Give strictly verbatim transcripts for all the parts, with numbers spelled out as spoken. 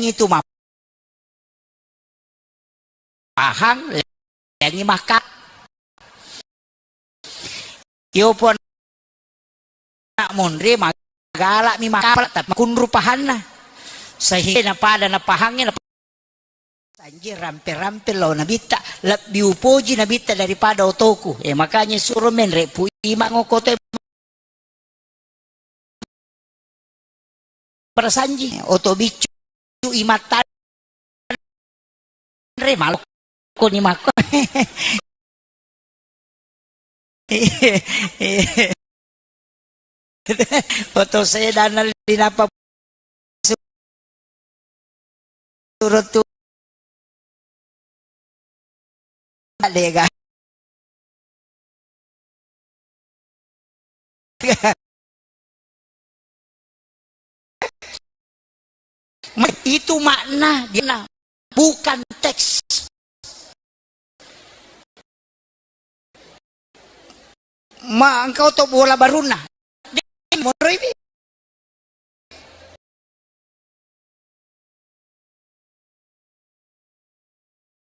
itu mappahang, lengngi maka. Yo pun monri magalak mi makapala, tapi makunru pahanna. Sehingga napada napahangnge, nap-, sanji rampe-rampe lao nabitta, lebbi upoji nabitta daripada otoku. Eh, makanya suro menre pu imang okoto barasanji, oto biccu imatta re malokko ni makko. Oto sedana linapa suruh tu lega. Itu makna dia, bukan teks. Ma engkau to bola barunna. Monroiwi.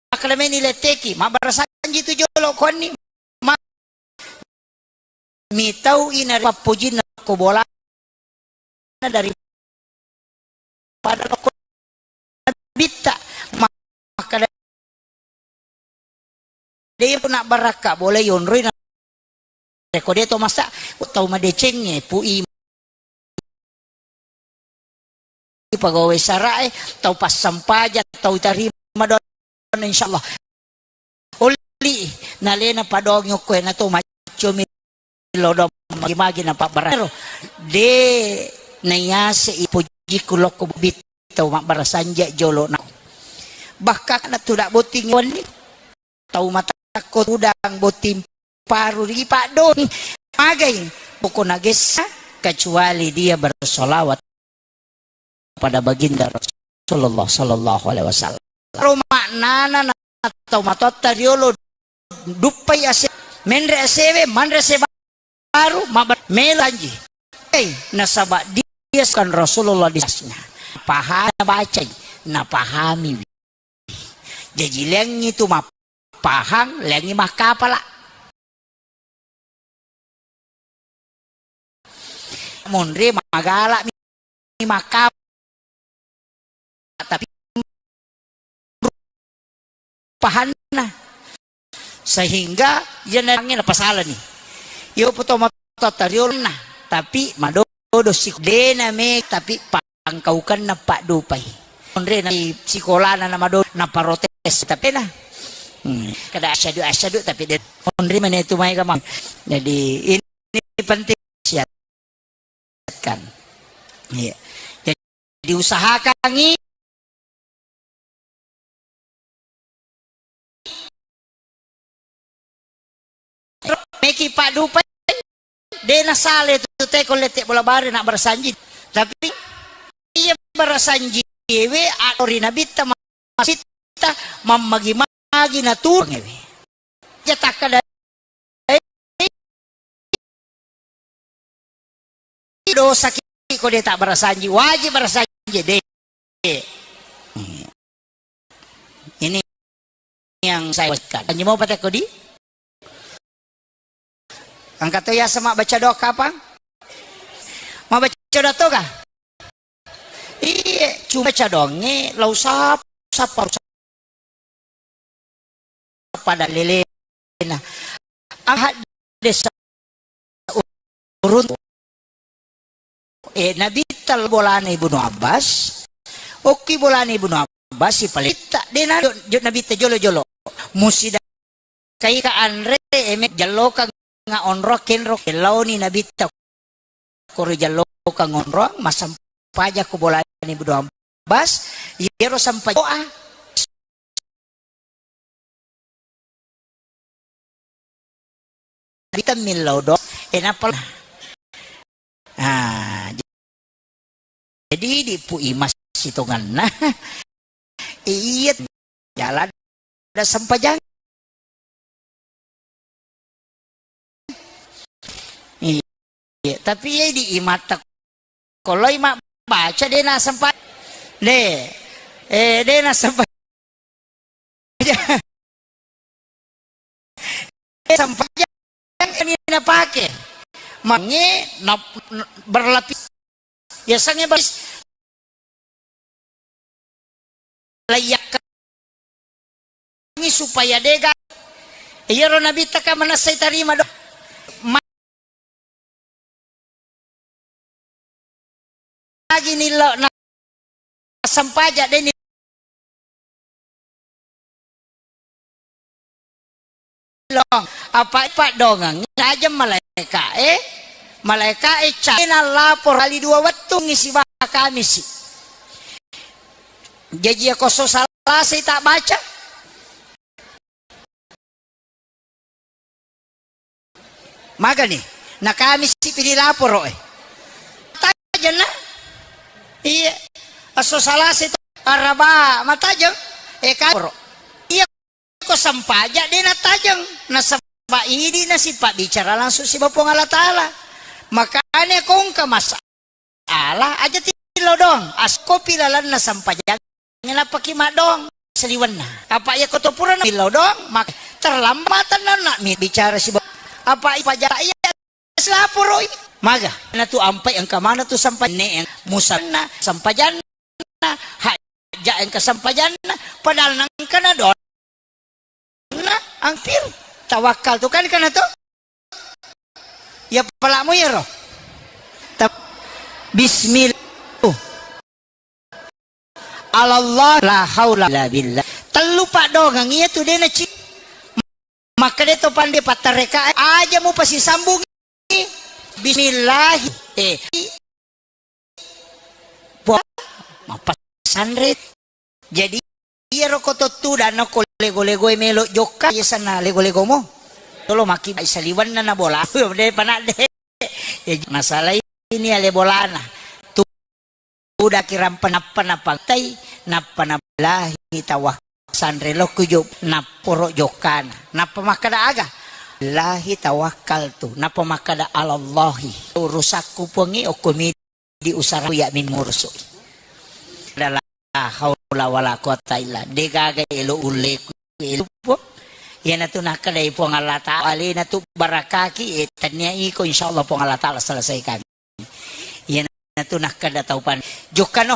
Makkeda meni letteki, mabbarasanji tu jolo kuanni. Ma-, mitau ina pappojinna ko bola daripada lokko nabitta. Makkeda de' puna barakka bola yonroi na, reko de' to masa tau madecengnge pu i pegawai syara'e, tau passampaja, tau tarima doanna, insyaallah. Olli nalena padongi okko e na to maccomi lodong magi-magi na pabbararo. De' naiase i pojikku lokko bit tau mabbarasanji jolo na. Bahkan na tudak botting wenni. Tau matakko tudang botting paru ri paddongi. Magai pokona gessa kecuali dia bersolawat pada baginda Rasulullah sallallahu alaihi wasallam. Ro maknana na tau matotta riolo duppai ase, menre asewe, manre ase baru, maba-, melo anji. Eh, nasaba dia kan Rasulullah di asnya. Pahana bacai, napahami. Jaji lengngi tu mappahang, lengngi makkapala. Monri magalak mi makkapala, tapi pahanna. Sehingga iya nange napasalani. Iyo poto matotta riolona, tapi madodo si dena me, tapi pangkaukanna paddupai. Onre na sikolana na madodo na protes tapi na. Hmm. Kada asyadu asyadu tapi de onre mane tu mai kama. Jadi ini penting siat kan. Iya. Jadi usahakangi meki paddupai, de nasale tu teko lette bola bare na barasanji. Tapi iya barasanji ewe ado ri nabitta masitta mammagi-magi naturung ewe. Iya takkada dosa ki ko de tak barasanji, wajib barasanji de. Ini yang saya ucapkan. Sanji mau patek kodi? Angkat to ya sama baca doa kapang? Mau baca doa to kah? Iye, cuma cadongnge lau sap-, sapa pada lelena. Ahad desa urun, eh, Nabitta bolana Ibnu Abbas. Okki bolana Ibnu Abbas si palitta dena jo, jo Nabitta jolo-jolo. Musida kaika anre eme jallokang onro kenro laoni Nabitta. Koro jallokang onroang, massempajang ko bolana Ibnu Abbas, iyaro sempajang doa. Bitan millau doa, eh, nappa, ah, jadi dipu imas sitonganna. Iya, jalan ada sempajang. Iya, tapi iya di imatta koloi mabbaca de na sempa-, de. Eh, de' nasempajang. Sempajang ini napake. Mange na, na, berlapis. Biasanya berlapis. Layak supaya dega. Iyaro nabitta ka manessai tarima do. Ma-, lagi nillo na sempaja deni long. Apa paddongeng aja malaika e. Malaika e cena lapor kali dua wettu ngisi bakamisi. Jaji ako so salasai tak baca. Magani, na Kamisi pidi laporo e. Tajenna? Iya. Asso Salasa itu Araba matajeng. E, kaporo. Iya, ko sempaja de natajeng. Nasaba idi na sipa bicara langsung siba Puang Allah Taala. Makanya kongka masa Allah aja tillo dong, askopi lalenna sampajang, nappaki maddong saliwenna. Apa iya koto purana tillo dong, mak-, terlambat nonna mi bicara siba. Apa ipajara iya silaporoi. Maga, natu ampai engka mana tu sampajang musanna, sampajanna, hajja engka sampajanna, padahal nangkana dong. Na, hampir. Tawakkal tu kan kana to? Ya pelamu ya roh. Tap-, Bismillah. Alallah la haula la billah. Tellu paddongeng iya tu dena ci. Maka de to pande pattareka aja mu pasisambungi. Bismillah. Eh. Puang, mappasanre. Jadi, iyaro ko to tudang ko lego-legoe melo jokka, iya sanna lego-legomo. Tolo maki bai saliwenna na bola. De panadde. Ya, masalah ini ale bolana. Tudaki rampa nappa napangtai, nappa nablahi tawah sanre lokku jo, napporo jokkana. Nappa makkada aga? Lahi tawakkaltu. Nappa makkada alallahi. Urusakku Puangnge okko mi di usaraku ya min murusu. La haula wala quwata illa. De gaga elo ulleku elo Puang. Iyanatu nakkadai Puang Allah Taala, alena tu barakaki, eh, tania iko insyaallah Puang Allah Taala selesaikan. Iyanatu nakkada tau pan. Jokkano.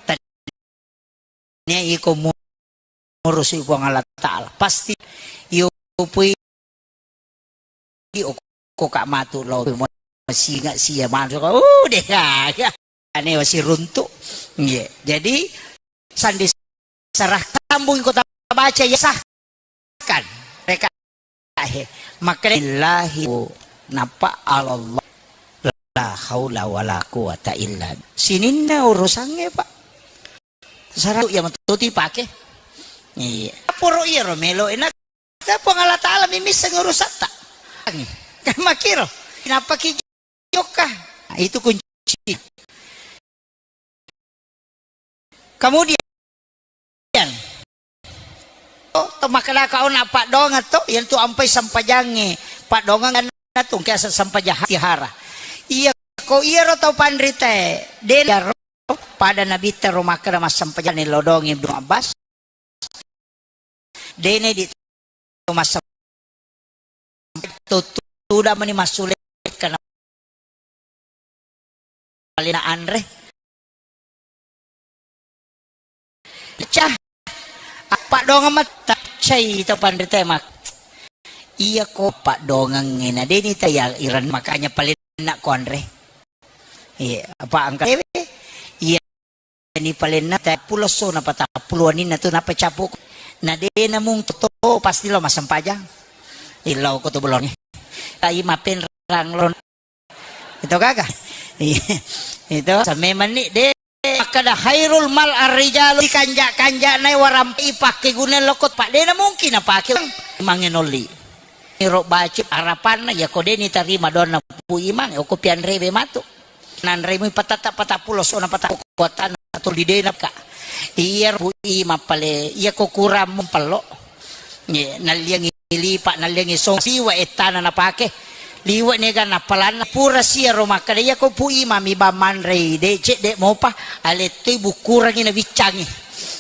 Tania iko mu-, murusi Puang Allah Taala. Pasti yo pui di okko ka matu lo mo singa sia manu. Oh, de gaga. Ane wasi runtu. Nggih. Jadi, sandi serah tambung kota baca ya sahkan. Mereka, eh, maka lillahi napa Allah. La haula wala quwata illa. Sininna urusannya, Pak. Saratu ya metuti pake. Iya. Poro iya ro melo enak. Puang Allah Taala mimissa urusatta. Kan makiro. Kenapa ki jokka? Nah, itu kunci. Kemudian, oh, to makkadaka ona paddongeng to, yang tu ampai sampajangnge, paddongeng tu, kiasa sampajang tihara. Iya, ko iya ro tau panrite, de ro pada nabitta ro makkada massampajang lodongi Ibnu Abbas. Dene di masa tuda mani masule kana palena anre. Cah, apa dongeng mata cai to panre temak. Iya ko apa dongeng ngena deni ta ya iran makanya palena ko anre. Iya, apa angka ewe? Iya. Ni palenna tappulo esso na patappulo aninna tu nappa cappu. Na de namung to pasti lo massempajang. Illau ko to bolongnge. Tai mapenrang lo. Itu gaga. Itu sampai menit de. Makkada khairul mal arrijalu kanja-kanja nai warampai pakke guna lokot pak de na mungkin napake mangenoli. Iro baci harapanna ya ko de ni tarima doanna Pu Imang, oko pianrewe matu. Nanremui patatta patappulo sona patappulo kuatanna tuli de napka. Iya Pu Imang pale, iya ko kurang mempello. Ye, nalliangi lipa, nalliangi song siwa ettana napake. Liwe' ni ga nappalanna pura siyaro makkeda, "Iya ko Pu Imang mi bang manrei, de' cedde' mopa, alettui bukkurangi nawiccangi."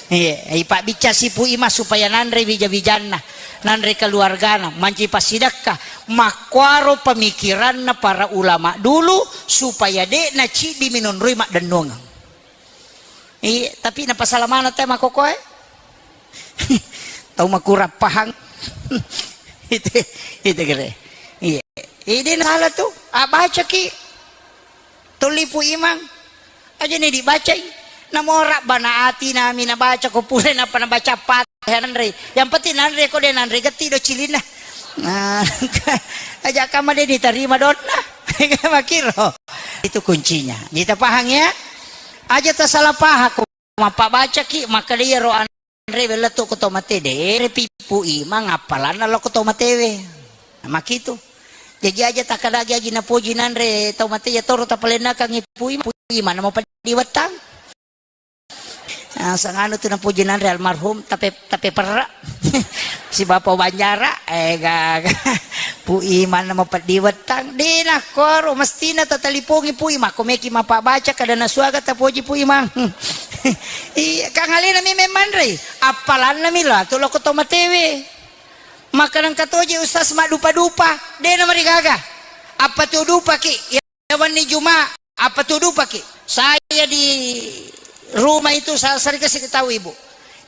Iya, ipabbiccasi Pu Imang supaya nanre wija-wijanna, nanre keluargana, manci passidekka. Makkuaro pemikiranna para ulama dulu supaya de' naciddi minonroi maddennuangeng. Iya, tapi napasala maneng te makkokoe. Tau makurang pahang. Itu, itu kere. Iya. Ini salah tu. Ah, bacaki. Tuli Pu Imang. Aja ni dibacai. Namo rabbana atina mi nabaca ko pura napa nabaca Fatihah nanre. Yang penting nanre ko de' nanre getti do cilinna. Nah, aja kama de' ditarima donna. Makiro. Itu kuncinya. Kita paham ya? Aja tasalah paham ko. Mappabacaki, makkeda iyaro anre wellettu ko to mate, de' repi Pu Imang appalanna lao ko to matewe. Nah, makitu. Jaji aja takkadagi aji napoji nanre tau mate, iya toro tapalennakangngi Pu Imang, Pu Imang namo peddi wettang. Nah, sanganu tu napoji nanre almarhum, tape, tape perra. Si Bapa Banjara, eh, gaga. Pu Imang namo peddi wettang, de' nakkuaro, mestina tatalipongi Pu Imang, ko meki mappabaca kada nasuaga tapoji Pu Imang. Iya, kang alena mi memmanrei, appalanna mi lao tu lao ko to matewe. Maka nengka toje ustaz maddupa-dupa, de' namarigaga. Apa tu dupaki? Iya, wenni Juma, apa tu dupaki? Saya di rumah itu, sa-, sering kasih tahu ibu.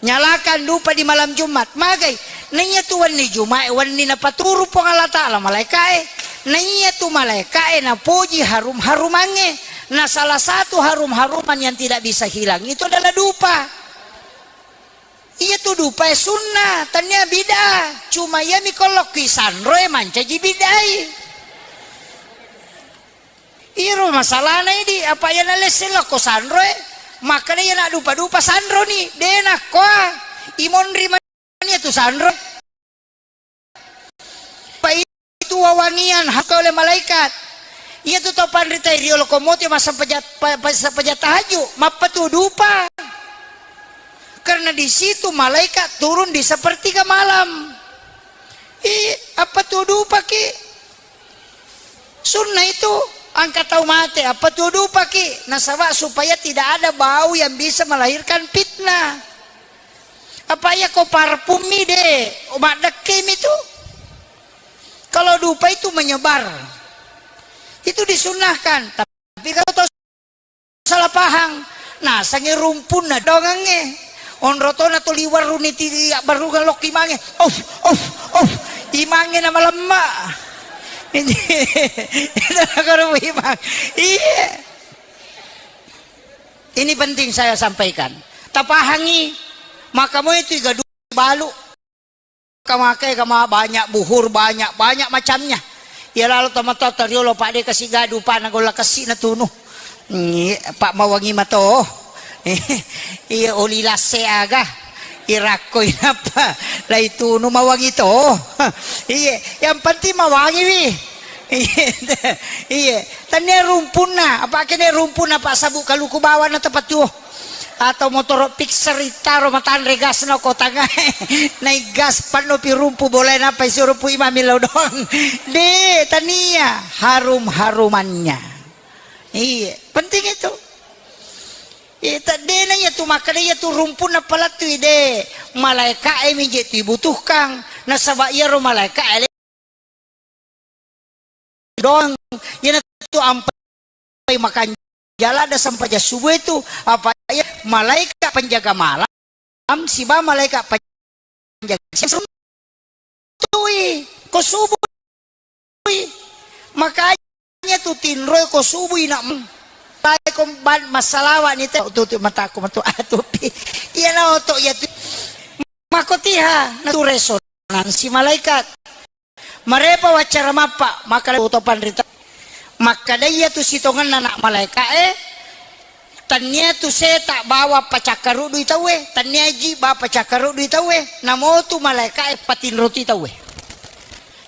Nyalakan dupa di malam Jumat. Magai? Naiya tu wenni Juma e, wenni napaturu Puang Allah Ta'ala malaika e. Naiya tu malaika e napoji harum-harumangnge. Nah, salah satu harum-haruman yang tidak bisa hilang itu adalah dupa. Iya tu dupa e sunnah, tania bid'ah. Cuma iya mi ko lokki sanro e mancaji bid'ah i. Iyaro masalahna idi, apa iya nalesse lao ko sanro e, makkeda iya naddupa-dupa sanro ni, de' nakkoa, imonri mani tu sanro. Apa itu wawangian hak oleh malaikat. Iya tu tau panrita riolo ko mote massempajang, pa-, pa-, sempajang tahajud, mappatudupa. Karena di situ malaikat turun di sepertiga malam. Ih, apa tudupaki? Sunnah itu, angka tau mate, apa tudupaki? Nasaba supaya tidak ada bau yang bisa melahirkan fitnah. Apa iya ko parfum mi de, maddekke mi tu. Kalau dupa itu menyebar. Itu disunnahkan. Tapi kalau tau salah pahang, nasengngi rumpunna dongengnge. Onro tona tuli warruni ti abbarrungeng lokki mange. Of, of, of. Imangnge na malemma. Itu nagoro imang. Iya. Ini penting saya sampaikan. Tapahangi, maka moi tu igadu balu. Kamake kama banyak buhur, banyak, banyak macamnya. Iya lalo tomatoa toriolo, Pak, de kasi gadu, Pak, nagolla kessi natunu. Ngi, Pak, mawangi mato. Iya, oli lasse aga. Irakko inappa. Laitunu mawangi to. Iya, yang penting mawangi wi. Iya, iya. Tania rumpunna, apa kene rumpunna, Pak, sabu kaluku bawana tepat tuo. Atau motoro fixer ittaro matanre gasna ko tangae. Nai gas panno pi rumpu bolae nappa isuro Pu Imang millau doang. De, tania harum-harumannya. Iya, penting itu. Iya, ta-, de na iya tu makkeda iya tu rumpunna palattu ide. Malaika e mi je tu ibutuhkan. Nasaba iyaro malaika e doang, iyanatu ampai makanjala ada sempajang subuh itu, apa iya malaika penjaga malam siba malaika penjaga siang tui ko subuh. Makanya tu tinroi ko subuh ina, tai ko ban massalawa ni te tu, tu mataku matu atupi. Iya na oto iya tu. Makotiha na tu resonansi malaikat. Marepa waccara mappa, makkada to panrita. Makkada iya tu sitongenna anak malaika e, tania tu seta bawa pacakkarudui tauwe, tania ji bawa pacakkarudui tauwe, namo tu malaika e patinroti tauwe.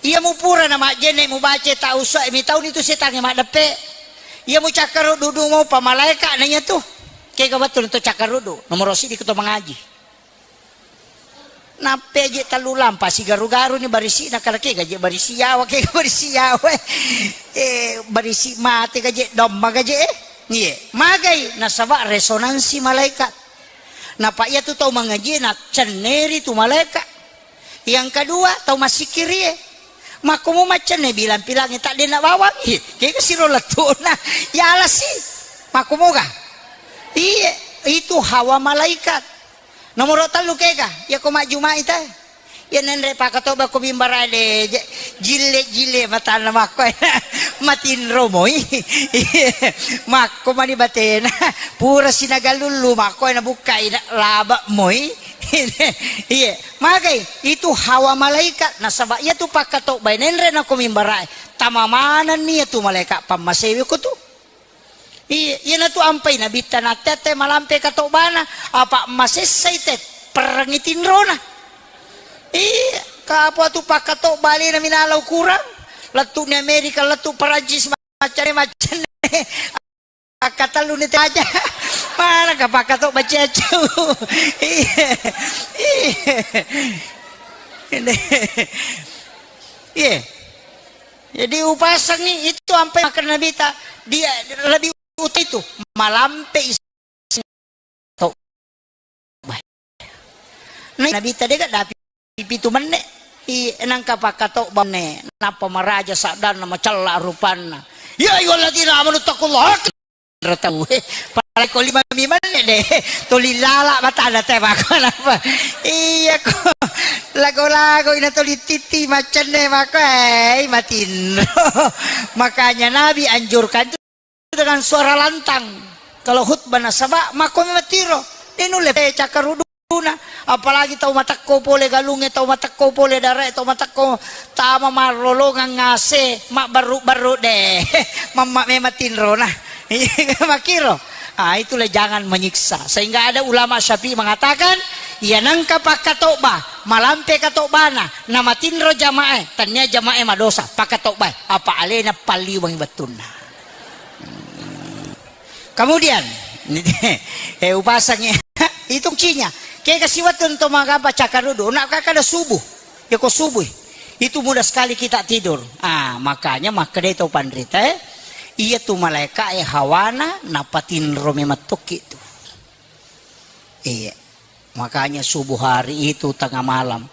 Iya mupura na majjenne mubace ta usai mi tauni tu setangnge maddeppe. Iya mucakkarudu mo pa malaika na iya tu. Kega wettu to cakkarudu, nomoro sidi ko to mangaji. Nappe je tellu lampa sigaru-garu ni barisi na kala ke gaje barisi yawa ke barisi yawa. Eh, barisi mate gaje domma gaje eh. Iye, magai nasaba resonansi malaikat. Napa iya tu tau mangaji na cenneri tu malaikat. Yang kedua, tau massikirie. Makkomo maccenne bilang-pilangi tak dena bawang. Ih, kega siro lettuna. Ya alasi. Makkomoga. Iye, itu hawa malaikat. Nomoro tellu kega, iya ko majjumai te. Iya nenre pakatoba ko mimbara de, je-, jille-jille matanna makko. Matinro moi. Makko mani batena. Pura sinagalullu makko na bukkai na laba moi. Iya, magai itu hawa malaikat nasaba iya tu pakatoba nenre na ko mimbara. Tamamananni iya tu malaikat pammasewe ko tu. Iya, iyanatu ampai nabitta natte-atte malampe katobbana, apa masessai te perrengi tinrona. Iya, kapo tu pakkatobba alena minala ukurang, lettu ni Amerika, lettu Perancis, macane-macane. Akkatellu ni taja. Mana ka pakkatobba cecau. Iya. Iya. Iya. Jadi upasangi itu ampai makan Nabi ta dia lebih utuh itu malampe is-, to. Nah, Nabi ta dega dapi pitu menne. I nangka pakkato banne nappa maraja saddanna macella rupanna. Ya ayyuhalladzina amanu taqullaha. Ro tau, eh, paleko lima mi menne deh, tuli lala matana te mako napa? Iya ko lago-lago ina tuli titi macenne mako, eh, matinro. Makanya Nabi anjurkan itu dengan suara lantang. Kalau khutbah nasaba mako matiro, denulle pe cakkaruduna. Apalagi tau matekko pole galungnge, tau matekko pole darae, tau matekko tama marrolongang ngase, mabbarru-barru de. Mamma memang tinrona. Makiro. Ah, itulah jangan menyiksa. Sehingga ada ulama Syafi'i mengatakan, iya nangka pakkatobba, malampe katobbana, namatinro jamae, tania jamae madosa, pakkatobbae, apa alena palliweng wettunna. Kemudian, eh, upasangi, itu kuncinya. Kega siwettu to magabba cakkarudu, nak kada subuh. Ya ko subuh. Itu mudah sekali kita tidur. Ah, makanya makkeda tau panrita, eh, iya tu malaika e hawana napatinro memang tokki tu. Iya. Makanya subuh hari itu tengah malam.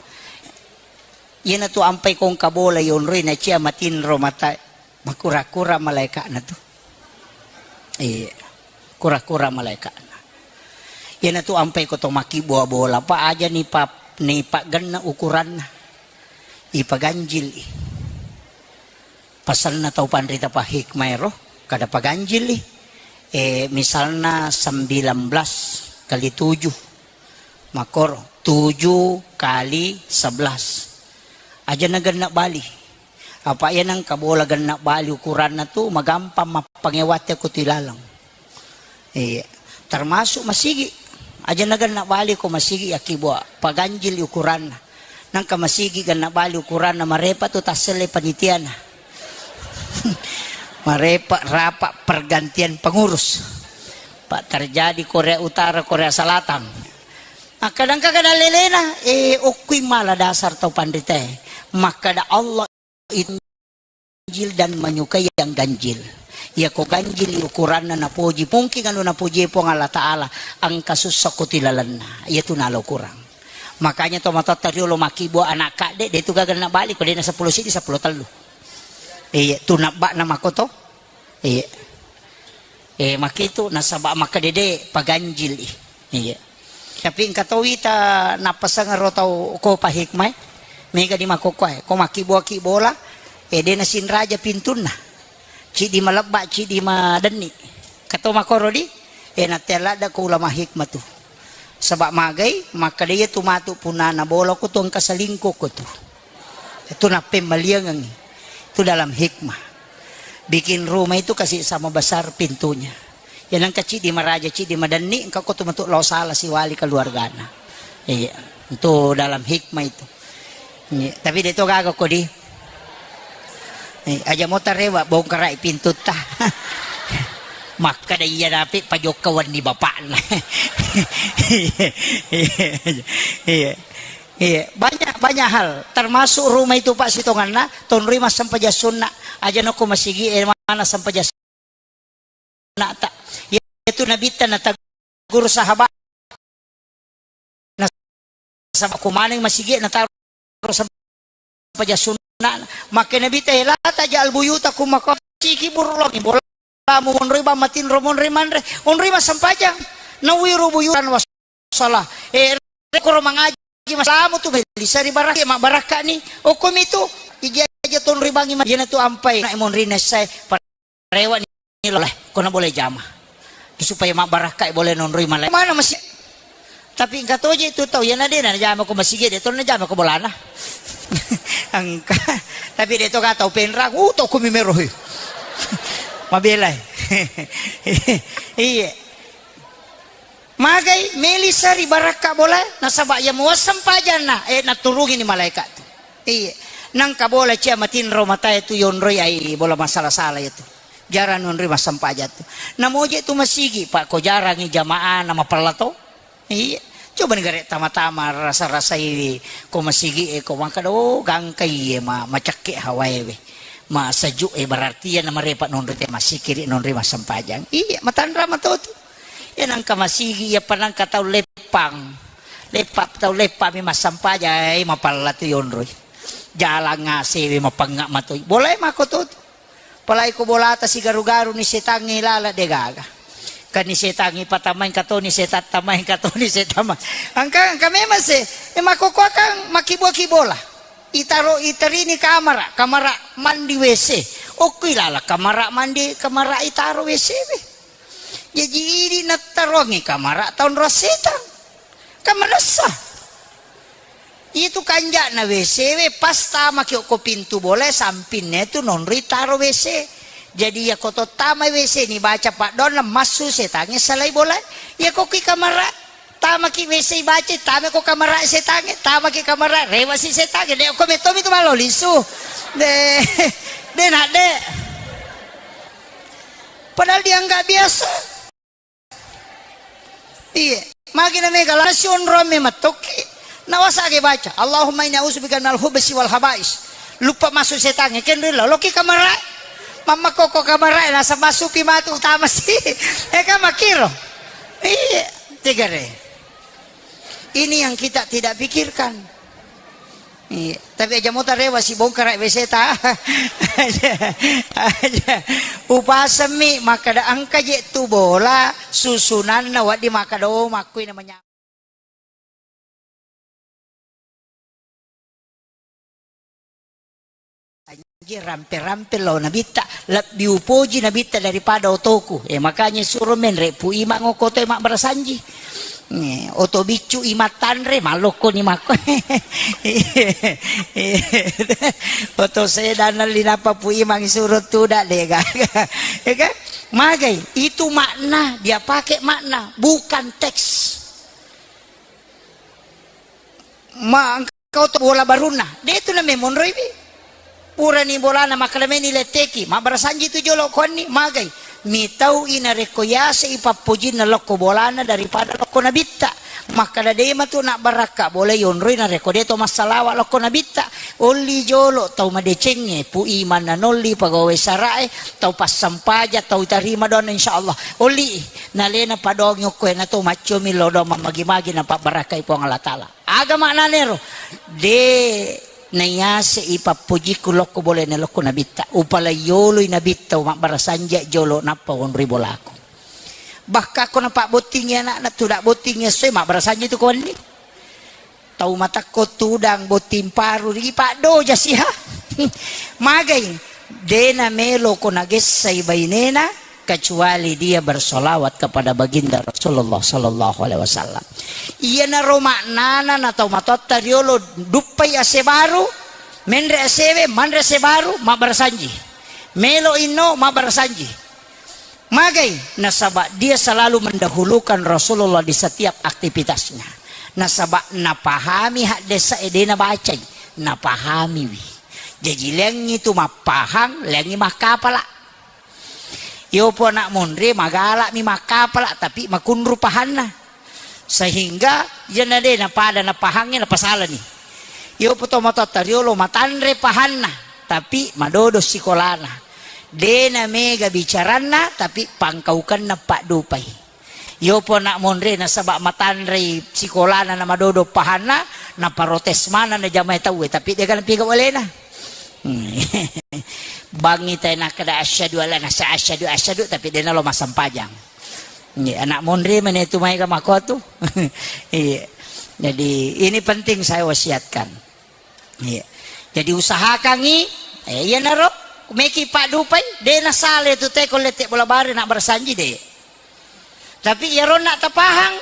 Iyanatu ampai kongka bola yonroi na cia matinro mata makura-kura malaikana tu. Iya. Kura-kura malaikana. Iyanatu ampai ko to makkibua bola pa aja ni pa, ni paggenna ukuranna. Ipaganjil i. Pasanna tau panrita pa hikmah ero, kada paganjili. Eh, misalna sembilan belas kali tujuh, makkoro, tujuh kali sebelas. Aja na genna bali. Apa iya nangka bola genna bali ukuranna tu, magampang mappangewatte ko tilaleng. Iya. Termasuk masigi. Aja na genna bali ko masigi yakkibua. Paganjili ukuranna. Nangka masigi genna bali ukuranna marepa tu tasselle panitiana. Marepa rapa pergantian pengurus. Pak terjadi Korea Utara, Korea Selatan. Makkadangka kada lelena, eh, okkui mala dasar tau panritae. Makkada Allah itu ganjil dan menyukai yang ganjil. Iya ko ganjil ukuranna napoji, mungkin anu napoji Puang Allah Ta'ala, engka sussa ko tilalenna. Iya tu nala ukurang. Makanya to matotta riolo makkibua anak kadde, de tu gaga na bali ko de na seppulo sidi, seppulo tellu. Iya, tu nabba'na makoto. Iya. Eh, makkitu nasaba makkadede paganjili. Iya. Tapi engka to wita nappaseng ro tau ko pa hikmah. Mega di makokkoe. Ko makkibua-kibola, eh, de nasinraja pintunna. Cidi malebba, cidi madenni. Kato makoro di, eh, natea ladda ko ulama hikmah tu. Saba magai, makkada iya tu matu punana bola ko tu engka selingkuh ko tu. Itu nappemmaliangengngi. Itu dalam hikmah. Bikin rumah itu kasih sama besar pintunya. Ya nangka cidi maraja, cidi madenni, engka ko tu matu lao sala siwali keluargana. Iya, itu dalam hikmah itu. Iya, tapi de to gaga ko di. Eh, aja mo tarewa bongkarai pintutta. Makkada iya dapi pajokka wenni bapakna. Iya. Iya, banyak, banyak hal, termasuk rumah itu, Pak, sitonganna tonroi massempajang sunna. Aja nokko masigi e mana sempajang sunnata. Iyatu Nabitta nataguru sahabat, nasaba ko maneng masigi e nataro sempajang sunna. Makke Nabitta, "La taj'al buyutakum maqabir." Siki burulongi bola. Lamu monroi bang matinro monroi manre, onroi massempajang. Nawiru buyutan wassala. Eh, rekoro mangaji mas-, lamu tu melisa ri barakka, mabbarakka ni. Okkomi tu, iji aja tonroi bangi ma-, ijana tu ampai. Nak monri nessai, parewa ni loleh, kona boleh jama. Supaya mabbarakka boleh nonroi malai. Mana masih? Tapi engka toje tu tau, iyana de najama ko masigi, de to najama ko bolana. Engka. Tapi de to ka tau penrang, uh, to ko mimero he. Mabelai. Iya. Magai melisa ri barakka bola, nasaba iya muasseng pajanna, eh, naturungi ni malaikat tu. Iya. Nangka bola cia matinro matae tu yonroi ai bola masala-sala itu. Jarang nonroi massempajang tu. Namoje tu masigi, Pak, ko jarangi jamaah na mapella to. Iya. Coba ni gare tama-tama rasa-rasai ko masigi e ko makkeda, "Oh, gangka iye ma-, macakke hawae we. Ma sejuk e berarti iya na marepa nonroi te masikiri nonroi massempajang." Iya, matanra mato tu. Iya nangka masigi, iya pa nangka tau leppang. Leppa, tau leppa mi massempajang, eh, mapella tu yonroi. Jalang ngasewe mapengnga matoi. Bolae mako to tu. Apalagi ko bolata sigaru-garu ni setangnge lala de gaga. Kan ni setangnge patamai engka toni setang tamai engka toni setang ma-, engka, engka memang se, eh, makkokkoakang makkibua-kibola. Itaro, iterini kamara, kamara mandi W C. Okkoi lala kamara mandi, kamara itaro W C we. Jaji idi nattarongi kamara taunrang setang. Kan manessa. Itu kanja'na W C we, pas tamaki okko pintu bolae, sampinna tu nonroi taro W C. Jadi iya ko to tamai W C ni baca paddoanna, massu setangnge salai bolae. Iya ko ki kamara, tamaki W C baca, tamai ko kamara setangnge, tamaki kamara, rewasi setangnge. De okko metto mi tu malo lisu. De, de nak de. Padahal dianggap biasa. Iya, magi na mega la sionro me matokki. Nawasage baca, "Allahumma inni a'udzubika minal khubsi wal khaba'is." Luppa masuk setangnge, kenrilla, loki kamara. Mamma koko kamara, nasa masupi matu utama si. Eh, kan makiro. Iya, tegare. Ini yang kita tidak pikirkan. Iya, tapi aja mota rewa si bongkara W C ta. Aja, aja. Upasemmi makkeda engka je tu bola susunanna waddi makkeda, oh, makkui namanya. Anjir, rampe-rampe lao Nabitta, lebbi upoji Nabitta daripada otoku. Eh, makanya suro menre Pu Imang okko toe mabbarasanji. Eh, oto biccu Imang tanre, malokko ni makko. Oto sedan linapa Pu Imang suro tuda de gaga. Ya kan? Magai, itu makna, dia pakai makna, bukan teks. Ma engka oto bola barunna, de tu na memonroi wi. Purani bolana makkeda meni letteki, mabbarasanji tu jolo kuanni, magai. Mitau i narekko yase i pappojinna lokko bolana daripada lokko nabitta. Makkeda de matu nabbarakka bola yonroi narekko de to massalawa lokko nabitta. Olli jolo tau madecengnge, Pu Imang nanolli pegawai sarae, tau passampaja, tau tarima doanna insyaallah. Olli i, nalena padoangi okko e nato maccomi lo doang mammagi-magi napabbarakkai Puang Allah Taala. Aga maknana ero? De nayase i pappojikku lokko bolana lokko nabitta. Upalai yoloi nabitta, mabbarasanji jolo nappa wonroi bolaku. Bahkan ko napabbottingi anakna, tuda bottingi essoe, mabbarasanji tu ko wenni. Tau matakko tudang botting paru ri paddoja siha. Magai, de namelo ko nagessai bainena, kecuali dia bersolawat kepada baginda Rasulullah sallallahu alaihi wasallam. Iyanaro maknana na tau matoatta riolo, duppai ase baru, menre asewe, manre ase baru, mabbarasanji. Melo inno, mabbarasanji. Magai, nasaba dia selalu mendahulukan Rasulullah di setiap aktivitasnya. Nasaba napahami haddesa e, de nabacai, napahamiwi. Jaji leangngi tu mappahang, leangngi makkapala. Yopo anak monri magalami makkapala, tapi makunru pahanna. Sehingga iyana de napada napahangnge napasalani. Iyo poto matotta riolo matanre pahanna, tapi madodo sikolana. De namega bicaranna, tapi pangkaukenna paddupai. Iyo po anak monre nasaba matanrei sikolana na madodo pahanna, naparotes maneng na jamae tauwe, tapi de gaga napigau alena. Hmm. Bangi tai nakkeda asyhadu alla nasa asyhadu asyhadu, tapi de nalo massempajang. Iya, anak monri mane tu maega makko tu. Iya. Jadi ini penting saya wasiatkan. Iya. Jadi usahakangi, eh, iyanaro meki paddupai, de nasale tu teko lette bola bare na barasanji de. Tapi iyaro na tapahang,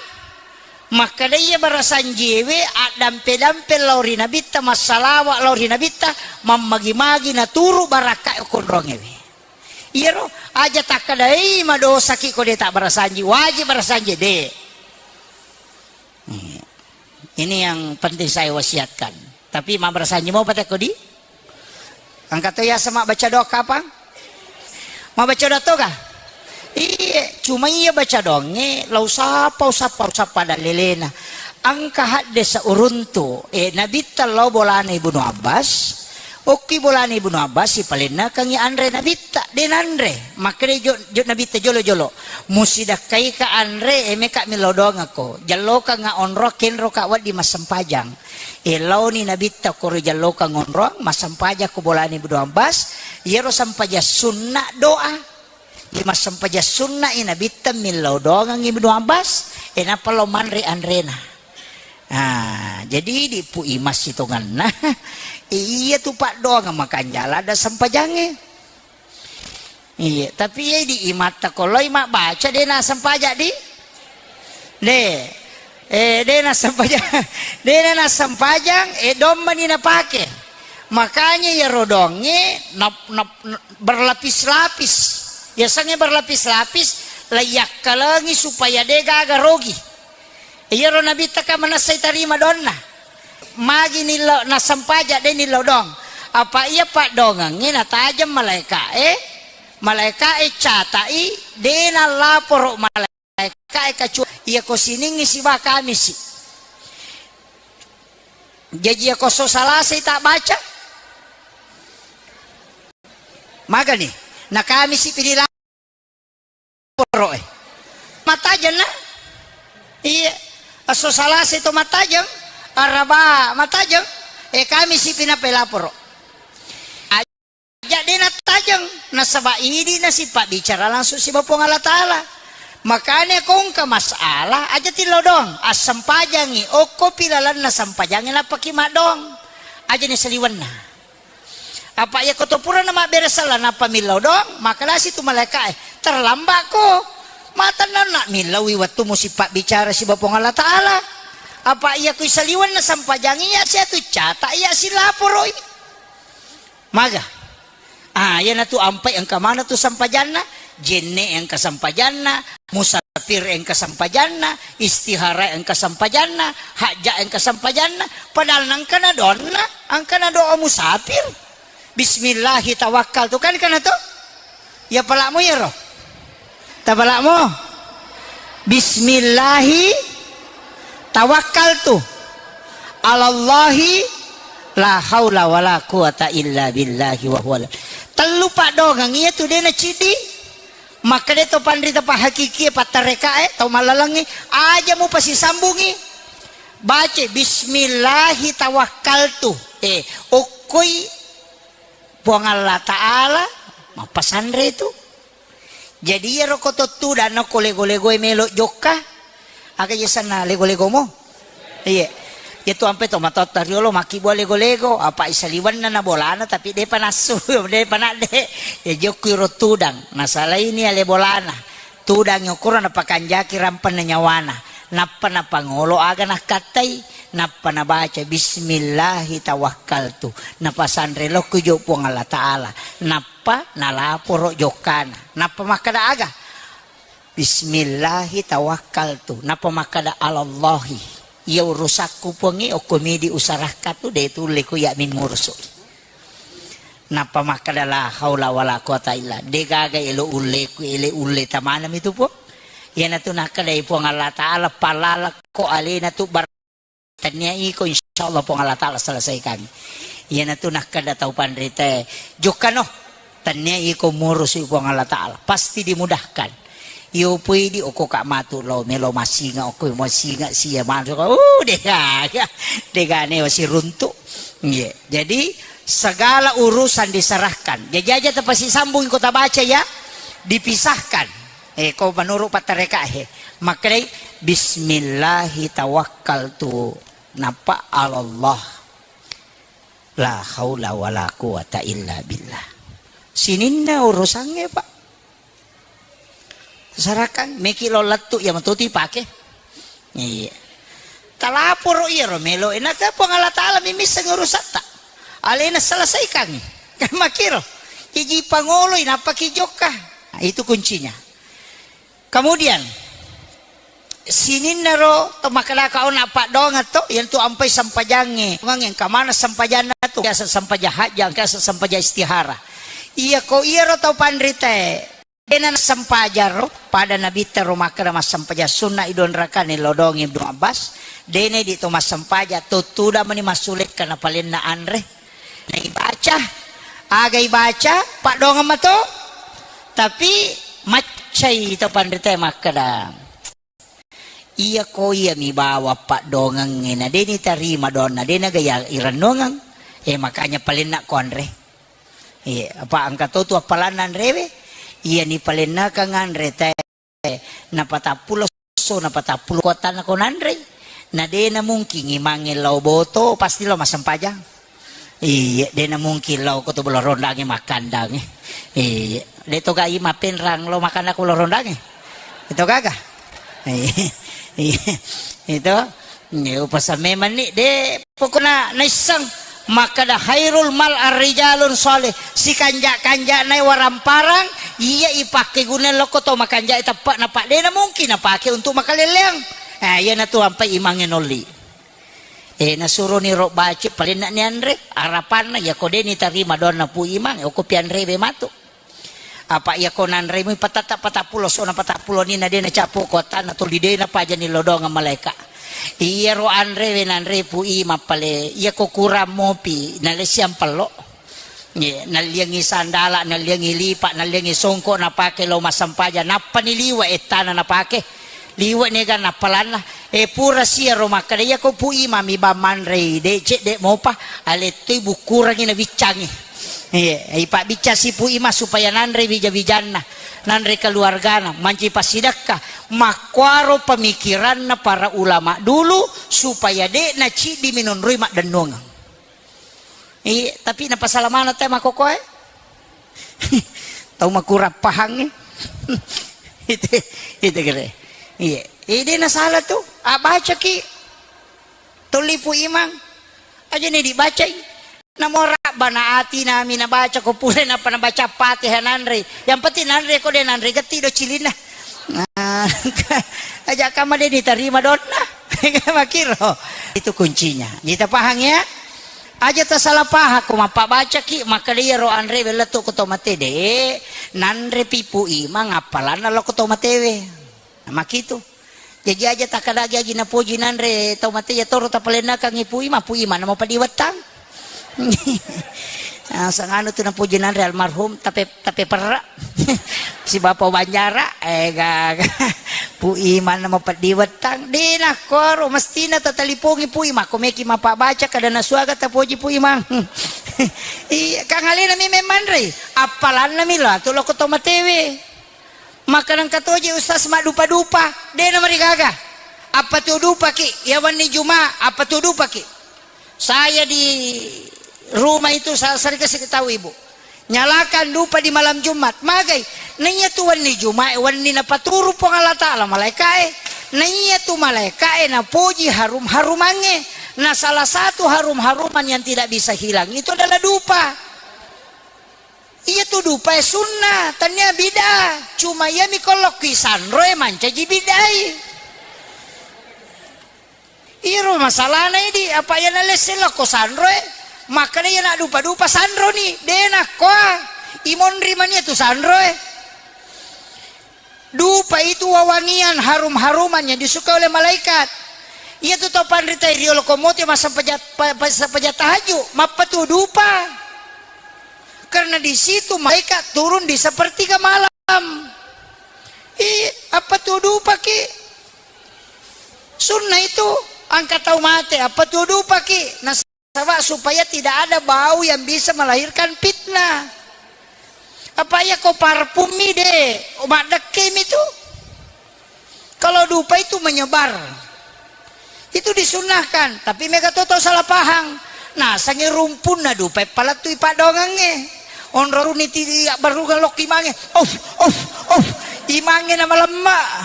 makkeda iya barasanjiewe addampe-dampe lao ri nabitta, massalawa lao ri nabitta, mammagi-magi naturu barakka konrongewe. Iyaro aja takkedai madosaki ko de tabbarasanji, wajib barasanji de. Ini yang penting saya wasiatkan. Tapi mabbarasanji mau patekko di? Engka to yaseng mabbaca doa kapang? Mabbaca doa to ga? Iye, cuma iya baca doangnge, lau sapa, usappa, usappa dallelena. Engka haddesa uruntu, eh, nabitta lao bolana Ibnu Abbas, Okki bolana Ibnu Abbas, sipalennakengngi anre nabitta, de nanre. Makkeda jo, jo nabitta jolo-jolo, musidakkaika anre, e, meka millau doangakko. Jallokangnga onro, kenroka wedding massempajang. E, laoni nabitta koro jallokang onroang, massempajang ko bolana Ibnu Abbas, iyaro sempajang sunna doa. Iya massempajang sunna i nabitta millau doangang Ibnu Abbas, e, nappa lao manre anrena. Ah, jadi idi pu imas sitonganna. Iya tu paddoang makanjala ada sempajangnge. Iya, tapi iya idi imatta ko loi mabbaca de nasempajang di? De. Eh, de nasempajang. De nasempajang, eh, dommani napake. Makanya iyaro dongnge nap-, nap-, berlapis-lapis. Yasengnge berlapis-lapis, laiyakkalengi supaya de gaga rogi. Iyaro nabitta ka manessai tarima doanna. Magi nillo nasempajang de nillo doang. Apa iya paddoangengnge natajeng malaeka'e, malaeka'e catai de nallaporo malaeka'e kacua iya ko siningngi siba kamisi. Jaji iya ko so salasai tabbaca magani na kamisi pidi laporo e. Matajeng na? Iya. Esso salase to matajeng, araba matajeng, e kamisi pi nappa laporo. Aja de natajeng, nasaba idi na sipabbicara langsung siba Puang Allah Taala. Makanya ko engka masalah aja tillo doang, assempajangi okko pi lalenna sempajangi nappaki maddong. Aja ni saliwenna. Apa iya ko to purana mabbere sala nappa millau doang, makkedasi tu malaeka'e, "Terlambat ko. Matennanna millaui wettumu sipabbicara siba Puang Allah Taala. Apa iya ko isaliwenna sempajangi iya siatu cata iya silaporoi." Maga? Ah, iyanatu ampai engka mana tu sempajanna, jenne engka sempajanna, musafir engka sempajanna, istihara engka sempajanna, hajja engka sempajanna, padahal nangkana doanna, angkana doa musafir. Bismillahi tawakkaltu, kan kana to? Ya palakmu ya ro. Tapalakmu. Bismillahi tawakkaltu. Alallahi la haula wala quwata illa billahi wa huwa. Tellu paddoangeng iya tu dena ciddi. Makkeda to panrita pahakikie pattarekae tau mallalengnge, aja mupasisambungi. Bace bismillahi tawakkaltu. Eh, okkoi Puang Allah Ta'ala mappasanre tu. Jadi iyaro ko to tudang nokko lego-legoe melo jokka. Aga je sanna lego-legomo? Iya. Iya tu ampe to matotta riolo makkibua lego-lego, apa isaliwenna na bolana tapi depa nassu, depa nadde. Ya jokku iro tudang, nasalaini ale bolana. Tudang okoro napakanjaki rampenna nyawana. Nappa napangolo aga nakkattai, nappa nabaca bismillahi tawakkaltu. Napasanre lokku jo Puang Allah Ta'ala. Nappa nalaporo jokkana. Nappa makkeda aga? Bismillahi tawakkaltu. Nappa makkeda alallahi. Iya urusakku Puangnge, okko midi usarakka tu de tulle ku iya mingurusui. Nappa makkeda la haula wala quwata illa. De gaga elo ulleku, ele ulle tamanami tu Puang. Iyanatu nakkedai Puang Allah Ta'ala, palala ko alena tu bar-, tennia iko, insyaallah Puang Allah Ta'ala selesaikan. Iyanatu nakkeda tau panritae, jokkano, tennia iko murusi Puang Allah Ta'ala, pasti dimudahkan. Iyo pui di oko ka matu lo melo masinga, oko masinga sia masuk, uh, dega, dega ne wasi runtu. Iya. Jadi segala urusan diserahkan. Jadi aja tepasi sambung kota baca ya, dipisahkan. Eh, ko menurut patareka he, makkedai, "Bismillahi tawakkaltu, napa alallah, la haula wala quwata illa billah." Sininna urusannya, Pak. Sarakan, meki lo lettu, ya matuti pake. Iya. Talaporo iyaro melo, enaka Puang Allah Ta'ala mimisseng urusatta. Alena selesaikan. Kan makiro. Iji pangoloi, napaki jokka. Nah, itu kuncinya. Kemudian, sininnaro to makkedaka ona paddoangeng to, yang tu ampai sempajangnge. Ngeng kamana sempajanna tu? Biasa sempajang hajjang, biasa sempajang istihara. Iya ko iyaro tau panritae. Dena nassempajang ro, pada Nabitta ro makkeda massempajang sunna i dua rakane lo doang Ibnu Abbas, dena di to massempajang, to tuda mani massulekka napalenna anre. Na ibaca, aga ibaca, paddoangeng mato, tapi maccai to panritae makkeda, iya ko iya mi bawa paddoangengnge, na deni tarima doanna, dena gaya irennongeng, eh, makanya palenna ko anre. Iya, apa engka to tu appalanna anrewe? Iya ni palennakang anre te, napatappulo so, napatappulo kuatanna ko nanrei. Na dena mungkin imangnge lao boto, pasti lao massempajang. Iya, dena mungkin lao ko to bolo rondange makkandange. Iya, de to gai mapenrang lao makanna ko bolo rondange. Itu gaga. Iya, iya, itu. Nge upasamme mani de. Pokokna naisseng makkeda khairul mal arrijalun shalih, sikanja-kanjana waramparang iya ipakkeguna lokko to makanja teppa, napa dena mungkin napake untuk makaleleang. Eh, iyanatu ampai imangnge nolli. Eh, nasuroni ro baci palenna ni anre, arapanna iya ko deni tarima doanna Pu Imang, oko pianrewe matu. Apa iya ko nanremu patatta patappulo sona patappulo ni na dena capu kuatanna tuli dena pajani lodongang malaika. Iya ro anrewe nanre Pu Imang pale, iya ko kurang mopi, nalessiang pello. Ye, nalliangi sandala, nalliangi lipa, nalliangi songko napake lao massempajang, nappa ni liwe ettana napake. Liwe nega nappalanna. Eh, pura sia ro makkeda, iya ko Pu Imang mi bang manrei, de cedde mopa, alettoi bukkurangi nabiccangi. Iya, ipabbiccang si Pu Imang supaya nanre wija-wijanna, nanre keluargana, manci passidekka. Makkuaro pemikiranna para ulama dulu supaya de naciddi minonroi maddennongeng. Iya, tapi napasala maneng te makokoe. Tau makurang pahangnge. Itu, itu kira. Iya. Ide nasala tu. Ah, bacaki. Tuli Pu Imang. Aja ni dibacai. Namo Rabbana atina mi nabaca ko pura napa nabaca Fatihah nanre. Yang penting nanre ko de nanre getti do cilinna. Nah, aja kama de ditarima donna. Makiro. Itu kuncinya. Kita paham ya? Aja tasalah paham ko mappabacaki, makkeda iyaro anre wellettu ko to mate de, nanre pi Pu Imang appalanna lo ko to matewe. Nah, makitu. Jaji aja takkadagi aji napoji nanre tau mate ya toro tapalennakangi Pu Imang, Pu Imang namo padiwettang. Ah, sanganu tu napoji nanre almarhum, tapi tapi perra. Si Bapa Banjara, eh, gaga. Pu Imang namo peddi wettang. De nakkoro, mestina tatalipongi Pu Imang. Ko meki mapabbaca kada nasuaga tapoji Pu Imang. Iya, kang alena mi memmanrei. Appalanna mi lo atu loko to matewe. Maka nengka toje Ustaz maddupa-dupa. De namarigaga. Apa tu dupaki? Ya wenni Juma, apa tu dupaki? Saya di rumah itu sa-, sering kasih tahu ibu. Nyalakan dupa di malam Jumat. Magai. Naiya tu wenni Jumat, wenni napaturu Puang Allah Ta'ala malaikae. Naiya tu malaikae napoji harum-harumange. Nah, salah satu harum-haruman yang tidak bisa hilang itu adalah dupa. Iya tu dupae sunnah, tania bid'ah. Cuma iya mi kolokki sanroe mancaji bid'ai. Iro masalahna idi, apa iya nalesse lokko sanroe, makkeda iya naddupa-dupa sanroni, de nakkoa, imonri mania tu sanroe. Dupa itu wewangian harum-haruman yang disukai oleh malaikat. Iya tu tau panrita riolo komote massempajang, pa-, pa-, sempajang tahajud, mappatuo dupa. Karena di situ malaikat turun di sepertiga malam. Ih, appatuo dupaki. Sunnah itu, angka tau mate, appatuo dupaki. Nasaba supaya tidak ada bau yang bisa melahirkan fitnah. Apa iya ko parfummi de, maddekkemi tu. Kalau dupa itu menyebar. Itu disunnahkan, tapi mega to tau salah pahang. Nasangi rumpunna dupa palettui paddoangengnge. Onroruni ti abbaruga lokki mange. Of, of, of. Imangnge namalemma.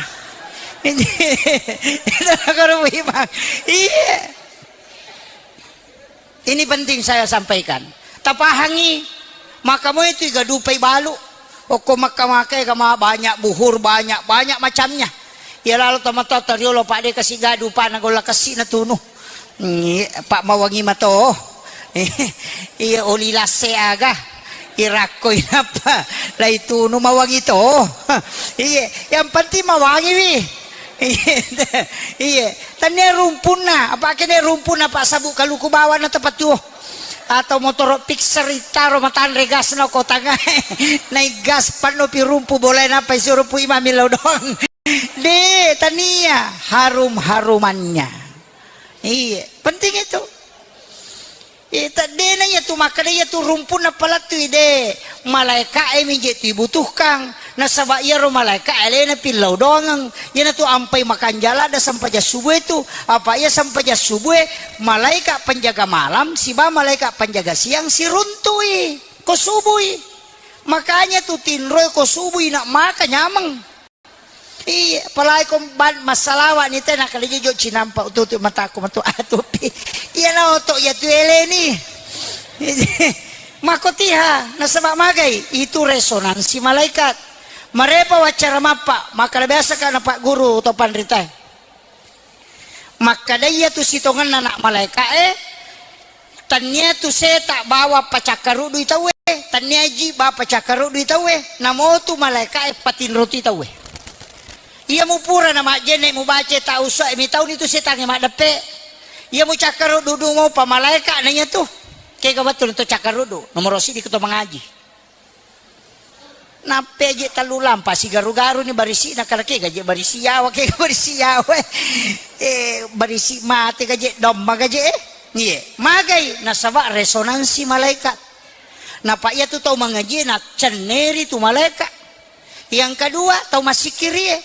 Itu nagoro imang. Iya. Ini penting saya sampaikan. Tapahangi, maka moi tu igadupai balu. Okko Makkah-Makkah ega ma banyak buhur, banyak, banyak macamnya. Iya lalo tomatoa toriolo, Pak, de kasi gadu, Pak, na golla kasi na tunu. Ngi, Pak, mawangi mato. Iya, oli lasse aga. Irakko inappa lai tunu mawangi to. Iya, yang penting mawangi wi. Iya, iya. Tania rumpunna, apa kene rumpunna, Pak, sabuk kaluku bawa na tepat tuo. Atau motoro Pixar itaro matanre gas na ko tangae. Naik gas panno pi rumpu boleh napa isi rumpu imami lo doang. De, tania harum-harumannya. Iya, penting itu. Iya, ta-, dena iya tu makkeda iya tu rumpunna palettui de. Malaeka'e mi je tu ibutuhkang. Nasaba iyaro malaeka alena pillau doangeng. Iyanatu ampai makanjala da sempajang subuh itu. Apa iya sempajang subuh, malaika penjaga malam siba malaika penjaga siang siruntui ko subui. Makanya tu tinroi ko subui nak maka nyameng. Iya, apalagi ko ban-, massalawa ni te, nakkeda jojo cinampa ututu mataku matu atupi. Iya na oto iya tu eleni. Makotiha, nasaba magai, itu resonansi malaikat. Marepa waccara mappa, makkeda biasa ka na Pak Guru to panritae. Makkeda iya tu sitongenna anak malaeka'e, tania tu seta bawa pacakkarudui tauwe, tania ji ba pacakkarudui tauwe, namo tu malaeka'e patinrotui tauwe. Iya mupura na majjenne mubaca ta usa mi tauni tu setangnge maddeppe. Iya mucakkarudu mo pa malaeka na iya tu. Kega wettu to cakkarudu, nomoro sidi ko to mangaji. Nappe je tellu lampa sigaru-garu ni barisi na kala kega je barisi yawa, kega barisi yawa. Eh, barisi mate gaje domma gaje eh. Iye, magai nasaba resonansi malaikat. Napa iya tu tau mangaji na cenneri tu malaikat. Yang kedua, tau massikkiri e.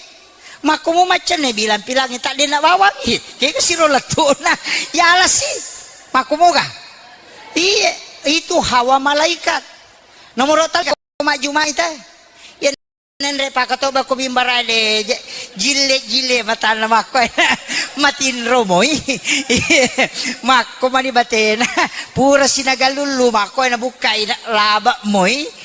Makkomo maccenne bilang-pilangi tak dena bawang. Ih, kega siro lettuna. Ya alasi. Makkomoga. Iye, itu hawa malaikat. Nomoro telu majjumai ta. Ya nenre pakatobba ko mimbara de, je-, jille-jille matanna makko. Matinro moi. Makko mani batena. Pura sinagalullu makko na bukkai na laba moi.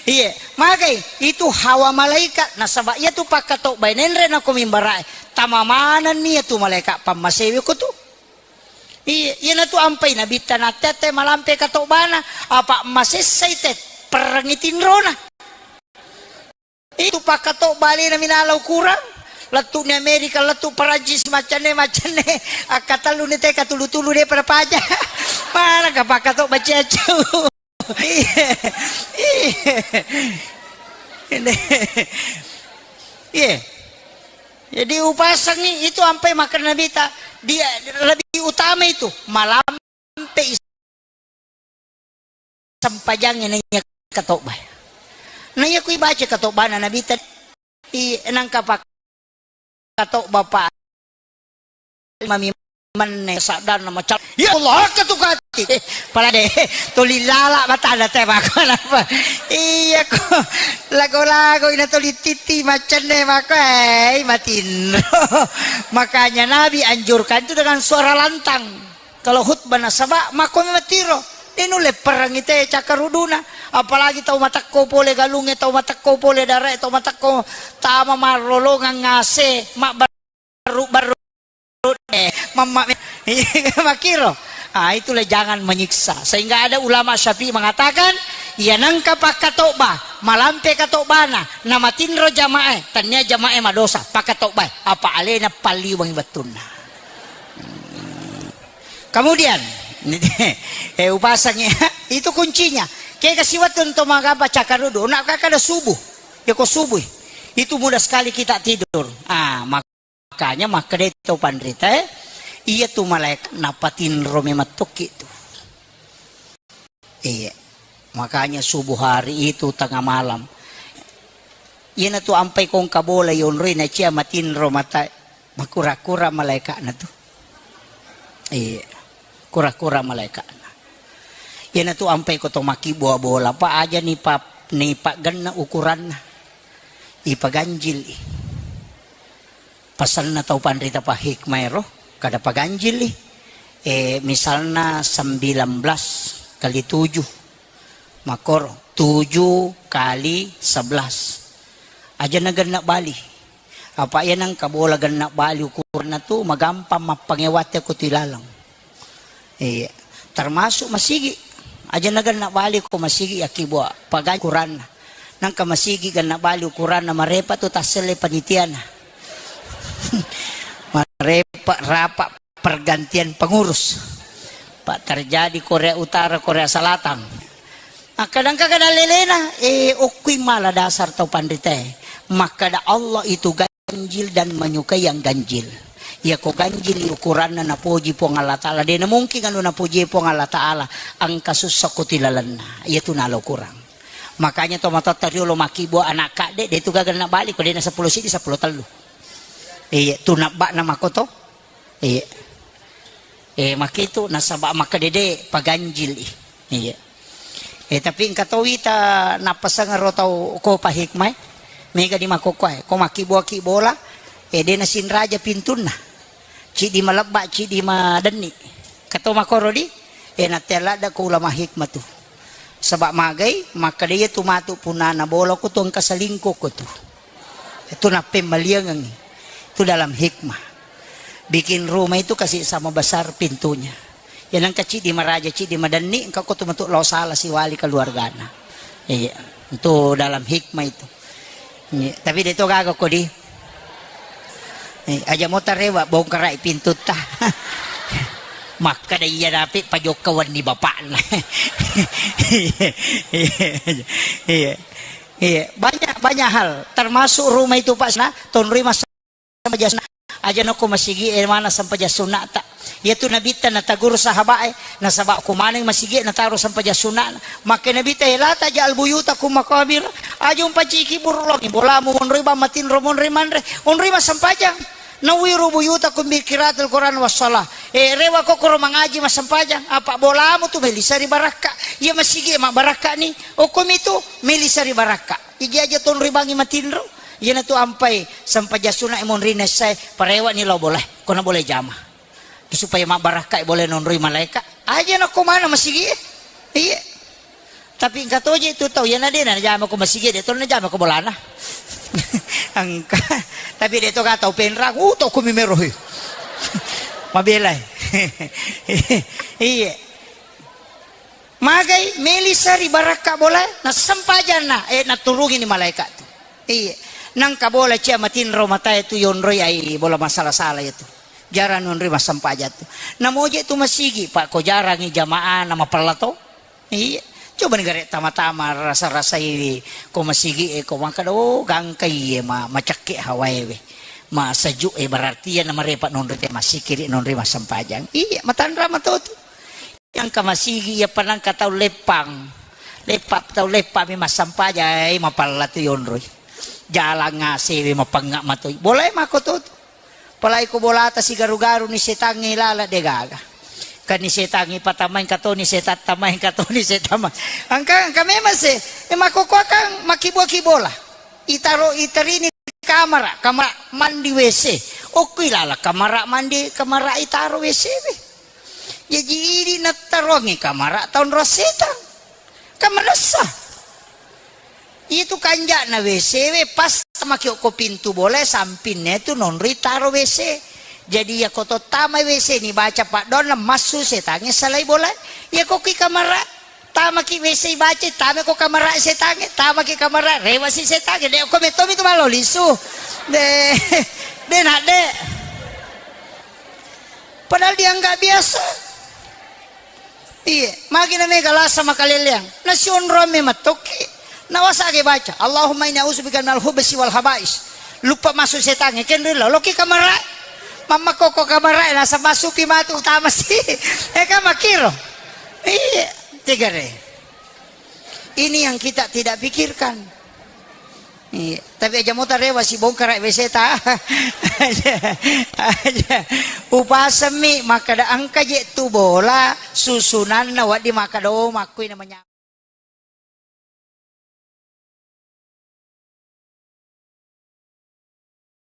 Iye, magai itu hawa malaikat nasaba iya tu pakatobba nenre na ko mimbara. Tama manenni iya tu malaikat pammasewe ko tu. Iya, iyanatu ampai nabitta natte-atte malampe katobbana, apa masessai te perrengi tinrona. Itu pakkatobba alena minala ukurang, lettu ni Amerika, lettu Perancis, maccanne, maccanne, akkatellu ni te katulu-tulu de pada paja. Mana ka pakkatobba ciacau. Iya. Iya. Iya. Jadi upasangi itu ampai makan Nabi ta, dia lebih utama itu malampe is-, sempajangnge naiya katobba. Naiya kui baca katobbana Nabi ta, i nangka pak katobba pa mami menne saddanna macal. Ya Allah, akka tu kati. Eh, pala de, tuli lala batana te mako napa? Iya ko lago-lago ina tuli titi macenne mako, eh, matinro. Makanya Nabi anjurkan itu dengan suara lantang. Kalau khutbah nasaba mako matiro. Inu lepperangi te cakkaruduna. Apalagi tau matakko pole galunge, tau matakko pole darae, tau matakko tama marlolongang ngase, mabba- Baru-baru, eh, mamma-, makiro. Ah, itulah jangan menyiksa. Sehingga ada ulama Syafi'i mengatakan, iya nangka pakkatobba, malampe katobbana, namatinro jamae, tania jamae madosa, pakkatobbae, apa alena palliwangi wettunna. Kemudian, eh, upasang ya, itu kuncinya. Kega siwettu to magabba cakarudu, nak kakada subuh. Ya ko subuh. Itu mudah sekali kita tidur. Ah, makanya makkeda to panrita, eh, iya tu malaikat napatinro memang tokki tu. Iya. Makanya subuh hari itu tengah malam. Iyana tu ampai kongka bola yonroi na cia matinro mata. Makura-kura malaeka'na tu. Iya. Kura-kura malaeka'na. Iyana tu ampai ko to makkibua bola, pa aja ni pa, ni paggenna ukuranna. Ipaganjil i. Pasanna tau panrita pa hikmah ero, kada paganjil i. Eh, misalna sembilan belas kali tujuh. Makkoro, tujuh kali sebelas. Aja na genna bali. Apa iya nengka bola genna bali ukuranna tu, magampang mappangewatte ko tu ilaleng. Iya. Termasuk masigi. Aja na genna bali ko masigi yakkibua. Pagai ukuranna. Nengka masigi genna bali ukuranna, marepa tu tasselle panitiana. Marepa rapa pergantian pengurus. Pak, terjadi Korea Utara, Korea Selatan. Nah, kadang-kadang lelena, eh, okkui mala dasar tau panritae. Makkada Allah itu ganjil dan menyukai yang ganjil. Ya ko ganjil ukuranna napoji Puang Allah Ta'ala. Dena mungkin anu napoji Puang Allah Ta'ala, engka sussa ko tilalenna. Iya tu nalo kurang. Makanya to matotta riolo makkibua anak kadde, de tu gaga na bali, ko dena seppulo sidi, seppulo tellu. Iya, tu nabba'na makoto. Iya. Eh, makkitu nasaba makkedede paganjil i. Iya. Eh, tapi engka to wita nappaseng ro tau ko pa hikmah e. Mega di makokkoe. Ko makkibua-kibola, eh, de nasinraja pintunna. Cidi malebba, cidi madenni. Kato makoro di, eh, natte ladda ko ulama hikmah tu. Saba magai, makkeda iya tu matu punana bola ko tu engka selingkuh ko tu. Itu nappemmaliangengngi. Itu dalam hikmah. Bikin rumah itu kasih sama besar pintunya. Ya nengka cidi maraja, cidi madenni, engka ko tu matu lao salah siwali keluargana. Iya, itu dalam hikmah itu. Iya, tapi de to gaga ko di. Eh, aja mo tarewa bongkarai pintutta. Makkeda iya dapi pajokka wenni bapakna. Iya, iya, iya. Iya, banyak, banyak hal, termasuk rumah itu, Pak, nah, tonroi mas-, sempajang sunnah. Aja nako masigi e mana sempajang sunnata. Iya tu nabitta nataguru sahabat e, nasaba ko maneng masigi e nataro sempajang sunnah. Makke nabitta e, "La taj'al buyutakum maqabir." Aja umpaciki buru longi bolamu monroi bang matinro monroi manre. Onroi massempajang. Nawwiru buyutakum bi qiraatil Qur'an was shalah. Eh, rewa kokoro mangaji massempajang. Apa bolamu tu melisa ri barakka. Iya masigi e mabbarakka ni. Okkomi tu melisa ri barakka. Igi aja tonroi bangi matinro. Iyana tu ampai sempajang sunna e monri naissai, parewani lao bolae, kona bolae jama. Supaya mabbarakkai bolae nonroi malaeka. Aja nakko mana masigi e. Iya. Tapi engka toje tu tau, iyana de najama ko masigi e, de to najama ko bolana. Engka. Tapi de to ka tau penrang, uh, to ko mimero he. Mabelai. Iya. Magai melisa ri barakka bolae, nassempajanna, eh, naturungini malaeka tu. Iya. Nangka bola cia matinro matae tu yonroi ai bola masala-sala itu. Jarang nonroi massempajang tu. Namoje tu masigi, Pak, ko jarangi jamaah na mapella to. Iya. Coba ni gare tama-tama rasa-rasai ko masigi e ko makkeda, oh, gangka iye ma-, macakke hawae we. Masejuk e berarti iya namarepa nonroi te masikiri nonroi massempajang. Iya, matanra mato tu. Engka masigi, iyapa nengka tau leppang. Leppa, tau leppa mi massampajang, eh, mapalla tu yonroi. Jalang asewe mapengnga matoi. Bolae mako to tu. Apalagi ko bolata sigaru-garu ni setangnge lala de gaga. Kan ni setangnge patamai engka to ni setang tamai engka to ni setang ma-, engka, engka memang se, eh, makkokkoe kan makkibua-kibola. Itaro, iterini kamara, kamara mandi W C. Okkoi lala kamara mandi, kamara itaro W C we. Jaji idi nattaroangngi kamara taonroi setang. Kan manessa. Itu kanja'na W C we, pas tamaki okko pintu bolae, sampinna tu nonroi taro W C. Jadi iyako to tama W C ni baca paddoanna massu setangnge salai bolae. Iyako ki kamara tamaki W C baca, tamako kamara setangnge, tamaki kamara rewasi setangnge. De okko mettomi tu malo lisu. De, de nak de. Padahal dianggap biasa. Iya, magi na mega lasa makaleleang. Nasionroang me matokki. Nawasage baca, "Allahumma inni a'udzubika minal khubsi wal khaba'is." Lupa masuk setangnge, kenrilo, loki kamarae. Mamma koko kamarae, nasa masuki matu utama si. Eh, kan makiro. Iya, tegare. Ini yang kita tidak pikirkan. Iya, tapi aja mota rewa si bongkara W C ta. Aja, aja. Upasemmi makkada engka je tu bola susunanna waddi makkada, oh, makkui namanya.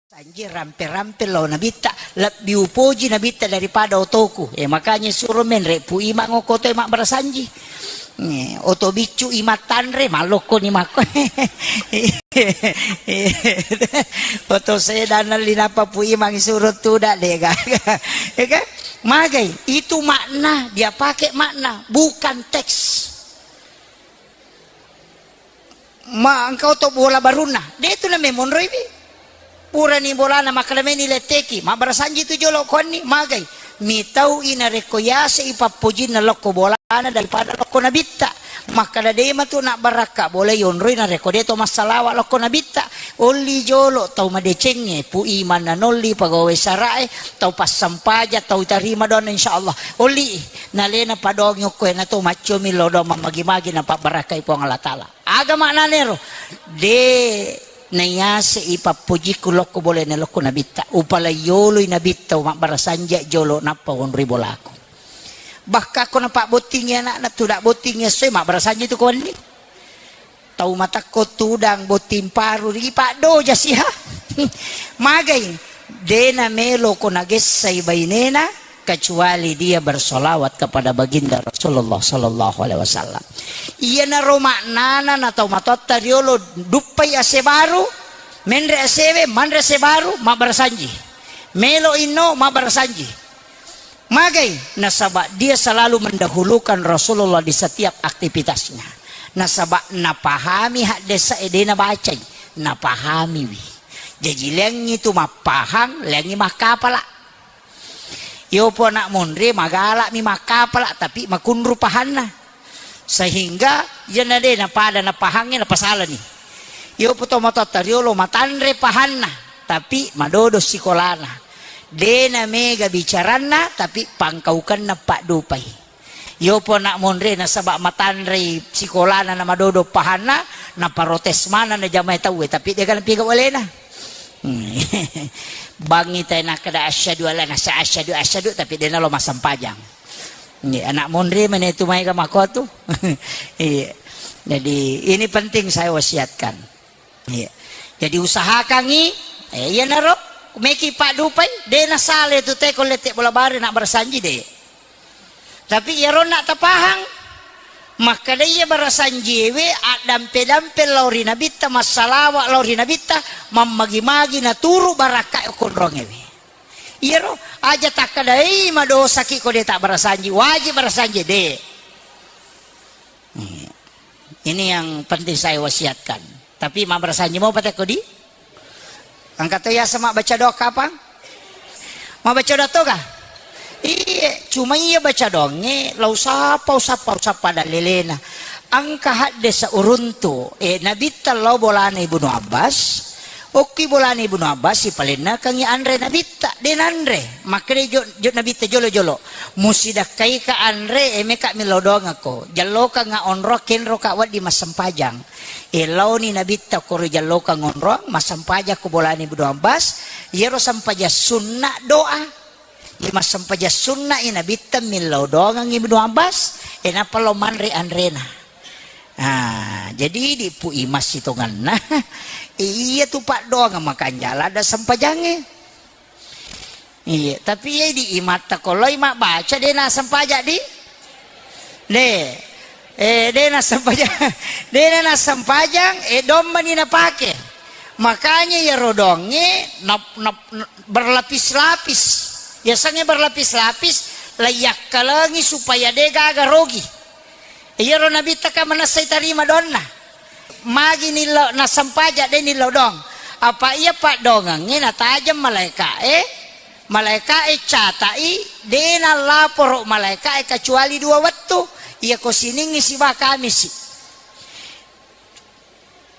Sanji rampe-rampe lao nabitta, lebbi upoji nabitta daripada otoku. Eh, makanya suro menre Pu Imang okko oto e mabbarasanji. Eh, oto biccu imattanre, malokko ni makko. Oto sedan linapa Pu Imang suro tuda dega. Ya kan? Magai, itu makna, dia pakai makna, bukan teks. Ma engka oto bola barunna, de tu namemonroiwi. Purani bolana makkada meni letteki, mabbarasanji tu jolo kuanni, magai. Mitau i narekko yase i pappojinna lokko bolana daripada lokko nabitta. Makkada de matu nabbarakka bola yonroi narekko de to massalawa lokko nabitta. Olli jolo tau madecengnge, Pu Imang nanolli pagawe sarae, tau passampaja, tau tarima doanna insyaallah. Olli i, nalena padongi okko e nato maccomi lao doang mammagi-magi napabbarakkai Puang Allah Taala. Aga maknanero? De nayase i pappojikku lokko bolana lokko nabitta. Upalai yoloi nabitta, mabbarasanji jolo nappa wonroi bolaku. Bahkan ko napabbottingi anakna, tuda bottingi essoe, mabbarasanji tu ko wenni. Tau matakko tudang botting paru, rigi paddoja siha. Magai, de namelo ko nagessai bainena, kecuali dia bersolawat kepada baginda Rasulullah sallallahu alaihi wasallam. Iyanaro maknana na tau matoatta riolo duppai ase baru, menre asewe, manre ase baru, mabbarasanji. Melo inno, mabbarasanji. Magai, nasaba dia selalu mendahulukan Rasulullah di setiap aktivitasnya. Nasaba napahami haddesa e de nabacai, napahamiwi. Jaji leangi tu mappahang, leangi makkapala. Yopo anak monre magalami makkapala, tapi makunru pahanna. Sehingga iyana de napada napahangnge napasalani. Yopo to matoatta riolo matanre pahanna, tapi madodo sikolana. De namega bicaranna, tapi pangkaukenna paddupai. Yopo anak monre nasaba matanrei sikolana na madodo pahanna, naparotes maneng na jamae tauwe, tapi de kana piga walena. Hmm. Bangi tai nakkeda asyhadu alla nasa asyhadu asyhadu, tapi de nalo massempajang. Iya, anak monre mene tu maega makko tu. Iya. Jadi ini penting saya wasiatkan. Iya. Jadi usahakangi, eh, iyanaro meki paddupai, de nasale tu teko lette bola bare na barasanji de. Tapi iyaronna tapahang, makkeda iya barasanjiewe addampe-dampe lao ri nabitta, massalawa lao ri nabitta, mammagi-magi naturu barakka okkonrongewe. Iyaro aja takkadai madosaki ko de tabbarasanji, wajib barasanji de. Hmm. Ini yang penting saya wasiatkan. Tapi mabbarasanji mopa tekko di? Engka to yaseng mabbaca doa kapang? Mabbaca doa toga? Iye, cuma iya baca doangnge, lau sapa, usappa, usappa dallelena. Engka haddesa uruntu, eh, nabitta lao bolana Ibnu Abbas, okki bolana Ibnu Abbas, sipalennakengngi anre nabitta, de nanre. Makkeda jo, jo nabitta jolo-jolo, musidakkaika anre, eh, meka millau doangakko. Jallokangnga onro, kenroka wedding massempajang. Eh, laoni nabitta koro jallokang onroang, massempajakko bolana Ibnu Abbas, iyaro sempajang sunna doa. Iya massempajang sunna i nabitta millau doangang Ibnu Abbas, eh, nappa lao manre anrena. Ah, jadi di Pu Imang sitongenna, iya tu paddoangang makanjala ada sempajangnge. Iya, tapi iya di imatta ko loi mabbaca de nassempajang di? De. Eh, de nassempajang. De nassempajang, eh, dommani napake. Makanya iyaro doangnge nap-, nap-, berlapis-lapis. Yasengnge berlapis-lapis, laiyakkalengi supaya de gaga rogi. Iyaro nabitta ka manessai tarima doanna. Magi nillo nassempajang de nillo doang. Apa iya paddoangengnge natajeng malaeka'e, Malaeka'e cata'i, de' nallaporo malaeka'e kecuali dua wettu, iyako Siningngi siba Kamisi.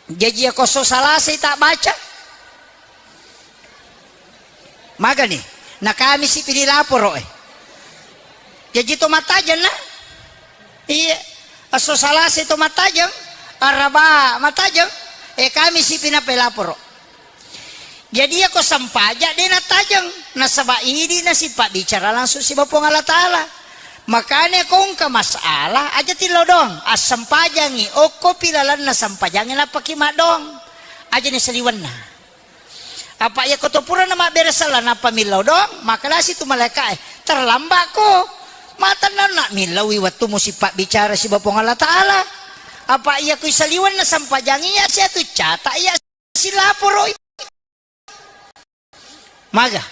Jaji iyako esso Salasai tabbaca, magani? Na Kamisi pi dilaporo e. Jaji to mattajeng na? Iya. Esso Salasai to mattajeng, Araba mattajeng, e Kamisi pi nappa ilaporo. Jadi iyako sempaja de' nattajeng, nasaba idi nasipabbicara langsung siba Puang Allah Taala. Makanya ko engka masalah, aja tillau doang, assempajangi, okkopi lalenna sempajangnge nappaki maddoang. Aja ni saliwenna. Apa iyako to purana mabbere sala nappa millau doang, makkedasi tu malaeka'e, "Terlambatko. Matennanna millaui wettumu sipabbicara siba Puang Allah Taala." Apa iyako isaliwenna sempajangi iya sia tu cata iya silaporoi. Maga.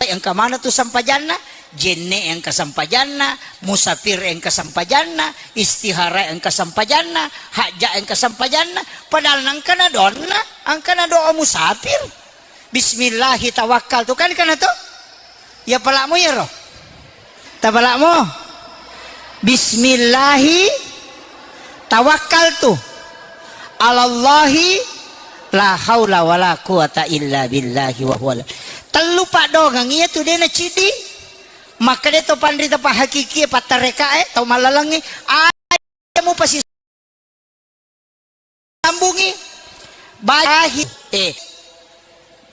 Engka mana tu sempajanna? Jenne engka sempajanna, musafir engka sempajanna, istihara engka sempajanna, hajja engka sempajanna. Padahal nangkana donna, angkana doa musafir. Bismillahi tawakkaltu, kan kana to? Ya palakmu ya ro. Tapalakmu? Bismillahi tawakkaltu alallahi la haula wala quwata illa billahi wa huwa. Tellu paddongeng iya tu de' naciddi. Makkeda to panrita pahakikie, pattarekae, tau mallalengngi, aja mupasi sambungi, bahi, eh,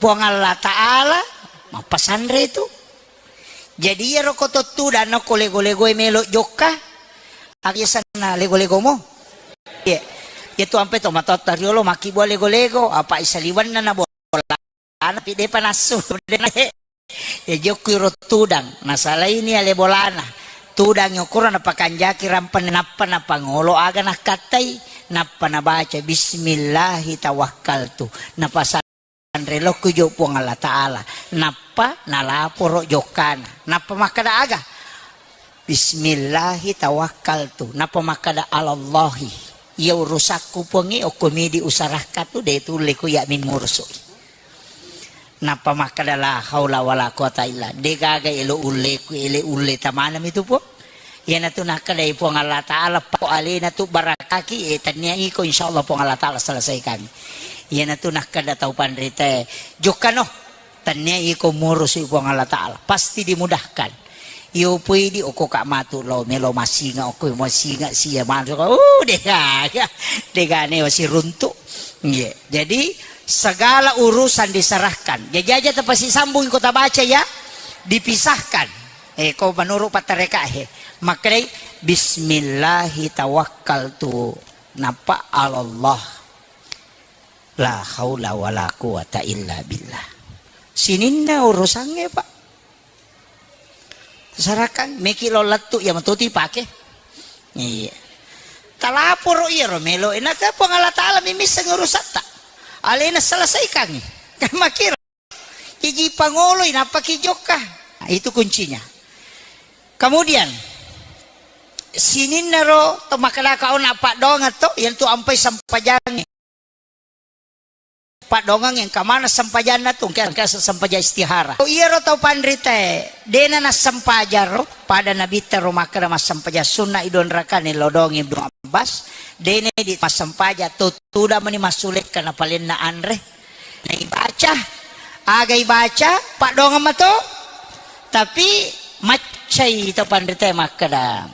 Puang Allah Ta'ala mappasanre tu. Jadi iyaro ko to tudang ko lego-legoe melo jokka, aga yasenna lego-legomu? Iya. Iya tu ampe to matotta riolo makkibua lego-lego, apa isaliwenna na bola. Ana pi depa nassu. Ya jokku iro tudang, nasalaini ale bolana. Tudang okoro napakanjaki rampen nappa napangolo aga nakkattai, nappa nabaca bismillahi tawakkaltu. Napasanre lokku jo Puang Allah Ta'ala. Nappa nalaporo jokkana. Nappa makkeda aga? Bismillahi tawakkaltu. Nappa makkeda alallahi. Iya urusakku Puangnge, okko midi usarakka tu de tulle ku iya mi murusui. Nappa makkeda la haula wala quwata illa. De gaga elo ulleku, ele ulle tamanami tu Puang. Iyanatu nakkedai Puang Allah Ta'ala, pako alena tu barakaki, e, tannia iko insyaallah Puang Allah Ta'ala selesaikan. Iyanatu nakkeda tau panritae, jokkano. Tannia iko murusi Puang Allah Ta'ala, pasti dimudahkan. Iyo pui di oko ka matu lo melo masinga oko masinga sia manu ko, uh, dega, dega ne wasi runtu. Nggih. Jadi segala urusan diserahkan. Jajaja tepasi sambung kota baca ya, dipisahkan. Eh, ko menurut patareka he. Maknai bismillahi tawakkaltu. Napa Allah. La haula wala quwata illa billah. Sininna urusangnge, Pak. Sarakan meki lo lettu iya matoti pake. Iya. Talaporo iyaro melo enaka Puang Allah Ta'ala mimisseng urusatta. Alena selesaikangi. Kan makiro. Iji pangoloi nappaki jokka. Nah, itu kuncinya. Kemudian sininna ro to makkadaka ona paddoangeng to yang tu ampai sempajangnge. Paddoangeng engka maneng sempajanna tu, engka, engka sempajang istihara. Oh, iyaro tau panritae, dena nassempajang ro, pada nabitta ro makkeda massempajang sunna idonrakani lo doang Ibnu Abbas, dena di massempajang to tudang mani massulekka napalenna anre. Naibaca, aga ibaca, paddoangeng mato, tapi maccai tau panritae makkeda.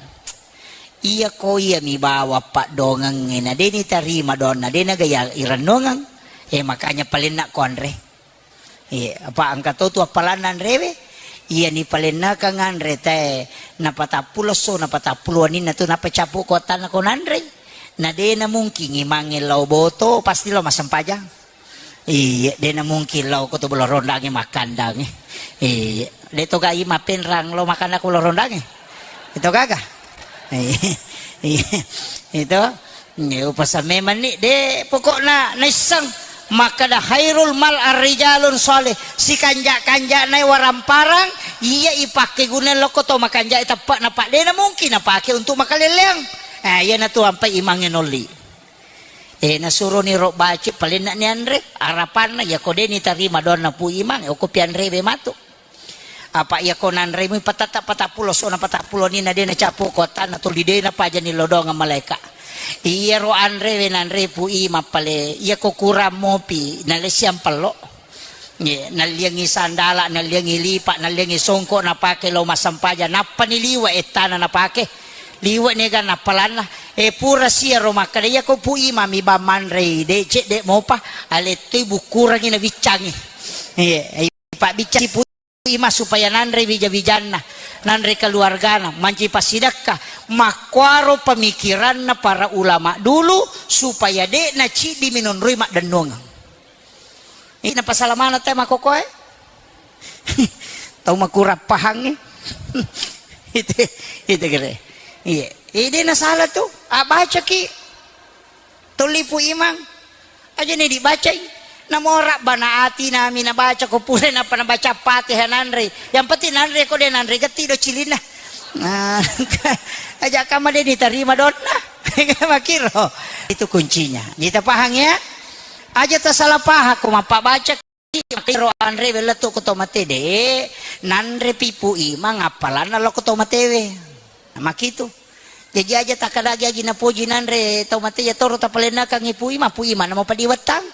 Iya ko iya mi bawang paddoangengnge na de nitarima doanna, de naga iya irennongeng. Eh, makanya palenna ko anre. Iya, apa engka to tu appalanna anrewe? Iya ni palennakang anre te napatappulo esso, napatappulo waninna tu napacappu ko attanna ko nanre. Na de na mungkin imangnge lao boto, pasti lao massempajang. Iya, de na mungkin lao ko to bolo rondangnge makkandangnge. Iya, de to gai mapenrang lao makanna ko bolo rondangnge. Itu gaga. Iya, iya. Itu. Nge upasa memang ni de pokokna naisseng makkeda khairul mal arrijalun shalih, sikanja-kanja nai waramparang iya ipakke guna lokko to makanja teppe na pak de na mungkin napake untuk makaleleang. Eh, iya na tu ampai imangnge nolli. Eh, nasuroni ro baci palenna ni anre, arapanna, iya ko de nitarima doanna Pu Imang, eh, okko pianrewe matu. Apa iyako nanremu patata patappulo sona patappulo ni na de nacapo kotanna tuli de napajani lodongeng malaika. Iyaro anrewe nanre Pu Imang pale, iyako kurang mopi, nalessiang pello. Ye, nalliangi sandala, nalliangi lipa, nalliangi songko napake lao massempajang, nappani liwe ettana napake. Liwe nega nappalanna. E pura siaro makkeda, iyako Pu Imang mi bang manrei, de cedde mopa, alettoi bukkurangi nabiccangi. Ye, pabbiccangi Pu Imang supaya nanre wija-wijanna, nanre keluargana, mancaji passidekka. Makkuaro pemikiranna para ulama dulu supaya de naciddi minonroi maddennuangeng. Ini pasala maneng te makokoe. Tau makurang pahangnge. Itu, itu kere. Iya. Ini na salah tu. Ah, bacaki. Tuli Pu Imang. Aja ni dibacai. Namo Rabbana atina mi nabaca ko pura napa nabaca Fatihah nanre. Yang penting nanre ko de nanre getti do cilinna. Nah, aja kama de ni tarima donna. Makiro. Itu kuncinya. Kita paham ya? Aja tasalah paham ko mappabaca. Makiro anre wella tu ko to mate de, nanre pi Pu Imang appalanna lo ko to matewe. Makitu. Jaji aja takkadagi agi napoji nanre tau mate ya toro tapalennakangi Pu Imang, Pu Imang namo padiwettang.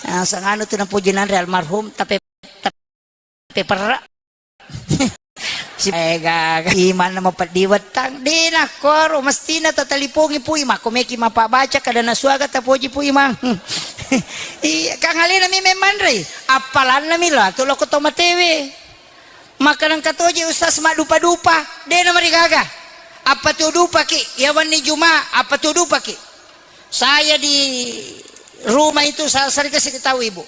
Ah, sanganu tu napoji nanre almarhum, tapi peperra. Si eh, gaga imanna mapeddi wettang. De nakkoro, mestina tatalipongi Pu Imang. Ko meki mapabbaca kada nasuaga tapoji Pu Imang. Iya, kang alena mi memmanrei. Appalanna mi lo atu loko to matewe. Maka nengka toje ustaz maddupa-dupa. De namarigaga. Apa tu dupaki? Ya wenni Juma, apa tu dupaki? Saya di rumah itu sa-, sering kasih tahu ibu.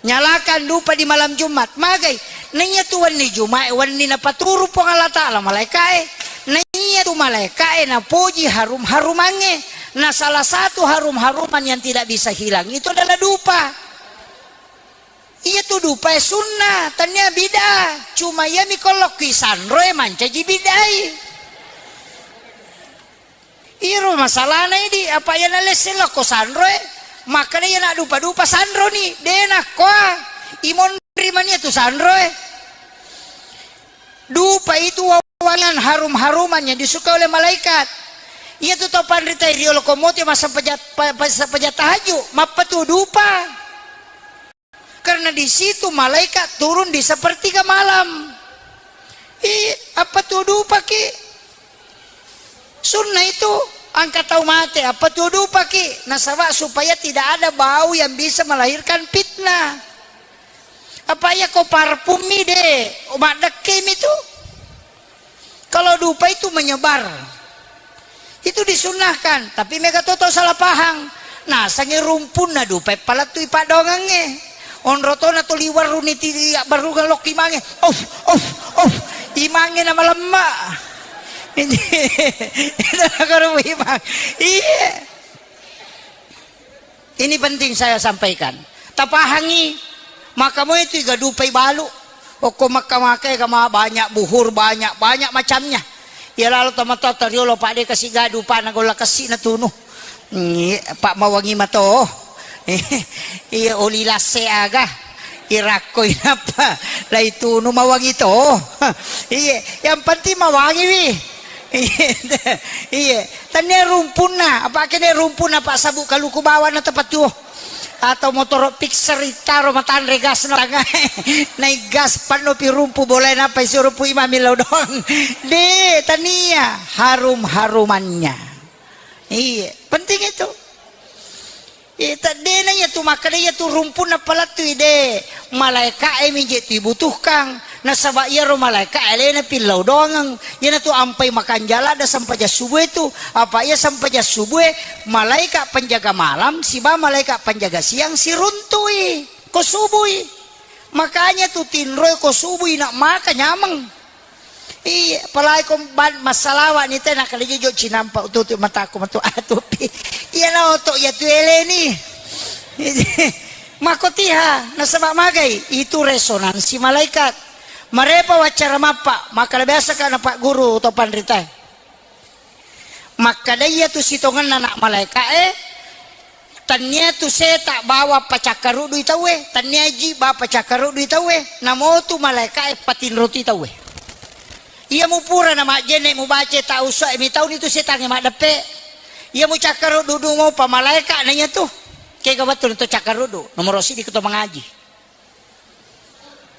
Nyalakan dupa di malam Jumat. Magai. Naiya tu wenni Jumat, wenni napaturu Puang Allah Ta'ala malaikae. Naiya tu malaikae napoji harum-harumange. Nah, salah satu harum-haruman yang tidak bisa hilang itu adalah dupa. Iya tu dupae sunnah, tania bid'ah. Cuma iya mi kolokki sanroe mancaji bid'ai. Iro masalahna idi, apa iya nalesse lokko sanroe, makkeda iya naddupa-dupa sanroni, de nakkoa, imonri mania tu sanroe. Dupa itu wangian harum-haruman yang disukai oleh malaikat. Iya tu tau panrita riolo komote massempajang, pa-, pa-, sempajang tahajud, mappatu dupa. Karena di situ malaikat turun di sepertiga malam. Ih, apa tu dupaki? Sunnah itu angka tau mate, apa tu dupaki? Nasaba supaya tidak ada bau yang bisa melahirkan fitnah. Apa iya ko parfum mi de, maddekke mi tu. Kalau dupa itu menyebar. Itu disunnahkan, tapi mega to tau salah pahang. Nasangi rumpunna dupa palattui padongangnge. Onro tona to liwarru ni ti abbarungang lokki mange. Of, of, of. Imangnge na malemma. Itu nakaro imang. Iya. Ini penting saya sampaikan. Tapahangi, maka moi tu igadupai balu. Okko maka-maka ega ma banyak buhur, banyak, banyak macamnya. Iya lalo tomatoa toriolo, Pak, de kasi gadu, Pak, na golla kessi na tunu. Ngi, Pak, mawangi mato. Iya, oli lasse aga. Irakko inappa lai tunu mawangi to. Iya, yang penting mawangi wi. Iya, iya. Tania rumpunna, apa kene rumpunna, Pak, sabu kaluku bawa na tepat tuo. Atau motoro fixer itaro matanre gas na tangae. Nai gas panno pi rumpu boleh napa isi rumpu imami lodong. De, tania harum-harumannya. Iya, penting itu. Iya, tadena iya tu makkeda iya tu rumpunna palattui de. Malaika'e mi je tu ibutuhkang. Nasaba iyaro malaika'e alena pillau doangeng. Iyanatu ampai makanjala da sempajang subuh itu. Apa iya sempajang subuh, malaikat penjaga malam siba malaikat penjaga siang siruntui ko subui. Makanya tu tinroi ko subui nak maka nyameng. Iya, apalagi ko ban-, massalawa ni tena kali jojo cinampa ututu mataku matu atupi. Iya na oto iya tu eleni. Makotiha nasaba magai itu resonansi malaikat. Marepa wacara mappa, maka biasa kana Pak Guru to panrita. Makkadai iya tu sitongenna anak malaika'e, Tannia tu seta bawa pacakkarudui tauwe, tannia ji bawa pacakkarudui tauwe, namotu malaeka'e patinroti tauwe. Iya mupura na majjenne mubace tau soe mitauni tu setangnge maddeppe. Iya mucakkarudu mopa malaeka na iya tu. Kega wettu na to cakkarudu, nomoro siddi ko to mangaji.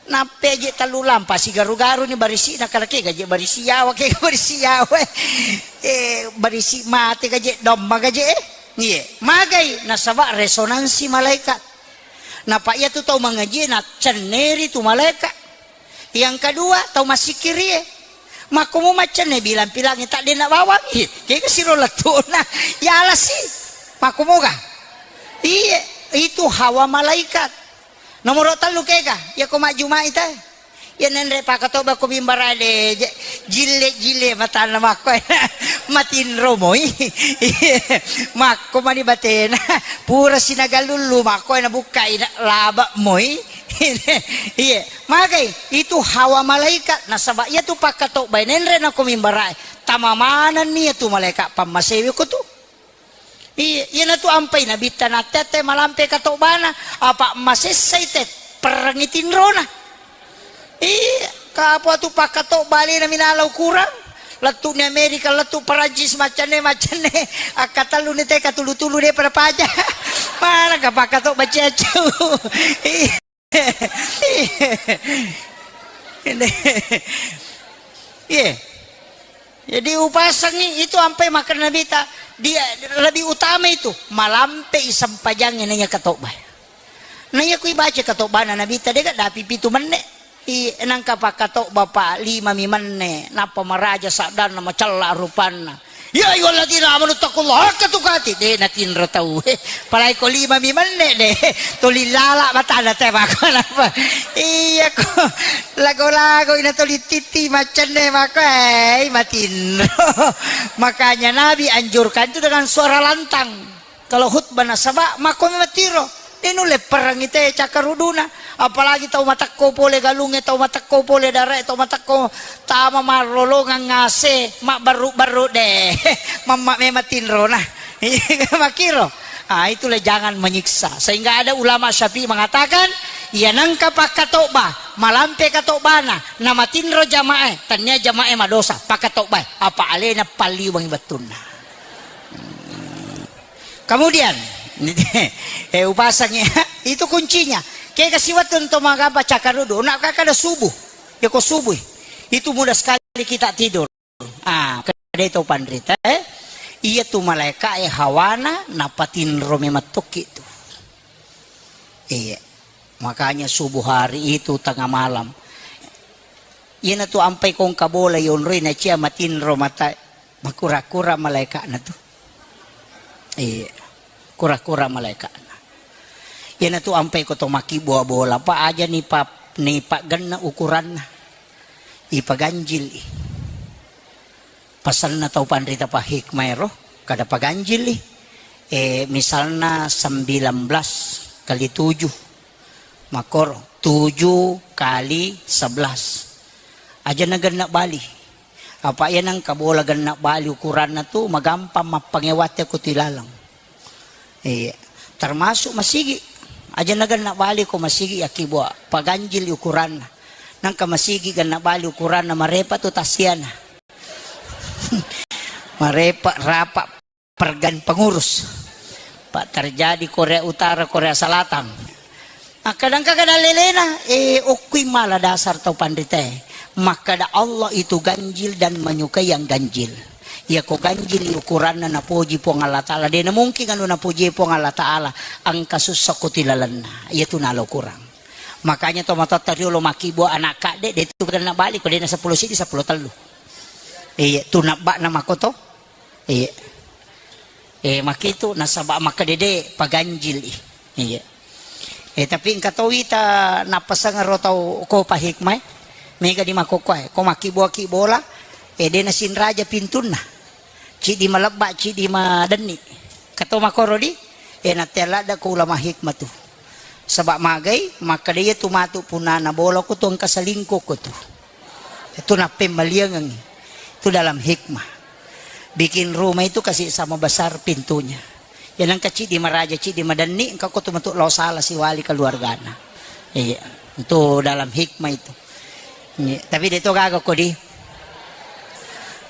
Nappe je tellu lampa sigaru-garu ni barisi na kala kega je barisi yawa, kega barisi yawa. Eh, barisi mate gaje domma gaje eh. Iye, magai nasaba resonansi malaikat. Napa iya tu tau mangaji na cenneri tu malaikat. Yang kedua, tau massikirie. Makkomo maccenne bilang-pilangi tak dena bawang. Ih, kega siro lettuna. Yalasi. Makkomoga. Iye, itu hawa malaikat. Nomoro tellu kega, iya ko majjumai te. Iya nenre pakatoba ko mimbara de, je-, jille-jille matanna makko. Matinro moi. Makko mani batena. Pura sinagalullu makko na bukkai na laba moi. Iya, magai itu hawa malaikat nasaba iya tu pakkatobbae nenre nako mimbarae tama manenni iya tu malaikat pammasewe ko tu. Iya, iya na tu ampai nabitta natte-atte malampe katobbana apa masessai te perrengi tinrona. Iya, kapo tu pakkatobba alena minala ukurang. Lettu ni Amerika, lettu Perancis, maccanne, maccanne. Akkatellu ni te katulu-tulu de pada paja. Mana ka pakkatobba cecau. Iya. Iya. Jadi upasangi itu ampai makan Nabi ta dia lebih utama itu malampe isempajangi nanya katoba. Nanya kui baca katobana Nabi ta dega dapi pitu menne. I nangka pakkatobba pa lima mi menne nappa maraja saddanna macella rupanna. Ya ayyuhalladzina amanu taqullaha haqqa tuqatih. De natinro tau. Palai ko lima mi menne de. Tuli lala batana te mako napa. Iya ko lago-lago ina tuli titi macenne mako eh matinro. Makanya Nabi anjurkan itu dengan suara lantang. Kalau khutbah nasaba mako matiro. De nulle perangi te cakkaruduna. Apalagi tau matekko pole galungnge, tau matekko pole darae, tau matekko tama marrolongang ngase, mabbarru-barru de. Mamma memang tinrona. Makkiro. Ah, itulah jangan menyiksa. Sehingga ada ulama Syafi'i mengatakan, iya nangka pakkatobba, malampe katobbana, namatinro jamae, tania jamae madosa, pakkatobbae, apa alena palliwangi wettunna. Kemudian, eh, upasangi, itu kuncinya. Kega siwettu to magaba cakarudu, nak kada subuh. Ya ko subuh. Itu mudah sekali kita tidur. Ah, kada tau panrita, eh. Iya tu malaika e hawana napatinro memang tokki tu. Iya. Makanya subuh hari itu tengah malam. Iyana tu ampai kongka bola yonroi na cia matinro mata. Makura-kura malaeka'na tu. Iya. Kura-kura malaeka'na. Iyana tu ampai ko to makkibua bola, pa aja ni pa, ni paggenna ukuranna. Ipaganjil i. Pasanna tau panrita pa hikmah ero, kada paganjil i. Eh, misalna sembilan belas kali tujuh. Makkoro, tujuh kali sebelas. Aja na genna bali. Apa iya nengka bola genna bali ukuranna tu magampang mappangewatte ko tu ilaleng. Iya. Termasuk masigi. Aja na genna bali ko masigi yakkibua. Paganjil ukuranna. Nengka masigi genna bali ukuranna marepa tu tasiana. Marepa rapa pergan pengurus. Pak terjadi Korea Utara, Korea Selatan. Akkadangka kada lelena, eh, okkui mala dasar tau panritae. Makkada Allah itu ganjil dan menyukai yang ganjil. Iya ko ganjil ukuranna napoji Puang Allah Ta'ala. Dena mungkin anu napoji Puang Allah Ta'ala. Angka sussa ko tilalenna. Iya tu nala ukurang. Makanya to matotta riolo makkibua anak kadde, de tu kena balik ko dena sepuluh sidi, sepuluh tellu. Iya, tu nabba'na makoto. Iya. Eh, makitu nasaba makkedede paganjil i. Iya. Eh, tapi engka to wita nappaseng ro tau ko pa hikmah e. Mega di makokkoe. Ko makkibua-kibola, eh, de nasinraja pintunna. Cidi malebba, cidi madenni. Kato makoro di, eh, natte ladda ko ulama hikmah tu. Saba magai, makkeda iya tu matu punana bola ko tu engka selingkuh ko tu. Itu nappemmaliangengngi. Itu dalam hikmah. Bikin rumah itu kasih sama besar pintunya. Ya nangka ciddi maraja, ciddi madenni, engka ko tu metu lao sala siwali keluargana. Iya, itu dalam hikmah itu. Iya, tapi de to gaga ko di.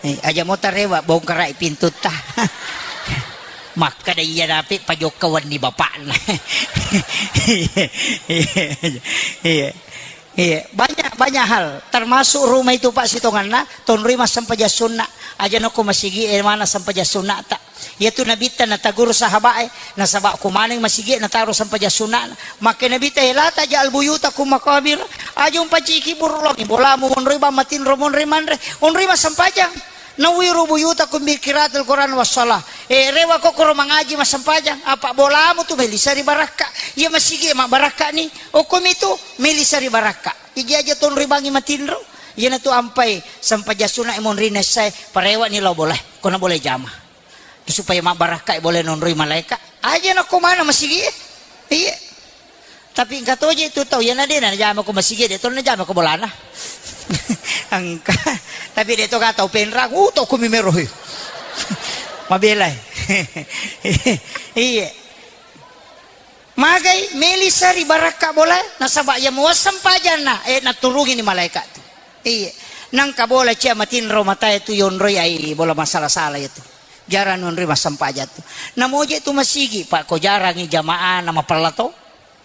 Eh, aja mo tarewa bongkarai pintutta. Makkeda iya dapi pajokka wenni bapakna. Iya, iya, iya. Iya, banyak, banyak hal, termasuk rumah itu, Pak, sitonganna tonroi massempajang sunna. Aja nokko masigi e mana sempajang sunna ta. Iyatu Nabitta nataguru sahabae, nasaba ko maneng masigi e nataro sempajang sunnana. Makke Nabitta, "Eh, la taj'al buyutakum maqabir." Aja umpaciki burulongi bolamu monroi bang matinro monroi manre, onroi massempajang. Nawwiru buyutakum bi qiraatil Qur'an was shalah. Eh, rewa kokkoro mangaji massempajang, apa bolamu tu melisa ri barakka. Iya masigi e mabbarakka ni. Okkomi tu melisa ri barakka. Iji aja tonroi bangi matinro. Iyanatu ampai sempajang sunna e monri naissae, parewani lao bolae. Kona bolae jama. Supaya mabbarakka e bolae nonroi malaeka. Aja nakko mana masigi e. Iya. Tapi engka toje tu tau, iyana de najama ko masigi e, de to najama ko bolana. Engka. Tapi de to ga tau penrang, uh, to kumi merohi. Mabelai. Iya. Magai melisa ri barakka bolae, nasaba iya muassempajang na, eh, naturungini malaeka tu. Iya. Nangka bola cia matinro matae tu yonroi ai bola masala-sala itu. Jarang nonroi massempajang tu. Namoje tu masigi, Pak, ko jarangi jamaah na mapella to.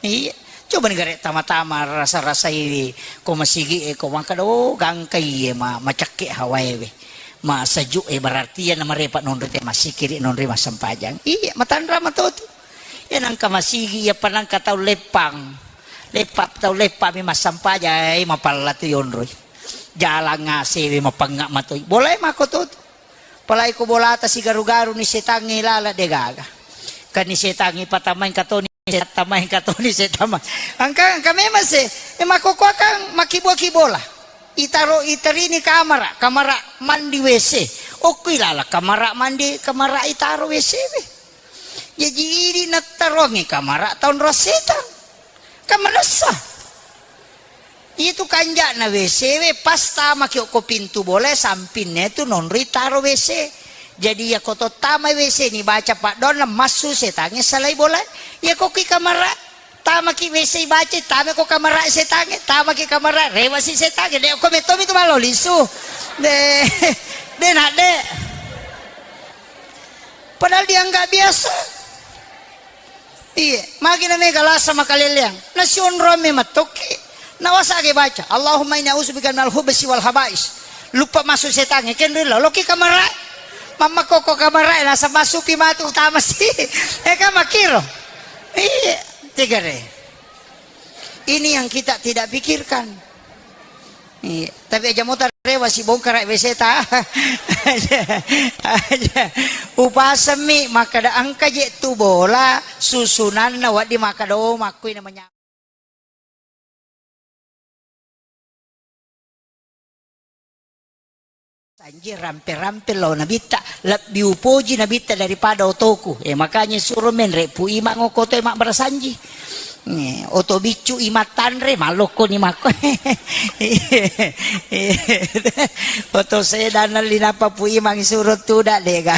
Iya. Coba ni gare tama-tama rasa-rasai ko masigi e ko makkeda, "Oh, gangka iye ma-, macakke hawae we. Ma sejuk e berarti iya na marepa nonroi te masikiri nonroi massempajang." Iya, matanra mato tu. Iya nangka masigi, iya pa nangka tau leppang. Leppa tau leppa mi massempajang, eh, mapella tu yonroi. Jalang ngasewe mapengnga matoi. Bolae mako to tu. Apalagi ko bolata sigaru-garu ni setangnge lala de gaga. Kan ni setangnge patamai katoni, setamai katoni, setama. Engka, engka memang se, eh, makkokkoakang makkibua-kibola. Itaro, itarini kamara, kamara mandi W C. Okko ilala kamara mandi, kamara itaro W C we. Jaji idi nattaroangngi kamara taonro setang. Kan manessa. Itu kanja'na W C we, pas tamaki okko pintu bolae, sampinna tu nonroi taro W C. Jadi, iyako to tama W C ni baca paddoanna massu setangnge salai bolae. Iyako ki kamara, tamaki W C baca, tamako kamara setangnge, tamaki kamara, rewasi setangnge. De okko mettomi tu malo lisu. De, de nak de. Padahal dianggap biasa. Iye, magi na mega lasa makaleleang. Nasionroang memang tokki. Nawasage baca, "Allahumma inni a'udzubika minal khubsi wal khaba'is." Luppa masuk setangnge, kenrilla, loki kamarae. Mamma koko kamarae, nasa masupi matu tamasi. Eka makiro. Iye, tigare. Ini yang kita tidak pikirkan. Iya, tapi aja mota rewa si bongkara W C ta. Aja, aja. Upasemmi makkeda engka je tu bola susunanna waddi makkeda, oh, makkui namanya. Sanji rampe-rampe lao nabitta, lebbi upoji nabitta daripada otoku. Eh, makanya suro menre Pu Imang okko otoe mabbarasanji. Eh, oto biccu imattanre, malokko ni makko. Oto sedan linapa Pu Imang suro tuda dega.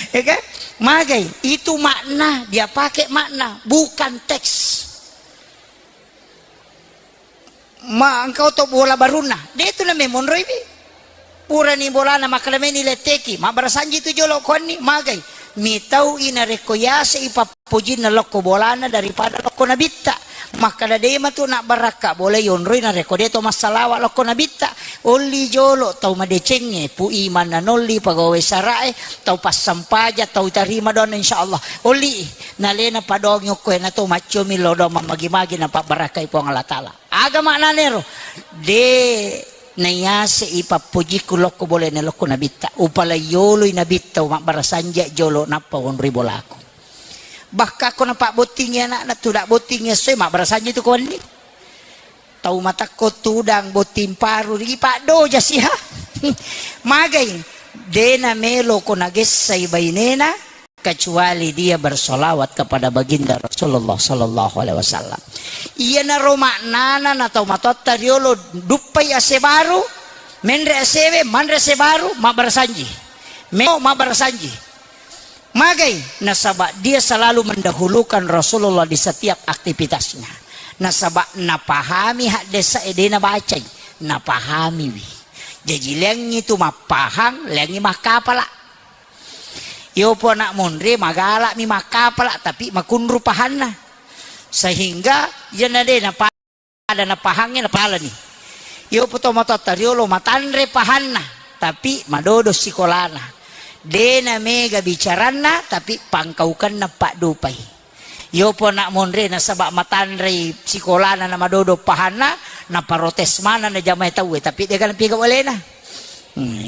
Ya kan? Magai, itu makna, dia pakai makna, bukan teks. Ma engka oto bola barunna, de tu na memonroiwi. Purani bolana makkalemeni letteki, mabbarasanji tu jolo konni, magai. Mitau i narekko yase i pappojinna lokko bolana daripada lokko nabitta. Makkada de matu nabbarakka bola yonroi narekko de to massalawa lokko nabitta. Olli jolo tau madecengnge, Pu Imang nanolli pegawai sarae, tau passampaja, tau tarima doanna insyaallah. Olli i. Nalena padongi okko e nato maccomi lao doang mammagi-magi napabbarakkai Puang Allah Ta'ala. Aga maknanero? De naiase i pappojikku lokko bolena lokko nabitta. Upalai yoloi nabitta mabbarasanji jolo nappa wonroi bolaku. Bakka ko napabbottingi anakna, tuda bottingi essoe mabbarasanji tu ko wenni. Tau matakko tudang botting paru, ripaddoja siha. Magai, de namelo ko nagessai bainena, kecuali dia bersolawat kepada baginda Rasulullah sallallahu alaihi wasallam. Iyanaro maknana na tau matoatta riolo duppai ase baru, menre asewe, manre ase baru, mabbarasanji. Meo mabbarasanji. Magai? Nasaba dia selalu mendahulukan Rasulullah di setiap aktivitasnya. Nasaba napahami haddesa e, de nabacai, napahamiwi. Jaji leangngi tu mappahang, leangngi makkapala. Yopo anak monre magalami makkapala, tapi makunru pahanna. Sehingga iyana de napa- ada napahangnge napalani. Yopo to matotta riolo matanre pahanna, tapi madodo sikolana. De namega bicaranna, tapi pangkaukenna paddupai. Yopo anak monre nasaba matanrei sikolana na madodo pahanna, naparotes maneng na jamae tauwe, tapi de gaga napiga walena. Hmm.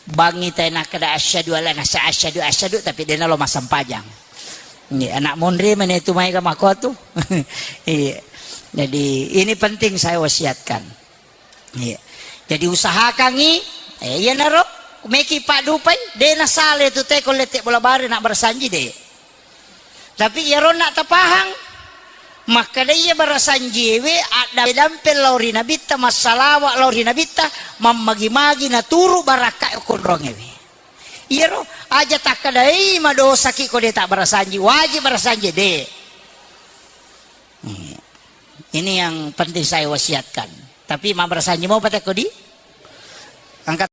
Bangi tai nakkeda asyhadu alla nasa asyhadu asyhadu, tapi de nalo massempajang. Iya, anak monre mane tu maega makko tu. Iya. Jadi ini penting saya wasiatkan. Iya. Jadi usahakangi, eh, iyanaro meki paddupai, de nasale tu teko lette bola bare na barasanji de. Tapi iyaro na tapahang, makkeda iya barasanjiewe addampeng lao ri nabitta, massalawa lao ri nabitta, mammagi-magi naturu barakka konrongewe. Iyaro aja takkedai madosaki ko de tabbarasanji, wajib barasanji de. Ini yang penting saya wasiatkan. Tapi mabbarasanji mau patekko di angkat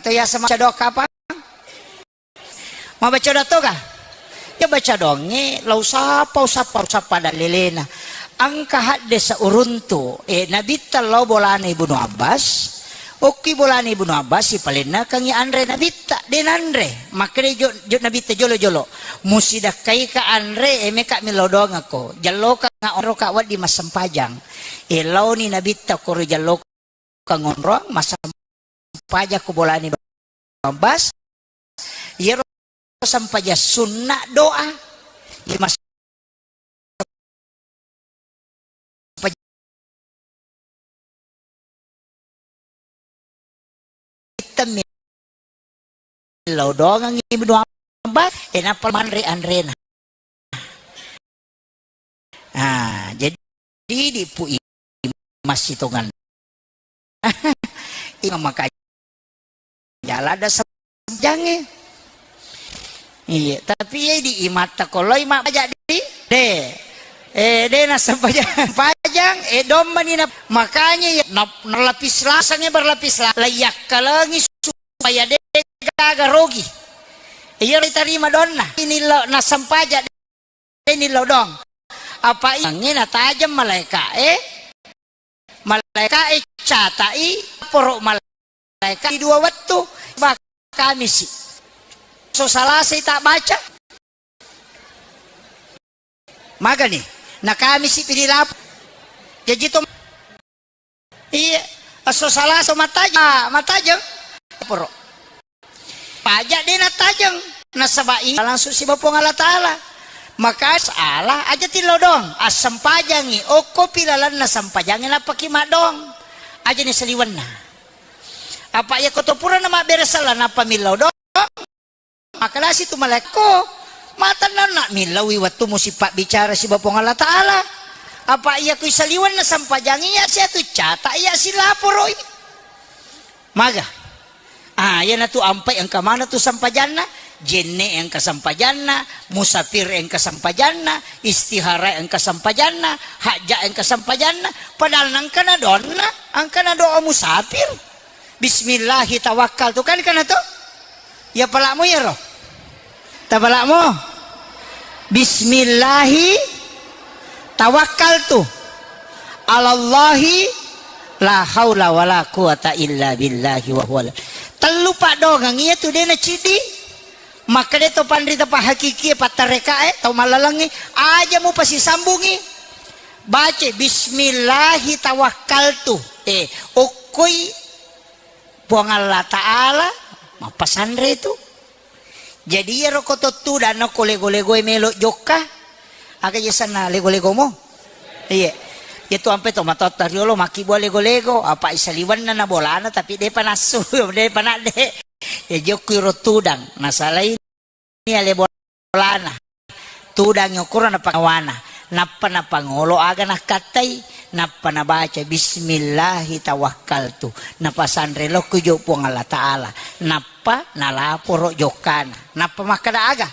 to ya sama cadok apa? Mabaca doang toga? Ya baca doangnge, lau sapa, usappa, usappa dalelena. Engka haddesa uruntu, eh, Nabitta lao bolana Ibnu Abbas, okki bolana Ibnu Abbas, sipalennakangi anre Nabitta, de nanre. Makkeda jo, jo Nabitta jolo-jolo. Musidakkaika anre, eh, meka millau doangako. Jalloka ngaonroka wedding massempajang. Eh, laoni Nabitta koro jalloka kangonroang, massempajang ko bolani Bambas. Iyaro sempajang sunna doa. Iya mas-, Temmi lao doangang Ibnu Abbas, eh, nappa manre anrena. Ah, jadi dipu i-, massitongan. Imang maka jala ada sembajangnge. Iya, tapi iya di imatta koloi mabbaja di de. Eh, de nasempajang pajang, eh, dommani na, makanya ya, na, nalapis lasangnge berlapis la-, layakkalengi supaya de gaga rogi. Iya ritarima donna. Ini lo nasempajang. Ini lodong. Apa iyangnge natajeng malaeka e? Malaeka e catai poro malaeka di dua wettu. Ba-, Kamisi. So Salasa i tak baca. Magani. Na Kamisi pidi lapo. Jaji to Iya, esso Salasa matajeng, matajeng. Poro. Paja de natajeng, nasaba iya langsung siba Puang Allah Taala. Maka salah aja tilodong, assempajangi, okko pilalenna sempajangi nappaki maddong. Aja ni saliwenna. Apa iya koto purana mabbere sala nappa millodong. Makkedasi tu malaekko, matennanna millauwi wettumu sipabbicara siba Puang Allah Taala. Apa iya kui saliwenna sempajangi iya siatu cata iya silaporoi. Maga. Ah, iyanatu ampai engka mana tu sempajanna, jenne engka sempajanna, musafir engka sempajanna, istihara engka sempajanna, hajja engka sempajanna, padahal nangkana donna, angkana doa musafir. Bismillahi tawakkaltu. Kan kana to? Ya pala'mu iyaro. Tapala'mu. Bismillahi tawakkaltu. Alallahi la haula wala quwata illa billahi wa huwal. Tellu paddongeng iya tu de naciddi. Makkeda to panrita pahakiki pattareka e, tau mallalengngi, aja mupasisambungi. Baca bismillahi tawakkaltu. Eh, okkoi Puang Allah Ta'ala mappasanre tu. Jadi iyaro ko to tudang nako lego-lego e melo jokka. Aga je sanna lego-legomo? Iya. Iya tu ampe to matotta riolo makkibua lego-lego, apa isaliwenna na bolana tapi depa nassu, depa nadde. Ya jokku iro tudang, nasalai ale bolana. Tudangi okoro napangawana. Nappa napangolo aga nakkattai. Nappa nabaca, "Bismillahi tawakkaltu." Napasanre lokku jo Puang Allah Ta'ala. Nappa nalaporo jokkana. Nappa makkeda aga?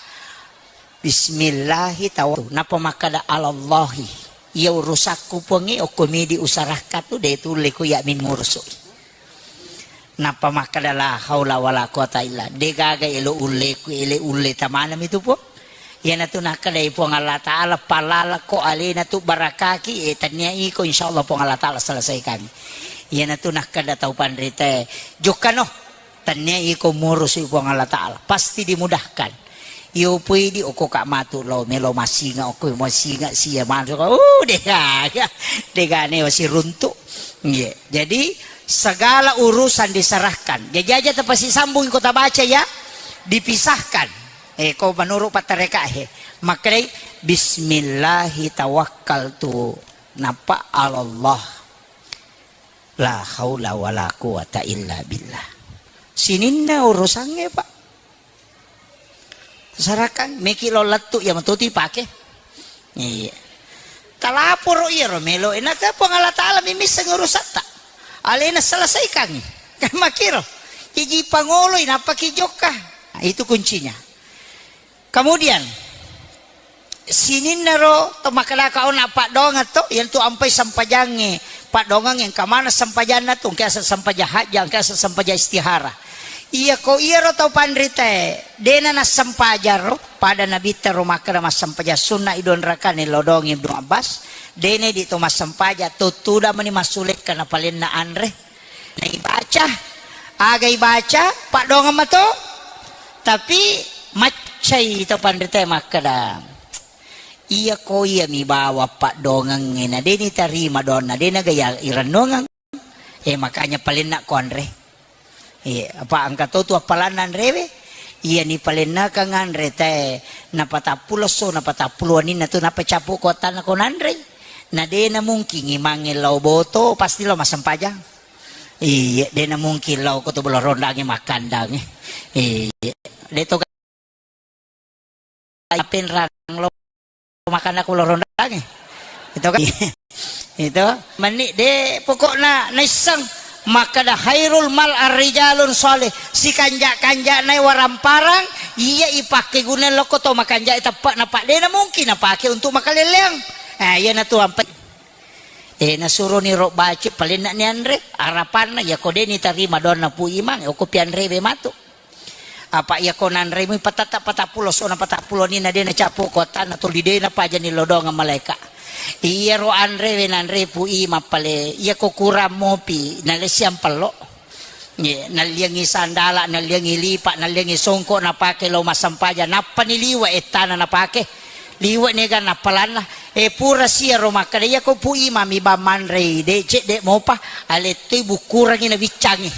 Bismillahi tawakkaltu. Nappa makkeda alallahi. Iya urusakku Puangnge, okko midi usarakka tu, de tulle ku iya min murusui. Nappa makkeda la haula wala quwata illa. De gaga elo ulle ku, ele ulle tamana mi tu Puang. Iyanatu nakkedai Puang Allah Ta'ala, palala ko alena tu barakaki, e tania iko insyaallah Puang Allah Ta'ala selesaikan. Iyanatu nakkeda tau panritae, jokkano. Tania iko murusui Puang Allah Ta'ala, pasti dimudahkan. Iyo pui di oko ka matu lo melo masinga, oko masinga sia matu. Uh, dega, dega ne wasi runtu. Iya. Jadi segala urusan diserahkan. Jadi aja tepasi sambung iko tabaca ya, dipisahkan. Eh, ko menurut patareka he. Makkedai bismillahi tawakkaltu. Napa Allah. La haula wala quwata illa billah. Sininna urusangnge, Pak. Sarakan meki lo lettu iya matuti pake. Iya. Talaporo iyaro melo enaka Puang Allah Ta'ala mimisseng urusatta. Alena selesaikangi. Kan makiro. Iji pangoloi napaki jokka. Nah, itu kuncinya. Kemudian, sininnaro to makkedaka ona paddoangeng to, iyantu ampai sempajangnge, paddoangeng engka maneng sempajanna tu, engka aseng sempajang hajja, engka aseng sempajang istihara. Iya ko iyaro tau panritae, dena nassempajang ro, pada nabitta ro makkeda massempajang sunna idonrakane lodong Ibnu Abbas, dena idi to massempajang, to tudang mani massulekka napalenna anre. Naibaca, aga ibaca, paddoangeng mato. Tapi maccai to panritae makkeda, iya ko iya mi bawa paddoangengnge na de nitarima doanna, de naga iya irennuangeng. Eh, makanya palenna ko anre. Eh, apa engka to tu appalanna anrewe? Iya ni palennakang anre tae napatappulo esso, napatappulo waninna tu nappa cappu ko attanna ko nanrei. Na de na mungkin imangnge lao boto, pasti lao massempajang. Iya, de na mungkin lao ko to bolo rondangnge makkandangnge. Iya, de to penrang lo makanna ko bolo rondangnge. Itu kan? Itu. Meni de pokokna naisseng makkeda khairul mal arrijalun shalih, sikanja-kanjana waramparang iya ipakkeguna lokko to makanja teppe na, Pak, de na mungkin napake untuk makaleleang. Eh, iya na tu ampe. Eh, nasuroni ro baci palenna ni anre, arapanna iya ko de nitarima doanna Pu Imang, oko pianrewe matu. Apa iya ko nanremu patatta patappulo sona patappulo ni na de na cappu ko attanna tuli de na pajani lodongeng malaeka. Iya ro anrewe nanre Pu Imang pale, iya ko kurang mopi, nalessiang pello. Ye, nalliangi sandala, nalliangi lipa, nalliangi songko napake lao massempajang, nappani liwe ettana napake. Liwe nega nappalanna. E pura sia ro makkeda, iya ko Pu Imang mi bang manrei, de cedde mopa, alettoi bukkurangi nabiccangi.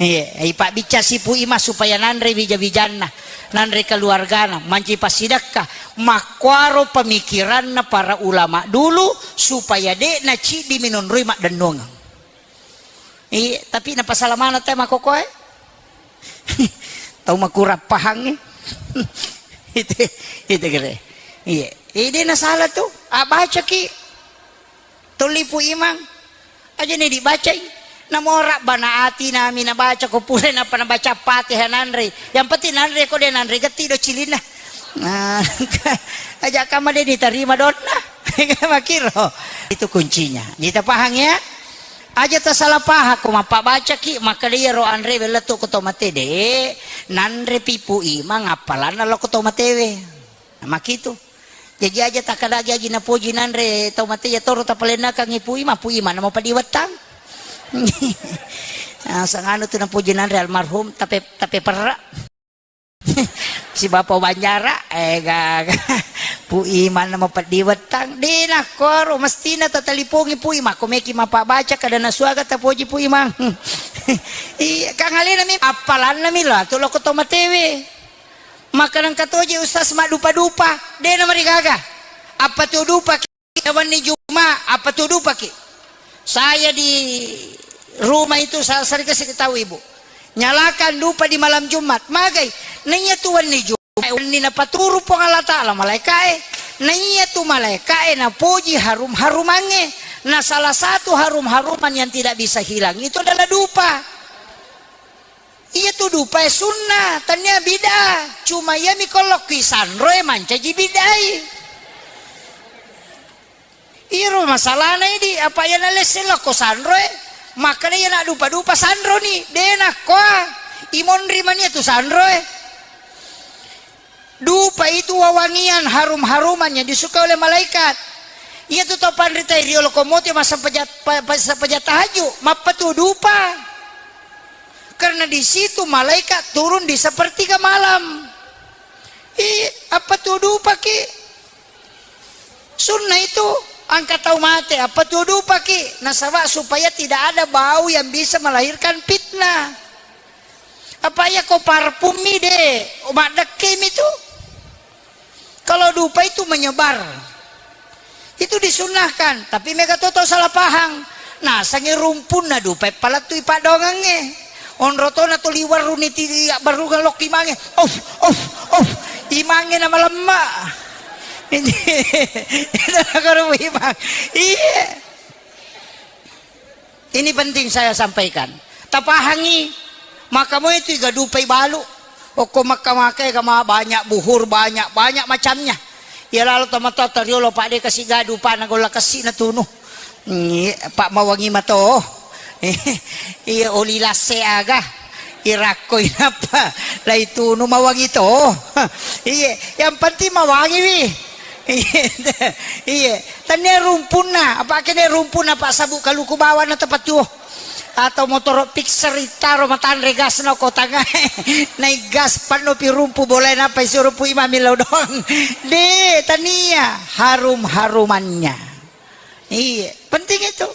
Iya, ipabbiccang si Pu Imang supaya nanre wija-wijanna, nanre keluargana, manci passidekka. Makkuaro pemikiranna para ulama dulu supaya de naciddi minonroi maddennuangeng. Iya, tapi napasala maneng te makokoe. Tau makurang pahangnge. Itu, itu kere. Iya. Eh, de nasala tu. Ah, bacaki. Tuli Pu Imang. Aja ni dibacai. Namora bana ati nami nabaca ko pura napa nabaca Fatihah nanre. Yang penting nanre ko de nanre getti do cilinna. Nah, aja kama de nitarima doanna. Makiro. Itu kuncinya. Jadi tapahang ya? Aja tasalah pahang ko mappabacaki, makkeda iyaro anrewe lettu ko to mate de, nanrepi Pu Imang appalanna lao ko to matewe. Nah, makitu. Jaji aja takkadagi aji napoji nanre tau mate iya toro tapalennakangngi Pu Imang, Pu Imang namo padiwettang. Ah, sanganu tu napoji nanre almarhum tape, tape perra. Si Bapa Banjara, eh, gaga. Pu Imang namo peddi wettang. De nakkoro, mestina tatalipongi Pu Imang. Ko meki mappabaca kada nasuaga tapoji Pu Imang. Iya, kang alena mi, appalanna mi lo, tu loko to matewe. Maka nengka toje Ustaz maddupa-dupa, de namarigaga. Apa tu dupa? Wenni Juma, apa tu dupaki? Saya di rumah itu, sa-, sering kasih tahu ibu. Nyalakan dupa di malam Jumat. Magai, naiya tu wenni Juma, wenni napaturu Puang Allah Ta'ala malaikae. Naiya tu malaikae napoji harum-harumangnge. Nah, salah satu harum-haruman yang tidak bisa hilang itu adalah dupa. Iya tu Dupae sunna, tania bid'ah. Cuma iyami ko lokki sanroe mancaji bid'ai. Iro masalahna idi, apa iyana lesse lokko sanroe, makkeda iyana dupa-dupa sanroni, de nakkoa, imonri mania tu sanroe. Dupa itu wawangian, harum-haruman yang disukai oleh malaikat. Iya tu tau panrita riolo komote massempajang, pa-, pa-, sempajang tahajud, mappatu dupa. Karena di situ malaikat turun di sepertiga malam. Ih, apa tu dupa ki? Sunnah itu, angka tau mate, apa tu dupa ki? Nasaba supaya tidak ada bau yang bisa melahirkan fitnah. Apa iya ko parfummi de, maddekkemi tu. Kalau dupa itu menyebar. Itu disunnahkan, tapi mega to tau salah pahang. Nasangi rumpunna dupa e palettui paddoangengnge. Onro tona to liwerruni ti abbarrungeng lokki mange. Of, of, of. Imangnge na malemma. Itu nakaro imang. Iya. Ini penting saya sampaikan. Tapahangi, maka moi tu iga dupai balu. Okko Makkah-Makkah ega ma banyak buhur, banyak, banyak macamnya. Iya lalo tomatoa toriolo, Pak, de kasi ga dupana golla kessi na tunu. Ngi, Pak, mawangi mato. Iya oli lasse aga. Irakkoi nappa lai tunu mawangi to. Iya, yang penting mawangi wi. Iya, iya. Tania rumpunna, apa kene rumpunna, Pak, sabu kaluku bawana tepat tuo. Atau motoro fixer itaro matanre gasna ko tangae. Naik gas panno pi rumpu bolae napa isi rumpu imami lao doang. De, tania harum-harumannya. Iya, penting itu.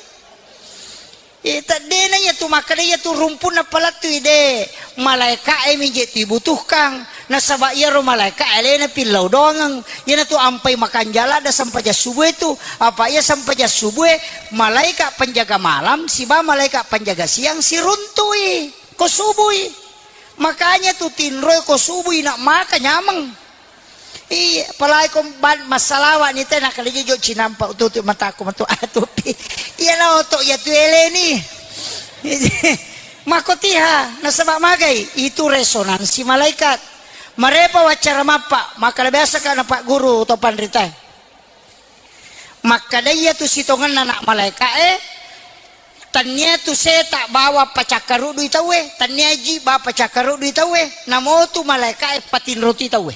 Ita dena iya tu makkeda iya tu rumpunna palettui de. Malaeka e mi je tu ibutuhkang. Nasaba iyaro malaeka alena pillau doangeng. Iyana tu ampai makanja ladda sempajang subuh itu. Apa iya sempajang subuh e, malaika penjaga malam siba malaika penjaga siang siruntui ko subui. Makanya tu tinroi ko subui nak maka nyameng. Iya, apalagi ko ban-, massalawa ni tena kali jojo cinampa ututu mataku matu atupi. Iya na oto iya tu eleni. Mako tiha, nasaba magai, itu resonansi malaikat. Marepa waccara mappa, maka biasa ka na Pak Guru to panrita. Makkeda iya tu sitongenna nak malaeka e, tania tu seta bawa pacakkarudui tauwe, tania ji ba pacakkarudui tauwe, namotu malaeka e patinroti tauwe.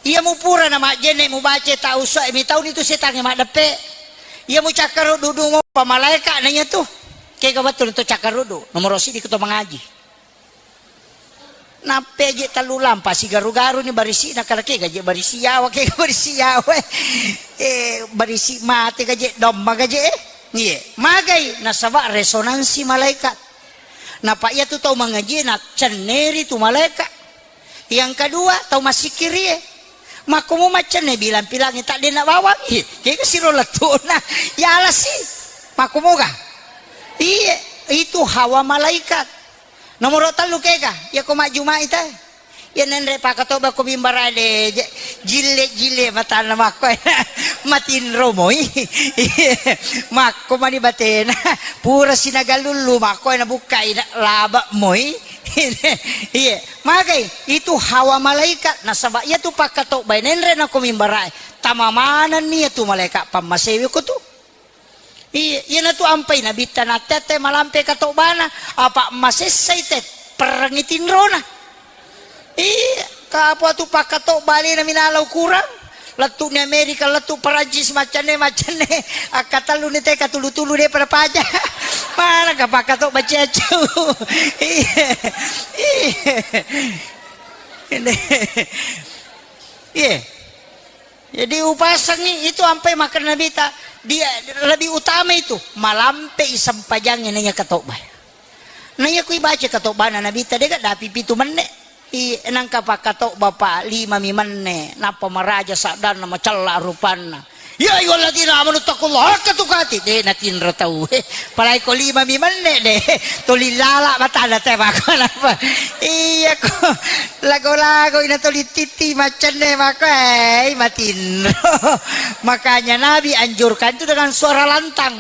Iya mupura na majjenne mubaca tau so e mitauni tu setangnge maddeppe. Iya mucakkarudu mo pa malaeka na iya tu. Kega wettu to cakkarudu, nomoro sidi ko to mangaji. Nappe je tellu lampa sigaru-garu ni barisi na kala kega je barisi yawa, kega barisi yawa. Eh, barisi mate gaje domma gaje eh. Iya, magai nasaba resonansi malaikat. Napa iya tu tau mangaji na cenneri tu malaikat. Yang kedua, tau masikiri e. Makkumu maccenne bilang-pilangi tak dena bawang. Iya, kega siro lettuna. Ya alasi. Makkumu ga? Iya, itu hawa malaikat. Nomoro tellu kega, iya ko majjumai ta. Iya nenre pakatoba ko mimbara de, je-, jille-jille matanna makko. Matinro moi. Makko mani batena. Pura sinagalullu makko na bukkai na laba moi. Iya, magai itu hawa malaikat nasaba iya tu pakatoba nenre na ko mimbara. Tama manenni iya tu malaikat pammasewe ko tu. Iya, iyanatu ampai nabitta natte-atte malampe katobana, apa masessai te perrengi tinrona. Iya, kapo atu pakkatoba alena minala ukurang. Lettu ni Amerika, lettu Perancis, maccanne, maccanne. Akkatelluni te katulu-tulu de pada paja. Mana ka pakkatoba ciacau. Iya. Iya. Iya. Jadi upasangi itu ampai makkeda Nabita, dia lebih utama itu malampe i sempajangnge naiya katoba. Naiya kui baca katobana Nabita dega dapi pitu menne. I nangka pakkatoba pa lima mi menne, nappa maraja saddanna macella rupanna. Ya ayyuhalladzina amanu taqullaha haqqa tuqatih, de natinro tau. Palaiko lima mi menne de, tuli lala matana te mako napa. Iya ko lago-lago ina tuli titi macenne mako, eh, matinro. Makanya Nabi anjurkan itu dengan suara lantang.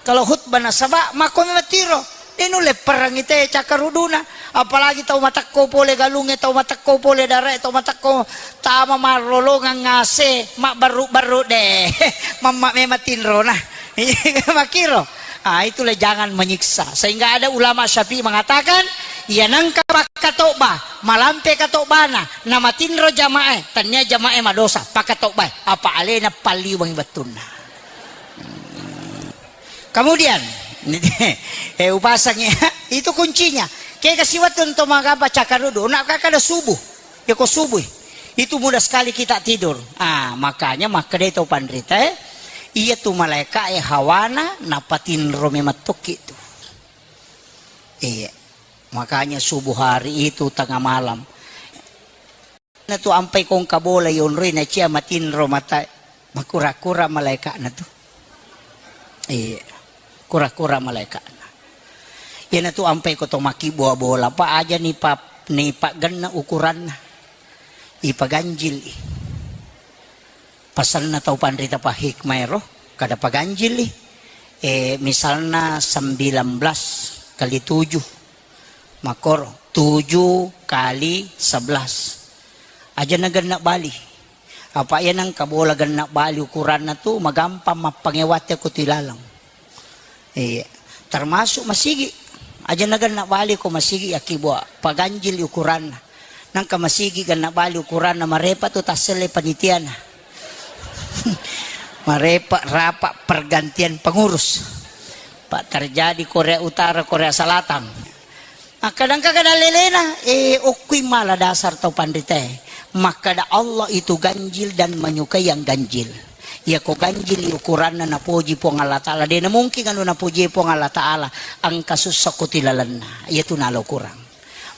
Kalau khutbah nasaba mako matinro. De nulle perangi te cakkaruduna, apalagi tau matekko pole galungnge, tau matekko pole darae, tau matekko tama marrolongang ngase, mabbarru-barru de. Mamma memang tinrona. Makkiro. Ah, itulah jangan menyiksa. Sehingga ada ulama Syafi'i mengatakan, iya nengka makkatobba, malampe katobbana, namatinro jamae, tania jamae madosa, pakatobbae, apa alena palliweng wettunna. Kemudian, eh, upasang ya, itu kuncinya. Kega siwettu untuk magabba cakkarudu, nak kakada subuh. Ya ko subuh. Itu mudah sekali kita tidur. Ah, makanya makkedai tau panrita, eh, iya tu malaika e hawana napatinro memettokki tu. Iya. Makanya subuh hari itu tengah malam. Natu ampai kongka bola yonroi na cia matinro mata, makura-kura malaika'na tu. Iya. Kura-kura malaika'na. Iyanatu ampai ko to makkibua bola, pa aja ni pa, ni paggenna ukuranna. Ipaganjil i. Pasanna tau panrita pa hikmah ero, kada paganjil i. Eh, misalna sembilan belas kali tujuh. Makkoro, tujuh kali sebelas. Aja na genna bali. Apa iya nengka bola genna bali ukuranna tu, magampang mappangewatte ko tu ilaleng. Iya. Termasuk masigi. Aja na genna bali ko masigi yakkibua, paganjil ukuranna. Nengka masigi genna bali ukuranna, marepa tu tasselle panitiana. Marepa rapat pergantian pengurus. Pak terjadi Korea Utara, Korea Selatan. Akkadangka kada lelena, eh, okkui mala dasar tau panritae. Makkada Allah itu ganjil dan menyukai yang ganjil. Iya ko ganjil ukuranna napoji Puang Allah Ta'ala. De na mungkin anu napoji Puang Allah Ta'ala, engka sussa ko tilalenna. Iya tu nalo kurang.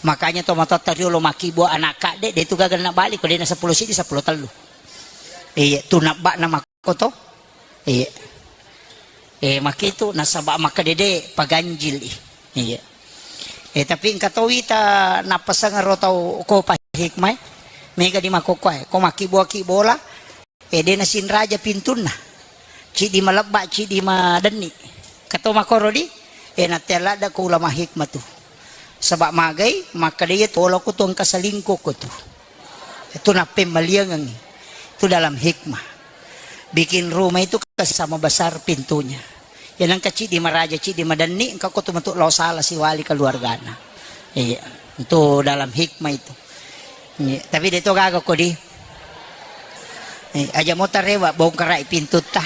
Makanya to matotta riolo makkibua anak kadde, de tu gaga na bali ko de na seppulo sidi, seppulo tellu. Iya, tu nabba'na makko to. Iya. Eh, makkitu nasaba makkadede paganjil i. Iya. Eh, tapi engka to wita nappasang ro tau ko pa hikmah e. Mega di makkokkoe, ko makkibua-kibola, eh, de nasinraja pintunna. Ciddi malebba, ciddi madenni. Kato makkoro di, eh, natte ladda ko ulama hikmah tu. Saba magai, makkada iya tu, olo ko tu engka selingkuh ko tu. Itu nappemmaliangengngi. Itu dalam hikmah. Bikin rumah itu kan sama besar pintunya. Ya nengka ciddi maraja, ciddi madenni, engka ko tu metu lao sala siwali keluargana. Iya, itu dalam hikmah itu. Iya, tapi de to gaga ko di. Iya, aja mo tarewa bongkarai pintutta.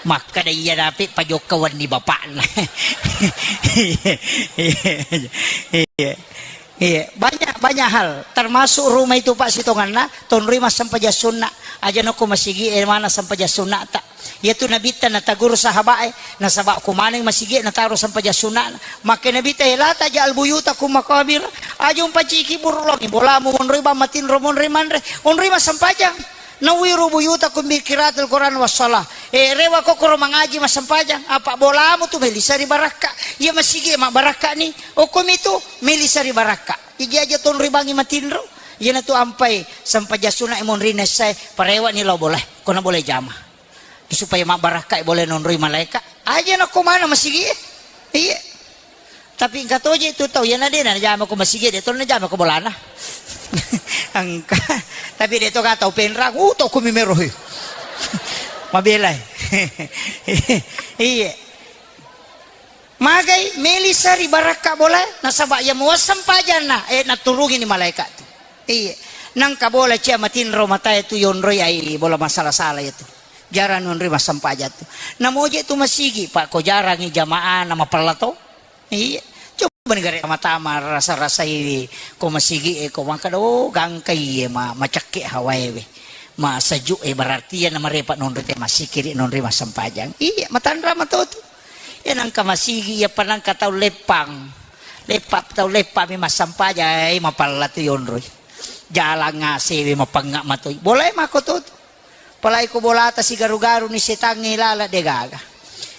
Makkada iya dapi pajokka wenni bapakna. Iya. Iya. Iya, banyak, banyak hal, termasuk rumah itu, Pak, sitonganna tonroi massempajang sunna. Aja nokko masigi e mana sempajang sunna ta. Iya tu nabitta nataguru sahabat e, nasaba ko maneng masigi e nataro sempajang sunna. Makke nabitta, "La taj'al buyutakum maqabir." Aja umpaciki burulongi bolamu monroi bang matinro monroi manre, onroi massempajang. Nawwiru buyutakum bi qiraatil Qur'an was shalah. Eh, rewa kokkoro mangaji massempajang, apa bolamu tu melisa ri barakka. Iya masigi e mabbarakka ni. Okkomi tu melisa ri barakka. Iji aja tonroi bangi matinro. Iyana tu ampai sempajang sunna e monri nessae, parewa ni lao bolae. Kona bolae jama. Supaya mabbarakka e bolae nonroi malaeka. Aja nakko mana masigi e. Iya. Tapi engka toje tu tau, iyana de najama ko masigi, de to najama ko bolana. Engka. Tapi de to ka tau penrang, uh, to kumi merohi. Mabelai. Iya. Magai, melisa ri barakka bolae, nasaba iya muasseng pajanna, eh, naturungi ni malaeka tu. Iya. Nangka bola cia matinro matae tu yonroi ai bola masala-sala iya tu. Jarang nonroi massempajang tu. Namoje tu masigi, Pak, ko jarangi jamaah na mapella to. Iya. Coba ni gare tama-tama rasa-rasai ko masigi e ko makkada, oh, gangka iye ma-, macekke hawae we. Masejuk e berarti iya na marepa nonroi te masikiri nonroi massempajang. Iya, matanra mato tu. Iya nangka masigi, iya pa nangka tau leppang. Leppa tau leppa mi massempajang, eh, mapella tu yonroi. Jalang ngase we mapengnga matoi. Bolae mako to tu. Apalagi ko bolata sigaru-garu ni setangnge lala de gaga.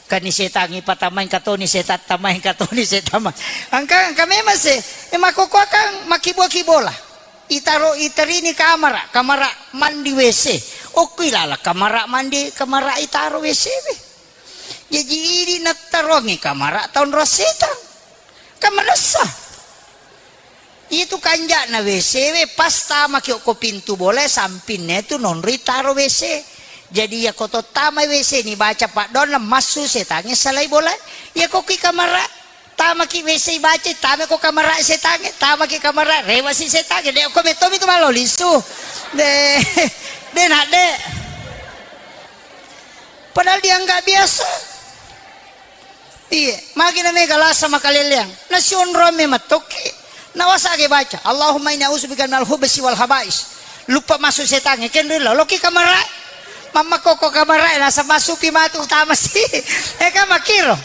Kan ni setangnge patamai engka to ni setang tamai engka to ni setang mai. Engka, engka memang se, eh, makkokkoe kan makkibua-kibola. Itaro, itarini kamara, kamara mandi W C. Okkui lala kamara mandi, kamara itaro W C we. Jaji idi nattarongi kamara taonrong setang. Kan manessa. Itu kanja'na W C we pas tamaki okko pintu bola sampinna tu nonroi taro W C. Jadi iya ko to tama W C ni baca paddoanna massu setangnge salai bola. Iya ko ki kamara tamaki W C baca tama ko kamara setangnge, tamaki kamara rewasi setangnge. De ko metomi tu malo lisu. De, de nak de. Padahal dianggap biasa. Iya, magi na mega lasa makaleleang. Nasionrong me matokki. Nawasage baca, "Allahumma inni a'udzubika minal khubsi wal khaba'is." Lupa masuk setangnge, kenrilo. Loki kamara. Mamma koko kamara, nasa masupi matu utama si. Eh, kan makiro.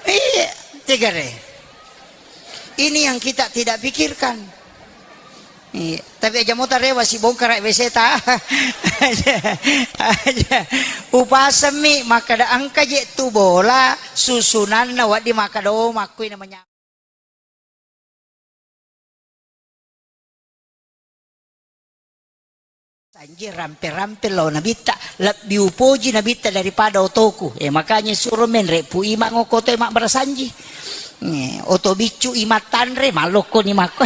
Iya, tegare. Ini yang kita tidak pikirkan. Iya. Tapi aja mota rewa si bongkara W C ta. Aja, aja. Upasemmi makkada engka je tu bola susunanna waddi makkada, oh, makkui namanya. Sanji rampe-rampe lao nabitta, lebbi upoji nabitta daripada otoku. Eh, makanya suro menre pu imang oko to mabbarasanji. Eh, oto biccu imang tanre, malokko ni makko.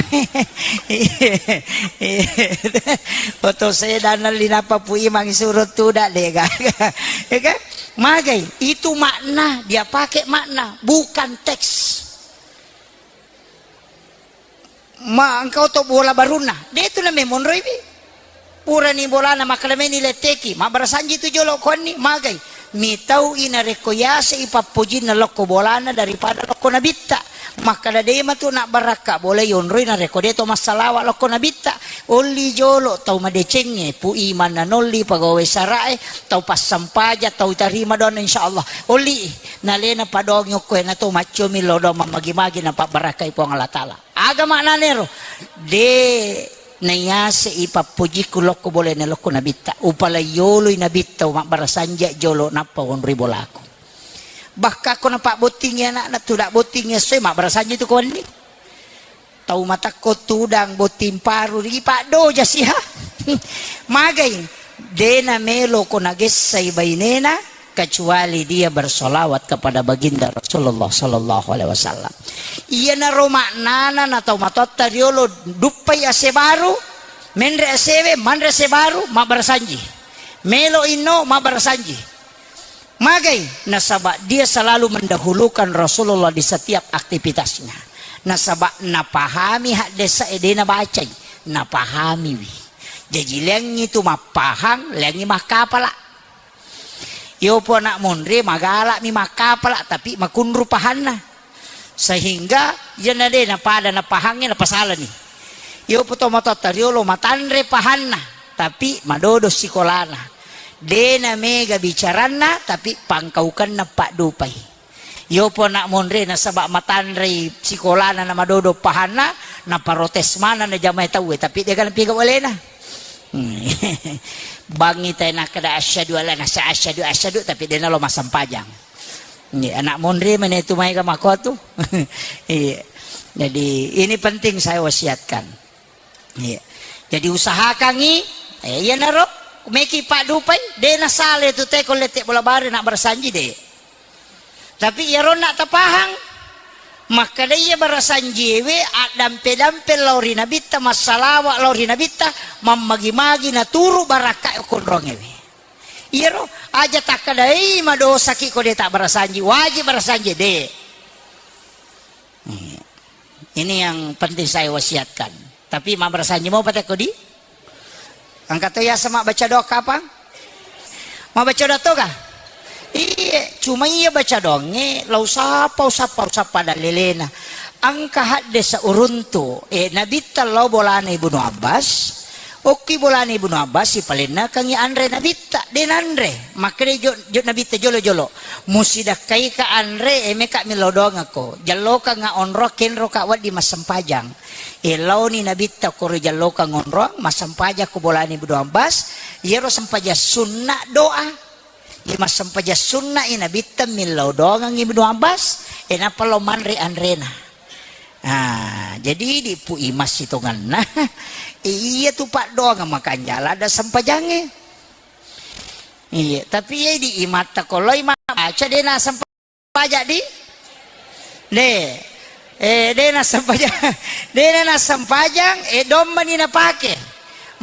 Oto sedana linapa pu imang suro tuda dega. Ya kan? Magai, itu makna, dia pakai makna, bukan teks. Ma engka oto bola barunna, de tu na memonroiwi. Purani bolana makkada meni letteki, mabbarasanji tu jolo konni, magai. Mitau i narekko yase i pappojinna lokko bolana daripada lokko nabitta. Makkada de matu nabbarakka bola yonroi narekko de to massalawa lokko nabitta. Olli jolo tau madecengnge, pu imanna nolli pegawai sarae, tau passampaja, tau tarima doanna insyaallah. Olli nalena padongi okko ena to maccomi lodo mammagi-magi napabbarakkai Puang Allah Taala. Aga maknanero? De naiase i pappojikku lokko bolana lokko nabitta. Upalai yoloi nabitta, mabbarasanji jolo nappa wonroi bolaku. Bahkan ko napabbottingi anakna, tuda bottingi essoe, mabbarasanji tu ko wenni. Tau matakko tudang botting paru, ripaddoja siha. Magai, de namelo ko nagessai bainena, kecuali dia bersolawat kepada baginda Rasulullah sallallahu alaihi wasallam. Iyanaro maknana na tau matoatta riolo duppai ase baru, menre asewe, manre ase baru, mabbarasanji. Melo inno, mabbarasanji. Magai, nasaba dia selalu mendahulukan Rasulullah di setiap aktivitasnya. Nasaba napahami haddesa e, de nabacai, napahamiwi. Jaji leangngi tu mappahang, leangngi makkapala. Yopo anak monri magalami makkapala, tapi makunru pahanna. Sehingga iyana de napada napahangnge napasalani. Yopo to matoatta riolo matanre pahanna, tapi madodo sikolana. De namega bicaranna, tapi pangkaukenna paddupai. Yopo anak monri nasaba matanrei sikolana na madodo pahanna, naparotes maneng na jamae tauwe, tapi de gaga napiga walena. Hmm. Bangi tai nakkeda asyhadu alla nasa asyhadu asyhadu, tapi de nalo massempajang. Iya, anak monri mene tu maega makko tu. Iya. Jadi ini penting saya wasiatkan. Iya. Jadi usahakangi, eh, iyanaro meki paddupai, de nasale tu teko lette bola bare na barasanji de. Tapi iyaro na tapahang, makkeda iya barasanjiewe addampe-dampe lao ri nabitta, massalawa lao ri nabitta, mammagi-magi naturu barakka konrongewe. Iyaro aja takkedai madosaki ko de tabbarasanji, wajib barasanji de. Ini yang penting saya wasiatkan. Tapi mabbarasanji mau patekko di? Engka to yaseng mabbaca doa kapang? Mabbaca doa toga? Iye, cuma iya baca doangnge, lau sapa, usappa, usappa dallelena. Engka haddesa uruntu, eh, nabitta lao bolana Ibnu Abbas. Okki bolana Ibnu Abbas, sipalennakangi anre nabitta, de nanre. Makkeda jo, jo nabitta jolo-jolo. Musidakkaika anre, eh, meka millau doangakko. Jallokanga onro, kenroka wedding massempajang. E, laoni nabitta koro jallokang onroang, massempajang ko bolana Ibnu Abbas, iyaro sempajang sunna doa. Iya massempajang sunna i nabitta millau doangang Ibnu Abbas, e, nappa lao manre anrena. Ah, jadi idi pu imas sitonganna. Iya tu paddoangang makanja ladda sempajangnge. Iya, tapi iya idi imatta ko loi mabbaca de nasempa Aja di? De. Eh, de nassempajang, de nassempajang, eh, dong mani napake.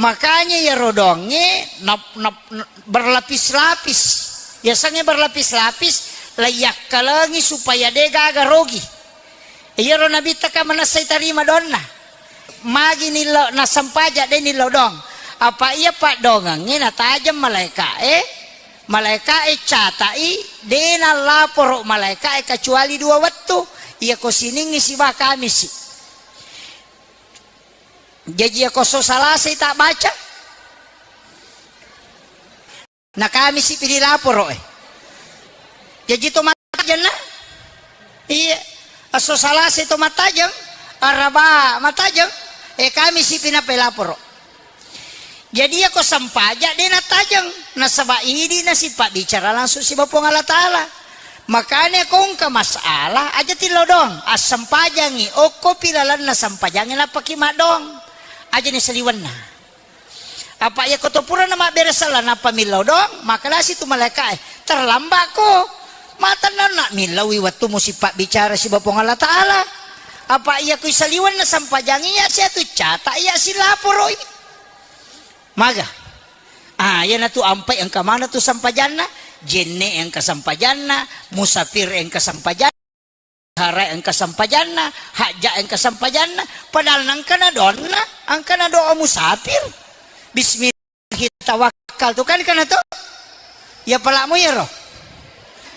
Makanya iyaro dongnge nap-, nap-, berlapis-lapis. Yasengnge berlapis-lapis, laiyakkalengi supaya de gaga rogi. Iyaro nabitta ka manessai tarima donna. Magi nillo nassempajang de nillo dong. Apa iya paddongengnge natajeng malaeka'e, malaeka'e catai, de nallaporo malaeka'e kecuali dua wettu, iyako siningngi siba kamisi. Jaji iyako so salasai tabbaca, na kamisi pi dilaporo e. Jaji to matajeng na? Iya. Esso salase to matajeng, araba matajeng, e kamisi pi nappa ilaporo. Jadi iyako sempajang de natajeng, nasaba idi nasipabbicara langsung siba Puang Allah Ta'ala. Makanya ko engka masalah, aja tillo dong, assempajangi, okko pi lalenna sempajangi nappaki maddong. Aja ni saliwenna. Apa iyako to purana mabbere sella nappa millau dong, makkedasi tu malaeka'e, terlambatko. Matennanna millaui wettumu sipabbicara siba Puang Allah Ta'ala. Apa iyako isaliwenna sempajangi iya siatu cata iya silaporoi. Maga. Ah, iyanatu ampai engka mana tu sempajanna, jenne engka sempajanna, musafir engka sempajanna, hara engka sempajanna, hajja engka sempajanna, padahal nangkana donna, angkana doa musafir. Bismillah tawakkaltu, kan kana to? Ya palakmu ya ro.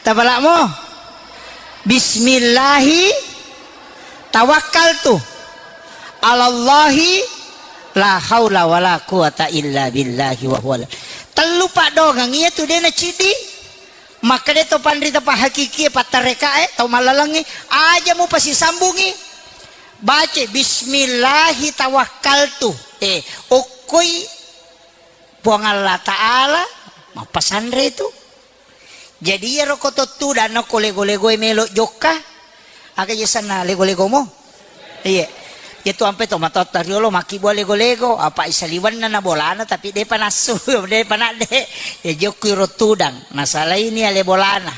Tapalakmu. Bismillahi tawakkaltu. Alallahi la haula wala quwata illa billahi wa huwa. Tellu paddongeng iya tu dena cidi. Makkeda to panrita pahakiki pattarekae, tau mallalengngi, aja mupasisambungi. Baca bismillahi tawakkaltu. Eh, okkoi Puang Allah Ta'ala mappasanre tu. Jadi iyaro ko to tudang ko lego-legoe melo jokka. Aga je sanna lego-legomo? Iya. Iya tu ampe to matotta riolo makkibua lego-lego, apa isaliwenna na bolana tapi depa nassu, depa nadde. Ya jokku iro tudang, nasalaini ale bolana.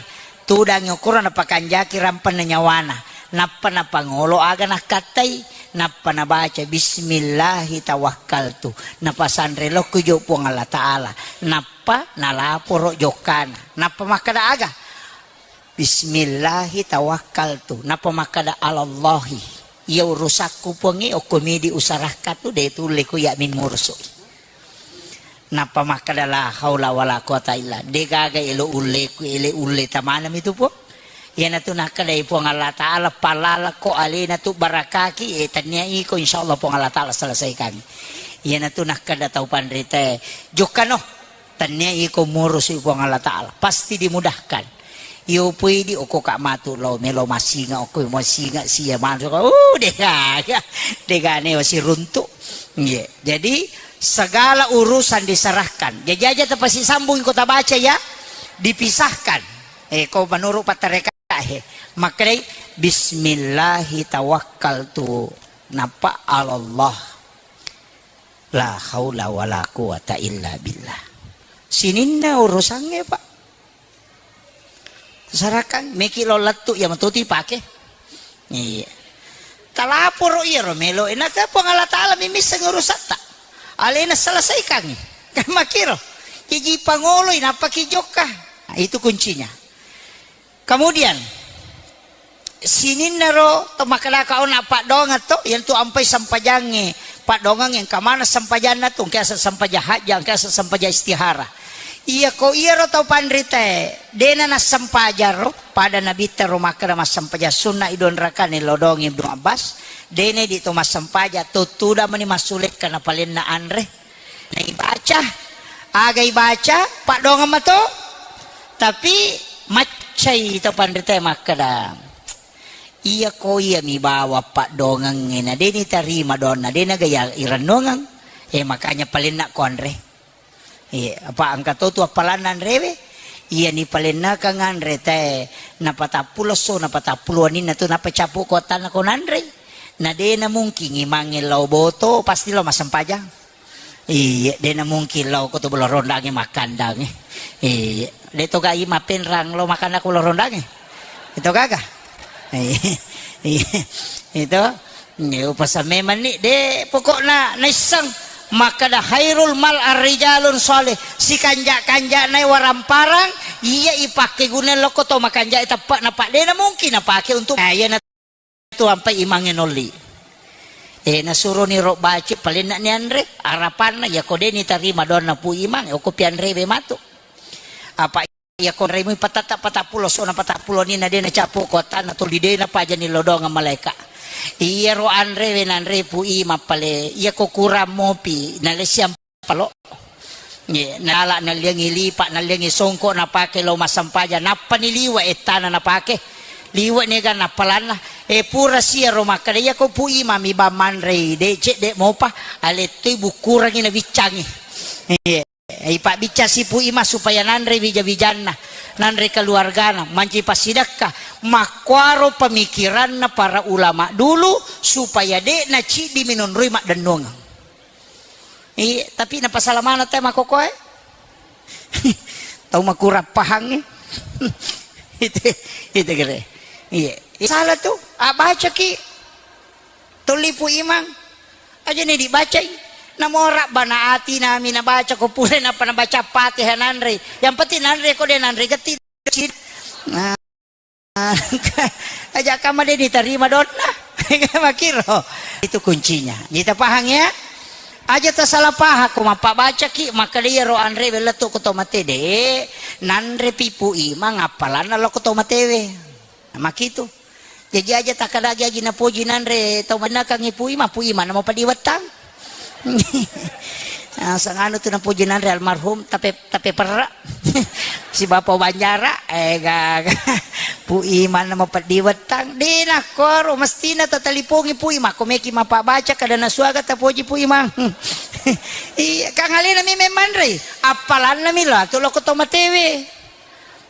Tudang okoro napakanjaki rampenna nyawana, nappa napangolo aga nakkattai, nappa nabaca bismillahi tawakkaltu, napasanre lokku jo Puang Allah Ta'ala, nappa nalaporo jokkana, nappa makkeda aga? Bismillahi tawakkaltu, nappa makkeda alallahi. Iya urusakku Puangnge, okko midi usarakka tu de tulle ku iya mi murusui. Nappa makkeda, "La haula wala quwata illa." De gaga elo ulleku, ele ulle tamanami tu, Puang. Iyanatu nakkedai Puang Allah Ta'ala, "Palalako alena tu barakaki, eh, tennia iko, insyaallah Puang Allah Ta'ala selesaikan." Iyanatu nakkeda tau panritae, "Jokkano, tennia iko murusi Puang Allah Ta'ala, pasti dimudahkan." Iyo pui di okko ka matu lo melo masinga, okko masinga sia manu, uh, de gaga, de gane wasi runtu. Nggih. Jadi segala urusan diserahkan. Jajaja tapasisambung ko tabaca ya, dipisahkan. Eh, ko menurut pattereka, eh, makkedai, "Bismillahi tawakkaltu." Nappa alallah. La haula wala quwata illa billah. Sininna urusangnge, Pak. Sarakan meki lo lettu iya matuti pake. Iya. Talaporo iyaro melo enaka Puang Allah Ta'ala mimisseng urusatta. Alena selesaikangi. Kan makiro. Jaji pangoloi nappaki jokka. Nah, itu kuncinya. Kemudian, sininnaro to makkedaka ona paddongeng to, iyantu ampai sempajangnge, paddongeng engka maneng sempajanna tu, engka yaseng sempajang hajja, engka yaseng sempajang istihara. Iyako iyaro tau panritae, dena nassempajang ro, pada nabitta ro makkeda massempajang sunna idonrakane lodong Ibnu Abbas, dena idi to massempajang, to tudang mani massulekka napalenna anre. Naibaca, aga ibaca, paddongeng mato. Tapi maccai to panritae makkeda, "Iya ko iya mi bawa paddongengnge na de nitarima donna, de naga iya irennongeng." Eh, makanya palenna ko anre. Iya, apa engka to tu appalanna anrewe? Iya ni palennakang anre tae napatappulo esso, napatappulo waninna tu, napacappu ko attanna ko nanrei. Na de na mungkin imangnge lao boto, pasti lao massempajang. Iya, de na mungkin lao ko to bolo rondangnge makkandangnge. Iya, de to gai mapenrang lao makanna ko bolo rondangnge. Itu gaga. Itu. Ini upasan memang ni, de, pokokna naisseng makkada khairul mal arrijalun shalih, sikanja-kanjana waramparang iya ipakke guna lokko to makanja teppe na pak de na mungkin napake untuk, nah, iya na tu ampai imangnge nolli. Eh, nasuroni ro baci palenna ni anre, arapanna iya ko de ni tarima doanna pu imang, oko pianrewe matu. Apa iya ko remu patata patappulo sona patappulo ni na de na capu ko tanna tuli de na pajani lodongang malaika. Iya ro anrewe nanre pu imang pale, iya ko kurang mopi, nalesiang palo. Ye, nala nalliangi lipa, nalliangi songko napake lao massempajang, nappa ni liwe ettana napake. Liwe nega nappalanna. E pura sia ro makkada, iya ko pu imang mi bang manrei, de cedde mopa, alettui bukkurangi nabiccangi. Ye, ipabbicca si pu imang supaya nanre wija-wijanna, nanre keluargana, manci passidekka. Makkuaro pemikiranna para ulama dulu supaya de na ciddi minonroi maddennuang. Iya, tapi napasala maneng te makokoe. Tau makurang pahangnge. Itu, itu kere. Iya. Salah tu. Abacaki. Tolli pu imang. Aja ni dibacai. Namo rabbana atina mi nabaca ko pure napa nabaca Fatihah nanre. Yang penting nanre ko de nanre getti. Nah. Aja kamma de ditarima donna. Makiro. Itu kuncinya. Kita paham ya? Aja tasalah paham ko mappabacaki, maka de iyaro anre wellettu ko to mate de, nanre pi pu imang appalanna lo ko to matewe. Makitu. Jaji aja takkadagi aji napoji nanre tau mannakangi pu imang, pu imang namo padiwettang. Ah, sanganu tu napoji nanre almarhum, tape, tape perra. Si Bapa Banjara, eh, gaga. Pu imang namo padiwettang. De nakkoro, mestina tatalipongi pu imang. Ko meki mapabbaca kada nasuaga tapoji pu imang. Iya, kang alena mi memmanrei. Appalanna mi la tu lo ko to matewe.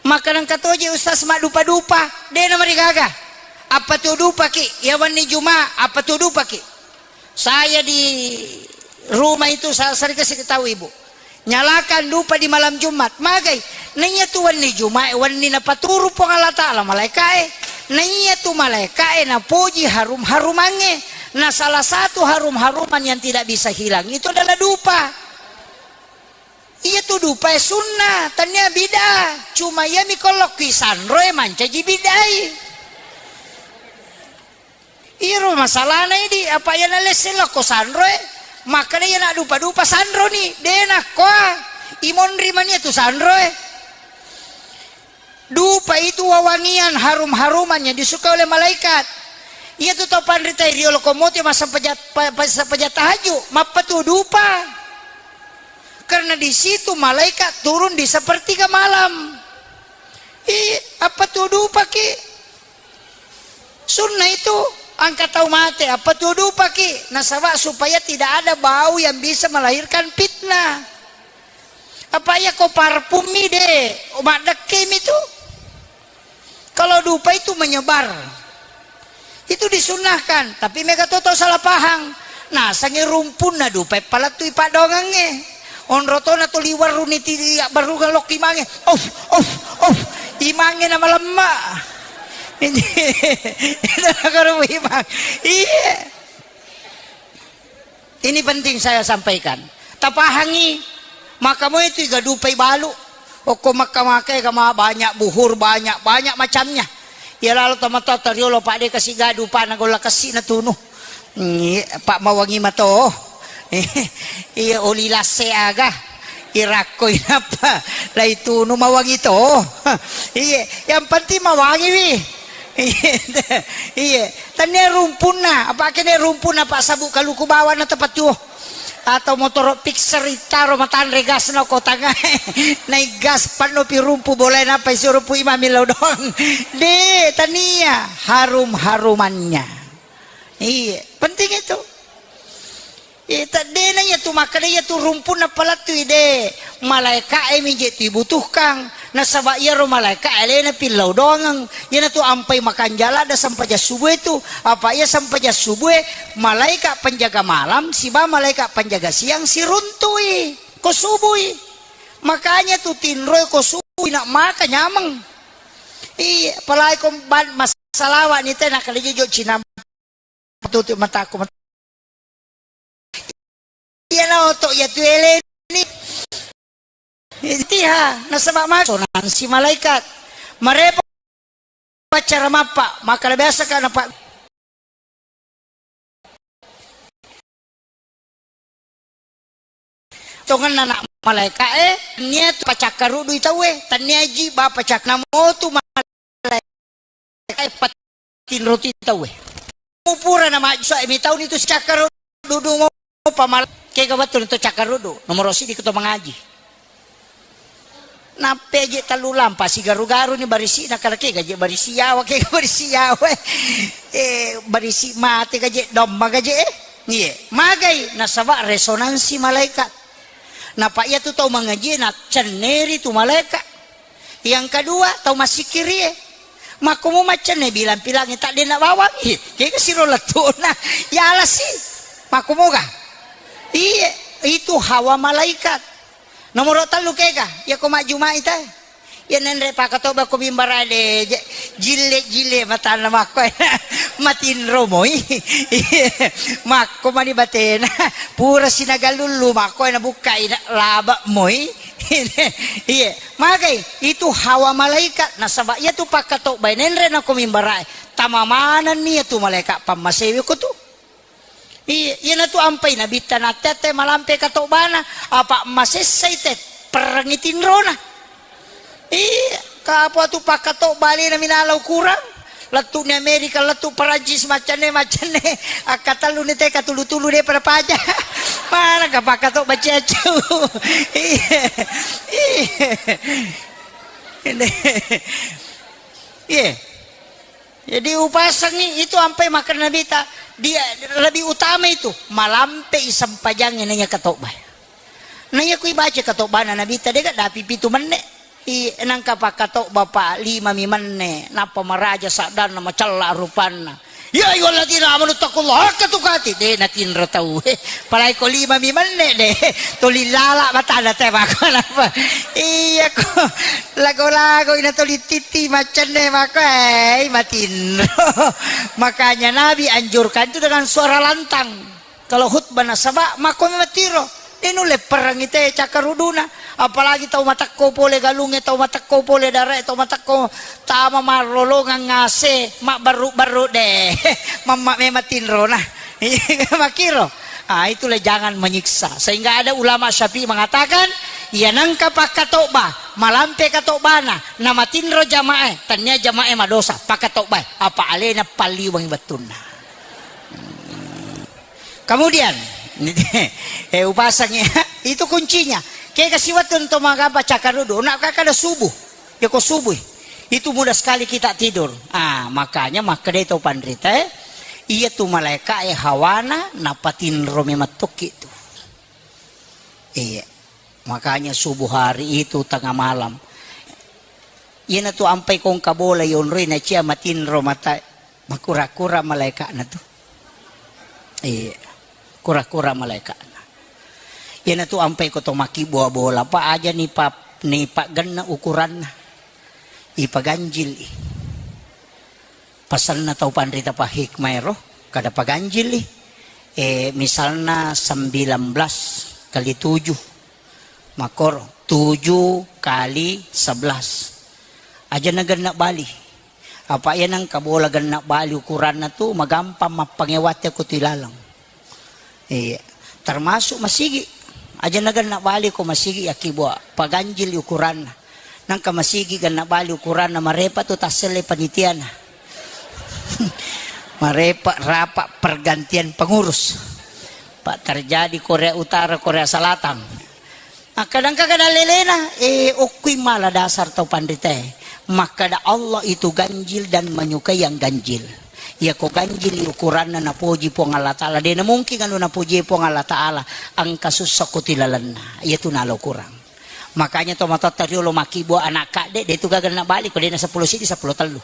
Maka nengka toje ustaz maddupa-dupa, de na marigaga. Apa tu dupaki? Ya wenni Juma, apa tu dupaki? Saya di rumah itu sa-, sering kasih tahu ibu. Nyalakan dupa di malam Jumat. Magai? Naiya tu wenni Juma, wenni napaturu Puang Allah Ta'ala malaikae. Naiya tu malaikae napoji harum-harumange. Nah, salah satu harum-haruman yang tidak bisa hilang itu adalah dupa. Iya tu dupae sunna, tania bid'ah. Cuma iya mi ko lokki sanroe mancaji bid'ai. Iro masalahna idi, apa iya nalesse lokko sanroe, makkada iya naddupa-dupa sanroni, de nakkoa. Imonri mania tu sanroe. Dupa itu wawangian harum-haruman yang disukai oleh malaikat. Iya tu tau panrita riolo komote massempajang, pa-, pa-, sempajang tahajud, mappatu dupa. Karena di situ malaikat turun di sepertiga malam. Ih, apa tu dupaki? Sunnah itu, angka tau mate, apa tu dupaki? Nasaba supaya tidak ada bau yang bisa melahirkan fitnah. Apa iya ko parfum mi de, maddekke mi tu. Kalau dupa itu menyebar. Itu disunnahkan, tapi mega to tau salah pahang. Nasangi rumpunna dupa e palettui paddoangengnge. Onro tona tuli warruni ti abbarrungeng lokki mange. Of, of, of. Imangnge na malemma. Itu nakaro imang. Iya. Ini penting saya sampaikan. Tapahangi, maka moi tu iga dupai balu. Okko makka-makka ega ma banyak buhur, banyak, banyak macamnya. Iya lalo tomatoa toriolo, Pak, de kasi ga dupana golla kessi natunu. Ngi, Pak, mawangi mato. Iya, oli lasse aga. Irakkoi nappa laitunu mawangi to. Iya, yang penting mawangi wi. Iya, iya. Tania rumpunna, apa kene rumpunna, Pak, sabu kaluku bawana tepat tuo. Atau motoro fixer itaro matanre gasna ko tangae. Nai gas panno pi rumpu bolae nappa isi rumpu imami lao doang. De, tania harum-harumannya. Iya, penting itu. Iya, tadde na iya tu makkeda iya tu rumpunna palettui de. Malaika e mi je tu ibutuhkang. Nasaba iyaro malaika e alena pillau doangeng. Iyanatu ampai makanja ladde sempajang subuh e tu. Apa iya sempajang subuh e, malaika penjaga malam siba malaika penjaga siang siruntui ko subui. Makanya tu tinroi ko subui nak maka nyameng. Iya, apalagi ko ban-, massalawa ni te, nakkeda jojo cinampa tutu mataku. Iya na oto iya tu eleni. Intiha, nasaba maso nansi malaikat. Marepa cara mappa, maka biasa ka napa Tongenna na malaeka'e, nia tu pacakkarudui tauwe, tania ji ba pacak-, namotu malaeka'e patinroti tauwe. Pura na majjusa mi tauni tu cakkarudu mo pamal-, kega wettu to cakkarudu, nomoro sidi ko to mangaji. Nappeje tellu lampa sigaru-garu ni barisi na kala kega je barisi yawa, kega barisi yawa. Eh, barisi mate gaje domma gaje, eh. Iye, magai nasaba resonansi malaikat. Napa iya tu tau mangaji na cenneri tu malaikat. Yang kedua, tau masikiri, eh. Makkumu maccenne bilang-pilangi tak dena bawang. Ih, kega siro lettuna. Ya alasi. Makkumu ga? Iye, itu hawa malaikat. Nomoro tellu kega, iya ko majjumai te. Iya nenre pakatobba ko mimbara de, je-, jille-jille matanna makko. Matinro moi. Makko mani batena. Pura sinagalullu makko na bukkai na laba moi. Iya, magai itu hawa malaikat nasaba iya tu pakatobba nenre na ko mimbara. Tama manenni iya tu malaikat pammasewe ko tu. Iya, iyanatu ampai nabitta natte-atte malampe katobana, apa masessai te perrengi tinrona. Iya, kapo tu pakkatobba alena minala ukurang. Lettu ni Amerika, lettu Perancis, maccanne, maccanne. Akkatellu ni te katulu-tulu de pada paja. Mana ka pakkatobba ciacau. Iya. Iya. Iya. Jadi upasangi itu ampai makkeda Nabita, dia lebih utama itu malampe i sempajangnge naiya katobba. Naiya ku ibaca katobbana Nabita dega dapi pitu menne. I nangka pakkatobba pa lima mi menne, nappa maraja saddanna macella rupanna. Ya ayyuhalladzina amanu taqullaha haqqa tuqatih, de natinro tau. Palai ko lima mi menne de. Tuli lala batana te mako napa. Iya ko. Lago-lago ina toli titi macenne mako, eh, matinro. Makanya Nabi anjurkan itu dengan suara lantang. Kalau khutbah nasaba mako matiro. Inu lepperangi te cakkaruduna. Apalagi tau matekko pole galunge, tau matekko pole darae, tau matekko tama marrolongang ngase, mabbaru-baru de. Mamma memang tinrona. Makiro. Ah, itulah jangan menyiksa. Sehingga ada ulama Syafi'i mengatakan, iya nangka pakkatobba, malampe katobana, namatinro jamae, tania jamae madosa, pakkatobbae, apa alena palliweng wettunna. Kemudian, eh, upasangi, itu kuncinya. Kega siwettu to magaba cakarudu, nak kakada subuh. Ya ko subuh. Itu mudah sekali kita tidur. Ah, makanya makkedai tau panrita, eh, iya tu malaika e hawana napatinro memettokki tu. Iya. Makanya subuh hari itu tengah malam. Iyana tu ampai kongka bola yonroi na cia matinro mata, makura-kura malaikana tu. Iya. Kura-kura malaikana. Iyana tu ampai ko to maki bola-bola pa aja ni pa, ni paggenna ukuranna. Ipaganjil i. Pasanna tau panrita pahikmae ro, kada paganjili. Eh, misalna sembilan belas kali tujuh, makoro tujuh kali sebelas. Aja nagenna bali. Apa iya nangka bola genna bali ukuranna tu magampang mappangewatte ko tu ilaleng. Iya. Termasuk masigi. Aja nagenna bali ko masigi yakkibua paganjili ukuranna. Nangka masigi genna bali ukuranna marepa tu tasselle panitiana. Marepa rapa pergantian pengurus. Pak terjadi Korea Utara, Korea Selatan. Makkadangka kada lelena, eh, okkui mala dasar tau panritae. Makkada Allah itu ganjil dan menyukai yang ganjil. Iya ko ganjil ukuranna napoji Puang Allah Ta'ala. Dena mungkin anu napoji Puang Allah Ta'ala. Angka sussa ko tilalenna. Iya tu nala ukurang. Makanya to matotta riolo makkibua anak kadde, de tu gaga na bali ko dena sepuluh sidi, sepuluh tellu.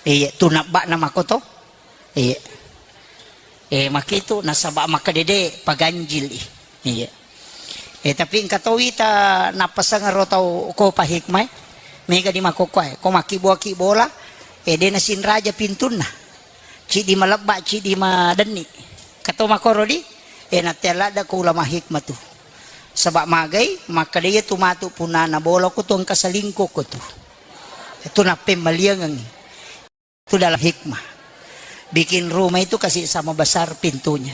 Iya, tu nabba'na makoto. Iya. Eh, makitu nasaba makkadede paganjil i. Iya. Eh, tapi engka to wita nappasengero tau ko pahikmai. Mega di makkokkoe, ko makkibua-kibola, e, de nasinraja pintunna. Ciddi malebba, ciddi madenni. Kato makkoro di, e, nattea ladde ko ulama hikmah tu. Saba magai, makkeda iya tu matu punana bola ko tu engka selingkuh ko tu. Itu nappemmaliangengngi. Itu dalam hikmah. Bikin rumah itu kasih sama besar pintunya.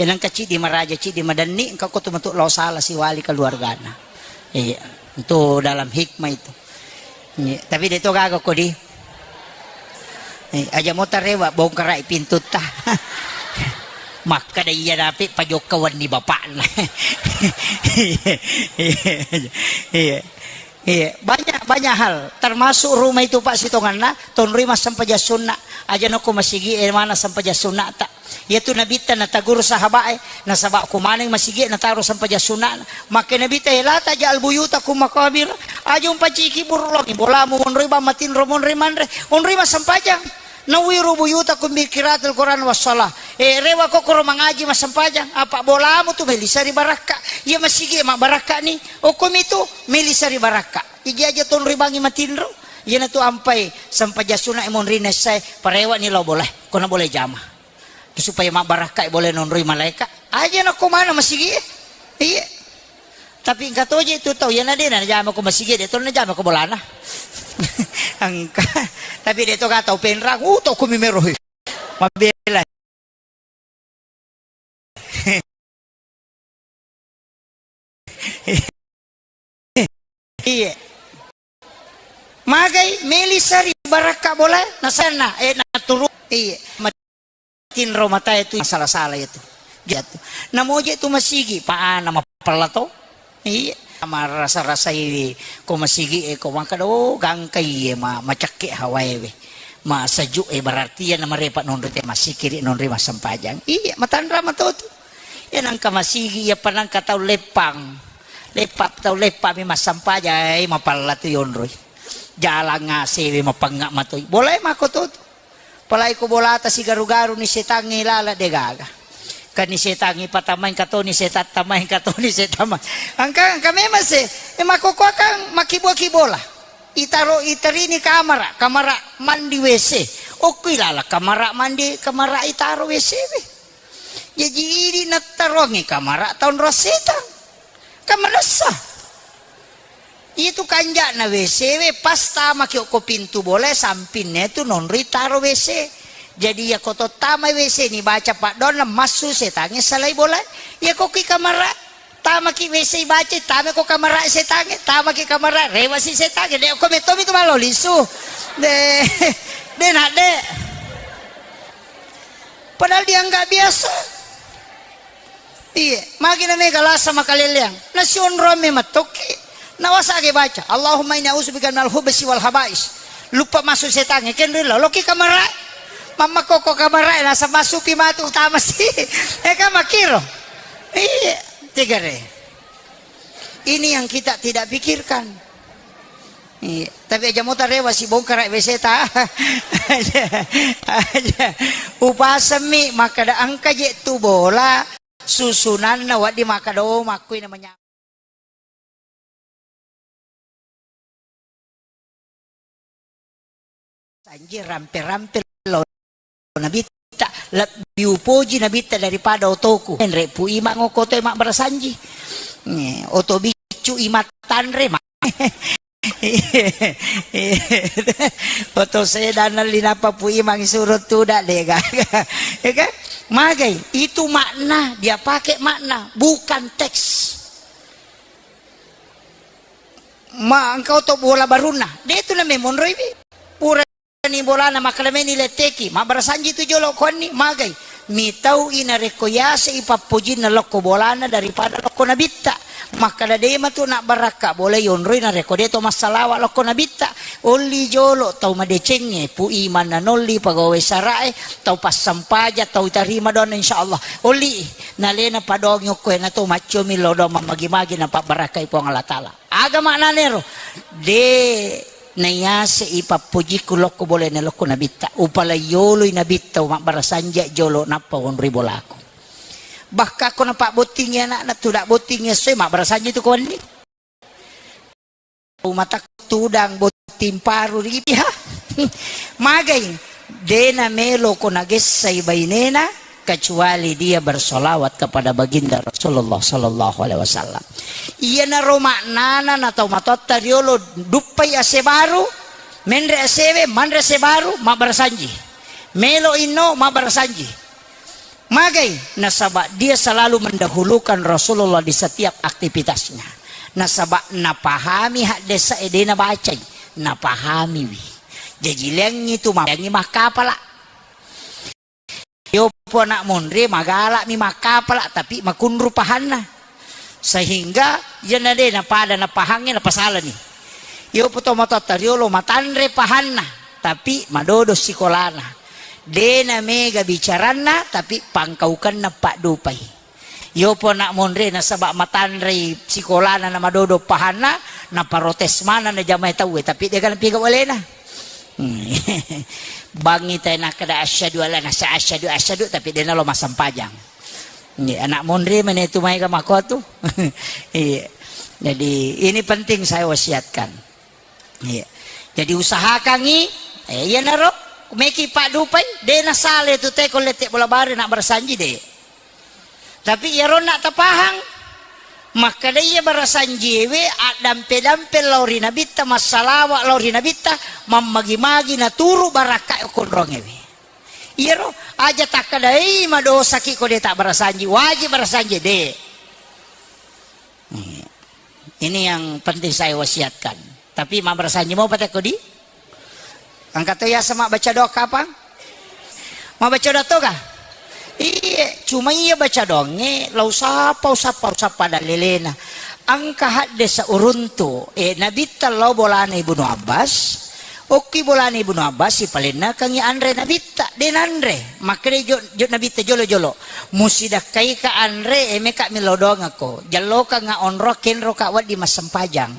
Ya nengka ciddi maraja, ciddi madenni, engka ko tu matu lao sala siwali keluargana. Iya, itu dalam hikmah itu. Iya, tapi de to gaga ko di. Eh, aja mo tarewa bongkarai pintutta. Makkeda iya napi pajokka wenni bapakna. Iya, iya, iya. Iya, banyak, banyak hal, termasuk rumah itu, Pak, sitonganna, tonroi massempajang sunna. Aja nako masigi e mana sempajang sunna ta. Iya tu Nabitta nataguru sahabat e, nasaba ko maneng masigi e nataro sempajang sunna. Makke Nabitta, "Eh, la taj'al buyutakum maqabir." Aja umpaciki buruk longi, bolamu monroi bang matinro monroi manre, onroi massempajang. Nawwiru buyutakum bi qiraatil Qur'an was shalah. Eh, rewa ko koro mangaji massempajang, apa bolamu tu melisa ri barakka. Iya masigi e mabbarakka ni. Okkomi tu melisa ri barakka. Iji aja tonroi bangi matinro. Iyana tu ampai sempajang sunna e monri nessae, parewa ni lao bolae. Kona bolae jama. Supaya mabbarakka e bolae nonroi malaeka. Aja nako mana masigi e. Iya. Tapi engka toje tu tau, iyana de najama ko masigi e, de to najama ko bolana. Engka. Tapi de to ka tau penrang, uh, to kumi merohi. Mabela. Iya. Magai melisa ri barakka bola, nasanna, eh, naturu. Iya. Tinro matae tu sala-sala itu. Jatu. Namoje tu masigi, paana mapella to. Iya. Marasa-rasai ko masigi e ko makkeda, "Oh, gangka iye ma-, macakke hawae we. Ma sejuk e, berarti iya namarepa nonri te masikiri nonri massempajang." Iya, matanra mato tu. Iya nangka masigi, iya pa nangka tau leppang. Leppang, tau leppang mi massempajang, eh, mapella tu yonroi. Jalang ngase we mapengnga matoi. Bolae mako to tu. Apalagi ko bolata sigaru-garu ni setangnge lala de gaga. Kan ni setangnge patamai engka toni setang tamai, engka toni setang tamai. Engka, engka memang se, e, makkokkoakang makkibua-kibola. Itaro, iterini kamara, kamara mandi W C. Okkoi lala kamara mandi, kamara itaro W C we. Jaji idi nattaroangngi kamara taonro setang. Kan manessa. Itu kanja'na W C we, pas tamaki okko pintu bola, sampinna tu nonroi taro W C. Jadi, iya ko to tama W C ni baca paddoanna, massu setangnge salai bola. Iya ko ki kamara, tamaki W C baca, tama ko kamara setangnge, tamaki kamara, rewa si setangnge. De ko metomi tu malo lisu. De, de nak de. Padahal dianggap biasa. Iye, magi na mega lasa makaleleang. Nasionroang me matokki. Nawasage baca, "Allahumma inni a'udzubika minal khubsi wal khaba'is." Luppa masuk setangnge, kenrilla, loki kamara. Mamma koko kamara, nasa masupi matu utama si. Eka makiro. Iye, tegare. Ini yang kita tidak pikirkan. Iya. Tapi aja mota rewa si bongkara W C ta. Aja, aja. Upasemmi makkada engka je tu bola susunanna waddi makkada, oh, makkui na menya-, sanji rampe-rampe lo. Nabitta, lebbi upoji Nabitta daripada otoku. Enre pu imang okoto e mabbarasanji. Oto biccu imattanre ma. Oto sedana linapa pu imang suro tuda de gaga. Ya kan? Magai, itu makna, dia pakai makna, bukan teks. Ma engkau to bola barunna. De tu na memonroi bi. Pura ni bolana makkalemeni letteki, mabbarasanji tu jolo kuanni, magai. Mitau i narekko yase i pappojinna lokko bolana daripada lokko nabitta. Makkada de matu nabbarakka bola yonroi narekko de to massalawa lokko nabitta. Olli jolo tau madecengnge, pu imanna nolli pagawe sarae, tau passampaja, tau tarima doanna insyaallah. Olli nalena padongi okko e na to maccomi lo doang mammagi-magi napabbarakkai Puang Allah Taala. Aga maknanero? De naiase i pappojikku lokko bolana lokko nabitta. Upalaiyoloi nabitta mabbarasanji jolo nappa wonroi bolaku. Bahkan ko napabbottingi anakna, tuda bottingi essoe mabbarasanji tu ko wenni. Umata tudang bot- timparu ri piha. Magai, dena melo ko nagessai bainena, kecuali dia bersolawat kepada baginda Rasulullah sallallahu alaihi wasallam. Iyanaro maknana na tau matoatta riolo duppai ase baru, menre asewe, manre ase baru, mabbarasanji. Melo inno, mabbarasanji. Magai, nasaba dia selalu mendahulukan Rasulullah di setiap aktivitasnya. Nasaba napahami haddesa e, de nabacai, napahamiwi. Jaji leangngi tu mayangngi makkapala. Yopo anak monre magalami makkapala, tapi makunru pahanna. Sehingga iyana de napada napahangnge napasalani. Yopo to matoatta riolo matanre pahanna, tapi madodo sikolana. De namega bicaranna, tapi pangkaukenna paddupai. Yopo anak monre nasaba matanrei sikolana na madodo pahanna, naparotes maneng na jamae tauwe, tapi de kana piga walena. Hmm. Bangi tai nakkeda asyhadu alla nasa asyhadu asyhadu, tapi de nalo massempajang. Iya, anak monre mane tu maega makotu. Iya. Jadi ini penting saya wasiatkan. Iya. Jadi usahakangi, eh, iyanaro meki paddupai, de nasale tu teko lette bola bare na barasanji de. Tapi iyaro na tapahang, makkeda iya barasanjiewe addampe-dampe lao ri nabitta, massalawa lao ri nabitta, mammagi-magi naturu barakka konrongewe. Iyaro aja takkedai madosaki ko de tabbarasanji, wajib barasanji de. Iya. Ini yang penting saya wasiatkan. Tapi mabbarasanji mo patekko di? Engka to yaseng mabbaca doa kapang? Mabbaca doa toga? Iye, cuma iya baca doangnge, lau sapa, usappa, usappa dallelena. Engka haddesa uruntu, eh, nabitta lao bolana Ibnu Abbas, okki bolana Ibnu Abbas, sipalennakengi anre nabitta, de nanre. Makkeda jo, jo nabitta jolo-jolo. Musidakkaika anre, eh, meka millau doangakko. Jallokangnga onroang kenroka wedding massempajang.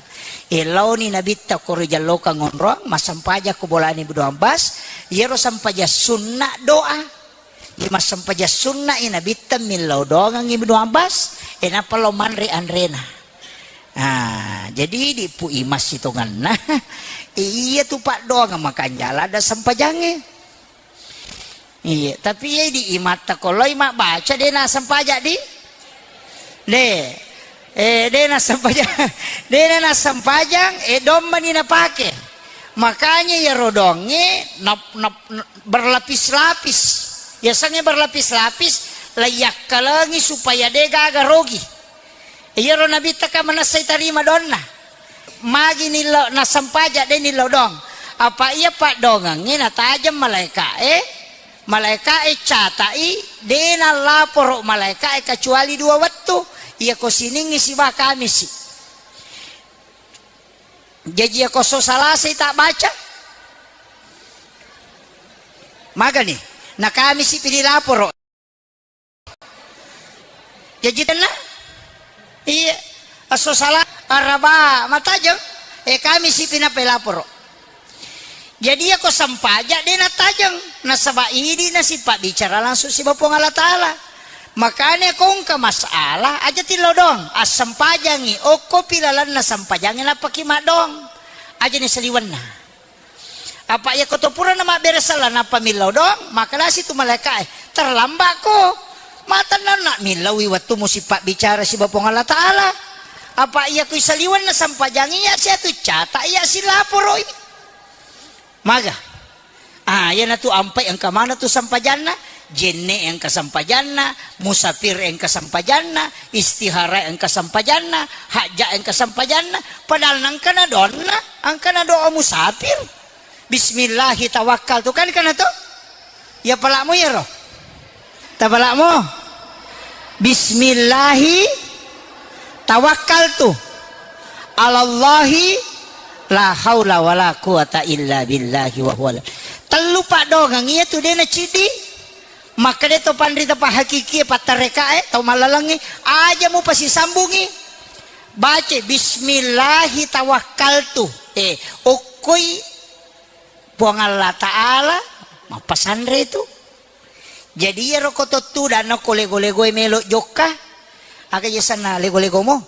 E, laoni nabitta koro jallokang onroang, massempajang ko bolana Ibnu Abbas, iyaro sempajang sunna doa. Di massempajang sunna i nabitta millau doangang Ibnu Abbas, e, nappa lao manre anrena. Ah, jadi di pu imas sitonganna, iya tu paddoangeng makanjala ada sempajangnge. Iya, tapi iya di imatta ko loi mabbaca de nassempajang di? De. Eh, de nassempajang. De nassempajang, eh, dommani napake. Makanya iyaro doangnge nap-, nap-, berlapis-lapis. Yasengnge berlapis-lapis, laiyakkalengi supaya de gaga rogi. Iyaro nabitta ka manessai tarima doanna. Magi nillau nassempajang de nillau doang. Apa iya paddoangengnge natajeng malaeka'e, malaeka'e catai, de nallaporo malaeka'e kecuali dua wettu. Iyako siningngi siba kamisi. Jaji iyako so salasai tabbaca. Magani? Na kamisi pi dilaporo. Jaji tenna? Iya. Esso sala, araba matajeng. Eh, kamisi pi nappa laporo. Jadi iyako sempajang de natajeng, nasaba idi nasipabbicara langsung siba Puang Allah Taala. Makanya ko engka masalah aja tillau doang, assempajangi okko pi lalenna sempajangnge nappaki maddoang. Aja ni saliwenna. Apa iyako to purana mabbere sala nappa millau doang, makkedasi tu malaeka'e, "Terlambatko. Matennanna millaui wettumu sipabbicara siba Puang Allah Taala. Apa iyako isaliwenna sempajangi iya siatu cata iya silaporoi." Maga? Ah, iyanatu ampai engka maneng tu sempajanna, jenne engka sempajanna, musafir engka sempajanna, istihara engka sempajanna, hajja engka sempajanna, padahal nengkana doanna, engkana doa musafir. Bismillahi tawakkaltu, kan kana to? Ya pala'mu iyaro. Tapala'mu. Bismillahi tawakkaltu. Alallahi la haula wala quwata illa billahi wa huwa. Tellu paddoangeng iyatu de naciddi. Makkeda to panrita pahakikie pattarekae, tau mallalengnge, aja mupasisambungi. Bace bismillahi tawakkaltu. Eh, okkoi Puang Allah Ta'ala mappasanre tu. Jadi iyaro ko to tudang nokko lego-legoe melo jokka. Aga yasenna lego-legomo?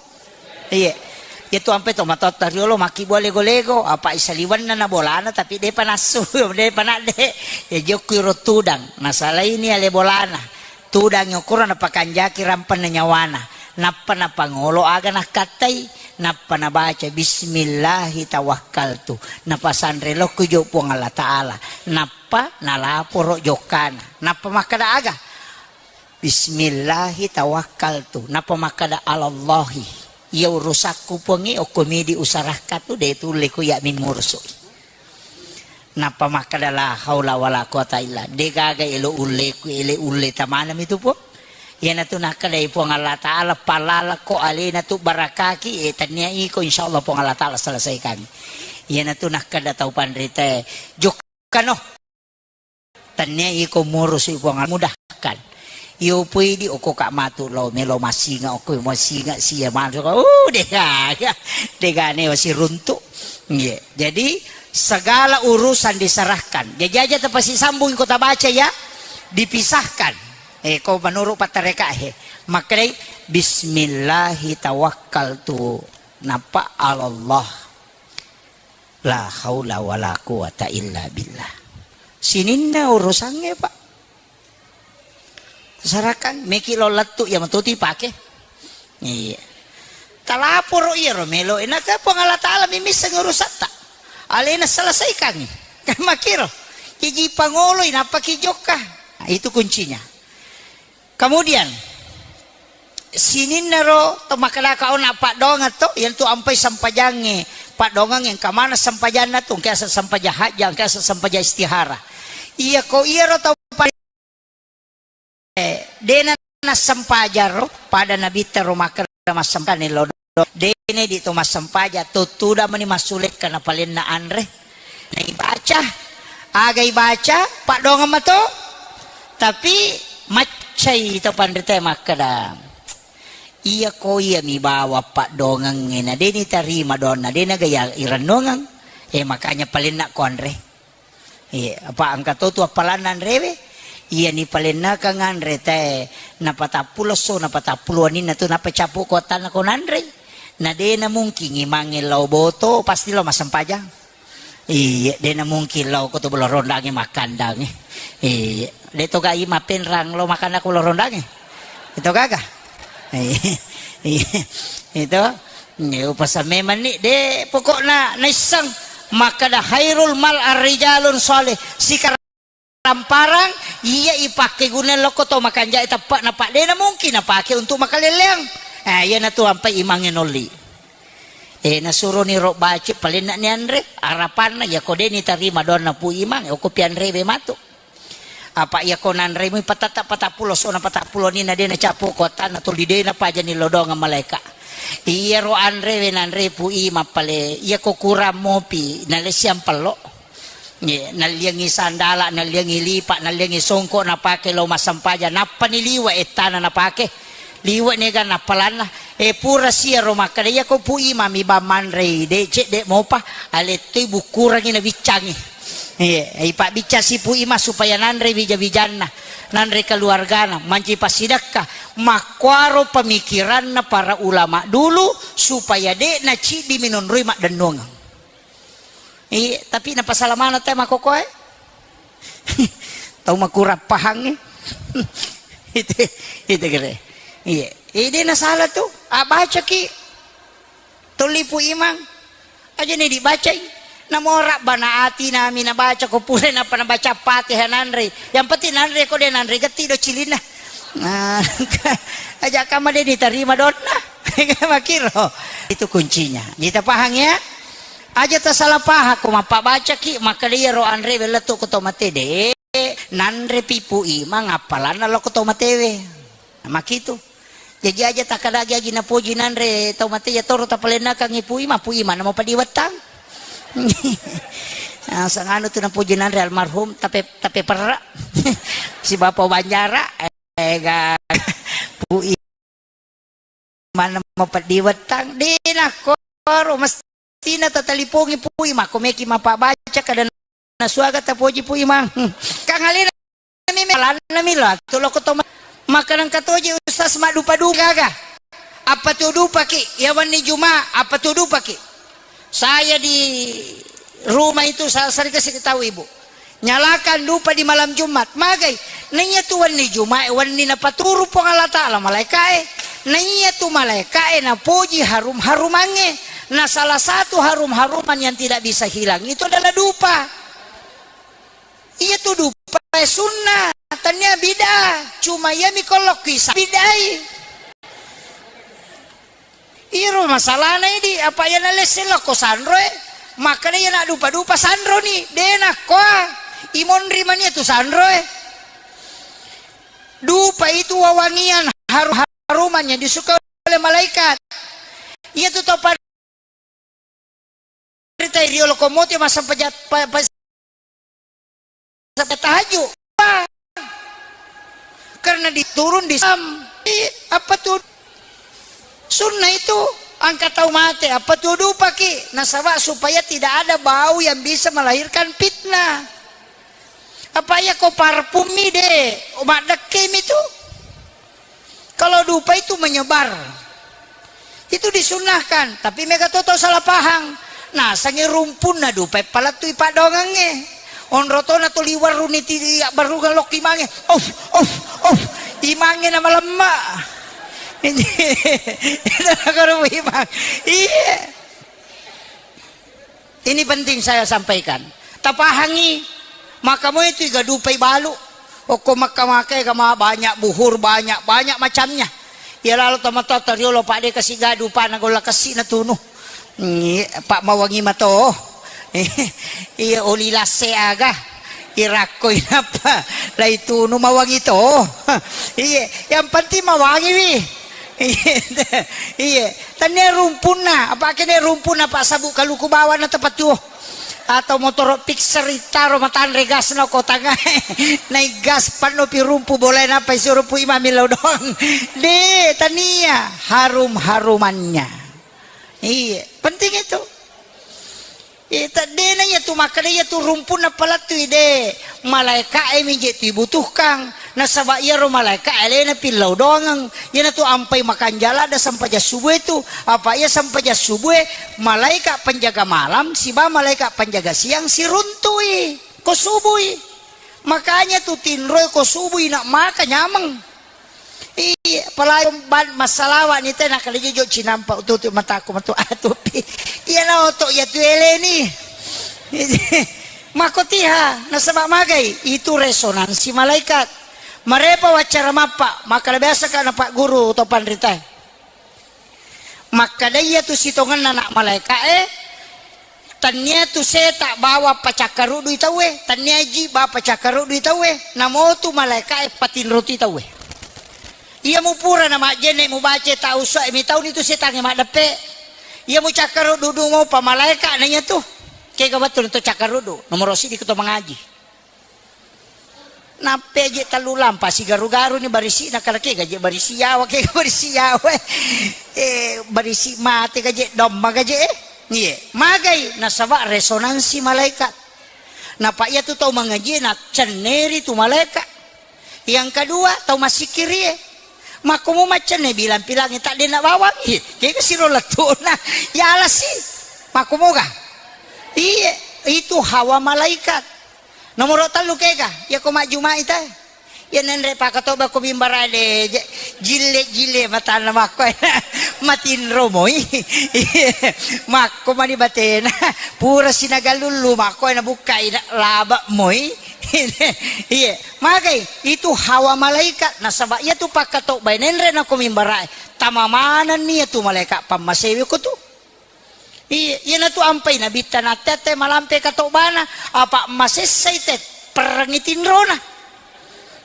Iya. Iya tu ampe to matotta riolo makkibua lego-lego, apa isaliwenna na bolana tapi depa nassu, depa nadde. Ya jokku iro tudang, nasalaini ale bolana. Tudang okoro napakanjaki rampenna nyawana. Nappa napangolo aga nakkattai, nappa nabaca bismillahi tawakkaltu. Napasanre lokku jo Puang Allah Ta'ala. Nappa nalaporo jokkana. Nappa makkada aga? Bismillahi tawakkaltu. Nappa makkada alallahi. Iya urusakku Puangnge, okko midi usarakka tu, de tulle ku iya min ngurusui. Nappa makkada la haula wala quwata illa. De gaga elo ulleku, ele ulle tamana mi tu Puang. Iyanatu nakkada Puang Allah Ta'ala, palalako alena tu barakaki, e, tania iko, insyaallah Puang Allah Ta'ala selesaikan. Iyanatu nakkada tau panrita, jokkano. Tania iko murusi Puang, mudahkan. Iyo pui di oko ka matu lo melo masinga, oko masinga sia masuk. Oh, dega, dega ne wasi runtu. Iya. Jadi segala urusan diserahkan. Jajaja tepasi sambung kota baca ya, dipisahkan. Eh, kau menurut patareka he. Maknai bismillahi tawakkaltu. Napa Allah. La haula wala quwata illa billah. Sininna urusangnge, Pak. Sarakan, meki lo lettu, iya matuti pake. Iya. Talaporo iyaro melo, enaka Puang Allah Ta'ala mimisseng urusatta. Alena selesaikangi. Kan makiro. Kiji pangoloi, napaki jokka. Nah, itu kuncinya. Kemudian, sininnaro to makkedaka ona paddoangeng to, iyantu ampai sempajangnge. Paddoangeng engka mana sempajanna tu, engka asa sempajang hajja, engka asa sempajang istihara. Iya ko iyaro tau pa-, eh, dena nassempajang ro, pada nabitta ro makkeda massempajang lo. Dene di to massempajang, to tudang mani massulekka napalenna anre. Naibaca, aga ibaca, paddoangeng mato. Tapi maccai to panrita makkeda, iya ko iya mi bawang paddoangengnge na deni tarima doanna, dena gaya irennongeng. Eh, makanya palenna ko anre. Iya, apa engka to tu appalanna anrewe? Iya ni palennakang anre te, napatappulo esso, napatappulo waninna tu, nappa cappu ko attanna ko nanrei. Na dena mungkin imangnge lao boto, pasti lao massempajang. Iya, dena mungkin lao ko to bolo rondangnge makkandangnge. Iya, de to gai mapenrang lao makanna ko bolo rondangnge. Itu gaga. Iya, itu. Iya, upasa memang ni, de, pokokna naisseng makkeda khairul mal arrijalun shalih, sikaramparang iya ipakke guna lokko to makanjai teppa, napa dena mungkin napake untuk makaleleang. Eh, iyanatu ampai imangnge nolli. Eh, nasuroni ro baci palenna ni anre, arapanna iya ko deni tarima doanna Pu Imang, oko pianrewe matu. Apa iya ko nanremui patata patappulo sona patappulo ni na de nacappu ko attanna tuli de napajani lodongeng malaeka. Iyaro anrewe nanre Pu Imang pale, iya ko kurang mopi, nalessiang pello. Ye, nalliangi sandala, nalliangi lipa, nalliangi songko napake lao massempajang, nappani liwe ettana napake. Liwe nega nappalanna. Eh, pura siaro makkeda, iya ko Pu Imang mi bang manrei, de cedde mopa, alettoi bukkurangi nabiccangi. Iya, ipabbiccang si Pu Imang supaya nanre wija-wijanna, nanre keluargana, manci passidekka. Makkuaro pemikiranna para ulama dulu supaya de naciddi minonroi maddennongeng. Iya, tapi napasala maneng te makkokoe. Tau makurang pahangnge. Itu, itu kere. Iya, ide nasala tu. Abacaki. Tolli Pu Imang. Aja ni dibacai. Namo Rabbana atina mi nabaca ko pura napa nabaca Fatihah nanre. Yang penting nanre ko de nanre getti do cilinna. Nah, aja kama de ditarima donna. Makiro. Itu kuncinya. Kita paham ya? Aja tasalah paham ko mappabacaki, makkeda iyaro anre wellettu ko to mate de. Nanre pi Pu Imang appalanna lo ko to matewe. Makitu. Jaji aja takkadagi-agi napoji nanre tau mate, iya toro tapalennakangngi Pu Imang, Pu Imang namo padiwettang. Ah, sanganu tu napoji nanre almarhum, tape, tape perra. Si Bapa Banjara, eh, ga, Pu Imang namo padiwettang, de nakkoro, mesti Tina tatalipongi Pu Imang, ko meki mappabaca kada nasuaga tapoji Pu Imang. Kang alena mi melanna mi la tu loko to ma-, makanang katoji Ustaz maddupa-dupa gaga. Apa tu dupaki, ya wenni Juma, apa tu dupaki? Saya di rumah itu sa-, sering kasih tahu ibu. Nyalakan dupa di malam Jumat. Magai, naiya tu wenni Juma, wenni napaturu Puang Allah Ta'ala malaikae. Naiya tu malaikae napoji harum-harumangnge. Nah, salah satu harum-haruman yang tidak bisa hilang itu adalah dupa. Iya tu dupa sunna, tania bid'ah. Cuma iya mi kolokki sa-, bid'ai. Iro masalahna idi, apa iya nalesse lokko sanroe, makkeda iya naddupa-dupa sanroni, de nakkoa, imonri mania tu sanroe. Dupa itu wawangian harum-haruman yang disukai oleh malaikat. Iya tu tau ritai riolo ko moti massempajang pa-, pa-, sampai tahajud. Karena diturun di sam-, i-, apa tu? Sunnah itu angkat tau mate, apa tu dupaki? Nasaba supaya tidak ada bau yang bisa melahirkan fitnah. Apa iya ko parfum mi de, maddekke mi tu. Kalau dupa itu menyebar. Itu disunnahkan, tapi mega toto salah paham. Nasangi rumpunna dupa palattui padongangnge. Onrotona tuli warruni ti abbarungang lokki mange. Of, of, of. Imangnge na malemma. Itu imang. Iya. Ini penting saya sampaikan. Tapahangi, maka moi tu igadupai balu. Okko makka-makka ega ma banyak buhur, banyak, banyak macamnya. Iya lalo tomatoa toriolo, Pak, de kasi gadu, Pak, na golla kasi na tunu. Ngi, Pak, mawangi mato. Iya, oli lasse aga. Irakko inappa lai tunu mawangi to. Iya, yang penting mawangi wi. Iya, tania rumpunna, apa kene rumpunna, Pak, sabu kaluku bawana tepat tuo. Atau motoro fixer itaro matanre gasna ko tangae. Naik gas panno pi rumpu boleh napa isi rumpu imami lao doang. De, tania harum-harumannya. Iya, penting itu. Iya, teddena iya tu makkeda iya tu rumpunna palattui de. Malaika'e mi je tu ibutuhkang. Nasaba iyaro malaika alena pillau doangeng. Iyanatu ampai makanjala da sempajang subuh itu. Apa iya sempajang subuh, malaika penjaga malam siba malaika penjaga siang siruntui ko subui. Makanya tu tinroi ko subui nak maka nyameng. Iya, apalagi ban massalawa ni tena kali jojo cinampa ututu mataku matu atupi. Iya na oto iya tu eleni. Mako tiha nasaba magai itu resonansi malaikat. Marepa wacara mappa, maka biasa ka na Pak Guru to panrita. Makkada iya tu sitongenna anak malaika'e, tania tu seta bawa pacakkarudui tauwe, tania ji ba pacakkarudui tauwe, namotu malaika'e patinroti tauwe. Iya mupura na majjenne mubaca tau so mi tauni tu setangnge maddeppe. Iya mucakkaruddu mo pa malaika na iya tu. Kega wettu to cakkaruddu, nomoro sidi ko to mangaji. Nappe je tellu lampa sigaru-garu ni barisi na kala kega je barisi yawa, kega barisi yawa. Eh, barisi mate gaje domma gaje eh. Iye, magai nasaba resonansi malaikat. Napa iya tu tau mangaji na cenneri tu malaikat. Yang kedua, tau massikkiri e. Makkomo maccenne bilang-pilangi taddenna bawang. Iye, kega siro lettuna. Yalasi. Makkomoga. Iye, itu hawa malaikat. Nomoro tellu kega, iya ko majjumai te. Iya nenre pakatobba ko mimbara de, je-, jille-jille matanna makko matinro moi. Iya, makko mani batena. Pura sinaga lullu makko na bukkai na laba moi. Iya, magai itu hawa malaikat nasaba iya tu pakatobba nenre na ko mimbara. Tama manenni iya tu malaikat pammasewe ko tu. Iya, iyanatu ampai nabitta natte-atte malampe katobana, apa masessai te perrengi tinrona.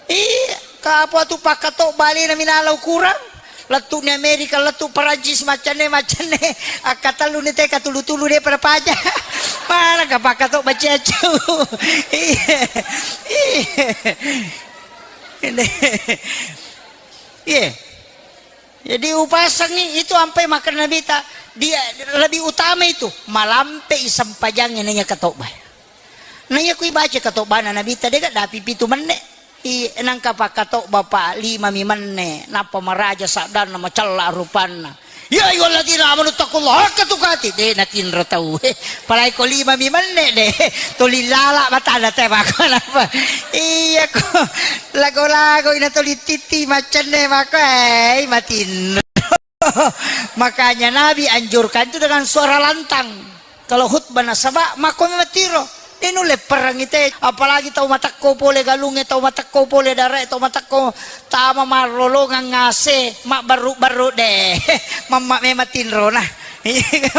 Iya, kapo tu pakkatobba alena minalau kurang. Lettu ni Amerika, lettu Perancis, maccanne, maccanne. Akkatellu ni te katulu-tulu de pada paja. Mana ka pakkatobba ciaccu. Iya. Iya. Iya. Jadi upasangngi itu ampai makkeda Nabitta, dia lebih utama itu malampe i sempajangnge naiya katobba. Naiya kui baca katobbana Nabitta dega dapi pitu menne. I, nangka pakkatobba, Pak, lima mi menne, nappa maraja saddanna, macella rupanna. Ya ayyuhalladzina amanu taqullaha haqqa tuqatih. De natinro tau. Palai ko lima mi menne de. Tuli lala matana te mako napa. Iya ko. Lago-lago ina tuli titi macenne mako. Eh, matinro. Makanya Nabi anjurkan itu dengan suara lantang. Kalau khutbah nasaba, makko mattiro. De nulle perang ite, apalagi tau matekko pole galungnge, tau matekko pole darae, tau matekko tama marrolongang ngase, mabbarru-barru de. Mamma memang tinrona.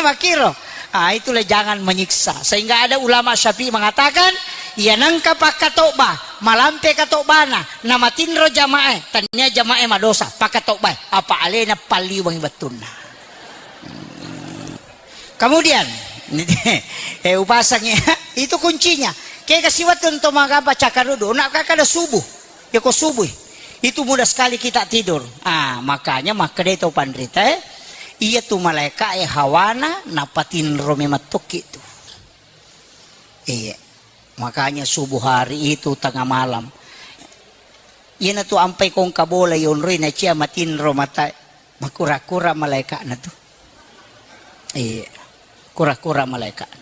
Makkiro. Ah, itulah jangan menyiksa. Sehingga ada ulama Syafi'i mengatakan, iya nangka pakkatobba, malampe katobbana, namatinro jamae, tania jamae madosa, pakkatobbae, apa alena palliwangi wettunna. Kemudian, eh, upasang ya, itu kuncinya. Kega siwettu to magapa cakarudu, nak kakada subuh. Ya ko subuh. Itu mudah sekali kita tidur. Ah, makanya makkedai tau panrita, eh, iya tu malaika e hawana napatinro memang tokki tu. Iya. Makanya subuh hari itu tengah malam. Iyana tu ampai kongka bola yonroi na cia matinro mata. Makura-kura malaika'na tu. Iya. Kura-kura malaika'na.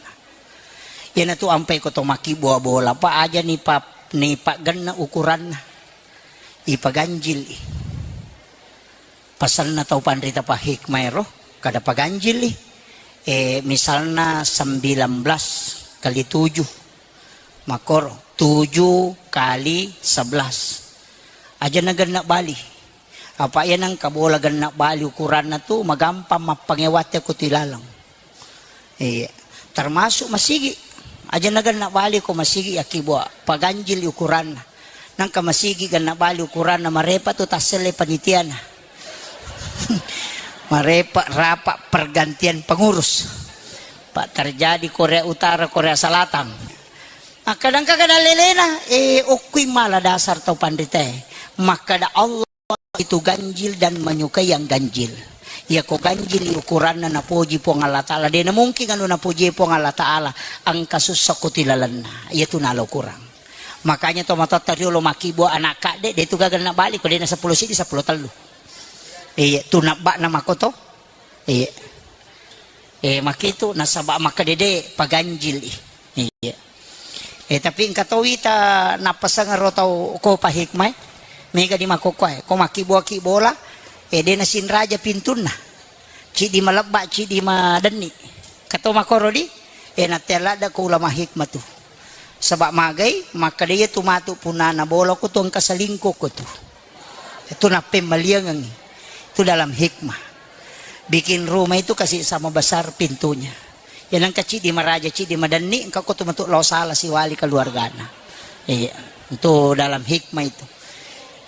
Iyanatu ampai ko to makkibua bola, pa aja ni pa, ni paggenna ukuranna. Ipaganjil i. Pasanna tau panrita pa hikmah ero, kada paganjil i. Eh, misalna sembilan belas kali tujuh. Makkoro, tujuh kali sebelas. Aja na genna bali. Apa iya nengka bola genna bali ukuranna tu, magampang mappangewatte ko tilaleng. Iya. Termasuk masigi. Aja na genna bali ko masigi yakkibua, paganjil ukuranna. Nengka masigi genna bali ukuranna, marepa tu tasselle panitiana. Marepa rapa pergantian pengurus. Pak terjadi Korea Utara, Korea Selatan. Makkadangka kada lelena, eh, okkui mala dasar tau panritae. Makkada Allah itu ganjil dan menyukai yang ganjil. Iya ko ganjil ukuranna napoji Puang Allah Ta'ala. Dena mungkin anu napoji Puang Allah Ta'ala, engka sussa ko tilalenna. Iya tu nala ukurang. Makanya to matotta riolo makkibua anak kadde, de tu gaga na bali ko dena seppulo sidi, seppulo tellu. Iya, tu nabba'na makoto. Iya. Eh, makkitu nasaba makkadede paganjil i. Iya. Eh, tapi engka to wita nappaseng ro tau ko pa hikmah e. Mega di makkokkoe, ko makkibua-kibola, eh, de nasinraja pintunna. Cidi malebba, cidi madenni. Kato makoro di, eh, natte ladda ko ulama hikmah tu. Saba magai, makkada iya tu matu punana bola ko tu engka selingkuh ko tu. Itu nappemmaliangengngi. Itu dalam hikmah. Bikin rumah itu kasih sama besar pintunya. Ya nengka cidi maraja, cidi madenni, engka ko tu matu lao sala siwali keluargana. Iya, itu dalam hikmah itu.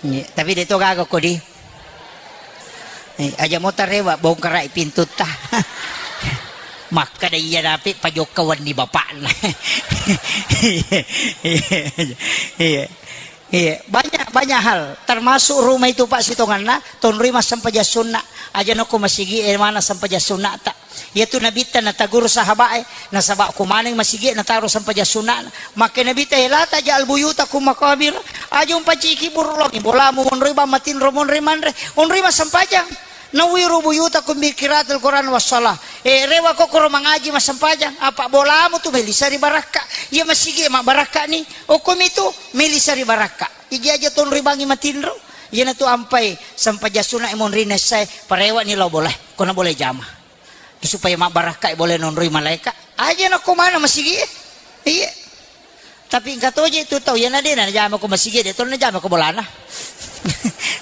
Iya, tapi de to gaga ko di. Eh, aja mo tarewa bongkarai pintutta. Makkada iya dapi pajokka wenni bapakna. Iya. Iya, banyak, banyak hal, termasuk rumah itu, Pak, sitonganna tonroi massempajang sunna. Aja nokko masigi e mana sempajang sunna ta. Iya tu nabitta nataguru sahabat e, nasaba ko maneng masigi e nataro sempajang sunna. Makke nabitta, "Eh, la taj'al buyutakum maqabir." Aja umpaciki burulongi bolamu monroi bang matinro monroi manre, onroi massempajang. Nawwiru buyutakum bi qiraatil Qur'an was shalah. Eh, rewa kokkoro mangaji massempajang, apa bolamu tu melisa ri barakka. Iya masigi e mabbarakka ni. Okkomi tu melisa ri barakka. Iji aja tonroi bangi matinro. Iyana tu ampai sempajang sunna e monri naissai, parewa ni lao bolae. Kona bolae jama. Supaya mabbarakka e bolae nonroi malaika. Aja nakko mana masigi e. Iya. Tapi engka toje tu tau, iyana de na najama ko masigi, de to najama ko bolana.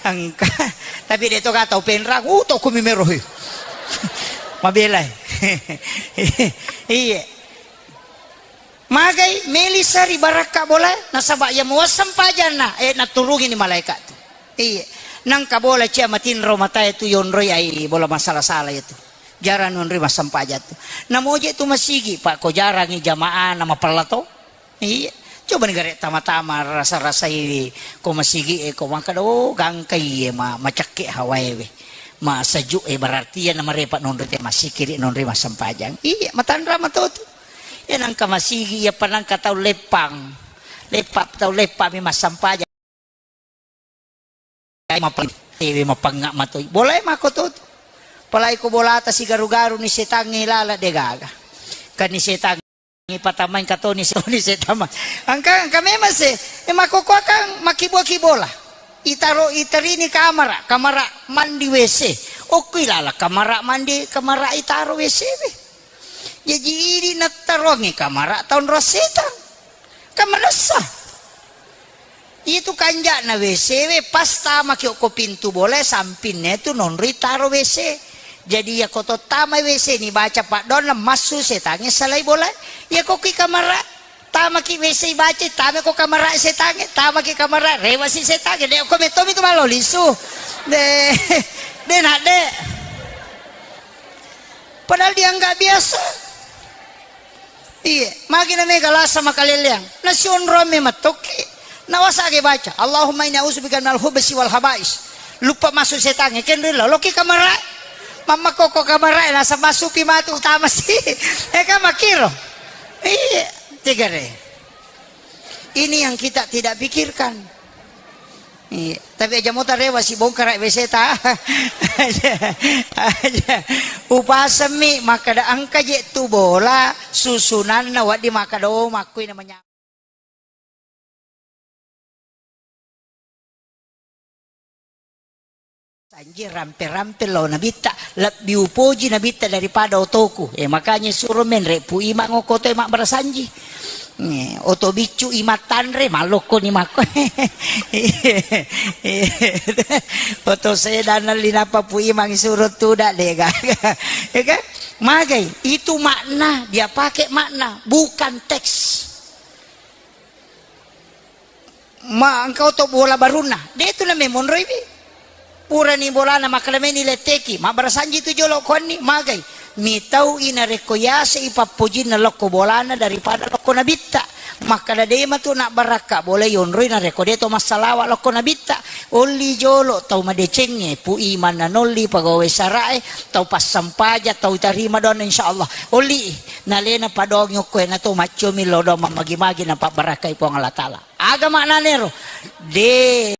Engka. Tapi de to ga tau penrang, uh, to kumi merohi. Mabelai. Iya. Magai melisa ri barakka bolae, nasaba iya muasseng pajanna, eh, naturungini malaika tu. Iya. Nangka bola cia matinro matae tu yonroi ai bola masala-sala itu. Jarang nonroi massempajang tu. Namoje tu masigi, Pak, ko jarangi jamaah na mapella to. Iya. Coba ni gare tama-tama rasa-rasai ko masigi e ko makkada, oh, gangkai e ma-, macakke hawae we. Ma sejuk e berarti iya na marepa nonroi te masikiri nonroi massempajang. Iya, matanra mato tu. Iya nangka masigi, iya pa nangka tau leppang. Leppa, tau leppa mi massempajang. mapang-, ewe mapangnga matoi. Bolae mako to tu. Apalagi ko bolata sigaru-garu ni setangnge lala de gaga. Kan ni setangnge patamai katoni se-, ni setama. Angka, angka memang se, e, makkokkoe kan makkibua-kibola. Itaro, itarini kamara, kamara mandi W C. Okkui lala kamara mandi, kamara itaro W C we. Jaji idi nattaroangngi kamara taonrong setang. Kan manessa. Itu kanja'na W C we, pas tamaki okko pintu bolae, sampinna tu nonroi taro W C. Jadi, iyako to tama W C ni baca paddoanna, massu setangnge salai bolae. Iyako ki kamara, tamaki W C baca, tamako kamara setangnge, tamaki kamara, rewasi setangnge. De' okko mettomi tu malo lisu. De', de' na de'. Padahal dianggap biasa. Iya, magi na mega lasa makaleleang. Nasionroang me mattokki. Nawasage baca, "Allahumma inni a'udzubika minal khubsi wal khaba'is." Luppa massu setangnge, kenrilla, loki kamarae. Mamma koko kamarae, nasa massupi matu utama si. Eh, kan makkiro. Iya, tegare. Ini yang kita tidak pikirkan. Iya, tapi aja mota rewa si bongkara W C ta. Aja, aja. Upasemmi makkada engka je tu bola susunanna waddi makkada, oh, makkui namanya. Sanji rampe-rampe lao nabitta, lebbi upoji nabitta daripada otoku. Eh, makanya suro menre Pu Imang okko to e mabbarasanji. Eh, oto biccu imattanre, malokko ni makko. Oto sedan linapa Pu Imang suro tuda de gaga. Ya kan? Magai, itu makna, dia pakai makna, bukan teks. Ma engka oto bola barunna, de tu namemonroiwi. Purani bolana makkada meni letteki, mabbarasanji tu jolo kuanni, magai. Mitau i narekko yase i pappojinna lokko bolana daripada lokko nabitta. Makkada de matu nabbarakka bola yonroi narekko de to massalawa lokko nabitta. Olli jolo tau madecengnge, Pu Imang nanolli pegawai sarae, tau passampaja, tau tarima doanna insyaallah. Olli i. Nalena padoangi okko e, nato maccomi lao doang mammagi-magi napabbarakkai Puang Allah Ta'ala. Aga maknanero? De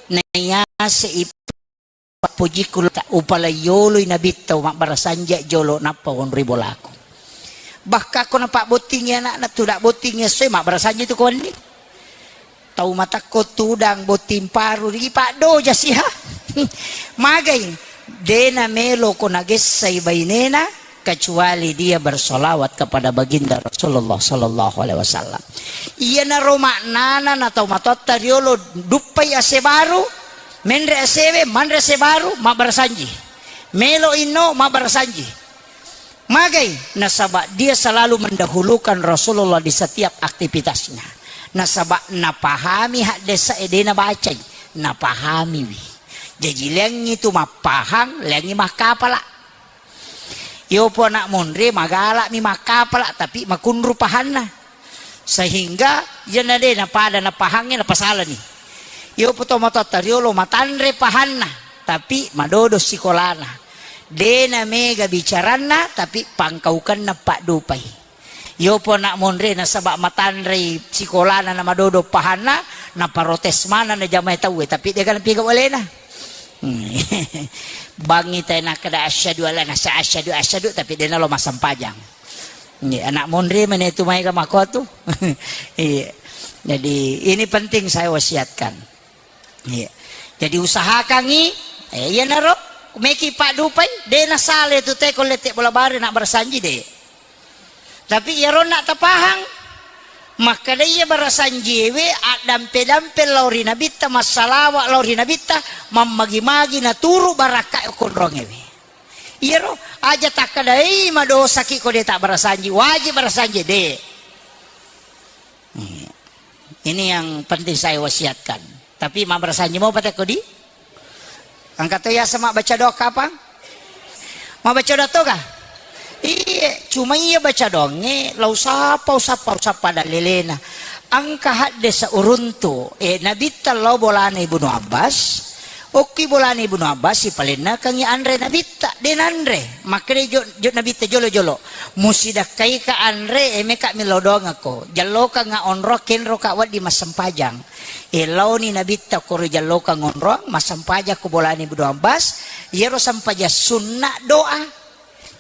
naiase i pappojikku, upalai yoloi nabitta mabbarasanji jolo nappa wonroi bolaku. Bahkan ko napabbottingi anakna, tuda bottingi essoe mabbarasanji tu ko wenni. Tau matakko tudang botting paru, ripaddoja siha. Magai, de namelo ko nagessai bainena, kecuali dia bersolawat kepada baginda Rasulullah sallallahu alaihi wasallam. Iyanaro maknana na tau matoatta riolo duppai ase baru, menre asewe, manre ase baru, mabbarasanji. Melo inno, mabbarasanji. Magai, nasaba dia selalu mendahulukan Rasulullah di setiap aktivitasnya. Nasaba napahami haddesa e, de nabacai, napahamiwi. Jaji leangngi tu mappahang, leangngi makkapala. Yopo anak monre magalami makkapala, tapi makunru pahanna. Sehingga iyana de napada napahangnge napasalani. Yopo to matoatta riolo matanre pahanna, tapi madodo sikolana. De namega bicaranna, tapi pangkaukenna paddupai. Yopo anak monre nasaba matanrei sikolana na madodo pahanna, naparotes maneng na jamae tauwe, tapi de ga napigau alena. Hmm. Bangngi tae nakkeda asyhadu alla nasa asyhadu asyhadu, tapi de nalo massempajang. Iya, anak monre mene tu maega makotu. Iya. Jadi ini penting saya wasiatkan. Iya. Jadi usahakangngi, eh, iyanaro meki paddupai, de nasale tu teko lette bola bare na barasanji de. Tapi iyaro na tapahang, makkeda iya barasanjiewe addampe-dampe lao ri nabitta, massalawa lao ri nabitta, mammagi-magi naturu barakka konrongewe. Iyaro aja takkedai madosaki ko de tabbarasanji, wajib barasanji de. Iya. Ini yang penting saya wasiatkan. Tapi mabbarasanji mopa tekko di? Engka to yaseng mabbaca doa kapang? Mabbaca doa to ga? Iye, cuma iya baca doangnge, la usappa, usappa, usappa dalilena. Engka haddesa uruntu, eh, nabitta lao bolana Ibnu Abbas. Okki bolana Ibnu Abbas, sipalennakengngi anre nabitta, de nanre. Makkeda jo, jo nabitta jolo-jolo. Musidakkaika anre, e, meka millau doangekko. Jallokanga onroang, kenroka wedding massempajang. E, laoni Nabitta koro jallokang onroang, massempajang ko bolana Ibnu Abbas, iyaro sempajang sunna doa.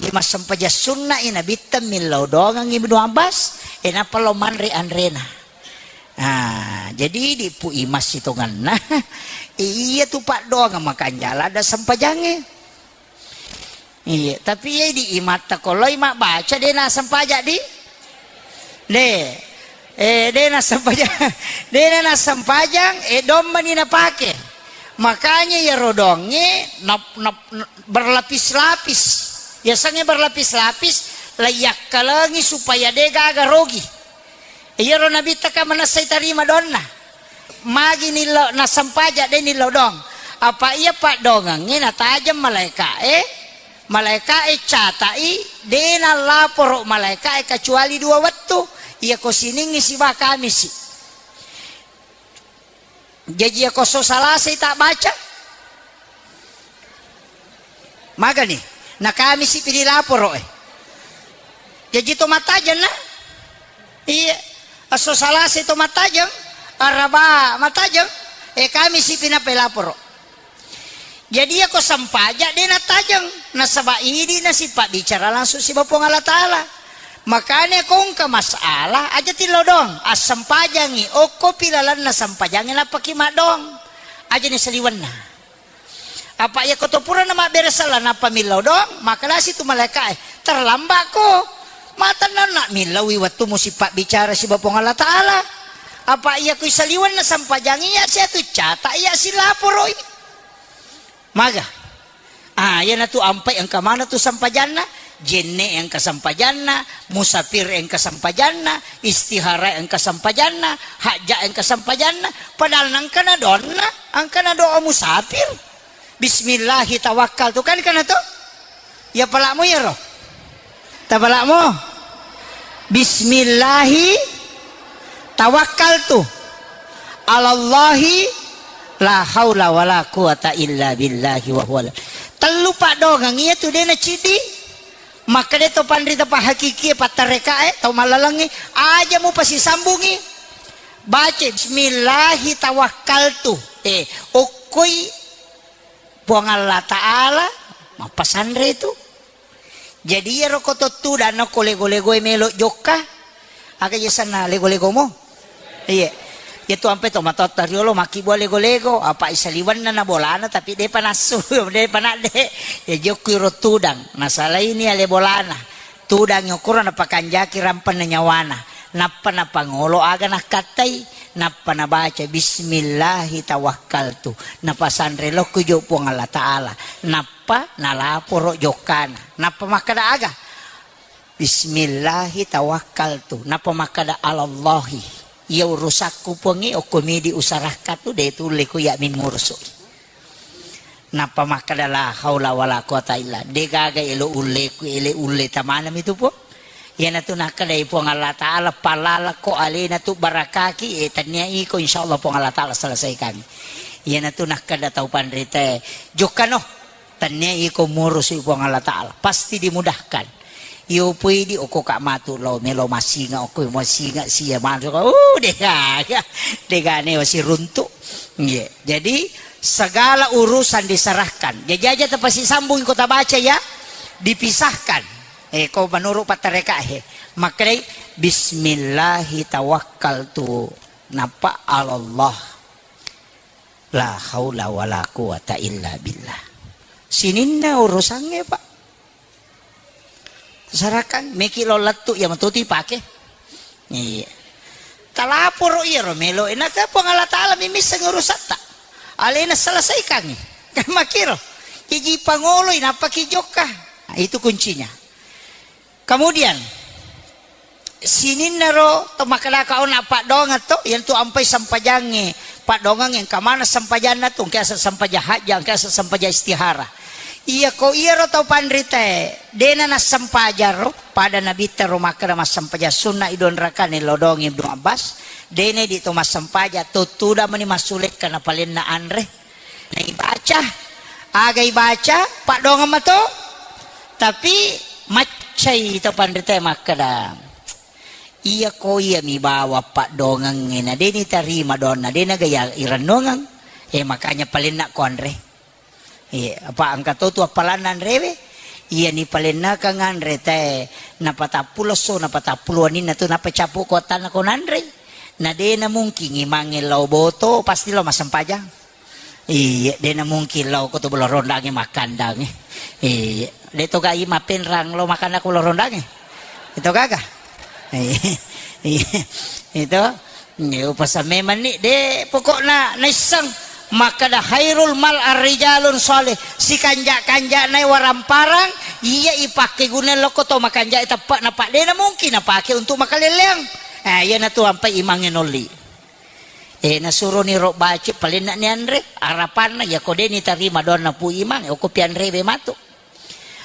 Iya massempajang sunna i Nabitta millau doangang Ibnu Abbas, e, nappa lao manre anrena. Ah, jadi idi Pu Imas sitongenna. Iya tu paddoangeng makanja ladda sempajangnge. Iya, tapi iya idi imatta ko loi mabbaca de nassempajang di? De. Eh, de nassempajang. De nassempajang, eh, dommani napake. Makanya iyaro doangnge nap-, nap-, berlapis-lapis. Yasengnge berlapis-lapis, laiyakkalengi supaya de gaga rogi. Iyaro Nabitta ka manessai tarima doanna. Magi nillau nassempajang, de nillau doang. Apa iya paddoangengnge natajeng malaeka'e, malaeka'e cata'i, de nallaporo malaeka'e kecuali dua wettu. Iyako Siningngi siba Kamisi. Jaji iyako esso Salasai tabbaca, magani? Na Kamisi pi dilaporo e. Jaji to mattajeng na? Iya. Esso Salasai to mattajeng, Araba mattajeng, e Kamisi pi nappa ilaporo. Jadi iyako sempajang de nattajeng, nasaba idi nasipabbicara langsung siba Puang Allah Ta'ala. Makanya ko engka masalah, aja tillau doang, assempajangi, okkopi lalenna sempajangnge nappaki maddoang. Aja ni saliwenna. Apa iyako to purana mabbere sella nappa millau doang, makkedasi tu malaeka'e, terlambatko. Matennanna millaui wettumu sipabbicara siba Puang Allah Ta'ala. Apa iyako isaliwenna sempajangnge iya siatu cata iya silaporoi. Maga? Ah, iyanatu ampai engka maneng tu sempajanna, jenne engka sempajanna, musafir engka sempajanna, istihara engka sempajanna, hajja engka sempajanna, padahal nengkana doanna, engkana doa musafir. Bismillahi tawakkaltu, kan kana to? Ya palakmu iyaro. Tapalakmu. Bismillahi tawakkaltu. Alallahi la haula wala quwata illa billahi wa huwa. Tellu paddoangeng iyatu de naciddi. Makkeda to panrita pahakikie, pattarekae, tau mallalengnge, aja mupasisambungi. Baca bismillahi tawakkaltu. Eh, okkoi Puang Allah Ta'ala mappasanre tu. Jadi iyaro ko to tudang ko lego-legoe melo jokka. Aga je sanna lego-legomo? Iya. Iya tu ampe to matotta riolo makkibua lego-lego, apa isaliwenna na bolana tapi depa nassu, depa nadde. Ya jokki ro tudang, nasalaini ale bolana. Tudangngi okkoro napakanjaki rampenna nyawana, nappa napangolo aga nakkattai, nappa nabaca, "Bismillahi tawakkaltu." Napasanre lokku jo Puang Allah Ta'ala, nappa nalaporo jokkana, nappa makkeda aga, "Bismillahi tawakkaltu." Nappa makkeda, "Alallahi, iya urusakku Puangnge, okko midi usarakka tu, de tulle ku iya mimmurusu'i." Nappa makkeda, "La haula wala quwata illa." De gaga elo ulleku, ele ulle tamanami tu Puang. Iyanatu nakkedai Puang Allah Ta'ala, "Palalako alena tu barakaki, eh, tennia iko, insyaallah Puang Allah Ta'ala selesaikan." Iyanatu nakkeda tau panritae, "Jokkano, tennia iko murusu Puang Allah Ta'ala, pasti dimudahkan." Iyo pui di okko ka matu lo melo masinga, okko masinga sia manuk, uh, de gaga, de gaga ne wasi runtu. Iya. Jadi segala urusan diserahkan. Jajaja tapasisambung ko tabaca ya, dipisahkan. Eh, ko menurut pattareka he. Makkedai, "Bismillahi tawakkaltu." Nappa alallah. La haula wala quwata illa billah. Sininna urusangnge, Pak. Sarakan, meki lo lettu, iya matu tu ipake. Iya. Talaporo iyaro melo, enaka Puang Allah Ta'ala mimisseng urusatta. Alena selesaikangi. Kan makiro. Iji pangoloi, napaki jokka. Nah, itu kuncinya. Kemudian, sininna ro to makkedaka ona paddoangeng to, iyantu ampai sempajangnge, paddoangeng engka maneng sempajanna tu, engka ase sempajang hajja, engka ase sempajang istihara. Iyako iyaro tau panritae, dena nassempajang ro, pada Nabitta ro makkeda massempajang sunna i dua rakaat nillau doang Ibnu Abbas, dena idi to massempajang, to tudang mani massulekka napalenna anre. Naibaca, aga ibaca, paddoangeng mato, tapi mac-, Cai to panrita makkeda, "Iya ko iya mi bawa paddongengnge na de' nitarima doanna, de' naga iya irennongeng. Eh, makanya palenna ko anre." Iya, apa engka to tu appalanna anrewe? Iya ni palennakang anre te napatappulo esso, napatappulo waninna tu napacappu ko attanna ko nanrei. Na de' na mungkin imangnge lao boto, pasti lao massempajang. Iya, de' na mungkin lao ko to bolo rondangnge makkandangnge. Iya, de' to gai mapenrang lao makanna ko bolo rondangnge. Itu gaga. Iya, itu. Iya, upasa memang ni de' pokokna naisseng makkeda khairul mal arrijalun shalih, sikanja-kanjana waramparang iya ipakke guna lokko to makanja teppa na pa de' na mungkin napake untuk makaleleang. Eh, iya na tu ampai imangnge nolli. Eh, nasuroni ro baca, palenna ni anre, arapanna, iya ko de' nitarima doanna Pu Imang, eh, okko pianrewe matu.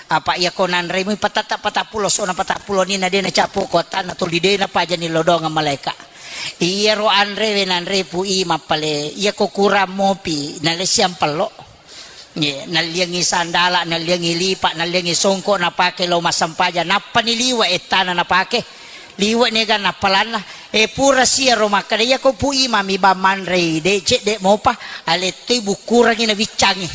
Apa iya ko nanremu patatta patappulo sona patappulo ni na de' nacappu ko attanna tuli de' napajani lodongang malaika. Iya ro anrewe nanre Pu Imang pale, iya ko kurang mopi, nalessiang pello. Ye, nalliangngi sandala, nalliangngi lipa, nalliangngi songko napake lao massempajang, nappani liwe ettana napake. Liwe niga nappalanna. E, pura siaro makkeda, "Iya ko Pu Imang mi bang manrei, de' cedde' mopa, alettoi bukkurangi nabiccangi."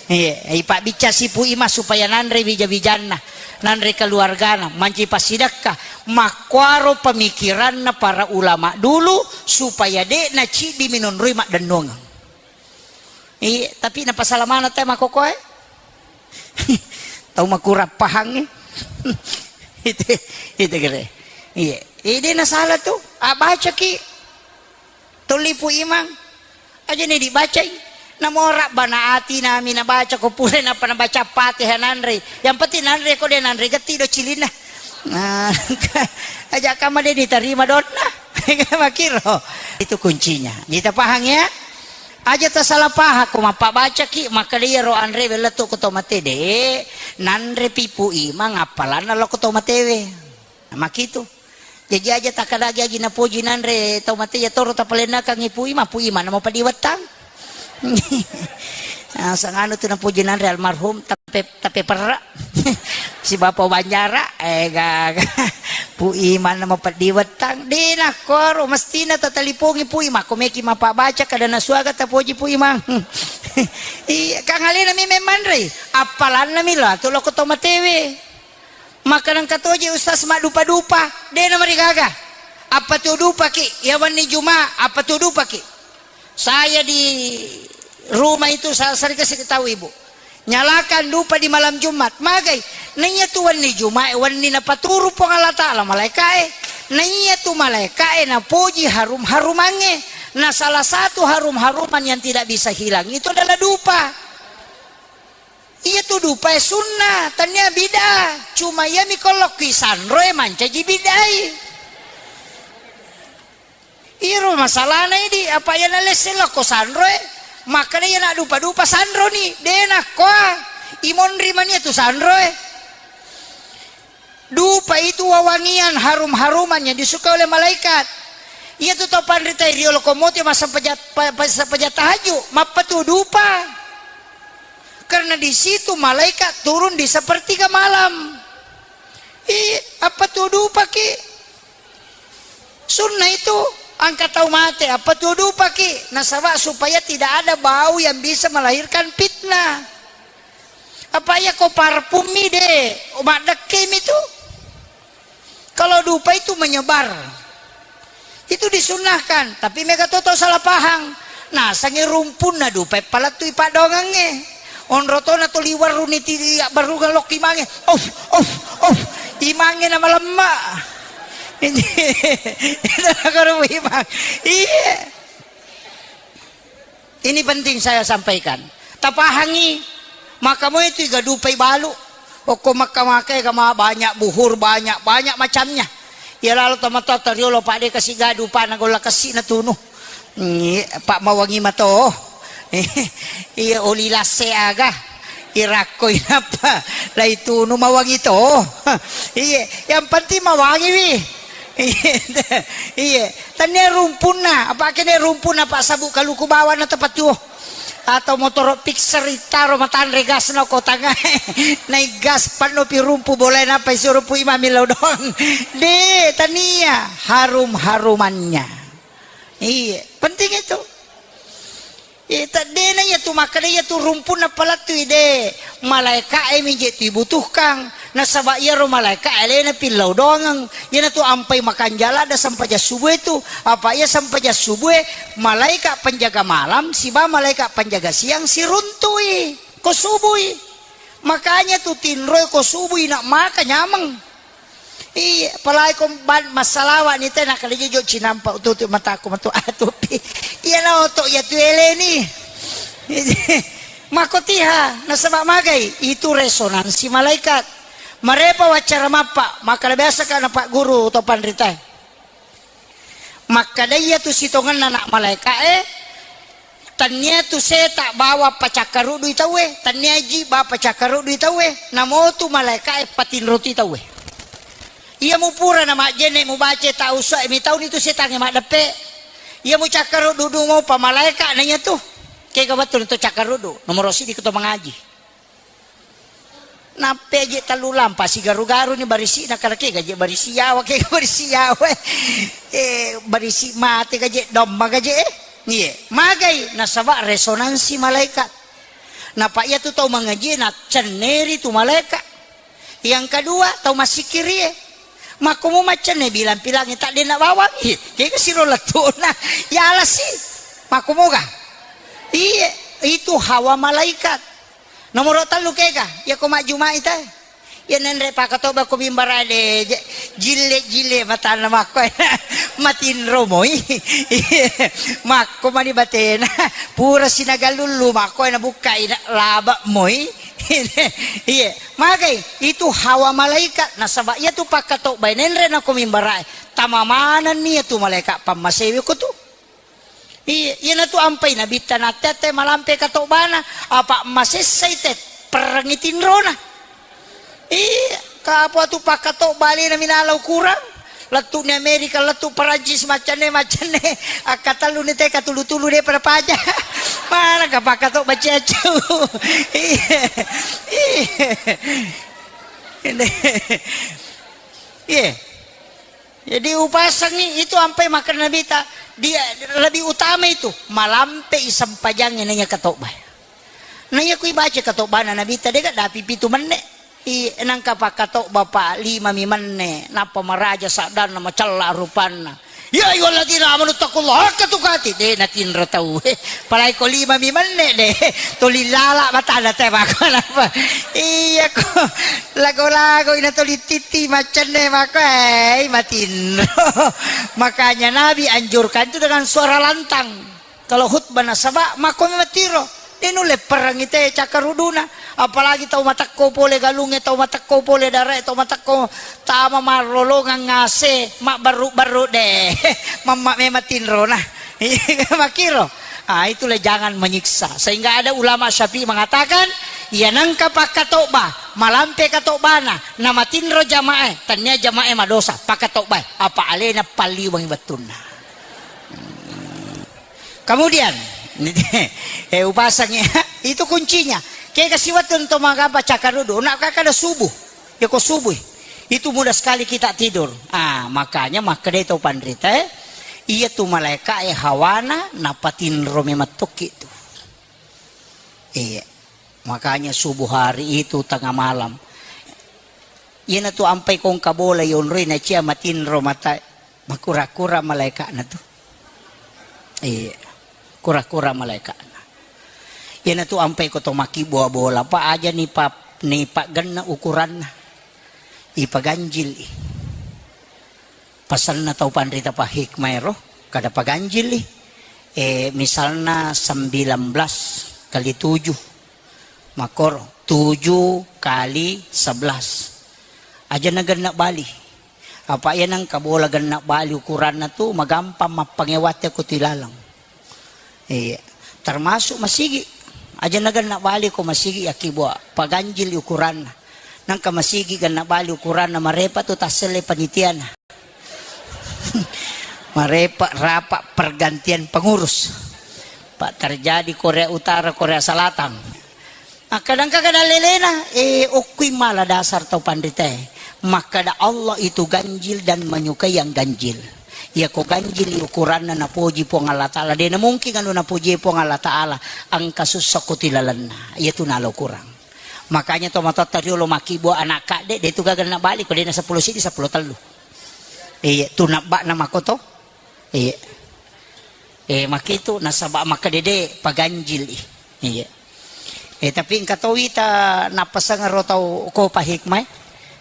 Ye, ipabbiccang si Pu Imang supaya nanre wija-wijanna, nanre keluargana, manci passidekka. Makkuaro pemikiranna para ulama dulu supaya de' naciddi minonroi maddennongeng. Iya, tapi napasala maneng te makkokoe. Tau makurang pahangnge. Itu, itu kere. Iya. Eh, de' nasala tu. Ah, bacaki. Tolli Pu Imang. Aja ni dibacai. Namora bana ati nami nabaca ko pura napa nabaca Fatihah nanre. Yang penting nanre ko de' nanre getti do cilinna. Nah, aja kama de' ditarima doanna. Makiro. Itu kuncinya. Kita paham ya? Aja tasalah paham ko mappabacaki, makkeda iyaro anrewe lettu ko to mate de', nanre pi Pu Imang appalanna lo ko to matewe. Makitu. Jaji aja takkadagi agi napoji nanre tau mate iya toro tapalennakangngi Pu Imang, Pu Imang namo padiwettang. Nah, sanganu tu napoji nanre almarhum, tapi Pe-, tapi perra. Si Bapa Banjara, eh, gaga. Pu Imang namo peddi wettang. De' nakkoro, mestina tatalipongi Pu Imang. Ko meki mappabaca kada nasuaga tapoji Pu Imang. Iya, kang alena mi memmanrei. Appalanna mi lo, atu loko to matewe. Maka nengka toje Ustaz maddupa-dupa. De' namarigaga. Apa tu dupaki? Ya wenni Juma, apa tu dupaki? Saya di rumah itu sa-, sering kasih tahu ibu. Nyalakan dupa di malam Jumat. Magai? Naiya tu wenni Jumat, wenni napaturu Puang Allah Ta'ala malaikae. Naiya tu malaikae napoji harum-harumangnge. Nah, salah satu harum-haruman yang tidak bisa hilang itu adalah dupa. Iya tu dupae sunnah, tania bid'ah. Cuma iya mi kolokki sanroe mancaji bid'ai. Iyaro masalahna idi, apa iya nalesse lokko sanroe, makkeda iya naddupa-dupa sanroni, de' nakkoa, imonri mania tu sanroe. Dupa itu wewangian, harum-haruman yang disukai oleh malaikat. Iya tu tau panrita riolo komote massempajang, pa-, pa-, sempajang tahajud, mappatu dupa. Karena di situ malaikat turun di sepertiga malam. Ih, apa tu dupaki? Sunnah itu, angka tau mate, apa tu dupaki? Nasaba supaya tidak ada bau yang bisa melahirkan fitnah. Apa iya ko parfum mi de', maddekke mi tu. Kalau dupa itu menyebar. Itu disunnahkan, tapi mega to tau salah pahang. Nasangi rumpunna dupa palettui paddoangengnge. Onro tona to liwarruni ti abbarungang lokki mange. Of, of, of. Imangnge na malemma. Itu nakoro imang. Iya. Ini penting saya sampaikan. Tapahangi, maka moi tu iga dupai balu. Okko makka-makka ega ma banyak buhur, banyak, banyak macamnya. Iya lalo tomatoa toriolo, Pak, de' kasi ga dupana golla kessi natunu. Ngi, Pak, mawangi mato. Iya, oli lasse aga. Irakko inappa laitunu mawangi to. Iya, yang penting mawangi wi. Iya, iya. Tania rumpunna, apa kene rumpunna, Pak, sabu kaluku bawana tepat tuo. Atau motoro Pixar ittaro matanre gasna ko tangae. Nai gas panno pi rumpu bolae nappa isuro pu imami lao doang. De, tania, harum-harumannya. Iya, penting itu. Iya, ta-, dena iya tu makkeda iya tu rumpunna palettui de. Malaeka'e mi je tu ibutuhkang. Nasaba iyaro malaeka'e alena pillau doangeng. Iyanatu ampai makanjala ada sempajang subuh itu. Apa iya sempajang subuh, malaeka penjaga malam siba malaeka penjaga siang siruntui ko subui. Makanya tu tinroi ko subui nak maka nyameng. Iya, apalagi ko ban-, massalawa ni te nakkeda jo cinampa ututu mataku matu atupi. Iya na oto iya tu eleni. Mako tiha, nasaba magai itu resonansi malaikat. Marepa wacara mappa, maka biasa ka na Pak Guru to panritae. Makkeda iya tu sitongenna anak malaeka'e, tania tu seta bawa pacakkarudui tauwe, tania ji ba pacakkarudui tauwe, namo tu malaeka'e patinroti tauwe. Iya mupura na majjenne mubaca ta usai mi tauni tu setangnge maddeppe. Iya mucakkarudu du mopa malaeka na iya tu. Kega wettu to cakkarudu, nomoro sidi ko to mangaji. Nappe je tellu lampa sigaru-garu ni barisi na kala kega je barisi yawa kega barisi yawa. Eh, barisi mate gaje domma gaje eh. Iye, magai nasaba resonansi malaikat. Napa iya tu tau mangaji na cenneri tu malaikat. Yang kedua, tau massikirie. Makkumu maccenne bilang-pilangi tak dena bawang. Ih, kega siro lettuna. Ya alasi. Makkumoga. Iye, itu hawa malaikat. Nomoro tellu kega, iya ko majjumai te. Iya nenre pakatoba ko mimbara de, je-, jille-jille matanna makko. Matinro moi. Makko mani batena. Pura sinagalullu makko na bukkai na laba moi. Iya, magai itu hawa malaikat nasaba iya tu pakatoba nenre na ko mimbara. Tama manenni iya tu malaikat pammasewe ko tu. Iya, iyanatu ampai nabitta natte-atte malampe katobana, apa masessai te perrengi tinrona. Iya, kapo atu pakkatoba alena minala ukurang. Lettu ni Amerika, lettu Perancis, maccanne, maccanne. Akkatellu ni te katulu-tulu de pada paja. Mana ka pakkatoba ciacau. Iya. Iya. Iya. Jadi upasangi itu ampai makkeda Nabita, dia lebih utama itu malampe i sempajangnge naiya katoba. Naiya kui baca katobana Nabita dega dapi pitu menne. I nangka pakkatoba pa lima mi menne, nappa maraja saddanna macella rupanna. Ya ayyuhalladzina amanu taqullaha haqqa tuqatih. De natinro tau. Palai ko lima mi menne de. Tuli lala matana te mako napa. Iya ko. Lago-lago ina tuli titi macenne mako, eh, matinro. Makanya Nabi anjurkan itu dengan suara lantang. Kalau khutbah nasaba mako matiro. Ini nulle perang ite cakkaruduna. Apalagi tau matekko pole galungnge, tau matekko pole darae, tau matekko tama marrolongang ngase, mabbarru-barru de. Mamma memang tinrona. Makiro. Ah, itulah jangan menyiksa. Sehingga ada ulama Syafi'i mengatakan, iya nangka pakkatoba, malampe katobana, namatinro jamae, tania jamae madosa, pakkatobae, apa alena palliwangi wettunna. Kemudian, eh, upasangi, itu kuncinya. Kega siwettu to magamba cakkarudu, nak kakada subuh, ya ko subuh. Itu mudah sekali kita tidur. Ah, makanya makkedai tau panrita, eh, iya tu malaika e hawana napatinro memettokki tu. Iya. Makanya subuh hari itu tengah malam. Iyana tu ampai kongka bola yonroi na cia matinro mata makura-kura malaikana tu. Iya. Kura-kura malaikana. Iyana tu ampai ko to makkibua bola pa aja ni pa, ni paggenna ukuranna. Ipaganjil i. Pasanna tau panrita pa hikmah ero, kada paganjili. Eh, misalna sembilan belas kali tujuh, makoro tujuh kali sebelas. Aja na genna bali. Apa iya nangka bola genna bali ukuranna tu magampang mappangewatte ko tu ilaleng. Iya. Termasuk masigi. Aja na genna bali ko masigi yakkibua paganjili ukuranna. Nangka masigi genna bali ukuranna marepa tu tasselle panitiana. Marepa rapa pergantian pengurus. Pak, terjadi Korea Utara, Korea Selatan. Makkadangka kada lelena, eh, okkui mala dasar tau panritae. Makkada Allah itu ganjil dan menyukai yang ganjil. Iya ko ganjil ukuranna napoji Puang Allah Ta'ala. Dena mungkin anu napoji Puang Allah Ta'ala, engka sussa ko tilalenna. Iya tu nalo kurang. Makanya to matotta riolo makkibua anak kadde, de tu gaga nabali ko dena seppulo sidi, seppulo tellu. Iya, tu nabba'na makoto. Iya. Eh, makkitu nasaba makkadede paganjil i. Iya. Eh, tapi engka towi ta nappasengero tau ko pa hikmah, eh.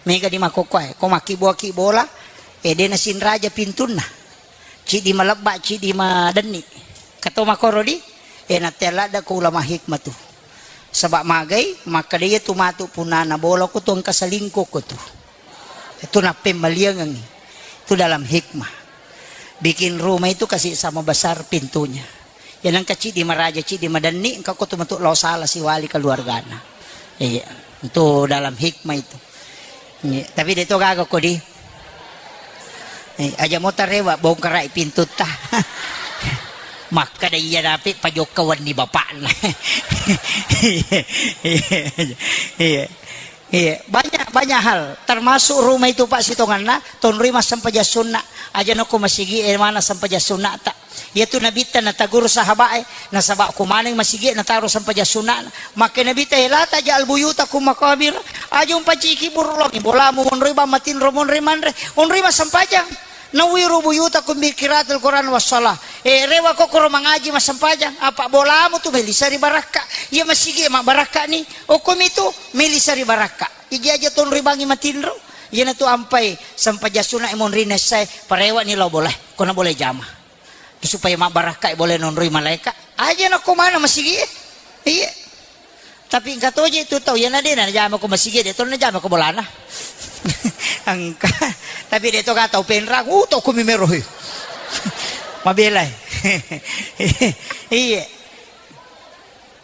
Mega di makokkoe, ko makkibua-kibola, eh, de nasinraja pintunna. Cidi malebba, cidi madenni. Kato makoro di, eh, natte ladda ko ulama hikmah tu. Saba magai, makkada iya tu matu punana bola ko tu engka selingkuh ko tu. Itu nappemmaliangengngi. Itu dalam hikmah. Bikin rumah itu kasih sama besar pintunya. Ya nengka cidi maraja, cidi madenni, engka ko tu metu lao sala siwali keluargana. Iya, itu dalam hikmah itu. Iya, tapi de to gaga ko di. Eh, aja mo tarewa bongkarai pintutta. Makkada iya nape pajokka wenni bapakna. Iya, iya, iya. Iya, banyak, banyak hal, termasuk rumah itu, Pak, sitonganna, tonroi massempajang sunna. Aja nako masigi, eh, mana sempajang sunna ta. Iya tu Nabitta nataguru sahabat, eh, nasaba ko maneng masigi nataro sempajang sunna. Maka Nabitta, eh, la taj'al buyutakum maqabir. Aja umpaciki burulongi, bolamu monroi bang matinro monroi manre, onroi massempajang. Nawwiru buyutakum bi qiraatil Qur'an was shalah. Eh, rewa kokoro mangaji massempajang, apa bolamu tu melisa ri barakka. Iya masigi mabbarakka ni. Okkomi tu melisa ri barakka. Iji aja tonroi bangi matinro. Iyanatu ampai sempajang sunna e monri nessae, parewani lao bolae. Kona bolae jama. Supaya mabbarakka e bolae nonroi malaeka. Aja nako mana masigi e. Iya. Tapi engka toje tu tau, iyana de najama ko masigi, de to najama ko bolana. Engka. Tapi de to ka tau penrang, uh, to kumi mero he. Mabelai. Iya.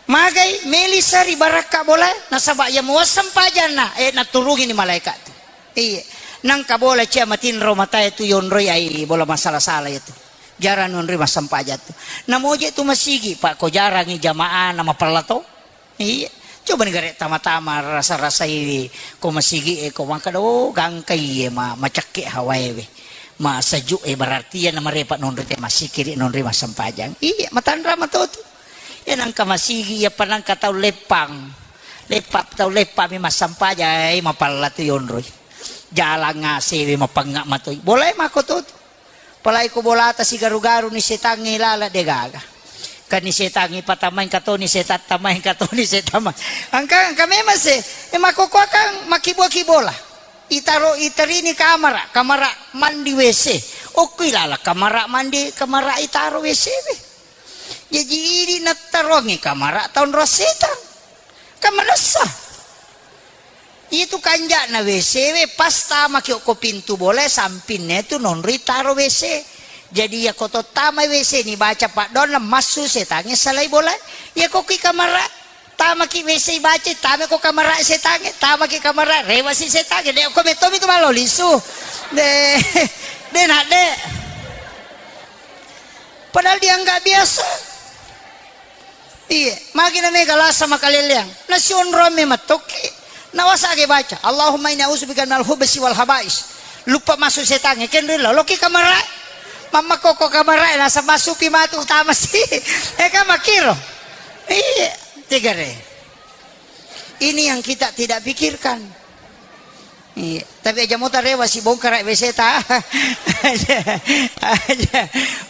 Magai melisa ri barakka bolae, nasaba iya muasseng pajanna, eh, naturungini malaeka tu. Iya. Nangka bola cia matinro matae tu yonroi ai bola masala-sala itu. Jarang nonroi massempajang tu. Namoje tu masigi, Pak, ko jarangi jamaah na mapella to. Iya. Coba ni gare tama-tama rasa-rasai ko masigi e ko mangkada, oh, gangkai e ma-, macakke hawae we. Masejuk e berarti iya namarepa nonroi te masikiri nonroi massempajang. Iya, matanra mato tu. Iya nangka masigi, iya pa nangka tau leppang. Leppa, tau leppa mi massempajang, eh, mapella tu yonroi. Jalang ngase we mapengnga matoi. Bolae mako to tu. Apalagi ko bolata sigaru-garu ni setangnge lala de gaga. Kan ni setangnge patamai engka to ni setang tamai engka to ni setang ma-, engka, engka memang se, e, makkokkoe kan makkibua-kibola. Itaro, iterini kamara, kamara mandi W C. Okkoi lala kamara mandi, kamara itaro W C we. Jaji idi nattaroangngi kamara taonro setang. Kan manessa. Itu kanja'na W C we, pas tamaki okko pintu bolae, sampinna tu nonroi taro W C. Jadi, iya ko to tamai W C ni baca paddoanna, massu setangnge salai bolae. Iya ko ki kamara, tamaki W C baca, tama ko kamara setangnge, tamaki kamara, rewasi setangnge. De ko mettomi tu malo lisu. De, de nak de. Padahal dianggap biasa. Iye, magi na mega lasa makaleleang. Nasionroang memang tokki. Nawasage baca, "Allahumma inni a'udzubika minal khubsi wal khaba'is." Luppa masuk setangnge, kenrilla, loki kamarae. Mamma koko kamarae, nasa masupi matu utama si. Eh, kan makkiro. Iye, tegare. Ini yang kita tidak pikirkan. Iya, tapi aja mota rewa si bongkara W C ta. Aja, aja.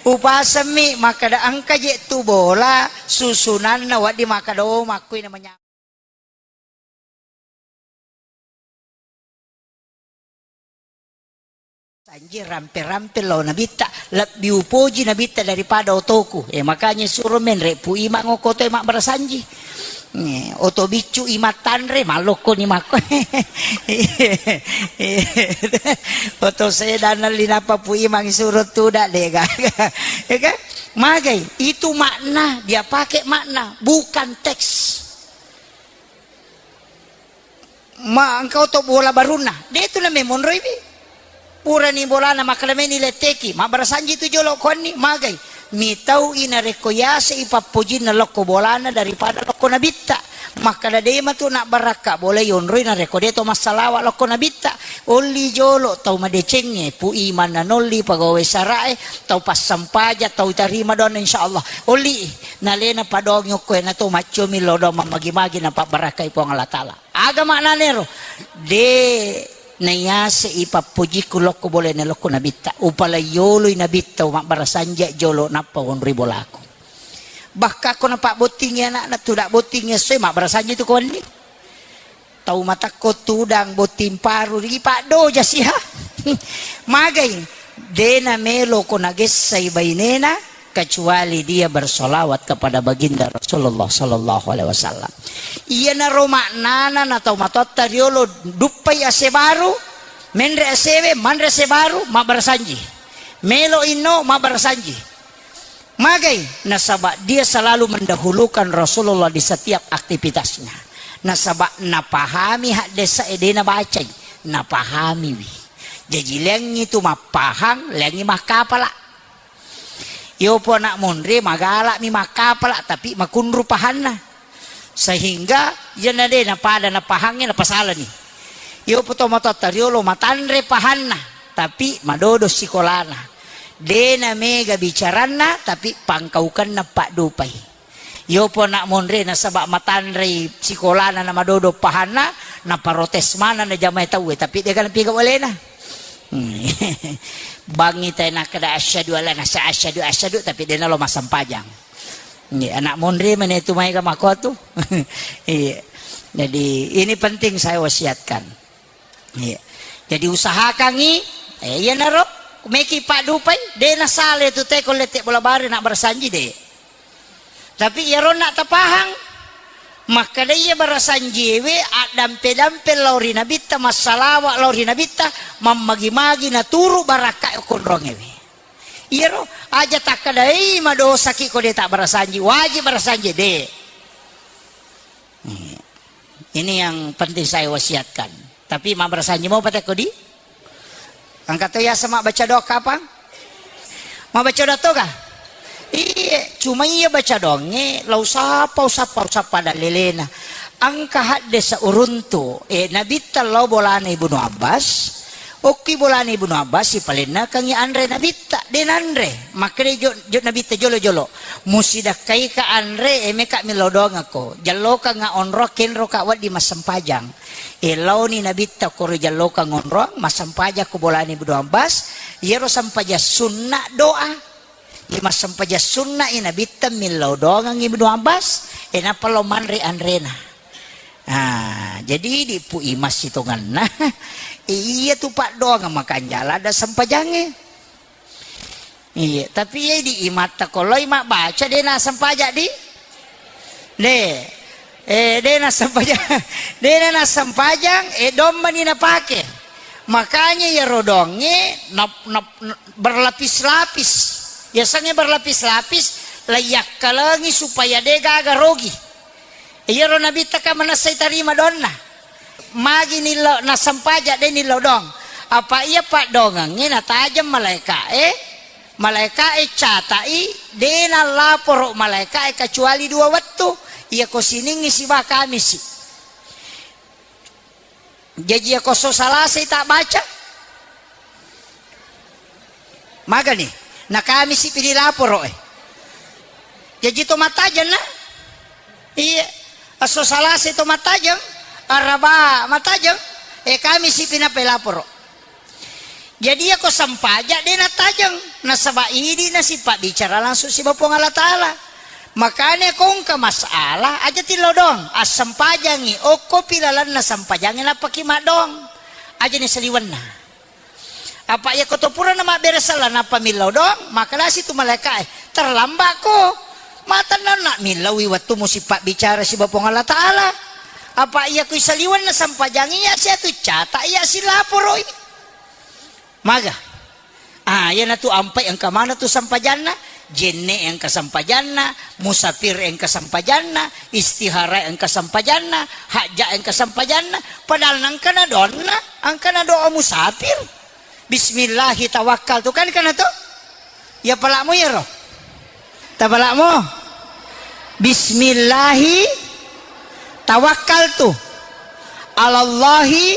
Upasemmi makkada engka je tu bola susunanna wedding makkada, oh, makkui namanya. Sanji rampe-rampe lao nabitta, lebbi upoji nabitta daripada otoku. Eh, makanya suro menre Pu Imang okko toe mabbarasanji. Eh, oto biccu imattanre, malokko ni makko. Oto sedana linapa Pu Imang suro tuda de gaga. Ya kan? Magai, itu makna, dia pakai makna, bukan teks. Ma, engka oto bola barunna. De tu na memonroi wi. Purani bolana makkalemeni letteki. Mabbarasanji tu jolo konni, magai. Mitau'i narekko yasei pappojinna lokko bolana daripada lokko nabitta. Makkada de matu nabbarakka bola yonroi narekko de to massalawa lokko nabitta. Olli jolo tau madecengnge, pu imanna nolli pegawai sara'e, tau passampaja, tau tarima doanna insyaallah. Olli nalena padongi okko ena to maccomi lodong mammagi-magi napabbarakkai Puang Allah Taala. Aga maknanero? De naiase'i pappojikku lokko bolana lokko nabitta. Upalaiyoloi nabitta, mabbarasanji jolo nappa wonroi bolaku. Bahkan ko napabbottingi anakna, tuda bottingi essoe, mabbarasanji tu ko wenni. Tau matakko tudang botting paru, ri paddoja siha. Magai, de namelo ko nagessai bainena, kecuali dia bersolawat kepada baginda Rasulullah sallallahu alaihi wasallam. Iyanaro maknana na tau matoatta riolo duppai ase baru, menre asewe, manre ase baru, mabbarasanji. Melo inno, mabbarasanji. Magai, nasaba dia selalu mendahulukan Rasulullah di setiap aktivitasnya. Nasaba napahami haddesa e, de nabacai, napahamiwi. Jaji leangngi tu mappahang, leangngi makkapala. Yopo anak monre magalami makkapala, tapi makunru pahanna. Sehingga iyana de napada napahangnge napasalani. Yopo to matoatta riolo matanre pahanna, tapi madodo sikolana. De namega bicaranna, tapi pangkaukenna paddupai. Yopo anak monre nasaba matanrei sikolana na madodo pahanna, naparotes maneng na jamae tauwe, tapi de ga napiga walena. Hmm. Bangi tai nakkeda asyhadu alla nasa asyhadu asyhadu, tapi de nalo massempajang. Iya, anak monre mane tu maega makotu. Iya. Jadi ini penting saya wasiatkan. Iya. Jadi usahakangi, eh, iyanaro meki paddupai, de nasale tu teko lette bola bare na barasanji de. Tapi iyaro na tapahang, makkeda iya barasanjiewe addampe-dampe lao ri nabitta, massalawa lao ri nabitta, mammagi-magi naturu barakka konrongewe. Iyaro aja takkedai madosaki ko de tabbarasanji, wajib barasanji de. Hmm. Ini yang penting saya wasiatkan. Tapi mabbarasanji mo patekko di? Engka to yaseng mabbaca doa kapang? Mabbaca doa toga? Iye, cuma iya baca doangnge, lau sapa, usappa, usappa dallelena. Engka haddesa uruntu, eh, nabitta lao bolana Ibnu Abbas, okki bolana Ibnu Abbas, sipalennakangi anre nabitta, de nanre. Makkeda jo, jo nabitta jolo-jolo. Musidakkaika anre, eh, meka millau doangakko. Jallokanga onroang kenroka wedding massempajang. E, laoni nabitta koro jallokang onroang, massempajang ko bolana Ibnu Abbas, iyaro sempajang sunna doa. Iya massempajang sunna i nabitta millau doangang Ibnu Abbas, e, nappa lao manre anrena. Ah, jadi idi pu i massitonganna. Iya tu paddoangang makanjala ada sempajangnge. Iya, tapi iya di imatta ko loi mabbaca de nassempajang di? De. Eh, de nassempajang. De nassempajang, eh, dommani napake. Makanya iyaro doangnge na, na, na, berlapis-lapis. Yasengnge berlapis-lapis, laiyakkalengi supaya de gaga rogi. Iyaro nabitta ka manessai tarima doanna. Magi nillo nassempajang de nillo doang. Apa iya paddoangengnge natajeng malaeka'e, malaeka'e catai, de nallaporo malaeka'e kecuali dua wettu. Iyako siningngi siba kamisi. Jaji iyako esso salasai tabbaca. Magani, na kamisi pi dilaporo e. Jaji to mattajeng na? Iya. Esso salase to mattajeng, araba mattajeng, e kamisi pi nappa laporo. Jadi iyako sempajang de nattajeng, nasaba idi nasipabbicara langsung siba Puang Allah Taala. Makanya ko engka masalah aja tillau doang, assempajangi okko pi lalenna sempajangi nappaki maddoang. Aja ni saliwenna. Apa iyako to purana mabbere sella nappa millau doang, makkedasi tu malaeka'e, "Terlambatko. Matennanna millaui wettumu sipabbicara siba Puang Allah Taala. Apa iyako isaliwenna sempajangi iya siatu cata iya silaporoi." Maga? Ah, iyanatu ampai engka maneng tu sempajanna, jenne engka sempajanna, musafir engka sempajanna, istihara engka sempajanna, hajja engka sempajanna, padahal nengka na doanna, engka na doa musafir. Bismillahi tawakkaltu, kan kana to? Ya palamu iyaro. Tabala'mo. Bismillahi tawakkaltu. Alallahi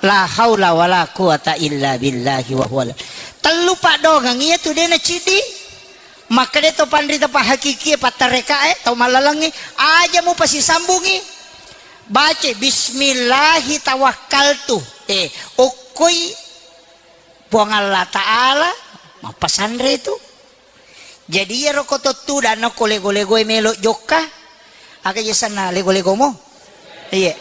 la haula wala quwata illa billahi wa huwal. Tellu paddongeng iya tu de' naciddi. Makkeda to panrita pahakikie, pattarekae, tau mallalengngi, aja mupasisambungi. Baca bismillahi tawakkaltu. Eh, okkoi Puang Allah Ta'ala mappasanre tu. Jadi iyaro ko to tudang ko lego-legoe melo jokka. Aga yasenna lego-legomo? Iya.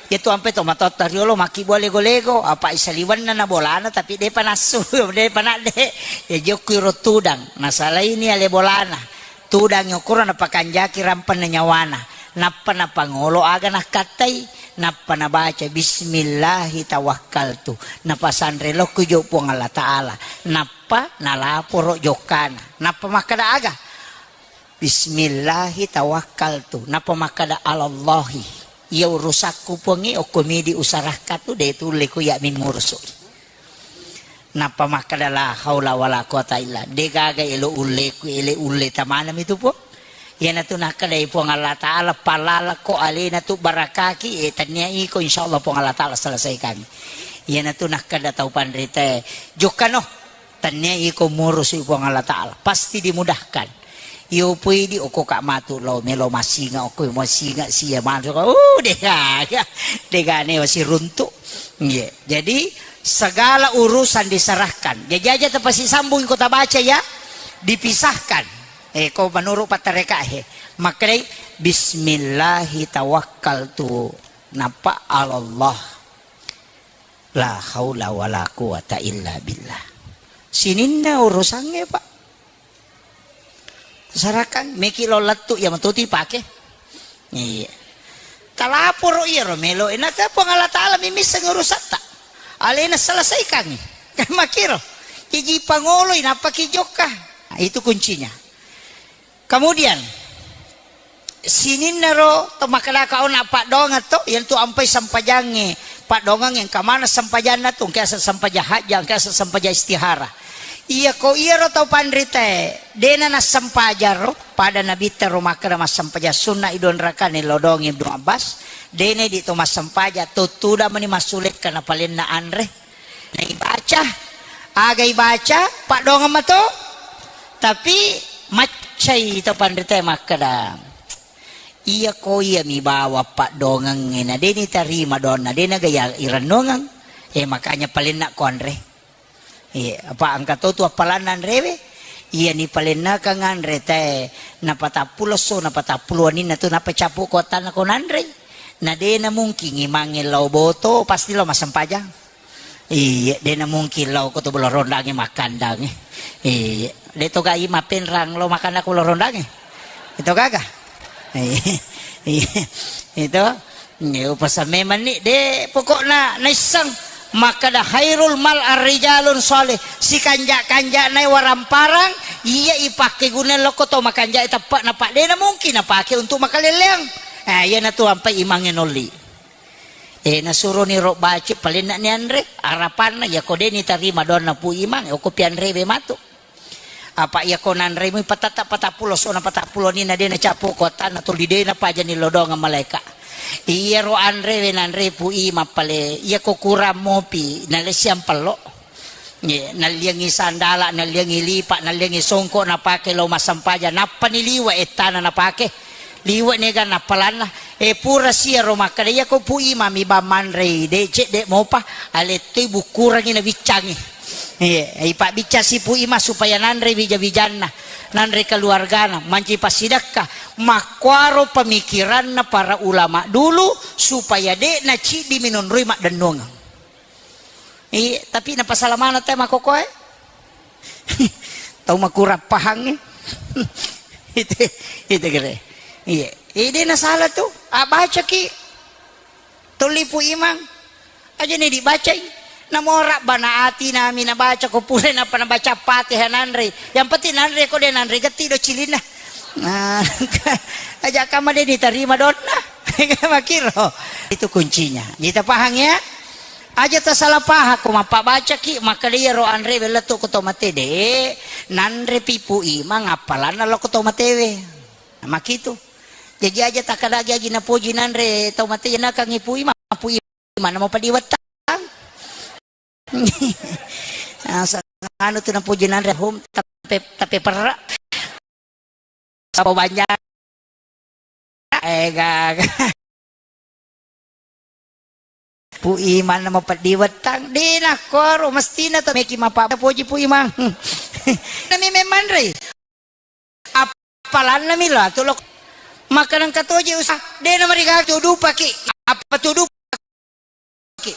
Iya tu ampe to matotta riolo makkibua lego-lego, apa isaliwenna na bolana tapi de'pa nassu, de'pa nadde. Ya jokku iro tudang, nasalaini ale bolana. Tudang okoro napakanjaki rampenna nyawana. Nappa napangolo aga nakkattai. Nappa nabaca, "Bismillahi tawakkaltu." Napasanre lokku jo Puang Allah Ta'ala. Nappa nalaporo jokkana. Nappa makkeda aga? "Bismillahi tawakkaltu." Nappa makkeda, "Alallahi. Iya urusakku Puangnge, okko midi usarakka tu, de' tulle ku iya mingurusui." Nappa makkeda, "La haula wala quwata illa." De' gaga elo ulleku, ele ulle tamanami tu Puang. Iyanatu nakkedai Puang Allah Ta'ala, "Palalako alena tu barakaki, eh, tennia iko, insyaallah Puang Allah Ta'ala selesaikan." Iyanatu nakkeda tau panritae, "Jokkano, tennia iko murusui Puang Allah Ta'ala, pasti dimudahkan." Iyo poidi okko ka matu lao melo masinga, okko masinga sia matu, uh, degaga, degane wasi runtu. Iya. Jadi segala urusan diserahkan. Jaji aja tapasisambung ko tabaca ya, dipisahkan. Eh, ko menurut pattareka he. Makkedai, "Bismillahi tawakkaltu." Nappa alallah. La haula wala quwata illa billah. Sininna urusangnge, Pak. Sarakang, meki lo lettu, iya matuti pake. Iya. Talaporo iyaro melo, enaka Puang Allah Ta'ala mimisseng urusatta. Alena selesaikangi. Kan makiro. Jaji pangoloi, nappa ki jokka. Nah, itu kuncinya. Kemudian, sininnaro to makkedaka ona paddoangeng to, iyantu ampai sempajangnge, paddoangeng engka maneng sempajanna tu, engka yaseng sempajang hajja, engka yaseng sempajang istihara. Iyako iyaro tau panritae, dena nassempajang ro, pada nabitta ro makkeda massempajang sunna i dua rakane lao doang Ibnu Abbas, dena idi to massempajang, to tudang mani massulekka napalenna anre. Naibaca, aga ibaca, paddoangeng mato. Tapi maccai to panritae makkeda, "Iyako iyami bawang paddoangengnge, na de nitarima doanna, de naga iya irennuangeng. Eh, makanya palenna ko anre." Iya, apa engka to tu appalanna anrewe? Iyani palennakang anre tae, napatappulo esso, napatappulo wenninna tu, nappa cappu ko attanna ko nanrei. Na de namungkin imangnge lao boto, pasti lao massempajang. Iya, de namungkin lao ko to bolo rondangnge makkandangnge. Iya, de to gai mapenrang lao makanna ko bolo rondangnge. Itu gaga. Iya, iya. Itu. Iya, upasa memang ni, de pokokna naisseng makkeda khairul mal arrijalun shalih, sikanja-kanjana waramparang iya ipakkeguna lokko to makanja teppa, napa de namungkin napake untuk makaleleang. Eh, iyanatu ampai imangnge nolli. Eh, nasuroni ro baci palenna ni anre, arapanna iyako de nitarima doanna Pu Imang, okko pianrewe matu. Apa iyako nanremu patatta patappulo esso, napatappulo wenninna de nacappu ko attanna tuli de napajani lao doang malaeka. Iyaro anrewe nanre Pu Imang pale, iyako kurang mopi, nalessiang pello. Ye, nalliangi sandala, nalliangi lipa, nalliangi songko napake lao massempajang, nappani liwe ettana napake. Liwe nega nappalanna. Eh, pura siaro makkeda, iyako Pu Imang mi bang manrei, de cedde mopa, alettoi bukkurangi nabiccangi. Iya, ipabbiccasi Pu Imang supaya nanre wija-wijanna, nanre keluargana, manci passidekka. Makkuaro pemikiranna para ulama dulu supaya de naciddi minonroi maddennuangeng. Iya, tapi napasala maneng te makkokoe. Tau makurang pahangnge. Itu, itu kere. Iya. Eh, de nasala tu. Abacaki. Tolli Pu Imang. Aja ni dibacai. Namo rabbana atina mi nabaca ko pura napa nabaca Fatihah nanre. Yang penting nanre ko de nanre getti do cilinna. Nah, aja kama de ditarima doanna. Makiro. Itu kuncinya. Kita paham ya? Aja tasala pahang ko mappabacaki, makkeda iyaro anre wellettu ko to mate de, nanre pi Pu Imang appalanna lo ko to matewe. Makitu. Jaji aja takkadagi agi napoji nanre tau mate, nakangi Pu Imang, Pu Imang namo padiwettang. Asa anu tu napoji nanre hum, tape, tape perra. Sabo banjar. Eh, gaga. Pu Imang namo peddi wettang. Dena koro, mestina to meki mapa poji Pu Imang. Nami memanrei. Appalanna mi latu lo. Makanang katoje usa. Dena marigaga tu dupaki. Apa tu dupaki?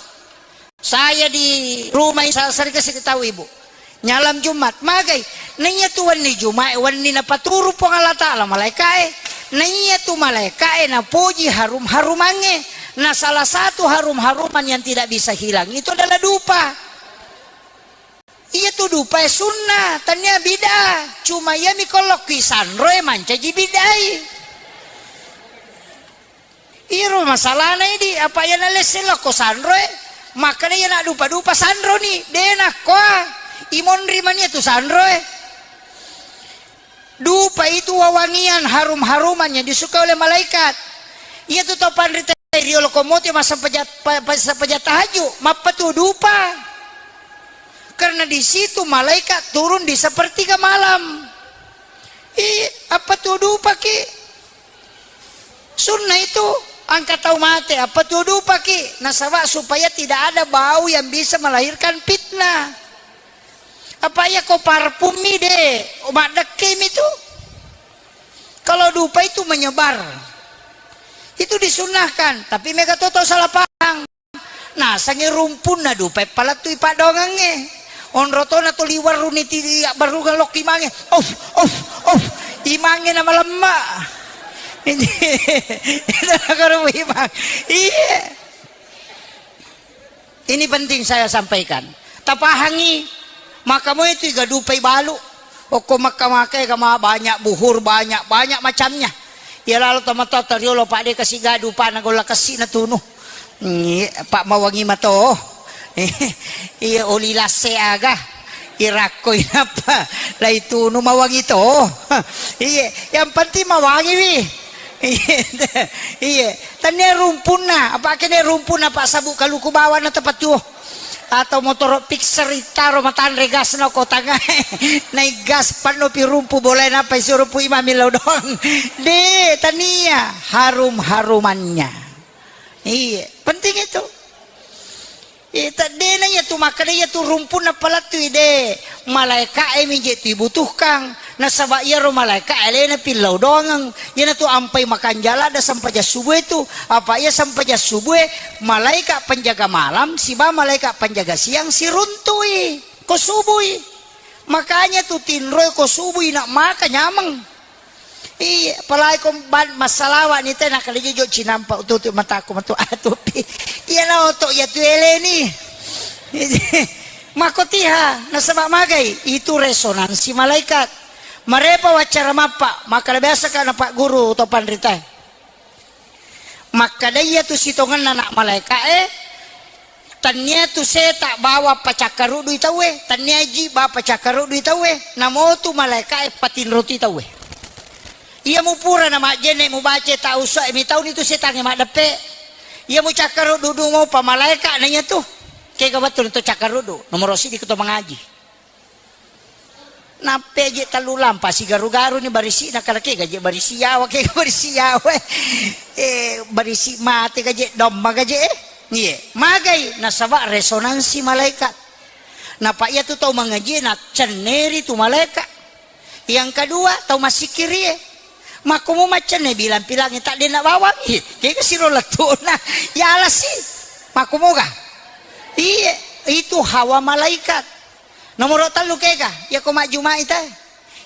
Saya di rumah ini, sa-, sering kasih tahu ibu. Nyalam Jumat, magai. Naiya tu wenni Jumat, wenni napaturu Puang Allah Ta'ala malaikae. Naiya tu malaikae napoji harum-harumange. Nah, salah satu harum-haruman yang tidak bisa hilang itu adalah dupa. Iya tu dupae sunnah, tania bid'ah. Cuma iya mi kolokki sanroe mancaji bid'ai. Iro masalahna idi, apa iya nalesse lokko sanroe, makkeda iya naddupa-dupa sanroni, de nakkoa, imonri mania tu sanroe. Dupa itu wewangian, harum-haruman yang disukai oleh malaikat. Iya tu tau panrita riolo komote massempajang, pa-, pa-, sempajang tahajud, mappatu dupa. Karena di situ malaikat turun di sepertiga malam. Ih, apa tu dupaki? Sunnah itu, angka tau mate, apa tu dupaki? Nasaba supaya tidak ada bau yang bisa melahirkan fitnah. Apa iya ko parfum mi de, maddekke mi tu. Kalau dupa itu menyebar. Itu disunnahkan, tapi mega to tau salah paham. Nasengngi rumpunna dupa e palettui paddoangengnge. Onro tona tuli warruni ti abbarrungeng lokki mange. Of, of, of. Imangnge na malemma. Itu nakaro imang. Iya. Ini penting saya sampaikan. Tapahangi, maka moi tu iga dupai balu. Okko makka-makka ega ma banyak buhur, banyak, banyak macamnya. Iya lalo tomatoa toriolo, Pak, de kasi gadu, Pak, na golla kessi na tunu. Ngi, Pak, mawangi mato. Iya, oli lasse aga. Irakko inappa. Lai tunu mawangi to. Iya, yang penting mawangi wi. Iya, iya. Tania rumpunna, apa kene rumpunna, Pak, sabu kaluku bawana tepat tuo. Atau motoro fixer ittaro matanre gasna ko tangae. Naik gas panno pi rumpu bolae nappa isi rumpu imami lao doang. De, tania harum-harumannya. Iya, penting itu. Iya, ta-, dena iya tu makkeda iya tu rumpunna palettui de. Malaika e mi je tu ibutuhkan. Nasaba iyaro malaika e alena pillau doangeng. Iyanatu ampai makanja ladde sempajang subuh itu. Apa iya sempajang subuh e, malaika penjaga malam siba malaika penjaga siang siruntui ko subui. Makanya tu tinroi ko subui nak maka nyameng. Iya, apalagi ko ban massalawa ni tena kali jojo cinampa ututu mataku matu atupi. Iya na oto iya tu eleni. Mako tiha nasaba magai itu resonansi malaikat. Marepa wacara mappa, maka biasa ka na Pak Guru to panrita. Makkada iya tu sitongenna anak malaika e, tania tu seta bawa pacakkarudui tauwe, tania ji ba pacakkarudui tauwe, namo tu malaika e patinroti tauwe. Iya mupura na majjenne mubaca tau so e mitauni tu setangnge maddeppe. Iya mucakkaruddu mo pa malaika na iya tu. Kega wettu to cakkaruddu, nomoro sidi ko to mangaji. Nappe je tellu lampa sigaru-garu ni barisi na kala kega je barisi yawa, kega barisi yawa. Eh, barisi mate gaje domma gaje eh. Iye, magai nasaba resonansi malaikat. Napa iya tu tau mangaji na cenneri tu malaikat. Yang kedua tau masikiri eh. Makkumu maccenne bilang-pilangi tak dena bawang. Ih, kega siro lettuna. Ya alasi. Makkumu ga? Iye, itu hawa malaikat. Nomoro tellu kega, iya ko majjumai te.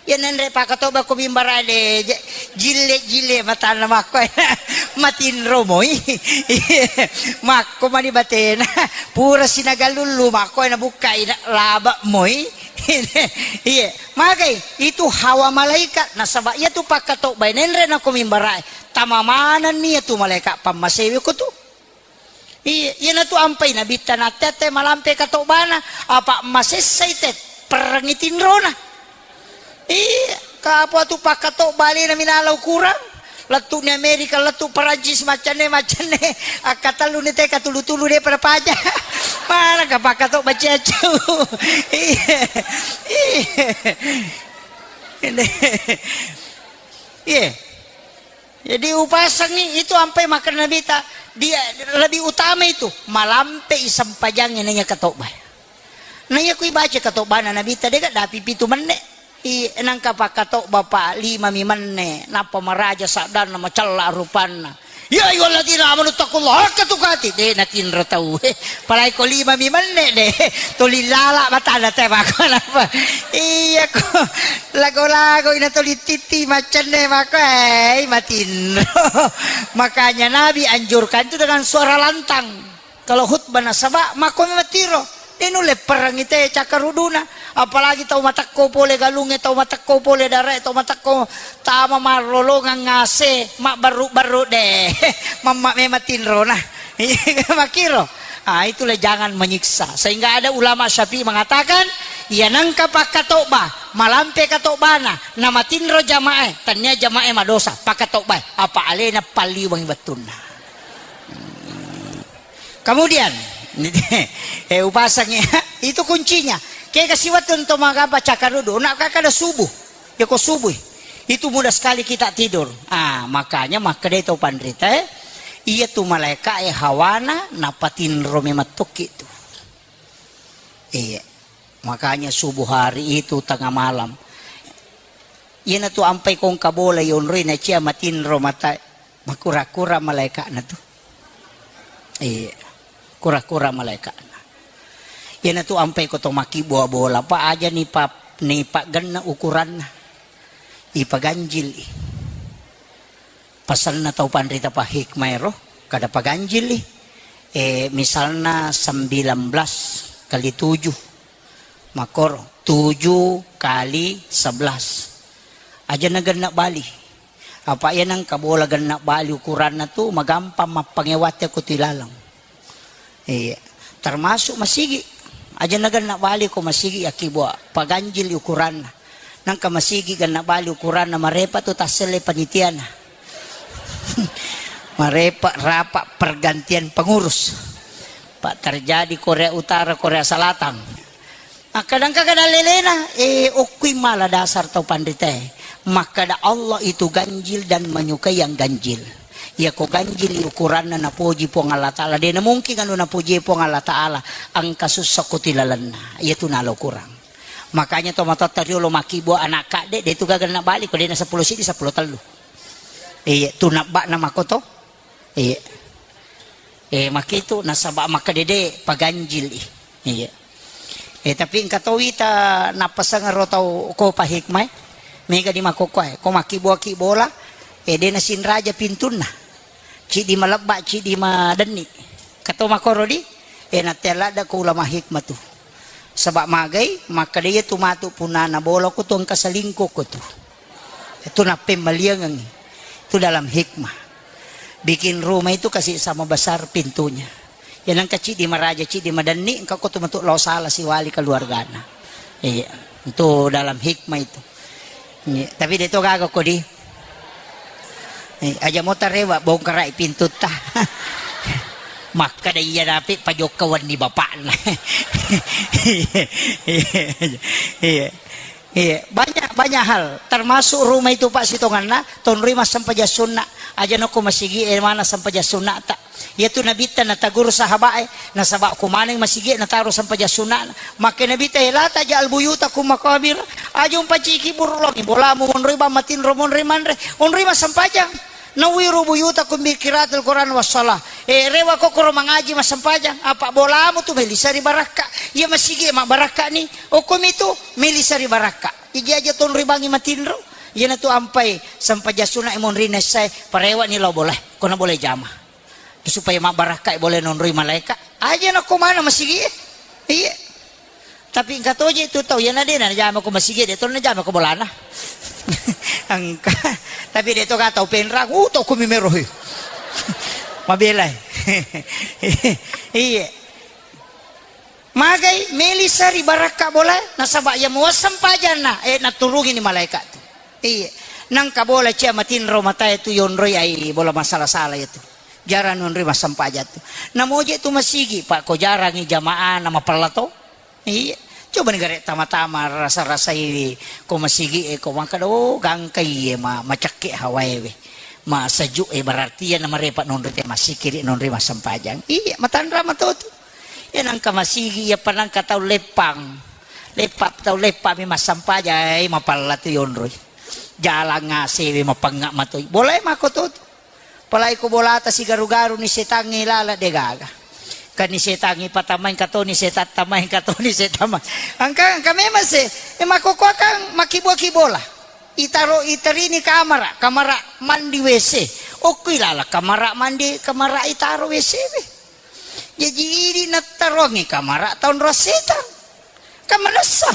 Iya nenre pakatoba ko mimbara de, je-, jille-jille matanna makko. Matinro moi. Makko mani batena. Pura sinagalullu makko na bukkai na laba moi. Iya, magai itu hawa malaikat nasaba iya tu pakatoba nenre na ko mimbara. Tama manenni iya tu malaikat pammasewe ko tu. Iya, iyanatu ampai nabitta natte-atte malampe katobana, apa masessai te perrengi tinrona. Iya, kapua tu pakkatobba alena minala ukurang. Lettu ni Amerika, lettu Perancis, maccanne, maccanne. Akkatellu ni te katulu-tulu de pada paja. Mana ka pakkatobba ciacau. Iya. Iya. Iya. Jadi upasangi itu ampai makkeda Nabitta, dia lebih utama itu malampe i sempajangnge naiya katobba. Naiya kui baca katobbana Nabitta dega dapi pitu menne. I nangka pakkatobba pa lima mi menne, nappa maraja saddanna macella rupanna. Ya ayyuhalladzina amanu taqullaha haqqa tuqatih. De natinro tau. Palai ko lima mi menne de. Tuli lala batana te mako napa. Iya ko. Lago-lago ina tuli titi macenne mako, eh, matinro. Makanya Nabi anjurkan itu dengan suara lantang. Kalau khutbah nasaba mako matiro. Ini nulle perang ite cakkaruduna. Apalagi tau matakko pole galunge, tau matakko pole darae, tau matakko tama marlolongang ngase, mabbaru-baru de. Mamma memang tinro nah. Makiro. Ah, itulah jangan menyiksa. Sehingga ada ulama Syafi'i mengatakan, iya nangka pakkatobba, malampe katobana, namatinro jamae, tania jamae madosa, pakkatobbae, apa alena palliweng wettunna. Kemudian, eh, upasangi, itu kuncinya. Kega siwettu to magaba cakarudu, nak kakada subuh. Ya ko subuh. Itu mudah sekali kita tidur. Ah, makanya makkeda to panrita, eh, iya tu malaika e hawana napatinro memang tokki tu. Iya. Makanya subuh hari itu tengah malam. Iyana tu ampai kongka bola yonroi na cia matinro mata. Makura-kura malaeka'na tu. Iya. Kura-kura malaeka'na. Iyana tu ampai ko to makkibua bola, pa aja ni pa, ni paggenna ukuranna. Ipaganjil i. Pasanna tau panrita pa hikmah ero, kada paganjil i. Eh, misalna sembilan belas kali tujuh. Makkoro, tujuh kali sebelas. Aja na genna bali. Apa iya nengka bola genna bali ukuranna tu, magampang mappangewate ko tu ilaleng. Iya. Termasuk masigi. Aja na genna bali ko masigi yakkibua, paganjil ukuranna. Nengka masigi genna bali ukuranna, marepa tu tasselle panitiana. Marepa rapa pergantian pengurus. Pak terjadi Korea Utara, Korea Selatan. Akkadangka kada lelena, eh, okkui mala dasar tau panritae. Makkada Allah itu ganjil dan menyukai yang ganjil. Iya ko ganjil ukuranna napoji Puang Allah Ta'ala. Dena mungkin anu napoji Puang Allah Ta'ala. Engka sussa ko tilalenna. Iya tu nalo kurang. Makanya to matotta riolo makkibua anak kadde, de tu gaga na bali ko dena sepuluh sidi, sepuluh tellu. Iya, tu nabba'na makoto. Iya. Eh, makitu nasaba makkedede paganjil i. Iya. Eh, tapi engka towi ta nappasengero tau ko pa hikmah e. Mega di makokkoe, ko makkibua-kibola, eh, de nasinraja pintunna. Cidi malebba, cidi madenni. Kato makoro di, eh, natte ladda ko ulama hikmah tu. Saba magai, makkeda iya tu matu punana bola ko tu engka selingkuh ko tu. Itu nappemmaliangengngi. Itu dalam hikmah. Bikin rumah itu kasih sama besar pintunya. Ya nengka cidi maraja, cidi madenni, engka ko tu matu lao sala siwali keluargana. Iya, itu dalam hikmah itu. Iya, tapi de to gaga ko di. Eh, aja mo tarewa bongkarai pintutta. Makkeda iya dapi pajokka wenni bapakna. Iya. Iya. Iya, banyak, banyak hal, termasuk rumah itu, Pak, sitonganna, tonroi massempajang sunna, aja nokko masigi e mana sempajang sunnata. Iya tu Nabitta nataguru sahabat e, nasaba ko maneng masigi e nataro sempajang sunnana. Makke Nabitta, "Eh, la taj'al buyutakum maqabir." Aja umpaciki buru longi bolamu, monroi bang matinro, monroi manre, onroi massempajang. Nawwiru buyutakum bi qiraatil Qur'an was shalah. Eh, rewa kokoro mangaji massempajang. Apa bolamu tu melisa ri barakka. Iya masigi e mabbarakka ni. Okkomi tu melisa ri barakka. Iji aja tonroi bangi matinro. Iyana tu ampai sempajang sunna e monri nessae. Parewa ni lao bola. Kona bola jama. Supaya mabbarakka e bola nonroi malaeka. Aja nokko mana masigi e. Iya. Tapi engka toje tu tau, iyana de najama ko masigi, de to najama ko bolana. Engka. Tapi de to ka tau penrang, uh, to ko mimero he. Mabelai. Iya. Magai melisa ri barakka bola, nasaba iya muwasseng pajanna, eh, naturungini malaeka tu. Iya. Nangka bola cia matinro matae tu yonroi ai bola masala-sala itu. Jarang nonroi massempajang tu. Namoje tu masigi, Pak, ko jarangi jamaah na mapella to. Iya. Coba ni gare tama-tama rasa-rasai ko masigi e ko makkeda, oh, gangka iye ma-, macakke hawae we. Ma sejuk e berarti iya namarepa nonroi te masikiri nonroi massempajang. Iya, matanra matotu. Iya nangka masigi iya panangka tau leppang. Leppa tau leppa mi massempajang, ai mapella tu yonroi. Jalang asewe mapengnga matoi. Bolae mako totu. Apalagi ko bolata sigaru-garu ni setangnge lala de gaga. Kan ni setangnge patamai engka toni setang tamai engka toni setang tamai. Engka, engka memang se, e, makkokkoe kan makkibua-kibola. Itaro, itarini kamara, kamara mandi W C. Okkoi lala kamara mandi, kamara itaro W C we. Jaji idi nattaroangngi kamara taonroi setang. Kan manessa.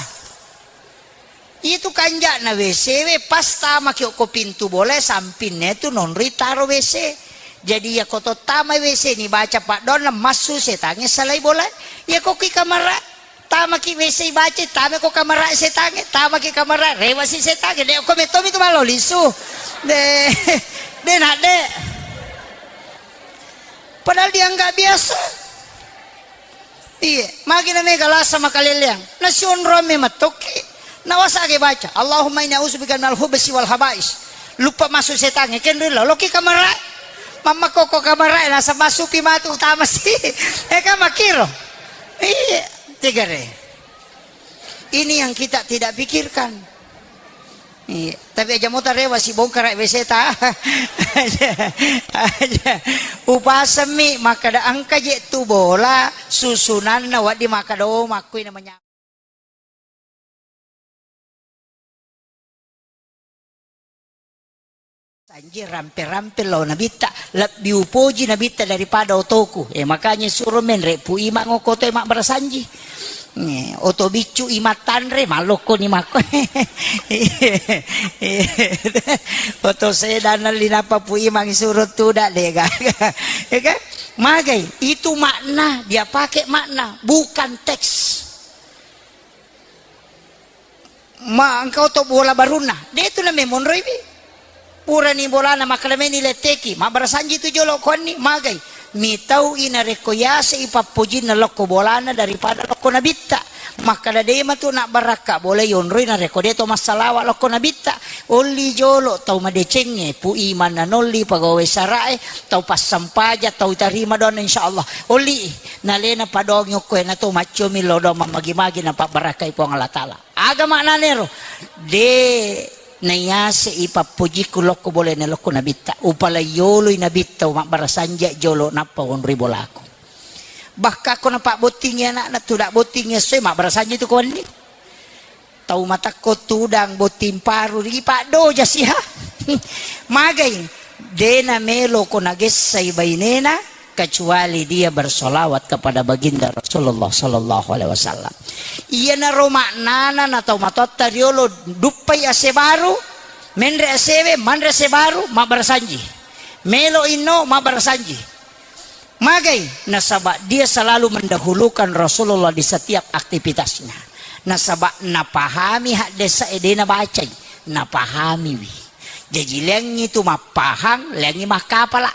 Itu kanja'na W C we, pas tamaki okko pintu bola, sampinna tu nonroi taro W C. Jadi iya ko to tama W C ni baca paddoanna massu setangnge salai bola. Iya ko ki kamara, tamaki W C baca, tama ko kamara setangnge, tamaki kamara, rewa si setangnge. De ko metomi tu malo lisu. De, de nak de. Padahal dianggap biasa. Iya, magi na mega lasa makaleleang. Nasionroang me matokki. Nawasage baca, Allahumma inni a'udzubika minal khubsi wal khaba'is. Luppa massu setangnge, kenrilla, loki kamarae. Mamma koko kamarae, nasa massupi matu utama si. Eh, kan makkiro. Iya, tegare. Ini yang kita tidak pikirkan. Iya, tapi aja mota rewa si bongkara W C ta. Aja, aja. Upasemmi makkeda engka je tu bola susunanna waddi makkeda, oh, makkui namanya. Sanji rampe-rampe lao nabitta, lebbi upoji nabitta daripada otoku. Eh, makanya suro menre Pu Imang okko to e mabbarasanji. Eh, oto biccu imattanre, mallokko ni makko. Oto sedana linapa Pu Imang suro tuda de gaga. Ya kan? Magai, itu makna, dia pakai makna, bukan teks. Ma engka oto bola barunna, de tu namemonroiwi. Purani bolana makkeda meni letteki, mabbarasanji tu jolo kuanni, magai. Mitau i narekko yase i pappojinna lokko bolana daripada lokko nabitta. Makkeda de matu nabbarakka bola yonroi narekko de to massalawa lokko nabitta. Olli jolo tau madecengnge, Pu Imang nanolli pegawai sarae, tau passampaja, tau tarima doanna insyaallah. Olli i, nalena padoangi okko e nato maccomi lo doang mammagi-magi napabbarakkai Puang Allah Taala. Aga maknanero? De nayasei pappojikku lokko bolana lokko nabitta. Upalaioloi nabitta, mabbarasanji jolo nappa onroi bolaku. Bahkan ko napabbottingi anakna, tuda bottingi essoe, mabbarasanji tu ko wenni. Tau matakko tudang botting paru, ripaddoja siha. Magai, de namelo ko nagessai bainena, kecuali dia bersolawat kepada baginda Rasulullah sallallahu alaihi wasallam. Iyanaro maknana na tau matoatta riolo duppai ase baru, menre asewe, manre ase baru, mabbarasanji. Melo inno, mabbarasanji. Magai, nasaba dia selalu mendahulukan Rasulullah di setiap aktivitasnya. Nasaba napahami haddesa e de nabacai, napahamiwi. Jaji leangi tu mappahang, leangi makkapala.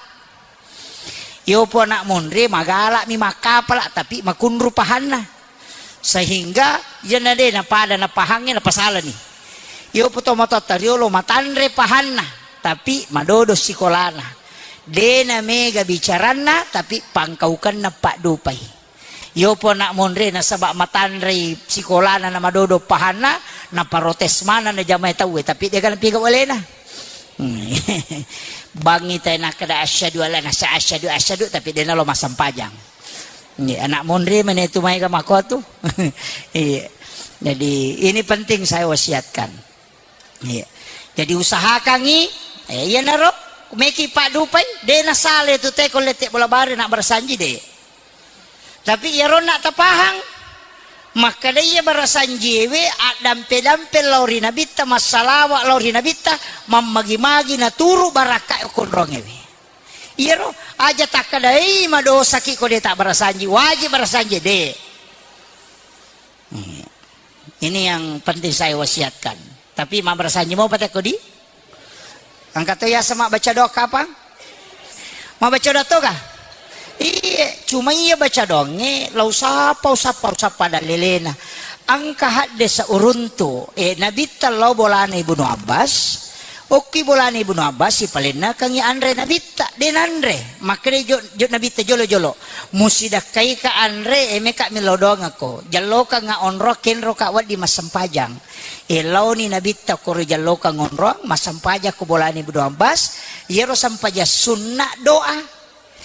Yopo anak monre magalami makkapala, tapi makunru pahanna. Sehingga iyana de napada napahangnge napasalani. Yopo to matoatta riolo matanre pahanna, tapi madodo sikolana. De namega bicaranna, tapi pangkaukenna paddupai. Yopo anak monre nasaba matanrei sikolana na madodo pahanna, naparotes maneng na jamae tauwe, tapi de ga napiga walena. Bangi tai nakkeda asyhadu alla nasa asyhadu asyhadu, tapi de nalo massempajang. Iya, anak monre mene tu maega makotu. Iya. Jadi ini penting saya wasiatkan. Iya. Jadi usahakangi, eh, iyanaro meki paddupai, de nasale tu teko lette bola bare na barasanji de. Tapi iyaronna tapahang, makkeda iya barasanjiewe addampe-dampe lao ri nabitta, massalawa lao ri nabitta, mammagi-magi naturu barakka konrongewe. Iyaro aja takkedai madosaki ko de tabbarasanji, wajib barasanji de. Hmm. Ini yang penting saya wasiatkan. Tapi mabbarasanji mo patekko di? Engka to yaseng mabbaca doa kapang? Mabbaca doa to ga? Iye, cuma iya baca doangnge, lau sapa, usappa, usappa dalelena. Engka haddesa uruntu, eh, Nabitta lao bolana Ibnu Abbas. Okki bolana Ibnu Abbas, sipalennakengngi anre Nabitta, de nanre. Makkeda jo, jo Nabitta jolo-jolo. Musidakkaika anre, eh, meka millau doangekko. Jallokangnga onro, kenroka wedding massempajang. E, laoni Nabitta koro jallokang onroang, massempajang ko bolana Ibnu Abbas, iyaro sempajang sunna doa.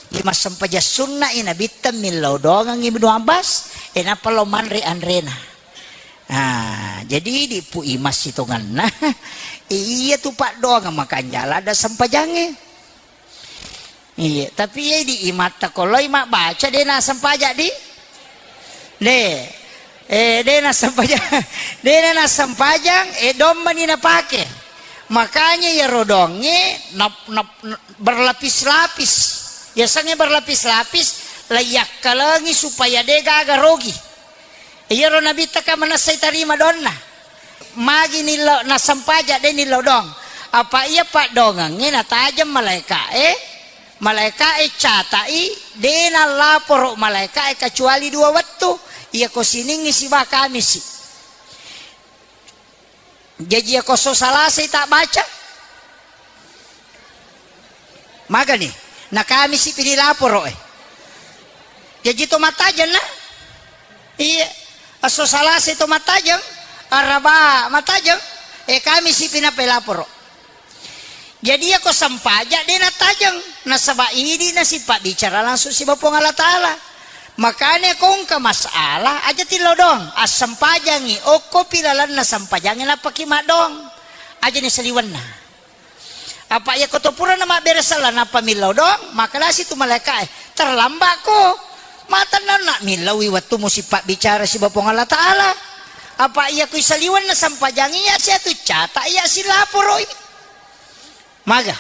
Iya massempajang sunna i Nabitta millau doangang Ibnu Abbas, e, nappa lao manre anrena. Ah, jadi di pu imas sitongenna, iya tu paddoangeng makanjala ada sempajangnge. Iya, tapi iya di imatta ko loi mabbaca de nassempajang di? De. Eh, de nassempajang. De nassempajang, eh, dommani napake. Makanya iyaro doangnge nap-, nap-, berlapis-lapis. Yasengnge berlapis-lapis, laiyakkalengi supaya de gaga rogi. Iyaro Nabitta ka manessai tarima doanna. Magi nillau nassempajang de nillau doang. Apa iya paddoangengnge natajeng malaeka'e, malaeka'e catai, de nallaporo malaeka'e kecuali dua wettu. Iyako Siningngi siba Kamisi. Jaji iyako esso Salasai tabbaca? Magani? Na Kamisi pi dilaporo e. Jaji to mattajeng na? Iya. Esso Salasai to mattajeng, Araba mattajeng, e Kamisi pi nappa ilaporo. Jadi iyako sempajang de nattajeng, nasaba idi nasipabbicara langsung siba Puang Allah Taala. Makanya ko engka masalah aja tillau doang, assempajangi okko pi lalenna sempajangnge nappaki maddoang. Aja ni saliwenna. Apa iyako to purana mabberesella nappa millau doang, maka lasi tu malaeka'e, terlambat ko. Matenna na millaui wettu musipabbicara siba Puang Allah Taala. Apa iyako isaliwenna sempajangi iya sia tu cata iya silaporoi. Maga?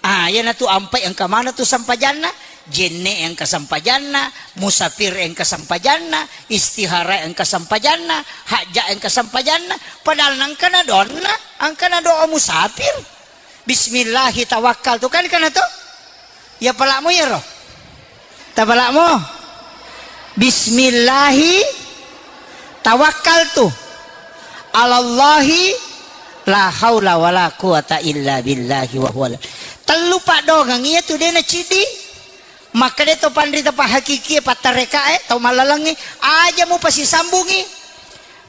Ah, iyanatu ampai engka maneng tu sempajanna, jenne engka sempajanna, musafir engka sempajanna, istihara engka sempajanna, hajja engka sempajanna, padahal nengkana doanna, engkana doa musafir. Bismillahi tawakkaltu, kan kana to? Ya palakmu iyaro. Tapalakmu? Bismillahi tawakkaltu alallahi la haula wala quwata illa billahi wa huwa. Tellu paddoangeng iya tu de naciddi. Makkeda to panrita pahakikie, pattarekae, tau mallalengnge, aja mupasisambungi.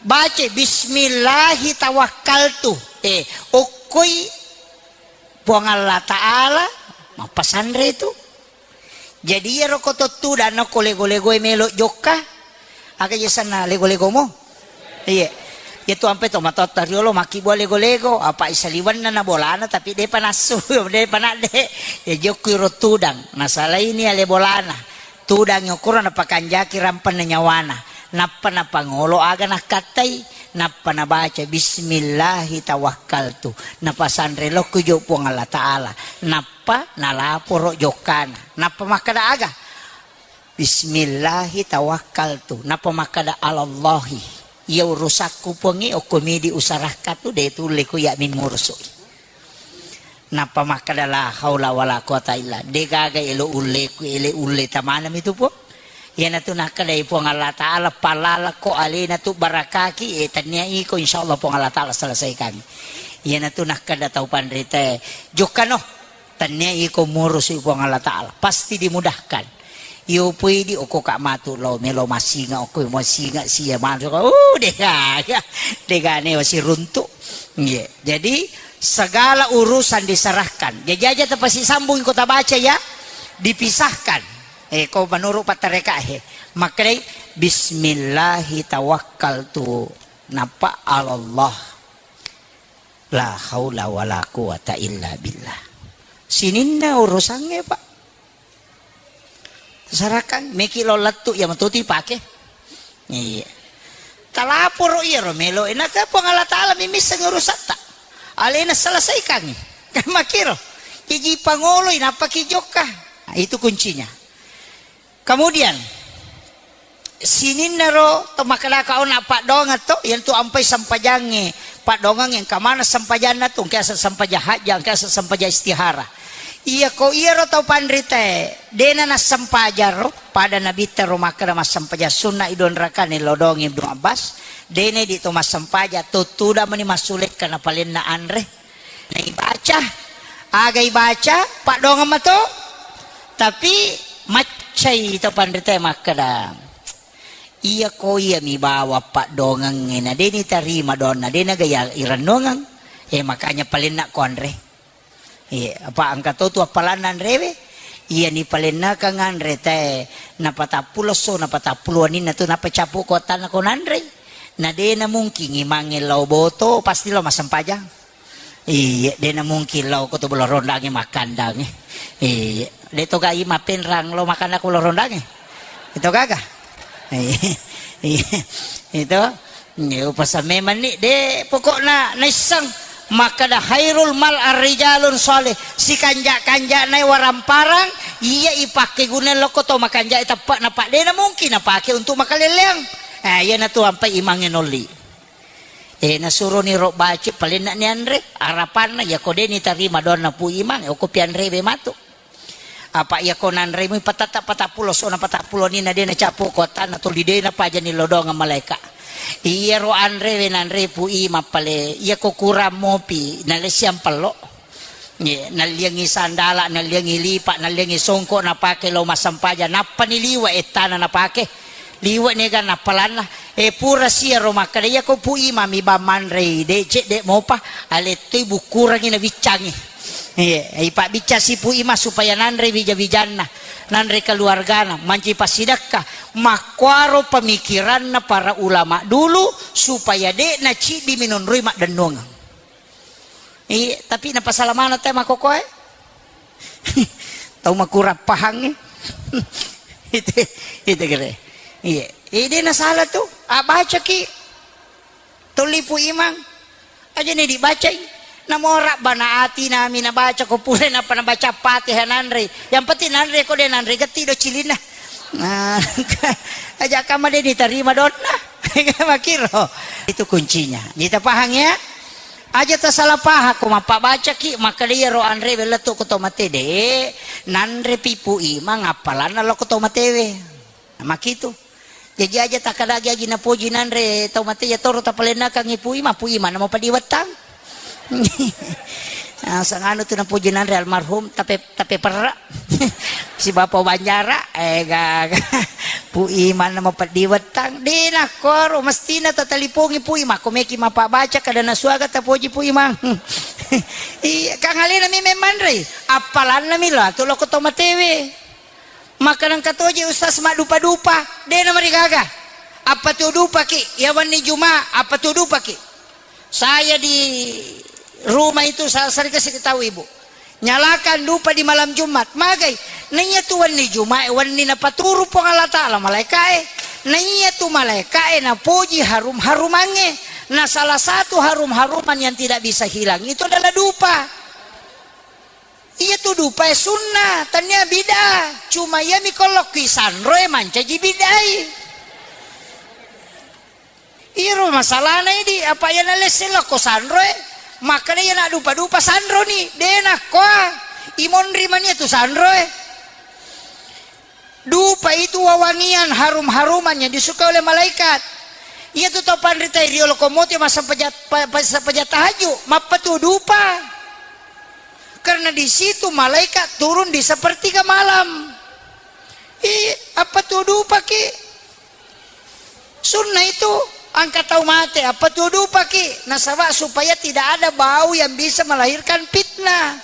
Baca bismillahi tawakkaltu. Eh, okkoi Puang Allah Ta'ala mappasanre tu. Jadi iyaro ko to tudang okko lego-legoe melo jokka. Aga je sanna lego-legomu? Iya. Iya tu ampe to matotta riolo makkibua lego-lego, apa isaliwenna na bolana tapi depa nassu, depa nadde. Ya jokku iro tudang, nasalaini ale bolana. Tudang okoro napakanjaki rampenna nyawana. Nappa napangolo aga nakkattai, nappa nabaca bismillahi tawakkaltu. Napasanre lokku jo Puang Allah Ta'ala. Nappa nalaporo jokkana. Nappa makkeda aga? Bismillahi tawakkaltu. Nappa makkeda alallahi. Iya urusakku Puangnge, okko midi usarakka tu de tulle ku iya mi murusui. Nappa makkeda la haula wala quwata illa. De gaga elo ulleku, ele ulle tamanami tu Puang. Iyanatu nakkedai Puang Allah Ta'ala, palalako alena tu barakaki, eh, tennia iko, insyaallah Puang Allah Ta'ala selesaikan. Iyanatu nakkeda tau panritae, jokkano. Tennia iko murusu Puang Allah Ta'ala, pasti dimudahkan. Iyo pui di okko ka matu lo melo masinga, okko masinga sia matu. Uh, dega, dega ne wasi runtu. Iya. Jadi segala urusan diserahkan. Jajaja tepasi sambung kota baca ya. Dipisahkan. Eh, ko menurut patareka he. Maknai bismillahi tawakkaltu. Napa Allah. La haula wala quwata illa billah. Sininna urusangnge, Pak. Sarakan, meki lo lettu, iya matuti pake. Iya. Talaporo iyaro melo, enaka Puang Allah Ta'ala mimisseng urusatta. Alena selesaikangi. Kan makiro. Iji pangoloi, nappaki jokka. Nah, itu kuncinya. Kemudian, sininnaro to makkedaka ona paddongeng to, iyantu ampai sempajangnge, paddongeng engka maneng sempajanna tu, engka aseng sempajang hajja, engka aseng sempajang istihara. Iyako iyaro tau panritae, dena nassempajang ro, pada Nabitta ro makkeda massempajang sunna i dua rakane lao dongi Ibnu Abbas, dena idi to massempajang, tuttuda mani massulekka napalenna anre. Naibaca, aga ibaca, paddongeng mato. Tapi maccai to panritae makkeda, iyako iyami bawang paddongengnge, na deni tarima doanna, dena gaya irennongeng. Eh, makanya palenna ko anre. Iya, apa engka to tu appalanna anrewe? Iyani palennakang anre tae napatappulo esso, napatappulo waninna tu, nappa cappu ko attanna ko nanrei. Na dena mungkin imangnge lao boto, pasti lao massempajang. Iya, dena mungkin lao ko to Bolorondangnge makkandangnge. Iya, de to gai mapenrang lao makanna ko Bolorondangnge. Itu gaga. Iya, itu. Nge, upasan memang ni, de, pokokna naisseng makkeda khairul mal arrijalun shalih, sikanja-kanjana waramparang iya ipakkeguna lokko to makanja teppa, napa dena mungkin napake untuk makaleleang. Eh, iyana tu ampai imangnge nolli. Eh, nasuroni ro baci palenna ni anre, arapanna iyako deni tarima doanna Pu Imang, okko pianrewe matu. Apa iyako nanrei mui patatta patappulo esso na patappulo waninna de nacappu ko attanna tuli de napajani lao doangeng malaeka. Iyaro anrewe nanrei Pu Imang pale, iyako kurang mopi, nalessiang pello. Ye, nalliangi sandala, nalliangi lipa, nalliangi songko napake lao massempajang, nappani liwe ettana napake. Liwe niga nappalanna. Eh, pura siaro makkeda, iyako Pu Imang mi bang manrei, de cedde mopa, alettoi bukkurangi nabiccangi. Iya, ipabbiccasi Pu Imang supaya nanre wija-wijanna, nanre keluargana, manci passidekka. Makkuaro pemikiranna para ulama dulu supaya de naciddi minonroi maddennuangeng. Iya, tapi napasala maneng te makkokoe. Tau makurang pahangnge. Itu, itu kere. Iya. Eh, de nasala tu. Abacaki. Tolli Pu Imang. Aja ne dibacai. Namo rabbana atina mi nabaca ko pura napa nabaca Fatihah nanre. Yang penting nanre ko de nanre getti do cilinna. Nah, aja kama de ditarima donna. Makiro. Itu kuncinya. Kita paham ya? Aja tasala pahang ko mappabacaki, makkeda iyaro anrewe lettu ko to mate de, nanre pi Pu Imang appalanna lao ko to matewe. Makitu. Jaji aja takkadagi agi napoji nanre tau mate, iya toro tapalennakangngi Pu Imang, Pu Imang namo padiwettang. Ah, sanganu tu napoji nanre almarhum, tape, tape perra. Si Bapa Banjara, eh, gaga. Pu Imang namo padiwettang. De nakkoro, mestina tatalipongi Pu Imang, ko meki mappabaca kada nasuaga tapoji Pu Imang. Iya, kang alena mi memmanrei. Appalanna mi lo, atu loko to matewe. Maka nengka toje ustaz maddupa-dupa, de namarigaga. Apa tu dupaki? Ya wenni Juma, apa tu dupaki? Saya di rumah itu sa-, sering kasih tahu ibu. Nyalakan dupa di malam Jumat. Magai? Naiya tu wenni Juma, wenni napaturu Puang Allah Ta'ala malaikae. Naiya tu malaikae napoji harum-harumangnge. Nah, salah satu harum-haruman yang tidak bisa hilang itu adalah dupa. Iya tu dupae sunnah, tania bid'ah. Cuma iya mi kolokki sanroe mancaji bid'ai. Iyaro masalahna idi, apa iya nalesse lokko sanroe, makkeda iya naddupa-dupa sanroni, de nakkoa, imonri mania tu sanroe. Dupa itu wewangian, harum-haruman yang disukai oleh malaikat. Iya tu tau panrita riolo komote massempajang, pa-, pa-, sempajang tahajud, mappatu dupa. Karena di situ malaikat turun di sepertiga malam. Ih, apa tu dupaki? Sunnah itu, angka tau mate, apa tu dupaki? Nasaba supaya tidak ada bau yang bisa melahirkan fitnah.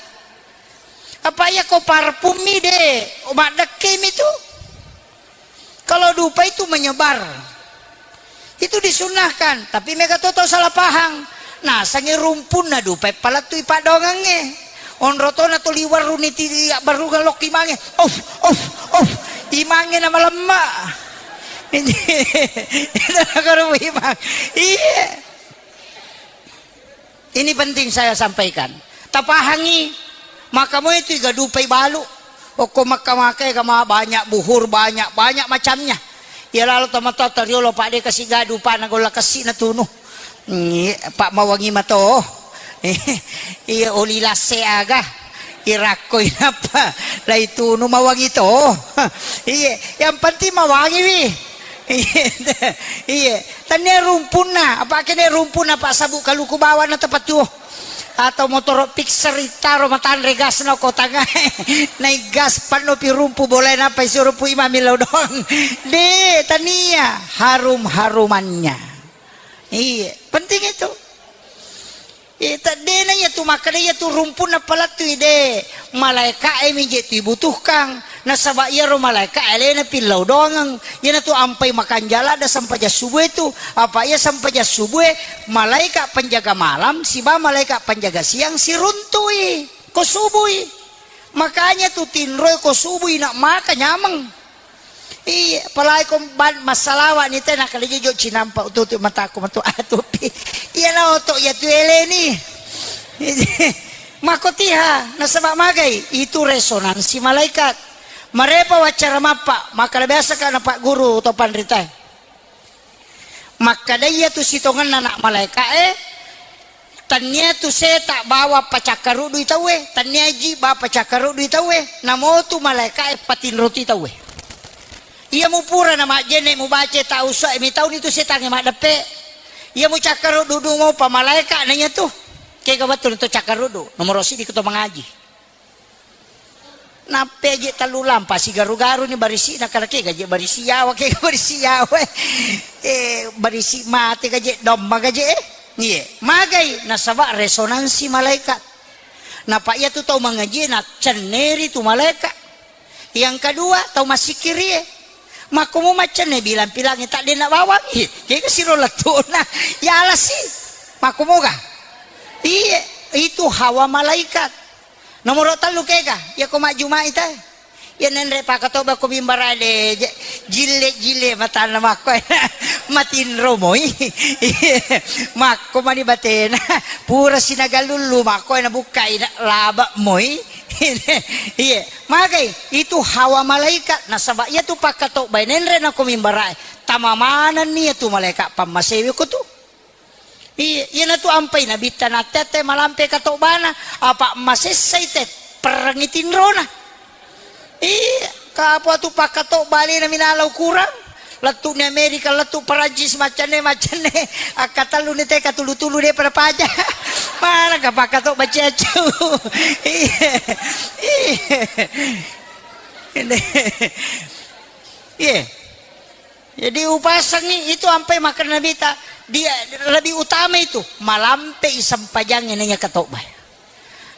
Apa iya ko parfum mi de, maddekke mi tu. Kalau dupa itu menyebar. Itu disunnahkan, tapi mega to tau salah pahang. Nasangi rumpunna dupa palattui padongangnge. Onro tona to liwarruni ti abbarungang lokki mange. Of, of, of. Imangnge na malemma. Itu nakaro imang. Iya. Ini penting saya sampaikan. Tapahangi, Maka moi tu igadupai balu. Okko maka-maka ega ma banyak buhur, banyak, banyak macamnya. Iya lalo tomatoa toriolo, Pak, de kasi gadu, Pak, na golla kessi na tunu. Iya, Pak, mawangi mato. Iya, oli lasse aga. Irakko inappa lai tunu mawangi to. Iya, yang penting mawangi wi. Iya, iya. Tania rumpunna, apa kene rumpunna, Pak, sabu kaluku bawa na tepat tuo. Atau motoro Pixar ittaro matanre gasna ko tangae. Naik gas panno pi rumpu bolae, napa isi rumpu imami lao doang. De, tania harum-harumannya. Iya, penting itu. Iya, tadde na iya tu makkeda iya tu rumpunna palettui de. Malaeka e mi je tu ibutuhkan. Nasaba iyaro malaeka alena pillau doangeng. Iyanatu ampai makanjala da sempajang subuh itu. Apa iya sempajang subuh, malaeka penjaga malam siba malaeka penjaga siang siruntui ko subui. Makanya tu tinroi ko subui nak maka nyameng. Iya, apalagi ko ban-, massalawa ni te, nakkeda je jo cinampa ututu mataku matu atupi. Iya na oto iya tu eleni. Mako tiha, nasaba magai, itu resonansi malaikat. Marepa waccara mappa, makkeda biasa ka na Pak Guru to panritae. Makkeda iya tu sitongenna anak malaeka e, tania tu seta bawa pacakkarudui tauwe, tania ji ba pacakkarudui tauwe, namo tu malaeka e patinroti tauwe. Iya mupura na majjenne mubaca tau uswa e, mitauni tu setangnge maddeppe. Iya mucakkarudu dumo pa malaeka na iya tu. Kega wettu na to cakkarudu, nomoro siddi ko to mangaji. Nappe je tellu lampa sigaru-garu ni barisi na kala kega je barisi yawa, kega barisi yawa. Eh, barisi mate ga je, domma ga je, eh. Iye, magai nasaba resonansi malaikat. Napa iya tu tau mangaji na cenneri tu malaikat. Yang kedua, tau massikkiri e. Makkumu maccenne bilang-pilangi tak dena bawang. Ih, kega siro lettuna. Yalasi. Makkumu ga? Iye, itu hawa malaikat. Nomoro tellu kega, iya ko majjumai te. Iya nenre pakatoba ko mimbara de, je-, jille-jille matanna makko. Matinro moi. Makko mani batena. Pura sinagalullu makko na bukkai na laba moi. Iya, magai itu hawa malaikat nasaba iya tu pakatoba nenre na ko mimbara. Tama manenni iya tu malaikat pammasewe ko tu. Iya, iyanatu ampai nabitta natte-atte malampe katobana, apa masessai te perrengi tinrona. Iya, kapua tu pakkatobba alena minala ukurang. Lettu ni Amerika, lettu Perancis, maccanne, maccanne. Akkatellu ni te katulu-tulu de pada paja. Mana ka pakkatobba ciacau. Iya. Iya. Iya. Jadi upasangi itu ampai makkeda Nabita, dia lebih utama itu malampe i sempajangnge naiya katobba.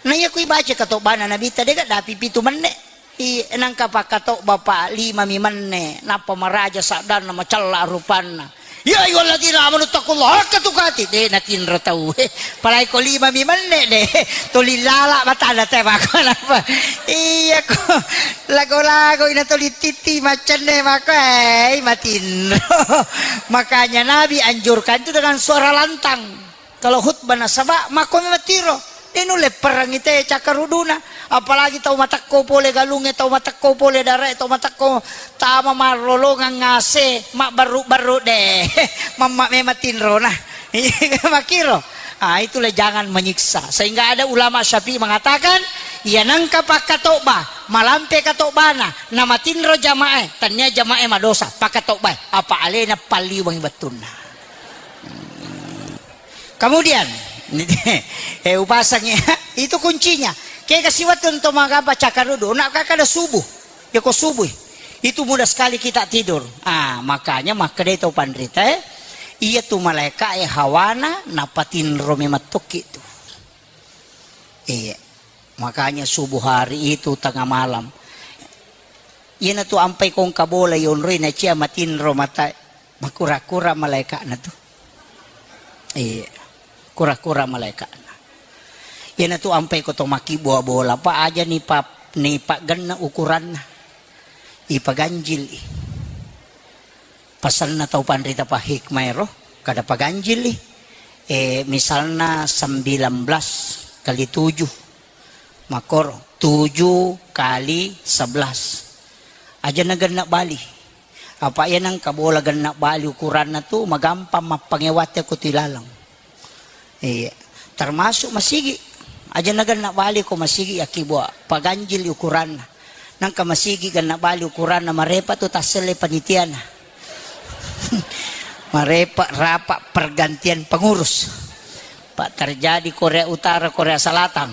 Naiya kui baca katobbana Nabita dega dapi pitu menne. I nangka pakkatobba pa lima mi menne, nappa maraja saddanna macella rupanna. Ya ayyuhalladzina amanu taqullaha haqqa tuqatih, de natinro tau. Palai ko lima mi menne de, tuli lala batana te mako napa. Iya ko. Lago-lago ina toli titi macenne mako, eh, matinro. Makanya Nabi anjurkan itu dengan suara lantang. Kalau khutbah nasaba mako matiro. Inu lepperang ite cakkaruduna. Apalagi tau matekko pole galunge, tau matekko pole darae, tau matekko tama marrolongang ngase, mabbarru-barru de. Mamma memang tinro nah. Makiro. Ah, itulah jangan menyiksa. Sehingga ada ulama Syafi'i mengatakan, iya nangka pakkatobba, malampe katobbana, namatinro jamae, tania jamae madosa, pakkatobbae, apa alena palliweng wettunna. Kemudian, eh, upasang ya, itu kuncinya. Kega siwettu to magamba cakarudu, nak kakada subuh. Ya ko subuh. Itu mudah sekali kita tidur. Ah, makanya makkedai tau panrita, eh, iya tu malaika e hawana napatinro memettokki tu. Iya. Makanya subuh hari itu tengah malam. Iyana tu ampai kongka bola yonroi na cia matinro mata, makura-kura malaikana tu. Iya. Kura-kura malaikana. Iyana tu ampai ko to maki bola-bola, pa aja ni pa, ni paggenna ukuranna. Ipaganjil i. Pasanna tau panrita pa hikmah ero, kada paganjili. Eh, misalna sembilan belas kali tujuh. Makkoro, tujuh kali sebelas. Aja na genna bali. Apa iya nengka bola genna bali ukuranna tu, magampang mappangewate ko tilaleng. Iya. Termasuk masigi. Aja na genna bali ko masigi, yakkibua paganjil ukuranna. Nengka masigi genna bali ukuranna, marepa tu tasselle panitiana. Marepa rapat pergantian pengurus. Pak, terjadi Korea Utara, Korea Selatan.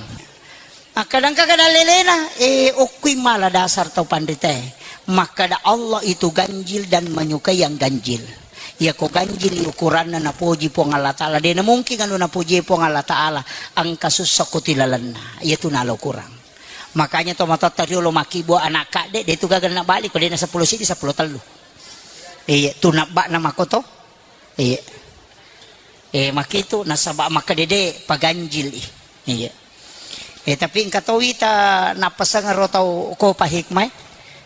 Akkadangka kada lelena, eh, okkui mala dasar tau panritae. Makkada Allah itu ganjil dan menyukai yang ganjil. Iya ko ganjil ukuranna napoji Puang Allah Ta'ala. Dena mungkin anu napoji Puang Allah Ta'ala, engka sussa ko tilalenna. Iya tu nala ukurang. Makanya to matotta riolo makkibua anak kadde, de tu gaga na bali ko dena sepuluh sidi, sepuluh tellu. Iya, tu nabba'na makoto. Iya. Eh, makitu nasaba makkadede paganjil i. Iya. Eh, tapi engka to wita nappasengero tau ko pa hikmah e.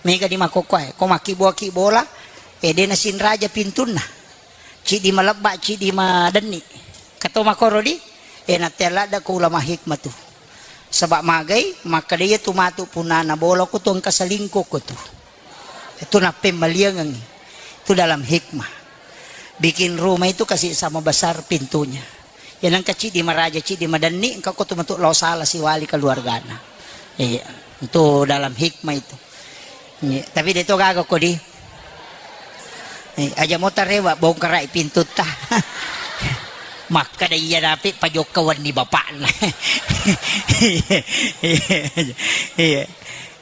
Mega di makokkoe. Ko makkibua-kibola, eh, de nasinraja pintunna. Cidi malebba, cidi madenni. Kato makoro di, eh, natte ladda ko ulama hikmah tu. Saba magai, makkada iya tu matu punana bola ko tu engka selingkuh ko tu. Itu nappemmaliangengngi. Itu dalam hikmah. Bikin rumah itu kasih sama besar pintunya. Ya nengka cidi maraja, cidi madenni, engka ko tu matu lao sala siwali keluargana. Iya, itu dalam hikmah itu. Iya, tapi de to gaga ko di. Eh, aja mo tarewa bongkarai pintutta. Makkada iya dapi pajokka wenni bapakna. Iya, iya, iya.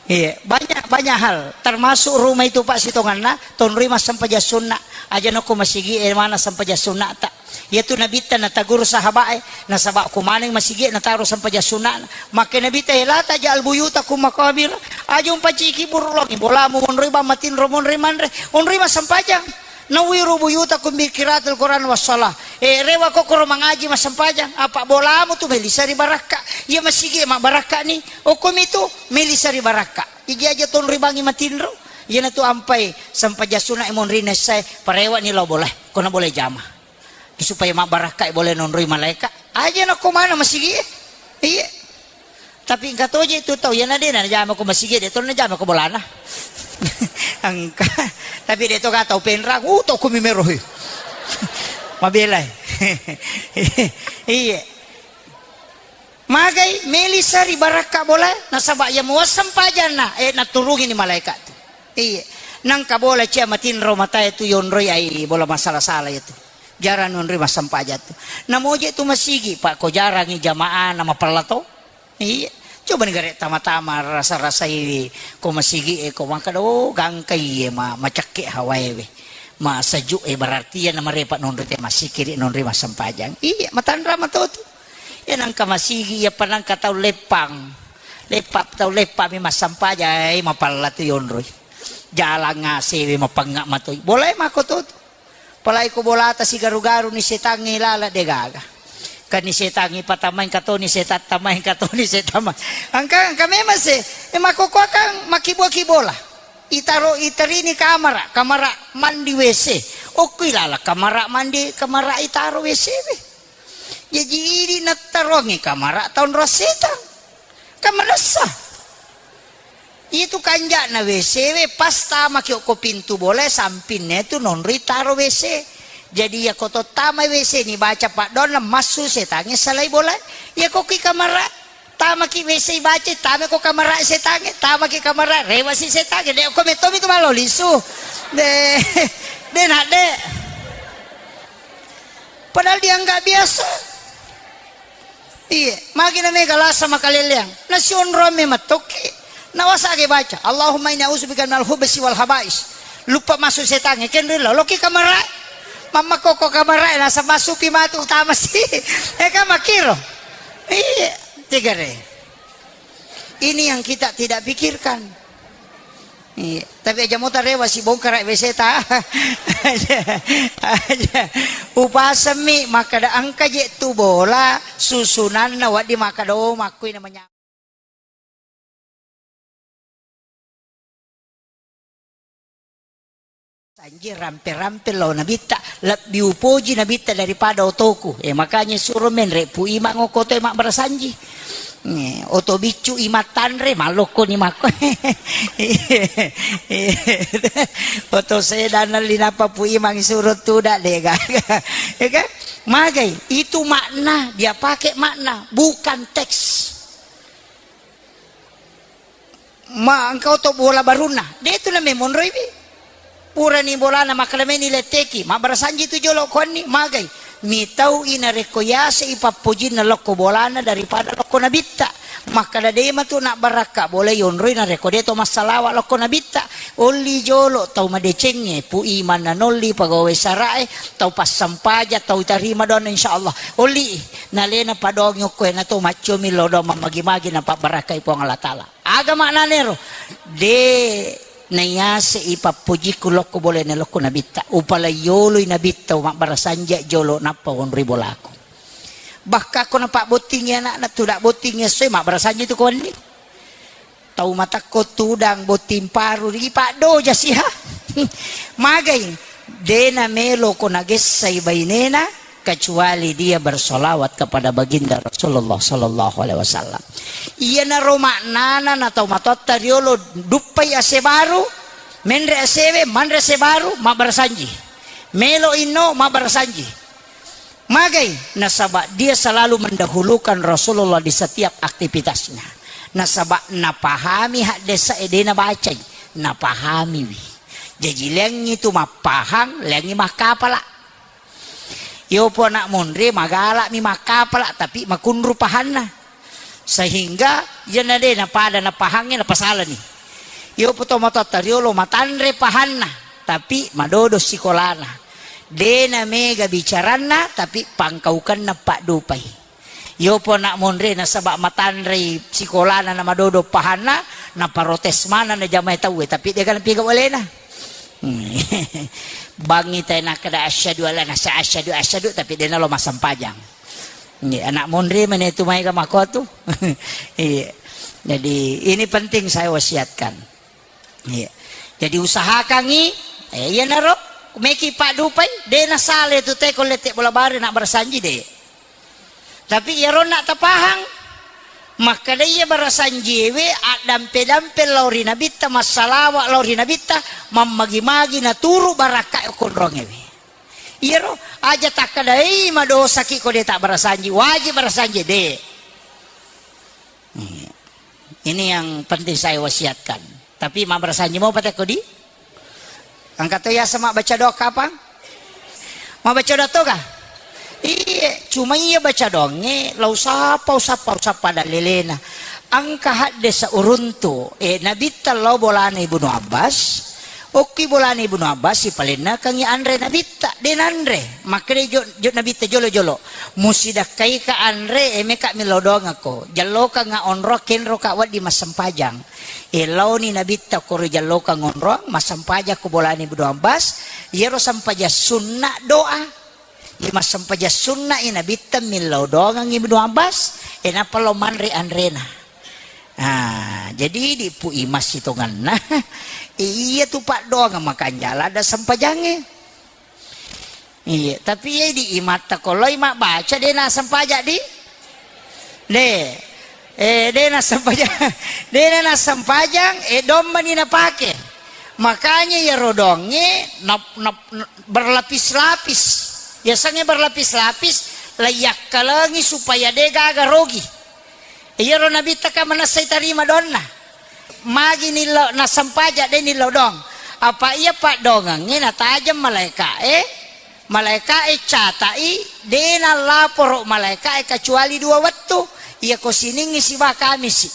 Iya, banyak, banyak hal. Termasuk rumah itu, Pak, sitonganna tonroi massempajang sunna. Aja nokko masigi e mana sempajang sunna ta. Iyatu Nabitta nataguru sahabae, nasaba ko maneng masigi e nataro sempajang sunnana. Makke Nabitta, "Eh, la taj'al buyutakum maqabir." Aja umpaciki buru longi bolamu, monroi bang matinro, monroi manre, onroi massempajang. Nawwiru buyutakum bi qiraatil Qur'an was shalah. Eh, rewa kokkoro mangaji massempajang, apa bolamu tu melisa ri barakka. Iya masigi e mabbarakka ni. Okkomi tu melisa ri barakka. Iji aja tonroi bangi matinro. Iyanatu ampai sempajang sunna e monri nessae, parewa ni lao bolae. Kona bolae jama. Supaya mabbarakkai bolae nonroi malaeka. Aja nakko mana masigi e. Iya. Tapi engka toje tu tau, iyana de najama ko masigi, de to najama ko bolana. Engka. Tapi de to ga tau penrang, uh, to kumi merohi. Mabelai. Iya. Magai melisa ri barakka bolae, nasaba iya muasseng pajanna, eh, naturungi ni malaeka tu. Iya. Nangka bola cia matinro matae tu yonroi ai bola masala-sala itu. Jarang nonroi massempajang tu. Namoje tu masigi, Pak, ko jarangi jamaah na mapella to. Iya. Coba ni gare tama-tama rasa-rasai ko masigi e ko makkada, oh, gangka iye ma, macakke hawae we. Ma sejuk e berarti iya na marepa nonroi te masikiri nonroi massempajang. Iya, matanra mato tu. Iya nangka masigi, iya pa nangka tau leppang. Leppa tau leppa mi massempajang, eh, mapella tu yonroi. Jalang asewe mapengnga matoi. Bolae mako to tu. Apalagi ko bolata sigaru-garu ni setangnge lala de gaga. Kan ni setangnge patamai engka toni setang tamai engka toni setang ma-, engka, engka memang se, eh, makkokkoe kan makkibua-kibola. Itaro, itarini kamara, kamara mandi W C. Okkui lala kamara mandi, kamara itaro W C we. Jaji idi nattaroangngi kamara taonroi setang. Kan manessa. Itu kanja'na W C we, pas tamaki okko pintu bolae, sampinna tu nonroi taro W C. Jadi iya ko to tamai W C ni baca paddoanna, massu setangnge salai bolae. Iya ko ki kamara, tamaki W C baca, tamai ko kamara setangnge, tamaki kamara, rewasi setangnge. De ko mettomi tu malo lisu. De, de nak de. Padahal dianggap biasa. Iya, magi na mega lasa makaleleang. Nasionrong me matokki. Nawasage baca, "Allahumma inni a'udzubika minal khubsi wal khaba'is." Luppa masuk setangnge, kenrilo, loki kamarae. Mamma koko kamarae, nasa masupi matu utama si. Eh, kan makiro. Iya, tegare. Ini yang kita tidak pikirkan. Iya, tapi aja mo tarewa sibongkara W C ta. Aja, aja. Upasemmi makkada engka je tu bola susunanna wedding makkada, oh, makkui namanya. Sanji rampe-rampe lao nabitta, lebbi upoji nabitta daripada otoku. Eh, makanya suro menre pu imang okoto e mabbarasanji. Eh, oto biccu i mattanre, mallokkoni makko. Oto sedan linappa Pu Imang suro tuda, de gaga. Ya kan? Magai, itu makna, dia pakai makna, bukan teks. Ma engka oto bola barunna, de tu na memonroiwi. Purani bolana makkeda meni letteki, mabbarasanji tu jolo kuanni, magai. Mitau'i narekko yase i pappojinna lokko bolana daripada lokko nabitta. Makkeda de matu nabbarakka bola yonroi narekko de to massalawa lokko nabitta. Olli jolo tau madecengnge, Pu Imang nanolli pegawai sara'e, tau passampaja, tau tarima doanna insyaallah. Olli nalena padongi okko e nato maccomi lodong mammagi-magi napabbarakkai Puang Allah Taala. Aga maknanero? De nayase i pappojikku lokko bolana lokko nabitta. Upalai yoloi nabitta, mabbarasanji jolo nappa wonroi bolaku. Bahkan ko napabbottingi anakna, tuda bottingi essoe, mabbarasanji tu ko wenni. Tau matakko tudang botting paru, ripaddoja siha. Magai, de namelo ko nagessai bainena, kecuali dia bersolawat kepada baginda Rasulullah sallallahu alaihi wasallam. Iyanaro maknana na tau matoatta riolo, duppai ase baru, menre asewe, manre ase baru, mabbarasanji. Melo inno, mabbarasanji. Magai, nasaba dia selalu mendahulukan Rasulullah di setiap aktivitasnya. Nasaba napahami haddesa e, de nabacai, napahamiwi. Jaji leangngi tu mappahang, leangngi makkapala. Yopo anak monre magalami makkapala, tapi makunru pahanna. Sehingga iyana de napada napahangnge napasalani. Yopo to matoatta riolo matanre pahanna, tapi madodo sikolana. De namega bicaranna, tapi pangkaukenna paddupai. Yopo anak monre nasaba matanrei sikolana na madodo pahanna, naparotes maneng na jamae tauwe, tapi de kana piga walena. Bangi tai nakkeda asyhadu alla, nasa asyhadu, asyhadu, tapi de nalo massempajang. Iya, anak monri mene tu maega makko tu. Iya. Jadi ini penting saya wasiatkan. Iya. Jadi usahakangi, eh, iyanaro meki paddupai, de nasale tu teko lette bola bare na barasanji de. Tapi iyaro na tapahang, makkeda iya barasanjiewe addampe-dampe lao ri nabitta, massalawa lao ri nabitta, mammagi-magi naturu barakka konrongewe. Iyaro aja takkedai madosaki ko de tabbarasanji, wajib barasanji de. Ini yang penting saya wasiatkan. Tapi mabbarasanji mopa tekko di? Engka to yaseng mabbaca doa kapang? Mabbaca doa toga? Iye, cuma iya baca doangnge, lau sappa, usappa, usappa dallelena. Engka haddesa uruntu, eh, nabitta lao bolana Ibnu Abbas, okki bolana Ibnu Abbas, sipalennakengngi anre nabitta, de nanre. Makkeda jo, jo nabitta jolo-jolo, musidakkaika anre, eh, meka millau doangakko, jallokangnga onro, kenroka wedding massempajang. E, laoni nabitta koro jallokang onroang, massempajang ko bolana Ibnu Abbas, iyaro sempajang sunna doa. Iya massempajang sunna i nabitta millau doangang Ibnu Abbas, e, nappa lao manre anrena. Ah, jadi di Pu Imas sitongenna, iya tu paddoangang makanjala ada sempajangnge. Iya, tapi iya di imatta ko loi mabbaca de nassempajang di? De. Eh, de nassempajang. De nassempajang, eh, dommani napake. Makanya iyaro dongnge nap-, nap-, berlapis-lapis. Yasengnge berlapis-lapis, laiyakkalengi supaya de gaga rogi. Iyaro nabitta ka manessai tarima doanna. Magi nillo nassempajang de nillo doang. Apa iya paddoangengnge natajeng malaeka'e, malaeka'e catai, de nallaporo malaeka'e kecuali dua wettu, iyako Siningngi siba Kamisi.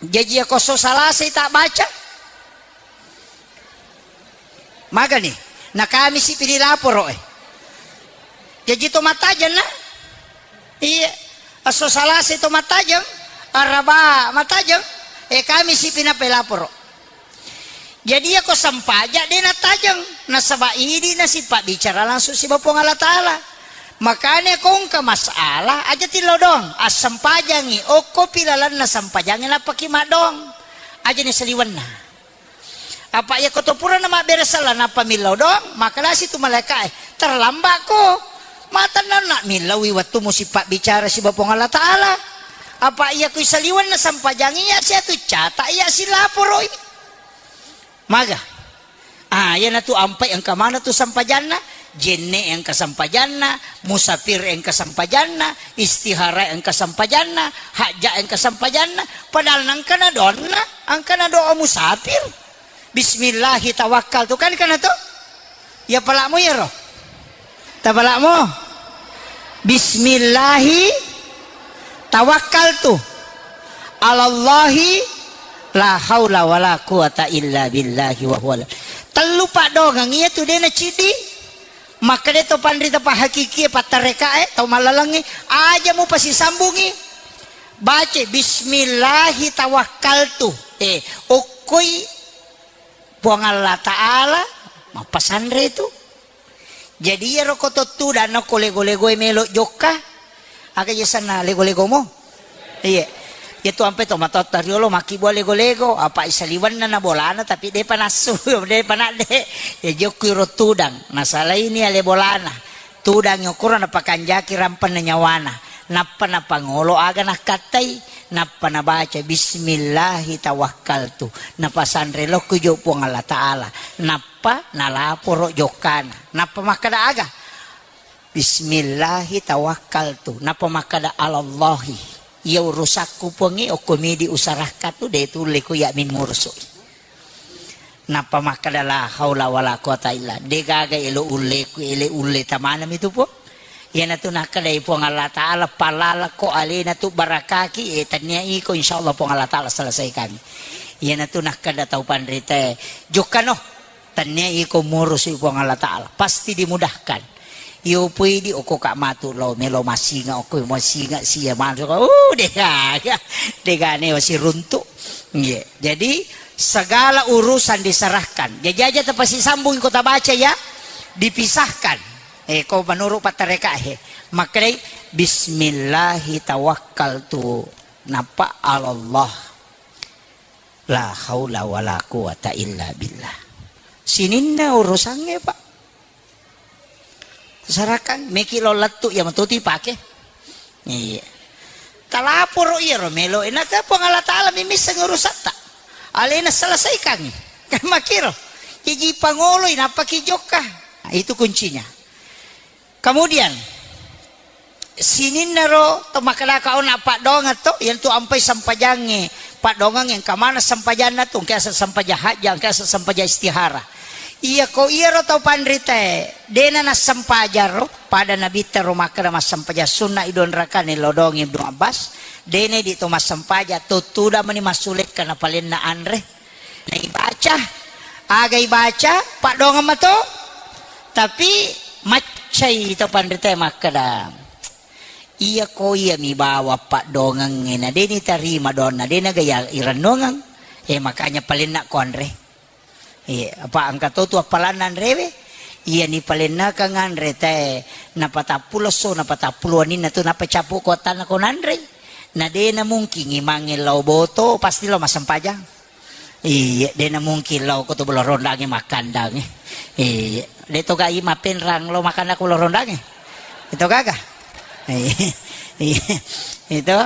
Jaji iyako esso Salasai tabbaca, magani? Na Kamisi pi dilaporo e. Jaji to mattajeng na? Iya. Esso Salasai to mattajeng, Araba mattajeng, e Kamisi pi nappa ilaporo. Jadi iyako sempajang de nattajeng, nasaba idi nasipabbicara langsung siba Puang Allah Taala. Makanya ko engka masalah, aja tillau doang, assempajangi, okkopi lalenna sempajangi, nappaki maddoang. Ajani saliwenna. Apa iyako to purana mabbere sella, nappa millau doang, makkedasi tu malaeka'e, terlambatko. Matenna nak millaui wettu musipabbicara siba Puang Allah Ta'ala. Apa iya kui saliwenna sampajangi iya siatu cata iya silaporoi. Maga. Ah, iyanatu ampai engka mana tu sampajanna, jenne engka sampajanna, musafir engka sampajanna, istihara engka sampajanna, hajja engka sampajanna, padahal nangkana doanna, angkana doa musafir. Bismillahi tawakkaltu, kan kana to? Ya palakmu ya ro? Tapalakmu? Bismillahi tawakkaltu alallahi la haula wala quwata illa billahi wa huwa. Tellu paddoangeng iya tu dena ciddi. Makkeda to panrita pahakiki pattarekae tau mallalengngi aja mu pasisambungi. Baca bismillahi tawakkaltu. Eh, okkoi Puang Allah Ta'ala mappasanre tu. Jadi iyaro ko to tudang nako lego-legoe melo jokka. Aga je sanna lego-legomo? Iya. Iya tu ampe to matotta riolo makkibua lego-lego, apa isaliwenna na bolana tapi depa nassu, depa nadde. Ya jokku iro tudang, nasalaini ale bolana. Tudang okoro napakanjaki rampenna nyawana, nappa napangolo aga nakkattai, nappa nabaca bismillahi tawakkaltu, napasanre lokku jo Puang Allah Ta'ala, nappa nalaporo jokkana, nappa makkeda aga? Bismillahi tawakkaltu, nappa makkeda alallahi, iya urusakku Puangnge okko midi usarakka tu de tulle ku iya mimmurusu. Nappa makkeda la haula wala quwata illa, de gaga elo ulleku ele ulle tamanami tu Puang. Iyanatu nakkedai Puang Allah Ta'ala, palalako alena tu barakaki, e tannia iko insyaallah Puang Allah Ta'ala selesaikan. Iyanatu nakkeda tau panritae, jokkano, tannia iko murusi Puang Allah Ta'ala, pasti dimudahkan. Iyo pui di okko ka matu lo melo masinga okko masinga sia masuk. Uh, dega, dega ne wasi runtu. Nggih. Jadi segala urusan diserahkan. Jadi aja tepasi sambung kota baca ya, dipisahkan. Eh, ko menurut patareka he. Maknai bismillahi tawakkaltu napa Allah. La haula wala quwata illa billah. Sininna urusannya, Pak. Serakan, meki lo lettu iya matuti pake. Iya. Talaporo iya ro melo, enaka Puang Allah Ta'ala mimisseng urusatta. Alena selesaikan. Kan makiro. Iji pangoloi, napaki jokka. Nah, itu kuncinya. Kemudian, sininna ro to makkedaka ona paddoangeng to, iyantu ampai sempajangnge, paddoangeng engka mana sempajanna tu, engka asa sempajang hajja, engka asa sempajang istihara. Iya ko iyaro tau panritae, dena nassempajang ro, pada nabitta ro makkeda massempajang sunna i dua rakaat nello doang Ibnu Abbas, dena di to massempajang, to tudang mani massulekka napalenna anre. Naibaca, aga ibaca, paddoangeng mato. Tapi maccai to panritae makkeda, iya ko iya mi bawa paddoangengnge, na deni tarima doanna, dena gaya irennuangeng. Eh, makanya palenna ko anre. Iya, apa engka to tu appalanna anrewe? Iya ni palennakang anre tae napatappulo esso, napatappulo waninna tu napacappu ko attanna ko nanrei. Na dena mungkin imangnge lao boto, pasti lao massempajang. Iya, dena mungkin lao ko to Bolo Rondangnge makkandangnge. Iya, de to gai mapenrang lao makanna ko Bolo Rondangnge. Itu gaga. Iya, itu.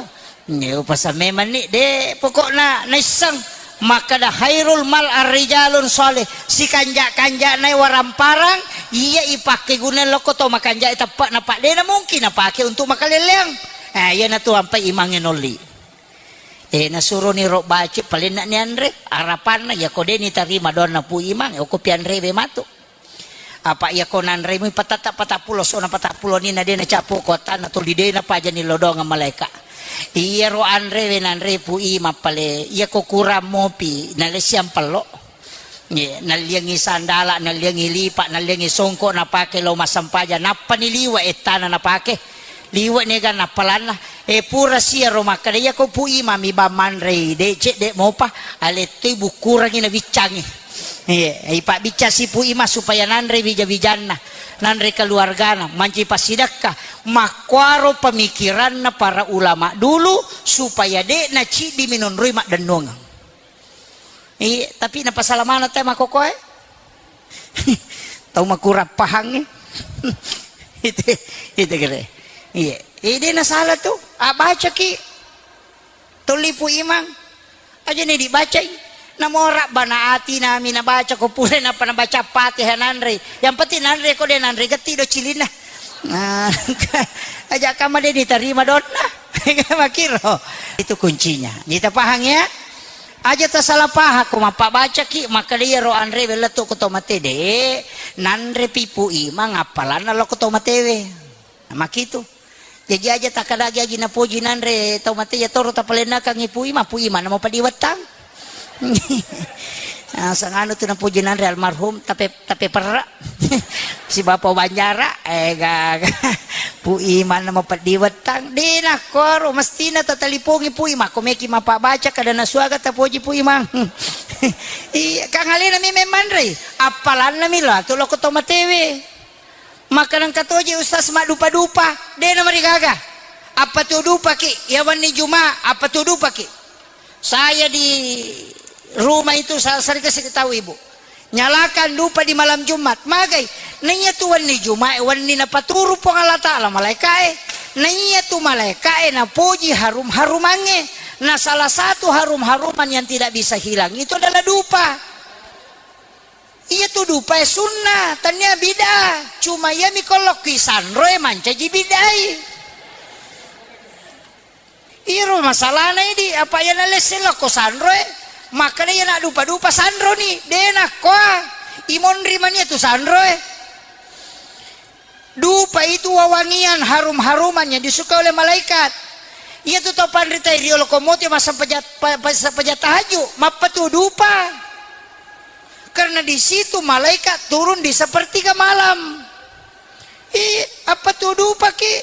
Nggih, upasammemanni de pokokna naisseng makkeda khairul mal arrijalun shalih, sikanja-kanjana waramparang iya ipakkeguna lokko to makanja teppe na padde na mungkin napake untuk makaleleang. Eh, iyanatu ampai imangnge nolli. Eh, nasuroni ro baci palenna ni anre, arapanna iya ko de nitarima doanna Pu Imang, okko pianrewe matu. Apa iya ko nanremui patatta patappulo sona patappulo ni na de nacappu ko attanna tuli de napajani lodongeng malaeka. Iyaro anrewe nanre Pu Imang pale, iya ko kurang mopi, nalessiang pello. Ye, nalliangi sandala, nalliangi lipa, nalliangi songko napake lao massempajang, nappani liwe ettana napake. Liwe niga nappalanna. Eh, pura siaro makkeda, iya ko Pu Imang mi bang manrei, de cedde mopa, alettoi bukkurangi nabiccangi. Iya, ipabbiccang si Pu Imang supaya nanre wija-wijanna, nanre keluargana, manci passidekka. Makkuaro pemikiranna para ulama dulu supaya de naciddi minonroi maddennuangeng. Iya, tapi napasala maneng te makokoe. Tau makurang pahangnge. Itu, itu kere. Iya. Ide na salah tu. Abacaki. Tuli Pu Imang. Aja ni dibacai. Namo Rabbana atina mi nabaca ko pura napa nabaca Fatihah nanre. Yang penting nanre ko de nanre getti do cilinna. Nah, aja kama de ditarima donna. Makiro. Itu kuncinya. Kita paham ya? Aja tasalah paham ko mappabacaki, makkeda iyaro anre wellettu ko to mate de, nanre pi Pu Imang appalanna lokko to matewe. Makitu. Jaji aja takkadagi aji napoji nanre tau mate ya toro tapalennakangngi Pu Imang, Pu Imang namo padiwettang. Ah, sanganu tu napoji nanre almarhum, tapi, tapi perra. Si Bapa Banjara, eh, gaga. Pu Imang namo padiwettang. De nakkoro, mestina tatalipongi Pu Imang. Ko meki mappabaca kada nasuaga tapoji Pu Imang. Iya, kang alena mi memmanrei. Appalanna mi la tu lokko to matewe. Maka nengka toje Ustaz maddupa-dupa, de namarigaga. Apa tu dupaki? Ya wenni Juma, apa tu dupaki? Saya di rumah itu sa-, sering kasih tahu ibu. Nyalakan dupa di malam Jumat. Magai? Naiya tu wenni Juma, wenni napaturu Puang Allah Ta'ala malaikae. Naiya tu malaikae napoji harum-harumangnge. Nah, salah satu harum-haruman yang tidak bisa hilang itu adalah dupa. Iya tu dupae sunnah, tania bid'ah. Cuma iya mi kolokki sanroe mancaji bid'ai. Iro masalahna idi, apa iya nalesse lokko sanroe, makkeda iya naddupa-dupa sanroni, de nakkoa, imonri mania tu sanroe. Dupa itu wewangian harum-haruman yang disukai oleh malaikat. Iya tu tau panrita riolo komote massempajang, pa-, pa-, sempajang tahajud, mappatu dupa. Karena di situ malaikat turun di sepertiga malam. Ih, apa tu dupaki?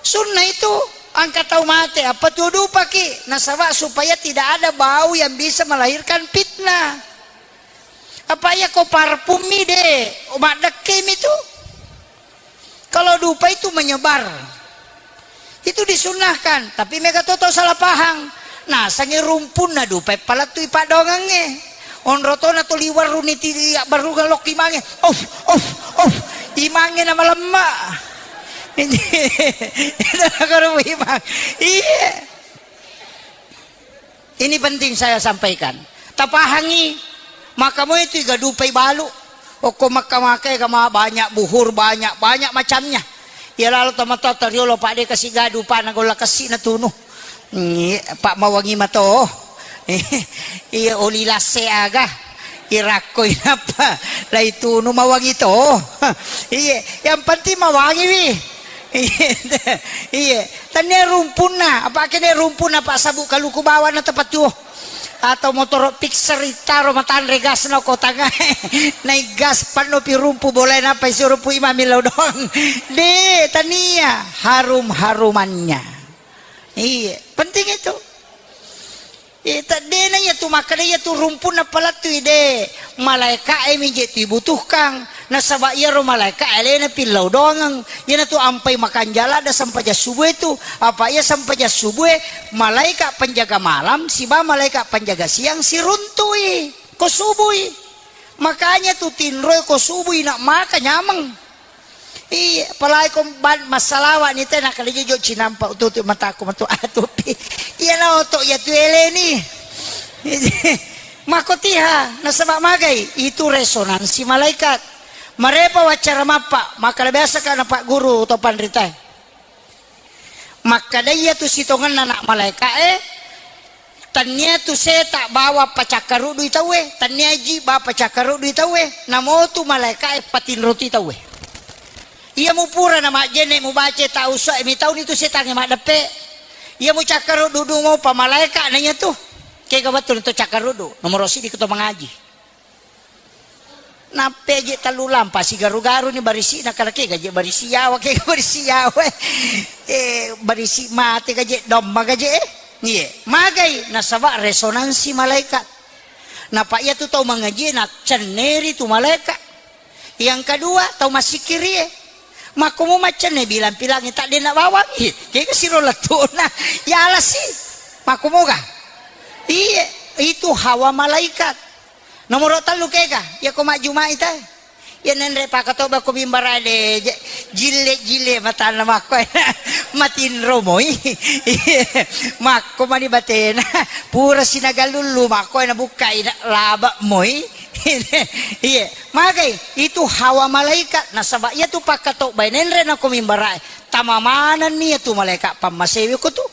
Sunnah itu, angka tau mate, apa tu dupaki? Nasaba supaya tidak ada bau yang bisa melahirkan fitnah. Apa iya ko parfum mi de, maddekke mi tu. Kalau dupa itu menyebar. Itu disunnahkan, tapi mega to tau salah pahang. Nasangi rumpunna dupa e palettui paddoangengnge. Onro tona tuli warruni ti abbarrungang lokki mange. Of, of, of. Imangnge na malemma. Itu nakaro imang. Iya. Ini penting saya sampaikan. Tapahangi, maka moi tu iga dupai balu. Okko makka-makka ega ma banyak buhur, banyak, banyak macamnya. Iya lalo tomatoa toriolo, Pak, de kasi gadu, Pak, na golla kessi na tunu. Ngi, Pak, mawangi mato. Iya, oli lasse aga. Irakkoi nappa lai tunu mawangi to. Iya, yang penting mawangi wi. Iya, iya. Tania rumpunna, apa kene rumpunna, Pak, sabuk kaluku bawana tepat tuo. Atau motoro fixer ittaro matanre gas no ko tangae. Nai gas panno pi rumpu bolae nappa isi rumpu imami lao doang. De, tania harum-harumannya. Iya, penting itu. Ita dena iya tu makkeda iya tu rumpunna palettui de. Malaika e mi je tu ibutuhkang. Nasaba iyaro malaika e alena pillau doangeng. Iyanatu ampai makanjala ada sempajang subuh itu. Apa iya sempajang subuh e malaika penjaga malam siba malaika penjaga siang siruntui ko subui. Makanya tu tinroi ko subui nak maka nyameng. Iya, apalagi ko ban-, massalawa ni tena kali jojo cinampa ututu mataku matu atupi. Iya na oto iya tu eleni. Mako tiha, nasaba magai itu resonansi malaikat. Marepa waccara mappa, maka biasa ka na Pak Guru to panrita. Makkeda iya tu sitongenna anak malaika e, tania tu seta bawa pacakkarudui tauwe, tania ji ba pacakkarudui tauwe, namotu malaika e patinroti tauwe. Iya mupura na majjenne mubaca tau so e mitauni tu setangnge maddeppe. Iya mucakkarudu dumo pa malaika na iya tu. Kega wettu to cakkarudu, nomoro sidi ko to mangaji. Nappe je tellu lampa sigaru-garu ni barisi na kala kega je barisi yawa kega barisi yawa eh barisi mate gaje domma gaje eh iye magai nasaba resonansi malaikat. Napa iya tu tau mangaji na cenneri tu malaikat. Yang kedua tau masikiri eh makkumu maccenne bilang-pilangi tak dena bawang ih kega siro lettuna yalasi makkumoga iye itu hawa malaikat. Nomoro tellu kega, iyako majjumai tae. Iya nenre pakatobba ko mimbara de, je-, jille-jille matanna makko. Matinro moi. Makko mani batena. Pura sinagalullu makko na bukkai na laba moi. Iya, magai itu hawa malaikat nasaba iya tu pakatobba nenre na ko mimbara. Tama manenni iya tu malaikat pammasewe ko tu.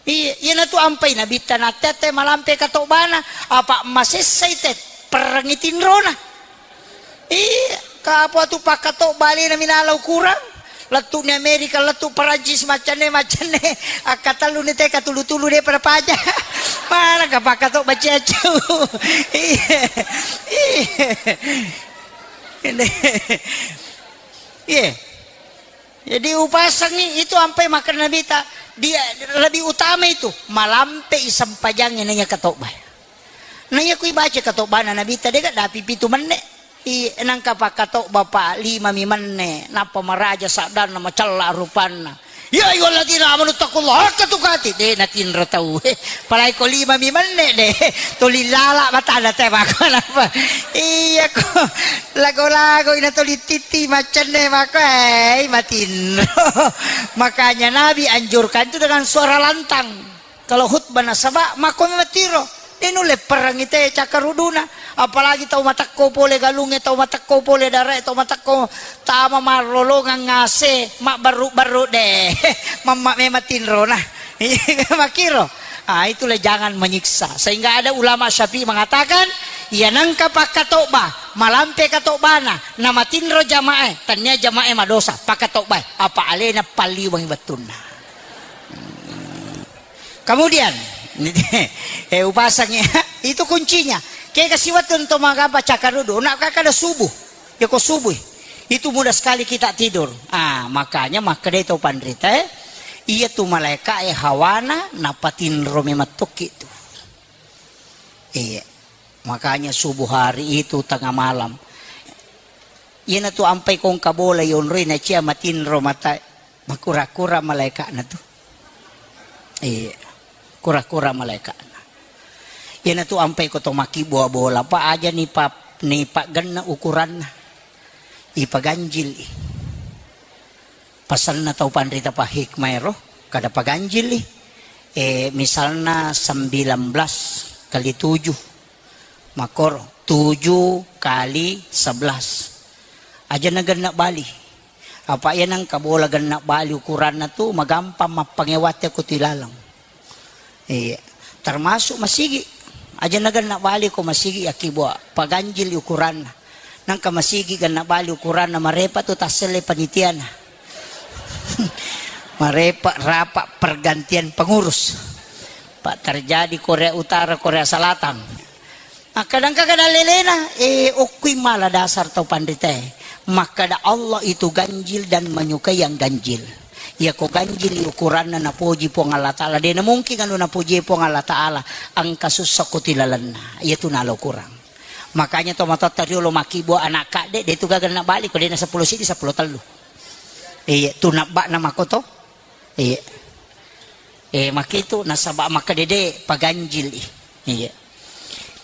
Iya, iyanatu ampai nabitta natte-atte malampe katobana, apa masessai te perrengi tinrona. Iya, kapo tu pakkatobba alena minala ukurang. Lettu ni Amerika, lettu Perancis, maccanne, maccanne. Akkatellu ni te katulu-tulu de pada paja. Mana ka pakkatobba ciacau. Iya. Iya. Iya. Jadi upasangi itu ampai makkeda Nabita, dia lebih utama itu malampe i sempajangnge naiya katobba. Naiya kui baca katobbana Nabita dega dapi pitu menne. I nangka pakkatobba pa lima mi menne, nappa maraja saddanna macella rupanna. Ya ayyuhalladzina amanu taqullaha haqqa tuqatih. De natinro tau. Palai ko lima mi menne de. Tuli lala batana te mako napa. Iya ko. Lago-lago ina toli titi maccenne mako, eh, matinro. Makanya Nabi anjurkan itu dengan suara lantang. Kalau khutbah nasaba mako matiro. Ini nulle perang ite cakkaruduna. Apalagi tau matakko pole galunge, tau matakko pole darae, tau matakko tama marrolongang ngase, mabbaru-baru de. Mamma memang tinro nah. Makiro. Ah, itulah jangan menyiksa. Sehingga ada ulama Syafi'i mengatakan, iya nangka pakkatobba, malampe katobbana, namatinro jamae, tania jamae madosa, pakkatobbae, apa alena palliwangi wettunna. Kemudian, eh, upasangi, itu kuncinya. Kega siwettu to magamba cakarudu, nak kakada subuh. Ya ko subuh. Itu mudah sekali kita tidur. Ah, makanya makkedai tau panrita, eh, iya tu malaika e hawana napatinro memang tokki tu. Iya. Makanya subuh hari itu tengah malam. Iyana tu ampai kongka bola yonroi na cia matinro mata makura-kura malaikana tu. Iya. Kura-kura malaikana. Iyana tu ampai ko to makkibua bola pa aja ni pa ni paggenna ukuranna. Ipaganjil i. Pasanna tau panrita pa hikmah ero, kada paganjili. Eh, misalna sembilan belas kali tujuh, makoro tujuh kali sebelas. Aja na genna bali. Apa iya nangka bola genna bali ukuranna tu magampang mappangewatte ko tilaleng. Iya. Termasuk masigi. Aja na genna bali ko masigi yakkibua paganjili ukuranna. Nangka masigi genna bali ukuranna marepa tu tasselle panitiana. Marepa rapa pergantian pengurus. Pak terjadi Korea Utara, Korea Selatan. Makkadangka kada lelena, eh, okkui mala dasar tau panritae. Makkada Allah itu ganjil dan menyukai yang ganjil. Iya ko ganjili ukuranna napoji Puang Allah Ta'ala. De na mungkin anu napoji Puang Allah Ta'ala. Engka sussa ko tilalenna. Iya tu nalo kurang. Makanya tomatoatta riolo makkibua anak kadde, de tu gaga na bali ko de na seppulo sidi, seppulo tellu. Iya, tu nabba'na makoto. Iya. Eh, makkitu nasaba makkedede paganjil i. Iya.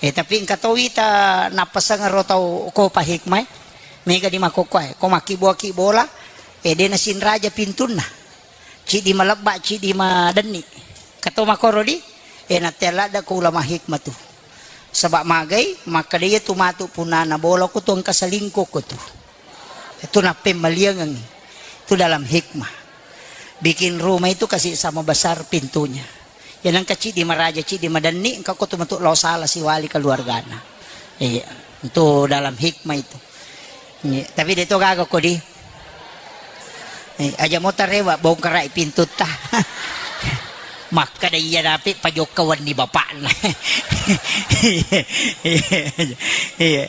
Eh, tapi engka towi ta nappasengero tau ko pa hikmah. Mega di makokkoe, ko makkibua-kibola, eh, de na sinraja pintunna. Cidi malebba, cidi madenni. Kato makoro di, eh, natte ladda ko ulama hikmah tu. Saba magai, makkeda iya tu matu punana bola ko tu engka selingkuh ko tu. Itu nappemmaliangengngi. Itu dalam hikmah. Bikin rumah itu kasih sama besar pintunya. Ya nangka cidi maraja, cidi madenni, engka ko tu matu lao sala siwali keluargana. Iya, itu dalam hikmah itu. Iya, tapi de to gaga ko di. Eh, aja mo tarewa bongkarai pintutta. Makkeda iya dapi pajokka wenni bapakna. Iya. Iya.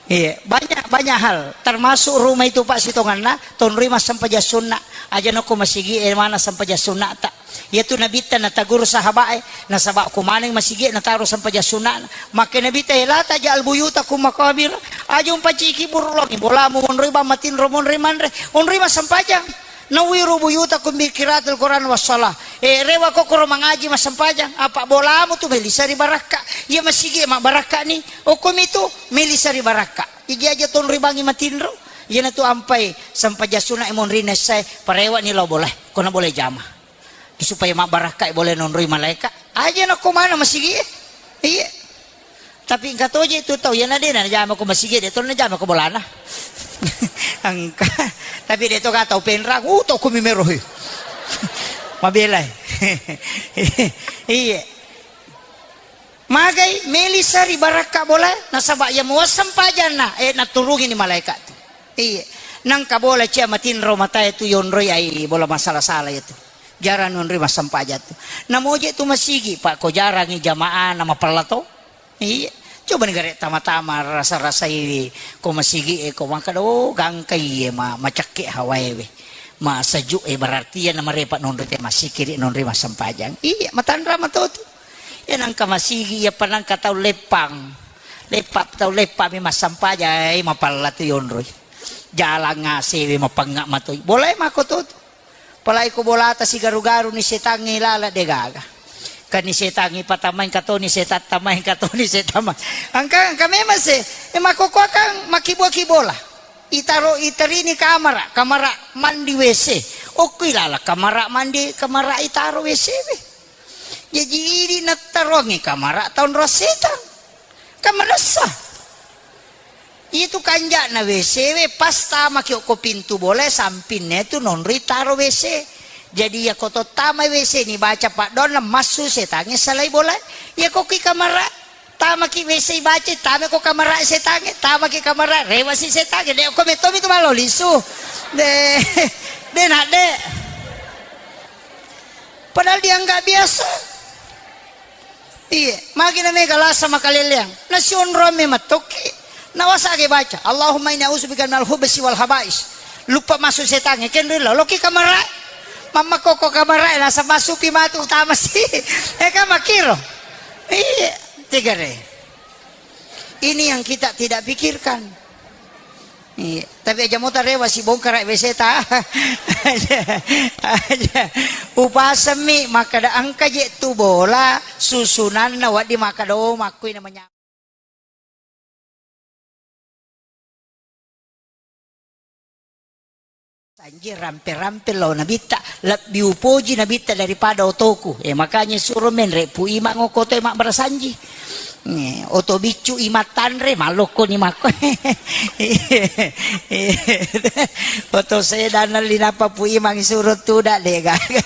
Iya, banyak, banyak hal, termasuk rumah itu, Pak, sitonganna, tonroi massempajang sunna. Aja nako masigi, eh, mana sempajang sunna ta. Iya tu nabitta nataguru sahabat, eh, nasaba ko maneng masigi, nataro sempajang sunna. Makke nabitta, eh, la taj'al buyutakum maqabir. Aja umpaciki buru longi, bolamu monroi bang matinro monroi manre, onroi massempajang. Nawwiru buyutakum bi qiraatil Qur'an was shalah. Eh, rewa kokoro mangaji massempajang, apa bolamu tu melisa ri barakka. Iya masigi mabbarakka ni, okkomi tu melisa ri barakka. Iji aja tonroi bangi matinro. Iyanatu ampai sempajang sunna e monrinna essae, parewani lao bolae, kona bolae jama. Supaya mabbarakkai bolae nonroi malaeka. Aja nakko mana masigi e. Iya. Tapi engka toje tu tau, iyana de najama ko masigi, de to najama ko bolana. Engka. Tapi de to ka tau penrang, uh, to kumi mero he. Mabelai. Iya. Magai, meli sari barakka bolae, nasaba iya muasseng pajanna, eh, naturungini malaeka tu. Iya. Nangka bola cia matinro matae tu yonroi ai bola masala-sala itu. Jarang nonroi massempajang tu. Namoje tu masigi, Pak, ko jarangi jamaah na mapella to. Iya. Coba ni gare tama-tama rasa-rasai ko masigi e ko mangkada, oh, gangkai e ma-, macakke hawae we. Ma sejuk e berarti iya na marepa nonroi te masikiri nonroi massempajang. Iya, matanra mato tu. Iya nangka masigi, iya pa nangka tau leppang. Leppa tau leppa mi massempajang, ai mapella tu yonroi. Jalang ngasewe mapengnga matoi. Bolae mako to tu. Palai ko bolata sigaru-garu ni setangnge lala de gaga. Kan ni setangnge patamai engka to ni setang tamai engka to ni setang ma-, engka, engka memang se, e, makkokkoe kan makkibua-kibola. Itaro, iterini kamara, kamara mandi W C. Okko ilala kamara mandi, kamara itaro W C we. Jaji idi nattaroangngi kamara taonrong setang. Kan manessa. Itu kanja'na W C we, pas tamaki okko pintu bolae, sampinna tu nonroi taro W C. Jadi iyako to tamai W C ni baca paddoanna, massu setangnge salai bolae. Iyako ki kamara, tamaki W C baca, tamako kamara setangnge, tamaki kamara, rewasi setangnge. De okko mettomi tu malo lisu. De, de nak de. Padahal dianggap biasa. Iya, magi na mega lasa makaleleang. Nasionrong me mattokki. Nawasage baca, "Allahumma inni a'udzubika minal khubsi wal khabais." Lupa masuk setangnge, kenrilla. Loki kamarae. Mamma koko kamarae, lasa masupi matu utama si. Eh, kan makiro. Iya, tigare. Ini yang kita tidak pikirkan. Iya, tapi aja mota rewa si bongkara W C ta. Aja, aja. Upasemmi makkada engka je tu bola susunanna waddi makkada, oh, makkui namanya. Sanji rampe-rampe lao nabitta, lebbi upoji nabitta daripada otoku. Eh, makanya suro menre Pu Imang okko toe mabbarasanji. Eh, oto biccu Imang tanre, malokko ni makko. Oto sedana linappa Pu Imang suro tuda de gaga.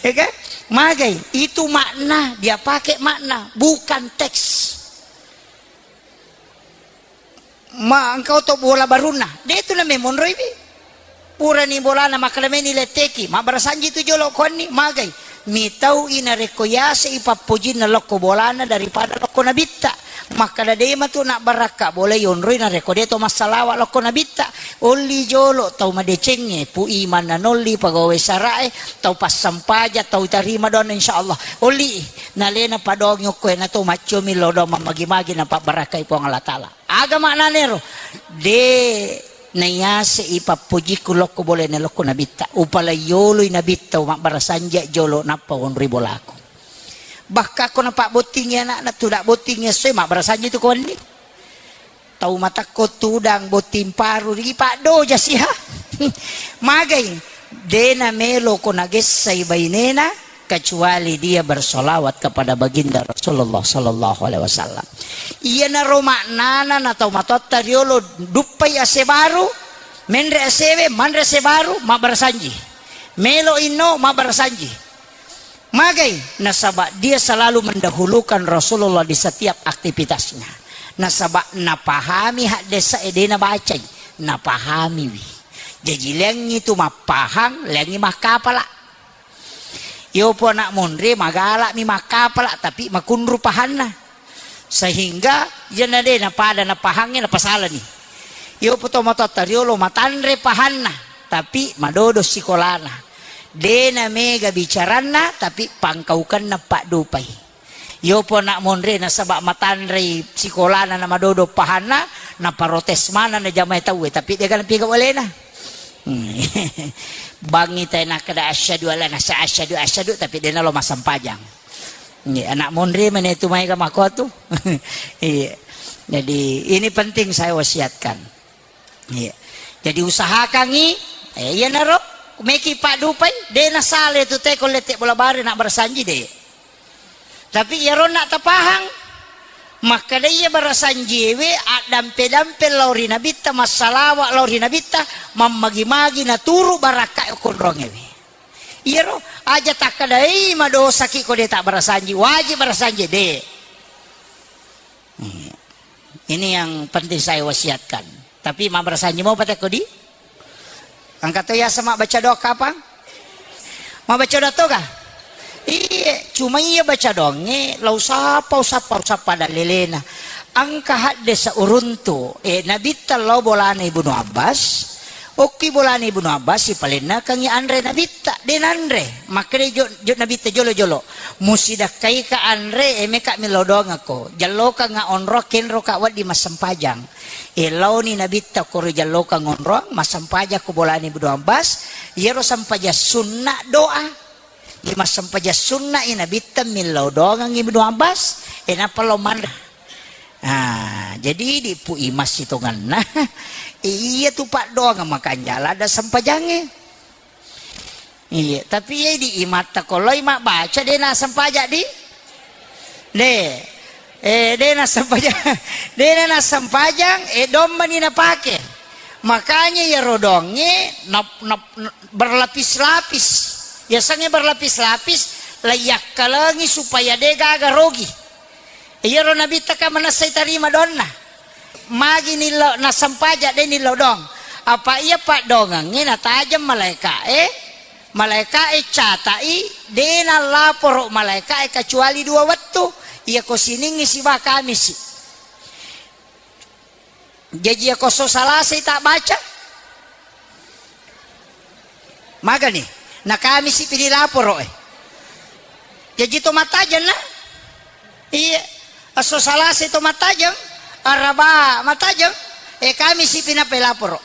Ya kan? Magai, itu makna, dia pakai makna, bukan teks. Ma engka oto bola barunna, de tu na memonroi wi. Purani bolana makkada meni letteki, mabbarasanji tu jolo kuanni, magai. Mitau i narekko yase i pappojinna lokko bolana daripada lokko nabitta. Makkada de matu nabbarakka bola yonroi narekko de to massalawa lokko nabitta. Olli jolo tau madecengnge, Pu Imang nanolli pegawai sarae, tau passampaja, tau tarima doanna insyaallah. Olli i, nalena padoangi okko e nato maccomi lo doang mammagi-magi napabbarakkai Puang Allah Taala. Aga maknana ero? De nayase i pappojikku lokko bolana lokko nabitta. Upalai yoloi nabitta, mabbarasanji jolo nappa wonroi bolaku. Bahkan ko napabbottingi anakna, tuda bottingi essoe, mabbarasanji tu ko wenni. Tau matakko tudang botting paru, ripaddoja siha. Magai, de namelo ko nagessai bainena, kecuali dia bersolawat kepada baginda Rasulullah sallallahu alaihi wasallam. Iyanaro maknana na tau matoatta riolo, duppai ase baru, menre asewe, manre ase baru, mabbarasanji. Melo inno, mabbarasanji. Magai, nasaba dia selalu mendahulukan Rasulullah di setiap aktivitasnya. Nasaba napahami haddesa e de nabacai, napahamiwi. Jaji leangngi tu mappahang, leangngi makkapala. Yopo anak monre magalami makkapala, tapi makunru pahanna. Sehingga iyana de napada napahangnge napasalani. Yopo to matoatta riolo matanre pahanna, tapi madodo sikolana. De namega bicaranna, tapi pangkaukenna paddupai. Yopo anak monre nasaba matanrei sikolana na madodo pahanna, naparotes maneng na jamae tauwe, tapi de gaga napigau alena. Bangngi tae nakkeda asyhadu alla nasa asyhadu asyhadu, tapi de nalo massempajang. Iya, anak monre mane tu maega makko tu. Iya. Jadi, ini penting saya wasiatkan. Iya. Jadi, usahakangi, eh, iyanaro meki paddupai, de nasala tu teko lette bola bare na barasanji de. Tapi iyaro na tapahang, makkeda iya barasanjiewe addampe-dampe lao ri nabitta, massalawa lao ri nabitta, mammagi-magi naturu barakka konrongewe. Iyaro aja takkedai madosaki ko de tabbarasanji, wajib barasanji de. Hmm. Ini yang penting saya wasiatkan. Tapi mabbarasanji mo patekko di? Engka to yaseng mabbaca doa kapang? Mabbaca doa to ga? Iye, cuma iya baca doangnge, lau sapa, usappa, usappa dallelena. Engka haddesa uruntu, eh, nabitta lao bolana Ibnu Abbas, okki bolana Ibnu Abbas, sipalennakengngi anre nabitta, de nanre. Makkeda jo, jo nabitta jolo-jolo. Musidakkaika anre, eh, meka millau doangekko. Jallokanga onro, kenroka wedding massempajang. Eh, laoni nabitta koro jallokang onroang, massempajang ko bolana Ibnu Abbas, iyaro sempajang sunna doa. Iya massempajang sunna i nabitta millau doangang Ibnu Abbas, eh, nappa lao manre. Ah, jadi idi pu imas sitongenna. Iya tu paddoangeng makanja ladda sempajangnge. Iya, tapi iya di imatta ko loi mabbaca de nasempajang di? De. Eh, de nasempajang, de nasempajang, eh, dommani napake. Makanya iyaro doangnge nap-, nap-, berlapis-lapis. Yasengnge berlapis-lapis, laiyakkalengi supaya de gaga rogi. Iyaro nabitta ka manessai tarima doanna. Magi nillo nasempajang de nillo doang. Apa iya paddoangengnge natajeng malaeka'e, malaeka'e catai, de nallaporo malaeka'e kecuali dua wettu. Iyako siningngi siba kamisi. Jaji iyako esso salasai tabbaca, magani? Na kamisi pi dilaporo e. Jaji to mattajeng na? Iya. Esso salasai to mattajeng, araba mattajeng, e kamisi pi nappa ilaporo.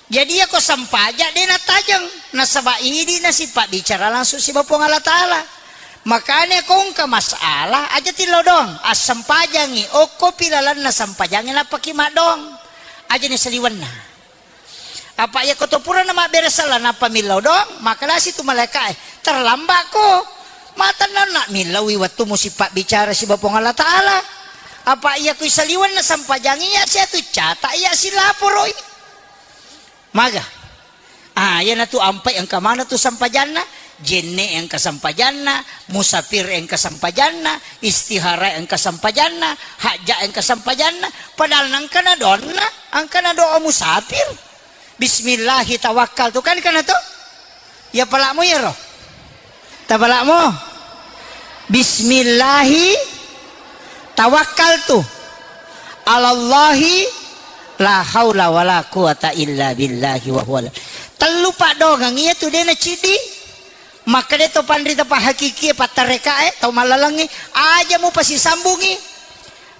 Jadi iyako sempajang de nattajeng, nasaba idi nasipabbicara langsung siba Puang Allah Taala. Makanya ko engka masalah aja tillau doang, assempajangi, okko pi lalenna sempajangi nappaki maddoang. Aja ni saliwenna. Apa iyako to purana mabbere sala nappa millau doang, makkedasi tu malaeka'e, terlambat ko. Matenna na millaui wettu musipabbicara siba Puang Allah Taala. Apa iyako isaliwenna sempajangi iya sia tu cata iya silaporoi. Maga? Ah, iyanatu ampai engka maneng tu sempajanna, jenne engka sempajanna, musafir engka sempajanna, istihara engka sempajanna, hajja engka sempajanna, padahal nengka na doanna, engka na doa musafir. Bismillahi tawakkaltu, kan kana to? Ya palakmu iyaro. Tapalakmu. Bismillahi tawakkaltu. Alallahi la haula wala quwata illa billahi wa huwa. Tellu paddoangeng iya tu de naciddi. Makkeda to panrita pahakikie pattarekae, tau mallalengngi, aja mupasisambungi.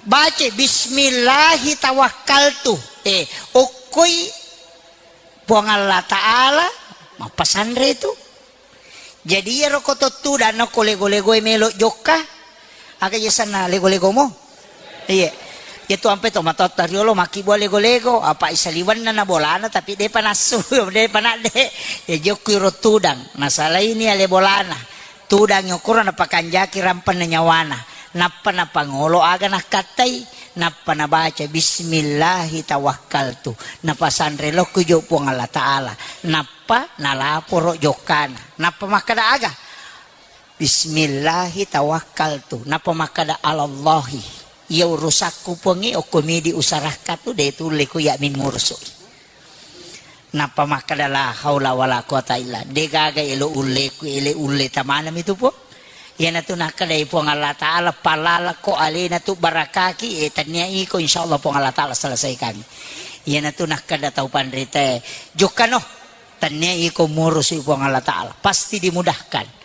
Bace bismillahi tawakkaltu. Eh, okkoi Puang Allah Ta'ala mappasanre tu. Jadi iyaro ko to tudang ko lego-legoe melo jokka. Aga yasenna lego-legomu? Iya. Iya tu ampe to matotta riolo makkibua lego-lego, apa isaliwenna na bolana tapi depa nassu, depa nadde. Ya jokku iro tudang, nasalaini ale bolana. Tudang okoro napakanjaki rampenna nyawana, nappa napangolo aga nakkattai, nappa nabaca bismillahi tawakkaltu, napasanre lokku jo Puang Allah Ta'ala, nappa nalaporo jokkana, nappa makkeda aga? Bismillahi tawakkaltu, nappa makkeda alallahi, iya urusakku Puangnge okko midi usarakka tu de tulle ku iya mingurusui. Nappa makkeda, "La haula wala quwata illa." De gaga elo ulleku, ele ulle tamanami tu, Puang. Iyanatu nakkedai Puang Allah Ta'ala, "Palalako alena tu barakaki, eh, tannia iko, insyaallah Puang Allah Ta'ala selesaikan." Iyanatu nakkeda tau panritae, "Jokkano, tannia iko murusui Puang Allah Ta'ala, pasti dimudahkan."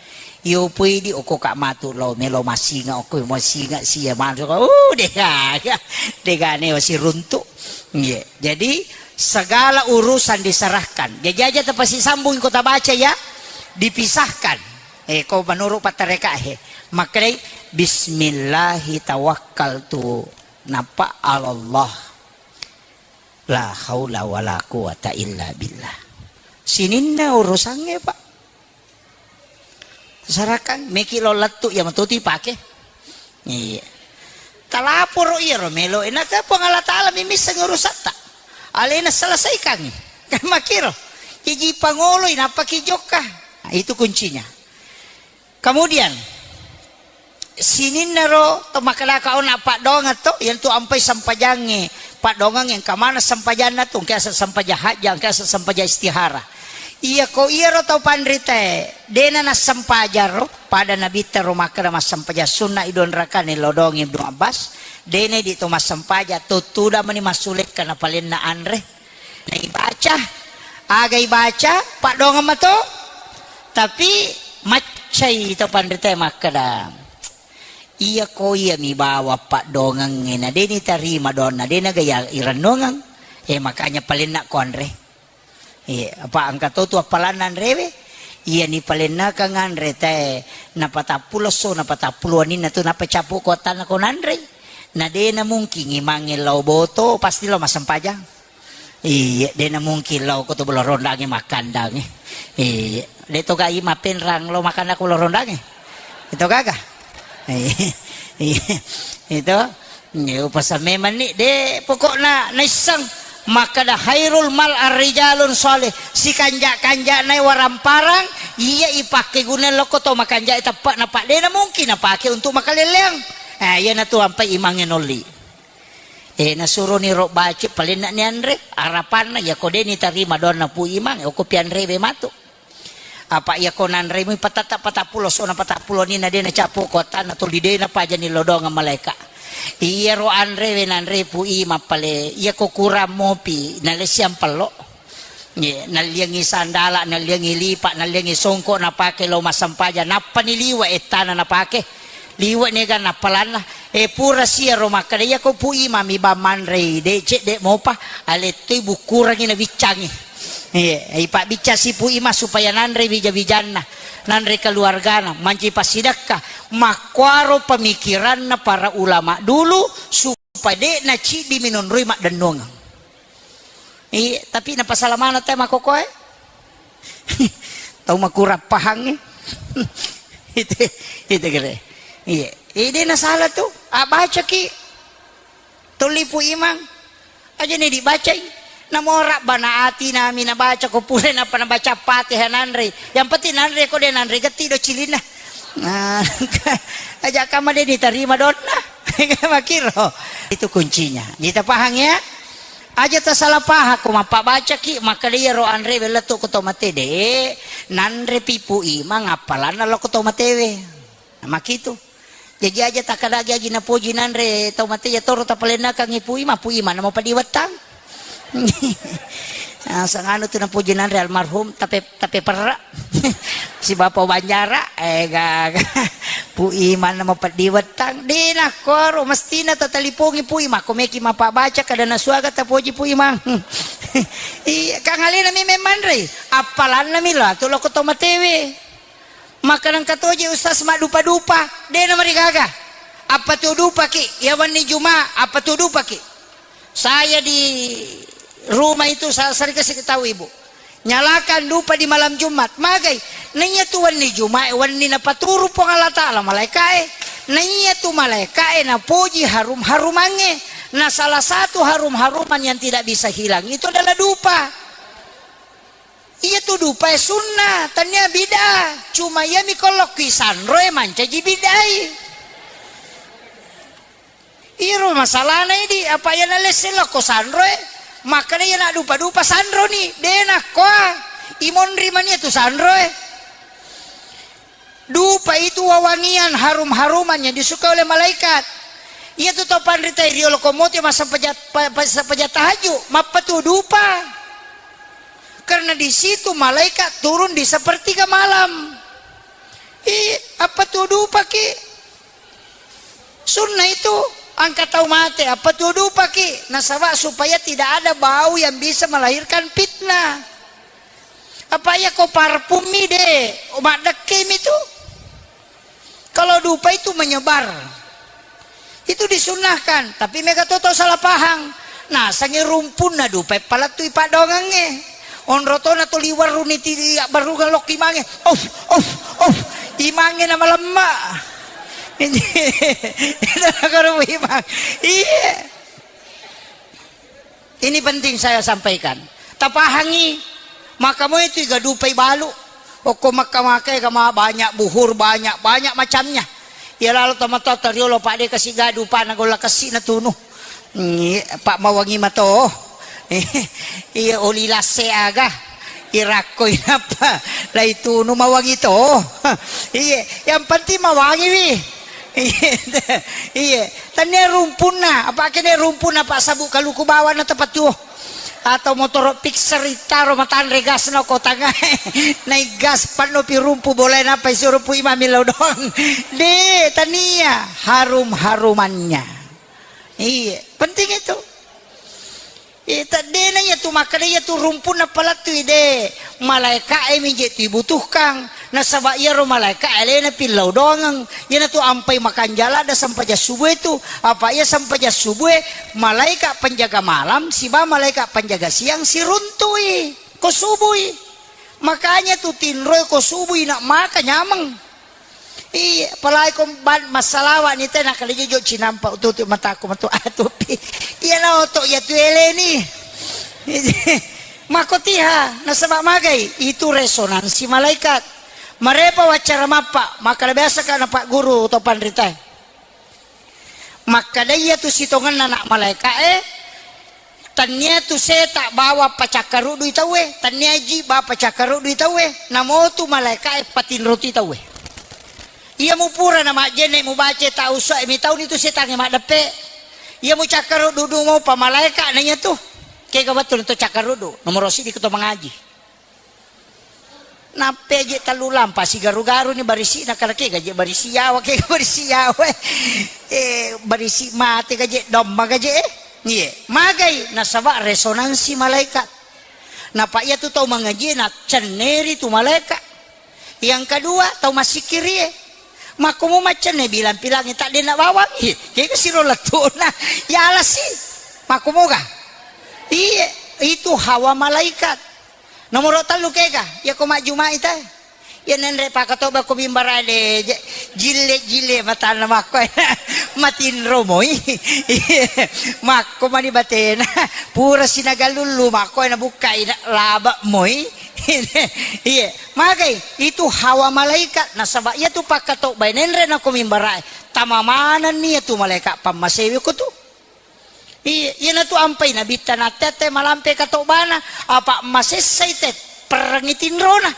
Iyo pui di okko ka matu lo melo masinga, okko masinga sia matu, uh, dega, dega ne wasi runtu. Iya. Jadi segala urusan diserahkan. Jadi aja tepasi sambung kota baca ya, dipisahkan. Eh, ko menurut patareka he. Maknai bismillahi tawakkaltu. Nappa alallah. La haula wala quwata illa billah. Sininna urusangnge, Pak. Sarakang, meki lo lettu, iya matotu ipake. Iya. Talaporo iyaro melo, enaka Puang Allah Ta'ala mimisseng urusatta. Alena selesaikangngi. Kan makiro. Jaji pangoloi, nappa ki jokka. Nah, itu kuncinya. Kemudian, sininnaro to makkedaka ona paddoangeng to, iyantu ampai sempajangnge, paddoangeng engka maneng sempajanna tu, engka aseng sempajang hajja, engka aseng sempajang istihara. Iyako iyaro tau panritae, dena nassempajang ro, pada nabitta ro makkeda massempajang sunna i dua rakaat nillau doang Ibnu Abbas, dena idi to massempajang, tuttuda mani massulekka napalenna anre. Naibaca, aga ibaca, paddoangeng mato. Tapi maccai to panritae makkeda, iyako iyami bawang paddoangengnge, na de nitarima doanna, de naga iya irennuangeng. Eh, makanya palenna ko anre. Eh, apa engka to tu appalanna anrewe? Iyani palennakang anre tae, napatappulo esso, napatappulo wenninna tu, nappa cappu ko attanna ko nanrei. Na de namungkin imangnge lao boto, pasti lao massempajang. Iya, de namungkin lao ko to bolo rondangnge makkandangnge. Iya, de to gai mapenrang lao makanna ko bolo rondangnge. Itu gaga. Iya, iya. Itu. Iya, upasammemanni, de pokokna naisseng makkeda khairul mal arrijalun shalih, sikanja-kanja'na waramparang iya ipakkeguna lokko to makanja teppe'na, Pak, de namungkin napake untuk makaleleang. Eh, iyanatu ampai imangnge nolli. Eh, nasuroni ro baca, palenna ni anre, arapanna, iyako de nitarima doanna Pu Imang, okko pianrewe matu. Apa iyako nanremui patatta patappulo esso, napatappulo wenninna de nacappu ko attanna tuli, de napajani lao doangeng malaeka. Iyaro anrewe nanre Pu Imang pale, iyako kurang mopi, nalessiang pello. Ye, nalliangi sandala, nalliangi lipa, nalliangi songko napake lao massempajang, nappani liwe ettana napake. Liwe niga nappalanna. Eh, pura siaro makkeda, iyako Pu Imang mi bang manrei, de cedde mopa, alettui bukkurangi nabiccangi. Iya, ipabbicca si Pu Imang supaya nanre wija-wijanna, nanre keluargana, manci passidekka. Makkuaro pemikiranna para ulama dulu supaya de naciddi minonroi maddennuangeng. Iya, tapi napasala maneng te makkokoe. Tau makurang pahangnge. Itu, itu kere. Iya. Eh, de nasala tu. Abacaki. Tuli Pu Imang. Aja ni dibacai. Namo rabbana atina mi nabaca ko pura nappa nabaca Fatihah nanre. Yang penting nanre ko de nanre getti do cilinna. Nah, aja kama de nitarima doanna. Makiro. Itu kuncinya. Kita paham ya? Aja tasala pahang ko mappabacaki, makkeda iyaro anrewe lettu ko to mate de, nanrepi Pu Imang appalanna lao ko to matewe. Makitu. Jaji aja takkadagi agi napoji nanre tau mate, iya toro tapalennakangngi Pu Imang, Pu Imang namo padiwettang. Ah, sanganu tu napoji nanre almarhum, tape, tape perra. Si Bapa Banjara, eh, gaga. Pu Imang namo padiwettang. De nakkoro, mestina tatalipongi Pu Imang, ko meki mappabaca kada nasuaga tapoji Pu Imang. Iya, kang alena mi memmanrei. Appalanna mi lao tu lao ko to matewe. Maka nengka toje Ustaz maddupa-dupa, de namarigaga. Apa tu dupaki? Ya wenni Juma, apa tu dupaki? Saya di rumah itu sa-, sering kasih tahu ibu. Nyalakan dupa di malam Jumat. Magai? Naiya tu wenni Juma, wenni napaturu Puang Allah Ta'ala malaikae. Naiya tu malaikae napoji harum-harumangnge. Nah, salah satu harum-haruman yang tidak bisa hilang itu adalah dupa. Iya tu dupae sunnah, tania bid'ah. Cuma iya mi kolokki sanroe mancaji bid'ai. Iro masalahna idi, apa iya nalesse lokko sanroe, makkeda iya naddupa-dupa sanroni, de nakkoa, imonri mania tu sanroe. Dupa itu wewangian, harum-haruman yang disukai oleh malaikat. Iya tu tau panrita riolo ko moti massempajang, pa-, pa-, sempajang tahajud, mappatu dupa. Karena di situ malaikat turun di sepertiga malam. Ih, apa tu dupaki? Sunnah itu, angka tau mate, apa tu dupaki? Nasaba supaya tidak ada bau yang bisa melahirkan fitnah. Apa iya ko parfum mi de, maddekke mi tu. Kalau dupa itu menyebar. Itu disunnahkan, tapi mega to tau salah pahang. Nasengngi rumpunna dupai palettui paddoangengnge. Onro tona to liwerruni ti abbarrungeng lokki mange. Of, of, of. Imangnge na malemma. Itu nakaru imang. Iya. Ini penting saya sampaikan. Tapahangi, maka moi tu igadupai balu. Okko Mekka maka ega ma banyak buhur, banyak, banyak macamnya. Iya lalo tomatoatta riolo, Pak, de kasi gadu, Pak, na golla kessi na tunu. Ngi, Pak, mawangi mato. Iya, oli lasse aga. Irakko inappa. Lai tunu mawangi to. Iya, yang penting mawangi wi. Iya, iya. Tania rumpunna, apa kene rumpunna, Pak, sabu kaluku bawang na tepatuo. Atau motoro fixer itaro matanre gas na ko tangae. Nai gas panno pi rumpu boleh napa isi rumpu imami lao doang. De, tania harum-harumannya. Iya, penting itu. Eh, teddena iya tu makkeda iya tu rumpunna palettui, de. Malaeka'e mi je tu ibutuhkang. Nasaba iyaro malaeka'e alena pillau doangeng. Iyana tu ampai makanja ladde sempajang subuh itu. Apa iya sempajang subuh, malaeka penjaga malam siba malaeka penjaga siang siruntui ko subui. Makanya tu tinroi ko subui nak maka nyameng. Iya, apalagi ko ban-, massalawa ni te, nakkalejo cinampa ututu mataku matu atupi. Iya na oto iya tu eleni. Mako tiha, nasaba magai, itu resonansi malaikat. Marepa waccara mappa, makkada biasa ka na Pak Guru to panritae. Makkada iya tu sitongenna anak malaeka'e, tania tu seta bawa pacakkarudui tauwe, tania ji ba pacakkarudui tauwe, namo tu malaeka'e patinroti tauwe. Iya mupura na majjenne mubaca ta usai mi tauni tu setangnge maddeppe. Iya mucakkarudu mo pa malaeka na iya tu. Kega wettu to cakkarudu, nomoro sidi ko to mangaji. Nappe je tellu lampa sigaru-garu ni barisi na kala kega je barisi yawa, kega barisi yawa. Eh, barisi mate gaje domma gaje, eh. Iye, magai nasaba resonansi malaikat. Napa iya tu tau mangaji na cenneri tu malaikat. Yang kedua, tau massikirie. Makkumu maccenne bilang-pilangi tak dena bawang. Ih, kega siro lettuna. Ya alasi. Makkumu ga? Iye, itu hawa malaikat. Nomoro tellu kega, iya ko majjumai te. Iya nenre pakatoba ko mimbara de, je-, jille-jille matanna makko. Matinro moi. Makko mani batena. Pura sinaga lullu makko na bukkai na laba moi. Iya, magai itu hawa malaikat nasaba iya tu pakatoba nenre na ko mimbara. Tama manenni iya tu malaikat pammasewi ko tu. Iya, iyanatu ampai nabitta natte-atte malampe katobana, apa masessai te perrengi tinrona.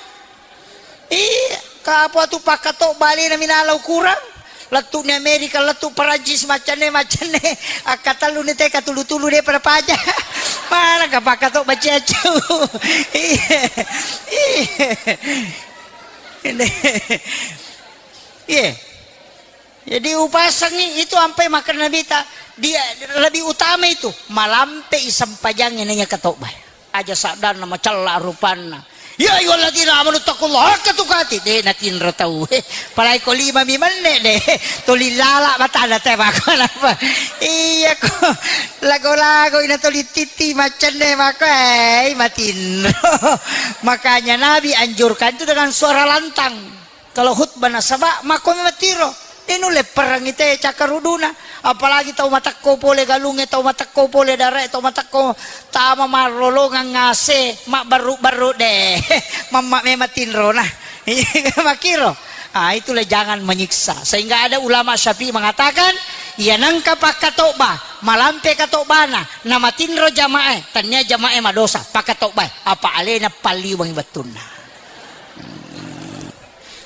Iya, kapo atu pakkatoba alena minala ukurang. Lettu ni Amerika, lettu Perancis, maccanne, maccanne. Akkatelluni te katulu-tulu de pada paja. Mana ka pakkatoba ciacau. Iya. Iya. Iya. Jadi upasangi itu ampai makkeda Nabitta, dia lebih utama itu malampe i sempajangnge naiya katobbae. Aja saddanna macella rupanna. Ya ayyuhalladzina amanu taqullaha haqqa tuqatih. De natinro tau. Palai ko lima mi menne de. Tuli lala batana te mako napa. Iya ko lago-lago ina tuli titi macenne mako, eh, matinro. Makanya Nabi anjurkan itu dengan suara lantang. Kalau khutbah nasaba makko mattiro, de nulle perrengi te cakkaruduna, apalagi tau matekko pole galungnge, tau matekko pole darae, tau matekko tama marrolongang ngase, mabbarru-barru de, mamma memang tinrona. Makkiro. Ah, itulah jangan menyiksa. Sehingga ada ulama Syafi'i mengatakan, iya nengka pakkatobba, malampe katobana, namatinro jamae, tania jamae madosa, pakkatobbae, apa alena palliwangi wettunna.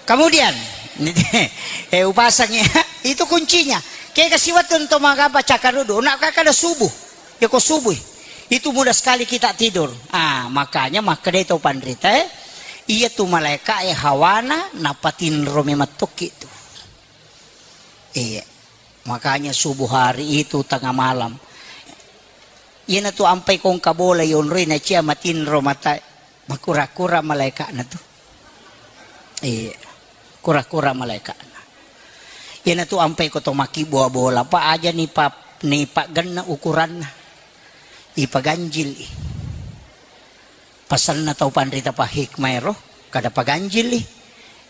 Kemudian, eh, upasangi, itu kuncinya. Kega siwettu to magaba cakkarudu, nak kaka ada subuh. Ya ko subuh. Itu mudah sekali kita tidur. Ah, makanya makkedai tau panrita, eh, iya tu malaika, eh, hawana napatinro memang tokki tu. Iya. Makanya subuh hari itu tengah malam. Iyanatu ampai kongka bola yonroi nacia matinro mata, makura-kura malaika'na tu. Iya. Kura-kura malaika'na. Iyanatu ampai ko to makkibua bola, pa aja ni pa-, ni paggenna ukuranna. Ipaganjili. Pasenna tau panrita pa hikmah ero, kada paganjili.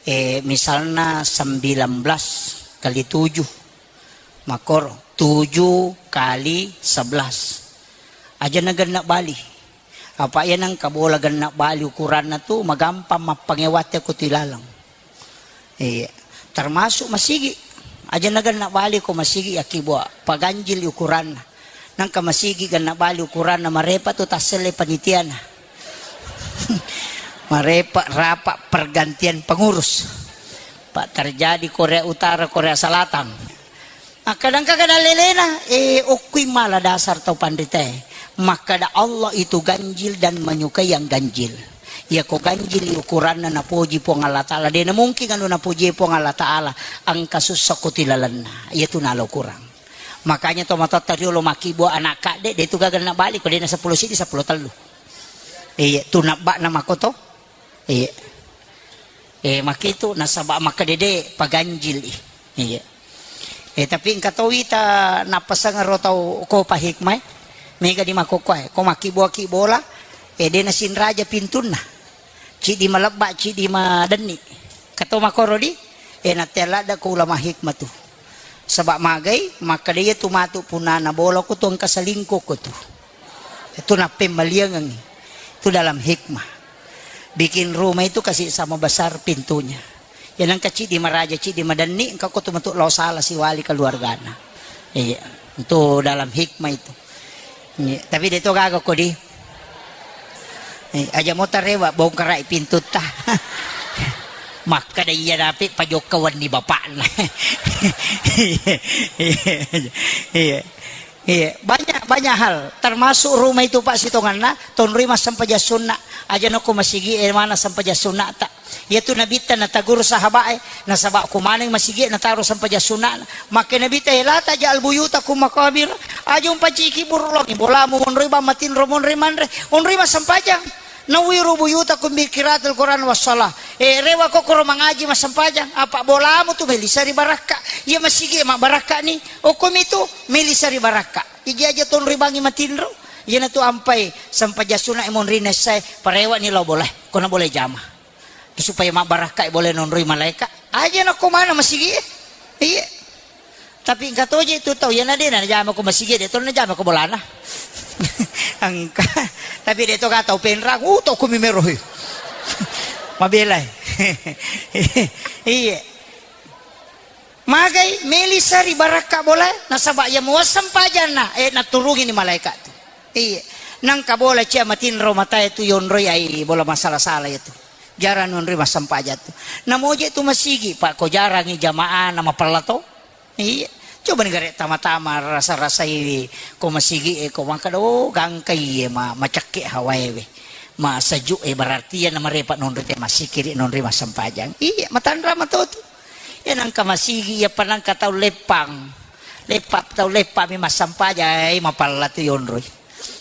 Eh, misalna sembilan belas kali tujuh. Makkoro, tujuh kali sebelas. Aja na genna bali. Apa iya nengka bola genna bali ukuranna tu, magampang mappangewate ko tu ilaleng. Iya. Termasuk masigi. Aja na genna bali ko masigi yakkibua, paganjili ukuranna. Nengka masigi genna bali ukuranna, marepa tu tasselle panitiana. Marepa rapat pergantian pengurus. Pak, terjadi Korea Utara, Korea Selatan. Makkadangka kada lelena, eh, okkui mala dasar tau panritae. Makkada Allah itu ganjil dan menyukai yang ganjil. Iya ko ganjil ukuranna napoji Puang Allah Ta'ala. Dena mungkin anu napoji Puang Allah Ta'ala, engka sussa ko tilalenna. Iya tu nalo kurang. Makanya to matotta riolo makkibua anak kadde, de tu gaga na bali ko dena seppulo sidi, seppulo tellu. Iya, tu nabba'na makoto. Iya. Eh, makkitu nasaba makkadede paganjili. Iya. Eh, tapi engka to wita nappaseng ro tau ko pa hikmah. Mega di makokkoe, ko makkibua-kibola, eh, de nasinraja pintunna. Cidi malebba, cidi madenni. Kato makoro di, eh, natte ladda ko ulama hikmah tu. Saba magai, makkada iya tu matu punana bola ko tu engka selingkuh ko tu. Itu nappemmaliangengngi. Itu dalam hikmah. Bikin rumah itu kasih sama besar pintunya. Ya nengka cidi maraja, cidi madenni, engka ko tu metu lao sala siwali keluargana. Iya, itu dalam hikmah itu. Iya, tapi de to gaga ko di. Eh, aja mo tarewa bongkarai pintutta. Makkada iya dapi pajokka wenni bapakna. Iya, iya. Iya, banyak, banyak hal, termasuk rumah itu, Pak, sitonganna tonroi massempajang sunna. Aja nako masigi e mana sempajang sunna ta. Iya tu nabitta nataguru sahabat e, nasaba ko maneng masigi e nataro sempajang sunna. Makke nabitta, "Eh, la taj'al buyutakum maqabir." Aja umpaciki burulongi bolamu monroi bang matinro monroi manre, onroi massempajang. Nawwiru buyutakum bi qiraatil Qur'an was shalah. Eh, rewa kokoro mangaji massempajang. Apa bolamu tu melisa ri barakka. Iya masigi e mabbarakka ni. Okkomi tu melisa ri barakka. Iji aja tonroi bangi matinro. Iyana tu ampai sempajang sunna e monri nessae, parewa ni lao bolae. Kona bolae jama. Supaya mabbarakka e bolae nonroi malaeka. Aja nako mana masigi e. Iya. Tapi engka toje tu tau, iyana de najama ko masigi e, de to najama ko bolana. Engka. Tapi de to ka tau penrang, uh, to kumi merohi. Mabelai. Iya. Magai melisa ri barakka bolae, nasaba iya muasseng pajanna, eh, naturungi ni malaeka tu. Iya. Nangka bola cia matinro matae tu yonroi ai bola masala-sala itu. Jarang nonroi massempajang tu. Namoje tu masigi, Pak, ko jarangi jamaah na mapella to. Iya. Coba ni gare tama-tama rasa-rasai ko masigi e ko mangkada, oh, gangka iye ma-, macakke hawae we. Ma sejuk e berarti iya na marepa nonroi te masikiri nonroi massempajang. Iya, matanra matotu. Iya nangka masigi, iya pa nangka tau leppang. Leppang, tau leppang mi massempajang, ai mapella tu yonroi.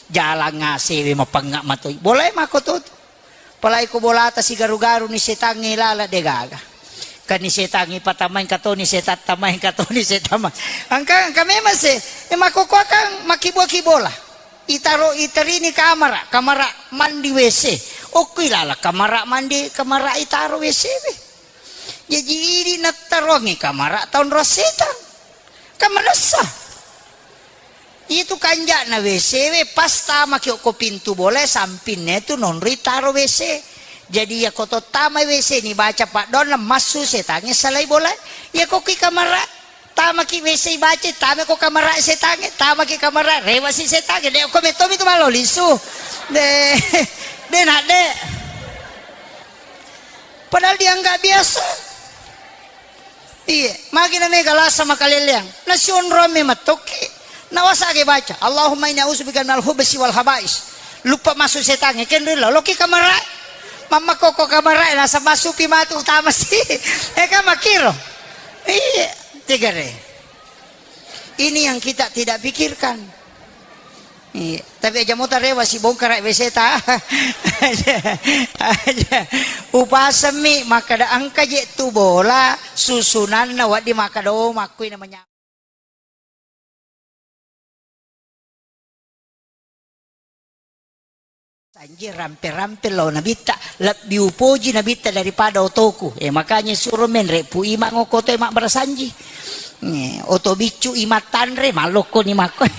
Jalang ngasewe mapengnga matoi. Bolae mako totu. Apalagi ko bolata sigaru-garu ni setangnge lala de gaga. Kan ni setangnge patamai engka toni setang tamai, engka toni setang mai. Engka, engka memang se, e, makkokkoe kan makkibua-kibola. Itaro, iterini kamara, kamara mandi W C. Okkoi lala kamara mandi, kamara itaro W C we. Jaji idi nattaroangngi kamara taonro setang. Kan manessa. Itu kanja'na W C we, pas tamaki okko pintu bolae, sampinna tu nonroi taro W C. Jadi, iya ko to tamai W C ni baca paddoanna, massu setangnge salai bolae. Iya ko ki kamara, tamaki W C baca, tama ko kamara setangnge, tamaki kamara, rewasi setangnge. De ko mettomi tu malo lisu. De, de nak de. Padahal dianggap biasa. Iye, magi na mega lasa makaleleang. Nasionroang me mattokki. Nawasage baca, "Allahumma inni a'udzubika minal khubsi wal khaba'is." Luppa masuk setangnge, kenrilla, loki kamara. Mamma koko kamara, nasa masupi matu utama si. Eh, kan makkiro. Iye, tegare. Ini yang kita tidak pikirkan. Iya, tapi aja mota rewa sibongkara W C ta. Aja, aja. Upasemmi makkada engka je tu bola susunanna waddi makkada, oh, makkui namanya. Sanji rampe-rampe lao nabitta, lebbi upoji nabitta daripada otoku. Eh, makanya suro menre pu imang oko to mabbarasanji. Eh, oto biccu imattanre, malokko ni makko.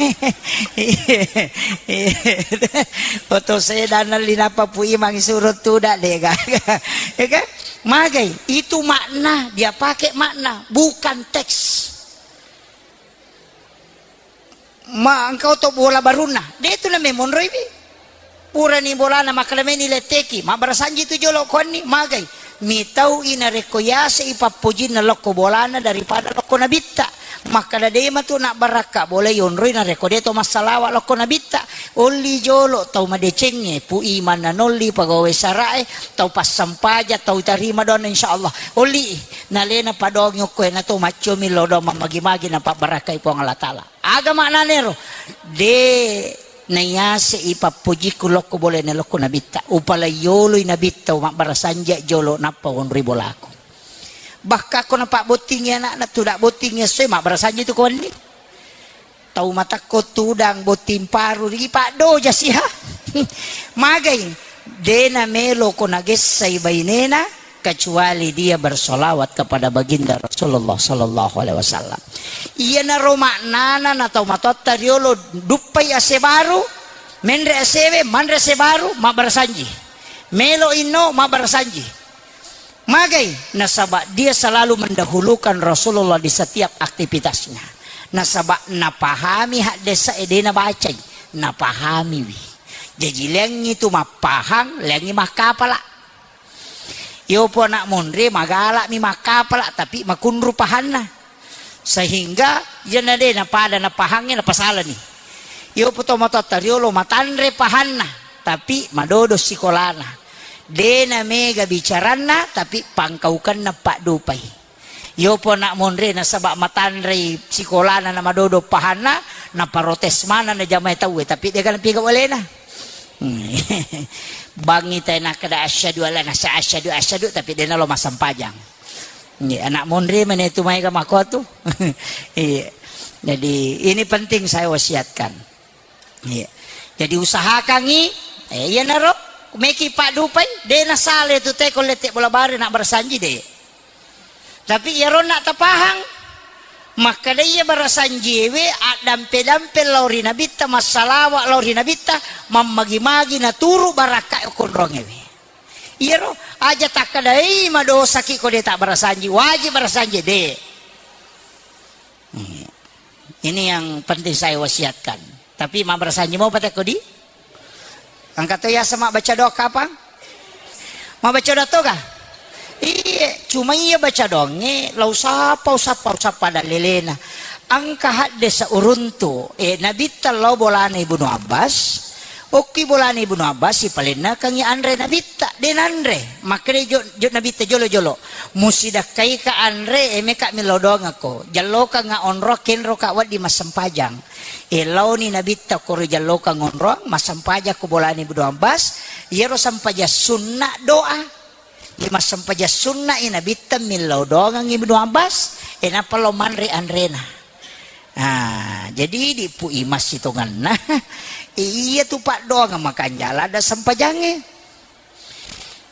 Oto sedan linapa pu imang suro tuda dega. Ya kan? Magai, itu makna, dia pakai makna, bukan teks. Ma engkau to bola barunna. De tu na memonroiwi. Purani bolana makkada meni letteki. Mabbarasanji tu jolo kuanni, magai. Mitau i narekko yase i pappojinna lokko bolana daripada lokko nabitta. Makkada de matu na barakka bola yonroi narekko de to massalawa lokko nabitta. Olli jolo tau madecengnge, pu imanna nolli pegawai sarae, tau passampaja, tau tarima doanna insyaallah. Olli i. Nalena padongi okko e nato maccomi lo doang mammagi-magi napabbarakkai Puang Allah Taala. Aga maknanero? De nayase i pappojikku lokko bolana lokko nabitta. Upalaiyoloi nabitta mabbarasanji jolo nappa wonroi bolaku. Bahkan ko napabbottingi anakna, tuda bottingi essoe mabbarasanji tu ko wenni. Tau matakko tudang botting paru, ripaddoja siha. Magai, de namelo ko nagessai bainena, kecuali dia bersolawat kepada baginda Rasulullah sallallahu alaihi wasallam. Iyanaro maknana na tau matoatta riolo duppai ase baru, menre asewe, manre ase baru, mabbarasanji. Melo inno, mabbarasanji. Magai, nasaba dia selalu mendahulukan Rasulullah di setiap aktivitasnya. Nasaba napahami haddesa e de nabacai, napahamiwi. Jaji leangngi tu mappahang, leangngi makkapala. Yopo anak monre magalami makkapala, tapi makunru pahanna. Sehingga iyana de napada napahangnge napasalani. Yopo to matoatta riolo matanre pahanna, tapi madodo sikolana. De namega bicaranna, tapi pangkaukenna paddupai. Yopo anak monre nasaba matanrei sikolana na madodo pahanna, naparotes maneng na jamae tauwe, tapi de ga napiga walena. Bangi tai nakkeda asyhadu alla nasa asyhadu asyhadu, tapi de nalo massempajang. Iya, anak monre mane tu maega makotu. Iya. Jadi ini penting saya wasiatkan. Iya. Jadi usahakangi, eh, iyanaro meki paddupai, de nasale tu teko lette bola bare na barasanji de. Tapi iyaro na tapahang, makkeda iya barasanjiewe addampe-dampe lao ri nabitta, massalawa lao ri nabitta, mammagi-magi naturu barakka konrongewe. Iyaro aja takkedai madosaki ko de tabbarasanji, wajib barasanji de. Hmm. Ini yang penting saya wasiatkan. Tapi mabbarasanji mo patekko di? Engka to yaseng mabbaca doa kapang? Mabbaca doa toga? Iye, cuma iya baca doangnge, lau sappa, usappa, usappa dallelena. Engka haddesa uruntu, eh, nabitta lao bolana Ibnu Abbas, Okki bolana Ibnu Abbas, sipalennakengngi anre nabitta, de nanre. Makkeda jo, jo nabitta jolo-jolo, musidakkaika anre, e meka millau doangakko. Jallokangnga onroang kenroka wedding massempajang. E laoni nabitta koro jallokang onroang, massempajang ko bolana Ibnu Abbas, iyaro sempajang sunna doa. Iya massempajang sunna i nabitta millau doangang Ibnu Abbas, e nappa lao manre anrena. Ah, jadi idi pu imassi tongenna. Iya tu paddoang makanjala ada sempajangnge.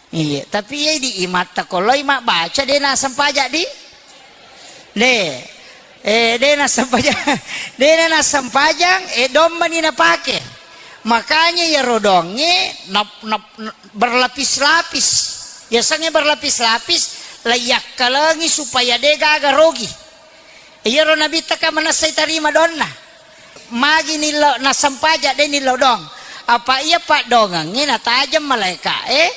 Iya, tapi iya idi imatta ko loi mabbaca de nasempajang di. De. Eh, de nasempajang. De nasempajang, eh, dommani napake. Makanya iyaro doangnge nap-, nap-, berlapis-lapis. Yasengnge berlapis-lapis, laiyakkalengi supaya de gaga rogi. Iyaro nabitta ka manessai tarima doanna. Magi nillo nasempajang de nillo doang. Apa iya paddoangengnge natajeng malaeka'e,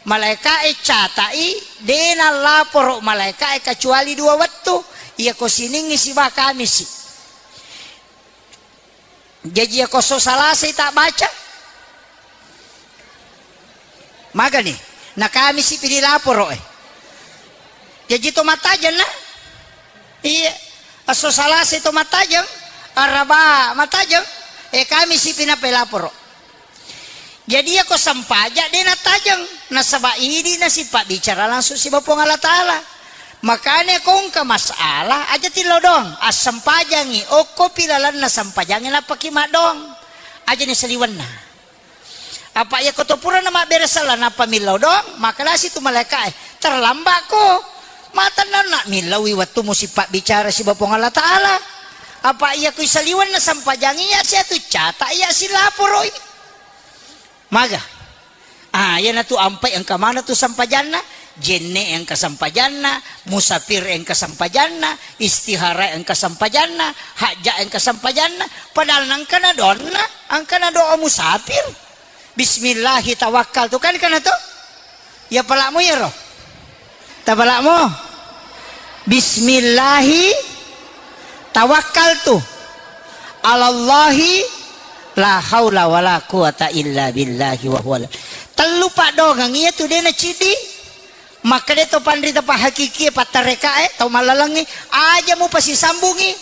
malaeka'e catai de nallaporo malaeka'e kecuali dua wettu. Iyako siningngi siba kamisi. Jaji iyako esso Salasai tabbaca, magani? Na Kamisi pi dilaporo e. Jaji to mattajeng na? Iya. Esso Salasai to mattajeng, Araba mattajeng. E, kami sipi nappa laporo. Jadi, iyako sampaja de natajeng, nasaba idi nasipabbicara langsung siba Puang Allah Ta'ala. Makanya ko engka masalah, aja tillau doang, assempajangi, okkopi lalenna sempajangi, nappaki maddoang. Aja ni saliwenna. Apa iyako to purana mabbere sala, nappa millau doang, makkedasi tu malaika'e, "Terlambat ko. Matenna nak millaui wettumu sipabbicara siba Puang Allah Ta'ala." Apa iyako isaliwenna sempajangi, iya sia tu cata, iya silaporoi. Maga? Ah, iyanatu ampai engka mana tu sempajanna, jenne engka sempajanna, musafir engka sempajanna, istihara engka sempajanna, hajja engka sempajanna, padahal nangkana doanna, angkana doa musafir. Bismillahi tawakkaltu, kan kana to? Ya palakmu ya ro? Tapalakmu? Bismillahi tawakkaltu. Alallahi la haula wala quwata illa billahi wa huwa. Tellu paddoangeng iya tu de naciddi. Makkeda to panrita pahakikie, pattarekae, tau mallalengngi, aja mupasisambungi.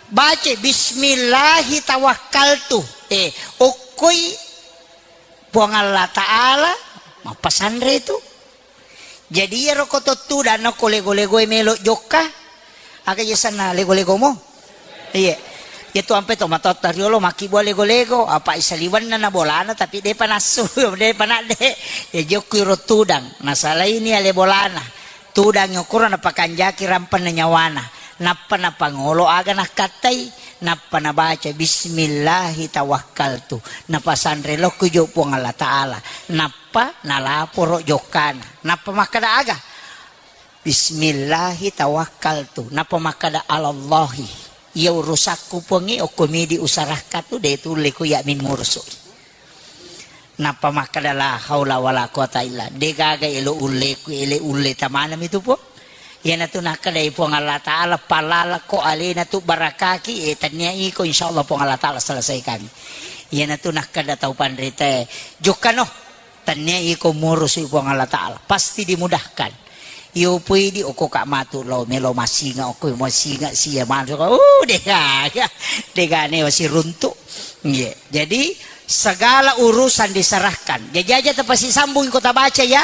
Baca bismillahi tawakkaltu. Eh, okkoi Puang Allah Ta'ala mappasanre tu. Jadi iyaro ko to tudang nako lego-legoe melo jokka. Aga yasenna lego-legomo? Iya. Iya tu ampe to matotta riolo makkibua lego-lego, apa isaliwenna na bolana tapi depa nassu, depa nadde. Ya jokku iro tudang, nasalaini ale bolana. Tudang okoro napakanjaki rampenna nyawana, nappa napangolo aga nakkattai, nappa nabaca, "Bismillahi tawakkaltu." Napasanre lokku jo Puang Allah Ta'ala, nappa nalaporo jokkana, nappa makkeda aga, "Bismillahi tawakkaltu." Nappa makkeda, "Alallahi, iya urusakku Puangnge, okko midi usarahka tu, de tulle ku iya mi murusui." Nappa makkeda, "La haula wala quwata illa." De gaga elo ulleku, ele ulle tamanami tu Puang. Iyanatu nakkedai Puang Allah Ta'ala, "Palalako alena tu barakaki, eh, tennia iko, insyaallah Puang Allah Ta'ala selesaikangi." Iyanatu nakkeda tau panritae, "Jokkano, tennia iko murusui Puang Allah Ta'ala, pasti dimudahkan." Iyo poidi okko ka matu lao melo masinga, okko masinga sia manu, uh, dega, dega newa siruntu. Iya. Jadi segala urusan diserahkan. Jadi aja tapasisambung ko tabaca ya,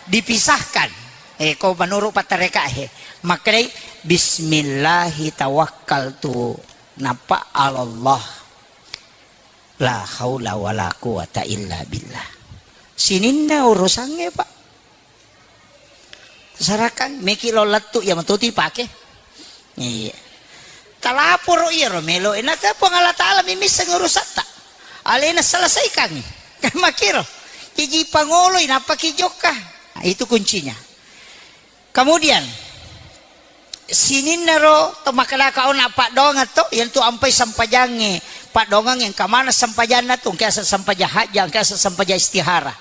dipisahkan. Eh, ko menurut pattareka he. Makkedai, "Bismillahi tawakkaltu." Nappa alallah. La haula wala quwata illa billah. Sininna urusangnge, Pak. Sarakan meki lo lettu iya matuti pake. Iya. Talaporo iyaro melo enaka Puang Allah Ta'ala mimisseng urusatta. Alena selesaikangi. Kan makiro. Iji pangoloi napaki jokka. Nah, itu kuncinya. Kemudian, sininnaro to makkedaka ona paddoangeng to, iyantu ampai sempajangnge, paddoangeng engka maneng sempajanna tu, engka yaseng sempaja hajja, engka yaseng sempaja istihara.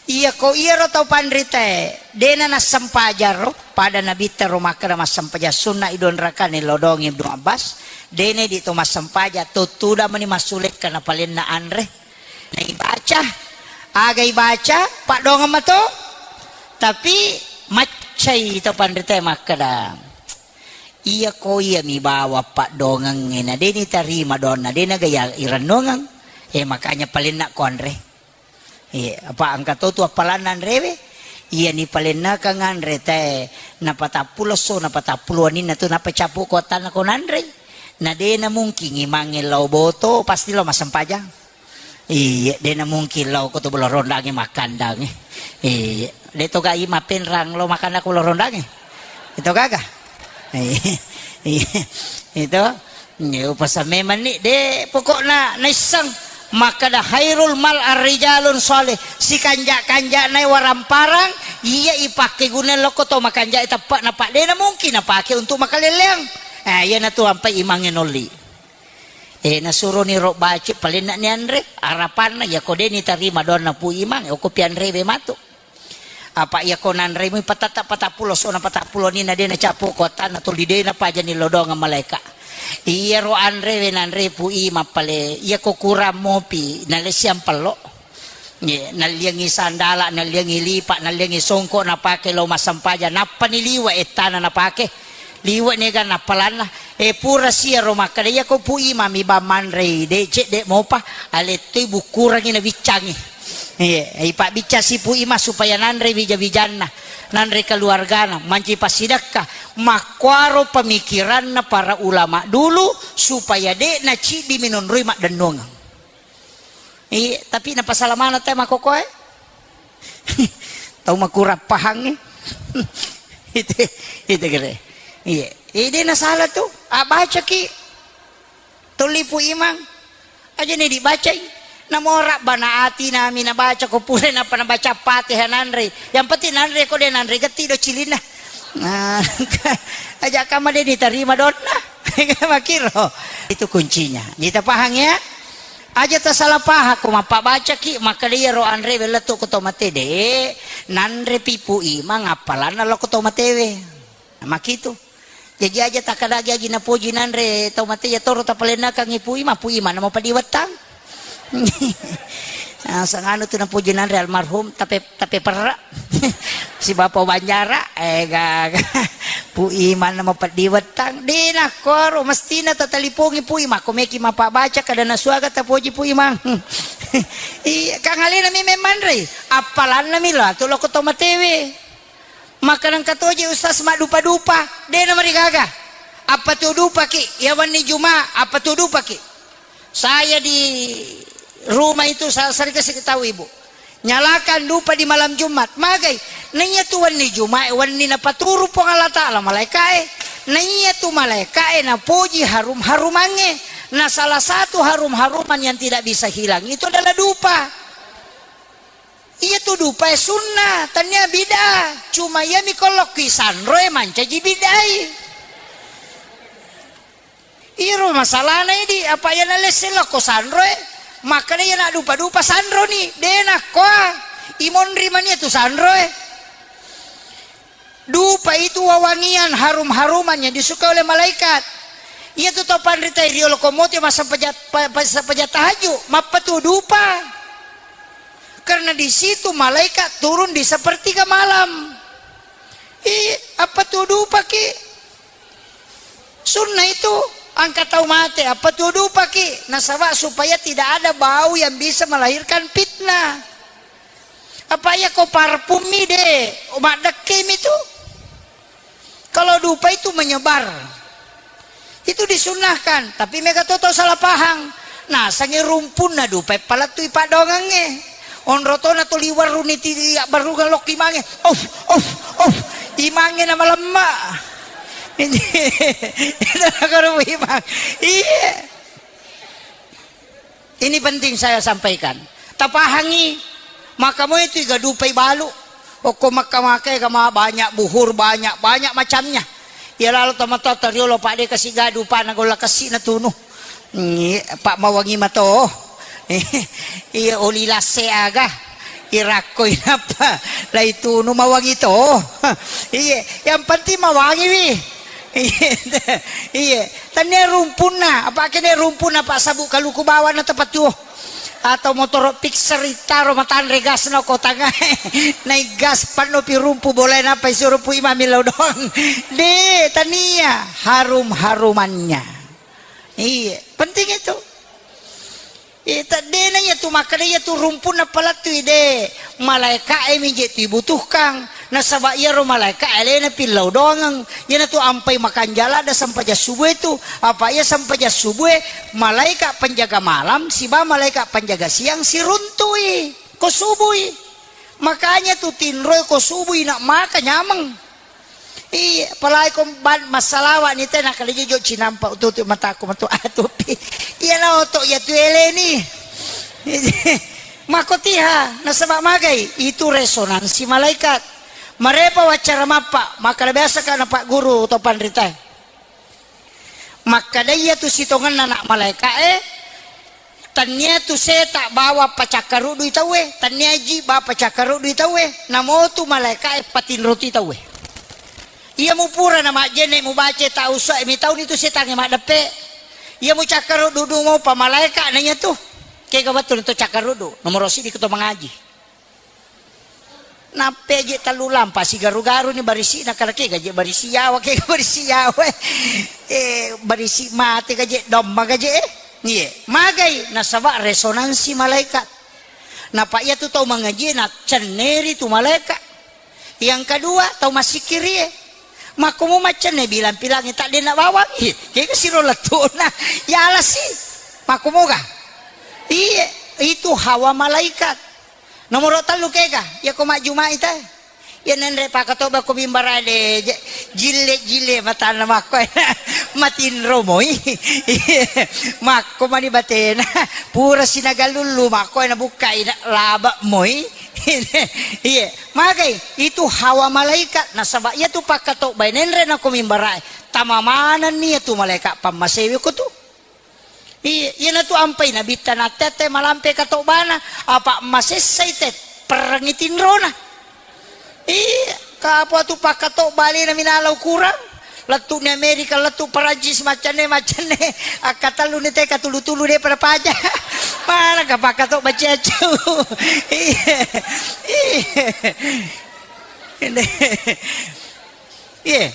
Iyako iyaro tau panritae, dena nassempajang ro, pada nabitta ro makkeda massempajang sunna idonrakani lao doang Ibnu Abbas, dena idi to massempajang, to tudang mani massulekka napalenna anre. Naibaca, aga ibaca, paddoangeng mato. Tapi maccai to panritae makkeda, "Iya ko iya mi bawa paddoangengnge na de nitarima doanna, de naga iya irennuangeng." Eh, makanya palenna ko anre. Iya, apa engka to tu appalanna anrewe? Iya ni palennakang anre tae napatappulo esso, napatappulo waninna tu napacappu ko attanna ko nanrei. Na de na mungkin imangnge lao boto, pasti lao massempajang. Iya, de na mungkin lao ko to Bolo Rondangnge makkandangnge. Iya, de to ga i mapenrang lao makanna ko Bolo Rondangnge. Itu gaga. Iya, iya. Itu. Iya, upasa memang ni de pokokna naisseng makkeda khairul mal arrijalun shalih, sikanja-kanja nai waramparang iya ipakke guna lokko to makanja teppa na pak de na mungkin napake untuk makaleleang. Eh, iya na tu ampai imangnge nolli. Eh, nasuroni ro baci palenna ni anre, arapanna, iya ko de ni tarima doanna Pu Imang, okko pi anre be matu. Apa iya ko nanre mui patatta patappulo sona patappulo ni na de na capo ko attanna tuli de na paja ni lodongang malaika. Iya ro anre we nanre Pu Imang pale, iya ko kurang mopi, na lesiang pello. Ye, nalliangi sandala, nalliangi lipa, nalliangi songko napake lao massempajang, nappa ni liwa ettana napake. Liwa ni ga nappalanna. E, pura siaro makkeda, iyako Pu Imang mi bang manrei, de cedde mopa, alettoi bukkurangi nabiccangi. Iye, ipabbicca si Pu Imang supaya nanre wija-wijanna, nanre keluargana, manci passidekka. Makkuaro pemikiranna para ulama dulu supaya de naciddi minonroi maddennuangeng. Iye, tapi napasala maneng te makkokoe. Tau makurang pahangnge. Itu, itu kere. Iye. Eh, de nasala tu. Ah, bacaki. Tolli Pu Imang. Aja ni dibacai. Namo rabbana atina mi nabaca ko pura napa nabaca Fatihah nanre. Yang penting nanre ko de nanre getti do cilinna. Nah, aja kama de ditarima donna. Makiro. Itu kuncinya. Kita paham ya? Aja tasala pahang ko mappabacaki, makkeda iyaro anre wellettu ko to mate de, nanre pi Pu Imang appalanna lo ko to matewe. Makitu. Jaji aja takkadagi agi napoji nanre tau mate ya toro tapalennakangi Pu Imang, Pu Imang namo padiwettang. Nah, sanganu tu napoji nanre almarhum, tapi Tapi perra. Si Bapa Banjara, eh, gaga. Pu Imang namo peddi wettang. Dena koro, mestina tatalipongi Pu Imang. Ko meki mapabbaca kada nasuaga tapoji Pu Imang. Iya, kang alena mi memmanrei. Appalanna mi lo, atu loko to matewe. Maka nengka toje Ustaz maddupa-dupa. Dena marigaga. Apa tu dupaki? Ya wenni Juma, apa tu dupaki? Saya di rumah itu sa-, sering kasih tahu ibu. Nyalakan dupa di malam Jumat. Magai. Naiya tu wenni Jumat, wenni napaturu Puang Allah Ta'ala malaikae. Naiya tu malaikae napoji harum-harumangnge. Nah, salah satu harum-haruman yang tidak bisa hilang itu adalah dupa. Iya tu dupae sunnah, tania bid'ah. Cuma iya mi kolokki sanroe mancaji bid'ai. Iyaro masalahna idi, apa iyana lesse lokko sanroe, makkeda iyana dupa-dupa sanroni, de nakkoa, imonri mania tu sanroe. Dupa itu wewangian, harum-haruman yang disukai oleh malaikat. Iya tu tau panrita riolo komote massempajang, pa-, pa-, sempajang tahajud, mappatu dupa. Karena di situ malaikat turun di sepertiga malam. Ih, apa tu dupaki? Sunnah itu, angka tau mate, apa tu dupaki? Nasaba supaya tidak ada bau yang bisa melahirkan fitnah. Apa iya ko parfum mi de, maddekke mi tu. Kalau dupa itu menyebar. Itu disunnahkan, tapi mega to tau salah pahang. Nasangi rumpunna dupa palettui paddoangengnge. Onro tona tuli warruni ti abbarungang lokki mange. Of, of, of. Imangnge namalemma. Itu nagoro imang. Iya. Ini penting saya sampaikan. Tapahangi, maka moi tu igadupai balu. Okko Makkah-Makkah ega ma banyak buhur, banyak, banyak macamnya. Iya lalo tomatoa riolo, Pak, de kasi gadu, Pak, nagolla kasi natunu. Ngi, Pak, mawangi mato. Iya, oli lasse aga. Irakko inappa laitunu mawangi to. Iya, yang penting mawangi wi. Iya, iya. Tania rumpunna, apa kene rumpunna, Pak, sabu kaluku bawana tepat tuo. Atau motoro fixer itaro matanre gasna ko tangae. Naik gas panno pi rumpu, boleh napa isuru Pu Imang millau doang. De, tania harum-harumannya. Iya, penting itu. Iya, teddena iya tu makkeda iya tu rumpunna palettui de. Malaika e mi je tu ibutuhkan. Nasaba iyaro malaika e alena pillau doangeng. Iyanatu ampai makanjala da sempajang subuh itu. Apa iya sempajang subuh e, malaikat penjaga malam siba malaikat penjaga siang siruntui ko subui. Makanya tu tinroi ko subui nak maka nyameng. Iya, apalagi ko ban massalawa ni tena kali jojo cinampa ututu mataku matu atupi. Iya na oto iya tu eleni. Makotiha nasaba magai itu resonansi malaikat. Marepa wacara mappa, maka biasa kana Pak Guru to panrita. Makkeda iyatu sitongenna nak malaeka'e, tania tu seta bawa pacakkarudui tauwe, tania ji bawa pacakkarudui tauwe, namotu malaeka'e patinroti tauwe. Iya mupura na majjenne mubaca tau usae mitauni tu setangnge maddeppe. Iya mucakkarudu mopa malaeka na iyatu. Kega wettu na to cakkarudu, nomoro siddi ko to mangaji. Nappe je tellu lampa sigaru-garu ni barisi na kala kega je barisi yawa, kega barisi yawa, eh. Eh, barisi mate ga je domma ga je, eh. Iye, magai nasaba resonansi malaikat. Napa iya tu tau mangaji na cenneri tu malaikat. Yang kedua, tau massikkiri e. Makkomo maccenne bilang-pilangi tak dena bawang. Ih, kega siro lettuna. Ya alasi. Makkomoga. Iye, itu hawa malaikat. Nomoro tellu kega, iya ko majjumai te. Iya nenre pakatoba ko mimbara de, je-, jille-jille matanna makko. Matinro moi. Makko mani batena. Pura sinagalullu makko na bukkai na laba moi. Iye, magai itu hawa malaikat nasaba iya tu pakatoba nenre na ko mimbara. Tama manenni iya tu malaikat pammasewe ko tu. Iya, iyanatu ampai nabitta natte-atte malampe katobana, apa masessai te perrengi tinrona. Iya, kapo tu pakkatoba alena minala ukurang. Lettu ni Amerika, lettu Perancis, maccanne, maccanne. Akkatellu ni te katulu-tulu de pada paja. Mana ka pakkatoba ciacau. Iya. Iya. Iya.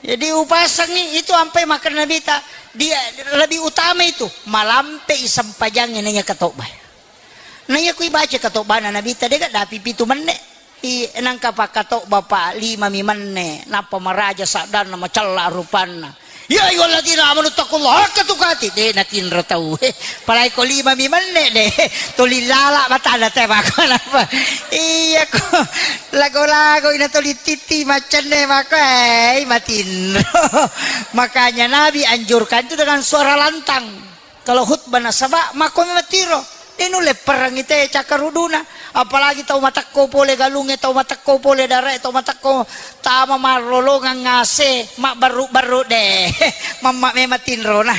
Jadi upasangi itu ampai makkeda Nabita, dia lebih utama itu malampe i sempajangnge naiya katobba. Naiya kui baca katobbana Nabita dega dapi pitu menne. I nangka pakkatobba pa lima mi menne, nappa maraja saddanna macella rupanna. Ya ayyuhalladzina amanu taqullaha haqqa tuqatih. De natinro tau. Palai ko lima mi menne de. Tuli lala matana te mako napa. Iya ko. Lago-lago ina tuli titi macenne mako, eh, matinro. Makanya Nabi anjurkan itu dengan suara lantang. Kalau khutbah nasaba mako matiro. Ini nulle perang ite cakkaruduna. Apalagi tau matekko pole galunge, tau matekko pole darae, tau matekko tama marlolongang ngase, mabbaru-baru de. Mamma memang tinrona.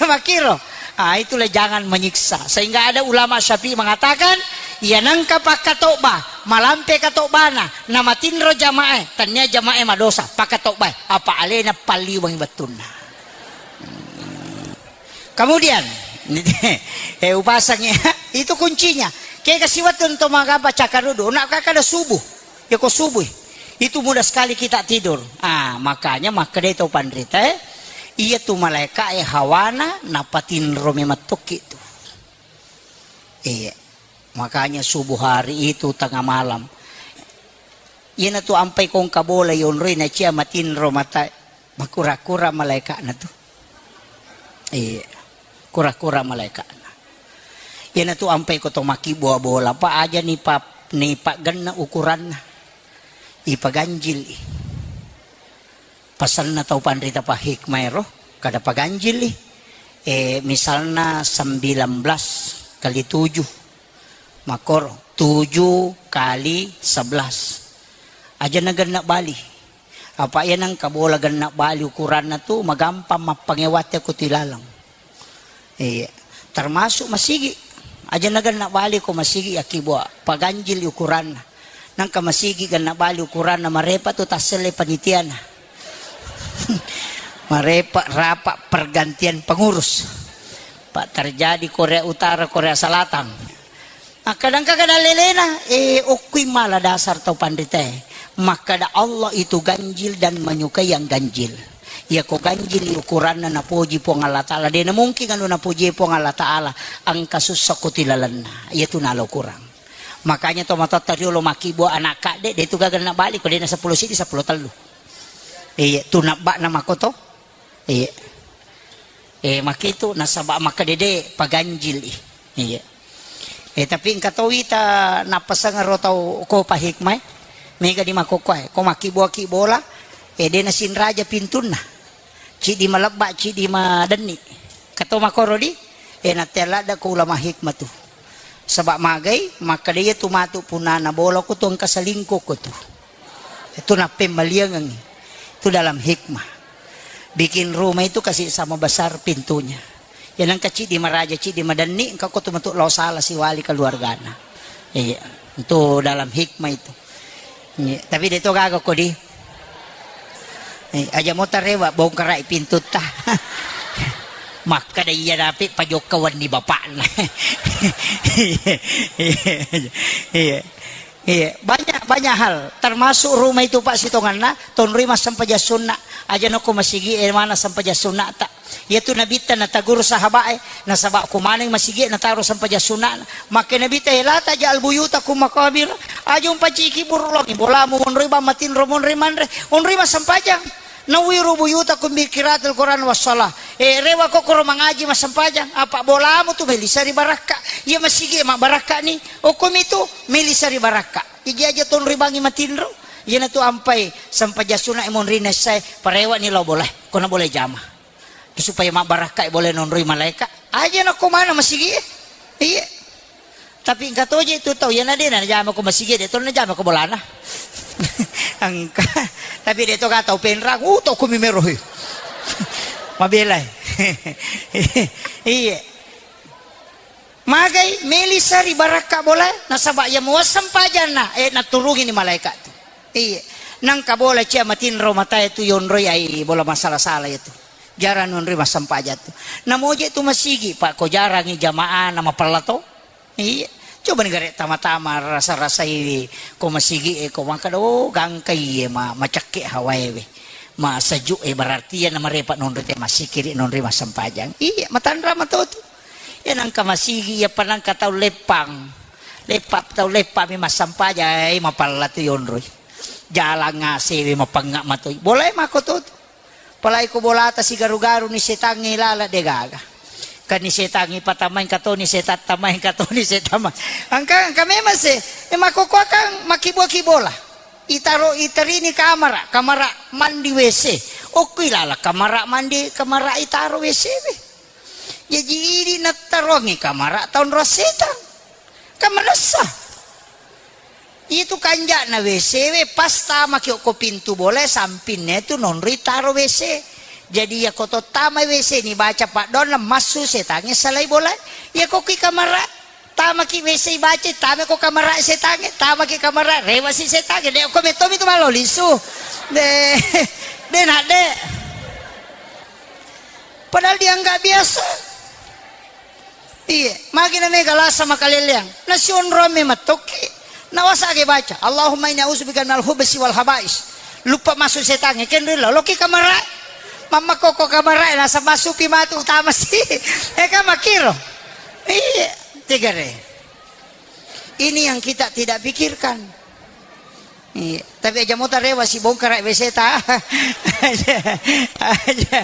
Makiro. Ah, itulah jangan menyiksa. Sehingga ada ulama Syafi'i mengatakan, iya nangka pakkatobba, malampe katobbana, namatinro jamae, tania jamae madosa, pakkatobbae, apa alena palliweng bettunna. Kemudian, eh, upasang ya, itu kuncinya. Kega siwettu to magabba cakarudu, nak kada subuh. Ya ko subuh. Itu mudah sekali kita tidur. Ah, makanya makkedai tau panrita, eh, iya tu malaika e hawana napatinro memang tokki tu. Iya. Makanya subuh hari itu tengah malam. Iyana tu ampai kongka bola yonroi na cia matinro mata makura-kura malaikana tu. Iya. Kura-kura malaikana. Iyana tu ampai ko to makkibua bola pa aja ni pa, ni paggenna ukuranna. Ipaganjil i. Pasanna tau panrita pa hikmah ero, kada paganjili. Eh, misalna sembilan belas kali tujuh, makoro tujuh kali sebelas. Aja na genna bali. Apa iya nangka bola genna bali ukuranna tu magampang mappangewatte ko tilaleng. Iya. Termasuk masigi. Aja nagenna bali ko masigi akibua. Paganjil ukuranna. Nangka masigi genna bali ukuranna marepa tu tasselle panitiana. Marepa rapa pergantian pengurus. Pak terjadi Korea Utara, Korea Selatan. Akkadangka kada lelena, eh, okkui mala dasar tau panritae. Makkada Allah itu ganjil dan menyukai yang ganjil. Iya ko ganjil ukuranna napoji Puang Allah Ta'ala. Dena mungkin anu napoji Puang Allah Ta'ala. Angka sussa ko tilalenna. Iya tu nala ukurang. Makanya to matotta riolo makkibua anak kadde, de tu gaga na bali ko dena seppulo sidi, seppulo tellu. Iya, tu nabba'na makoto. Iya. Eh, makitu nasaba makkadede paganjil i. Iya. Eh, tapi engka to wita nappaseng ro tau ko pa hikmah e. Mega di makkokkoe. Ko makkibua-kibola, eh, de nasinraja pintunna. Cidi malebba, cidi madenni. Kato makoro di, eh, natte ladda ko ulama hikmah tu. Saba magai, makkeda iya tu matu punana bola ko tu engka selingkuh ko tu. Itu nappemmaliangengngi. Itu dalam hikmah. Bikin rumah itu kasih sama besar pintunya. Ya nangka cidi maraja, cidi madenni, engka ko tu matu lao sala siwali keluargana. Iya, itu dalam hikmah itu. Iya, tapi de to gaga ko di. Eh, aja mo tarewa bongkarai pintutta. Makkada iya dapi pajokka wenni bapakna. Iya. Iya, banyak, banyak hal, termasuk rumah itu, Pak, sitonganna tonroi massempajang sunna. Aja nokko masigi e mana sempajang sunnata. Iyatu Nabitta nataguru sahabae, nasaba ko maneng masigi e nataro sempajang sunnana. Makke Nabitta, "Eh, la taj'al buyutakum maqabir." Aja umpaciki burulongi bolamu, monroi bang matinro, monroi manre, onroi massempajang. Nawwiru buyutakum bi qiraatil Qur'an was shalah. Eh, rewa kokkoro mangaji massempajang, apa bolamu tu melisa ri barakka. Iya masigi e mabbarakka ni. Okkomi tu melisa ri barakka. Jaji aja tonroi bangi matinro. Iyanatu ampai sempajang sunna e monri naissae, parewani lao bolae. Kona bolae jama. Supaya mabbarakka e bolae nonroi malaeka. Aja nakko mana masigi e. Iya. Tapi engka toje tu tau, iyana de najama ko masigi e, de to najama ko bolana. Engka. Tapi de to ka tau penrang, uh, to ko mimero he. Mabelai. Iya. Magai melisa ri barakka bolae, nasaba iya muassempajanna, eh, naturungini malaeka tu. Iya. Nangka bola cia matinro matae tu yonroi ai bola masala-sala itu. Jarang nonroi massempajang tu. Namoje tu masigi, Pak, ko jarangi jamaah na mapella to. Iya. Coba ni gare tama-tama rasa-rasai ko masigi e ko makkeda, "Oh, gangka iye ma-, macakke hawae we. Ma sejuk e berarti iya namarepa nonroi te masikiri nonroi massempajang." Iya, matanra mato tu. Iya nangka masigi, iya pa nangka tau leppang. Leppa, tau leppa mi massempajang, eh, mapella tu yonroi. Jalang ngasewe mapengnga matoi. Bolae mako to tu. Apalagi ko bolata sigaru-garu ni setangnge lala de gaga. Kan ni setangnge patamai engka toni setan tamai engka toni setan ma-, engka, engka memang se, eh, makkokkoe kan makkibua-ki bola. Itaro, iterini kamara, kamara mandi W C. Okkoi lala kamara mandi, kamara itaro W C we. Jaji idi nattaroangngi kamara taonroi setang. Kan manessa. Itu kanja'na W C we, pas tamaki okko pintu bolae, sampinna tu nonroi taro W C. Jadi iya ko to tama W C ni baca paddoanna, massu setangnge salai bolae. Iya ko ki kamara, tamaki W C baca, tama ko kamara setangnge, tamaki kamara, rewasi setangnge. De ko metto mi tu malo lisu. De, de nak de. Padahal dianggap biasa. Iye, magi na mega lasa makaleleang. Nasionrong me matokki. Nawasa age baca, "Allahumma inni a'udzubika minal khubsi wal khaba'is." Lupa masuk setangnge, kenrilla. Loki kamara. Mamma koko kamara, nasa masupi matu utama si. Eka makiro. Iye, tigare. Ini yang kita tidak pikirkan. Iya, tapi aja mota rewa si bongkara W C ta. Aja, aja.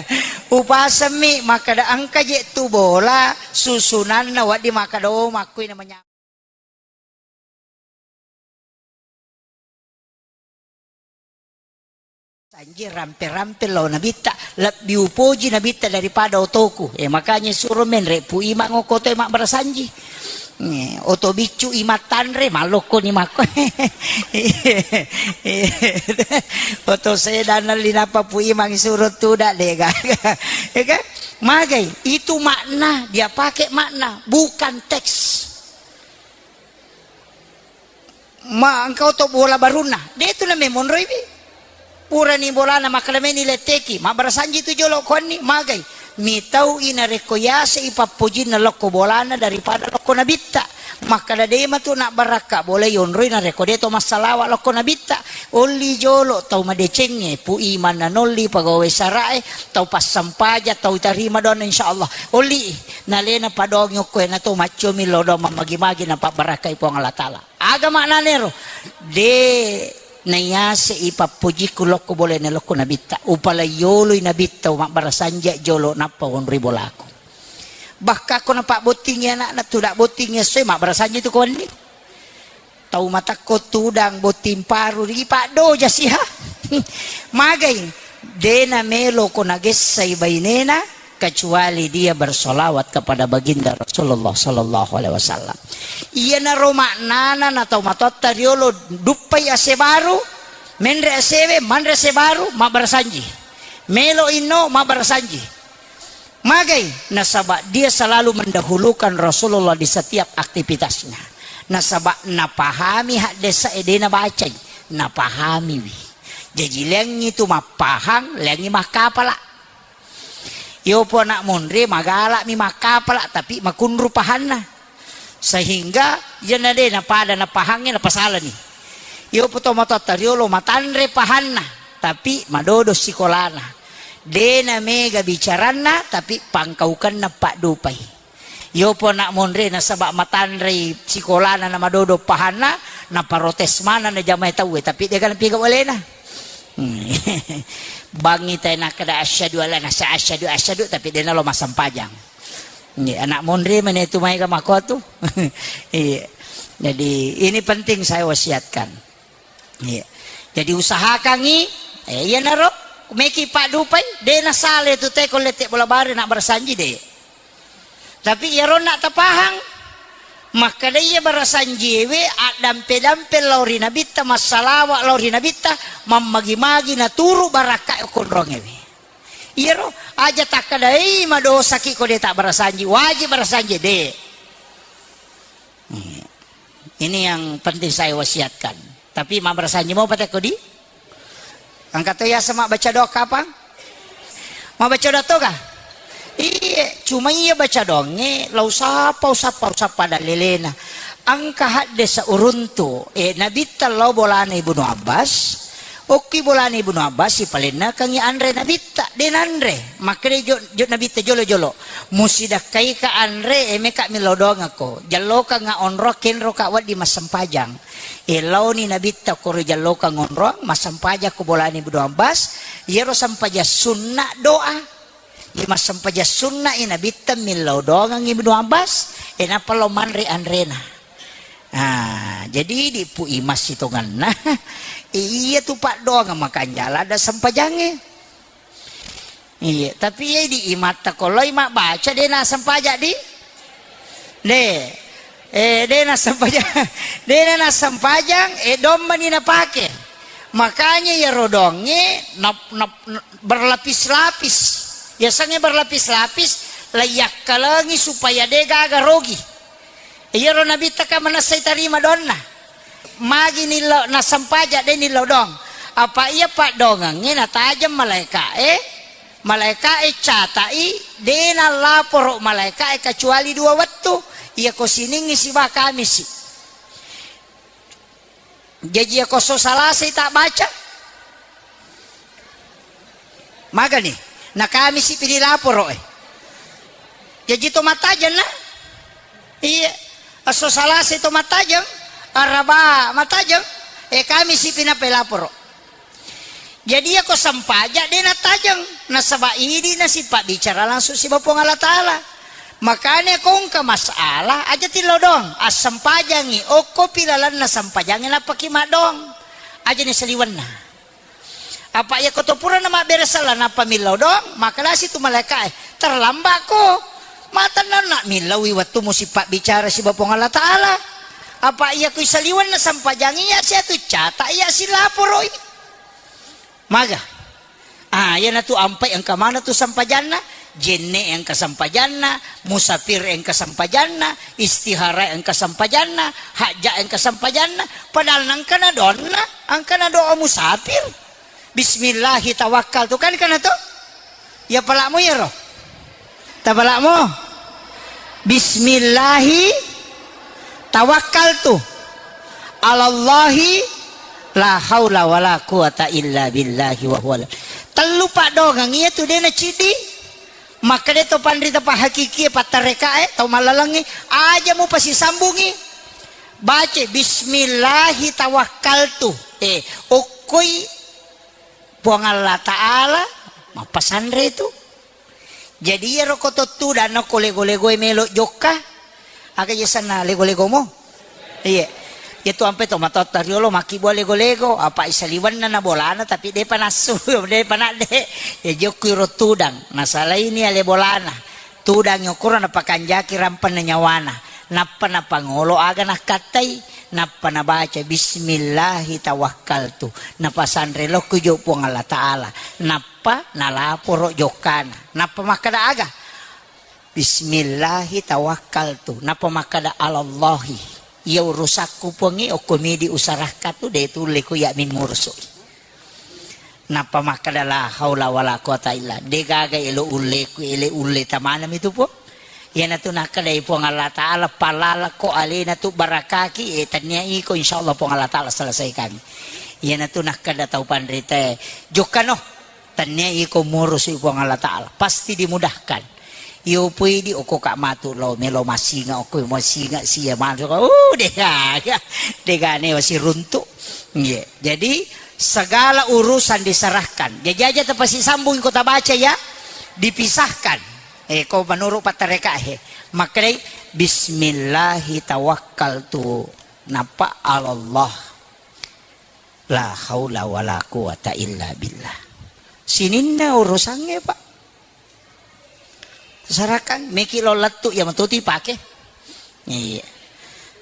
Upasemmi makkeda engka je tu bola susunanna waddi makkeda, oh, makkui namanya. Sanji rampe-rampe lao Nabitta, lebbi upoji Nabitta daripada otoku. Eh, makanya suro menre Pu Imang okko toe mabbarasanji. Eh, oto biccu Imang tanre, malokko ni makko. Oto sedan linapa Pu Imang suro tuda de gaga. Ya kan? Magai, itu makna, dia pakai makna, bukan teks. Ma engka oto bola barunna, de tu na memonroi wi. Purani bolana makkalemeni letteki, mabbarasanji tu jolo konni, magai. Mitau i narekko yase i pappojinna lokko bolana daripada lokko nabitta. Makkada de matu nabbarakka bola yonroi narekko de to massalawa lokko nabitta. Olli jolo tau madecengnge, Pu Imang nanolli pegawai sarae, tau passampaja, tau tarima doanna insyaallah. Olli nalena padongi okko e nato maccomi lo doang mammagi-magi napabbarakkai Puang Allah Taala. Aga maknana ero? De naiase'i pappojikku lokko bolana lokko nabitta. Upalaiyoloi nabitta, mabbarasanji jolo nappa wonroi bolaku. Bahkan ko napabbottingi anakna, tudang bottingi essoe, mabbarasanji tu ko wenni. Tau matakko tudang botting paru, ripaddoja siha. Magai, de namelo ko nagessai bainena, kecuali dia bersolawat kepada baginda Rasulullah sallallahu alaihi wasallam. Iyanaro maknana na tau matoatta riolo, duppai ase baru, menre asewe, manre ase baru, mabbarasanji. Melo inno, mabbarasanji. Magai, nasaba dia selalu mendahulukan Rasulullah di setiap aktivitasnya. Nasaba napahami haddesa e, de nabacai, napahamiwi. Jaji leangngi tu mappahang, leangngi makkapala. Yopo anak monre magalami makkapala, tapi makunru pahanna. Sehingga iyana de napada napahangnge, napasalani. Yopo to matotta riolo matanre pahanna, tapi madodo sikolana. Dena mega bicaranna, tapi pangkaukenna paddupai. Yopo anak monre nasaba matanrei sikolana na madodo pahanna, na protes mana na jamae tauwe, tapi dega napiga walena. Hmm. Bangi tai nakkeda asyhadu alla nasa asyhadu asyhadu, tapi dena lo massempajang. Iya, anak monri mene tu maega makotu. Iya. Jadi ini penting saya wasiatkan. Iya. Jadi usahakangi, eh, iyanaro meki paddupai, de nasale tu teko lette bola bare nak barasanji de. Tapi iyaro nak tapahang, makkeda iya barasanjiewe addampe-dampe lao ri nabitta, massalawa lao ri nabitta, mammagi-magi naturu barakka konrongewe. Iyaro aja takkedai madosaki ko de tak barasanji, wajib barasanji de. Hmm. Ini yang penting saya wasiatkan. Tapi mabbarasanji mau patekko di? Engka to yaseng mabbaca doa kapang? Mabbaca doa toga? Iye, cuma iya baca doangnge, lau sapa, usappa, usappa dallelena. Engka haddesa uruntu, eh, nabitta lao bolana Ibnu Abbas, okki bolana Ibnu Abbas, sipalennakengi anre nabitta, de nanre. Makkeda jo, jo nabitta jolo-jolo. Musidakkaika anre, eh, meka millau doangakko. Jallokangnga onro, kenroka wedding massempajang. E, laoni nabitta koro jallokang onroang, massempajang ko bolana Ibnu Abbas, iyaro sempajang sunna doa. Iya massempajang sunna i nabitta millau doangang Ibnu Abbas, e, nappa lao manre anrena. Ah, jadi di pu imas sitonganna. Iya tu paddoang makanjala ada sempajangnge. Iya, tapi iya di imatta ko loi mabbaca de nassempajang di? De. Eh, de nassempajang. De nassempajang, eh, dommani napake. Makanya iyaro dongnge nap-, nap-, berlapis-lapis. Yasengnge berlapis-lapis, laiyakkalengi supaya de gaga rogi. Iyaro nabitta ka manessai tarima doanna. Magi nillau nassempajang de nillau doang. Apa iya paddoangengnge natajeng malaeka'e, malaeka'e catai, de nallaporo malaeka'e kecuali dua wettu, iyako siningngi siba kamisi. Jaji iyako so salasai tak baca, magani? Na kamisi pi dilaporo e. Jaji to matajeng na? Iya. Esso salasai to matajeng, araba matajeng, e kamisi pi nappa laporo. Jadi iyako sempajang de natajeng, nasaba idi nasipabbicara langsung siba Puang Allah Taala. Makanya ko engka masalah aja tillau doang, assempajangi, okkopi lalenna sempajangi nappaki maddoang. Aja ni saliwenna. Apa iyako to purana mabbere sella nappa millau doang, makkedasi tu malaeka'e, terlambatko. Matennanna millaui wettumu sipabbicara siba Puang Allah Taala. Apa iyako isaliwenna sempajangi iya siatu cata iya silaporoi. Maga. Ah, iyanatu ampai engka mana tu sempajanna, jenne engka sempajanna, musafir engka sempajanna, istihara engka sempajanna, hajja engka sempajanna, padahal nengka na doanna, engka na doa musafir. Bismillahi tawakkaltu, kan kana to? Ya palakmu iyaro. Tapalakmu? Bismillahi tawakkaltu alallahi la haula wala quwata illa billahi wa huwa. Tellu paddoangeng iyatu de naciddi. Makkeda to panrita pahakikie pattarekae tau mallalengnge, aja mupasisambungi. Baca bismillahi tawakkaltu. Eh, okkoi Puang Allah Ta'ala mappasanre tu. Jadi iyaro ko to tudang nako lego-legoe melo jokka. Aga je sanna lego-legomo? Iya. Iya tu ampe to matotta riolo makkibua lego-lego, apa isaliwenna na bolana tapi depa nassu, depa nadde. Ya jokku iro tudang, nasalaini ale bolana. Tudang okoro napakanjaki rampenna nyawana. Nappa napangolo aga nakkattai. Nappa nabaca, "Bismillahi tawakkaltu." Napasanre lokku jo Puang Allah Ta'ala. Nappa nalaporo jokkana. Nappa makkeda aga? "Bismillahi tawakkaltu." Nappa makkeda, "Alallahi. Iya urusakku Puangnge, okko midi usarakka tu, de tulle ku iya mi murusui." Nappa makkeda, "La haula wala quwata illa." De gaga elo ulleku, ele ulle tamanami tu Puang. Iyanatu nakkedai Puang Allah Ta'ala, palalako alena tu barakaki, eh, tennia iko, insya Allah Puang Allah Ta'ala selesaikan. Iyanatu nakkeda tau panritae, jokkano, tennia iko murusi Puang Allah Ta'ala, pasti dimudahkan. Iyo pui di oko ka matu lo melo masinga, oko masinga sia masuk, uh, degaga, degane wasi runtu. Iya. Jadi segala urusan diserahkan. Jajaja tepasi sambung kota baca ya, dipisahkan. Eh, ko menurut patareka he. Makkedai, "Bismillahi tawakkaltu." Napa alallah. La haula wala quwata illa billah. Sininna urusannya, Pak. Serakan, meki lo lettu, ya metuti pake. Iya.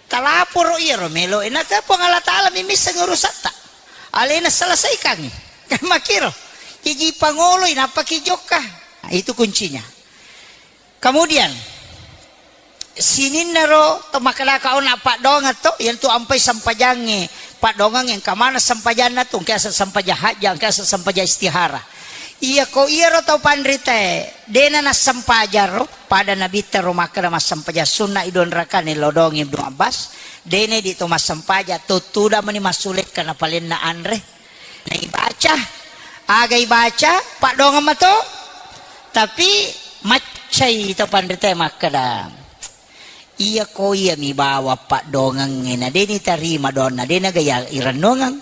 Talaporo iyaro melo, enaka Puang Allah Ta'ala mimisseng urusatta. Alena selesaikangi. Kan makiro. Iji pangoloi, napaki jokka. Nah, itu kuncinya. Kemudian, sininna ro to makkedaka ona paddoangeng to, iyantu ampai sempajangnge. Paddoangeng engka mana sempajanna tu, engka asa sempajang hajja, engka asa sempajang istihara. Iya ko iyaro tau panritae, dena nassempajang ro, pada nabitta ro makkeda massempajang sunna i dua rakane lo doang Ibnu Abbas, dena di to massempajang, tuttuda mani massulekka napalenna anre. Naibaca, aga ibaca, paddoangeng mato. Tapi maccai to panritae makkeda, iya ko iya mi bawa paddoangengnge, na deni tarima doanna, dena gaya irennongeng.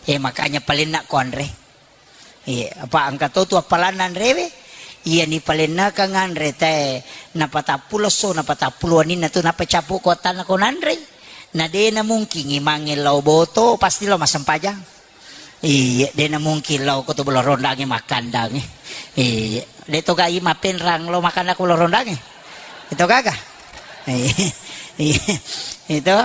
Eh, makanya palenna ko anre. Iya, apa engka to tu appalanna anrewe? Iya ni palennakang anre tae, napatappulo esso, napatappulo waninna tu, nappa cappu ko attanna ko nanrei. Na dena mungkin imangnge lao boto, pasti lao massempajang. Iya, dena mungkin lao ko to bolo rondangnge makkandangnge. Iya, de to gai mapenrang lao makanna ko bolo rondangnge. Itu gaga. Iya, itu.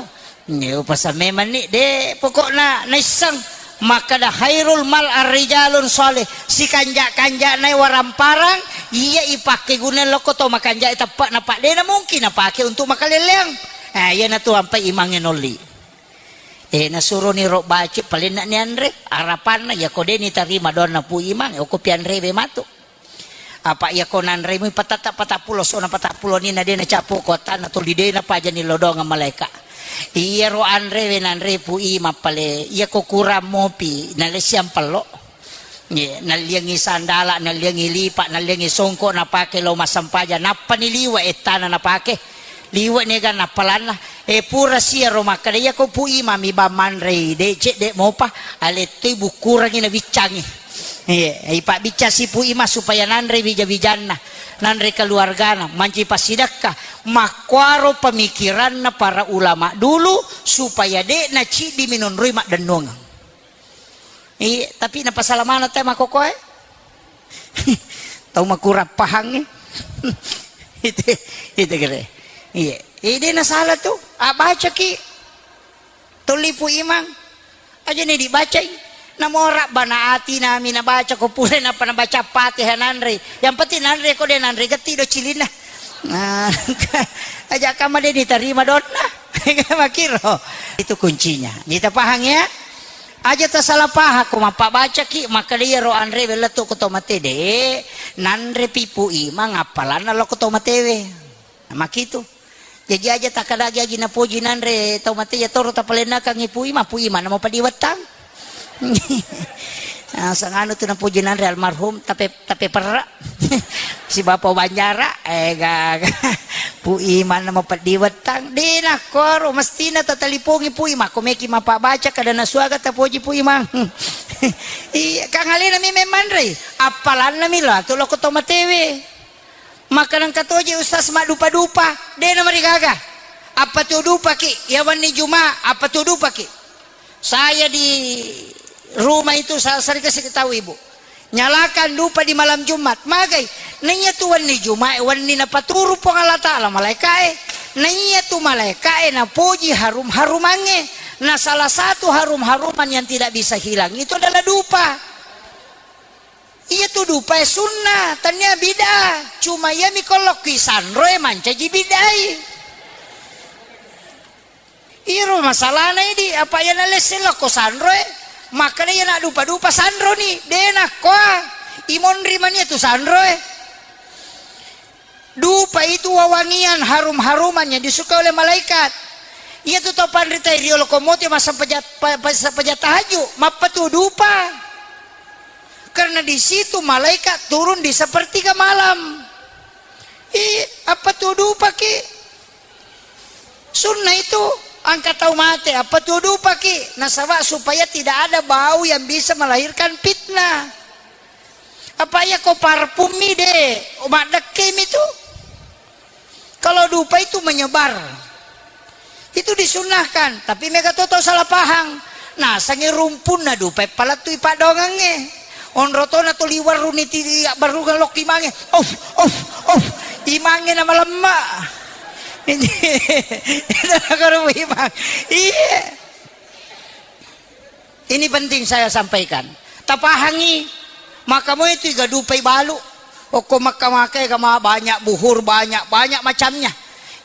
Iya, upasa memang ni, de pokokna naisseng makkeda khairul mal arrijalun shalih, sikanja-kanjana waramparang iya ipakke guna lokko to makanja teppa, napa dena mungkin napake untuk makaleleang. Eh, iya natu ampai imangnge nolli. Eh, nasuroni ro baca, palenna ni anre, arapanna, iya ko deni tarima doanna Pu Imang, oko pianrewe matu. Apa iya ko nanremu patata patappulo sona patappulo ni na dena cappu ko attanna tuli dena pajani lodongang malaika. Iya ro anrewe nanre Pu Imang pale, iya ko kurang mopi, nalessiang pello. Ye, nalliangngi sandala, nalliangngi lipa, nalliangngi songko napake lao massempajang, nappani liwe ettana napake. Liwe niga nappalanna. E pura sia ro makkeda, iya ko Pu Imang mi bang manrei, de cedde mopa, alettoi bukkurangi nabiccangi. Iya, ipabbiccang si Pu Imang supaya nanre wija-wijanna, nanre keluargana, manci passidekka. Makkuaro pemikiranna para ulama dulu supaya de naciddi minonroi maddennongeng. Iya, tapi napasala maneng te makokoe. Tau makurang pahangnge. Itu, itu kere. Iya. Ide nasala tu. Abacaki. Tuli Pu Imang. Aja ni dibacai. Namo rabbana atina mi nabaca ko pura napa nabaca Fatihah nanre. Yang penting nanre ko de nanre getti do cilinna. Nah, aja kama de ditarima donna. Makiro. Itu kuncinya. Kita paham ya? Aja tasalah paham ko mappabacaki, makkeda iyaro anre wellettu ko tau mate de, nanre pi Pu Imang appalanna lo ko tau matewe. Makitu. Jaji aja takkadagi aji napoji nanre tau mate, iya toro tapalennakangngi Pu Imang, Pu Imang namo padiwettang. Ah, sanganu tu napoji nanre almarhum, tapi Tapi perra. Si Bapa Banjara, eh, gaga. Pu Imang namo peddi wettang. Dena koro, mestina tatalipongi Pu Imang. Ko meki mapabbaca kada nasuaga tapoji Pu Imang. Iya, kang alena mi memmanrei. Appalanna mi lo, atu loko to matewe. Maka nengka toje Ustaz maddupa-dupa. Dena marigaga. Apa tu dupaki? Ya wenni Juma, apa tu dupaki? Saya di rumah itu, sa-, sering kasih tahu ibu. Nyalakan dupa di malam Jumat. Magai? Naiya tu wenni Jumat, wenni napaturu Puang Allah Ta'ala malaikae. Naiya tu malaikae napoji harum-harumangnge. Nah, salah satu harum-haruman yang tidak bisa hilang itu adalah dupa. Iya tu dupae sunnah, tania bid'ah. Cuma iya mi kolokki sanroe mancaji bid'ai. Iro masalahna idi, apa iya nalesse lokko sanroe, makkeda iya naddupa-dupa sanroni, de nakkoa, imonri mania tu sanroe. Dupa itu wawangian, harum-haruman yang disukai oleh malaikat. Iya tu tau panrita riolo komote massempajang, pa-, pa-, sempajang tahajud, mappatu dupa. Karena di situ malaikat turun di sepertiga malam. Ih, apa tu dupa ki? Sunnah itu, angka tau mate, apa tu dupa ki? Nasaba supaya tidak ada bau yang bisa melahirkan fitnah. Apa iya ko parfum mi de, maddekke mi tu. Kalau dupa itu menyebar. Itu disunnahkan, tapi mega to tau salah pahang. Nasengngi rumpunna dupa e palettui paddoangengnge. Onro tona to liwerruni ti abbarrungeng lokki mange. Of, of, of. Imangnge na malemma. Itu nakaro imang. Iya. Ini penting saya sampaikan. Tapahangi, maka moi tu iga dupai balu. Okko Makkah-Makkah ega ma banyak buhur, banyak, banyak macamnya.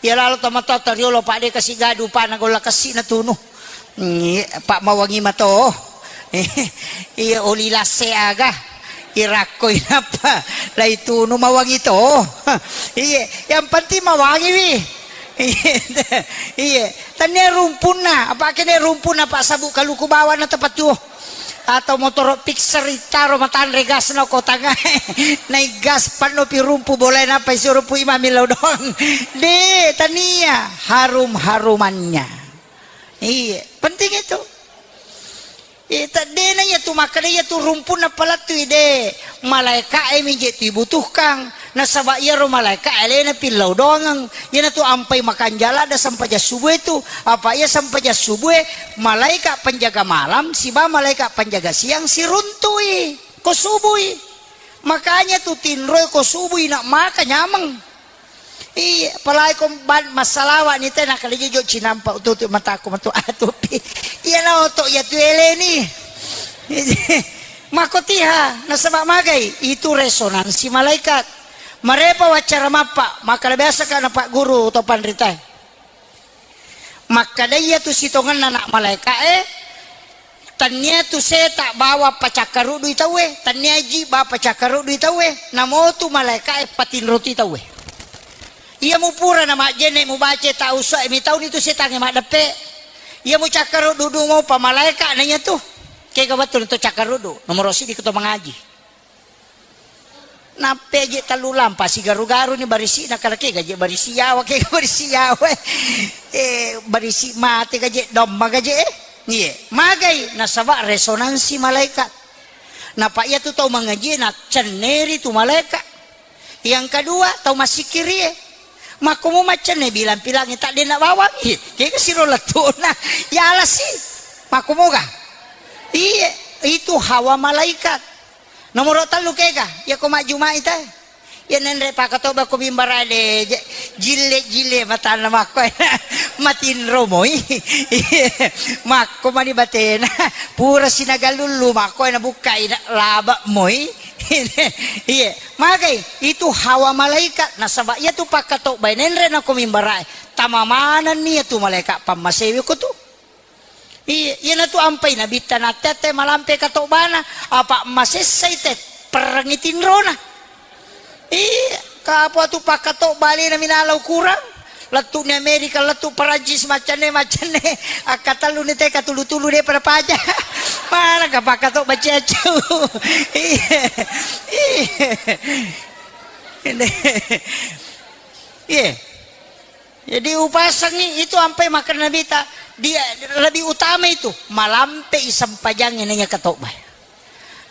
Iya lalo tomatoa toriolo, Pak, de kasi gadu, Pak, na golla kessi na tunu. Ngi, Pak, mawangi mato. Iya, oli lasse aga. Irakko inappa. Lai tunu mawangi to. Iya, yang penting mawangi wi. Iya, tannia rumpunna, apa kene rumpunna, Pak, sabu kaluku bawana tepat tuo. Atau motoro fixer ittaro matanre gasna ko tangae. Nai gas panno pi rumpu bolae, nappa isuro pu imami lao doang. De, tania, harum-harumannya. Iya, penting itu. Iya, tadena iya tu makkeda iya tu rumpunna palettui de. Malaeka e mi je tu ibutuhkang. Nasaba iyaro malaeka e alena pillau doangeng. Iyanatu ampai makanja ladda sempajang subuh itu. Apa iya sempajang subuh e, malaeka penjaga malam siba malaeka penjaga siang siruntui ko subui. Makanya tu tinroi ko subui nak maka nyameng. Iya, apalagi ko ban-, massalawa ni te, nakaleji jo cinampa ututu mataku matu atupi. Iya na oto iya tu eleni. Mako tiha, nasaba magai, itu resonansi malaikat. Marepa waccara mappa, maka biasa ka na Pak Guru to panrita. Makkeda iya tu sitongenna anak malaeka e, tannia tu seta bawa pacakkarudui tauwe, tannia ji ba pacakkarudui tauwe, namotu malaeka e patinrotui tauwe. Iya mupura na majjenne mubaca tau uswa e mitauni tu setangnge maddeppe. Iya mucakkarudu mo pa malaeka na iya tu. Kega wettu to cakkarudu, nomoro siddi ko to mangaji. Nappe je tellu lampa sigaru-garu ni barisi na kala kega je barisi yawa, kega barisi yawa. Eh, barisi mate gaje domma gaje eh. Iya, magai nasaba resonansi malaikat. Napa iya tu tau mangaji na cenneri tu malaikat. Yang kedua, tau masikiri eh. Makkumu maccenne bilang-pilangi tak dena bawang. Iya, kega siro lettuna. Ya alasi. Makkumu ga? Iya, itu hawa malaikat. Nomoro tellu kega, iya ko majjumai te. Iya nenre pakatobba ko mimbara de, je-, jille-jille matanna makko. Matinro moi. Makko mani batena. Pura sinagalullu makko na bukkai na laba moi. Iya, magai itu hawa malaikat nasaba iya tu pakatobba nenre na ko mimbara. Tama manenni iya tu malaikat pammasewe ko tu. Iya, iyanatu ampai nabitta natte-atte malampe katobana, apa masessai te perrengi tinrona. Iya, kapo tu pakkatobba alena minala ukurang. Lettu ni Amerika, lettu Perancis, maccanne, maccanne. Akkatellu ni te katulu-tulu de pada paja. Mana ka pakkatobba ciacau. Iya. Iya. Iya. Jadi upasengngi itu ampai makkeda Nabita, dia lebih utama itu malampe i sempajangnge naiya katobba.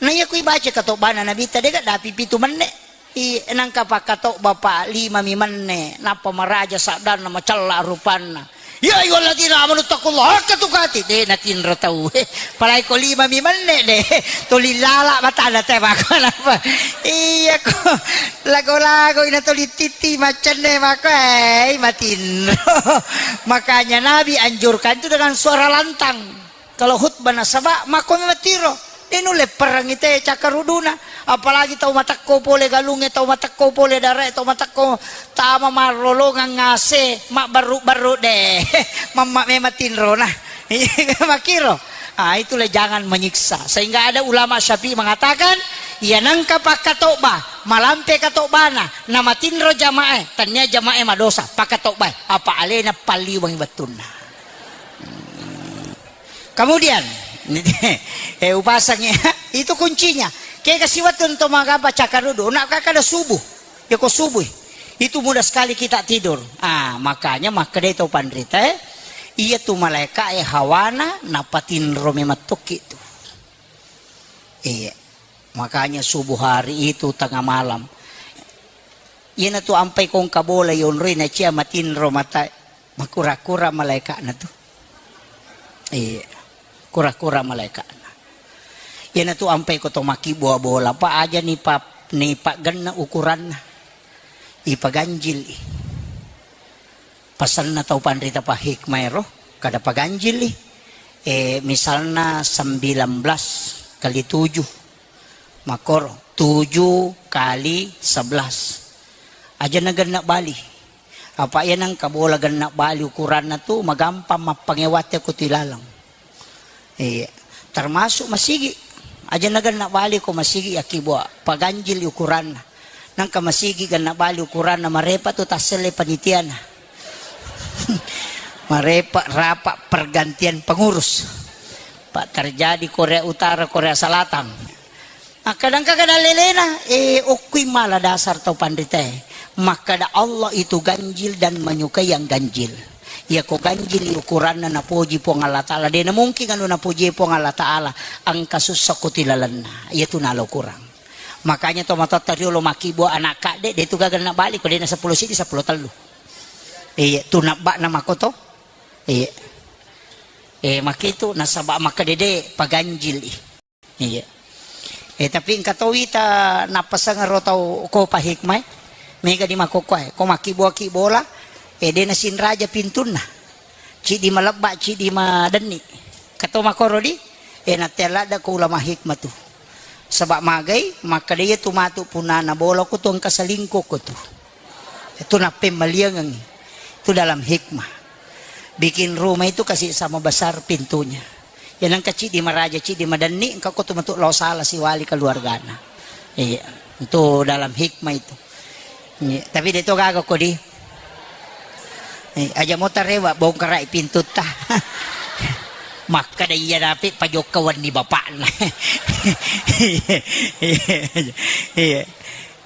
Naiya ku ibaca katobbana Nabita dega dapi pitu menne. I nangka pakkatobba pa lima mi menne, nappa maraja saddanna macella rupanna. Ya ayyuhalladzina amanu taqullaha haqqa tuqatih. De natinro tau. Palai ko lima mi menne de. Tuli lala matana te mako napa. Iya ko. Lago-lago ina tuli titi macenne mako, eh, matinro. Makanya Nabi anjurkan itu dengan suara lantang. Kalau khutbah nasaba mako matiro. De nulle perangi te cakkaruduna. Apalagi tau matekko pole galungnge, tau matekko pole darae, tau matekko tama marrolongang ngase, mabbarru-barru de. Mamma memang tinrona. Makiro. Ah, itulah jangan menyiksa. Sehingga ada ulama Syafi'i mengatakan, iya nangka pakkatobba, Malampe katobbana, namatinro jamae, tania jamae madosa, pakatobbae, apa alena palliweng wettunna. Kemudian, eh, upasang ya, itu kuncinya. Kega siwettu to magaba cakarudu, nak kakada subuh. Ya ko subuh. Itu mudah sekali kita tidur. Ah, makanya makkedai tau panrita, eh, iya tu malaika e hawana napatinro memettokki tu. Iya. Makanya subuh hari itu tengah malam. Iyana tu ampai kongka bola yonroi na cia matinro mata, makura-kura malaikatna tu. Iya. Kura-kura malaikatna. Iyana tu ampai ko to makkibua bola, pa aja ni pa, ni paggenna ukuranna. Ipaganjil i. Pasenna tau panrita pahikmae ro, kada paganjili. Eh, misalna sembilan belas kali tujuh, makkoro, tujuh kali sebelas. Aja na genna bali. Apa iya nangka bola genna bali ukuranna tu, magampang mappangewatte ko tu ilaleng. Iya. Termasuk masigi. Aja na genna bali ko masigi yakkibua, paganjili ukuranna. Nangka masigi genna bali ukuranna, marepa tu tasselle panitiana. Marepa rapa pergantian pengurus. Pak terjadi Korea Utara, Korea Selatan. Makkadangka kada lelena, eh, okkui mala dasar tau panritae. Makkada Allah itu ganjil dan menyukai yang ganjil. Iya ko ganjil ukuranna napoji Puang Allah Ta'ala. De na mungkin anu napoji Puang Allah Ta'ala, engka sussa ko tilalenna. Iya tu nalo kurang. Makanya to matotta riolo makkibua anak kadde, de tu gaga na bali ko de na seppulo sidi, seppulo tellu. Iya, tu nabba'na makoto. Iya. Eh, makitu nasaba makkadede paganjil i. Iya. Eh, tapi engka to wita nappaseng ro tau ko pahikmae. Mega di makkokkoe, ko makkibua-kibola, eh, de na sinraja pintunna. Cidi malebba, cidi madenni. Kato makoro di, eh, natte ladda ko ulama hikmah tu. Saba magai, makkada iya tu matu punana bola ko tu engka selingkuh ko tu. Itu nappemmaliangengi. Itu dalam hikmah. Bikin rumah itu kasih sama besar pintunya. Ya nangka cidi maraja, cidi madenni, engka ko tu matu lao sala siwali keluargana. Iya, itu dalam hikmah itu. Iya, tapi de to gaga ko di. Eh, aja mo tarewa bongkarai pintutta. Makkada iya dapi pajokka wenni bapakna. Iya, iya, iya.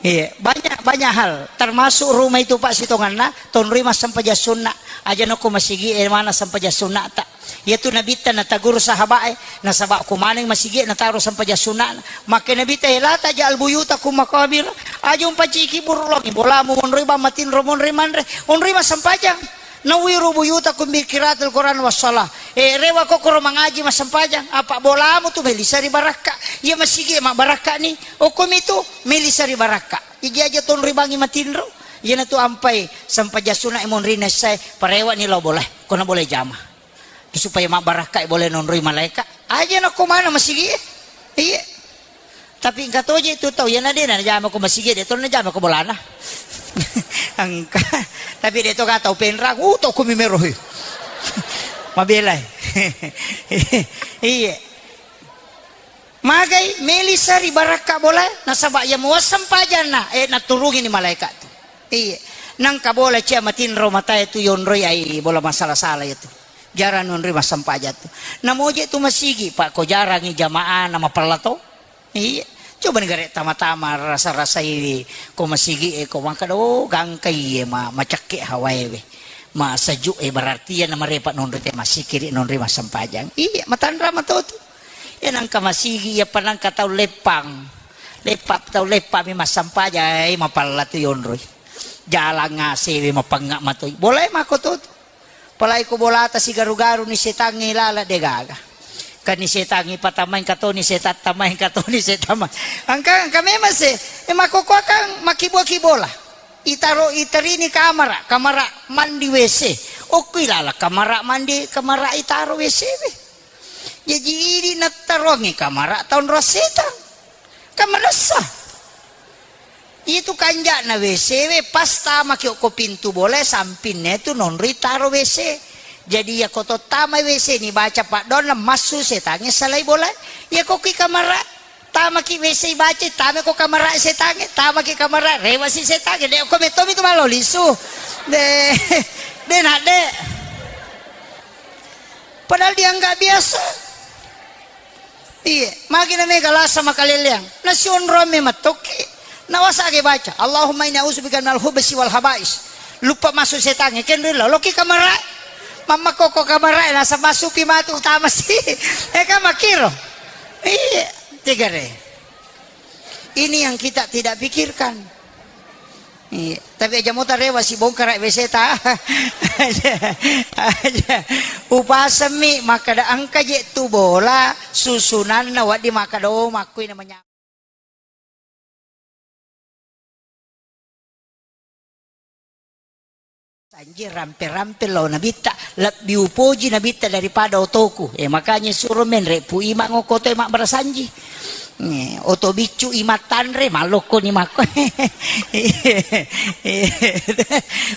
Iya, banyak, banyak hal. Termasuk rumah itu, Pak, sitonganna, tonroi massempajang sunna. Aja nokko masigi, eh, mana sempajang sunna ta. Iya tu nabitta nataguru sahabae, nasaba ko maneng masigi nataro sempajang sunna. Makke nabitta, eh, la taj'al buyutakum maqabir. Aja umpaciki buru longi bolamu monroi bang matinro monroi manre, onroi massempajang. Nawwiru buyutakum bi qiraatil Qur'an was shalah. Eh, rewa kokkoro mangaji massempajang. Apa bolamu tu melisa ri barakka. Iya masigi mabbarakka ni. Okkomi tu melisa ri barakka. Iji aja tonri bangi matinro. Iyana tu ampai sempajang sunna monri naissai. Parewa ni lao boleh. Kona boleh jama. Supaya mabbarakka boleh nonroi malaika. Aja nakko mana masigi. Iya. Tapi engka toje tu tau, iyana de na najama ko masigi, de to najama ko bolana. Engka. Tapi de to ga tau penrang, uh, to ko mimero he. Mabelai. Iya. Magai melisa ri barakka bola, nasaba iya muasseng pajanna, eh, naturungi ni malaikat tu. Iya. Nangka bola cia matinro matae tu yonroi ai bola masala-sala itu. Jarang nonroi massempajang tu. Namoje tu masigi, Pak, ko jarangi jamaah na mapella to. Iya. Coba ni gare tama-tama rasa-rasai ko masigi e ko makkada, oh, gangka iye ma, macakke hawae we. Ma sejuk e berarti iya na marepa nonroi te masikiri nonroi massempajang. Iya, matanra mato tu. Iya nangka masigi, iya pa nangka tau leppang. Leppa tau leppa mi massempajang, eh, mapella tu yonroi. Jalang asewe mapengnga matoi. Boleh mako to tu. Apalagi ko bolata sigaru-garu ni setangnge lala de gaga. Kan ni setangnge patamai engka to ni setang tamai engka to ni setang ma-, engka, engka memang se, eh, makoko kan makiboa-kibola. Itaro, itarini kamara, kamara mandi W C. Okkui lala kamara mandi, kamara itaro W C we. Jaji idi nattaroangngi kamara taonro setang. Kan manessa. Itu kanja'na W C we, pas tamaki okko pintu bola, sampinna tu nonroi taro W C. Jadi iya ko to tamai W C ni baca paddoanna massu setangnge salai bola. Iya ko ki kamara. Tamaki W C baca, tamako kamara setangnge, tamaki kamara, rewasi setangnge, de ko mettomi tu malo lisu. De, de nak de. Padahal dianggap biasa. Iya, magi na mega lasa makaleleang. Nasionro me matokki. Nawasa age baca, Allahumma inni a'udzubika minal hubsi wal habais. Lupa masuk setangnge, kenri lo, loki kamara. Mamma koko kamara, nasa masupi matu utama si. Eka makiro. Iya, tegare. Ini yang kita tidak pikirkan. Iya. Tapi aja mota rewa si bongkara W C ta. Aja, aja. Upasemmi makkada engka je tu bola susunanna waddi makkada, oh, makkui namanya. Sanji rampe-rampe lao nabitta, lebbi upoji nabitta daripada otoku. Eh, makanya suro menre Pu Imang okko otoe mabbarasanji. Eh, oto biccu Imang tanre, malokko ni makko.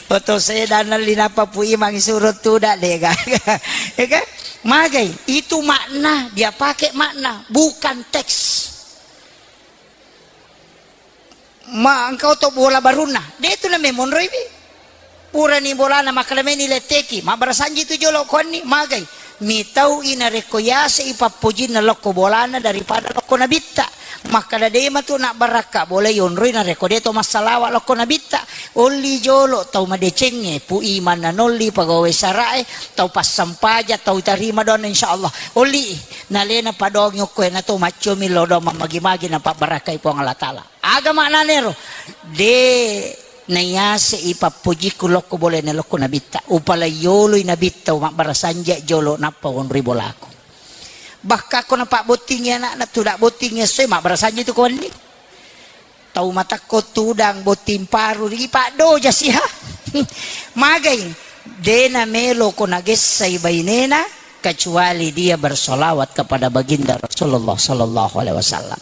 Oto sedan linapa Pu Imang suro tuda de gaga. Ya kan? Magai, itu makna, dia pakai makna, bukan teks. Ma engka oto bola barunna, de tu na memonroiwi. Purani bolana makkada meni letteki, mabbarasanji tu jolo konni, magai. Mitau i narekko yase i pappojinna lokko bolana daripada lokko nabitta. Makkada de matu nabbarakka bola yonroi narekko de to massalawa lokko nabitta. Olli jolo tau madecengnge, Pu Imang nanolli pegawai sarae, tau passampaja, tau tarima doanna insyaallah. Olli nalena padongi okko e nato maccomi lao doang mammagi-magi napabbarakkai Puang Allah Taala. Aga maknanero? De nayase i pappojikku lokko bolana lokko nabitta. Upalai yoloi nabitta, mabbarasanji jolo nappa wonroi bolaku. Bahkan ko napabbottingi anakna, tuda bottingi essoe, mabbarasanji tu ko wenni. Tau matakko tudang botting paru, ripaddoja siha. Magai, de namelo ko nagessai bainena, kecuali dia bersolawat kepada baginda Rasulullah sallallahu alaihi wasallam.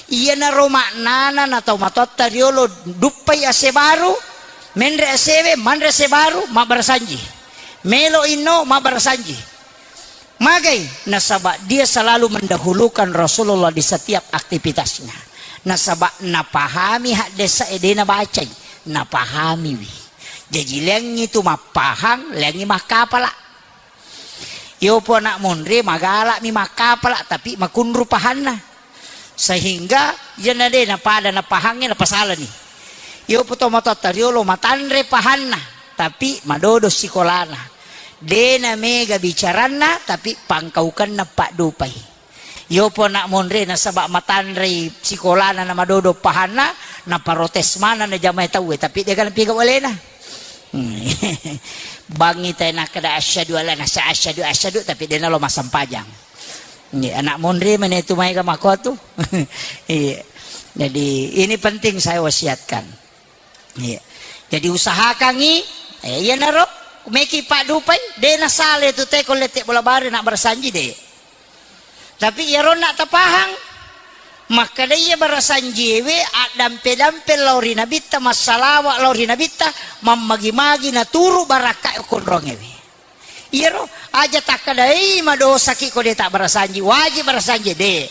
Iyanaro maknana na tau matoatta riolo duppai ase baru, menre asewe, manre ase baru, mabbarasanji. Melo inno, mabbarasanji. Magai, nasaba dia selalu mendahulukan Rasulullah di setiap aktivitasnya. Nasaba napahami haddesa e de nabacai, napahamiwi. Jaji leangngi tu mappahang, leangngi makkapala. Yopo anak monre magalami makkapala, tapi makunru pahanna. Sehingga iyana de napada napahangnge napasalani. Yopo to matoatta riolo matanre pahanna, tapi madodo sikolana. De namega bicaranna, tapi pangkaukenna paddupai. Yopo anak monre nasaba matanrei sikolana na madodo pahanna, naparotes maneng na jamae tauwe, tapi de gaga napigau alena. Hmm. Bangi tae nakkeda asyhadu alla nasa asyhadu asyhadu, tapi de nalo massempajang. Iya, anak monre mene tu maega makko tu. Iya. Jadi ini penting saya wasiatkan. Iya. Jadi usahakangi, eh, iyanaro meki paddupai, de nasale tu teko lette bola bare na barasanji de. Tapi iyaronna tapahang, makkeda iya barasanjiewe addampe-dampe lao ri nabitta, massalawa lao ri nabitta, mammagi-magi naturu barakka konrongewe. Iyaro aja takkedai madosaki ko de tabbarasanji, wajib barasanji de.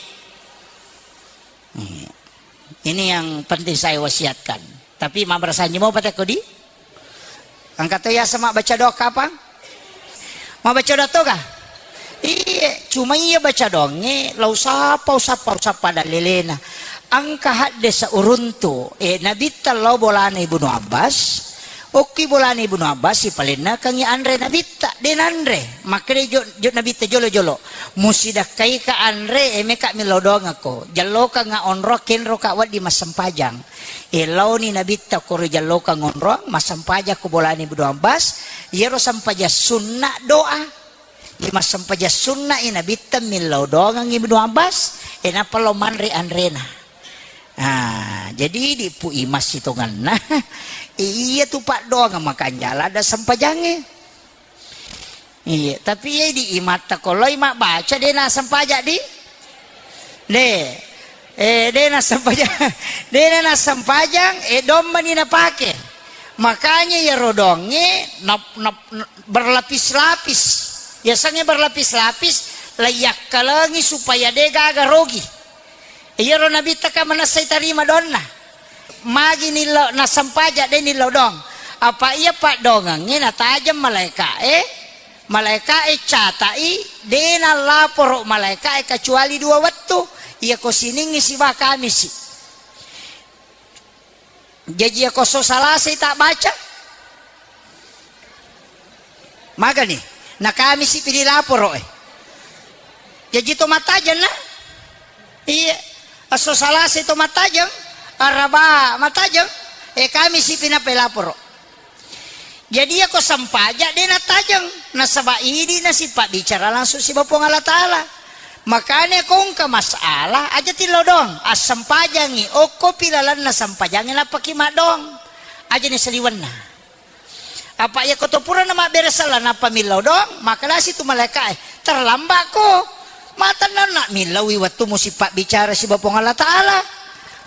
Ini yang penting saya wasiatkan. Tapi mabbarasanji mopa tekko di? Engka to yaseng mabbaca doa kapang? Mabbaca doa toga? Iye, cuma iya baca doangnge, lau sappa, usappa, usappa dalilena. Engka haddesa uruntu, eh, Nabitta lao bolana Ibnu Abbas, okki bolana Ibnu Abbas, sipalennakengngi anre Nabitta, de nanre. Makkeda jo, jo Nabitta jolo-jolo, musidakkaika anre, eh, meka millau doangekko. Jallokangnga onro, kenroka wedding massempajang. Eh, laoni Nabitta koro jallokang onroang, massempajang ko bolana Ibnu Abbas, iyaro sempajang sunna doa. Iya massempajang sunna i Nabitta millau doangang Ibnu Abbas, eh, nappa lao manre anrena. Ah, jadi idi Pu Imang sitongenna, iya tu paddoangang makanjala ada sempajangnge. Iya, tapi iya di imatta ko loi mabbaca de nassempajang di? De. Eh, de nassempajang. De nassempajang, eh, dommani napake. Makanya iyaro doangnge nap-, nap-, berlapis-lapis. Yasengnge berlapis-lapis, laiyakkalengi supaya de gaga rogi. Iyaro nabitta ka manessai tarima doanna. Magi nillau, nassempajang de nillau doang. Apa iya paddoangengnge natajeng malaeka'e, malaeka'e catai, de nallaporo malaeka'e kecuali dua wettu, iyako Siningngi siba Kamisi. Jaji iyako esso Salasai tabbaca, magani? Na Kamisi pi dilaporo e. Jaji to mattajeng na? Iya. Esso Salasai to mattajeng, Araba mattajeng, e Kamisi pi nappa ilaporo. Jadi iyako sempajang de nattajeng, nasaba idi nasipabbicara langsung siba Puang Allah Taala. Makanya ko engka masalah, aja tillau doang, assempajangi, okkopi lalenna sempajangnge nappaki maddoang. Aja ni saliwenna. Apa iyako to purana mabbere sella nappa millau doang, makkedasi tu malaeka'e, terlambako. Matennanna millaui wettumu sipabbicara siba Puang Allah Taala.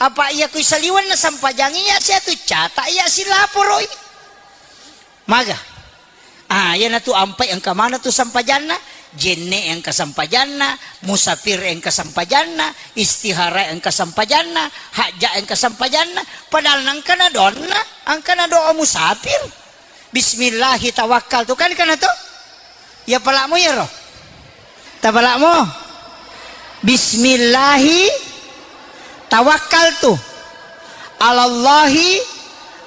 Apa iyako isaliwenna sempajangi iya siatu cata iya silaporoi. Maga? Ah, iyanatu ampai engka maneng tu sempajanna, jenne engka sempajanna, musafir engka sempajanna, istihara engka sempajanna, hajja engka sempajanna, padahal nengka na doanna, engka na doa musafir. Bismillahi tawakkaltu, kan kana to? Ya palakmu iyaro. Tapalakmo. Bismillahi tawakkaltu. Alallahi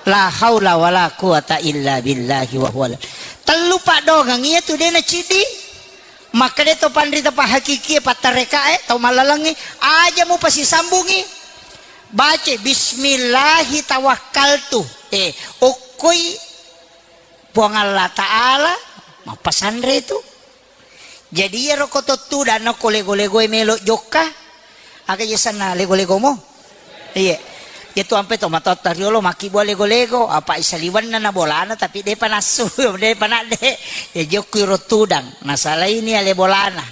la haula wala quwata illa billahi wa huwa. Tellu paddoangeng iyatu de naciddi. Makkeda to panrita pahakikie, pattarekae, tau mallalengnge, aja mupasisambungi. Baca bismillahi tawakkaltu. Eh, okkoi Puang Allah Ta'ala mappasanre tu. Jadi iyaro ko to tudang okko lego-legoe melo jokka. Aga je sanna lego-legomo? Iye. Iyatu ampe to matotta riolo makkibua lego-lego, apa isaliwenna na bolana tapi depa nassu, depa nadde. Ya jokku iro tudang. Nasalaini ale bolana.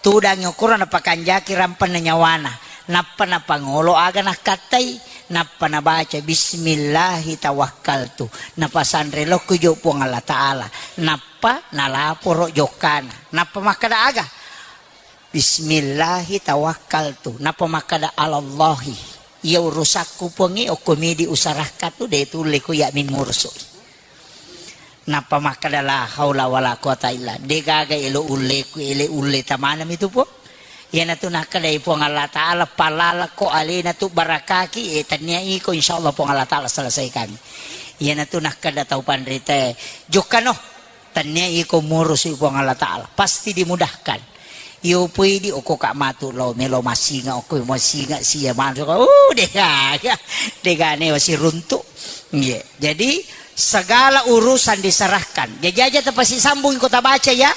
Tudang okoro napakanjaki rampenna nyawana. Nappa napangolo aga nakkattai. Nappa nabaca, "Bismillahi tawakkaltu." Napasanre lokku jo Puang Allah Ta'ala. Nappa nalaporo jokkana. Nappa makkeda aga? "Bismillahi tawakkaltu." Nappa makkeda, "Alallahi. Iya urusakku Puangnge, okko midi usarahkan tu, de tulle ku iya mi murusu." Nappa makkeda, "La haula wala quwata illa." De gaga elo ulleku, ele ulle tamanami tu, Puang. Iyanatu nakkedai Puang Allah Ta'ala, "Palalako alena tu barakaki, eh, tennia iko, insyaallah Puang Allah Ta'ala selesaikan." Iyanatu nakkeda tau panritae, "Jokkano, tennia iko murusi Puang Allah Ta'ala, pasti dimudahkan." Iyo poidi okko ka matu lo melo masinga, okko masinga sia manso, uh, dega, dega ne wasi runtu. Iya. Jadi segala urusan diserahkan. Jajaja tepasi sambung kota baca ya,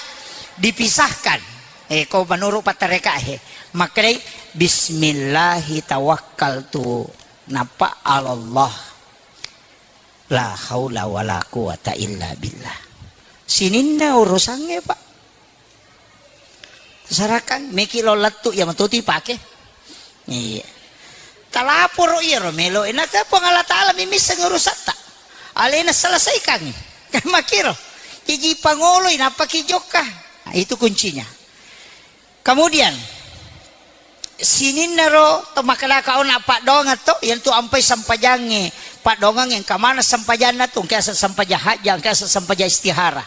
dipisahkan. Eh, ko menurut patareka he. Makkedai, "Bismillahi tawakkaltu." Napa Allah. La haula wala quwata illa billah. Sininna urusangnge, Pak. Sarakan, meki lo lettu, iya matu tu ipake. Iya. Talaporo iyaro melo, enaka Puang Allah Ta'ala mimisseng urusatta. Alena selesaikangi. Kan makiro. Iji pangoloi, napaki jokka. Nah, itu kuncinya. Kemudian, sininnaro to makkedaka ona paddoangeng to, iyantu ampai sempajangnge, paddoangeng engka maneng sempajanna tu, engka yaseng sempajang hajja, engka yaseng sempajang istihara.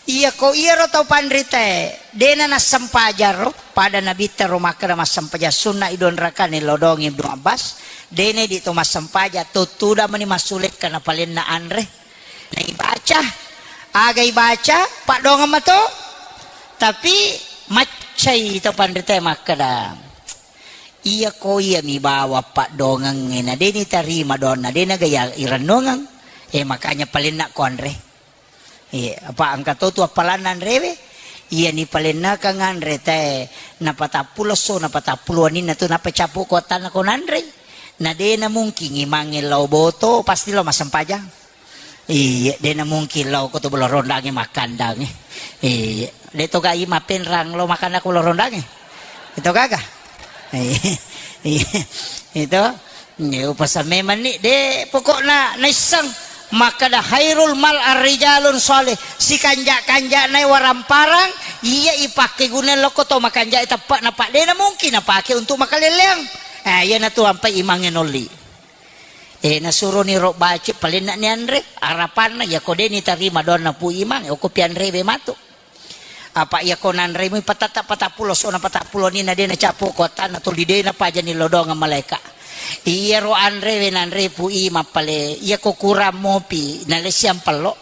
Iyako iyaro tau panritae, dena nassempajang ro, pada nabitta ro makkeda massempajang sunna i dua rakaat nillau doangi Ibnu Abbas, dena idi to massempajang, to tudang mani massulekka napalenna anre. Naibaca, aga ibaca, paddoangeng mato. Tapi maccai to panritae makkeda, "Iyako iyami bawang paddoangengnge, na de nitarima doanna, de naga iya irennungeng. Eh, makanya palenna ko anre." Iya, apa engka to tu appalanna anrewe? Iya ni palennakang anre tae, napatappulo esso, napatappulo waninna tu, nappa cappu ko wattanna ko nanrei. Na de na mungkin imangnge lao boto, pasti lao massempajang. Iya, de na mungkin lao ko to bolo rondangnge makkandangnge. Iya, de to ga i mapenrang lao makanna ko bolo rondangnge. Itu gaga. Iya, iya. Itu. Iya, upasamme mani de pokokna naisseng makkeda khairul mal arrijalun shalih, sikanja-kanjana waramparang iya ipakke guna lokko to makanja teppe na, Pak, de na mungkin napake untuk makaleleang. Eh, iyanatu ampai imangnge nolli. Eh, nasuroni ro baca palenna ni anre, arapanna, iyako de' nitarima doanna Pu Imang, eh, okko pianrewe matu. Apa iyako nanremui patatta patappulo, sona patappulo ni na de' nacapo ko attanna tuli de' napajani lodongeng malaeka. Iyaro anrewe nanre Pu Imang pale, iyako kurang mopi, nalessiang pello.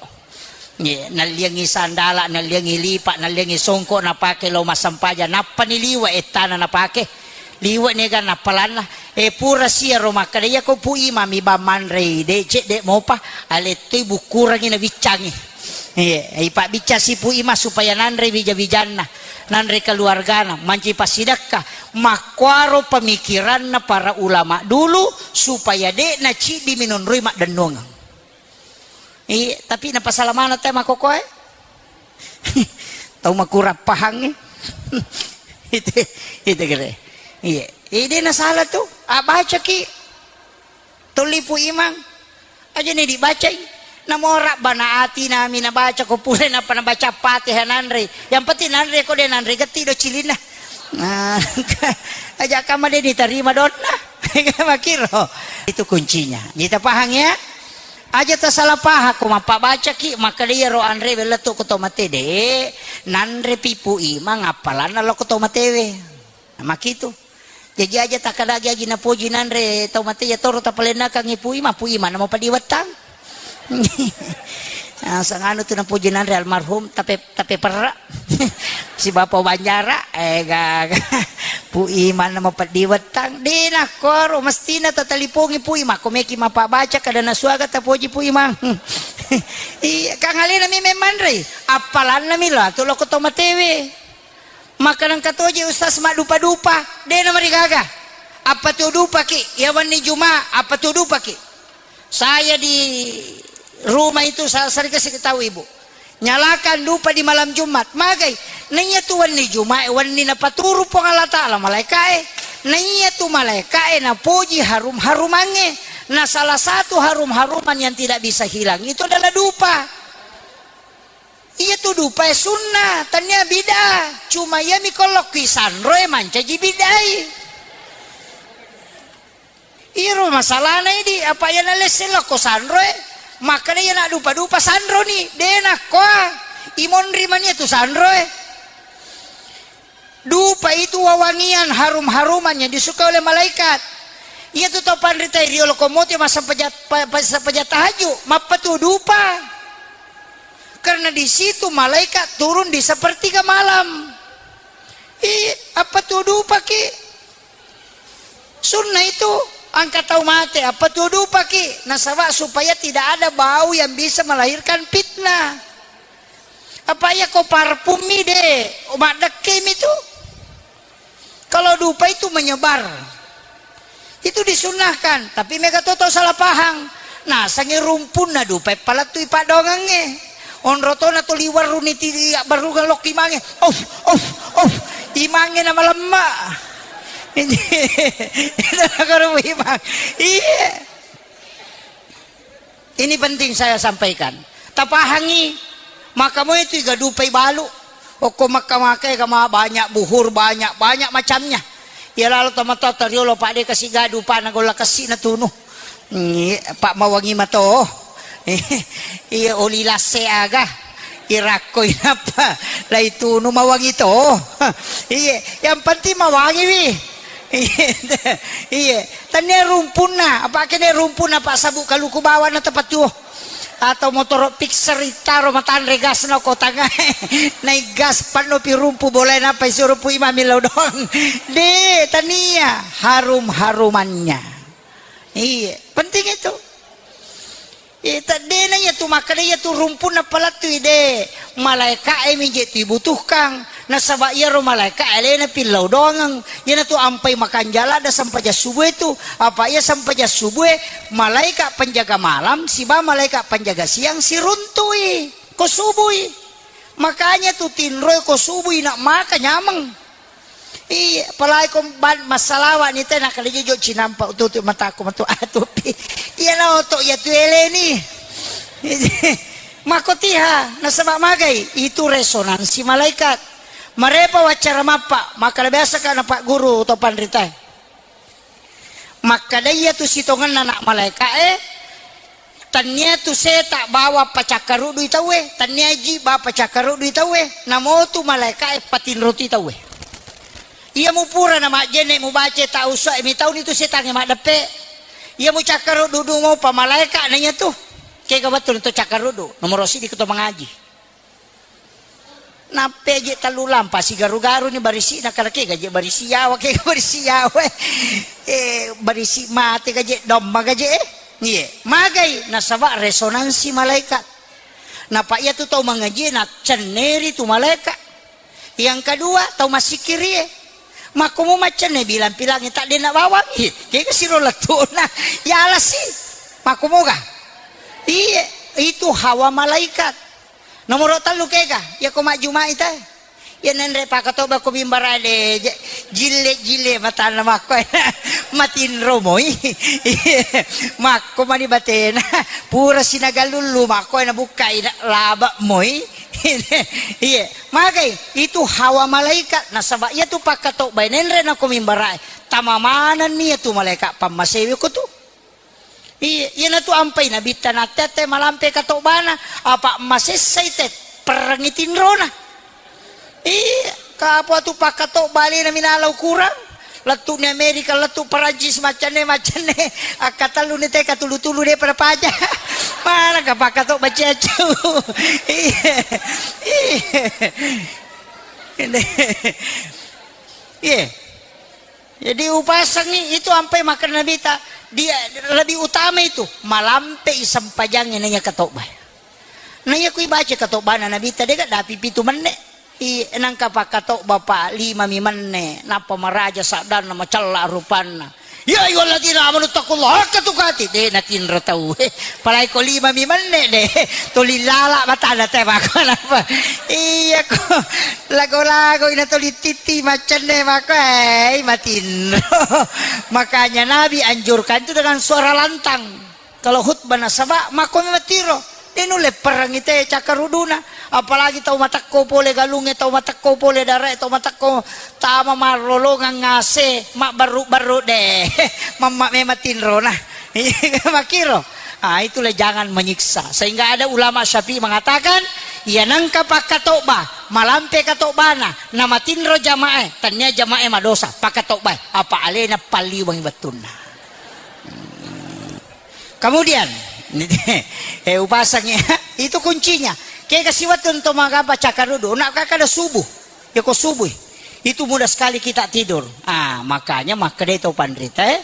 Ye, nalliangngi sandala, nalliangngi lipa, nalliangngi songko napake lao massempajang, nappani liwe' ettana napake. Liwe' niga nappalanna. E, pura siaro makkeda, iyako Pu Imang mi bang manrei, de' cedde' mopa, alettoi bukkurangi nabiccangi. Ye, ipabbiccasi Pu Imang supaya nanre wija-wijanna, nanre keluargana, manci passidekka. Makkuaro pemikiranna para ulama dulu supaya de' naciddi minonroi maddennuangeng. Iya, tapi napasala maneng te makokoe. Tau makurang pahangnge. Itu, itu kere. Iya, ide nasala tu. Ah, bacaki. Tuli Pu Imang. Aja ni dibacai. Namo Rabbana atina mi nabaca ko pure napa nabaca Fatihah nanre. Yang penting nanre ko de' nanre getti do cilinna. Nah, aja kama de' nitarima donna. Makiro. Itu kuncinya. Kita paham ya? Aja tasala pahang ko mappabacaki, makkeda iyaro anrewe lettu ko to mate de', nanrepi Pu Imang appalanna lo ko to matewe. Nah, makitu. Jaji aja takkadagi aji napoji nanre tau mate iya toro tapalennakangngi Pu Imang, Pu Imang namo padiwettang. Ah, sanganu tu napoji nanre almarhum, tapi Tapi perra. Si Bapa Banjara, eh, gaga. Pu Imang nama peddi wettang. De' nakkoro, mestina tatalipongi Pu Imang. Ko meki mapabbaca kada nasuaga tapoji Pu Imang. Iya, kang alena mi memmanrei. Appalanna mi lo, atu loko to matewe. Maka nengka toje Ustaz maddupa-dupa. De' namarigaga. Apa tu dupaki? Ya wenni Juma, apa tu dupaki? Saya di rumah itu, sa-, sering kasih tahu ibu. Nyalakan dupa di malam Jumat. Magai. Naiya tu wenni Jumat, wenni napaturu Puang Allah Ta'ala malaikae. Naiya tu malaikae napoji harum-harumangnge. Nah, salah satu harum-haruman yang tidak bisa hilang itu adalah dupa. Iya tu dupae sunnah, tania bid'ah. Cuma iya mi kolokki sanroe mancaji bid'ai. Iyaro masalahna idi, apa iya nalesse lokko sanroe, makkeda iya naddupa-dupa sanroni, de' nakkoa, imonri mani tu sanroe. Dupa itu wewangian harum-haruman yang disukai oleh malaikat. Iya tu tau panrita riolo komote massempajang, pa-, pa-, sempajang tahajud, mappatu dupa. Karena di situ malaikat turun di sepertiga malam. Ih, apa tu dupaki? Sunnah itu, angka tau mate, apa tu dupaki? Nasaba supaya tidak ada bau yang bisa melahirkan fitnah. Apa iya ko parfum mi de', maddekke mi tu. Kalau dupa itu menyebar. Itu disunnahkan, tapi mega to tau salah pahang. Nasangi rumpunna dupa palettui padongengnge. Onro to na tuli warruni ti abbarungang lokki mange. Of, of, of. Imangnge na malemma. Itu nakaro imang. Iya. Ini penting saya sampaikan. Tapahangi, maka moe tu iga dupai balu. Okko makka-makka ega ma banyak buhur, banyak, banyak macamnya. Iya lalo tomatoa toriolo, Pak, de' kasi gadu, Pak, na golla kessi na tunu. Ngi, Pak, mawangi mato. Iya, oli lasse aga. Irakko inappa. Lai tunu mawangi to. Iya, yang penting mawangi wi. Iya, tania rumpunna, apa kene rumpunna, Pak, sabu kaluku bawana tepat tuo. Atau motoro fixer ittaro matanre gasna ko tangae. Nai gas panno pi rumpu bolae napa isuro Pu Imang millau doang. De', tania harum-harumannya. Iya, penting itu. Iya, teddena iya tu makkeda iya tu rumpunna palettui de'. Malaika'e mi je tu ibutuhkang. Nasaba iyaro malaika alena pillau doangeng. Iyanatu ampai makanjala da sempajang subuh itu. Apa iya sempajang subuh, malaika penjaga malam siba malaika penjaga siang siruntui ko subui. Makanya tu tinroi ko subui nak maka nyameng. Iya, apalagi ko ban-, massalawa ni te nakkeda jojo cinampa ututu mataku matu atupi. Iya na oto iya tu eleni. Makotiha nasaba magai itu resonansi malaikat. Marepa waccara mappa, makkeda biasa ka na Pak Guru to panritae. Makkeda iyatu sitongenna na malaeka'e, tennia tu seta bawa pacakkarudui tauwe, tennia ji bawa pacakkarudui tauwe, namotu malaeka'e patinroti tauwe. Iya mupura na majjenne mubaca tausa mitauni tu setangnge maddeppe. Iya mucakkaruddu mopa malaeka na iyatu. Kega wettu to cakkaruddu, nomoro siddi ko to mangaji. Nappe je tellu lampa sigaru-garu ni barisi na kala kega je barisi yawa, kega barisi yawa. Eh, barisi mate gaje domma gaje eh. Iye, magai nasaba resonansi malaikat. Napa iya tu tau mangaji na cenneri tu malaikat. Yang kedua, tau massikkiri e. Makkomo maccenne bilang-pilangi tak dena bawang. Ih, kega siro lettuna. Ya alasi. Makkomoga. Iye, itu hawa malaikat. Nomoro tellu kega, ya ko majjumai te. Ya nenre pakatoba ko mimbara de, je-, jille-jille matanna makko. Matinro moi. Makko mani batena. Pura sinagalullu makko na bukkai na laba moi. Iye, magai itu hawa malaikat, nasaba iya tu pakkatobbae nenre nako mimbarae, tama manenni iya tu malaikat pammasewe ko tu. Iye, iyanatu ampai nabitta natte-atte malampe katobbana, apa masessai te perrengi tinrona. Iye, kapo tu pakkatobba alena minala ukurang. Lettu'ni Amerika, lettu Perancis, maccanne, maccanne. Akkatelluni teka tulu-tulu de pada paja. Mana ka pakkato bacia cu. Iya. Iya. Iya. Jadi upasangi itu ampai makan Nabi ta, dia lebih utama itu malampe i sempajangnge nanya katoba. Na iya kui baca katobbana Nabi ta dega dapi pitu menne. I, nangka pakkatobba pa lima mi menne, nappa maraja saddanna, macella rupanna. Ya ayyuhalladzina amanu taqullaha haqqa tuqatih. De natinro tau. Palai ko lima mi menne de. Tuli lala batana te mako napa. Iya ko lago-lago ina tuli titi macenne mako. Eh, matinro. Makanya Nabi anjurkan itu dengan suara lantang. Kalau khutbah nasaba, makko mattiro. De nulle perrengi te cakkaruduna. Apalagi tau matekko pole galungnge, tau matekko pole darae, tau matekko tama marrolongang ngase, mabbarru-barru de. Mamma memang tinrona. Makkiro. Ah, itulah jangan menyiksa. Sehingga ada ulama Syafi'i mengatakan, iya nangka pakkatobba, malampe katobbana, namatinro jamae, tania jamae madosa, pakkatobbae, apa alena palliweng wettunna. Kemudian, eh, upasangi, itu kuncinya. Kega siwettu to magapa cakarudu, nak kakada subuh. Ya ko subuh. Itu mudah sekali kita tidur. Ah, makanya makkeda to panrita, eh,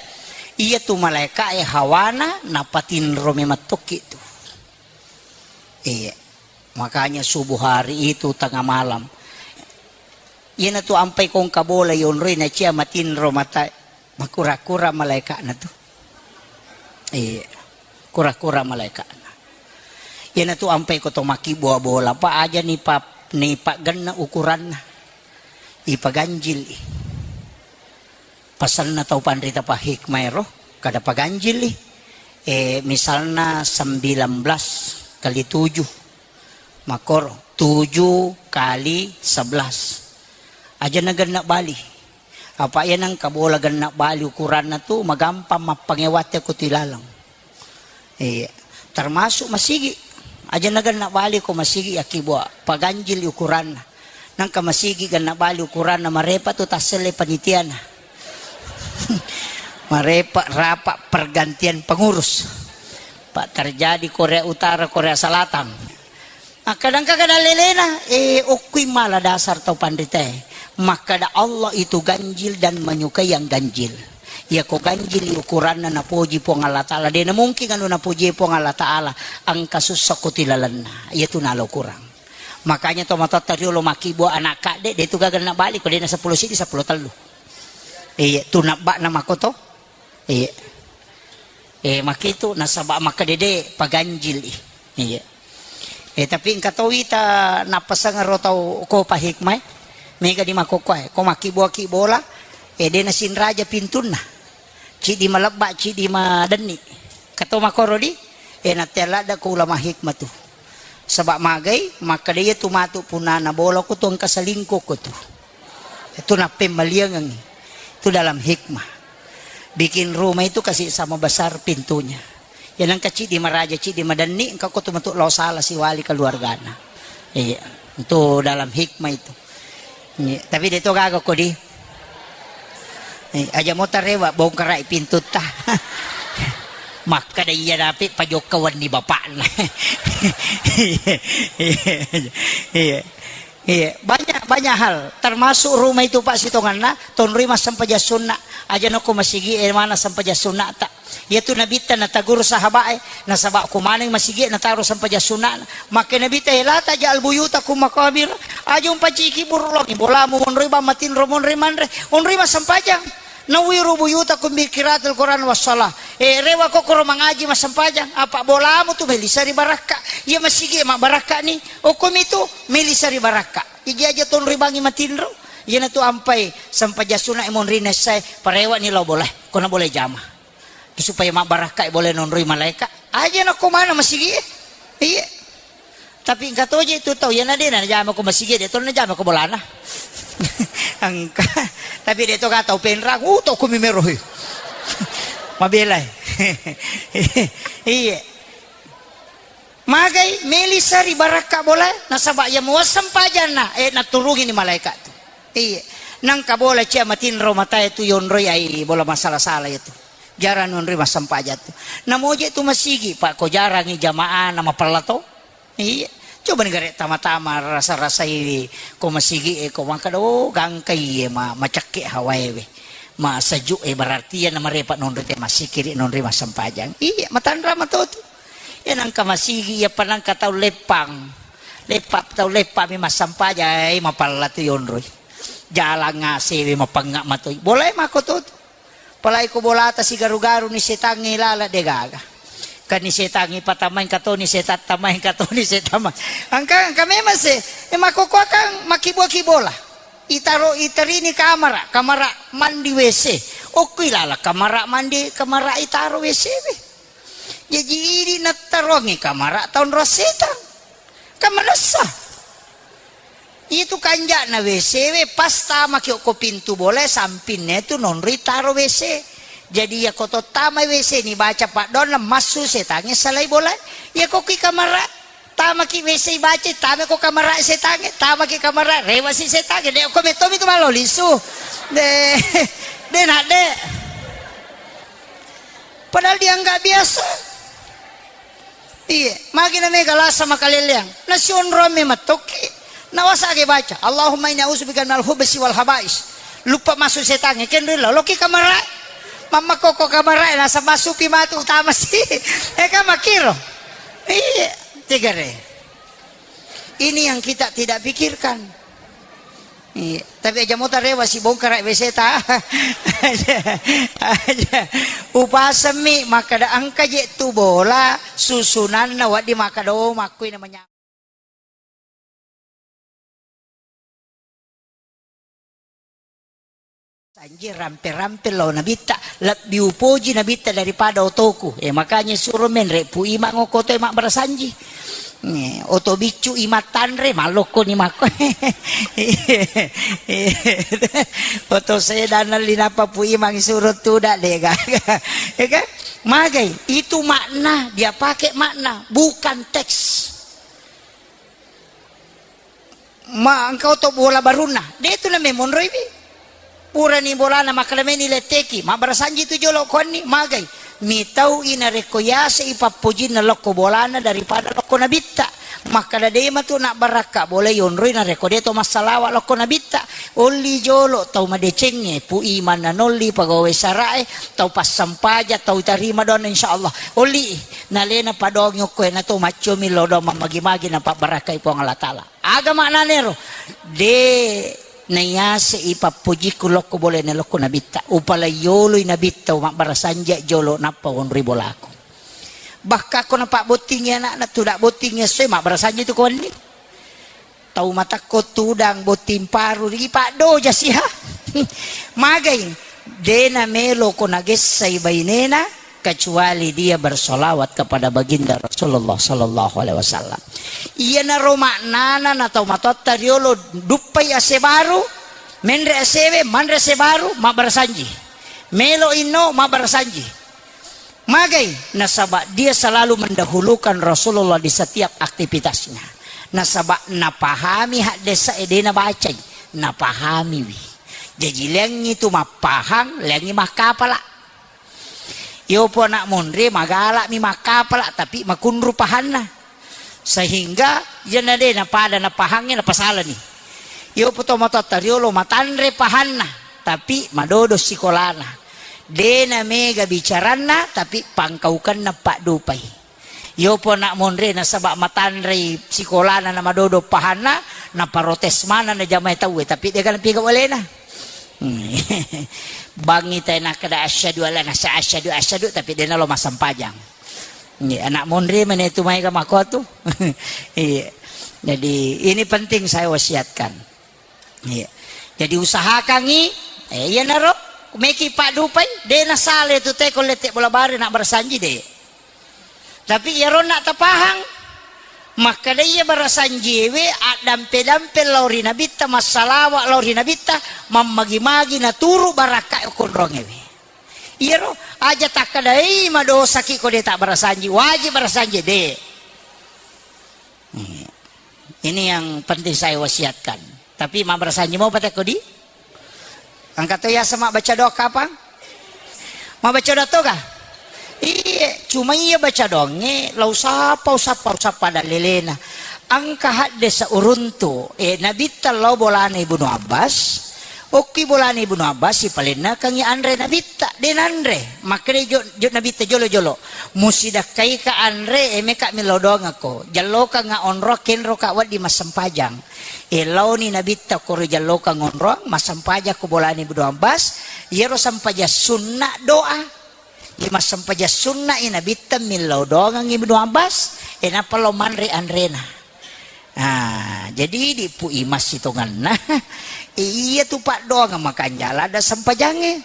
iya tu malaika e hawana napatinro memattoki tu. Iya. Makanya subuh hari itu tengah malam. Iyana tu ampai kongka bola yonroi na cia matinro mata. Makura-kura malaeka'na tu. Iya. Kura-kura malaeka'na. Iyana tu ampai ko to makkibua bola, pa aja ni pa, ni paggenna ukuranna. Ipaganjil i. Pasanna tau panrita pa hikmah ero, kada paganjil i. Eh, misalna sembilan belas kali tujuh. Makkoro, tujuh kali sebelas. Aja na genna bali. Apa iya nangka bola genna bali ukuranna tu magampang mappangewatte ko tu ilaleng. Iya. Termasuk masigi. Aja na genna bali ko masigi yakkibua. Paganjil ukuranna. Nangka masigi genna bali ukuranna marepa tu tasselle panitiana. Marepa rapat pergantian pengurus. Pak terjadi Korea Utara, Korea Selatan. Makkadangka kada lelena, eh, okkui mala dasar tau panritae. Makkada Allah itu ganjil dan menyukai yang ganjil. Iya ko ganjil ukuranna napoji Puang Allah Ta'ala. Dena mungkin anu napoji Puang Allah Ta'ala. Angka sussa ko tilalenna. Iya tu nalo kurang. Makanya to matotta riolo makkibua anak kadde, de tu gaga na bali ko dena sepuluh sidi, sepuluh tellu. Iya, tu nabba'na makoto. Iya. Eh, makkitu nasaba makkedede paganjil i. Iya. Eh, tapi engka towi ta nappaseng ro tau ko pa hikmah. Mega di makokkoe, ko makkibua-kibola, eh, de nasinraja pintunna. Cidi malebba, cidi madenni. Kato makoro di, eh, natte ladda ko ulama hikmah tu. Saba magai, makkeda iya tu matu punana bola ko tu engka selingkuh ko tu. Itu nappemmaliangengngi. Itu dalam hikmah. Bikin rumah itu kasih sama besar pintunya. Ya, nangka cidi maraja, cidi madanni, engka ko tu metu lao sala siwali keluargana. Iya, itu dalam hikmah itu. Iya, tapi de to gaga ko di. Eh, aja mo tarewa bongkarai pintu ta. Makkada iya napi pajokka wenni bapakna. Iya, iya, iya. Iya, banyak, banyak hal, termasuk rumah itu, Pak, sitonganna, tonroi massempajang sunna. Aja nako masigi e mana sempajang sunna ta. Iya tu Nabitta nataguru sahabat e, nasaba ko maneng masigi e nataro sempajang sunna. Maka Nabitta, "Eh, la taj'al buyutakum maqabir." Aja umpaciki buru longi bolamu, monroi bang matinro, monroi manre, onroi massempajang. Nawwiru buyutakum bi qiraatil Qur'an was shalah. Eh, rewa kokoro mangaji massempajang. Apa bolamu tu melisa ri barakka. Iya masigi e mabbarakka ni. Okkomi tu melisa ri barakka. Iji aja tonroi bangi matinro. Iyana tu ampai sempajang sunna e monri nessae. Parewa ni lao bolae. Kona bolae jama. Supaya mabbarakka e bolae nonroi malaeka. Aja nako mana masigi e. Iya. Tapi engka toje tu tau, iyana de najama ko masigi, de to najama ko bolana. Engka. Tapi de to ka tau penrang, uh, to kumi merohi. Mabelai. Iya. Magai melisa ri barakka bolae, nasaba iya muassempajang na, eh, naturungi ni malaeka tu. Iya. Nangka bola cia matinro matae tu yonroi ai bola masala-sala itu. Jarang nonroi massempajang tu. Namoje tu masigi, Pak, ko jarangi jamaah na mapella to. Iya. Coba ni gare tama-tama rasa-rasai ko masigi e ko mangkada, oh, gangka iye ma, macakke hawae we. Ma sejuk e berarti iya na marepa nonroi te masikiri nonroi massempajang. Iya, matanra mato tu. Iya nangka masigi iya panangka tau leppang. Leppang tau leppang mi massempajang, eh, mapella tu yonroi. Jalang ngase we mapengnga matoi. Boleh mako to tu. Apalagi ko bolata sigaru-garu ni setangnge lala de gaga. Kan ni setangnge patamai engka to ni setang tamai engka to ni setang mai. Engka, engka memang se, e, makkokkoakang makkibua-kibola. Itaro, iterini kamara, kamara mandi W C. Okkoi lala kamara mandi, kamara itaro W C we. Jaji idi nattarongi kamara taunro setang. Kan manessa. Itu kanja'na W C we, pas tamaki okko pintu bola, sampinna itu nonroi taro W C. Jadi, iya ko to tama W C ni baca paddoanna, massu setangnge salai bola. Iya ko ki kamara, tamaki W C baca, tama ko kamara setangnge, tamaki kamara, rewa si setangnge. De ko metto mi tu malo lisu. De, de nak de. Padahal dianggap biasa. Iya, magi na mega lasa makaleleang. Nasionroang me matokki. Nawasage baca, "Allahumma inni a'udzubika minal khubsi wal khaba'is." Lupa masuk setangnge, kenrilla. Loki kamara. Mamma koko kamara, nasa masupi matu utama si. Eh, kan makiro. Iya, tigare. Ini yang kita tidak pikirkan. Iya, tapi aja mota rewa si bongkara W C ta. Aja, aja. Upasemmi makkada engka je tu bola susunanna wedding makkada, oh, makkui na menya-, sanji rampe-rampe lao nabitta, lebbi upoji nabitta daripada otoku. Eh, makanya suro menre pu imang okoto e mabbarasanji. Eh, oto biccu imattanre, malokko ni makko. Oto sedana linappa pu imang suro tuda de gaga. Ya kan? Magai, itu makna, dia pakai makna, bukan teks. Ma engka oto bola barunna, de tu na memonroi wi. Purani bolana makkada meni letteki, mabbarasanji tu jolo kuanni, magai. Mitau i narekko yase i pappojinna lokko bolana daripada lokko nabitta. Makkada de matu na barakka bola yonroi narekko de to massalawa lokko nabitta. Olli jolo tau madecengnge, pu imanna nolli pegawai sarae, tau passampaja, tau tarima doanna insyaallah. Olli i, nalena padongi okko e na to maccomi lo doang mammagi-magi napabbarakkai Puang Allah Taala. Aga maknanero? De naiase'i pappojikku lokko bolana lokko nabitta. Upalaioloi nabitta mabbarasanji jolo nappa wonroi bolaku. Bahkan ko napabbottingi anakna, tuda bottingi essoe mabbarasanji tu ko wenni. Tau matakko tudang botting paru, ripaddoja siha. Magai, de namelo ko nagessai bainena, kecuali dia bersolawat kepada baginda Rasulullah sallallahu alaihi wasallam. Iyanaro maknana na tau matoatta riolo duppai ase baru, menre asewe, manre ase baru, mabbarasanji. Melo inno mabbarasanji. Magai? Nasaba dia selalu mendahulukan Rasulullah di setiap aktivitasnya. Nasaba napahami haddesa e, de nabacai, napahamiwi. Jaji leangngi tu mappahang, leangngi makkapala. Yopo anak monre magalami makkapala, tapi makunru pahanna. Sehingga iyana de napada napahangnge napasalani. Yopo to matotta riolo matanre pahanna, tapi madodo sikolana. De namega bicaranna, tapi pangkaukenna paddupai. Yopo anak monre nasaba matanrei sikolana na madodo pahanna, naparotes maneng na jamae tauwe, tapi de ga napigau alena. Hmm. Bangi tai nakkeda asyhadu alla nasa asyhadu asyhadu, tapi de nalo massempajang. Iya, anak monre mene tu maega makotu. Iya. Jadi ini penting saya wasiatkan. Iya. Jadi usahakangi, eh, iyanaro meki paddupai, de nasale tu teko lette bola bare na barasanji de. Tapi iyaro na tapahang, makkeda iya barasanjiewe addampe-dampe lao ri nabitta, massalawa lao ri nabitta, mammagi-magi naturu barakka konrongewe. Iyaro aja takkedai madosaki ko de tabbarasanji, wajib barasanji de. Hmm. Ini yang penting saya wasiatkan. Tapi mabbarasanji mopa tekko di? Engka to yaseng mabbaca doa kapang? Mabbaca doa toga? Iye, cuma iya baca doangnge, la usappa, usappa, usappa dallelena. Engka haddesa uruntu, eh, Nabitta lao bolana Ibnu Abbas, okki bolana Ibnu Abbas, sipalennakangi anre Nabitta, de nanre. Makkeda jo, jo Nabitta jolo-jolo, musidakkaika anre, eh, meka millau doangakko, jallokanga onroang kenroka wedding massempajang. E, laoni Nabitta koro jallokang onroang, massempajang ko bolana Ibnu Abbas, iyaro sempajang sunna doa. Iya massempajang sunna i Nabitta millau doangang Ibnu Abbas, e, nappa lao manre anrena. Ah, jadi idi pu imas sitonganna. E, iya tu paddoangang makanja ladda sempajangnge.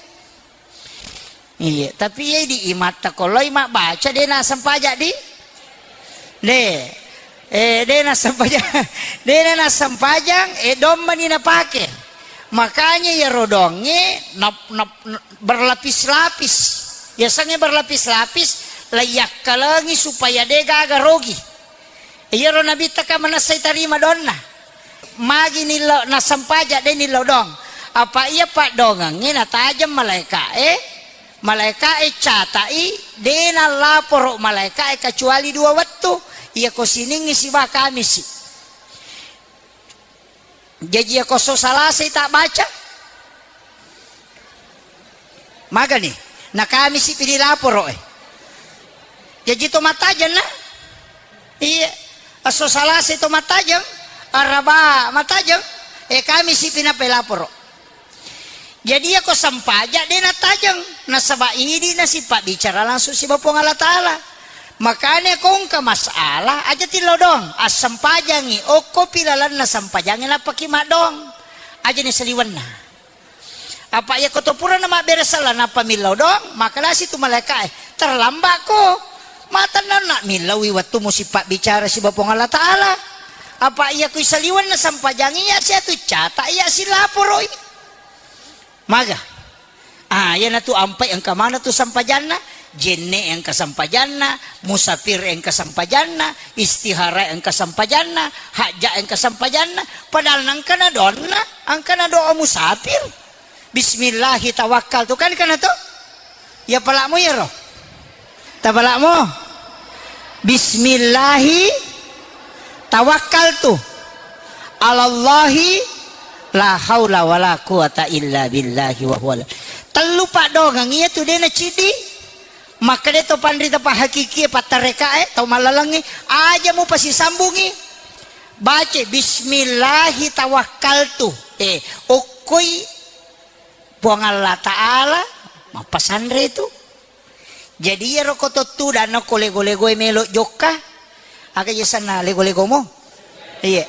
Iya, tapi iya di imatta ko loi mabbaca de nassempajang di? De. Eh, de nassempajang. De nassempajang, eh, dommani napake. Makanya iyaro doangnge nap-, nap-, berlapis-lapis. Yasengnge berlapis-lapis, laiyakkalengi supaya de gaga rogi. Iyaro Nabitta ka manessai tarima doanna. Magi nillo nassempajang de nillo doang. Apa iya paddoangengnge natajeng malaeka'e, malaeka'e catai, de nallaporo malaeka'e kecuali dua wettu, iyako Siningngi siba Kamisi. Jaji iyako esso Salasai tabbaca, magani? Na Kamisi pi dilaporo e. Jaji to mattajeng na? Iya. Esso Salasai to mattajeng, Araba mattajeng, e Kamisi pi nappa ilaporo. Jadi iyako sempajang de nattajeng, nasaba idi nasipabbicara langsung siba Puang Allah Taala. Makanya ko engka masalah aja tillo doang, assempajangi, okkopi lalenna sempajangnge nappaki maddoang. Aja ni saliwenna. Apa iyako to purana mabbere sella nappa millau doang, makkedasi tu malaeka'e, terlambat ko. Matennanna millaui wettu musipabbicara siba Puang Allah Taala. Apa iyako isaliwenna sempajangi iya sia tu cata iya silaporoi. Maga? Ah, iyanatu ampai engka maneng tu sempajanna, jenne engka sempajanna, musafir engka sempajanna, istihara engka sempajanna, hajja engka sempajanna, padahal nengka na doanna, engka na doa musafir. Bismillahi tawakkaltu, kan kana to? Ya palakmu ya ro. Tapalakmo. Bismillahi tawakkaltu. Alallahi la haula wala quwata illa billahi wa huwa. Tellu paddoangeng iya tu de naciddi. Makkeda to panrita pahakikie pattarekae tau mallalengnge, aja mupasisambungi. Bace bismillahi tawakkaltu. Eh, okkoi Puang Allah Ta'ala mappasanre tu. Jadi iyaro ko to tudang ko lego-legoe melo jokka. Aga yasenna lego-legomo? Iya.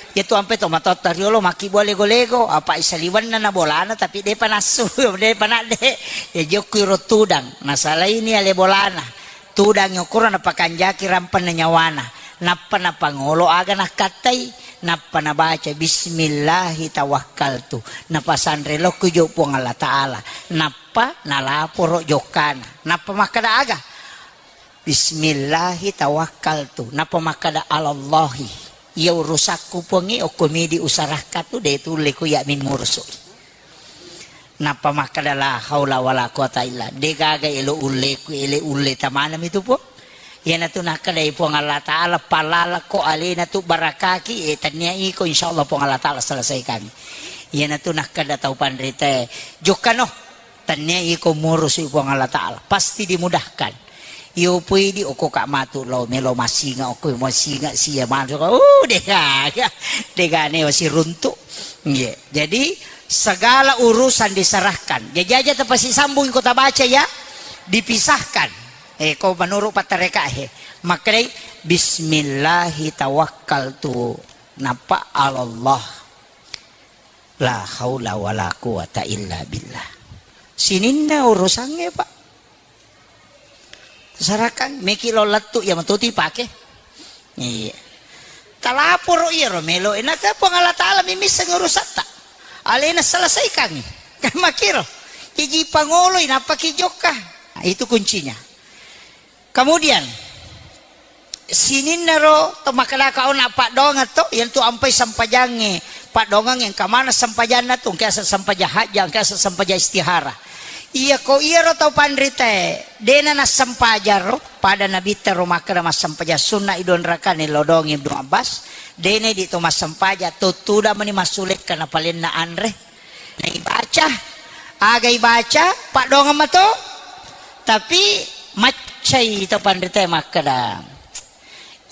Iya tu ampe to matotta riolo makkibua lego-lego, apa isaliwenna na bolana tapi depa nassu, depa nadde. Ya jokku iro tudang, nasalaini ale bolana. Tudang okoro napakanjaki rampenna nyawana, nappa napangolo aga nakkattai. Nappa nabaca, "Bismillahi tawakkaltu." Napasanre lokku jo Puang Allah Ta'ala. Nappa nalaporo jokkana. Nappa makkeda aga? "Bismillahi tawakkaltu." Nappa makkeda, "Alallahi. Iya urusakku Puangnge, okko midi usarakka tu, de tulle ku iya mi murusui." Nappa makkeda, "La haula wala quwata illa." De gaga elo ulleku, ele ulle tamanami tu Puang. Iyanatu nakkedai Puang Allah Ta'ala, "Palalako alena tu barakaki, eh, tannia iko, insyaallah Puang Allah Ta'ala selesaikan." Iyanatu nakkeda tau panritae, "Jokkano, tannia iko murusui Puang Allah Ta'ala, pasti dimudahkan." Iyo poidi okko ka matu lo melo masinga, okko masinga sia manu, uh, dega, dega ne wasi runtu. Iya. Jadi segala urusan diserahkan. Jadi aja tapasi sambung ko tabaca ya, dipisahkan. Eh, ko menurut patareka he. Makkedai, "Bismillahi tawakkaltu." Nappa alallah. La haula wala quwata illa billah. Sininna urusangnge, Pak. Sarakang, meki lo lettu, iya matuti pake. Iya. Talaporo iyaro melo, enaka Puang Allah Ta'ala mimisseng urusatta. Alena selesaikangi. Kan makiro. Jaji pangoloi, napaki jokka. Nah, itu kuncinya. Kemudian, sininnaro to makkedaka ona paddoangeng to, iyantu ampai sempajangnge, paddoangeng engka maneng sempajanna tu, engka yaseng sempajang hajja, engka yaseng sempajang istihara. Iya ko iyaro tau panritae, dena nassempajang ro, pada nabitta ro makkeda massempajang sunna i dua rakane lo doang Ibnu Abbas, dena idi to massempajang, to tudang mani massulekka napalenna anre. Naibaca, aga ibaca, paddoangeng mato. Tapi maccai to panritae makkeda,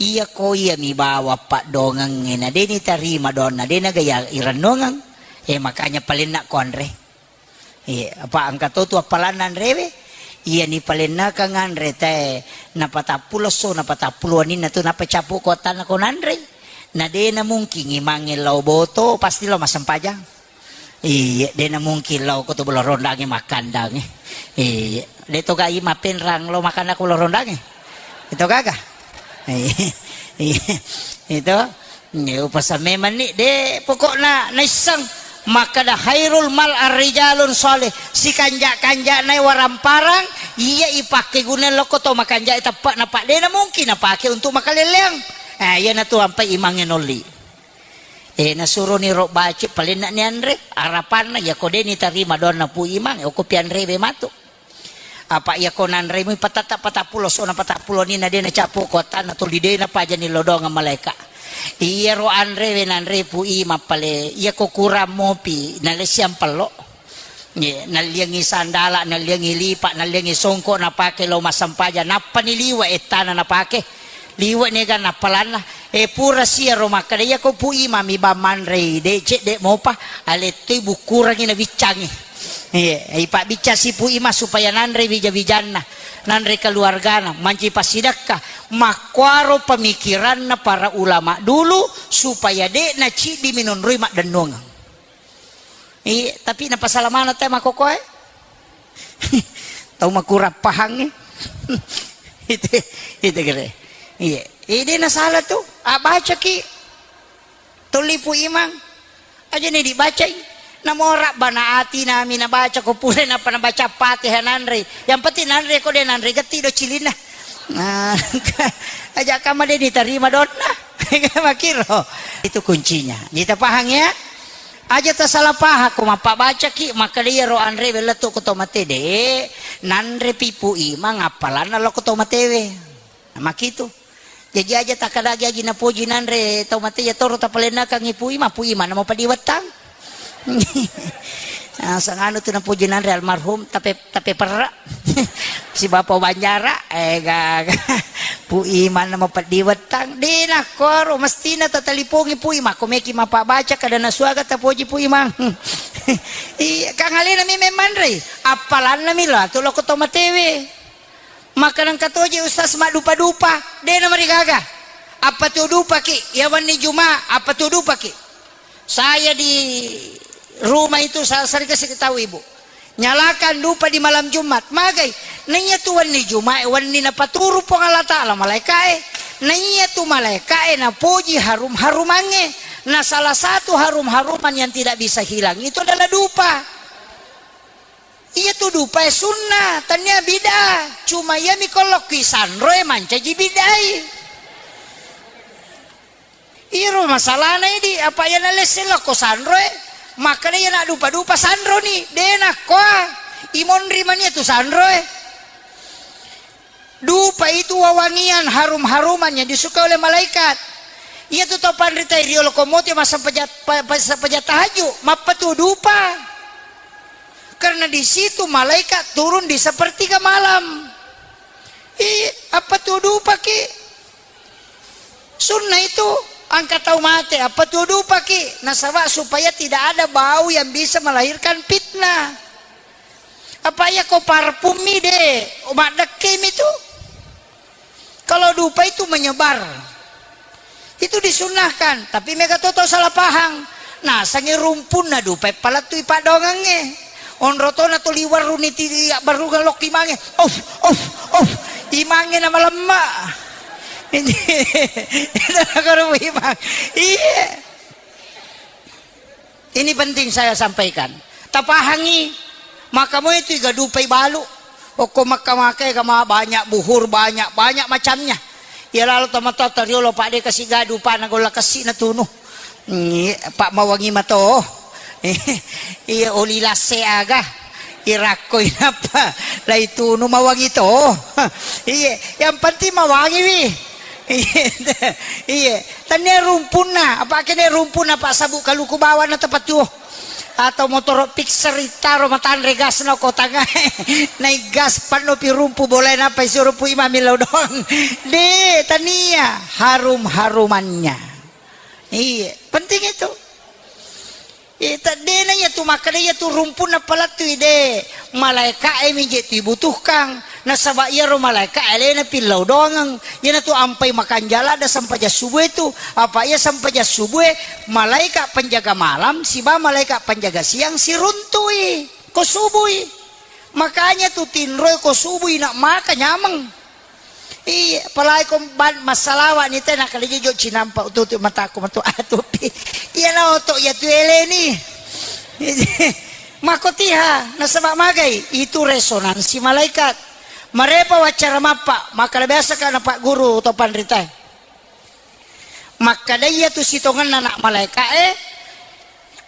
iya ko iya mi bawa paddoangengnge, na de nitarima doanna, de naga iya irennuangeng. Eh, makanya palenna ko anre. Iya, apa engka to tu appalanna anrewe? Iya nipalennakang anre tae, napatappulo esso, napatappulo waninna tu, napacappu ko attanna ko nanrei. Na de na mungkin imangnge lao boto, pasti lao massempajang. Iya, de na mungkin lao ko to bolo rondangnge makkandangnge. Iya, de to gai mapenrang lao makanna ko bolo rondangnge. Itu gaga. Iya, iya. Itu. Nge, upasamme manni, de, pokokna naisseng makkeda khairul mal arrijalun shalih, sikanja-kanjana waramparang iya ipakkeguna lokko to makanja teppe, napa de na mungkin napake untuk makaleleang. Eh, iyanatu ampai imangnge nolli. Eh, nasuroni ro baci palenna ni anre, arapanna iya ko de nitarima doanna Pu Imang, okko pianrewe matu. Apa iya ko nanrei mui patatta patappulo sona patappulo ni na de na cappu ko attanna tuli de na pajani lodongeng malaeka. Iyaro anrewe nanrei Pu Imang pale, iya ko kurang mopi, nalessiang pello. Ye, nalliangi sandala, nalliangi lipa, nalliangi songko napake lao massempajang, nappani liwe ettana napake. Liwe nega nappalanna. Eh, pura siaro makkeda, iya ko Pu Imang mi bang manrei, de cedde mopa, alettui bukkurangi nabiccangi. Iya, ipabbicca si Pu Imang supaya nanre wija-wijanna, nanre keluargana, manci passidekka. Makkuaro pemikiranna para ulama dulu supaya de naciddi minonroi maddennuangeng. Iya, tapi napasala maneng te makkokoe. Tau makurang pahangnge. Itu, itu kira. Iya, ide nasala tu. Abacaki. Tolli Pu Imang. Aja ni dibacai. Namo rabbana atina mi nabaca ko pura napa nabaca Fatihah nanre. Yang penting nanre ko de nanre getti do cilinna. Nah, aja kama de ditarima donna. Makiro. Itu kuncinya. Kita paham ya? Aja tasala paham ko mappabacaki, makkeda iyaro anre wellettu ko to mate de. Nanre pi Pu Imang appalanna lo ko to matewe. Makitu. Jaji aja takkadagi aji napoji nanre tau mate iya toro tapalennakangngi Pu Imang, Pu Imang namo padiwettang. Ah, sanganu tu napoji nanre almarhum, tape, tape perra. Si Bapa Banjara, eh, gaga. Pu Imang namo padiwettang. De nakkoro, mestina tatalipongi Pu Imang. Ko meki mappabaca kada nasuaga tapoji Pu Imang. Iya, kang alena mi memmanrei. Appalanna mi lo, atu lo ko to matewe. Maka nengka toje Ustaz maddupa-dupa, de na marigaga. Apa tu dupaki? Ya wenni Juma, apa tu dupaki? Saya di rumah itu sa-, sering kasih tahu Ibu. Nyalakan dupa di malam Jumat. Magai? Naiya tu wenni Juma, wenni napaturu Puang Allah Ta'ala malaikae. Naiya tu malaikae napoji harum-harumangnge. Nah, salah satu harum-haruman yang tidak bisa hilang itu adalah dupa. Iya tu dupa e sunnah, tania bid'ah. Cuma iya mi kolokki sanroe mancaji bid'ai. Iro masalahna idi, apa iya nalesse lokko sanroe, makkeda iya na dupa-dupa sanroni, de nakkoa, imonri mania tu sanroe. Dupa itu wewangian, harum-haruman yang disukai oleh malaikat. Iya tu tau panrita riolo komote massempajang, pa-, pa-, sempajang tahajud, mappatu dupa. Karena di situ malaikat turun di sepertiga malam. Ih, apa tu dupa ki? Sunnah itu, angka tau mate, apa tu dupa ki? Nasaba supaya tidak ada bau yang bisa melahirkan fitnah. Apa iya ko parfum mi de, maddekke mi tu. Kalau dupa itu menyebar. Itu disunnahkan, tapi mega toto salah pahang. Nasangi rumpunna dupa e palettui paddoangengnge. Onro tona tuli warruni ti abbarungang lokki mange. Of, of, of. Imangnge namalemma. Itu nakaro imang. Iya. Ini penting saya sampaikan. Tapahangi, maka moi tu iga dupai balu. Okko Mekka maka ega ma banyak buhur, banyak, banyak macamnya. Iya lalo tomatoatta riolo, Pak, de kasi gadu, Pak, na golla kessi na tunu. Ngi, Pak, mawangi mato. Iya, oli lasse aga. Irakko inappa lai tunu mawangi to. Iya, yang penting mawangi wi. Iya, iya. Tania rumpunna, apa kene rumpunna, Pak, sabuk kaluku bawang na tepat tuo. Atau motoro fixer ittaro matanre gas na ko tangae. Naik gas panno pi rumpu bolae napa isi rumpu imami lao doang. De, tania harum-harumannya. Iya, penting itu. Iya, ta-, dena iya tu makkeda iya tu rumpunna palettui, de. Malaeka'e mi je tu ibutuhkang. Nasaba iyaro malaeka'e alena pillau doangeng. Iyanatu ampai makanjala da sempajang subuh itu. Apa iya sempajang subuh, malaeka penjaga malam siba malaeka penjaga siang siruntui. Ko subui. Makanya tu tinroi ko subui nak maka nyameng. Iya, apalagi ko ban-, massalawa ni te, nakkeda jojo cinampa ututu mataku matu atupi. Iya na oto iya tu eleni. Mako tiha, nasaba magai, itu resonansi malaikat. Marepa waccara mappa, makkeda biasa ka na Pak Guru to panritae. Makkeda iya tu sitongenna anak malaeka'e,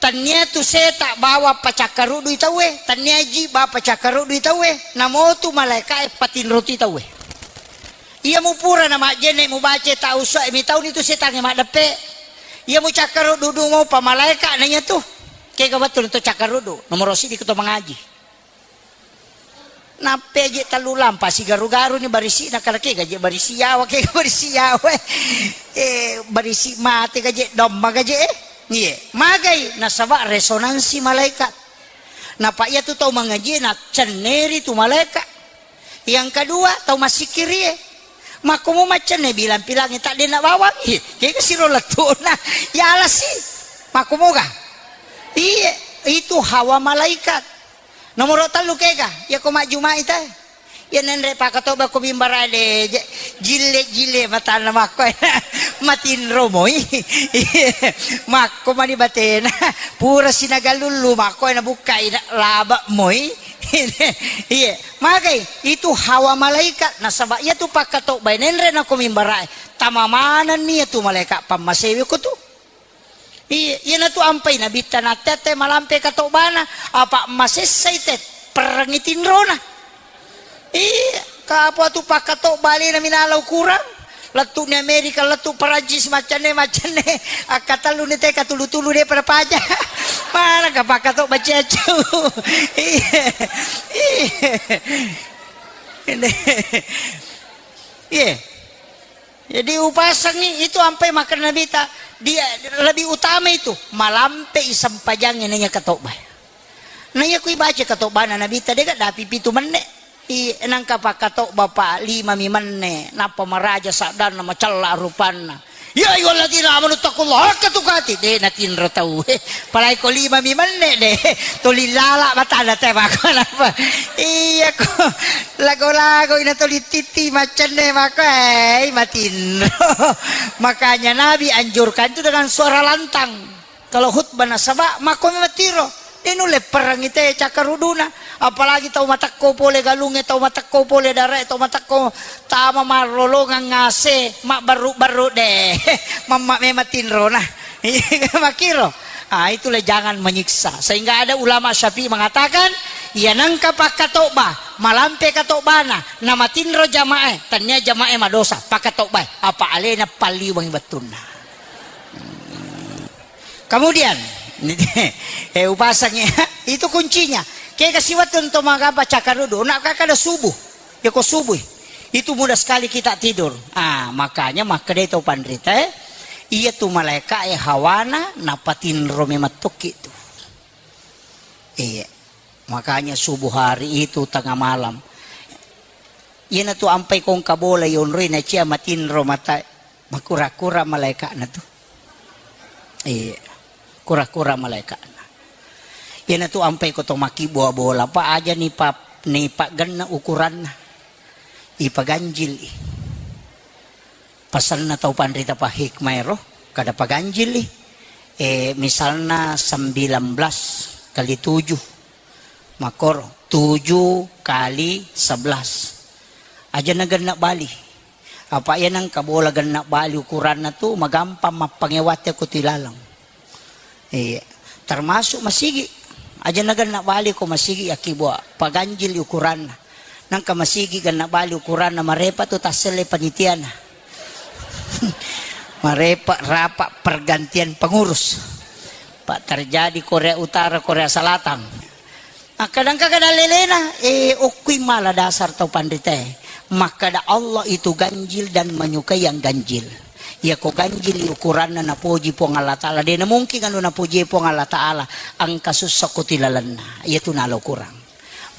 tania tu seta bawang pacakkarudui tauwe, tania ji ba pacakkarudui tauwe, namo tu malaeka'e patinroti tauwe. Iya mupura na majjenne mubaca tau usai mitauni tu setangnge maddeppe. Iya mucakkarudu mo pa malaeka na iya tu. Kega wettu to cakkarudu, nomoro siddi ko to mangaji. Nappe je tellu lampa sigaru-garu ni barisi na kala kega je barisi yawa, kega barisi yawa. Eh, barisi mate gaje domma gaje eh. Iye, magai nasaba resonansi malaikat. Napa iya tu tau mangaji na cenneri tu malaikat. Yang kedua, tau massikkiri e. Makkomo maccenne bilang-pilangi tak dena bawang. Ih, kega siro lettuna. Yalasi. Makkomoga. Iye, itu hawa malaikat. Nomoro tellu kega, iya ko majjumai te. Iya nenre pakatoba ko mimbara de, je-, jille-jille matanna makko. Matinro moi. Makko mani batena. Pura sinaga lullu makko na bukkai na laba moi. Iya, magai itu hawa malaikat nasaba iya tu pakkatobbai nenre na ko mimbara e. Tama manenni iya tu malaikat pammasewe ko tu. Iya, iyanatu ampai nabitta natte-atte malampe katobana, apa masessai te perrengi tinrona. Iya, kapo tu pakkatobba alena minalau kurang. Lettu ni Amerika, lettu Perancis, maccanne, maccanne. Akkatellu ni te katulu-tulu de pada paja. Mana ka pakkatobba ciaccu. Iya. Iya. Iya. Jadi upasangngi itu ampai makkeda Nabitta, dia lebih utama itu malampe i sempajangnge naiya katobba. Naiya kui baca katobbana Nabitta dega dapi pitu menne. I nangka pakkatobba pa lima mi menne, nappa maraja saddanna, macella rupanna. Ya ayyuhalladzina amanu taqullaha haqqa tuqatih. De natinro tau. Palai ko lima mi menne de. Tuli lala matana te mako napa. Iya ko. Lago-lago ina tuli titi macenne mako. Eh, matinro. Makanya Nabi anjurkan itu dengan suara lantang. Kalau khutbah nasaba mako mi matiro. De nulle perangi te cakkaruduna. Apalagi tau matekko pole galungnge, tau matekko pole darae, tau matekko tama marlolongang ngase, mabbarru-barru de. Mamma memang tinrona. Makiro. Ah, itulah jangan menyiksa. Sehingga ada ulama Syafi'i mengatakan, iya nengka pakkatobba, malampe katobbana, namatinro jamae, tania jamae madosa, pakkatobbae, apa alena palliweng wettunna. Kemudian, eh, upasang ya, itu kuncinya. Kega siwat untuk magapa cakarudu, nak kakada subuh. Ya ko subuh. Itu mudah sekali kita tidur. Ah, makanya makkedai tau panrita, eh, iya tu malaika e hawana napatinro memattoki tu. Iya. Makanya subuh hari itu tengah malam. Iyana tu ampai kongka bola yonroi na cia matinro mata, makura-kura malaika'na tu. Iya. Kura-kura malaika'na. Iyana tu ampai ko to makkibua bola, pa aja ni pa, ni paggenna ukuranna. Ipaganjil i. Pasanna tau panrita pa hikmah ero, kada paganjili. Eh, misalna sembilan belas kali tujuh, makoro tujuh kali sebelas. Aja na genna bali. Apa iya nengka bola genna bali ukuranna tu magampang mappangewatte ko tu ilaleng. Iya. Termasuk masigi. Aja na genna bali ko masigi yakkibua. Paganjili ukuranna. Nangka masigi genna bali ukuranna marepa tu tasselle panitiana. Marepa rapa pergantian pengurus. Pak terjadi Korea Utara, Korea Selatan. Akkadangka kada lelena, eh, okkui mala dasar tau panritae. Makkada Allah itu ganjil dan menyukai yang ganjil. Iya ko ganjil ukuranna napoji Puang Allah Ta'ala. Dena mungkin anu napoji Puang Allah Ta'ala. Engka sussa ko tilalenna. Iya tu nalo kurang.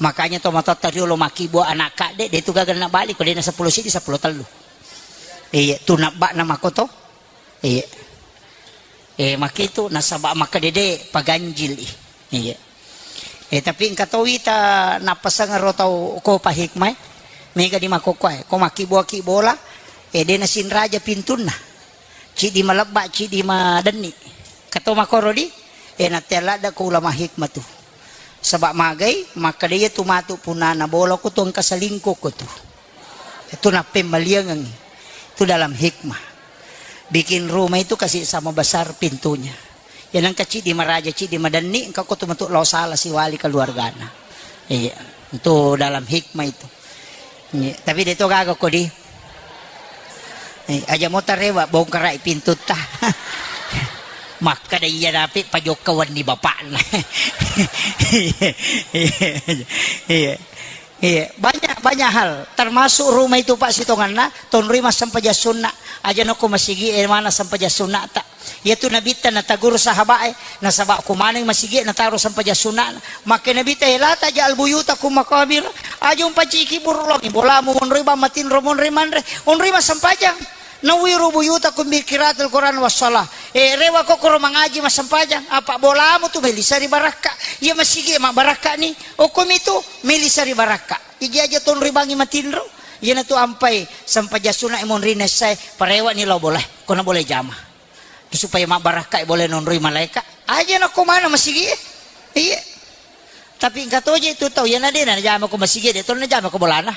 Makanya to matotta riolo makkibua anak kadde, de tu gaga na bali ko dena sepuluh sidi, sepuluh tellu. Iya, tu nabba'na makoto. Iya. Eh, makitu nasaba makkadede paganjil i. Iya. Eh, tapi engka to wita nappaseng ro tau ko pa hikmah e. Mega di makokkoe, ko makkibua-kibola, eh, de nasinraja pintunna. Cidi malebba, cidi madenni. Kato makoro di, eh, natte ladda ko ulama hikmah tu. Saba magai, makkeda iya tu matu punana bola ko tu engka selingkuh ko tu. Itu nappemmaliangengngi. Itu dalam hikmah. Bikin rumah itu kasih sama besar pintunya. Ya nangka cidi maraja, cidi madenni, engka ko tu matu lao sala siwali keluargana. Iya, itu dalam hikmah itu. Iya, tapi de to gaga ko di. Eh, aja mo tarewa bongkarai pintutta. Makkeda iya dapi pajokka wenni bapakna. Iya, iya, iya. Iya, banyak, banyak hal. Termasuk rumah itu, Pak, sitonganna, tonroi massempajang sunna. Aja nokko masigi, eh, mana sempajang sunna ta. Iyatu Nabitta nataguru sahabae, nasaba ko maneng masigi nataro sempajang sunna'na. Makke Nabitta, "Eh, la taj'al buyutakum maqabir." Aja umpacciki burulongi bolamu monroi bang matinro monroi manre, onroi massempajang. Nawwiru buyutakum bi qiraatil Qur'an was shalah. Eh, rewa kokkoro mangaji massempajang, apa bolamu tu melisa ri barakka. Iya masigi mabbarakka ni. Okkomi tu melisa ri barakka. Iji aja tonroi bangi matinro. Iyanatu ampai sempajang sunna monri nessae, parewani lao bolae. Kona bolae jama. Supaya mabbarakkai bolae nonroi malaeka. Aja nakko mana masigi e. Iya. Tapi engka toje tu tau, iyana de najama ko masigi, de to najama ko bolana.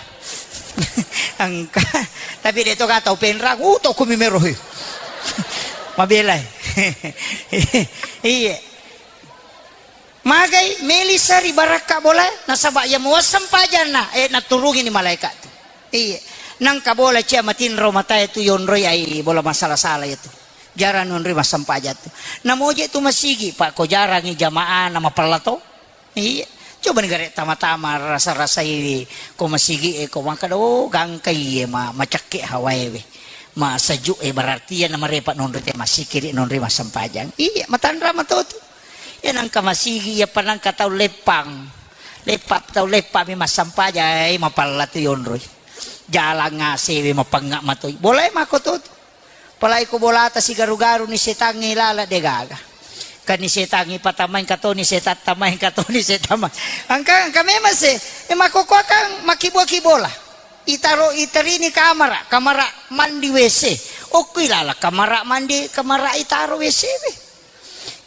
Engka. Tapi de to ka tau penrang, uh, to kumi merohi. Mabelai. Iya. Magai melisa ri barakka bolae, nasaba iya muasseng pajanna, eh, naturungini malaeka tu. Iya. Nangka bola cia matinro matae tu yonroi ai bola masala-sala itu. Jarang nonroi massempajang tu. Namoje tu masigi, Pak, ko jarangi jamaah na mapella to. Iya. Coba ni gare tama-tama rasa-rasai ko masigi e ko makkeda, oh, gangka iye ma, macekke hawae we. Ma sejuk e berarti iya na marepa nonroi te masikiri nonroi massempajang. Iya, matanra mato tu. Iya nangka masigi, iya pa nangka tau leppang. Leppa tau leppa mi massempajang, eh, mapella tu yonroi. Jalang ngasewe mapengnga matoi. Bolae mako to tu. Apalagi ko bolata sigaru-garu ni setangnge lala de gaga. Kan ni setangnge patamai engka toni setang tamai, engka toni setang mai. Engka, engka memang se, e, makkokkoakang makkibua-ki bola. Itaro, iterini kamara, kamara mandi W C. Okkoi lala kamara mandi, kamara itaro W C we.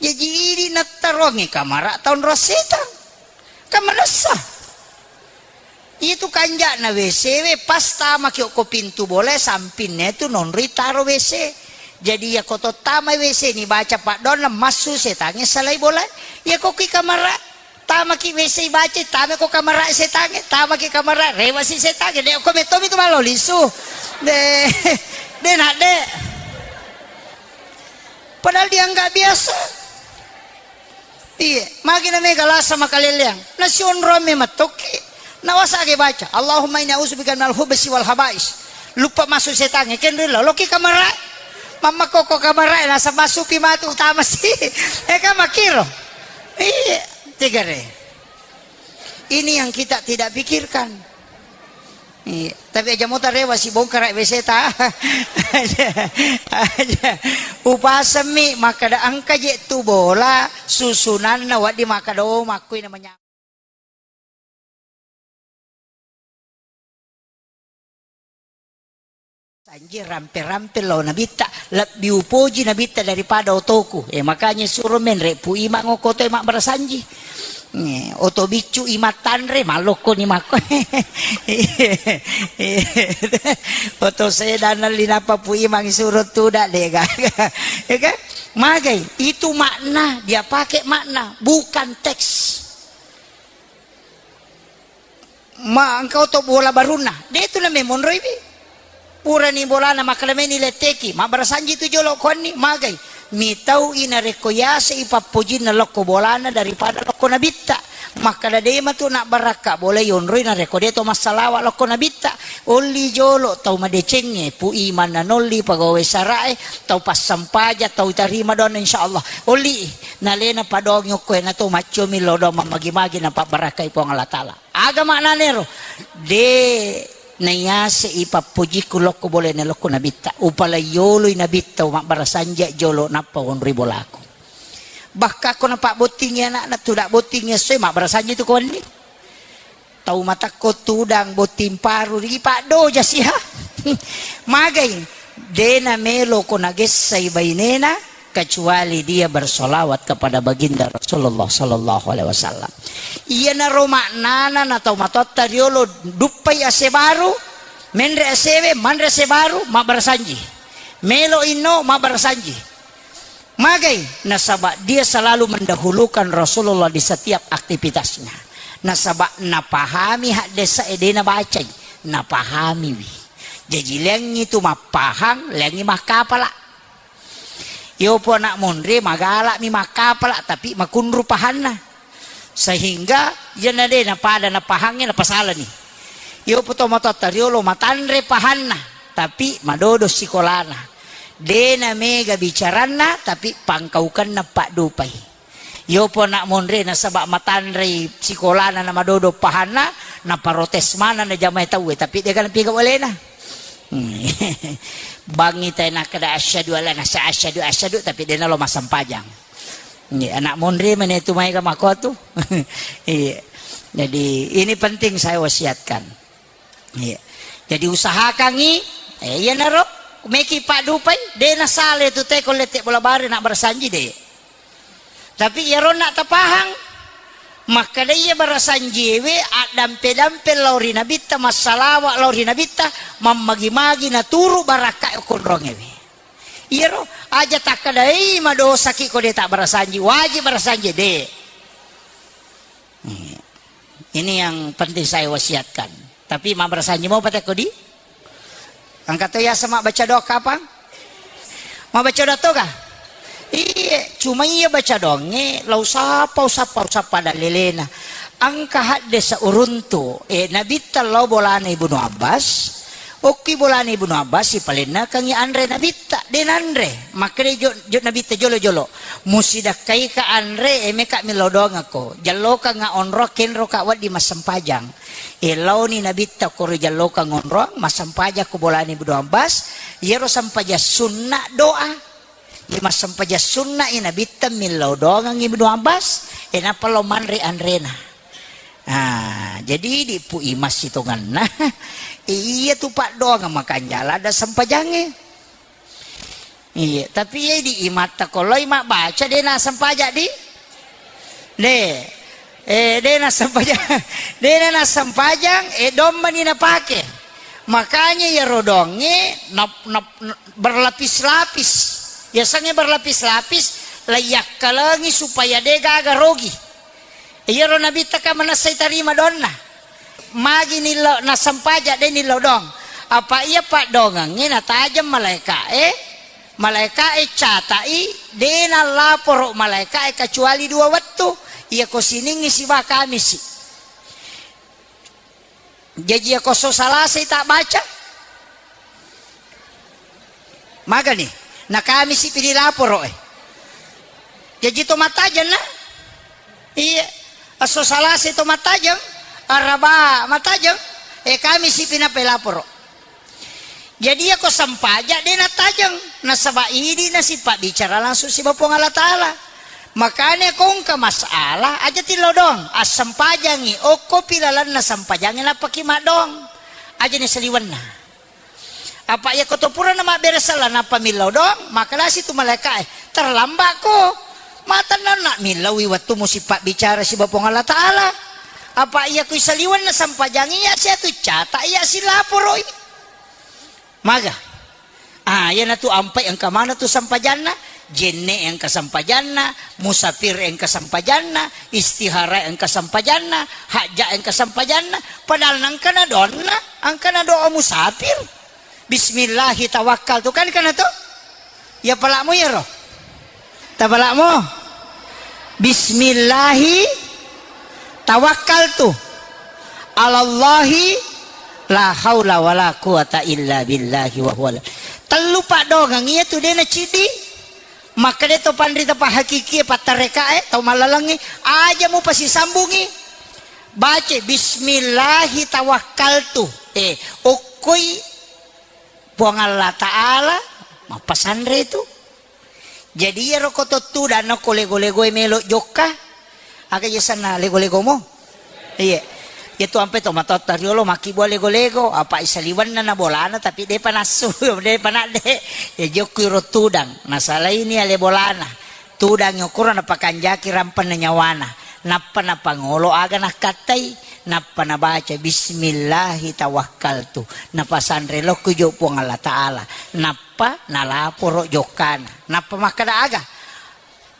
Jaji idi nattaroangngi kamara taonro setang. Kan manessa. Itu kanja'na W C we, pas tamaki okko pintu bola, sampinna tu nonroi taro W C. Jadi, iya ko to tamai W C ni baca paddoanna, massu setangnge salai bola. Iya ko ki kamara, tamaki W C baca, tamai ko kamara setangnge, tamaki kamara, rewasi setangnge. De ko mettomi tu malo lisu. De, de nak de. Padahal dianggap biasa. Iya, magi na mega lasa makaleleang. Nasionroang me matokki. Nawasa age baca, "Allahumma inni a'udzubika minal khubsi wal khaba'is." Lupa masuk setangnge, kenrilla. Loki kamara. Mamma koko kamara, nasa masupi matu utama si. Eka makiro. Iya, tigare. Ini yang kita tidak pikirkan. Iya. Tapi aja mota rewa si bongkara W C ta. Aja, aja. Upasemmi makkada engka je tu bola susunanna waddi makkada, oh, makkui namanya. Sanji rampe-rampe lao nabitta, lebbi upoji nabitta daripada otoku. Eh, makanya suro menre Pu Imang okko oto e mabbarasanji. Eh, oto biccu i mattanre, malokko ni makko. Oto sedana linapa Pu Imang suro tuda de gaga. Ya kan? Magai, itu makna dia pakai makna, bukan teks. Ma engka oto bola barunna, de tu na memonroi wi. Purani bolana makkada meni letteki, mabbarasanji tu jolo konni, magai. Mitau i narekko yase i pappojinna lokko bolana daripada lokko nabitta. Makkada de matu nak barakka bola yonroi narekko de to massalawa lokko nabitta. Olli jolo tau madecengnge, Pu Imang nanolli pegawai sarae, tau passampaja, tau tarima doanna insyaallah. Olli nalena padongi okko e nato maccomi lo doang mammagi-magi napabbarakkai Puang Allah Taala. Aga maknanero? De naiase i pappojikku lokko bolana lokko nabitta. Upalai yoloi nabitta, mabbarasanji jolo nappa wonroi bolaku. Bahkan ko napabbottingi anakna, tuda bottingi essoe, mabbarasanji tu ko wenni. Tau matakko tudang botting paru, ripaddoja siha. Magai, de namelo ko nagessai bainena, kecuali dia bersolawat kepada baginda Rasulullah sallallahu alaihi wasallam. Iyanaro maknana na tau matoatta riolo, duppai ase baru, menre asewe, manre ase baru, mabbarasanji. Melo inno, mabbarasanji. Magai, nasaba dia selalu mendahulukan Rasulullah di setiap aktivitasnya. Nasaba napahami haddesa e, de nabacai, napahamiwi. Jaji leangngi tu mappahang, leangngi makkapala. Yopo anak monre magalami makkapala, tapi makunru pahanna. Sehingga iyana de napada napahangnge napasalani. Yopo to matoatta riolo matanre pahanna, tapi madodo sikolana. De namega bicaranna, tapi pangkaukenna paddupai. Yopo anak monre nasaba matanrei sikolana na madodo pahanna, naparotes maneng na jamae tauwe, tapi de kana piga walena. Bangi tai nakkeda asyhadu alla nasa asyhadu asyhadu, tapi de nalo massempajang. Iya, anak monre mane tu maega makko tu. Iya. Jadi ini penting saya wasiatkan. Iya. Jadi usahakangi, eh, iyanaro meki paddupai, de nasale tu teko lette bola bare nak barasanji de. Tapi iyaro nak tapahang, makkeda iya barasanjiewe addampe-dampe lao ri nabitta, massalawa lao ri nabitta, mammagi-magi naturu barakka konrongewe. Iyaro aja takkedai madosaki ko de tak barasanji, wajib barasanji de. Ini yang penting saya wasiatkan. Tapi mabbarasanji mau patekko di? Engka to yaseng mabbaca doa kapang? Mabbaca doa toga? Iye, cuma iya baca doangnge, lau sapa, usappa, usappa dallelena. Engka haddesa uruntu, eh, nabitta lao bolana Ibnu Abbas, Okkoi bolana Ibnu Abbas, sipalennakengngi anre Nabitta, de nanre. Makkeda jo, jo Nabitta jolo-jolo, "Musidakkaika anre, e, meka millau doangekko. Jallokanga onroang, kenroka wedding massempajang." E, laoni Nabitta koro jallokang onroang, massempajang ko bolana Ibnu Abbas, iyaro sempajang sunna doa. Iya massempajang sunna i Nabitta millau doangengngi Ibnu Abbas, e, nappa lao manre anrena. Ah, jadi idi pu i massitongenna. Iya tu paddoangeng makanjala ada sempajangnge. Iya, tapi iya idi imatta ko loi mabbaca de nasempajang di? De. Eh, de nasempajang. De nasempajang, eh, dommani napake. Makanya iyaro doangnge nap-, nap-, berlapis-lapis. Yasengnge berlapis-lapis, laiyakkalengi supaya de gaga rogi. Iyaro Nabitta ka manessai tarima doanna. Magi nillau nassempajang, de nillau doang. Apa iya paddoangengnge natajeng malaeka'e, malaeka'e catai, de nallaporo malaeka'e kecuali dua wettu. Iyako Siningngi siba Kamisi. Jaji, iyako esso Salasai tabbaca, magani? Na Kamisi pi dilaporo, eh. Jaji to mattajeng na? Iya. Esso Salasai to mattajeng, Araba mattajeng, eh, Kamisi pi nappa ilaporo. Jadi, iyako sempajang de nattajeng, nasaba idi nasipabbicara langsung siba Puang Allah Taala. Makanya ko engka masalah, aja tillau doang, assempajangi, okkopi lalenna sempajangnge nappaki maddoang. Aja ni saliwenna. Apa iyako to purana mabbere sella nappa millau doang, makkedasi tu malaeka'e, "Terlambat ko. Matennang nak millaui wettumu sipabbicara siba Puang Allah Taala." Apa iyako isaliwenna sempajangnge, iya sia tu cata, iya silaporoi. Maga? Ah, iyanatu ampai engka maneng tu sempajanna, jenne engka sempajanna, musafir engka sempajanna, istihara engka sempajanna, hajja engka sempajanna, padahal nengkana doanna, engkana doa musafir. Bismillahi tawakkaltu, kan kana to? Ya palakmu iyaro. Tapalakmo. Bismillahi tawakkaltu. Alallahi la haula wala quwata illa billahi wa huwa. Tellu paddoangeng iya tu de naciddi. Makkeda to panrita pahakikie, pattarekae, tau mallalengnge, aja mupasisambungi. Baca bismillahi tawakkaltu. Eh, okkoi Puang Allah Ta'ala mappasanre tu. Jadi iyaro ko to tudang nako lego-legoe melo jokka. Aga je sanna lego-legomo? Iya. Iya tu ampe to matotta riolo makkibua lego-lego, apa isaliwenna na bolana tapi depa nassu, depa nadde. Ya jokku iro tudang, nasalaini ale bolana. Tudang okoro napakanjaki rampenna nyawana, nappa napangolo aga nakkattai, nappa nabaca, "Bismillahi tawakkaltu." Napasanre lokku jo Puang Allah Ta'ala, nappa nalaporo jokkana, nappa makkeda aga,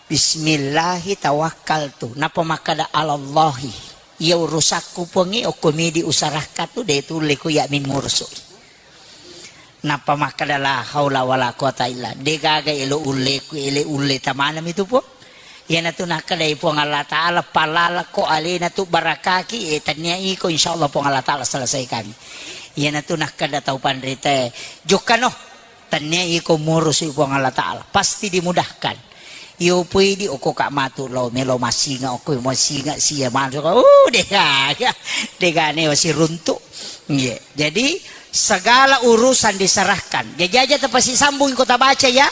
"Bismillahi tawakkaltu." Nappa makkeda, "Alallahi." Iya urusakku Puangnge, okko midi usarakka tu, de tulle ku iya mimmurusu. Nappa makkeda, "La haula wala quwata illa." De gaga elo ulleku, ele ulle tamanami tu, Puang. Iyanatu nakkedai Puang Allah Ta'ala, "Palalako alena tu barakaki, eh, tennia iko, insyaallah Puang Allah Ta'ala selesaikan." Iyanatu nakkeda tau panritae, "Jokkano, tennia iko murusu Puang Allah Ta'ala, pasti dimudahkan." Iyo puidi okko ka matu lo melo masinga, okko masinga sia masuk, uh, dega, dega ne siruntu. Iya. Jadi segala urusan diserahkan. Jajaja tepasi sambung kota baca ya,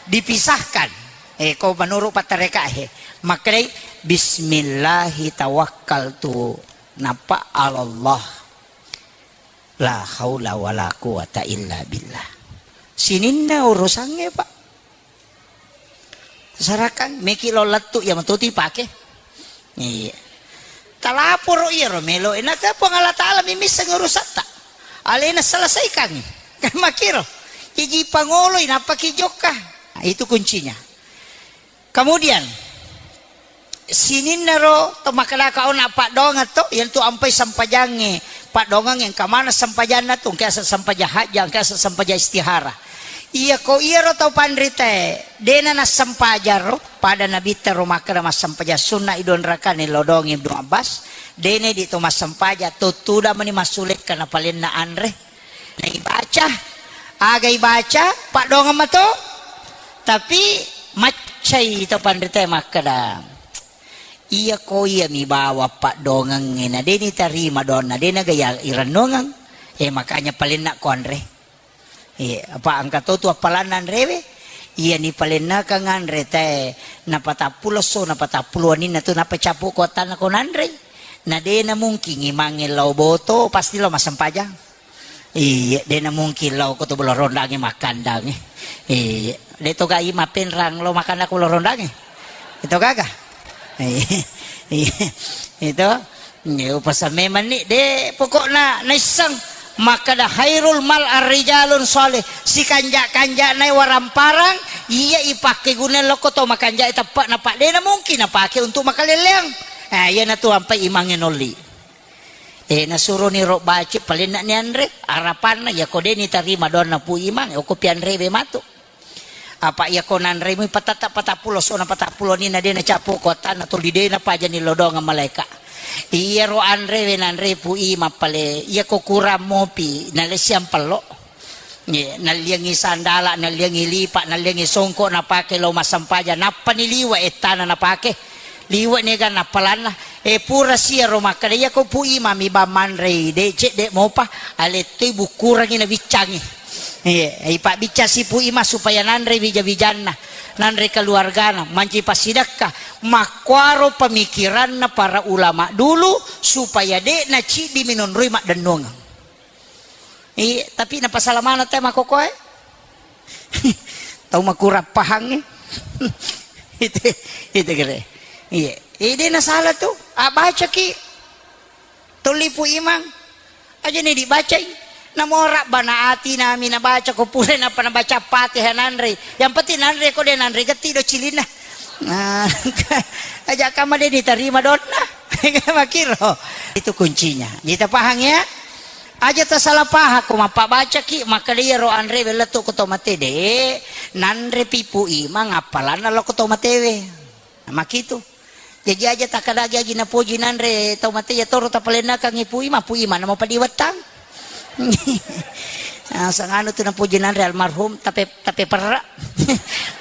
dipisahkan. Eh, ko menurut patareka he. Maknai bismillahi tawakkaltu. Napa Allah. La haula wala quwata illa billah. Sininna urusannya, Pak. Sarakan meki lo lettu iya matoti pake. Iya. Talaporo iyaro melo enaka Puang Allah Ta'ala mimisseng urusatta. Alena selesaikan. Kan makiro. Iji pangoloi napaki jokka. Nah, itu kuncinya. Kemudian, sininnaro to makkedaka ona paddoangeng to, iyantu ampai sempajangnge, paddoangeng engka maneng sempajanna tu, engka asa sempajang hajja, engka asa sempajang istihara. Iya ko iyaro tau panritae, dena nassempajang ro, pada nabitta ro makkeda massempajang sunna i dua rakane lo doang Ibnu Abbas, dena di to massempajang, to tudang mani massulekka napalenna anre. Naibaca, aga ibaca, paddongeng mato. Tapi maccai to panrita makkeda, iya ko iya mi bawa paddongengnge na de nitarima doanna, de naga ya irennongeng. Eh, makanya palenna ko anre. Iya, apa engka to tu appalanna anrewe? Iya ni palennakang anre te napatappulo esso, napatappulo waninna tu napacappu ko attanna ko nanre. Na de na mungkin imangnge lao boto, pasti lao massempajang. Iya, de na mungkin lao ko to bolo rondangnge makkandangnge. Iya, de to gai mapenrang lao makanna ko bolo rondangnge. Itu gaga. Iya, iya, itu. Iya, upasa memang ni de pokokna naisseng makkada khairul mal arrijalun shalih, sikanja-kanjana waramparang iya ipake guna lokko to makanja teppe na pak de na mungkin napake untuk makaleleang. Eh, iya na tu ampai imangnge nolli. Eh, nasuroni ro baci palenna ni anre, arapanna iya ko de nitarima doanna Pu Imang, oko pianrewe matu. Apa iya ko nanremu patata patappulo sona patappulo ni na de nacappu ko attanna tuli de napajani lodongeng malaika. Iya ro anrewe nanre Pu Imang pale, iya ko kurang mopi, nalessiang pello. Ye, nalliangi sandala, nalliangi lipa, nalliangi songko napake lao massempajang, nappa ni liwe ettana napake. Liwe ni ga nappalanna. Eh, pura sia ro makkada, iya ko Pu Imang mi bang manrei, de cedde mopa, alettoi bukkurangi na biccangi. Iya, ipabbiccang si Pu Imang supaya nanre wija-wijanna, nanre keluargana, manci passidakka. Makkuaro pemikiranna para ulama dulu supaya de naciddi minonroi maddennuangeng. Iya, tapi napasala maneng te makokoe. Tau makurang pahangnge. Itu, itu kere. Iya. Ide nasala tu. Ah, bacaki. Tuli Pu Imang. Aja ni dibacai. Namora bana ati nami nabaca ko pure napa nabaca Fatihah nanre. Yang penting nanre ko de nanre getti do cilinna. Nah, aja kama de ditarima donna. Makiro. Itu kuncinya. Kita paham ya? Aja tasalah paham ko mappabacaki, makkeda iyaro anrewe lettu ko to mate de, nanre pi Pu Imang appalanna lo ko to matewe. Makitu. Jaji aja takkadagi aji napoji nanre tau mate ya toro tapalennakangi Pu Imang, Pu Imang namo padiwettang. Ah, sanganu tu napoji nanre almarhum, tapi Tapi perra.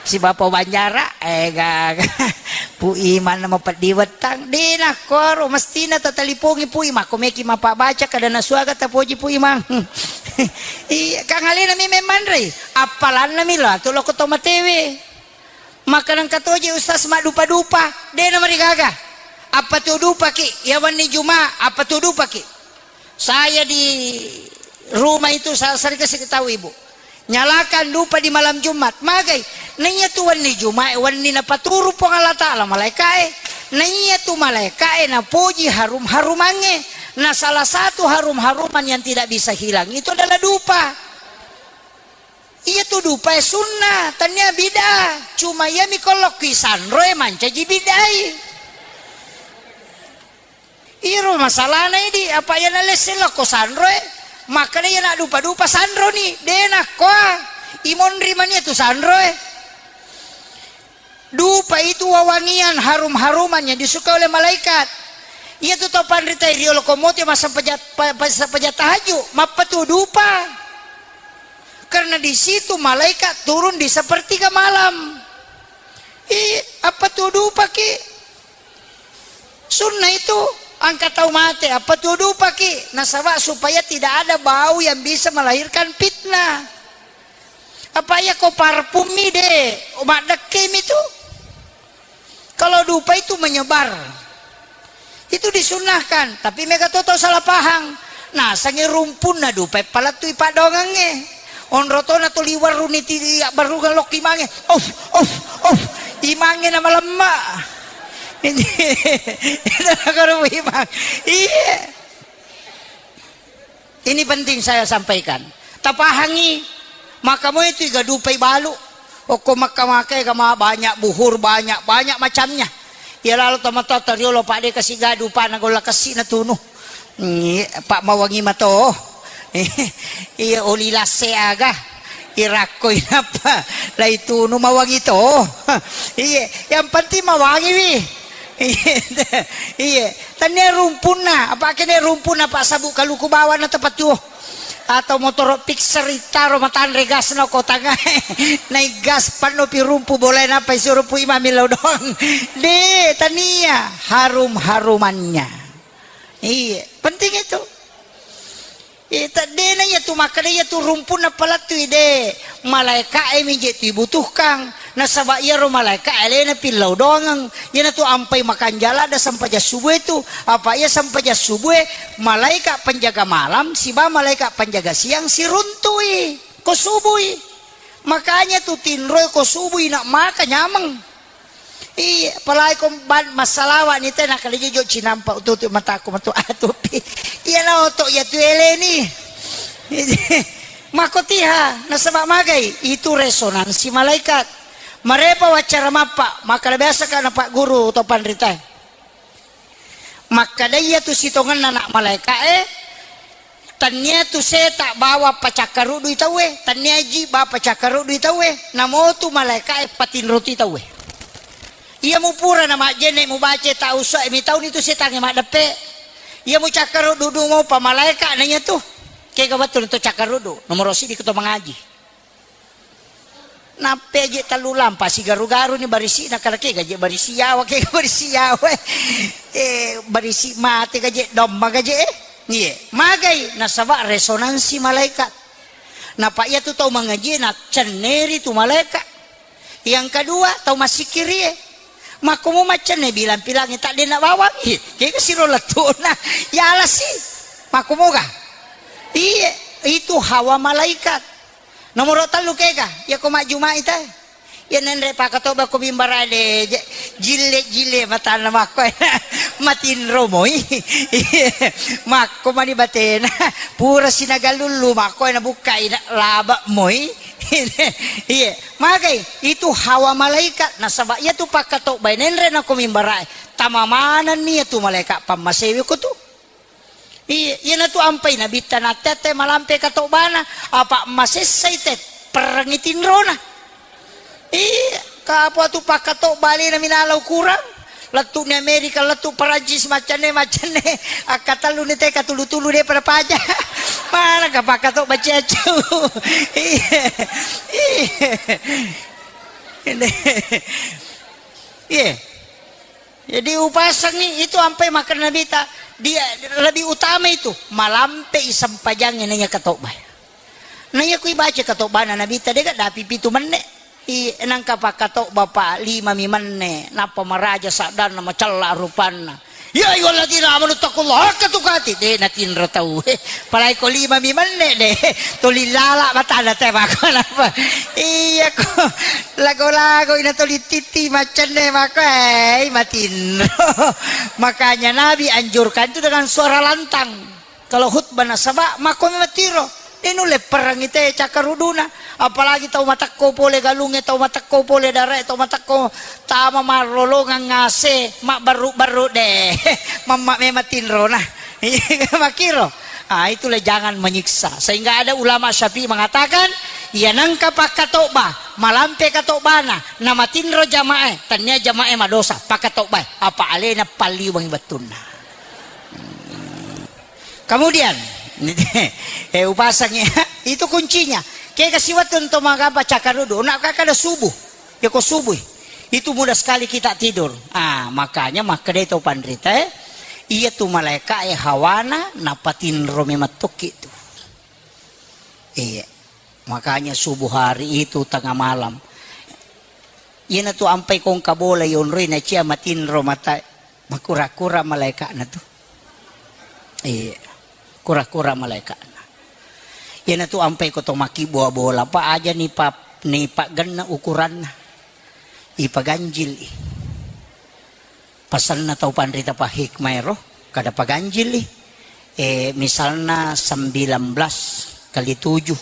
Si Bapa Banjara, eh, gaga. Pu Imang na mapeddi wettang. De nakkoro, mestina tatalipongi Pu Imang. Ko meki mapabbaca kada nasuaga tapoji Pu Imang. Iya, kang alena mi memmanrei. Appalanna mi latu loko to matewe. Maka nengka toje Ustaz maddupa-dupa. De na marigaga. Apa tu dupaki? Ya wenni Juma, apa tu dupaki? Saya di rumah itu sa-, sering kasih tahu ibu. Nyalakan dupa di malam Jumat. Magai. Naiya tu wenni Jumat, wenni napaturu Puang Allah Ta'ala malaikae. Naiya tu malaikae napoji harum-harumange. Nah, salah satu harum-haruman yang tidak bisa hilang itu adalah dupa. Iya tu dupae sunnah, tania bid'ah. Cuma iya mi kolokki sanroe mancaji bid'ai. Iro masalahna idi, apa iya nalesse lokko sanroe, makkeda iya naddupa-dupa sanroni, de nakkoa, imonri mania tu sanroe. Dupa itu wewangian harum-haruman yang disukai oleh malaikat. Iya tu tau panrita riolo komote masa pejat, pa-, pa-, pejat tahajud, mappatu dupa. Karena di situ malaikat turun di sepertiga malam. Ih, apa tu dupaki? Sunnah itu, angka tau mate, apa tu dupaki? Nasaba supaya tidak ada bau yang bisa melahirkan fitnah. Apa iya ko parfum mi de, maddekke mi tu. Kalau dupa itu menyebar. Itu disunnahkan, tapi mega to tau salah pahang. Nasangi rumpunna dupa palettui paddongengnge. Onro tona tu liwarru ni ti abbarrungeng lokki mange. Of, of, of. Imangnge na malemma. Itu nakaro imang. Iya. Ini penting saya sampaikan. Tapahangi, maka moi tu igadupai balu. Okko makka-makka ega ma banyak buhur, banyak, banyak macamnya. Iya lalo tomatoa toriolo, Pak, de kasi gadu, Pak, na golla kessi na tunu. Iya, Pak, mawangi mato. Iya, oli lasse aga. Irakkoi nappa lai tunu mawangi to. Iya, yang penting mawangi wi. Iya, iya. Tania rumpunna, apa kene rumpunna, Pak, sabu kaluku bawa na tepat tuo. Atau motoro Pixar ittaro matanre gasna ko tangae. Nai gas panno pi rumpu bolae nappa isuro pu imami lao doang. De, tania, harum-harumannya. Iya, penting itu. Iya, ta-, dena iya tu makkeda iya tu rumpunna palettui de. Malaeka'e mi je tu ibutuhkang. Nasaba iyaro malaeka alena pillau doangeng. Iyanatu ampai makanja ladde sempajang subuh itu. Apa iya sempajang subuh, malaeka penjaga malam siba malaeka penjaga siang siruntui ko subui. Makanya tu tinroi ko subui nak maka nyameng. Iya, apalagi ko ban-, massalawa ni te nakkeda jejo cinampa ututu mataku matu atupi. Iya na oto iya tu eleni. Mako tiha, nasaba magai itu resonansi malaikat. Marepa waccara mappa, makkeda biasa ka na Pak Guru to panritae. Makkeda iya tu sitongenna anak malaeka'e, tania tu seta bawa pacakkarudui tauwe, tania ji ba pacakkarudui tauwe, namotu malaeka'e patinrotui tauwe. Iya mupura na majjenne mubace ta usai mitauni tu setangnge maddeppe. Iya mucakkarudu dumo pa malaeka na iya tu. Kega wettu to cakkarudu, nomoro sidi ko to mangaji. Nappe je tellu lampa sigaru-garu ni barisi na kala kega je barisi yawa kega barisi yawa. Eh, barisi mate gaje domma gaje eh. Iye, magai nasaba resonansi malaikat. Napa iya tu tau mangaji na cenneri tu malaikat. Yang kedua, tau massikirie. Makkomo maccenne bilang-pilangi tak dena bawang. Ih, kega siro lettuna. Ya alasi. Makkomoga. Iye, itu hawa malaikat. Nomoro tellu kega, iya ko majjumai te. Iya nenre pakatoba ko mimbara de, je-, jille-jille matanna makko. Matinro moi. Makko mani batena. Pura sinagalullu makko na bukkai na laba moi. Iya, magai itu hawa malaikat nasaba iya tu pakatoba nenre na ko mimbara. Tama manenni iya tu malaikat pammasewe ko tu. Iya, iyanatu ampai nabitta natte-atte malampe katobana, apa masessai te perrengi tinrona. Iya, kapo tu pakkatoba alena minala ukurang. Lettu ni Amerika, lettu Perancis, maccanne, maccanne. Akkatellu ni te katulu-tulu de pada paja. Mana ka pakkatoba ciacau. Iya. Iya. Iya. Jadi upasangi itu ampai makkeda Nabita, dia lebih utama itu malampe i sempajangnge naiya katoba. Naiya kui baca katobana Nabita dega dapi pitu menne. I nangka pakkatoba pa lima mi menne, nappa maraja saddanna macella rupanna. Ya ayyuhalladzina amanu taqullaha haqqa tuqatih. De natinro tau. Palai ko lima mi menne de. Tuli lala batana te mako napa. Iya ko. Lago-lago ina tuli titi macenne mako, eh, matinro. Makanya Nabi anjurkan itu dengan suara lantang. Kalau khutbah nasaba mako matiro. Ini nulle perang ite cakkaruduna. Apalagi tau matekko pole galungnge, tau matekko pole darae, tau matekko tama marlolongang ngase, mabbaru-baru de. Mamma memang tinro nah. Makiro. Ah, itulah jangan menyiksa. Sehingga ada ulama Syafi'i mengatakan, iya nangka pakkatoba, malampe katobana, namatinro jamae, tania jamae madosa, pakkatobae, apa alena palliweng wettunna. Kemudian, eh, upasangi, itu kuncinya. Kega siwettu to magapa cakarudu, nak kakada subuh. Ya ko subuh. Itu mudah sekali kita tidur. Ah, makanya makkedai tau panrita, eh, iya tu malaika e hawana napatinro memettokki tu. Iya. Makanya subuh hari itu tengah malam. Iyana tu ampai kongka bola yonroi na cia matinro mata makura-kura malaikana tu. Iya. Kura-kura malaikana. Iyana tu ampai ko to makkibua bola pa aja ni pa, ni paggenna ukuranna. Ipaganjil i. Pasanna tau panrita pa hikmah ero, kada paganjili. Eh, misalna sembilan belas kali tujuh,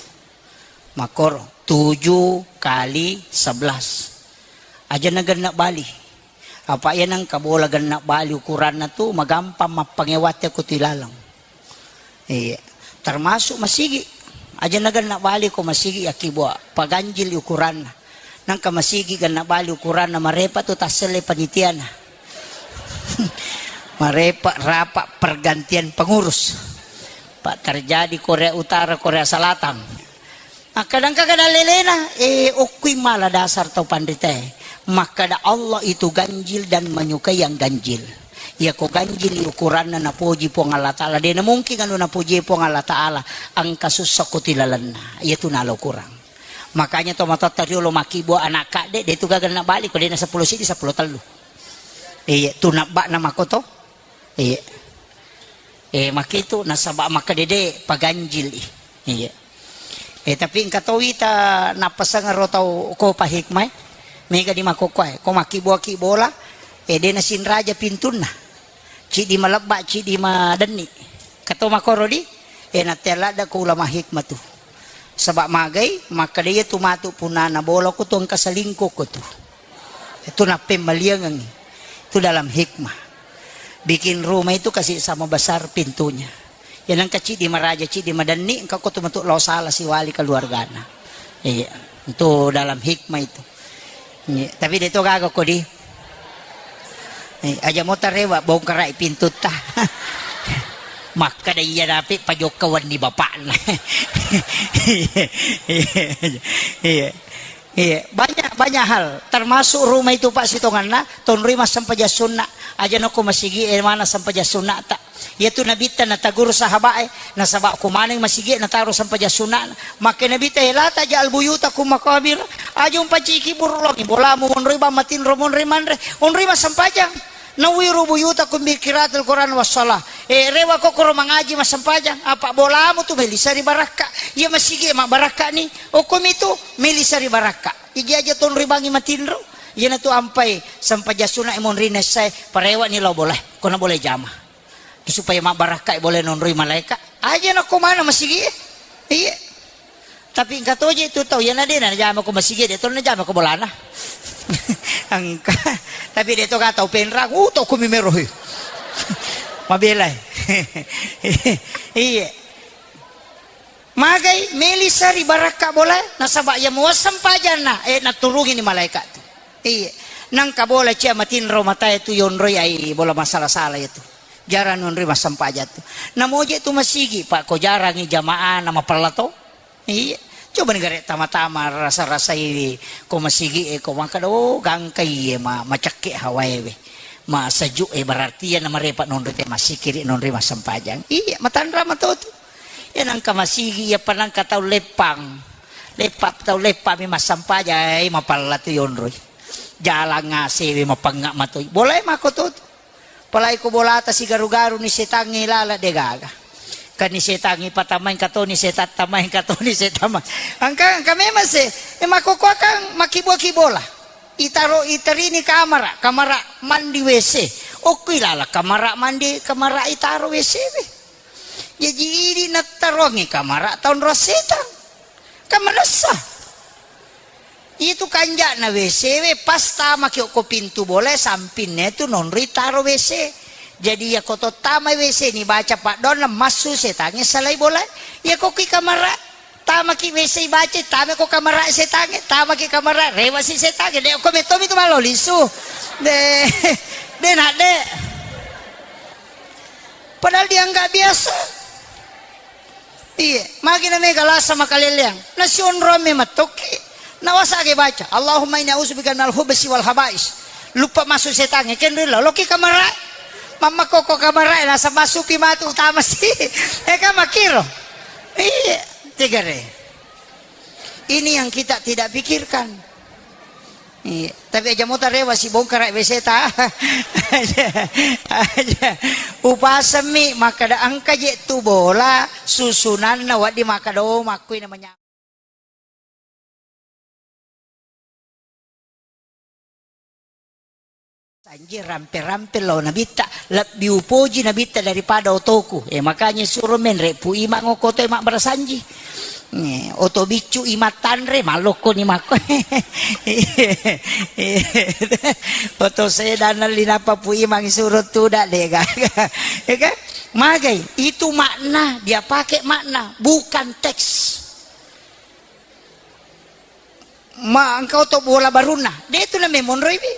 makoro tujuh kali sebelas. Aja na genna bali. Apa iya nangka bola genna bali ukuranna tu magampang mappangewatte ko tu ilaleng. Iya. Termasuk masigi. Aja na genna bali ko masigi yakkibua paganjili ukuranna. Nangka masigi genna bali ukuranna marepa tu tasselle panitiana. Marepa rapa pergantian pengurus. Pak, terjadi Korea Utara, Korea Selatan. Makkadang kagana lelena, eh, okkui mala dasar tau panritae. Makkada Allah itu ganjil dan menyukai yang ganjil. Iya ko ganjil ukuranna napoji Puang Allah Ta'ala. Dena mungkin anu napoji Puang Allah Ta'ala, engka sussa ko tilalenna. Iya tu nala ukurang. Makanya to matotta riolo makkibua anak kadde, de tu gaga nabali ko dena seppulo sidi, seppulo tellu. Iya, tu nabba'na makoto. Iya. Eh, makkitu nasaba makkadede paganjil i. Iya. Eh, tapi engka to wita nappasengero tau ko pa hikmah e. Mega di makkokkoe. Ko makkibua-kibola, eh, de nasinraja pintunna. Cidi malebba, cidi madenni. Kato makoro di, eh, natea ladda ko ulama hikmah tu. Saba magai, makkada iya tu matu punana bola ko tu engka selingkuh ko tu. Itu nappemmaliangengngi. Itu dalam hikmah. Bikin rumah itu kasih sama besar pintunya. Ya nengka cidi maraja, cidi madenni, engka ko tu matu lao sala siwali keluargana. Iya, itu dalam hikmah itu. Iya, tapi de to gaga ko di. Eh, aja mo tarewa bongkarai pintutta. Makkada iya dapi pajokka wenni bapakna. Iya, iya, iya. Iya, banyak, banyak hal, termasuk rumah itu, Pak, sitonganna, tonroi massempajang sunna. Aja noko masigi, eh, mana sempajang sunna ta. Iya tu Nabitta nataguru sahabat e, nasaba ko maneng masigi nataro sempajang sunna. Makke Nabitta, eh, la taj'al buyutakum maqabir. Aja umpaciki burulongi bolamu, monroi bang matinro, monroi manre, onroi massempajang. Nawwiru buyutakum bi qiraatil Qur'an was shalah. Eh, rewa kokoro mangaji massempajang. Apa bolamu tu melisa ri barakka. Iya masigi mabbarakka ni. Okkomi tu melisa ri barakka. Iji aja tonroi bangi matinro. Iyanatu ampai sempajang sunna e monri nessae, parewani lao bolae. Kona bolae jama. Supaya mabbarakka e bolae nonroi malaeka. Aja nakko mana masigi e. Iya. Tapi engka toje tu tau, iyana de najama ko masigi, de to najama ko bolana. Engka. Tapi de to ka tau penrang, uh, to kumi mero he. Mabelai. Iya. Magai melisa ri barakka bolae, nasaba iya muasseng pajanna, eh, naturungini malaeka tu. Iya. Nangka bola cia matinro matae tu yonroi ai bola masala-sala itu. Jarang nonroi massempajang tu. Namoje tu masigi, Pak, ko jarangi jamaah na mapella to. Iya. Coba ni gare tama-tama rasa-rasai ko masigi e ko mangkada, oh, gangkai e ma-, macakke hawae we. Masejuk e berarti iya namarepa nonroi te masikiri nonroi massempajang. Iya, matanra mato tu. Iya nangka masigi, iya pa nangka tau leppang. Leppa tau leppa mi massempajang, eh, mapella tu yonroi. Jalang ngasewe mapengnga matoi. Bolae mako to tu. Apalagi ko bolata sigaru-garu ni setangnge lala de gaga. Kan ni setangnge patamai engka toni setang tamai engka toni setang. Engka, engka memang se, eh, makkokkoe kan makkibua-kibola. Itaro, iterini kamara, kamara mandi W C. Okkui lala kamara mandi, kamara itaro W C we. Jaji idi nattaroangngi kamara taonrong setang. Kan manessa. Itu kanja'na W C we, pas tamaki okko pintu bolae, sampinna tu nonroi taro W C. Jadi iya ko to tamai W C ni baca paddoanna, massu setangnge salai bolae. Iya ko ki kamara, tamaki W C baca, tama ko kamara setangnge, tamaki kamara, rewasi setangnge. De okko metto mi tu malo lisu. De, de nak de. Padahal dianggap biasa. Iye, magi na mega lasa makaleleang. Nasionrong memang tokki. Nawasage baca, "Allahumma inni a'udzubika minal khubsi wal khaba'is." Lupa masuk setangnge, kenrilla, loki kamara. Mamma koko kamara, nasa masupi matu utama si. Eh, kan makiro. Iya, tegare. Ini yang kita tidak pikirkan. Iya, tapi aja mota rewa si bongkara W C ta. Aja, aja. Upasemmi makkada engka je tu bola susunanna waddi makkada, oh, makkui namanya. Sanji rampe-rampe lao nabitta, lebbi upoji nabitta daripada otoku. Eh, makanya suro menre pu imang okoto e mabbarasanji. Eh, oto biccu imang tanre, malokko ni makko. Oto sedana linapa pu imang suro tuda de gaga. Ya kan? Magai, itu makna, dia pakai makna, bukan teks. Ma engkau to bola barunna. De tu na memonroi wi.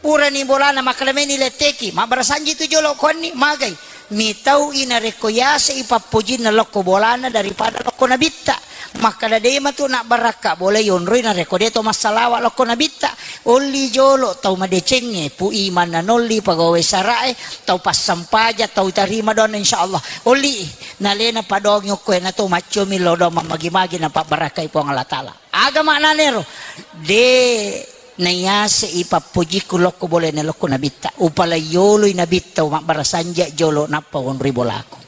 Purani bolana makkada meni letteki, mabbarasanji tu jolo kuanni, magai. Mitau'i narekko yasei pappojinna lokko bolana daripada lokko nabitta. Makkada de matu nabbarakka bola yonroi narekko de to massalawa lokko nabitta. Olli jolo tau madecengnge, pu imanna nolli pagawe sara'e, tau passampaja, tau tarima doanna insyaallah. Olli nalena padongi okko ena to maccomi lodong mammagi-magi napabbarakkai Puang Allah Taala. Aga maknanero? De naiase'i pappojikku lokko bolana lokko nabitta. Upalai yoloi nabitta, mabbarasanji jolo nappa wonroi bolaku.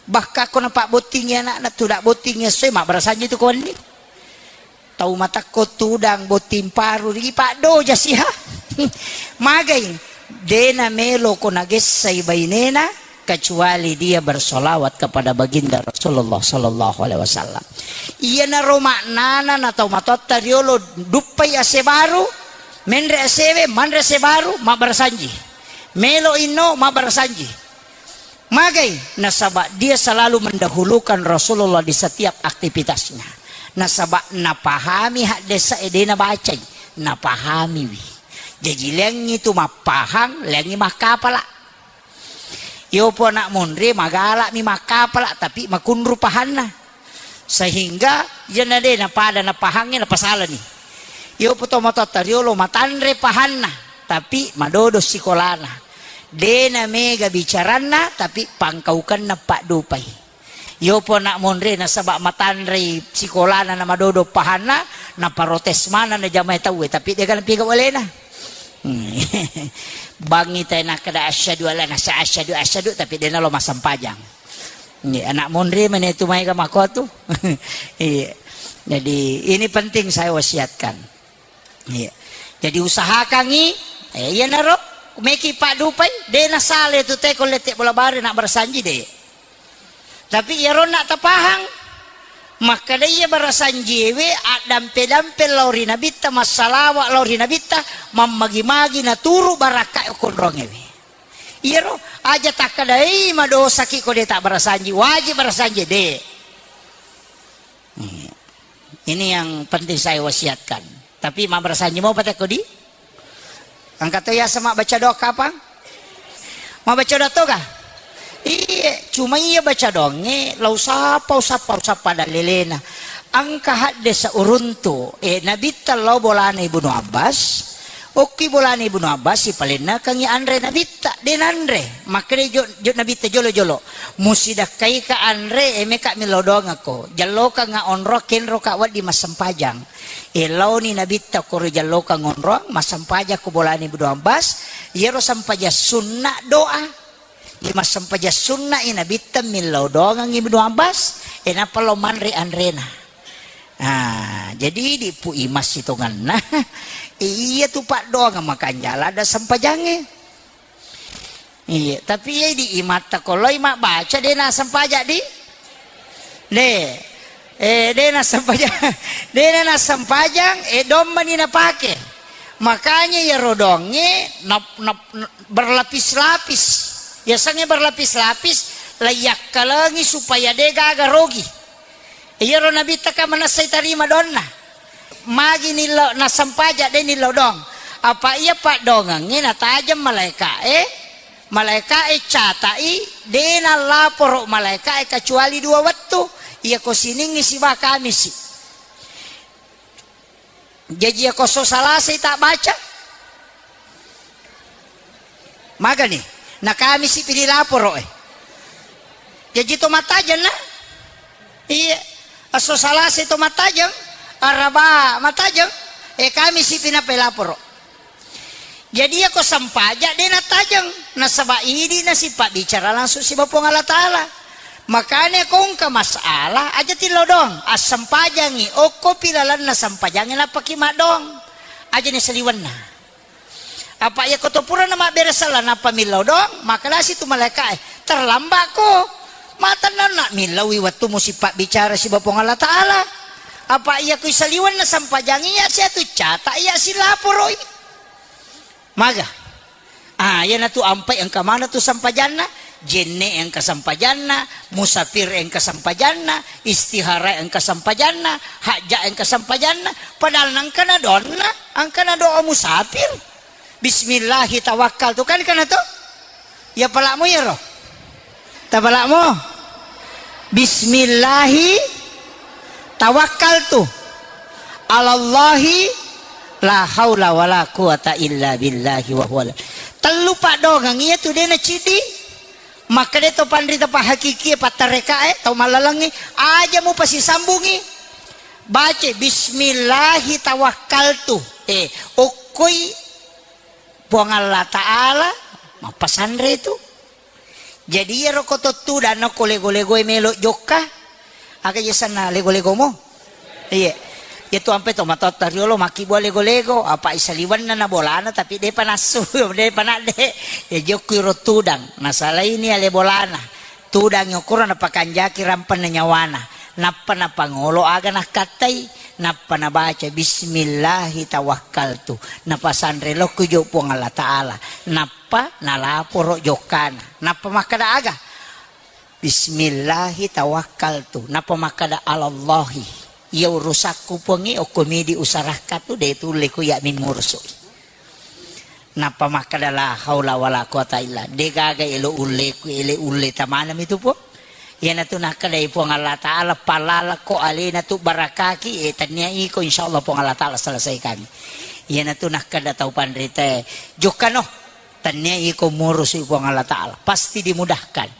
Bahkan ko napabbottingi anakna, tuda bottingi essoe, mabbarasanji tu ko wenni. Tau matakko tudang botting paru, rigi paddoja siha. Magai, de namelo ko nagessai bainena, kecuali dia bersolawat kepada baginda Rasulullah sallallahu alaihi wasallam. Iyanaro maknana na tau matoatta riolo duppai ase baru, menre asewe, manre ase baru, mabbarasanji. Melo inno, mabbarasanji. Magai, nasaba dia selalu mendahulukan Rasulullah di setiap aktivitasnya. Nasaba napahami haddesa e de nabacai, napahamiwi. Jaji leangngi tu mappahang, leangngi makkapala. Yopo anak monri magalami makkapala, tapi makunru pahanna. Sehingga iyana de napada napahangnge napasalani. Yopo to matoatta riolo matanre pahanna, tapi madodo sikolana. De namega bicaranna, tapi pangkaukenna paddupai. Yopo anak monri nasaba matanrei sikolana na madodo pahanna, naparotes maneng na jamae tauwe, tapi de ga napiga walena. Bangi tai nakkeda asyhadu alla nasa asyhadu asyhadu, tapi de nalo massempajang. Iya, anak monri mene tu maega makotu. Iya. Jadi ini penting saya wasiatkan. Iya. Jadi usahakangi, eh, iyanaro meki paddupai, de nasale tu teko lette bola bare na barasanji de. Tapi iyaro na tapahang, makkada iya barasanjiewe addampe-dampe lao ri nabitta, massalawa lao ri nabitta, mammagi-magi naturu barakka konrongewe. Iyaro aja takkadai madosaki ko de tabbarasanji, wajib barasanji de. Ini yang penting saya wasiatkan. Tapi mabbarasanji mau patekko di? Engka to yaseng mabbaca doa kapang? Mabbaca doa toga? Iye, cuma iya baca doangnge, lau sapa, usappa, usappa dallelena. Engka haddesa uruntu, eh, nabitta lao bolana Ibnu Abbas, okki bolana Ibnu Abbas, sipalennakengngi anre nabitta, de nanre. Makkeda jo, jo nabitta jolo-jolo. Musidakkaika anre, eh, meka millau doangakko. Jallokangnga onro, kenroka wedding massempajang. E, laoni nabitta koro jallokang onroang, massempajang ko bolana Ibnu Abbas, iyaro sempajang sunna doa. Iya massempajang sunna i nabitta millau doangang Ibnu Abbas, e, nappa lao manre anrena. Ah, jadi idi pu imas sitonganna. E, iya tu paddoangang makanjala ada sempajangnge. Iya, tapi iya di imatta ko loi mabbaca de nassempajang di? De. Eh, de nassempajang. De nassempajang, eh, dommani napake. Makanya iyaro doangnge nap-, nap-, berlapis-lapis. Yasengnge berlapis-lapis, laiyakkalengi supaya de gaga rogi. Iyaro nabitta ka manessai tarima doanna. Magi nillau nassempajang de nillau doang. Apa iya paddoangengnge natajeng malaeka'e, malaeka'e cata'i, de nallaporo malaeka'e kecuali dua wettu. Iyako siningngi siba Kamisi. Jaji iyako esso Salasai tabbaca, magani? Na Kamisi pi dilaporo e. Jaji to matajeng na? Iya. Esso Salasai to matajeng, Araba matajeng, e Kamisi pi nappa ilaporo. Jadi iyako sempajang de natajeng, nasaba idi nasipabbicara langsung siba Puang Allah Taala. Makanya ko engka masalah aja tillau doang, assempajangi, okkopi lalenna sempajangi nappaki maddoang. Aja ni saliwenna. Apa iyako to purana mabbere sala nappa millau doang, maka lasi tu malaeka'e, terlambat ko. Matennanna millaui wettu musipabbicara siba Puang Allah Taala. Apa iyako isaliwenna sempajangi iya sia tu cata iya silaporoi. Maga? Ah, iyanatu ampai engka maneng tu sempajanna, jenne engka sempajanna, musafir engka sempajanna, istihara engka sempajanna, hajja engka sempajanna, padahal nengkana doanna, engkana doa musafir. Bismillahi tawakkaltu, kan kana to? Ya palamu iyaro. Tapala'mo. Bismillahi tawakkaltu. Alallahi la haula wala quwata illa billahi wa huwa. Tellu paddongeng iya tu de' naciddi. Makkeda to panrita pahakikie, pattarekae, tau mallalengngi, aja mupasisambungi. Baca bismillahi tawakkaltu. Eh, okkoi Puang Allah Ta'ala mappasanre tu. Jadi iyaro ko to tudang ko lego-legoe melo jokka. Aga yasenna lego-legomo? Iya. Iya tu ampe to matotta riolo makkibua lego-lego, apa isaliwenna na bolana tapi de'pa nassu, de'pa nadde. Ya jokku iro tudang, nasalaini ale bolana. Tudang okoro napakanjaki rampenna nyawana. Nappa napangolo aga nakkattai. Nappa nabaca, "Bismillahi tawakkaltu." Napasanre lokku jo Puang Allah Ta'ala. Nappa nalaporo jokkana. Nappa makkeda aga? "Bismillahi tawakkaltu." Nappa makkeda, "Alallahi. Iya urusakku Puangnge, okko midi usarakka tu, de' tulle ku iya mi murusui." Nappa makkeda, "La haula wala quwata illa." De' gaga elo ulleku, ele ulle tamanami tu Puang. Iyanatu nakkedai Puang Allah Ta'ala, "Palalako alena tu barakaki, eh, tennia iko, insya Allah Puang Allah Ta'ala selesaikangi." Iyanatu nakkeda tau panritae, "Jokkano, tennia iko murusui Puang Allah Ta'ala, pasti dimudahkan."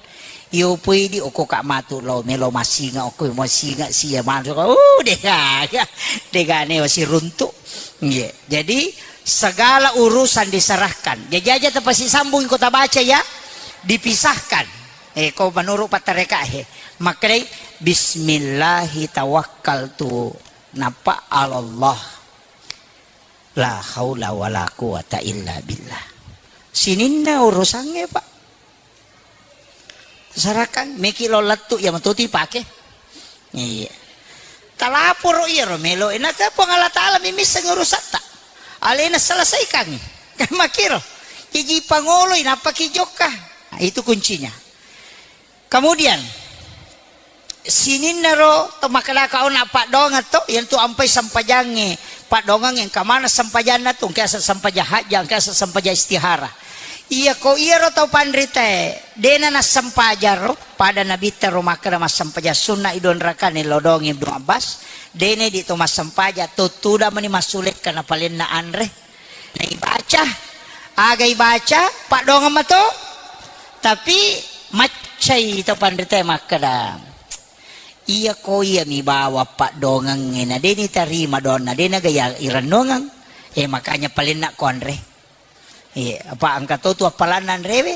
Iyo poidi okko ka matu lao melo masinga, okko masinga sia matu, uh, dega, dega ne wasi runtu. Iya. Jadi segala urusan diserahkan. Jadi aja tapasisambung ko tabaca ya, dipisahkan. Eh, ko menurut pattareka he. Makkedai, "Bismillahi tawakkaltu." Nappa alallah. La haula wala quwata illa billah. Sininna urusangnge, Pak. Sarakang, meki lo lettu, iya matu tu ipake. Iya. Talaporo iyaro melo, enaka Puang Allah Ta'ala mimisseng urusatta. Alena selesaikangi. Kan makiro. Iji pangoloi, napaki jokka. Nah, itu kuncinya. Kemudian, sininna ro to makkedaka ona paddoangeng to, iyantu ampai sempajangnge. Paddoangeng engka maneng sempajanna tu, engka asa sempajang hajja, engka asa sempajang istihara. Iya ko iyaro tau panritae, dena nassempajang ro, pada nabitta ro makkeda massempajang sunna i dua rakaat nilodongi Ibnu Abbas, dena idi to massempajang, to tudang mani massulekka napalenna anre. Naibaca, aga ibaca, paddoangeng mato. Tapi maccai to panritae makkeda, iya ko iya mi bawa paddoangengnge na de nitarima doanna, de naga iya irennuangeng. Eh, makanya palenna ko anre. Iya, apa engka to tu appalanna anrewe.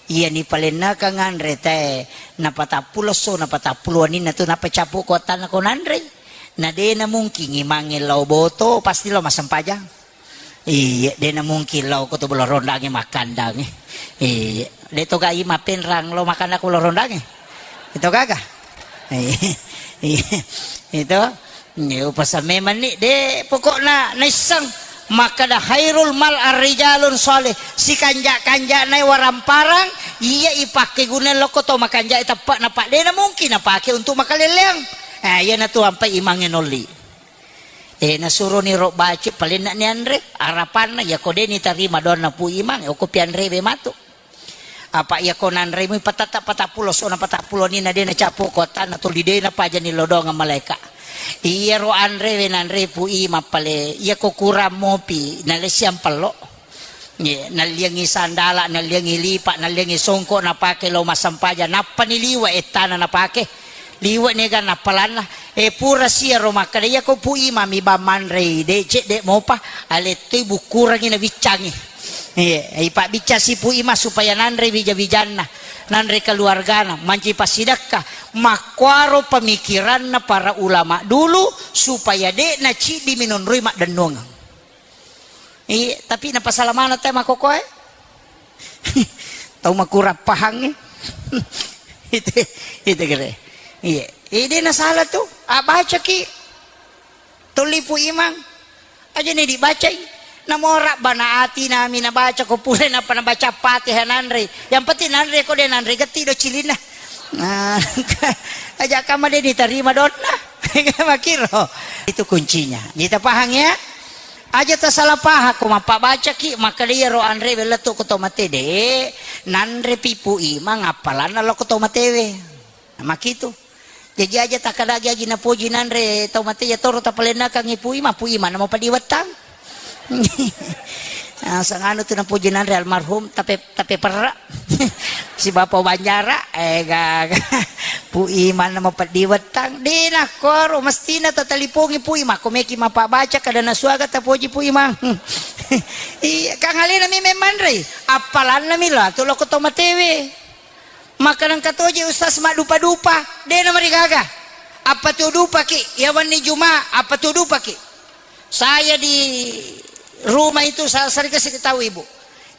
Iya nipalennakang anre tae napatappulo esso, napatappulo waninna tu, nappa cappu ko attanna ko nanrei. Na de namungkin imangnge lao boto, pasti lao massempajang. Iya, de namungkin lao ko to bolo rondangnge makkandangnge. Iya, de to gai mapenrang lao makanna ko bolo rondangnge. Itu gaga. Iya, itu. Iya, upasa memang ni de pokokna naisseng makkeda khairul mal arrijalun shalih, sikanja-kanjana waramparang iya ipakkeguna lokko to makanja teppa, napa de namungkin napake untuk makaleleang. Eh, iyanatu ampai imangnge nolli. Eh, nasuroni ro baci palenna ni anre, arapanna iya ko de nitarima doanna Pu Imang, okko pianrewe matu. Apa iya ko nanrei mui patatta patappulo esso na patappulo waninna de nacappu ko attanna tuli de napaja nilodongeng malaeka. Iyaro anrewe nanrei Pu Imang pale, iya ko kurang mopi, nalessiang pello. Ye, nalliangi sandala, nalliangi lipa, nalliangi songko napake lao massempajang, nappani liwe ettana napake. Liwe niga nappalanna. Eh, pura siaro makkeda, iya ko Pu Imang mi bang manrei, de cedde mopa, alettoi bukkurangi nabiccangi. Iya, ipabbiccang si Pu Imang supaya nanre wija-wijanna, nanre keluargana, manci passidekka. Makkuaro pemikiranna para ulama dulu supaya de naciddi minonroi maddennuangeng. Iya, tapi napasala maneng te makkokoe. Tau makurang pahangnge. Itu, itu kere. Iya. Eh, de nasala tu. Abacaki. Tolli Pu Imang. Aja ni dibacai. Namo rabbana atina mi nabaca ko pura napa nabaca Fatihah nanre. Yang penting nanre ko de nanre getti do cilinna. Nah, aja kama de ditarima donna. Makiro. Itu kuncinya. Kita paham ya? Aja tasala pahang ko mappabacaki, makkeda iyaro anre wellettu ko to mate de, nanrepi Pu Imang appalanna lao ko to matewe. Makitu. Jaji aja takkadagi aji napoji nanre tau mate ya toro tapalennakangngi Pu Imang, Pu Imang namo padiwettang. Ah, sanganu tu napoji nanre almarhum, tapi, tapi perra. Si Bapa Banjara, eh, gaga. Pu Imang namo padiwettang. Dena koro, mestina tatalipongi Pu Imang, ko meki mappabaca kada nasuaga tapoji Pu Imang. Iya, kang alena mi memmanrei. Appalanna mi lah, tu loko to matewe. Maka nengka toje Ustaz maddupa-dupa, de na marigaga. Apa tu dupaki? Ya wenni Juma, apa tu dupaki? Saya di rumah itu sa-, sering kasih tahu ibu.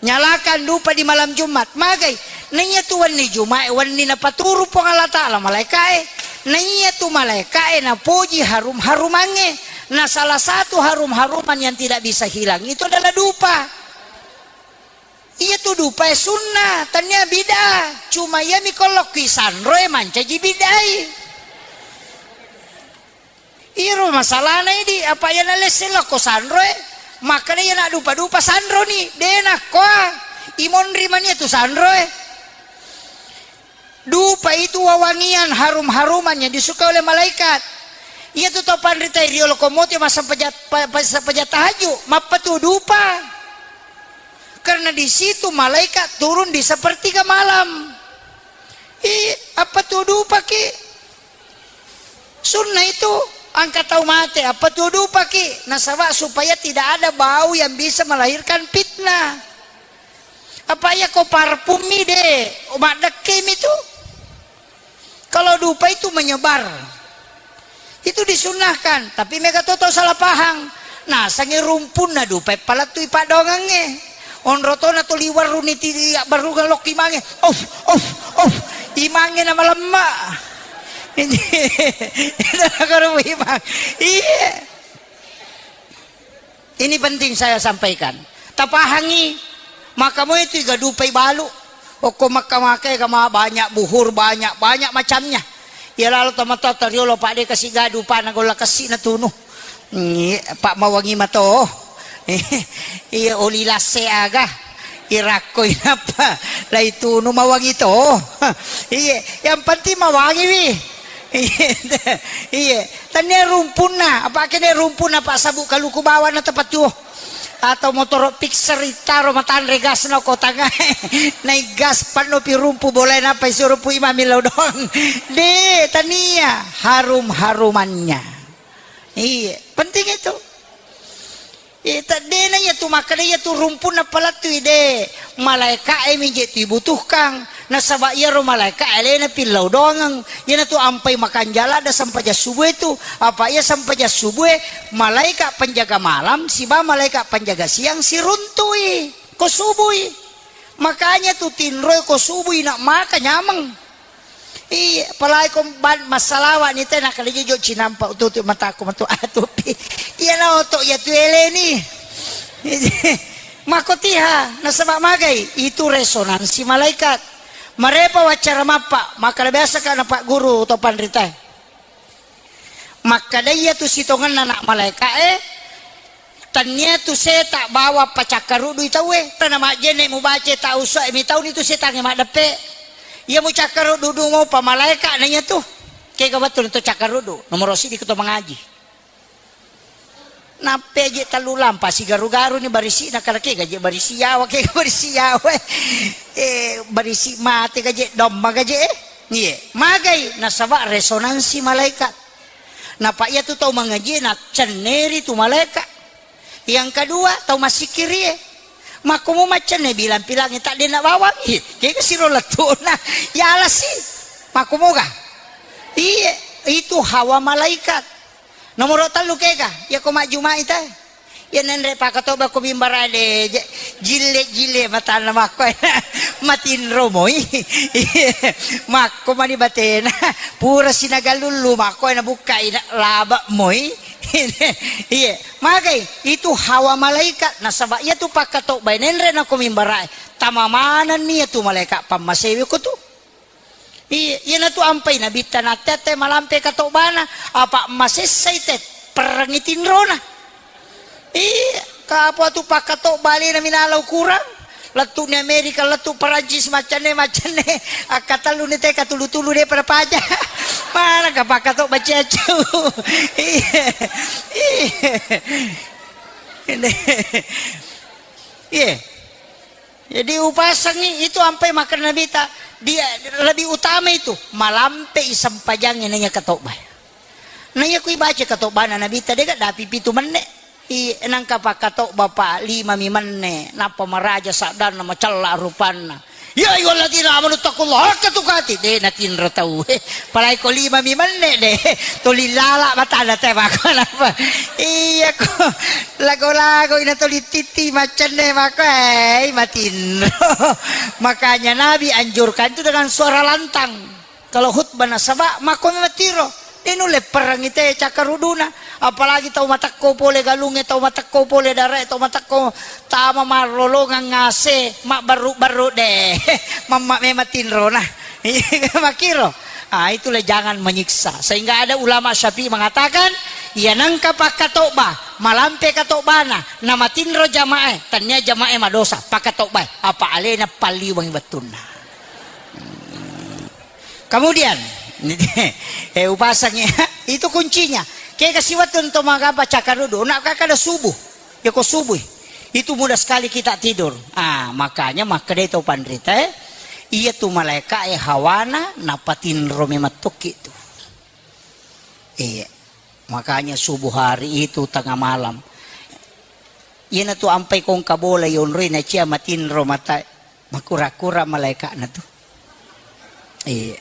Nyalakan dupa di malam Jumat. Magai? Naiya tu wenni Juma, wenni napaturu Puang Allah Ta'ala malaikae. Naiya tu malaikae napoji harum-harumangnge. Nah, salah satu harum-haruman yang tidak bisa hilang itu adalah dupa. Iya tu dupae sunna, tania bid'ah. Cuma iya mi ko lokki sanroe mancaji bid'ai. Iro masalahna idi, apa iya nalesse lokko sanroe, makkeda iya naddupa-dupa sanroni, de nakkoa. Imonri mania tu sanroe. Dupa itu wewangian, harum-haruman yang disukai oleh malaikat. Iya tu tau panrita riolo komote massempajang, pa-, pa-, sempajang tahajud, mappatu dupa. Karena di situ malaikat turun di sepertiga malam. Ih, apa tu dupaki? Sunnah itu, angka tau mate, apa tu dupaki? Nasaba supaya tidak ada bau yang bisa melahirkan fitnah. Apa iya ko parfum mi de, maddekke mi tu. Kalau dupa itu menyebar. Itu disunnahkan, tapi mega toto salah pahang. Nasangi rumpunna dupa palattui padongangnge. Onrotona tu liwarruni ti abbarungang lokki mange. Of, of, of. Imangnge na malemma. Itu nakaro imang. Iya. Ini penting saya sampaikan. Tapahangi, maka moi tu igadupai balu. Okko makka-makka ega ma banyak buhur, banyak, banyak macamnya. Iya lalo tomatoa toriolo, Pak, de kasi gadu, Pak, na golla kessi na tunu. Ngi, Pak, mawangi mato. Iya, oli lasse aga. Irakko inappa lai tunu mawangi to. Iya, yang penting mawangi wi. Iya, iya. Tania rumpunna, apa kene rumpunna, Pak, sabu kaluku bawang na tepat tuo. Atau motoro fixer itaro matanre gas na ko tangae. Naik gas panno pi rumpu boleh napa isi rumpu imami lao doang. De, tania harum-harumannya. Iya, penting itu. Iya, teddena iya tu makkeda iya tu rumpunna palattui de. Malaika e mi je tu ibutuhkang. Nasaba iyaro malaika alena pillau doangeng. Iyanatu ampai makanjala da sempajang subuh itu. Apa iya sempajang subuh e, malaika penjaga malam siba malaika penjaga siang siruntui ko subui. Makanya tu tinroi ko subui nak maka nyameng. Iya, apalagi ko ban-, massalawa ni tena kali jojo cinampa ututu mataku matu atupi. Iya na oto iya tu eleni. Mako tiha, nasaba magai itu resonansi malaikat. Marepa wacara mappa, maka biasa ka na Pak Guru to panrita. Makkada iya tu sitongenna anak malaika e, tania tu seta bawa pacakkarudui tauwe, tana majjenne mubace tau usai mi tauni tu setangnge maddeppe. Iya mucakkarudu du mopa malaika na iya tu. Kega wettu na to cakkarudu, nomoro siddi ko to mangaji. Nappe je tellu lampa sigaru-garu ni barisi na kala kega je barisi yawa, kega barisi yawa. Eh, barisi mate gaje, domma gaje, eh. Iye, magai nasaba resonansi malaikat. Napa iya tu tau mangaji e naccenneri tu malaika. Yang kedua, tau massikkiri e. Makkomo maccenne bilang-pilangi tak dena bawang. Ih, kega siro lettuna. Ya alasi. Makkomoga. Iye, itu hawa malaikat. Nomoro tellu kega, iya ko majjumai te. Iya nenre pakatoba ko mimbara de, je-, jille-jille matanna makko. Matinro moi. Makko mani batena. Pura sinagalullu makko na bukkai na laba moi. Iya, magai itu hawa malaikat nasaba iya tu pakatoba nenre na ko mimbara. Tama manenni iya tu malaikat pammasewi ko tu. Iya, iyanatu ampai nabitta natte-atte malampe katobana, apa masessai te perrengi tinrona. Iya, kapang tu pakkatobba alena minala ukurang. Lettu ni Amerika, lettu Perancis, maccanne, maccanne. Akkatellu ni te katulu-tulu de pada paja. Mana ka pakkatobba ciacau. Iya. Iya. Iya. Jadi upasangi itu ampai makkeda Nabita, dia lebih utama itu malampe i sempajangnge naiya katobba. Naiya kui baca katobbana Nabita dega dapi pitu menne. I nangka pakkatobba pa lima mi menne, nappa maraja saddanna macella rupanna. Ya ayyuhalladzina amanu taqullaha haqqa tuqatih, de natinro tau. Palai ko lima mi menne de. Tuli lala matana te mako napa. Iya ko. Lago-lago ina tuli titi macenne mako, eh, matinro. Makanya Nabi anjurkan itu dengan suara lantang. Kalau khutbah nasaba mako matinro. Ini nulle perangi te cakkaruduna. Apalagi tau matekko pole galungnge, tau matekko pole darae, tau matekko tama marlolongang ngase, mabbarru-barru de. Mamma memang tinro nah. Makiro. Ah, itulah jangan menyiksa. Sehingga ada ulama Syafi'i mengatakan, iya nangka pakkatobba, malampe katobbana, namatinro jamaah, tania jamaah madosa, pakkatobba, apa alena palliweng wettunna. Kemudian, eh, upasang ya, itu kuncinya. Kega siwettu to magaba cakarudu, nak kakada subuh. Ya ko subuh. Itu mudah sekali kita tidur. Ah, makanya makkedai tau panrita, eh, iya tu malaika e hawana napatinro memang tokki tu. Iya. Makanya subuh hari itu tengah malam. Iyana tu ampai kongka bola yonroi na cia matinro mata makura-kura malaikana tu. Iya.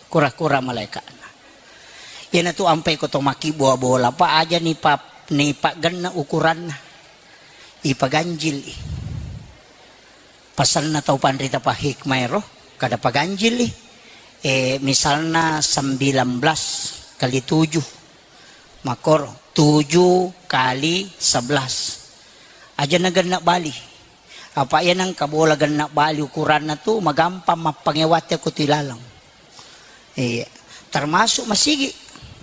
Kura-kura malaikana. Iyana tu ampai ko to makkibua bola pa aja ni pa ni paggenna ukuranna. Ipaganjil i. Pasanna tau panrita pa hikmah ero, kada paganjili. Eh, misalna sembilan belas kali tujuh, makoro tujuh kali sebelas. Aja na genna bali. Apa iya nangka bola genna bali ukuranna tu magampang mappangewatte ko tu ilaleng. Iya. Termasuk masigi.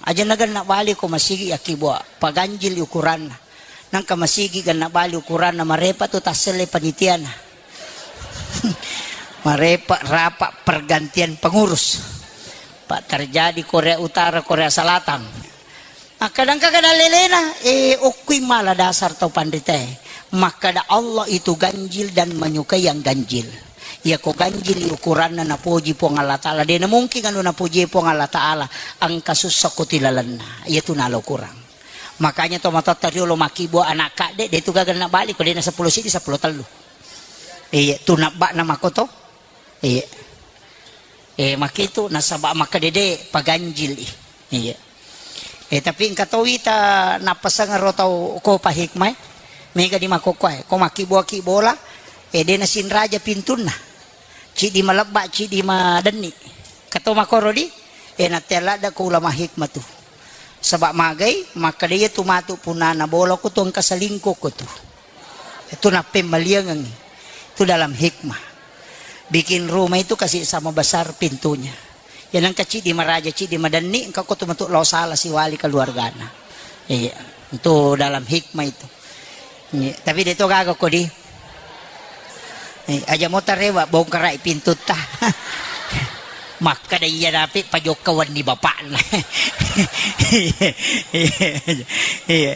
Aja na genna bali ko masigi yakkibua. Paganjili ukuranna. Nangka masigi genna bali ukuranna marepa tu tasselle panitiana. Marepa rapa pergantian pengurus. Pak terjadi Korea Utara, Korea Selatan. Makkadangka kada lelena, eh, okkui mala dasar tau panritae. Makkada Allah itu ganjil dan menyukai yang ganjil. Iya ko ganjil ukuranna napoji Puang Allah Ta'ala. Dena mungkin anu napoji Puang Allah Ta'ala. Angka sussa ko tilalenna. Iya tu nalo kurang. Makanya to matotta riolo makkibua anak kadde, de tu gaga na bali ko dena seppulo sidi, seppulo tellu. Iya, tu nabba'na makoto. Iya. Eh, makitu nasaba makkadede paganjil i. Iya. Eh, tapi engka to wita nappaseng ro tau ko pa hikmah e. Mega di makokkoe. Ko makkibua-kibola, eh, de nasinraja pintunna. Cidi malebba, cidi madenni. Kato makoro di, eh, natte ladda ko ulama hikmah tu. Saba magai, makkada iya tu matu punana bola ko tu engka selingkuh ko tu. Itu nappemmaliangengngi. Itu dalam hikmah. Bikin rumah itu kasih sama besar pintunya. Ya nangka cidi maraja, cidi madenni, engka ko tu matu lao sala siwali keluargana. Iya, itu dalam hikmah itu. Iya, tapi de to gaga ko di. Eh, aja mo tarewa bongkarai pintutta. Makkada iya dapi pajokka wenni bapakna. Iya. Iya.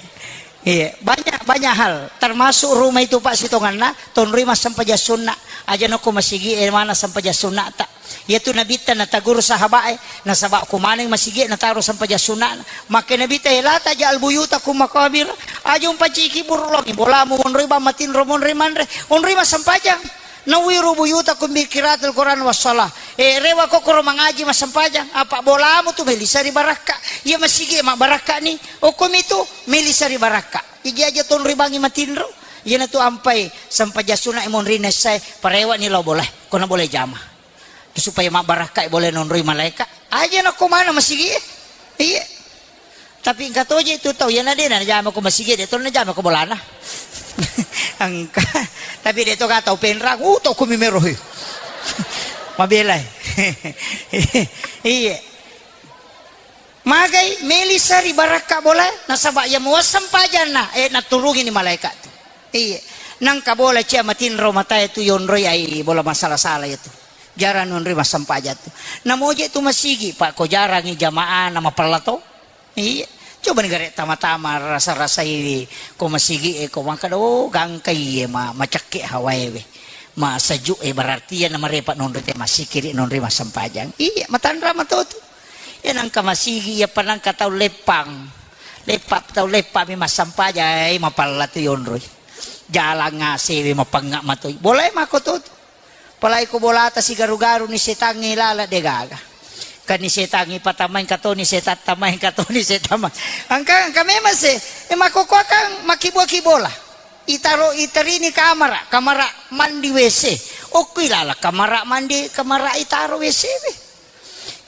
Iya, banyak, banyak hal. Termasuk rumah itu, Pak, sitonganna tonroi massempajang sunna. Aja nokko masigi e mana sempajang sunna ta. Iya tu nabitta nataguru sahabat e, nasaba ko maneng masigi e nataro sempajang sunna. Makke nabitta, "Eh, la taj'al buyutakum maqabir." Aja umpaciki burlongi bolamu monroi bang matinro monroi manre. Onroi massempajang. Nawwiru buyutakum bi qiraatil Qur'an was shalah. Eh, rewa kokkoro mangaji massempajang. Apa bolamu tu melisa ri barakka. Iya masigi e mabbarakka ni. Okkomi tu melisa ri barakka. Iji aja tonroi bangi matinro. Iyana tu ampai sempajang sunna e monri nessae. Parewani lao bolae. Kona bolae jama. Supaya mabbarakka e bolae nonroi malaeka. Aja nakko mana masigi e. Iya. Tapi engka toje tu tau, iyana de najama ko masigi, de to najama ko bolana. Engka. Tapi de to ga tau penrang, uh, to ko mimero he. Mabela e. Iya. Magai, melisa ri barakka bolae, nasaba iya muwasseng pajanna, eh, naturungini malaeka tu. Iya. Nangka bola cia matinro matae tu yonroi ai bola masala-sala iya tu. Jarang nonroi massempajang tu. Namoje tu masigi, Pak, ko jarangi jamaah na mapella to. Iya. Coba ni gare tama-tama rasa-rasai ko masigi e ko mangka do gangka iye ma macakke hawae we. Ma sejuk e berarti iya na marepa nonroi te masikiri nonroi massempajang. Iya, matanra mato tu. Iya nangka masigi iya panangka tau leppang. Leppa tau leppa mi massempajang, eh, mapella tu yonroi. Jalang ngasewe mapengnga matoi. Bolae mako to tu. Apalagi ko bolata sigaru-garu ni setangnge lala de gaga. Kan ni setangnge patamai katoni setan tamai katoni setan ma-, angka, angka memang se, eh, makkokkoakang makkibua-kibola. Itaro, iterini kamara, kamara mandi W C. Okkoi lala kamara mandi, kamara itaro W C we.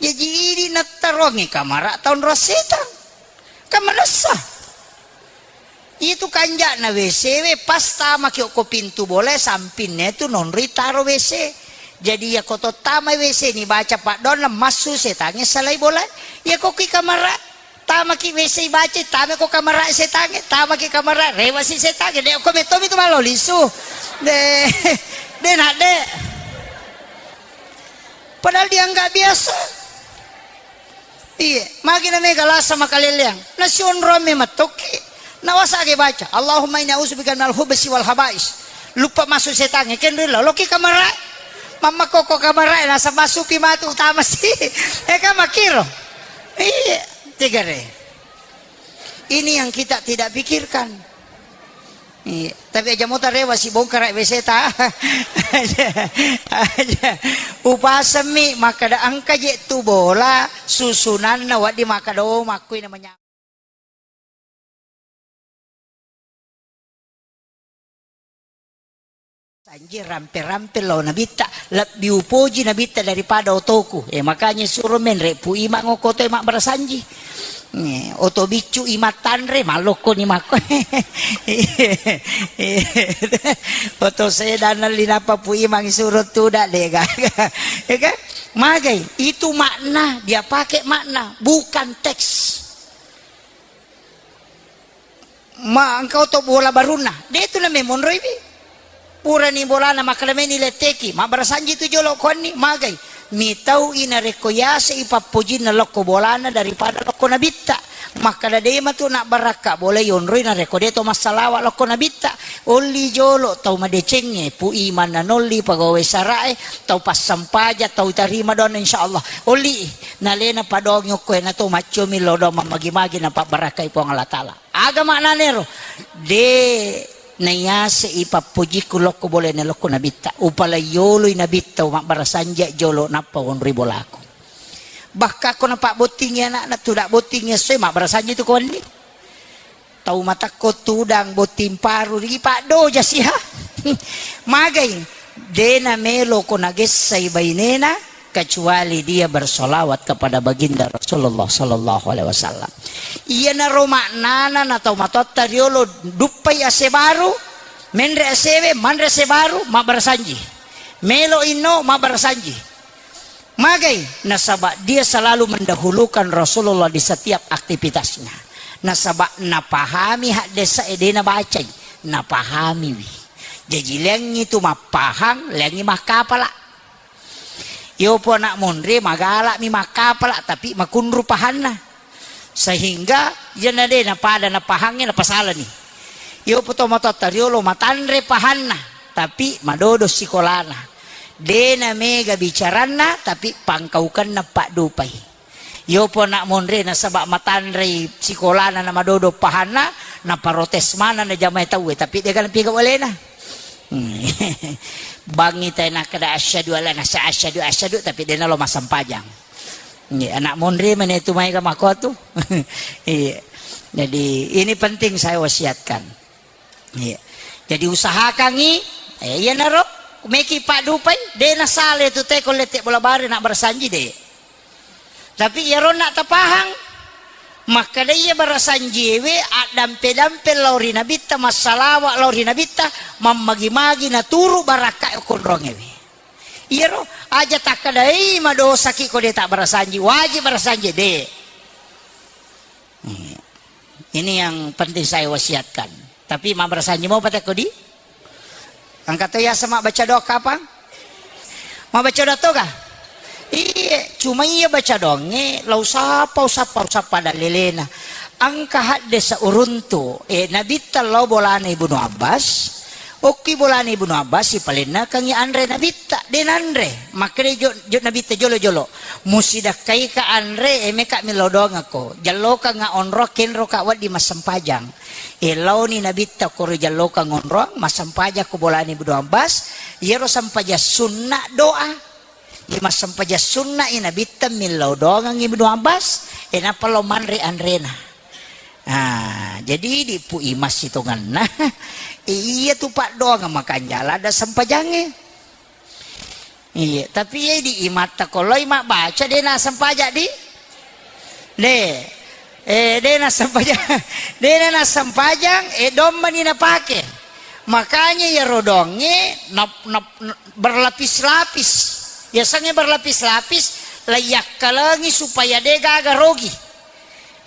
Jaji idi nattaroangngi kamara taonroang setang. Kan manessa. Itu kanja'na W C we, pas tamaki okko pintu bolae, sampinna tu nonroi taro W C. Jadi iya ko to tamai W C ni baca paddoanna massu setangnge salai bolae. Iya ko ki kamara, tamaki W C baca, tamai ko kamara setangnge, tamaki kamara, rewasi setangnge. De okko mettomi tu malo lisu. De, de nak de. Padahal dianggap biasa. Iya, magi na mega lasa makaleleang. Nasionroang me matokki. Nawasage baca, "Allahumma inni a'udzubika minal khubsi wal khaba'is." Lupa masuk setangnge, kenrilla. Loki kamara. Mamma koko kamara, nasa masuki matu utama si. Eh, kan makiro. Iya, tegare. Ini yang kita tidak pikirkan. Iya, tapi aja mota rewa si bongkara W C ta. Aja, aja. Upasemmi makkada engka je tu bola susunanna waddi makkada, oh, makkui namanya. Sanji rampe-rampe lao nabitta, lebbi upoji nabitta daripada otoku. Eh, makanya suro menre Pu Imang okko otoe mabbarasanji. Eh, oto biccu i mattanre, mallokkoni makko. Oto sedan linapa Pu Imang suro tuda de gaga. Ya kan? Magai, itu makna, dia pakai makna, bukan teks. Ma engka oto bola barunna, de tu na memonroiwi. Purani bolana makkada meni letteki, mabbarasanji tu jolo konni, magai. Mitau i narekko yase i pappojinna lokko bolana daripada lokko nabitta. Makkada de matu nabbarakka bola yonroi narekko de to massalawa lokko nabitta. Olli jolo tau madecengnge, Pu Imang nanolli pegawai sarae, tau passampaja, tau tarima doanna insyaallah. Olli i, nalena padongi okko e na to maccomi lo doang mammagi-magi napabbarakkai Puang Allah Taala. Aga maknanero? De naiase i pappojikku lokko bolana lokko nabitta. Upalaioloi nabitta mabbarasanji jolo nappa wonroi bolaku. Bahkan ko napabbottingi anakna, tuda bottingi essoe mabbarasanji tu ko wenni. Tau matakko tudang botting paru ri paddoja siha. Magai, de namelo ko nagessai bainena, kecuali dia bersolawat kepada baginda Rasulullah sallallahu alaihi wasallam. Iyanaro maknana na tau matoatta riolo duppai ase baru, menre asewe, manre ase baru, mabbarasanji. Melo inno, mabbarasanji. Magai, nasaba dia selalu mendahulukan Rasulullah di setiap aktivitasnya. Nasaba napahami haddesa e de nabacai, napahamiwi. Jaji leangngi tu mappahang, leangngi makkapala. Yopo anak monre magalami makkapala, tapi makunru pahanna. Sehingga iyana de napada napahangnge napasalani. Yopo to matoatta riolo matanre pahanna, tapi madodo sikolana. De namega bicaranna, tapi pangkaukenna paddupai. Yopo anak monre nasaba matanrei sikolana na madodo pahanna, naparotes maneng na jamae tauwe, tapi de gaga napigau alena. Hmm. Bangi tai nakkeda asyhadu alla nasa asyhadu asyhadu, tapi de nalo massempajang. Iya, anak monre mane tu maega makko tu. Iya. Jadi ini penting saya wasiatkan. Iya. Jadi usahakangi, eh, iyanaro meki paddupai, de nasale tu teko lette bola bare na barasanji de. Tapi iyaronna tapahang, makkeda iya barasanjiewe addampe-dampe lao ri nabitta, massalawa lao ri nabitta, mammagi-magi naturu barakka konrongewe. Iyaro aja takkedai madosaki ko de tabbarasanji, wajib barasanji de. Ini yang penting saya wasiatkan. Tapi mabarasanji mau patekko di? Engka to yaseng mabbaca doa kapang? Mabbaca doa toga? Iye, cuma iya baca doangnge, lau sapa, usappa, usappa dallelena. Engka haddesa uruntu, eh, Nabitta lao bolana Ibnu Abbas, okki bolana Ibnu Abbas, sipalennakengngi anre Nabitta, de nanre. Makkeda jo, jo Nabitta jolo-jolo, musidakkaika anre, eh, meka millau doangakko, jallokanga onro, kenroka wedding massempajang. E, laoni Nabitta koro jallokang onroang, massempajang ko bolana Ibnu Abbas, iyaro sempajang sunna doa. Iya massempajang sunna i Nabitta millau doangang Ibnu Abbas, e, nappa lao manre anrena. Ah, jadi di pu imas sitongenna, e, iya tu paddoang makanjala ada sempajangnge. Iya, tapi iya di imatta ko loi mabbaca de nassempajang di? De. Eh, de nassempajang. De nassempajang, eh, dommani napake. Makanya iyaro doangnge nap-, nap-, berlapis-lapis. Yasengnge berlapis-lapis, laiyakkalengi supaya de gaga rogi.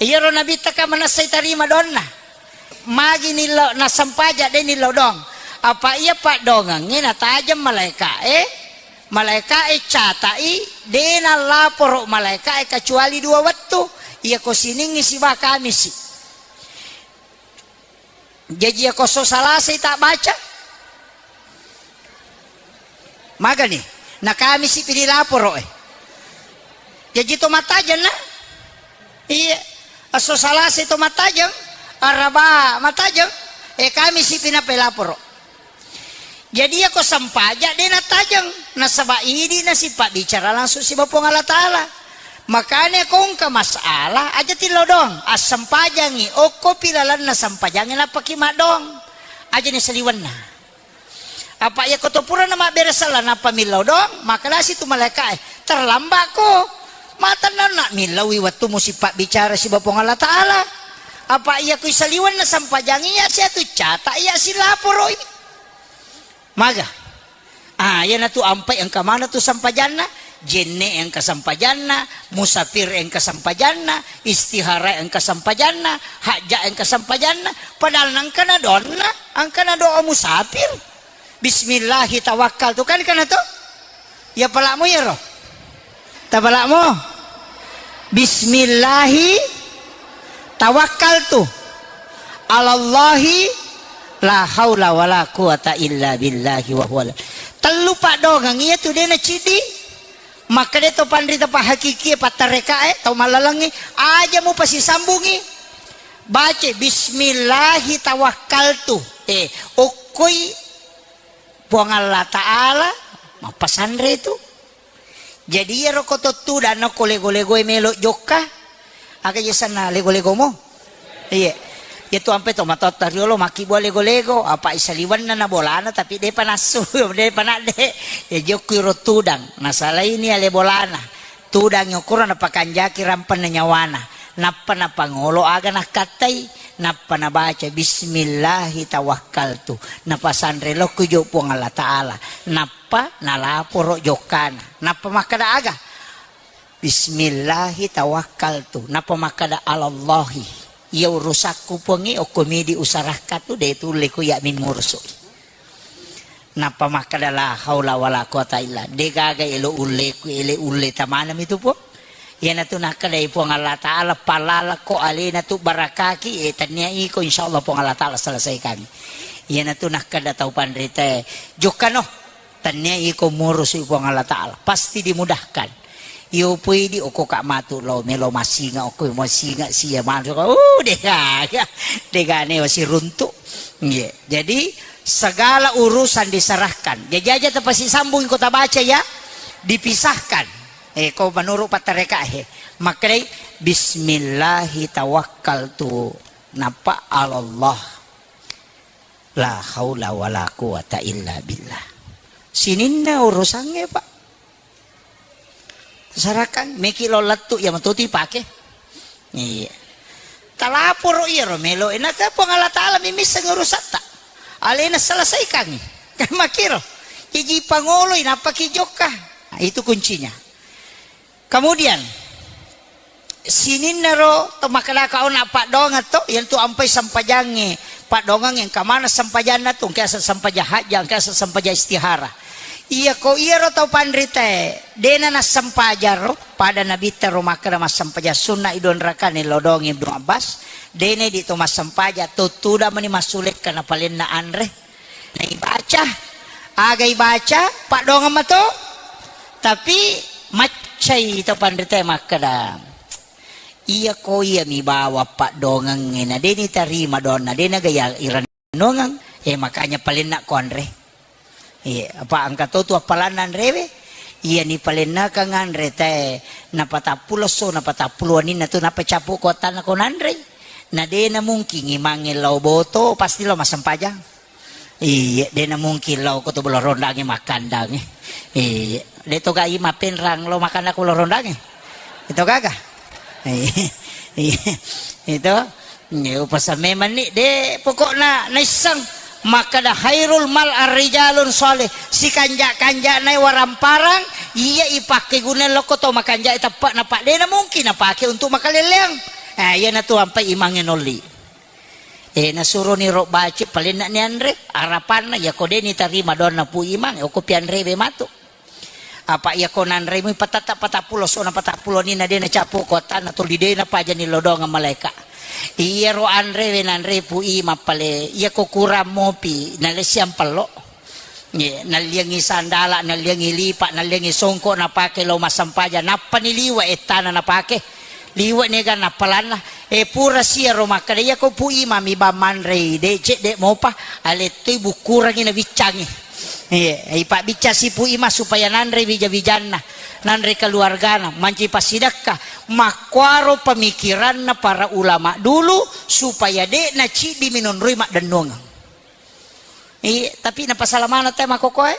Iyaro Nabitta ka manessai tarima doanna. Magi nillau nassempajang de nillau doang. Apa iya paddoangengnge natajeng malaeka'e, malaeka'e catai, de nallaporo malaeka'e kecuali dua wettu. Iyako siningngi siba Kamisi. Jaji iyako esso Salasai tabbaca, magani? Na Kamisi pi dilaporo, eh. Jaji to mattajeng na? Iya. Esso Salasai to mattajeng, Araba mattajeng, eh, Kamisi pi nappa laporo. Jadi iyako sempajang de nattajeng, nasaba idi nasipabbicara langsung siba Puang Allah Taala. Makanya ko engka masalah aja tillau doang, assempajangi, okkopi lalenna sempajangi nappaki maddoang. Aja ni saliwenna. Apa iyako to purana mabbere sella nappa millau doang, makkedasi tu malaeka'e, terlambatko. Matennanna millaui wettu musipabbicara siba Puang Allah Taala. Apa iyako isaliwenna sempajangi iya siatu cata iya silaporoi. Maga? Ah, iyanatu ampai engka maneng tu sempajanna, jenne engka sempajanna, musafir engka sempajanna, istihara engka sempajanna, hajja engka sempajanna, padahal nengkana doanna, engkana doa musafir. Bismillahi tawakkaltu, kan kana to? Iya pala'mu iyaro. Tapala'mo. Bismillahi tawakkaltu. Alallahi la haula wala quwata illa billahi wa huwa. Tellu paddoangeng iya tu de naciddi. Makkeda to panrita pahakikie pattarekae tau mallalengnge, aja mupasisambungi. Bace bismillahi tawakkaltu. Eh, okkoi Puang Allah Ta'ala mappasanre tu. Jadi iyaro ko to tudang nokko lego-legoe melo jokka. Aga je sanna lego-legomo? Iye. Iya tu ampe to matotta riolo makkibua lego-lego, apa isaliwenna na bolana tapi depa nassu, depa nadde. Ya jokku iro tudang, nasalaini ale bolana. Tudang okoro napakanjaki rampenna nyawana, nappa napangolo aga nakkattai, nappa nabaca bismillahi tawakkaltu, napasanre lokku jo Puang Allah Ta'ala, nappa nalaporo jokkana, nappa makkeda aga? Bismillahi tawakkaltu, nappa makkeda alallahi, iya urusakku Puangnge okko midi usarakka tu de tulle ku iya mimmurusu'i. Nappa makkeda, "La haula wala quwata illa." De gaga elo ulleku, ele ulle tamanami tu, Puang. Iyanatu nakkedai Puang Allah Ta'ala, "Palalako alena tu barakaki, eh, tennia iko, insyaallah Puang Allah Ta'ala selesaikan." Iyanatu nakkeda tau panritae, "Jokkano, tennia iko murusu Puang Allah Ta'ala, pasti dimudahkan." Iyo poidi okko ka matu lo melo masinga okko masinga sia manre ko, uh, dega, dega ne wasi runtu. Nggih. Jadi segala urusan diserahkan. Jaji aja tepasi sambung kota baca ya, dipisahkan. Eh, ko menurut patareka he. Maknai bismillahi tawakkaltu. Napa Allah. La haula wala quwata illa billah. Sininna urusannya, Pak. Sarakan meki lo lettu iya matoti pake. Iya. Talaporo iyaro melo enaka Puang Allah Ta'ala mimisseng urusatta. Alena selesaikangi. Kan makiro. Iji pangoloi napaki jokka. Nah, itu kuncinya. Kemudian Sininna ro to makkadaka ona paddoangeng to, iyantu ampai sempajangnge. Paddoangeng engka maneng sempajanna tu, engka yaseng sempajang hajja, engka yaseng sempajang istihara. Iyako iyaro tau panritae, dena nassempajang ro, pada Nabitta ro makkada massempajang sunna i dua rakane lao doangi Ibnu Abbas, dena idi to massempajang, tuttuda mani massulekka napalenna anre. Naibaca, aga ibaca, paddoangeng mato. Tapi maccai to panritae makkada, iyako iyami bawang paddoangengnge, na de nitarima doanna, de naga iya irennuangeng. Eh, makanya palenna ko anre. Iya, apa engka to tu appalanna anrewe? Iyani palennakang anre tae, napatappulo esso, napatappulo wenninna tu, nappa cappu ko attanna ko nanrei. Na de namungkin imangnge lao boto, pasti lao massempajang. Iya, de namungkin lao ko to Bolo Rondangnge makkandangnge. Iya, de to gai mappenrang lao makanna ko Bolo Rondangnge. Itu gaga? Iya, itu. Iya, upasa memang ni, de pokokna naisseng makkada khairul mal arrijalun shalih, sikanja-kanjana waramparang iya ipakke guna lokko to makanja teppe, napa de namungkin napake untuk makaleleang. Eh, iyanatu ampai imangnge nolli. Eh, nasuroni ro baci, palenna ni anre, arapanna, iyako de nitarima doanna Pu Imang, okko pianrewe matu. Apa iyako nanremu patata patappulo esso, napatappulo wenninna de nacappu ko attanna tuli de napajani lao doangeng malaeka. Iyaro anrewe nanre Pu Imang pale, iyako kurang mopi, nalessiang pello. Ye, nalliangi sandala, nalliangi lipa, nalliangi songko napake lao massempajang, nappani liwe ettana napake. Liwe niga nappalanna. Eh, pura siaro makkada, iyako Pu Imang mi bang manrei, de cedde mopa, alettoi bukkurangi nabiccangi. Iya, ipabbiccang si Pu Imang supaya nanre wija-wijanna, nanre keluargana, manci passidekka. Makkuaro pemikiranna para ulama dulu supaya de naciddi minonroi maddennuangeng. Iya, tapi napasala maneng te makokoe.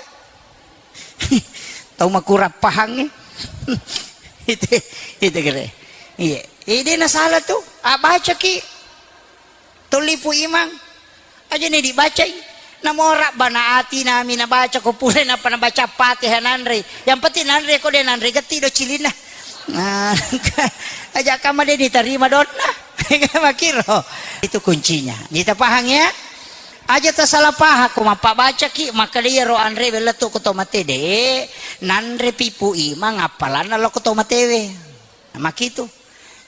Tau makurang pahangnge. Itu, itu kere. Iya. Eh, de nasala tu. Ah, bacaki. Tuli Pu Imang. Aja ni dibacai. Namora bana ati nami nabaca ko pure napa nabaca Fatihah nanre. Yang penting nanre ko de nanre getti do cilinna. Nah, aja kama de ditarima donna. Makiro. Itu kuncinya. Kita paham ya? Aja tasalah paham ko mappabacaki, makkeda iyaro anrewe lettu ko to mate de, nanre pi Pu Imang appalanna lo ko to matewe. Nah, makitu.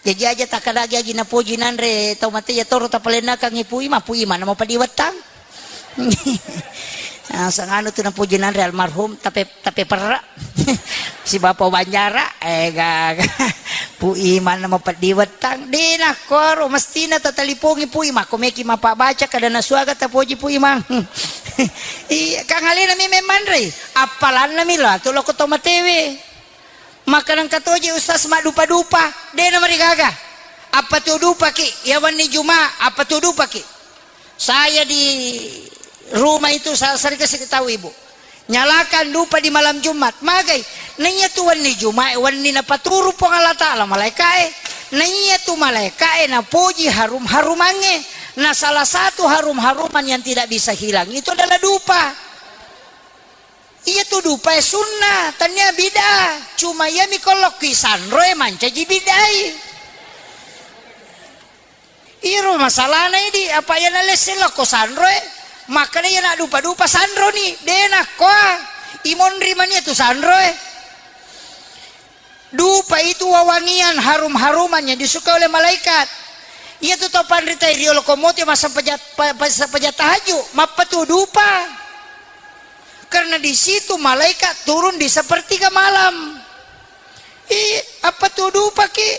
Jaji aja takkadagi agi napoji nanre tau mate, iya toro tapalennakangngi Pu Imang, Pu Imang namo padiwettang. Ah, sanganu tu napoji nanre almarhum, tape, tape perra. Si Bapa Banjara, eh, gaga. Pu Imang namo padiwettang. De nakkoro, mestina tatalipongi Pu Imang. Ko meki mapabbaca kada nasuaga tapoji Pu Imang. Iya, kang alena mi memmanrei. Appalanna mi lo atu lo ko to matewe. Maka nengka toje Ustaz maddupa-dupa, de namarigaga. Apa tu dupaki? Ya wenni Juma, apa tu dupaki? Saya di rumah itu sa-, sering kasih tahu ibu. Nyalakan dupa di malam Jumat, magai. Naiya tu wenni Juma, wenni napaturu Puang Allah Ta'ala malaikae. Naiya tu malaikae napoji harum-harumangnge. Nah, salah satu harum-haruman yang tidak bisa hilang itu adalah dupa. Iya tu dupae sunna, tania bid'ah. Cuma iya mi ko lokki sanroe mancaji bid'ai. Iro masalahna idi, apa iya nalesse lokko sanroe, makkeda iya naddupa-dupa sanroni, de nakkoa. Imonri mania tu sanroe. Dupa itu wewangian harum-haruman yang disukai oleh malaikat. Iya tu tau panrita riolo komote massempajang, pa-, pa-, sempajang tahajud, mappatu dupa. Karena di situ malaikat turun di sepertiga malam. Ih, apa tu dupaki?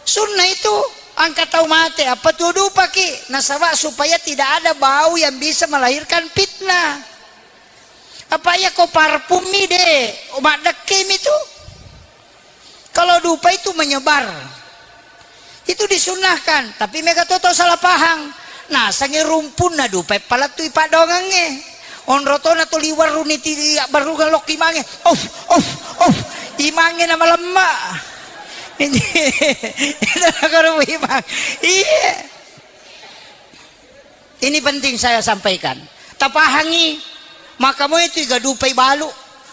Sunnah itu, angka tau mate, apa tu dupaki? Nasaba supaya tidak ada bau yang bisa melahirkan fitnah. Apa iya ko parfum mi de, maddekke mi tu. Kalau dupa itu menyebar. Itu disunnahkan, tapi mega to tau salah pahang. Nasangi rumpunna dupa e palettui paddoangengnge. Onro to na tuli warruni ti abbarrungeng lokki mange. Of, of, of. Imangnge na malemma. Itu nakaro imang. Iya. Ini penting saya sampaikan. Tapahangi, maka moi tu iga dupai balu.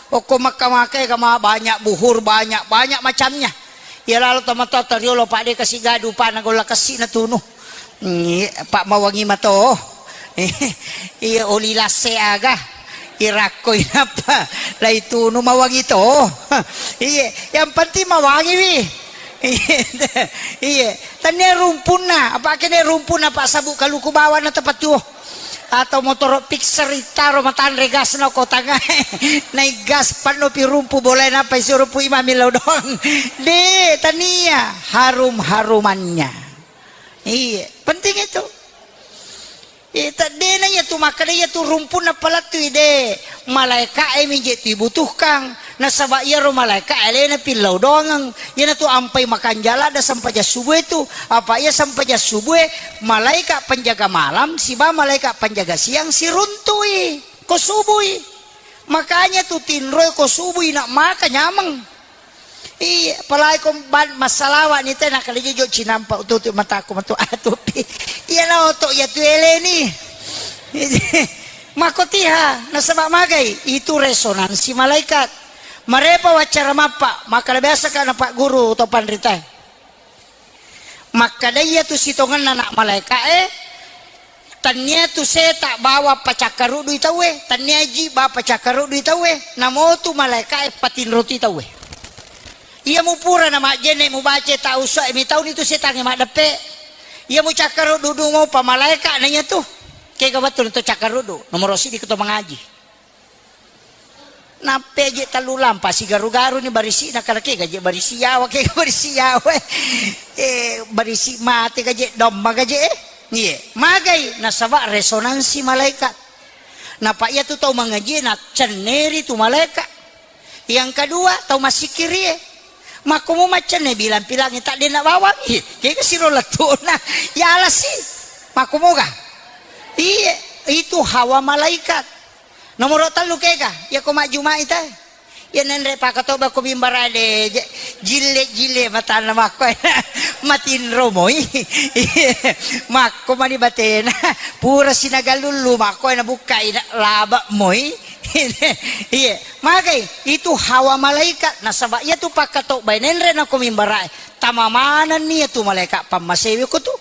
Okko makka-makka ega ma banyak buhur, banyak, banyak macamnya. Iya lalo tomatoa to riolo, Pak, de kasi gadu, Pak, na golla kessi na tunu. Iya, Pak, mawangi mato. Iya, oli lasse aga. Irakkoi nappa lai tunu mawangi to. Iya, yang penting mawangi wi. Iya, iya. Tania rumpunna, apa kene rumpunna, Pak, sabu kaluku bawana tepat tuo. Atau motoro Pixar ittaro matanre gasna ko tangae. Nai gas panno pi rumpu bolae nappa isuro pu imami lao doang. De, tania harum-harumannya. Iya, penting itu. Iya, ta-, dena iya tu makkeda iya tu rumpunna palattui de. Malaeka e mi je tu ibutuhkan. Nasaba iyaro malaeka alena pillau doangeng. Iyanatu ampai makanja ladda sempajang subuh itu. Apa iya sempajang subuh, malaika penjaga malam siba malaika penjaga siang siruntui ko subui. Makanya tu tinroi ko subui nak maka nyameng. Iya, apalagi ko ban-, massalawa ni tena kali jojo cinampa ututu mataku matu atupi. Iya na oto iya tu eleni. Mako tiha nasaba magai itu resonansi malaikat. Marepa waccara mappa, maka biasa ka na Pak Guru to panrita. Makkeda iya tu sitongenna nak malaeka e, tania tu seta bawa pacakkarudui tauwe, tania ji ba pacakkarudui tauwe, namotu malaeka e patinroti tauwe. Iya mupura na majjenne mubaca tau so e mitauni tu setangnge maddeppe. Iya mucakkarudu mo pa malaeka na iya tu. Kega wettu to cakkarudu, nomoro sidi ko to mangaji. Nappe je tellu lampa sigaru-garu ni barisi na kala kega je barisi yawa, kega barisi yawa. Eh, barisi mate gaje domma gaje eh. Iya, magai nasaba resonansi malaikat. Napa iya tu tau mangaji na cenneri tu malaikat. Yang kedua, tau masikiri eh. Makkumu maccenne bilang-pilangi tak dena bawang. Iya, kega siro lettuna. Ya alasi. Makkumu ga? Iya, itu hawa malaikat. Nomoro tellu kega, iya ko majjumai te. Iya nenre pakatobba ko mimbara de, je-, jille-jille matanna makko. Matinro moi. Makko mani batena. Pura sinaga lullu makko na bukkai na laba moi. Iya, magai itu hawa malaikat nasaba iya tu pakatobba nenre na ko mimbara. Tama manenni iya tu malaikat pammasewe ko tu.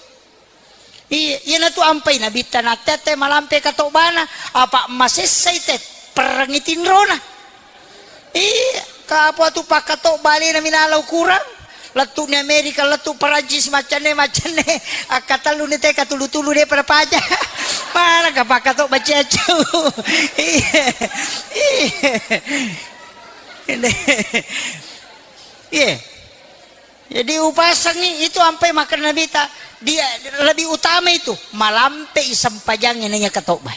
Iya, iyanatu ampai nabitta natte-atte malampe katobana, apa masessai te perrengi tinrona. Iya, kapo tu pakkatobba alena minala ukurang. Lettu ni Amerika, lettu Perancis, maccanne, maccanne. Akkatellu ni te katulu-tulu de pada paja. Mana ka pakkatobba cecau. Iya. Iya. Iya. Jadi upasangi itu ampai makkeda Nabita, dia lebih utama itu malampe i sempajangnge naiya katobba.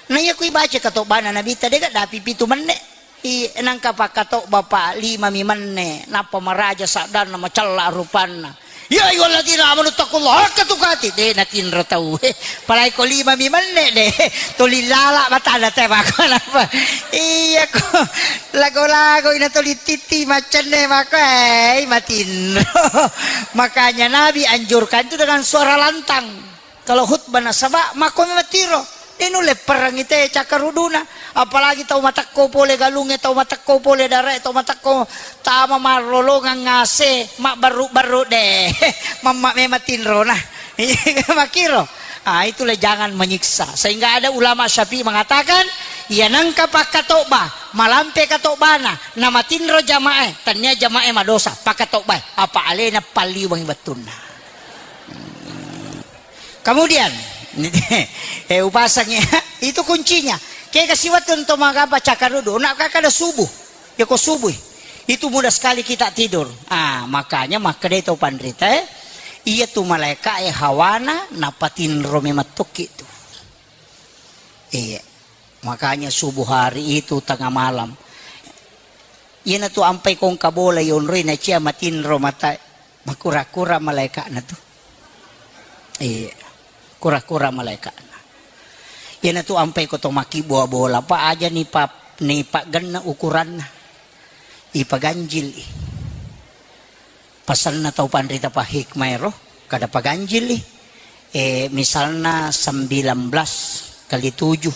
Naiya kui baca katobbana Nabita dega dapi pitu menne. I nangka pakkatobba pa lima mi menne, nappa maraja saddanna macella rupanna. Ya ayyuhalladzina amanu taqullaha haqqa tuqatih, de natinro tau. Palai ko lima mi menne de, tuli lala batana te mako napa. Iya ko. Lago-lago ina toli titti maccenne mako, eh, matinro. Makanya Nabi anjurkan itu dengan suara lantang. Kalau khutbah nasaba mako matinro. Ini nulle perang ite cakkaruduna. Apalagi tau matekko pole galunge, tau matekko pole darae, tau matekko tama marrolongang ngase, mabbaru-baru de. Mamma memang tinro nah. Makiro. Ah, itulah jangan menyiksa. Sehingga ada ulama Syafi'i mengatakan, iya nangka pakkatobba, malampe katobbana, namatinro jamae, tania jamae madosa, pakkatobba, apa alena palliweng wettunna. Kemudian, eh, upasangi, itu kuncinya. Kega siwettu to magapa cakarudu, nak kakada subuh. Ya ko subuh. Itu mudah sekali kita tidur. Ah, makanya makkedai tau panrita, eh, iya tu malaika e hawana napatinro memang tokki tu. Iya. Makanya subuh hari itu tengah malam. Iyanatu ampai kongka bola yonroi nacia matinro mata makura-kura malaikana tu. Iya. Kura-kura malaikana. Iyanatu ampai ko to makkibua bola pa aja ni pa, ni paggenna ukuranna. Ipaganjil i. Pasanna tau panrita pahikmaero kada paganjili. Eh, misalna sembilan belas kali tujuh,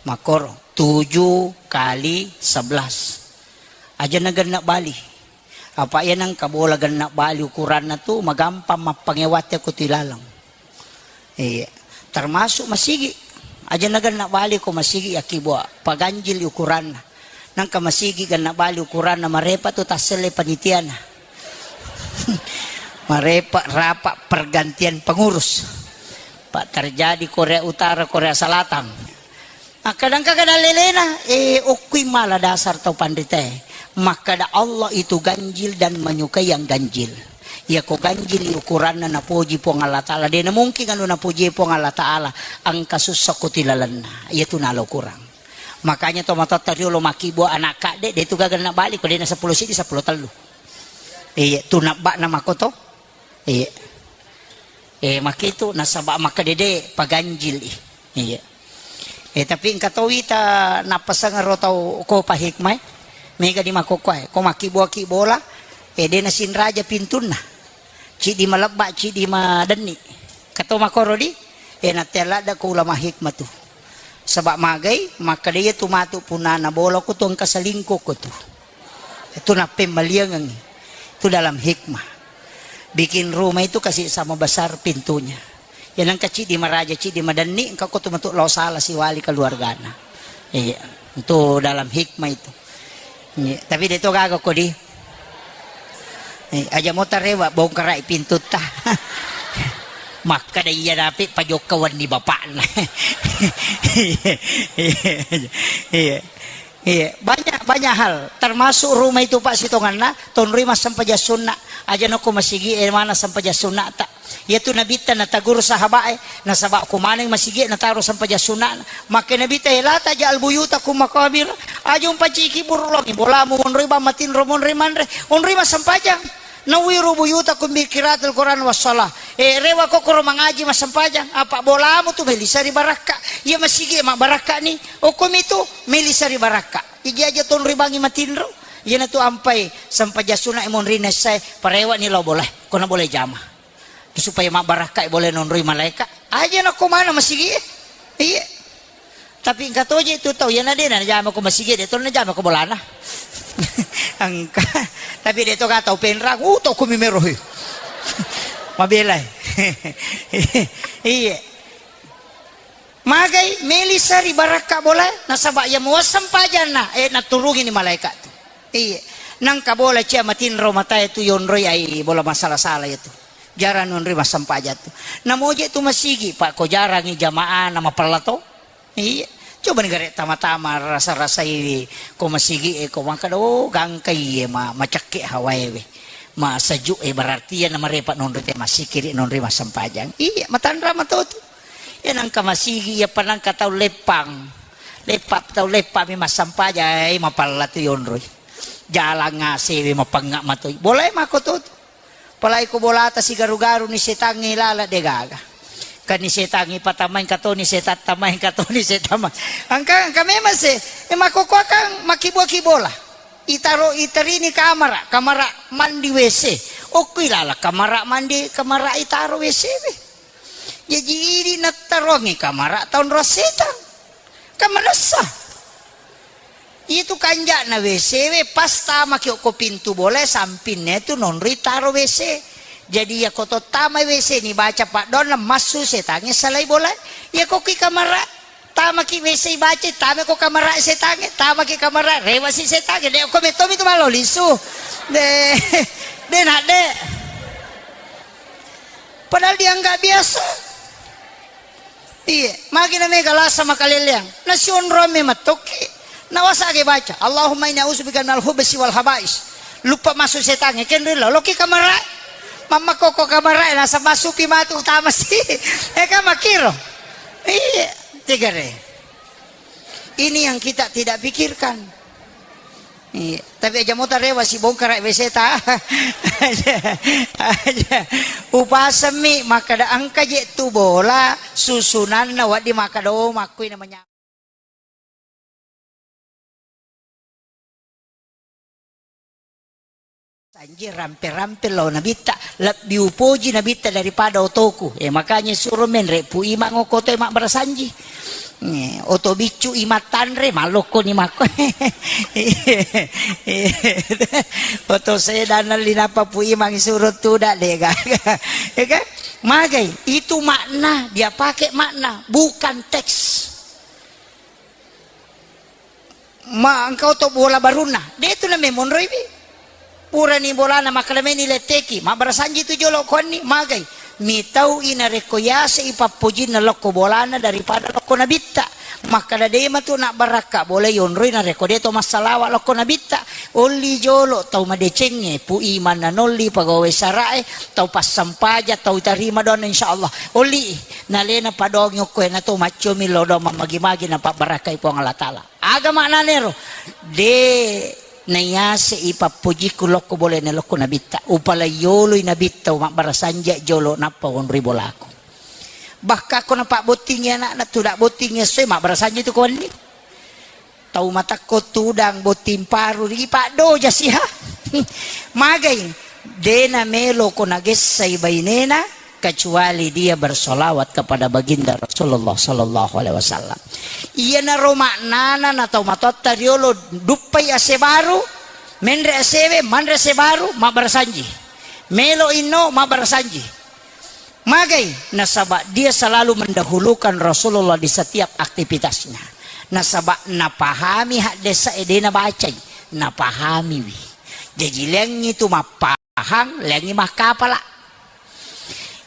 makkoro tujuh kali sebelas. Aja nagenna bali. Apa iya nengka bola genna bali ukuranna tu magampang mappangewate ko tu ilaleng. Iya. Termasuk masigi. Aja na genna bali ko masigi ya kibua paganjil ukuranna. Nengka masigi genna bali ukuranna marepa tu tasselle panitiana. Marepa rapa pergantian pengurus. Pak terjadi Korea Utara, Korea Selatan. Makkadangka kada lelena, eh, okkui mala dasar tau panritae. Makkada Allah itu ganjil dan menyukai yang ganjil. Iya ko ganjil ukuranna napoji Puang Allah Ta'ala. Dena mungkin anu napoji Puang Allah Ta'ala. Angka sussa ko tilalenna. Iya tu nalo kurang. Makanya to matotta riolo makkibua anak kadde, de tu gaga na bali ko dena sepuluh sidi, sepuluh tellu. Iya, tu nabba'na makoto. Iya. Eh, makitu nasaba makkadede paganjil i. Iya. Eh, tapi engka towi ta nappasengero tau ko pa hikmah. Mega di makokkoe. Ko makkibua ki bola, eh, de nasinraja pintunna. Cidi malebba, cidi madenni. Kato makoro di, eh, natea ladda ko ulama hikmah tu. Saba magai, makkada iya tu matu punana bola ko tu engka selingkuh ko tu. Itu nappemmaliangengngi. Itu dalam hikmah. Bikin rumah itu kasih sama besar pintunya. Ya nengka cidi maraja, cidi madenni, engka ko tu metu lao sala siwali keluargana. Iya, itu dalam hikmah itu. Iya, tapi de to gaga ko di. Eh, aja mo tarewa bongkarai pintutta. Makkada iya dapi pajokka wenni bapakna. Iya. Iya, banyak, banyak hal, termasuk rumah itu, Pak, sitonganna, tonroi massempajang sunna. Aja nako masigi, eh, mana sempajang sunna ta. Iya tu Nabitta natagur sahabat, eh, nasaba ko maneng masigi nataro sempajang sunna. Maka Nabitta, eh, la taj'al buyutakum maqabir. Aja umpaciki burulongi, bolamu monroi bang matinro monroi manre, onroi massempajang. Nawwiru buyutakum bi qiraatil Qur'an was shalah. Eh, rewa kokoro mangaji massempajang. Apa bolamu tu melisa ri barakka. Iya masigi ma barakka ni. Okomi tu melisa ri barakka. Iji aja tonroi bangi matinro. Iyanatu ampai sempajang sunna monri nessae, parewani lao bolae. Kona bolae jama. Supaya mabbarakkai bolae nonroi malaeka. Aja nako mana masigi. Iya. Tapi engka toje tu tau, iyana de najama ko masigi, de to najama ko bolana. Engka. Tapi de to ga tau penrang, uh, to kumi merohi. Mabelai. Iya. Magai melisa ri barakka bolae, nasaba iya muasseng pajanna, eh, naturungini malaeka tu. Iya. Nangka bola cia matinro matae tu yonroi ai bola masala-sala itu. Jarang nonroi massempajang tu. Namoje tu masigi, Pak, ko jarangi jamaah na mapella to. Iya. Coba ni gare tama-tama rasa-rasai ko masigi e ko mangkada, oh, gangka iye ma-, macakke hawae we. Masejuk e berarti iya na marepa nonroi te masikiri nonroi massempajang. Iya, matanra mato tu. Iya nangka masigi, iya pa nangka tau leppang. Leppa, tau leppa mi massempajang, eh, mapalla tu yonroi. Jalang ngasewe mapengnga matoi. Bolae mako to tu. Apalagi ko bolata sigaru-garu ni setangnge lala de gaga. Kan ni setangnge patamai engka to ni setang tamai engka to ni setang ma-, engka, engka memang se, eh, makkokkoe kan makkibua-kibola. Itaro, iterini kamara, kamara mandi W C. Okkui lala kamara mandi, kamara itaro W C we. Jaji idi nattaroangngi kamara taonroi setang. Kan manessa. Itu kanja'na W C we, pas tamaki okko pintu bolae, sampinna tu nonroi taro W C. Jadi iya ko to tamai W C ni baca paddoanna massu setangnge salai bolae. Iya ko ki kamara, tamaki W C baca, tama ko kamara setangnge, tamaki kamara, rewasi setangnge. De ko metto mi tu malo lisu. De, de nak de. Padahal dianggap biasa. Iya, magi na mega lasa makaleleang. Na sionrong me matokki. Na wasa age baca, "Allahumma inni a'udzubika minal khubsi wal khabais." Lupa masuk setangnge, kenrilla. Loki kamara. Mamma koko kamara, nasa masupi matu utama si. Eh, kan makiro. Iya, tegare. Ini yang kita tidak pikirkan. Iya, tapi aja mota rewa si bongkara W C ta. Aja, aja. Upasemmi makkada engka je tu bola susunanna waddi makkada, oh, makkui namanya. Sanji rampe-rampe lao nabitta, lebbi upoji nabitta daripada otoku. Eh, makanya suro menre pu imang okoto e mabbarasanji. Eh, oto biccu i mattanre, mallokkoni makko. Oto sedan lina papu imang suro tuda dega. Ya kan? Magai, itu makna, dia pakai makna, bukan teks. Ma engkau to bola barunna. De tu na memonroi wi. Purani bolana makkeda meni letteki, mabbarasanji tu jolo kuanni, magai. Mitau i narekko yase i pappojinna lokko bolana daripada lokko nabitta. Makkeda de matu nabbarakka bola yonroi narekko de to massalawa lokko nabitta. Olli jolo tau madecengnge, pu imanna nolli pegawai sarae, tau passampaja, tau tarima doanna insyaallah. Olli nalena padongi okko e na to maccomi lodong mammagi-magi napabbarakkai Puang Allah Taala. Aga maknanero? De nayase i pappojikku lokko bolana lokko nabitta. Upalai yoloi nabitta mabbarasanji jolo nappa wonroi bolaku. Bahkan ko napabbottingi anakna, tuda bottingi essoe mabbarasanji tu ko wenni. Tau matakko tudang botting paru ri paddoja siha. Magai, de namelo ko nagessai bainena, kecuali dia bersolawat kepada baginda Rasulullah sallallahu alaihi wasallam. Iyanaro maknana na tau matoatta riolo duppai ase baru, menre asewe, manre ase baru, mabbarasanji. Melo inno, mabbarasanji. Magai, nasaba dia selalu mendahulukan Rasulullah di setiap aktivitasnya. Nasaba napahami haddesa e de nabacai, napahamiwi. Jaji leangi tu mappa- Pahang, leangi makkapala.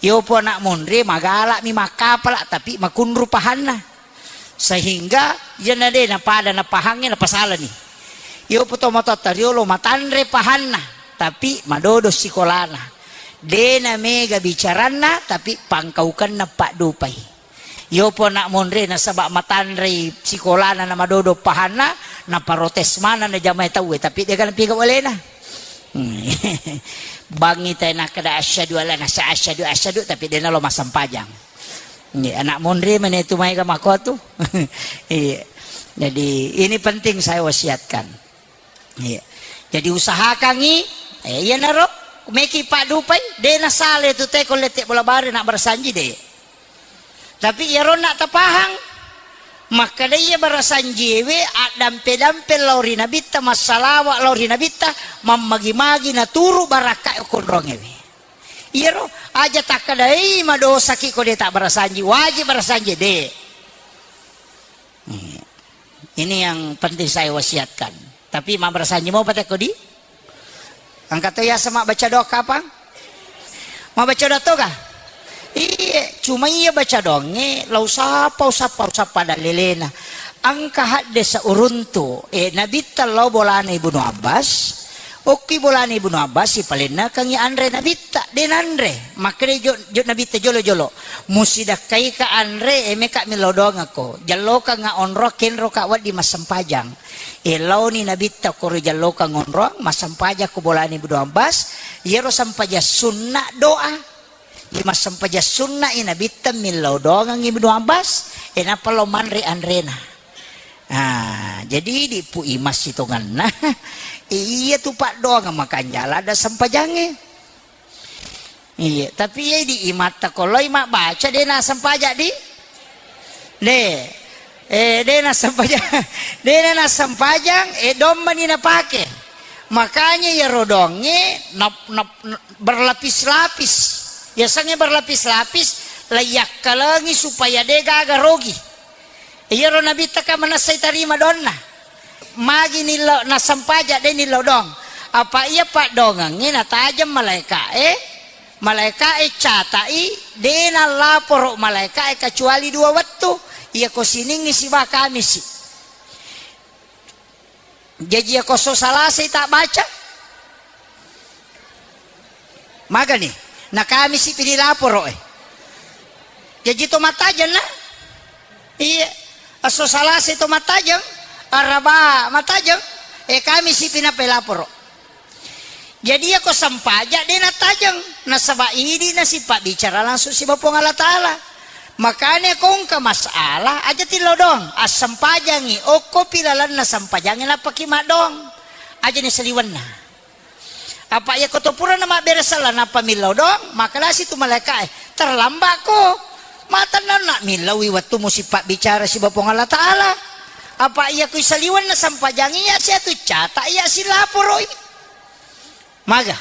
Yopo anak monre magalami makkapala, tapi makunru pahanna. Sehingga iyana de napada napahangnge napasalani. Yopo to matoatta riolo matanre pahanna, tapi madodo sikolana. De namega bicaranna, tapi pangkaukenna paddupai. Yopo anak monre nasaba matanrei sikolana na madodo pahanna, naparotes maneng na jamae tauwe, tapi de gaga napigau alena. Hmm. Bangi tae nakkeda asyhadu alla nasa asyhadu asyhadu, tapi de nalo massempajang. Iya, anak monre mane tu maega makko tu. Iya. Jadi ini penting saya wasiatkan. Iya. Jadi usahakangngi, eh, iyanaro meki paddupai, de nasale tu teko lette bola bare na barasanji de. Tapi iyaronna tapahang, makkeda iya barasanjiewe addampe-dampe lao ri nabitta, massalawa lao ri nabitta, mammagi-magi naturu barakka konrongewe. Iyaro aja takkedai madosaki ko de tabbarasanji, wajib barasanji de. Hmm. Ini yang penting saya wasiatkan. Tapi mabbarasanji mo patekko di? Engka to yaseng mabbaca doa kapang? Mabbaca doa to ga? Iye, cuma iya baca doangnge, lau sapa, usappa, usappa dallelena. Engka haddesa uruntu, eh, nabitta lao bolana Ibnu Abbas, okki bolana Ibnu Abbas, sipalennakengngi anre nabitta, de nanre, makkeda jo, jo nabitta jolo-jolo. Musidakkaika anre, e, meka millau doangekko. Jallokangnga onro, kenroka wedding massempajang. E, laoni nabitta koro jallokang onroang, massempajang ko bolana Ibnu Abbas. Iyaro sempajang sunna doa. Iya massempajang sunna i nabitta millau doangang Ibnu Abbas, e, nappa lao manre anrena. Ah, jadi idi pu imas sitongenna. Iya tu paddoang makanjala ada sempajangnge. Iya, tapi iya di imatta ko loi mabbaca de nassempajang di? De. Eh, de nassempajang. De nassempajang, eh, dommani napake. Makanya iyaro dongnge nap-, nap-, berlapis-lapis. Yasengnge berlapis-lapis, laiyakkalengi supaya de gaga rogi. Iyaro nabitta ka manessai tarima doanna. Magi nillo nassempajang de nillo doang. Apa iya paddoangengnge natajeng malaeka'e, malaeka'e catai de nallaporo malaeka'e kecuali dua wettu. Iyako siningngi siba kamisi. Jaji iyako esso Salasai tabbaca, magani? Na Kamisi pi dilaporo e. Jaji to mattajeng na? Iya. Esso Salasai to mattajeng, Araba mattajeng, e Kamisi pi nappa ilaporo. Jadi iyako sempajang de nattajeng, nasaba idi nasipabbicara langsung siba Puang Allah Taala. Makanya ko engka masalah, aja tillau doang, assempajangi, okkopi lalenna sempajangi nappaki maddoang. Aja ni saliwenna. Apa iyako to purana mabbere sella nappa millau doang, makkedasi tu malaeka'e, terlambat ko. Matennanna, millauwi wettumu sipabbicara siba Puang Allah Ta'ala. Apa iya kui saliwenna sampajangi iya siatu cata iya silaporoi. Maga.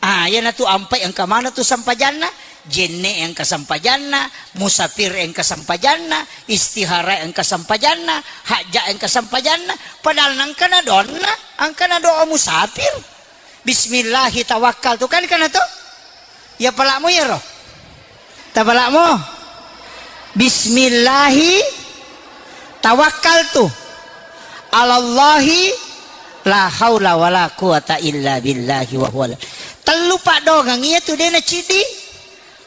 Ah, iyanatu ampai engka mana tu sampajanna, jenne engka sampajanna, musafir engka sampajanna, istihara engka sampajanna, hajja engka sampajanna, padahal nangkana donna, angkana doa musafir. Bismillahi tawakkaltu, kan kana to? Ya pala'mu iyaro. Tapala'mu. Bismillahi tawakkaltu. Alallahi la haula wala quwata illa billahi wa huwa. Tellu paddongeng iya tu dena cidi.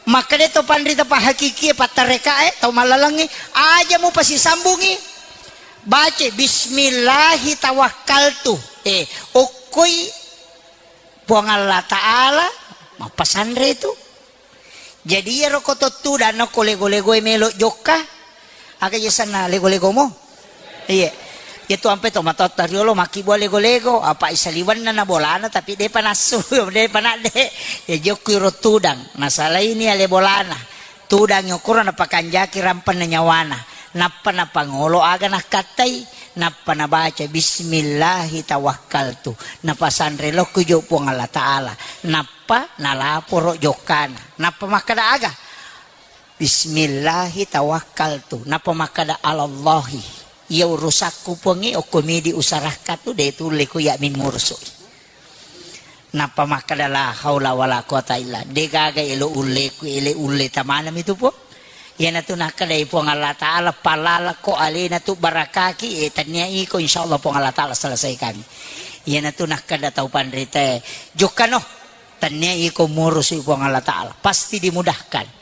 Makkeda to panrita pahakikie pattarekae tau mallalengngi, aja mupasisambungi. Baca bismillahi tawakkaltu. Eh, okkoi Puang Allah Ta'ala mappasanre tu. Jadi iyaro ko to tudang nako lego-legoe melo jokka. Aga je sanna lego-legomo? Iya. Iya tu ampe to matotta riolo makkibua lego-lego, apa isaliwenna na bolana tapi depa nassu, depa nadde. Ya jokku iro tudang, nasalaini ale bolana. Tudang okoro napakanjaki rampenna nyawana, nappa napangolo aga nakkattai, nappa nabaca bismillahi tawakkaltu, napasanre lokku jo Puang Allah Ta'ala, nappa nalaporo jokkana, nappa makkeda aga? Bismillahi tawakkaltu, nappa makkeda alallahi. Iya urusakku Puangnge, okko midi usarakka tu de tulle ku iya mi murusui. Nappa makkeda la haula wala quwata illa, de gaga elo ulleku, ele ulle tamanami tu Puang. Iyanatu nakkedai Puang Allah Ta'ala, palala ko alena tu barakaki, e tania iko insyaallah Puang Allah Ta'ala selesaikan. Iyanatu nakkeda tau panritae, jokkano. Tania iko murusui Puang Allah Ta'ala, pasti dimudahkan.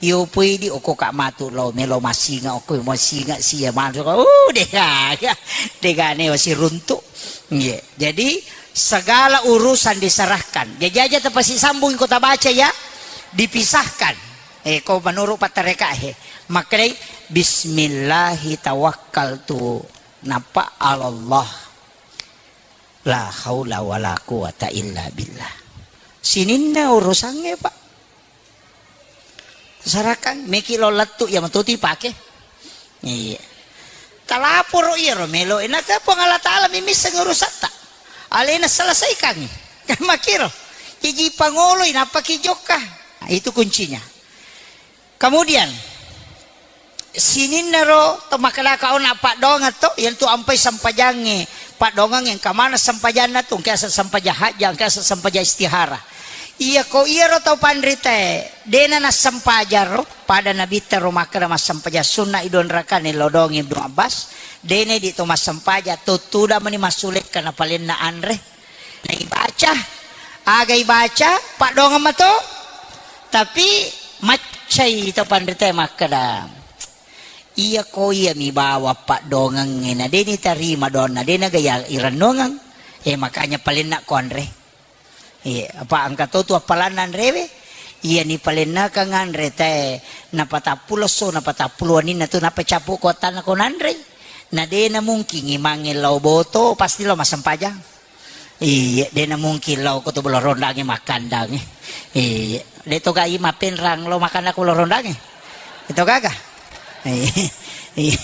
Iyo pui di oko ka matu lo melo masinga, oko masinga sia matu. Uh, dega, dega ne wasi runtu. Iya. Jadi segala urusan diserahkan. Jadi aja tepasi sambung kota baca ya, dipisahkan. Eh, ko menurut patareka he. Maknai bismillahi tawakkaltu. Napa Allah. La haula wala quwata illa billah. Sininna urusangnge, Pak. Sarakang, meki lo lettu iya matuti pake. Iya. Talaporo iyaro melo, enaka Puang Allah Ta'ala mimisseng urusatta. Alena selesaikangi. Kan makiro. Iji pangoloi, napaki jokka. Nah, itu kuncinya. Kemudian, sininna ro to makkedaka ona paddoangeng to, iyantu ampai sempajangnge, paddoangeng engka maneng sempajanna tu, engka asa sempajang hajja, engka asa sempajang istihara. Iya ko iyaro tau panritae, dena nassempajang ro, pada nabitta ro makkeda massempajang sunna i dua rakaat nello doang Ibnu Abbas, dena di to massempajang, to tudang mani massulekka napalenna anre. Naibaca, aga ibaca, paddoangeng mato. Tapi maccai to panritae makkeda, iya ko iya mi bawa paddoangengnge, na de nitarima doanna, de naga iya irennuangeng. Eh, makanya palenna ko anre. Iya, apa engka to tu appalanna anrewe? Iya ni palennakang anre tae, napatappulo esso, napatappulo waninna tu, napacappu ko attanna ko nanrei. Na de na mungkin imangnge lao boto, pasti lao massempajang. Iya, de na mungkin lao ko to bolo rondangnge makkandangnge. Iya, de to gai mapenrang lao makanna ko bolo rondangnge. Itu gaga. Iya,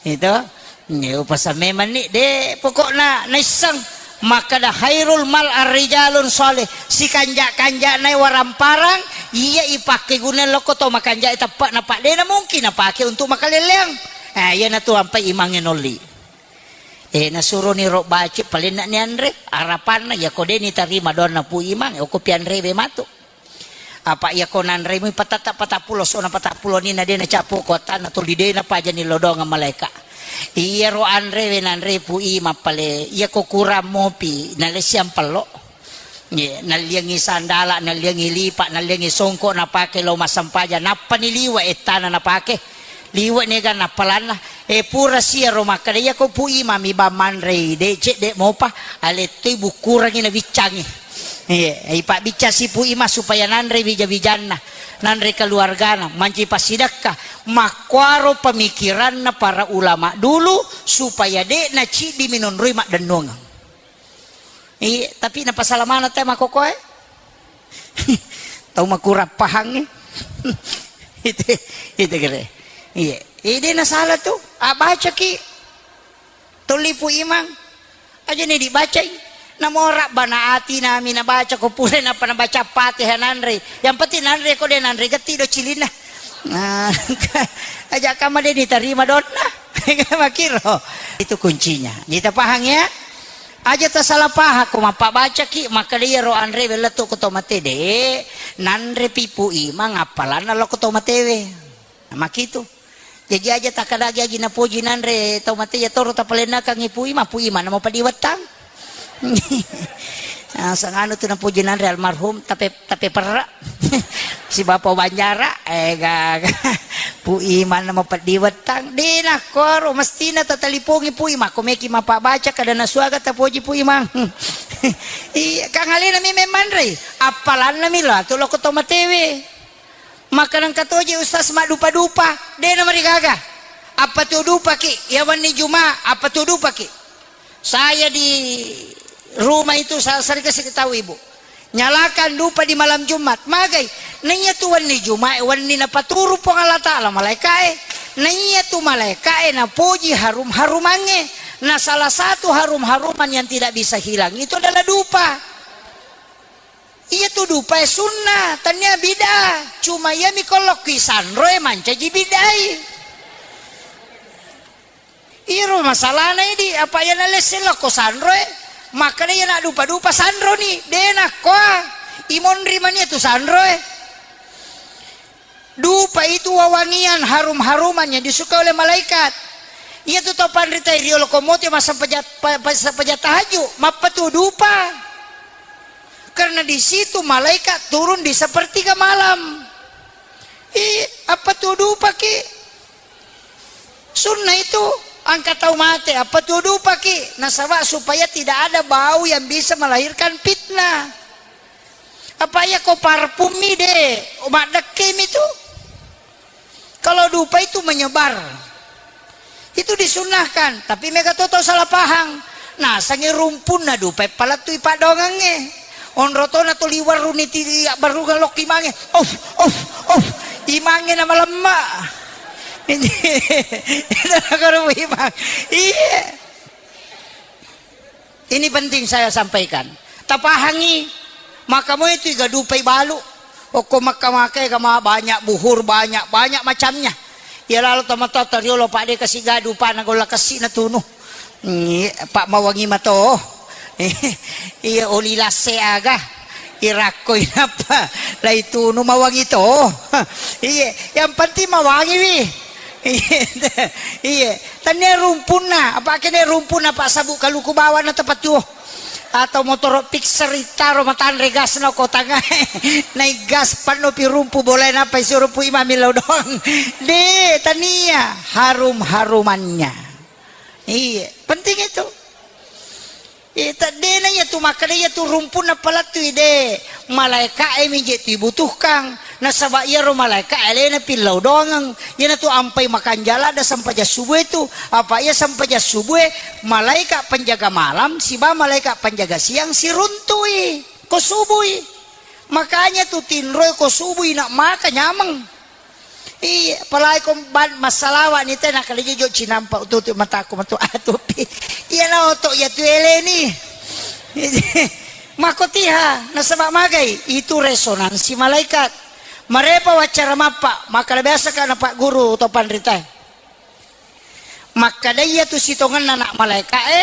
itu. Iya, upasan memang ni de pokokna naisseng makkeda khairul mal arrijalun shalih, sikanja-kanjana waramparang iya ipakkeguna lokko to makanja teppe na pa de na mungkin napake untuk makaleleang. Eh, iya na tu ampai imangnge nolli. Eh, nasuroni ro baci palenna ni anre, arapanna, iya ko de nitarima doanna Pu Imang, okko pianrewe matu. Apa iya ko nanremu patata patappulo, sona patappulo ni na de na capo ko attanna tuli de na pajani lodongeng malaeka. Iya ro anrewe nanre Pu Imang pale, iya ko kurang mopi, nalessiang pello. Ye, nalliangngi sandala, nalliangngi lipa, nalliangngi songko, napake lao massempajang, nappani liwe ettana napake. Liwe nega nappalanna. E, pura sia ro makkeda, iya ko Pu Imang mi bang manrei, de cedde mopa, alettoi bukkurangi nabiccangi. Ye, ipabbicca si Pu Imang supaya nanre wija-wijanna, nanre keluargana, manci passidekka. Makkuaro pemikiranna para ulama dulu supaya de na ciddi minonroi maddennuangeng. Iya, tapi napasala maneng te makkokoe. Tau makurang pahangnge. Itu, itu kere. Iya. Ide na salah tu. Abacaki. Tolli Pu Imang. Aja ni dibacai. Namo rabbana atina mi nabaca ko pure napa nabaca Fatihah nanre. Yang penting nanre ko de nanre getti do cilina. Nah, aja kama de ni tarima donna. Makiro. Itu kuncinya. Kita paham ya? Aja tasalah paham ko mappabacaki, makkeda iyaro anre wellettu ko to mate de, nanre pi Pu Imang appalanna lo ko to matewe. Makitu. Jaji aja takkadagi aji napoji nanre tau mate ya toro tapalennakangngi Pu Imang, Pu Imang namo padiwettang. Nasang anu tu napoji nanre almarhum tape tape perra. Si bapa Banjara, eh gaga. Pu Imang namo padiwettang. De nakkoro mestina tatalipongi Pu Imang. Ko meki mappabaca kada nasuaga tapoji Pu Imang. Iya, kang alena mi memmanrei. Appalanna mi lo tu lo ko to matewe. Maka nengka toje Ustaz maddupa-dupa, de namarigaga. Apa tu dupaki? Ya wenni Juma, apa tu dupaki? Saya di rumah itu sa-, sering kasih tahu Ibu. Nyalakan dupa di malam Jumat. Magai? Naiya tu wenni Juma, wenni napaturu Puang Allah Ta'ala malaikae. Naiya tu malaikae napoji harum-harumangnge. Nah, salah satu harum-haruman yang tidak bisa hilang itu adalah dupa. Iya tu dupae sunnah, tania bid'ah. Cuma iya mi kolokki sanroe mancaji bid'ai. Iro masalahna idi, apa iya nalesse lokko sanroe, makkeda iya naddupa-dupa sanroni, de nakkoa, imonri mania tu sanroe. Dupa itu wewangian harum-haruman yang disukai oleh malaikat. Iya tu tau panrita riolo komote massempajang, pa-, pa-, sempajang tahajud, mappatu dupa. Karena di situ malaikat turun di sepertiga malam. Ih, apa tu dupaki? Sunnah itu, angka tau mate, apa tu dupaki? Nasaba supaya tidak ada bau yang bisa melahirkan fitnah. Apa iya ko parfum mi de, maddekke mi tu. Kalau dupa itu menyebar. Itu disunnahkan, tapi mega to tau salah pahang. Nasangi rumpunna dupa palattui padongangnge. Onro tona tuli warruni ti abbarungang lokki mange. Of, of, of. Imangnge na malemma. Itu nakaro imang. Iya. Ini penting saya sampaikan. Tapahangi, maka moi tu igadupai balu. Okko Makkah maka ega ma banyak buhur, banyak, banyak macamnya. Iya lalo tomatoa toriolo, Pak, de kasi gadu, Pak, na golla kasi na tunu. Ngi, Pak, mawangi mato. Iya, oli lasse aga. Irakko inappa lai tunu mawangi to. Iya, yang penting mawangi wi. Iya, iya. Tania rumpunna, apa kene rumpunna, Pak, sabu kaluku bawana tepat tuo. Atau motoro fixer itaro matanre gas no ko tangae. Nai gas panno pi rumpu boleh napa isi rumpu imami lo doang. De, tania harum-harumannya. Iya, penting itu. Eh, teddena iya tu makkeda iya tu rumpunna palattui de. Malaika e mi je tu ibutuhkang. Nasaba iyaro malaika e alena pillau doangeng. Iyana tu ampai makanjala da sempajang subuh itu. Apa iya sempajang subuh e, malaika penjaga malam siba malaika penjaga siang siruntui ko subui. Makanya tu tinroi ko subui nak maka nyameng. Iya, apalagi ko ban-, massalawa ni tena kali jojo cinampa ututu mataku matu atupi. Iya na oto iya tu eleni. Mako tiha, nasaba magai, itu resonansi malaikat. Marepa wacara mappa, maka biasa ka na Pak Guru to panrita. Makkeda iya tu sitongenna anak malaika e,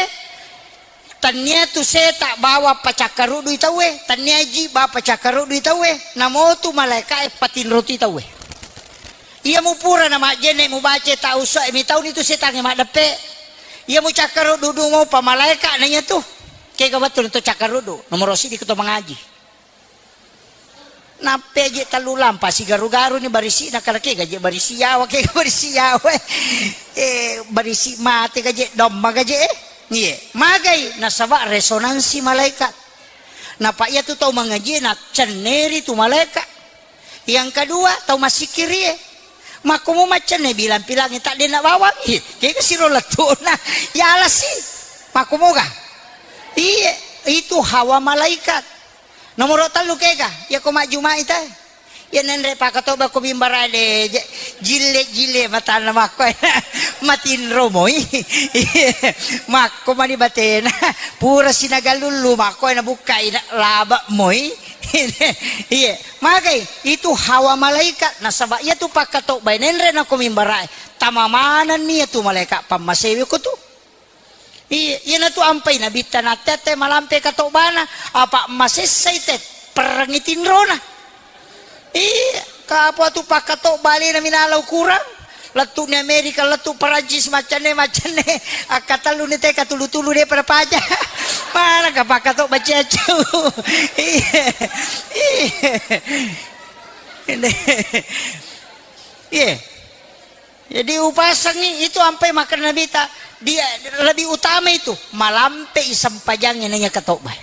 tania tu seta bawa pacakkarudui tauwe, tania ji ba pacakkarudui tauwe, namotu malaika e patinrotui tauwe. Iya mupura na majjenne mubace tau so e mitauni tu setangnge maddeppe. Iya mucakkarudu du mopa malaika na iya tu. Kega wettu to cakkarudu, nomoro sidi ko to mangaji. Nappe je tellu lampa sigaru-garu ni barisi na kala kega je barisi yawa kega barisi yawa. Eh, barisi mate gaje domma gaje eh. Iye, magai nasaba resonansi malaikat. Napa iya tu tau mangaji na cenneri tu malaikat. Yang kedua tau masikiri eh. Makkumu maccenne bilang-pilangi tak dena bawang. Ih, kega siro lettuna. Ya alasi. Makkumoga. Iye, itu hawa malaikat. Nomoro tellu kega, iya ko majjumai tae. Iya, nenre pakatobba ko mimbara de, je-, jille-jille matanna makko, matinro moi. Makko mani batena, pura sinagalullu makko na bukkai na laba moi. Iya, magai itu hawa malaikat, nasaba iya tu pakatobba nenre na ko mimbara, tama manenni iya tu malaikat pammasewe ko tu. Iya, iyanatu ampai nabitta natte-atte malampe katobbana, apa masessai te perrengi tinrona. Iya, kapo tu pakkatobba alena minala ukurang. Lettu ni Amerika, lettu Perancis, maccanne, maccanne. Akkatellu ni te katulu-tulu de pada paja. Mana ka pakkatobba ciacau. Iya. Iya. Iya. Jadi upasangi itu ampai makkeda Nabita, dia lebih utama itu malampe i sempajangnge naiya katobba.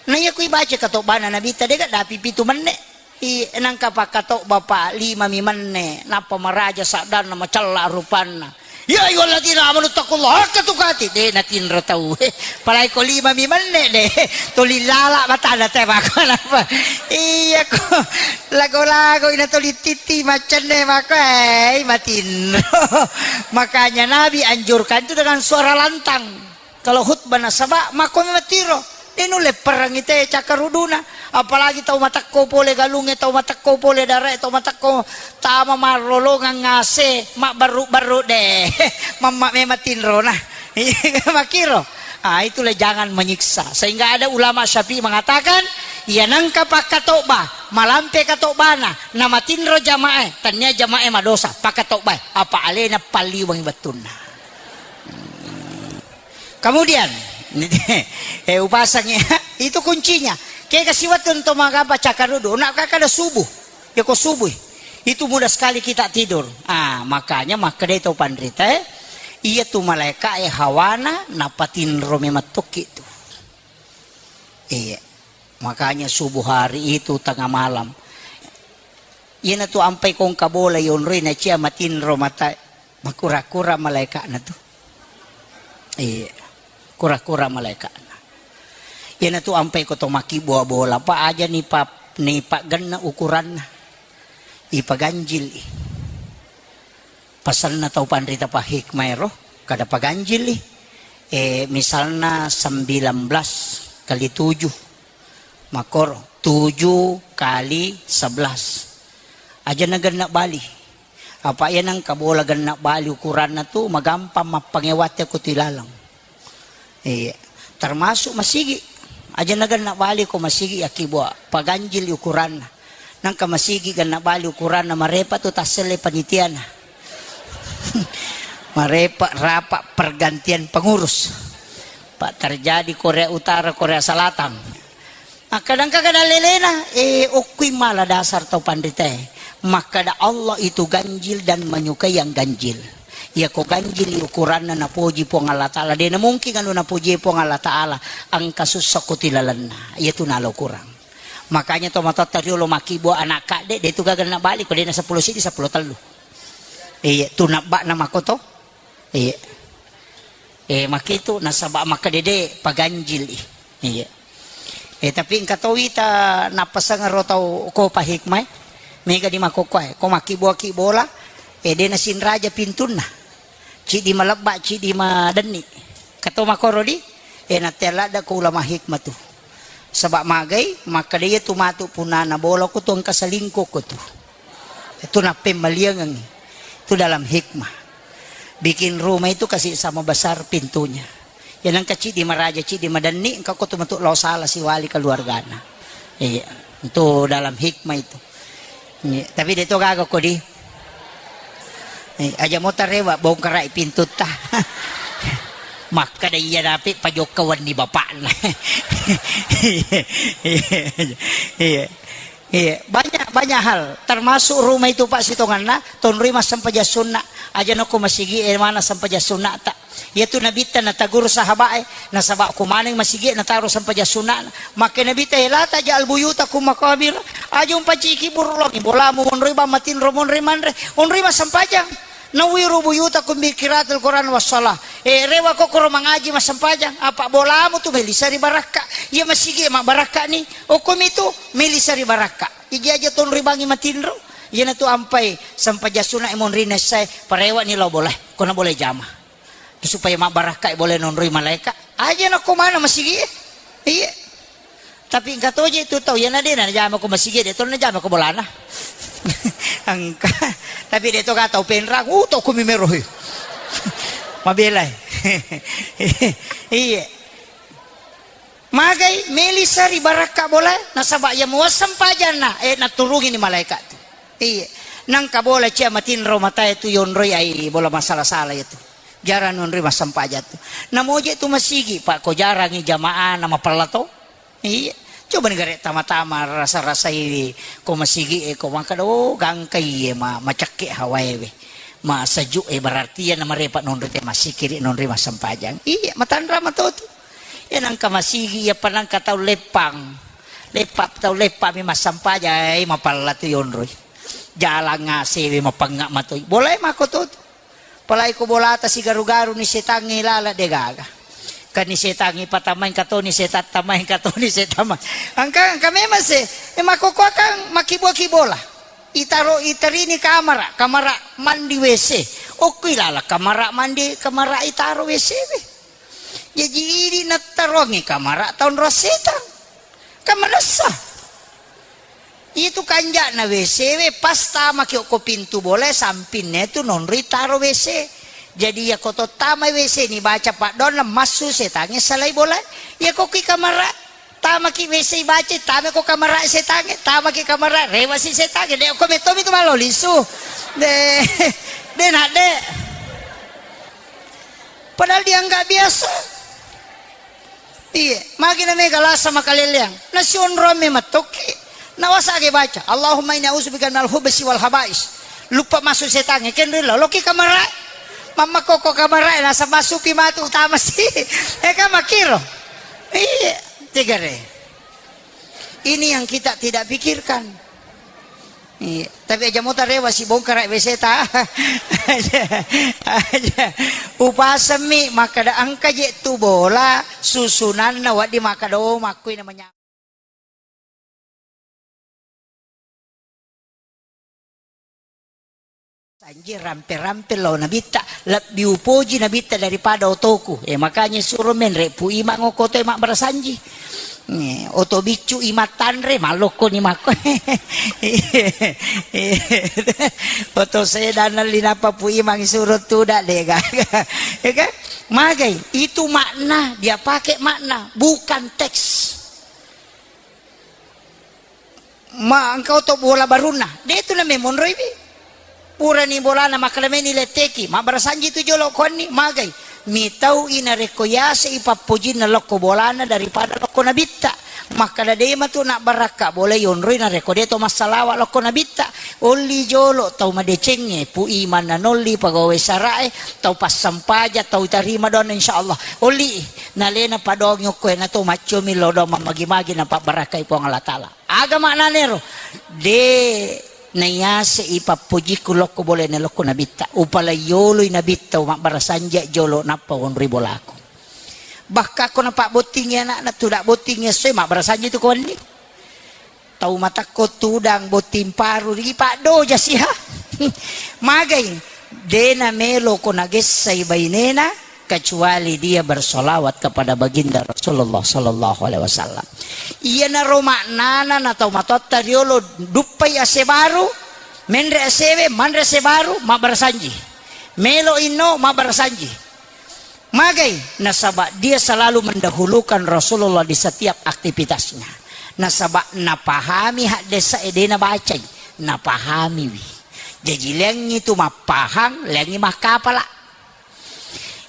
Naiya kui baca katobbana Nabita dega dapi pitu menne. I nangka pakkatobba pa lima mi menne, nappa maraja saddanna macella rupanna. Ya ayyuhalladzina amanu taqullaha haqqa tuqatih. De natinro tau. Palai ko lima mi menne de. Tuli lala matana te mako napa. Iya ko. Lago-lago ina tuli titi macenne mako, eh, matinro. Makanya Nabi anjurkan itu dengan suara lantang. Kalau khutbah nasaba mako matiro. Ini nulle perang ite cakkaruduna. Apalagi tau matakko pole galunge, tau matakko pole darae, tau matakko tama marlolongang ngase, mabbaru-baru de. Mamma memang tinro nah. Makiro. Ah, itulah jangan menyiksa. Sehingga ada ulama Syafi'i mengatakan, iya nangka pakkatobba, malampe katobbana, namatinro jamae, tania jamae madosa, pakkatobba, apa alena palliweng wettunna. Kemudian, eh, upasangi, itu kuncinya. Kega siwettu to magaba cakarudu, nak kakada subuh. Ya ko subuh. Itu mudah sekali kita tidur. Ah, makanya makkedai tau panrita, eh, iya tu malaika e hawana napatinro memang tokki tu. Iya. Makanya subuh hari itu tengah malam. Iyana tu ampai kongka bola yonroi na cia matinro mata makura-kura malaikana tu. Iya. Kura-kura malaikana. Iyana tu ampai ko to makkibua bola pa aja ni pa ni paggenna ukuranna. Ipaganjil i. Pasanna tau panrita pahikmah ero, kada paganjil i. Eh, misalna sembilan belas kali tujuh. Makkoro, tujuh kali sebelas. Aja na genna bali. Apa iya nangka bola genna bali ukuranna tu, magampang mappangewate ko tu ilaleng. Iya. Termasuk masigi. Aja na genna bali ko masigi yakkibua. Paganjil ukuranna. Nangka masigi genna bali ukuranna marepa tu tasselle panitiana. Marepa rapa pergantian pengurus. Pak terjadi Korea Utara, Korea Selatan. Makkadangka kada lelena, eh, okkui mala dasar tau panritae. Makkada Allah itu ganjil dan menyukai yang ganjil. Iya ko ganjil ukuranna napoji Puang Allah Ta'ala. Dena mungkin anu napoji Puang Allah Ta'ala. Angka sussa ko tilalenna. Iya tu nalo kurang. Makanya to matotta riolo makkibua anak kadde, de tu gaga na bali ko dena seppulo sidi, seppulo tellu. Iya, tu nabba'na makoto. Iya. Eh, makkitu nasaba makkedede paganjil i. Iya. Eh, tapi engka to wita nappasengero tau ko pahikmai. Mega di makokkoe. Ko makkibua-kibola, eh, de nasinraja pintunna. Cidi malebba, cidi madenni. Kato makoro di, eh, natte ladda ko ulama hikmah tu. Saba magai, makkeda iya tu matu punana bola ko tu engka selingkuh ko tu. Itu nappemmaliangengngi. Itu dalam hikmah. Bikin rumah itu kasih sama besar pintunya. Ya nangka cidi maraja, cidi madenni, engka ko tu matu lao sala siwali keluargana. Iya, itu dalam hikmah itu. Iya, tapi de to gaga ko di. Eh, aja mo tarewa bongkarai pintutta. Makkeda iya dapi pajokka wenni bapakna. Iya. Iya. Iya, banyak, banyak hal, termasuk rumah itu, Pak, sitonganna, tonroi massempajang sunna. Aja nako masigi, eh, mana sempajang sunna ta. Iya tu nabitta nataguru sahabat, eh, nasaba ko maneng masigi nataro sempajang sunna. Makke nabitta, eh, la taj'al buyutakum maqabir. Aja umpaciki burulong, bolamu monroi bang matinro monroi manre, onroi massempajang. Nawwiru buyutakum bi qiraatil Qur'an was shalah. Eh, rewa ko koro mangaji massempajang, apa bolamu tu melisa ri barakka. Iya masigi e mabbarakka ni, okkomi tu melisa ri barakka. Iji aja tonroi bangi matinro. Iyana tu ampai sempajang sunna e monrina essae, parewa ni lao bola. Kona bola jama. Supaya mabbarakka e bola nonroi malaika. Aja na ko mana masigi e. Iya. Tapi engka toje tu tau, iyana de na najama ko masigi, de to najama ko bolana. Engka. Tapi de to ka tau penrang, uh, to ko mimero he. Mabela e. Iya. Magai melisa ri barakka bola, nasaba iya muasseng pajanna, eh, naturungi ni malaikat tu. Iya. Nangka bola cia matinro matae tu yonroi ai bola masala-sala itu. Jarang nonroi massempajang tu. Namoje tu masigi, Pak, ko jarangi jamaah na mapella to. Iya. Coba ni gare tama-tama rasa-rasai ko masigi e ko makkeda, oh, gangka iye ma-, macakke hawae we. Ma sejuk e berarti iya na marepa nonroi te masikiri nonroi massempajang. Iya, matanra mato tu. Iya nangka masigi iya panangka tau leppang. Leppa tau leppa mi massempajang, eh, mapella tu yonroi. Jalang ngase we mapengnga matoi. Bola e mako to tu. Apalagi ko bolata sigaru-garu ni setangnge lala de gaga. Kan ni setangnge patamai engka to ni setang tamai engka to ni setang ma-, engka, engka memang se, e, makkokkoe kan makkibuaki bola. Itaro, itarini kamara, kamara mandi W C. Okko ilala kamara mandi, kamara itaro W C we. Jaji idi nattaroangngi kamara taonro setang. Kan manessa. Itu kanja'na W C we, pas tamaki okko pintu bola, sampinna tu nonroi taro W C. Jadi, iya ko to tama W C ni baca paddoanna, massu setangnge salai bola. Iya ko ki kamara, tamaki W C baca, tama ko kamara setangnge, tamaki kamara, rewa si setangnge. De ko metto mi tu malo lisu. De, de na de. Padahal dianggap biasa. Iya, magi na mega lasa makaleleang. Nasionroang me mattokki. Nawasage baca, "Allahumma inni a'udzubika minal khubsi wal khaba'is." Luppa massu setangnge, kenrilla, loki kamarae. Mamma koko kamarae, nasa massupi matu utama si. Eh, kan makkiro. Iya, tegare. Ini yang kita tidak pikirkan. Iya, tapi aja mota rewa si bongkara W C ta. Aja, aja. Upasemmi makkeda engka je tu bola susunanna wedding makkeda, oh, makkui namanya. Sanji rampe-rampe lao nabitta, lebbi upoji nabitta daripada otoku. Eh, makanya suro menre Pu Imang okko to e mabbarasanji. Eh, oto biccu imattanre, malokko ni makko. Oto sedan linapa Pu Imang suro tuda de gaga. Ya kan? Magai, itu makna, dia pakai makna, bukan teks. Ma engka oto bola barunna, de tu na memonroiwi. Purani bolana makkeda meni letteki, mabbarasanji tu jolo konni, magai. Mitau i narekko yase i pappojinna lokko bolana daripada lokko nabitta. Makkeda de matu nabbarakka bola yonroi narekko de to massalawa lokko nabitta. Olli jolo tau madecengnge, Pu Imang nanolli pegawai sarae, tau passampaja, tau tarima doanna insyaallah. Olli i. Nalena padoangi okko e, nato maccomi lao doang mammagi-magi napabbarakkai Puang Allah Ta'ala. Aga maknanero? De nayase i pappojikku lokko bolana lokko nabitta. Upalai yoloi nabitta, mabbarasanji jolo nappa wonroi bolaku. Bahkan ko napabbottingi anakna, tuda bottingi essoe, mabbarasanji tu ko wenni. Tau matakko tudang botting paru, ripaddoja siha. Magai, de namelo ko nagessai bainena, kecuali dia bersolawat kepada baginda Rasulullah sallallahu alaihi wasallam. Iyanaro maknana na tau matoatta riolo duppai ase baru, menre asewe, manre ase baru, mabbarasanji. Melo inno, mabbarasanji. Magai, nasaba dia selalu mendahulukan Rasulullah di setiap aktivitasnya. Nasaba napahami haddesa e, de nabacai, napahamiwi. Jaji leangngi tu mappahang, leangngi makkapala.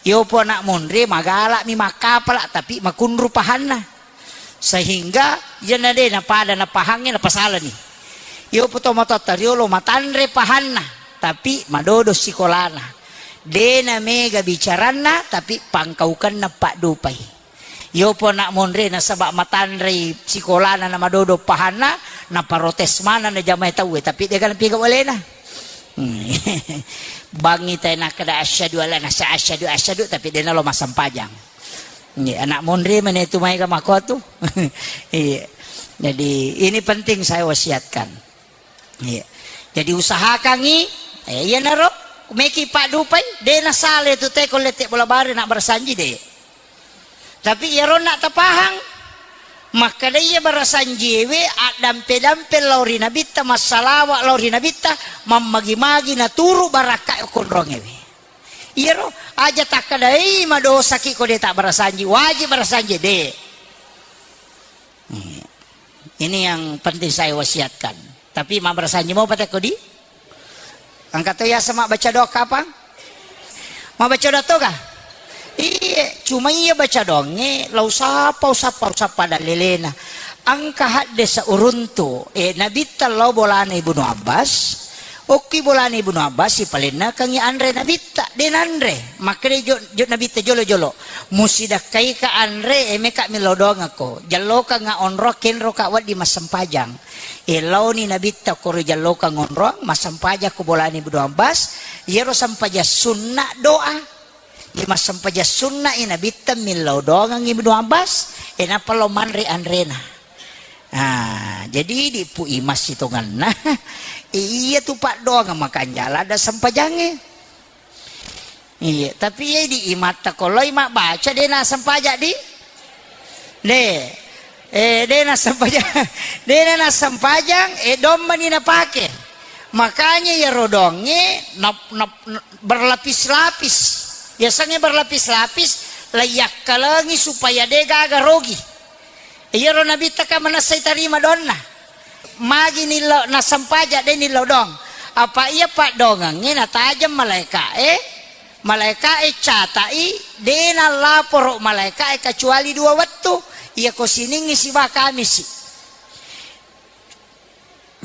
Yopo anak monre magalami makkapala, tapi makunru pahanna. Sehingga iyana de napada napahangnge napasalani. Yopo to matoatta riolo matanre pahanna, tapi madodo sikolana. De namega bicaranna, tapi pangkaukenna paddupai. Yopo anak monre nasaba matanrei sikolana na madodo pahanna, naparotes maneng na jamae tauwe, tapi dega napiga walena. Hmm. Bangi tai nakkeda asyhadu alla nasa asyhadu asyhadu, tapi dena lo massempajang. Iya, anak monri mene tu mai ka makotu. Iya. Jadi ini penting saya wasiatkan. Iya. Jadi usahakangi, eh, iyanaro meki paddupai, dena sale tu teko lette bola bare nak bersanji de. Tapi iyaronna tapahang, makkeda iya barasanjiewe addampe-dampe lao ri Nabitta, massalawa lao ri Nabitta, mammagi-magi naturu barakka konrongewe. Iyaro aja takkedai madosaki ko de tabbarasanji, wajib barasanji de. Hmm. Ini yang penting saya wasiatkan. Tapi mabbarasanji mopa tekko di? Engka to yaseng mabbaca doa kapang? Mabbaca doa to ga? Iye, cuma iya baca doangnge, lau sapa, usappa, usappa dallelena. Engka haddesa uruntu, eh, Nabitta lao bolana Ibnu Abbas, okki bolana Ibnu Abbas, sipalennakengngi anre Nabitta, de nanre. Makkeda jo, jo Nabitta jolo-jolo. Musidakkaika anre, eh, meka millau doangekko. Jallokanga onro, kenroka wedding massempajang. E, laoni Nabitta koro jallokang onroang, massempajang ko bolani Ibnu Abbas, iyaro sempajang sunna doa. Di massempajang sunna i Nabitta millau doangang Ibnu Abbas, e, nappa lao manre anrena. Ah, jadi di pu imas sitonganna. Iya tu paddoangeng makanjala ada sempajangnge. Iya, tapi iya di imatta ko loi mabbaca de nassempajang di? De. Eh, de nassempajang. De nassempajang, eh, dommani napake. Makanya iyaro doangnge nap-, nap-, berlapis-lapis. Biasanya berlapis-lapis, laiyakkalengi supaya de gaga rogi. Iyaro Nabitta ka manessai tarima doanna. Magi nillau nassempajang de nillau doang. Apa iya paddoangengnge natajeng malaeka'e, malaeka'e catai de nallaporo malaeka'e kecuali dua wettu. Iyako Siningngi siba Kamisi.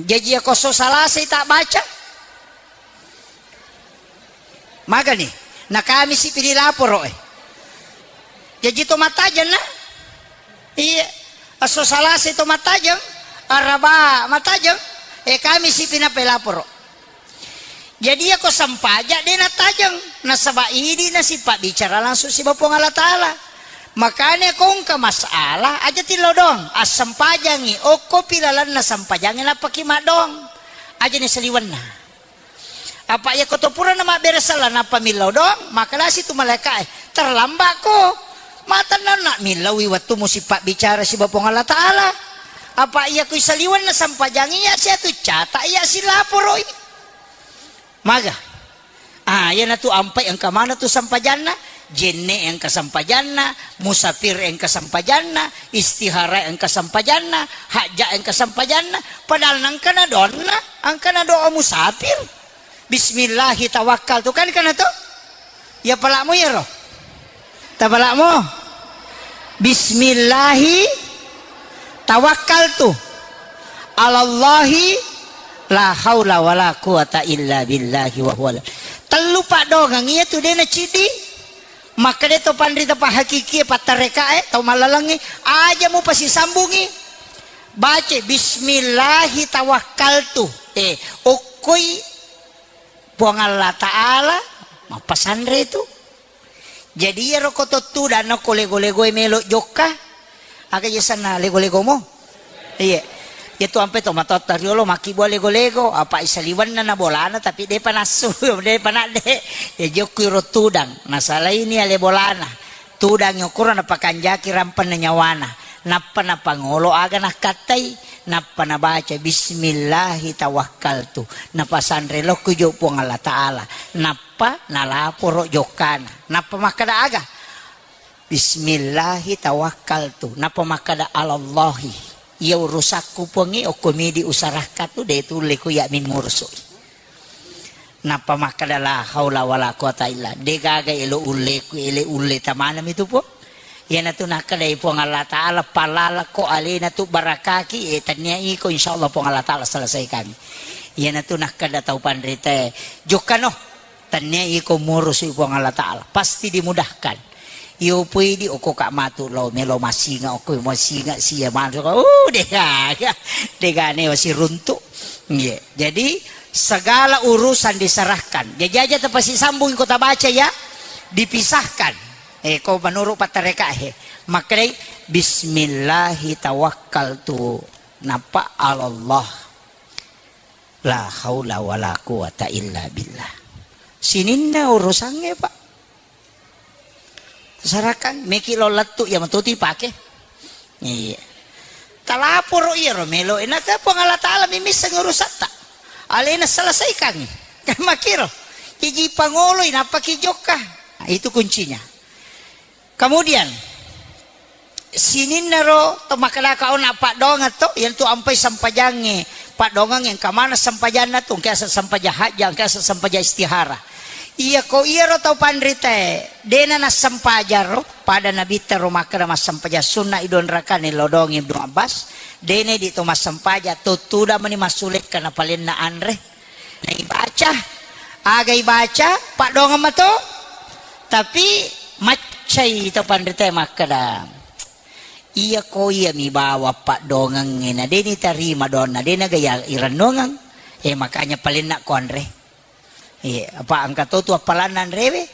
Jaji iyako esso Salasai tabbaca. Magani? Na Kamisi pi dilaporo e. Jaji to mattajeng na? Iya. Esso Salasai to mattajeng, Araba mattajeng, e Kamisi pi nappa laporo. Jadi iyako sempajang de nattajeng, nasaba idi nasipabbicara langsung siba Puang Allah Taala. Makanya ko engka masalah aja tillau doang, assempajangi, okkopi lalenna sempajangnge nappaki maddoang. Aja ni saliwenna. Apa iyako to purana mabbere sella nappa millau doang, makkedasi tu malaeka'e, "Terlambat ko. Matenna nak millaui wettu musipabbicara siba Puang Allah Taala." Apa iyako isaliwenna sempajangi iya siatu cata iya silaporoi. Maga? Ah, iyanatu ampai engka maneng tu sempajanna, jenne engka sempajanna, musafir engka sempajanna, istihara engka sempajanna, hajja engka sempajanna, padahal nengkana doanna, engkana doa musafir. Bismillahi tawakkaltu, kan kana to? Ya palakmu iyaro. Tapalakmu. Bismillahi tawakkaltu. Alallahi la haula wala quwata illa billahi wa huwa. Tellu paddoangeng iya tu de naciddi. Makkeda to panrita pahakikie pattarekae tau mallalengnge, aja mupasisambungi. Baca bismillahi tawakkaltu. Eh, okkoi Puang Allah Ta'ala mappasanre tu. Jadi iyaro ko to tudang ko lego-legoe melo jokka. Aga yasenna lego-legomo? Iya. Iya tu ampe to matotta riolo makkibua lego-lego, apa isaliwenna na bolana tapi depa nassu, depa nadde. Ya jokku iro tudang, nasalaini ale bolana. Tudangngi okoro napakanjaki rampenna nyawana, nappa napangolo aga nakkattai, nappa nabaca, "Bismillahi tawakkaltu." Napasanre lokku jo Puang Allah Ta'ala, nappa nalaporo jokkana, nappa makkeda aga? "Bismillahi tawakkaltu." Nappa makkeda, "Alallahi." Iya urusakku Puangnge, okko midi usarakka tu, de tulle ku iya mimmurusu. Nappa makkeda, "La haula wala quwata illa." De gaga elo ulleku, ele ulle tamanami tu, Puang. Iyanatu nakkedai Puang Allah Ta'ala, "Palalako alena tu barakaki, eh, tennia iko, insyaallah Puang Allah Ta'ala selesaikan." Iyanatu nakkeda tau panritae, "Jokkano, tennia iko murusu Puang Allah Ta'ala, pasti dimudahkan." Iyo pui di okko ka matu lo melo masinga, okko masinga sia manu, uh, de gaga, de gane wasi runtu. Iya. Jadi Segala urusan diserahkan. Jaji aja tapasisambung ko tabaca ya, dipisahkan. Eh, ko menurut pattareka he. Makkedai, "Bismillahi tawakkaltu." Napa alallah. La haula wala quwata illa billah. Sininna urusannya, Pak. Sarakan, meki lo lettu, ya metuti pake. Iya. Talaporo iyaro melo, enaka Puang Allah Ta'ala mimisseng urusatta. Alena selesaikan. Kan makiro. Iji pangoloi, napaki jokka. Nah, itu kuncinya. Kemudian, sininnaro to makkedaka ona paddoangeng to, iyantu ampai sempajangnge. Paddoangeng engka maneng sempajanna tu, engka asa sempajang hajja, engka asa sempajang istihara. Iya ko iyaro tau panritae, dena nassempajang ro, pada nabitta ro makkeda massempajang sunna idon rakane lodong Ibnu Abbas, dena di to massempajang, to tuda mani massulekka napalenna anre. Naibaca, aga ibaca, paddoangeng mato. Tapi maccai to panritae makkeda, iya ko iya mi bawa paddoangengnge, na de nitarima doanna, de naga iya irennuangeng. Eh, makanya palenna ko anre. Iya, apa engka to tu appalanna anrewe?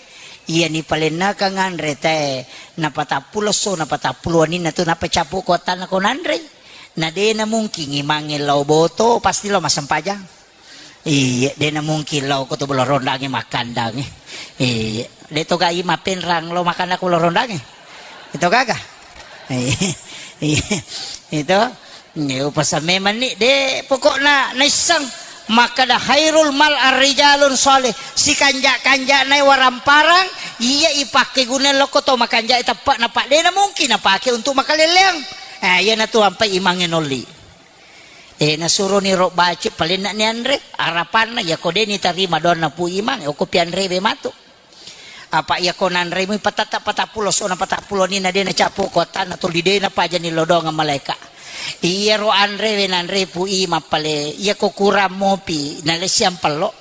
Iya ni palennakang anre tae, napatappulo esso, napatappulo waninna tu, nappa cappu ko attanna ko nanrei. Na de na mungkin imangnge lao boto, pasti lao massempajang. Iya, de na mungkin lao ko to Bolo Rondangnge makkandangnge. Iya, de to gai mappenrang lao makanna ko Bolo Rondangnge. Itu gaga. Iya, iya. Itu. Iya, upasa memang ni de pokokna naisseng makkeda khairul mal arrijalun shalih, sikanja-kanjana waramparang iya ipakke guna lokko to makanja teppa na pak de na mungkin napake untuk makaleleang. Eh, iya na tu ampai imangnge nolli. Eh, nasuroni ro baca palenna ni anre, arapanna iya ko de nitarima doanna Pu Imang, okko pianrewe matu. Apa iya ko nanremu patatta patappulo sona patappulo ni na de na cappu ko attanna tuli de na pajani lodongeng malaika. Iya ro anrewe nanre Pu Imang pale, iya ko kurang mopi, nalessiang pello.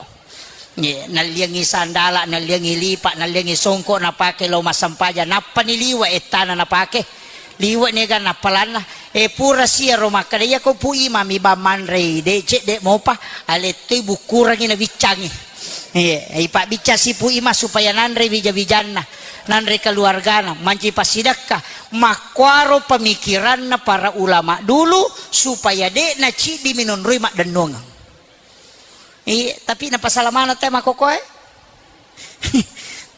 Ye, nalliangi sandala, nalliangi lipa, nalliangi songko napake lao massempajang, nappa ni liwe ettana napake. Liwe nega nappalanna. Eh, pura sia ro makkeda, iya ko Pu Imang mi bang manrei, de cedde mopa, alettui bukkurangi na biccangi. Iya, ipabbiccang si Pu Imang supaya nanre wija-wijanna, nanre keluargana, manci passidekka. Makkuaro pemikiranna para ulama dulu supaya de na ciddi minonroi maddennuangeng. Iya, tapi napasala maneng te makkokoe.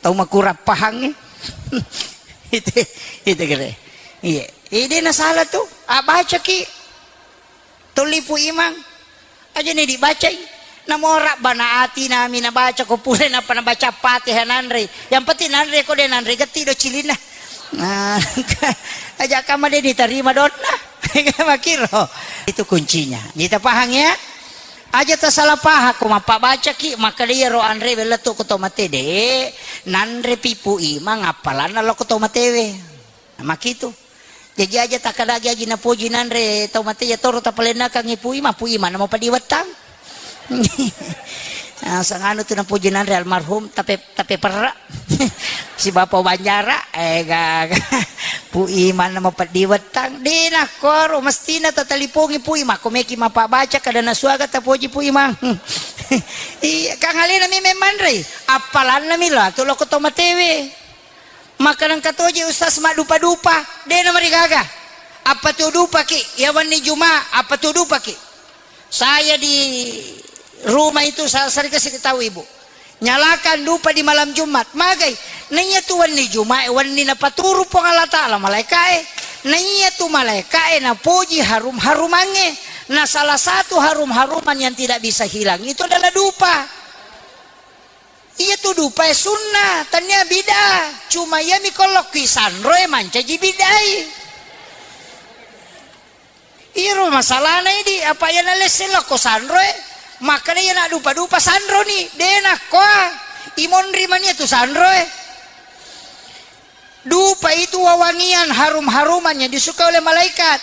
Tau makurang pahangnge. Itu, itu kere. Iya. Ide na salah tu. Abacaki. Tuli Pu Imang. Aja ni dibacai. Namora bana ati nami nabaca ko pure napa nabaca Fatihah nanre. Yang penting nanre ko de nanre getti do cilinna. Nah, aja kama de ditarima donna. Makiro. Itu kuncinya. Kita paham ya? Aja tasalah paham ko mappabacaki, makkeda iyaro anre wellettu ko to mate de, nanre pi Pu Imang appalanna lo ko to matewe. Nah, makitu. Jaji aja takkadagi agi napoji nanre tau mate ya toro tapalennakangi Pu Imang, Pu Imang namo padiwettang. Nah, sanganu tu napoji nanre almarhum, tapi Tapi perra. Si Bapa Banjara, eh, gaga. Pu Imang namo peddi wettang. Dena koro, mestina tatalipongi Pu Imang. Ko meki mapabbaca kada nasuaga tapoji Pu Imang. Iya, kang alena mi memmanrei. Appalanna mi lo, atu loko to matewe. Maka nengka toje Ustaz maddupa-dupa. Dena marigaga. Apa tu dupaki? Ya wenni Juma, apa tu dupaki? Saya di rumah itu sa-, sering kasih tahu ibu. Nyalakan dupa di malam Jumat. Magai. Naiya tu wenni Jumat, wenni napaturu Puang Allah Ta'ala malaikae. Naiya tu malaikae napoji harum-harumange. Nah, salah satu harum-haruman yang tidak bisa hilang itu adalah dupa. Iya tu dupae sunnah, tania bid'ah. Cuma iya mi kolokki sanroe mancaji bid'ai. Iyaro masalahna idi, apa iya nalesse lokko sanroe, makkeda iya naddupa-dupa sanroni, de nakkoa, imonri mania tu sanroe. Dupa itu wewangian harum-haruman yang disukai oleh malaikat.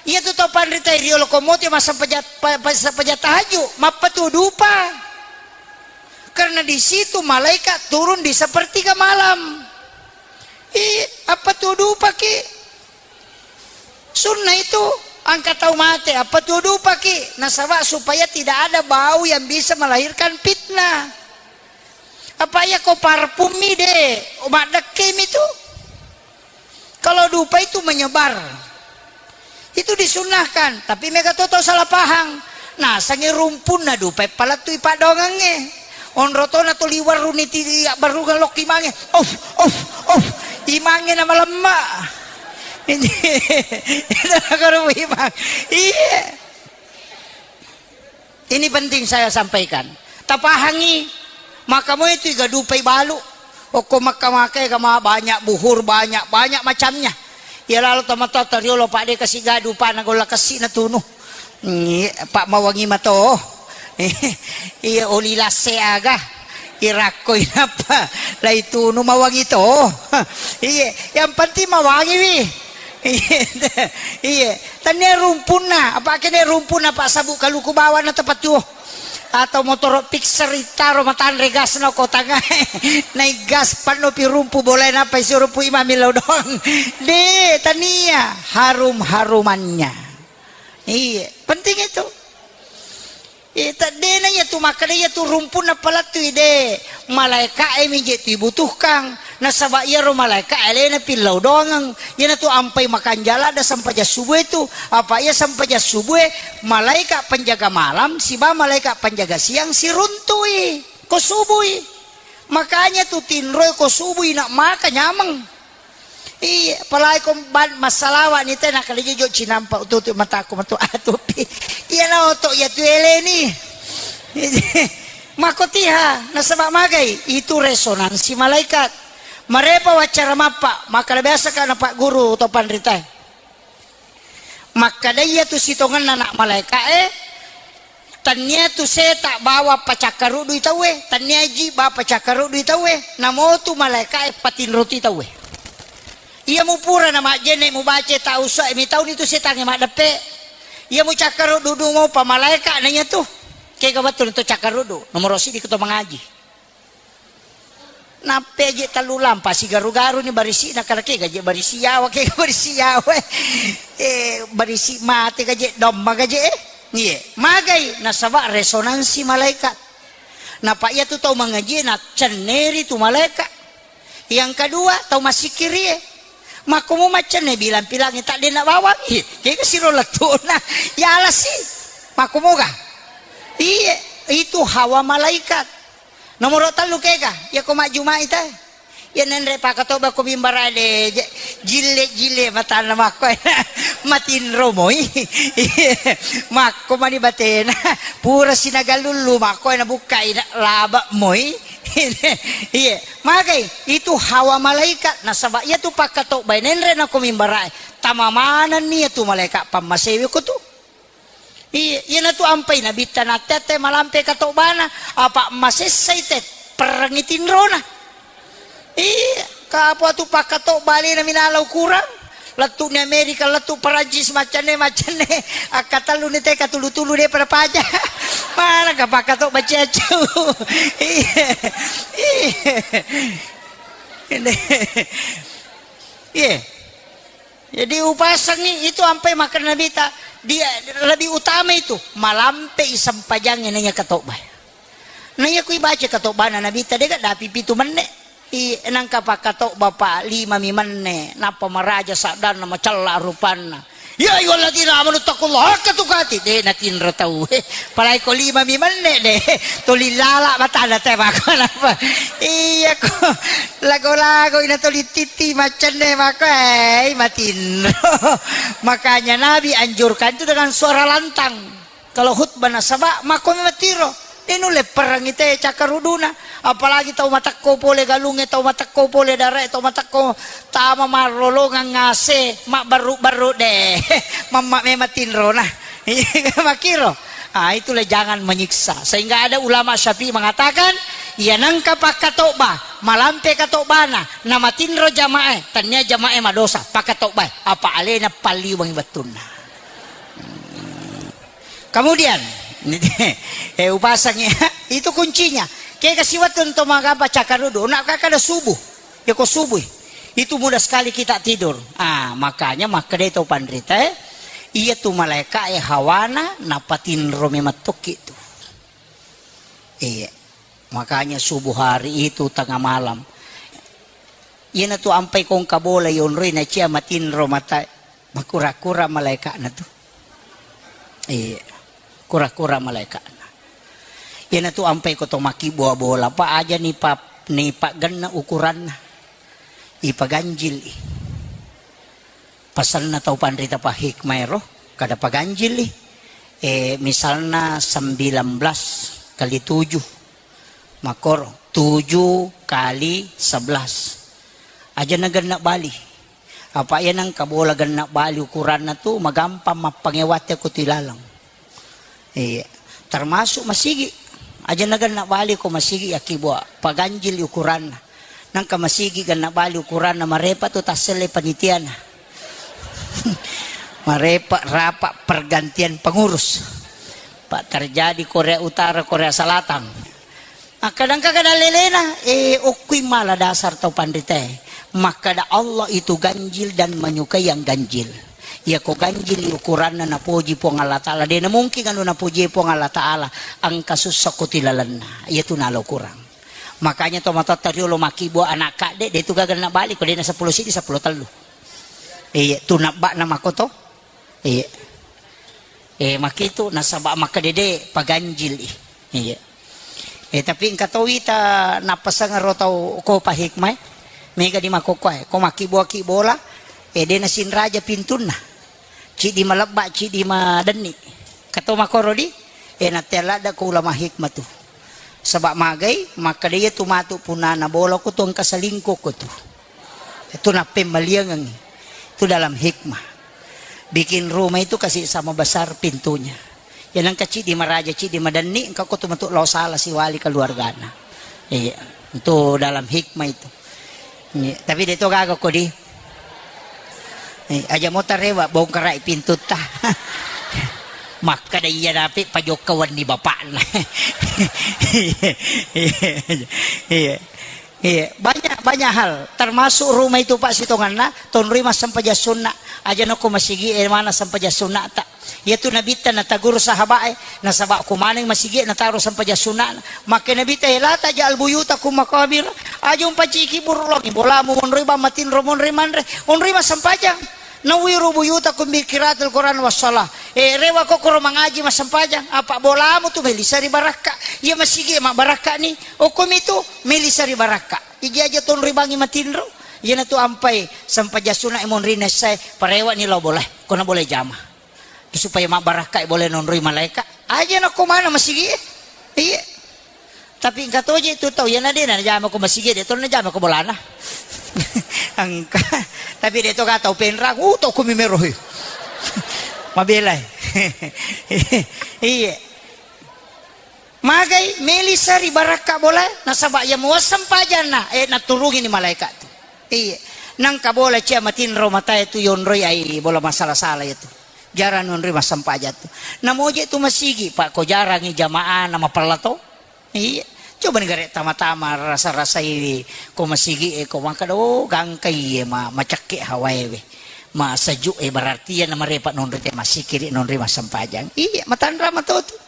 Iya tu tau panrita riolo komote massempajang, pa-, pa-, sempajang tahajud, mappatu dupa. Karena di situ malaikat turun di sepertiga malam. Ih, apa tu dupaki? Sunnah itu. Engka tau mate, apa tu dupaki? Nasaba supaya tidak ada bau yang bisa melahirkan fitnah. Apa iya ko parfummi de, maddekkemi tu. Kalau dupa itu menyebar. Itu disunnahkan, tapi mega to tau salah pahang. Nasengi rumpunna dupa palettui paddoangengnge. Onro tona to liwerruni ti abbarrungeng lokki mange. Of, of, of. Imangnge na malemma. Itu nakaro imang. Iya. Ini penting saya sampaikan. Tapahangi, maka moi tu iga dupai balu. Okko Mekka maka ega ma banyak buhur, banyak, banyak macamnya. Iya lalo tomatoa toriolo, Pak, de kasi gadu, Pak, na golla kessi na tunu. Iya, Pak, mawangi mato. Iya, oli lasse aga. Irakko inappa lai tunu mawangi to. Iya, yang penting mawangi wi. Iya, iya. Tania rumpunna, apa kene rumpunna, Pak, sabu kaluku bawa na tepat tuo. Atau motoro fixer itaro matanre gas na ko tangae. Naik gas panno pi rumpu boleh napa isi rumpu imam millau doang. De, tania harum-harumannya. Iya, penting itu. Iya, tak dena iya tu makkeda iya tu rumpunna palettui de. Malaika e mi je tu ibutuhkan. Nasaba iyaro malaika alena pillau doangeng. Iyana tu ampai makanjala da sempajang subuh itu. Apa iya sempajang subuh e, malaika penjaga malam siba malaika penjaga siang siruntui ko subui. Makanya tu tinroi ko subui nak maka nyameng. Iya, apalagi ko ban-, massalawa ni te, nakkeda jojo cinampa ututu mataku matu atupi. Iya na oto iya tu eleni. Mako tiha, nasaba magai itu resonansi malaikat. Marepa wacara mappa, maka biasa ka na Pak Guru to panrita. Makkeda iya tu sitongenna anak malaika e, tania tu seta bawa pacakkarudui tauwe, tania ji bawa pacakkarudui tauwe, namo tu malaika e patinroti tauwe. Iya mupura na majjenne mubaca tau usai mi tauni tu setangnge maddeppe. Iya mucakkarudu mo pa malaika na iya tu. Kega wettu to cakkarudu, nomoro sidi ko to mangaji. Nappeje tellu lampa sigaru-garu ni barisi na kala kega je barisi yawa, kega barisi yawa. Eh, barisi mate gaje domma gaje eh. Iya, magai nasaba resonansi malaikat. Napa iya tu tau mangaji na cenneri tu malaikat. Yang kedua, tau masikiri eh. Makkumu maccenne bilang-bilangi tak dena bawang. Iya, kega siro lettuna. Ya alasi. Makkumu ga? Iya, itu hawa malaikat. Nomoro tellu kega, iya ko majjumai ta. Iya nenre pakatoba ko mimbara de, je-, jille-jille matanna makko ena. Matinro moi. Iya, makko mani batena. Pura sinagalullu makko ena bukkai na laba moi. Iya, magai itu hawa malaikat nasaba iya tu pakatoba nenre na ko mimbara. Tama manenni iya tu malaikat pammasewe ko tu. Iya, iyanatu ampai nabitta natte-atte malampe katobana, apa masessai te perrengngi tinrona. Iya, kapo atu pakkatobba alena minala ukurang. Lettu ni Amerika, lettu Perancis, maccanne, maccanne. Akkatellu ni te katulu-tulu de pada paja. Mana ka pakkatobba ciacau. Iya. Iya. Iya. Jadi upasangngi itu ampai makkeda Nabitta, dia lebih utama itu malampe i sempajangnge naiya katobbae. Naiya kui baca katobbana Nabitta dega dapi pitu menne. I nangka pakkatobba pa lima mi menne, nappa maraja saddanna macella rupanna. Ya ayyuhalladzina amanu taqullaha haqqa tuqatih. De natinro tau. Palai ko lima mi menne de. Tuli lala batana te mako napa. Iya ko. Lago-lago ina tuli titi macenne mako, eh, matinro. Makanya Nabi anjurkan itu dengan suara lantang. Kalau khutbah nasaba mako matiro. De nulle perang ite cakkaruduna. Apalagi tau matekko pole galungnge, tau matekko pole darae, tau matekko tama marrolongang ngase, mabbarru-barru de. Mamma memang tinrona. Makiro. Ah, itulah jangan menyiksa. Sehingga ada ulama Syafi'i mengatakan, iya nangka pakkatobba, malampe katobbana, namatinro jamae, tania jamae madosa, pakkatobbae, apa alena palliwangi wettunna. Hmm. Kemudian, eh, upasangnge, itu kuncinya. Kega siwettu to magapa cakkarudu, nak kakada subuh. Ya ko subuh. Itu mudah sekali kita tidur. Ah, makanya makkedai tau panrita, eh. Iya tu malaeka'e hawana napatinro memettokki tu. Iya. Makanya subuh hari itu tengah malam. Iyana tu ampai kongka bola yonroi na cia matinro mata, makura-kura malaeka'na tu. Iya. Kura-kura malaeka'na. Iyana tu ampai ko to makkibua bola, pa aja ni pa, ni paggenna ukuranna. Ipaganjil i. Pasenna tau panrita pa hikmah ero, kada paganjili. Eh, misalna sembilan belas kali tujuh, makkoro, tujuh kali sebelas. Aja na genna bali. Apa iya nangka bola genna bali ukuranna tu, magampang mappangewatte ko tu ilaleng. Iya. Termasuk masigi. Aja na genna bali ko masigi, yakkibua paganjili ukuranna. Nangka masigi genna bali ukuranna, marepa tu tasselle panitiana. Marepa rapat pergantian pengurus. Pak terjadi Korea Utara, Korea Selatan. Akkadangka kada lelena, eh, okkui mala dasar tau panritae. Makkada Allah itu ganjil dan menyukai yang ganjil. Iya ko ganjil ukuranna napoji Puang Allah Ta'ala. De na mungkin anu napoji Puang Allah Ta'ala, engka sussa ko tilalenna. Iya tu nalo kurang. Makanya to matotta riolo makkibua anak kadde, de tu gaga na bali ko de na seppulo sidi, seppulo tellu. Iya, tu nabba'na makoto. Iya. Eh, makitu nasaba makkadede paganjil i. Iya. Eh, tapi engka to wita nappaseng ro tau ko pa hikmah. Mega di makokkoe, ko makkibua-kibola, eh, de na sinraja pintunna. Cidi malebba, cidi madenni. Kato makoro di, eh, natte ladda ko ulama hikmah tu. Saba magai, makkada iya tu matu punana bola ko tu engka selingkuh ko tu. Itu nappemmaliangengngi. Itu dalam hikmah. Bikin rumah itu kasih sama besar pintunya. Ya nangka cidi maraja, cidi madenni, engka ko tu matu lao sala siwali keluargana. Iya, itu dalam hikmah itu. Iya, tapi de to gaga ko di. Eh, aja mo tarewa, bongkarai pintutta. Makkada iya napi pajokka wenni bapakna. Iya, iya, iya. Iya, banyak, banyak hal. Termasuk rumah itu, Pak, sitonganna, tonroi massempajang sunna. Aja nako masigi, eh, mana sempajang sunna ta. Iyatu Nabitta nataguru sahabae, nasaba ko maneng masigie nataro sempajang sunna'na. Makke Nabitta, "Eh, la taj'al buyutakum maqabir." Aja umpacciki buru longi bolamu monroi bang matinro monroi manre, onroi massempajang. Nawwiru buyutakum bi qiraatil Qur'an was shalah. Eh, rewa kokkoro mangaji massempajang, apa bolamu tu melisa ri barakka. Iya masigie mabbarakka ni. Okkomi tu melisa ri barakka. Iji aja tonroi bangi matinro. Iyanatu ampai sempajang sunna monroi naissae, parewani lao bolae. Kona bolae jama. Supaya mabbarakkai bolae nonroi malaeka. Aja nakko mana masigi e. Iya. Tapi engka toje tu tau, iyana de najama ko masigi, de to najama ko bolana. Engka. Tapi de to ka tau penrang, uh, tau kumi merohi. Mabelai. Iya. Magai, melisa ri barakka bolae, nasaba iya muasseng pajanna, eh, naturungini malaeka tu. Iya. Nangka bola cia matinro matae tu yonroi ai bola masala-sala itu. Jarang nonroi massempajang tu. Namoje tu masigi, Pak, ko jarangi jamaah na mapella to. Iya. Coba ni gare tama-tama rasa-rasai ko masigi e ko makkada, oh, gangka iye ma, macakke hawae we. Masajuk e berarti iya na marepa nonroi te masikiri nonroi massempajang. Iya, matanra mato tu.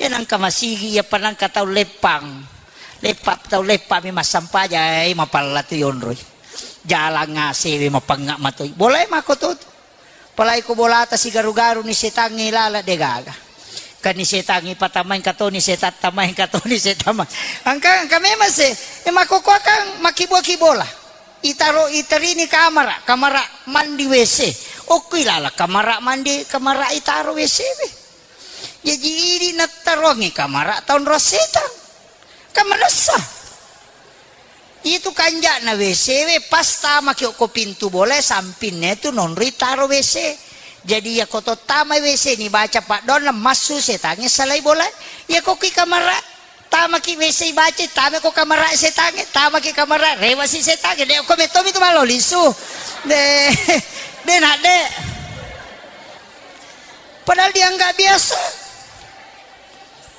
Iya nangka masigi, iya pa nangka tau leppang. Leppa tau leppa mi massempajang, ai mapella tu yonroi. Jalang ngasewe mapengnga matoi. Bolae mako to tu. Palai ko bolata sigaru-garu ni setangnge lala de gaga. Kan ni setangnge patamai engka to ni setang tamai engka to ni setang mai. Engka, engka memang se, e, makkokkoe kan makkibua-kibola. Itaro, itarini kamara, kamara mandi W C. Okkoi lala kamara mandi, kamara itaro W C we. Jaji idi nattaroangngi kamara taunro setang. Kan manessa. Itu kanja'na W C we, pas tamaki okko pintu bolae, sampinna tu nonroi taro W C. Jadi, iya ko to tamai W C ni baca paddoanna, massu setangnge salai bolae. Iya ko ki kamara, tamaki W C baca, tamai ko kamara setangnge, tamaki kamara, rewasi setangnge. De ko metto mi tu malo lisu. De, de nak de. Padahal dianggap biasa.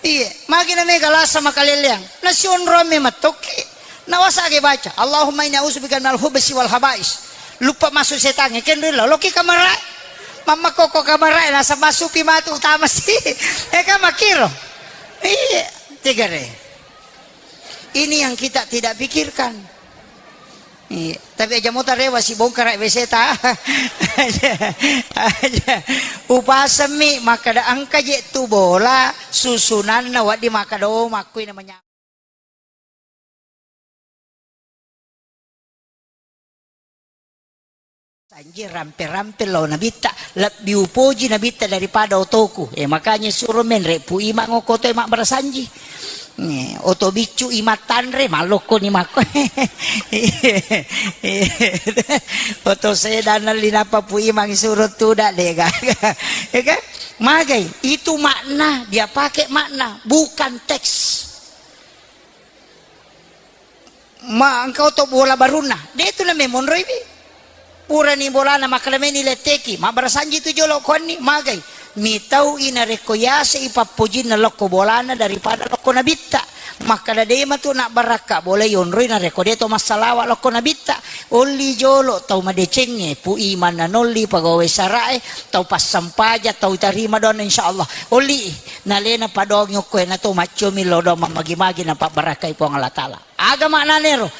Iye, magi na mega lasa makaleleang. Nasionro me matokki. Nawasage baca, "Allahumma inni a'udzubika minal khubsi wal khaba'is." Lupa masuk setangnge, kenroi loloki kamara. Mamma koko kamarae, nasaba supi matu utama si. Eh, kan makkiro. Iya, tegare. Ini yang kita tidak pikirkan. Iya, tapi aja mota rewa si bongkara W C ta. Aja, aja. Upasemmi makkada engka je tu bola susunanna waddi makkada, oh, makkui namanya. Sanji rampe-rampe lao nabitta, lebbi upoji nabitta daripada otoku. Eh, makanya suro menre Pu Imang okko oto e mabbarasanji. Eh, oto biccu i mattanre, malokko ni makko. Oto sedan linapa Pu Imang suro tuda dega. Ya kan? Magai, itu makna dia pakai makna, bukan teks. Ma engka oto bola barunna, de tu na memonroiwi. Purani bolana makkalemeni letteki, mabbarasanji tu jolo konni, magai. Mitau i narekko yase i pappojinna lokko bolana daripada lokko nabitta. Makkada de matu nabbarakka bola yonroi narekko de to massalawa lokko nabitta. Olli jolo tau madecengnge, Pu Imang nanolli pegawai sarae, tau passampaja, tau tarima doanna insyaallah. Olli i, nalena padongi okko e nato maccomi lao doang mammagi-magi napabbarakkai Puang Allah Taala. Aga maknanero?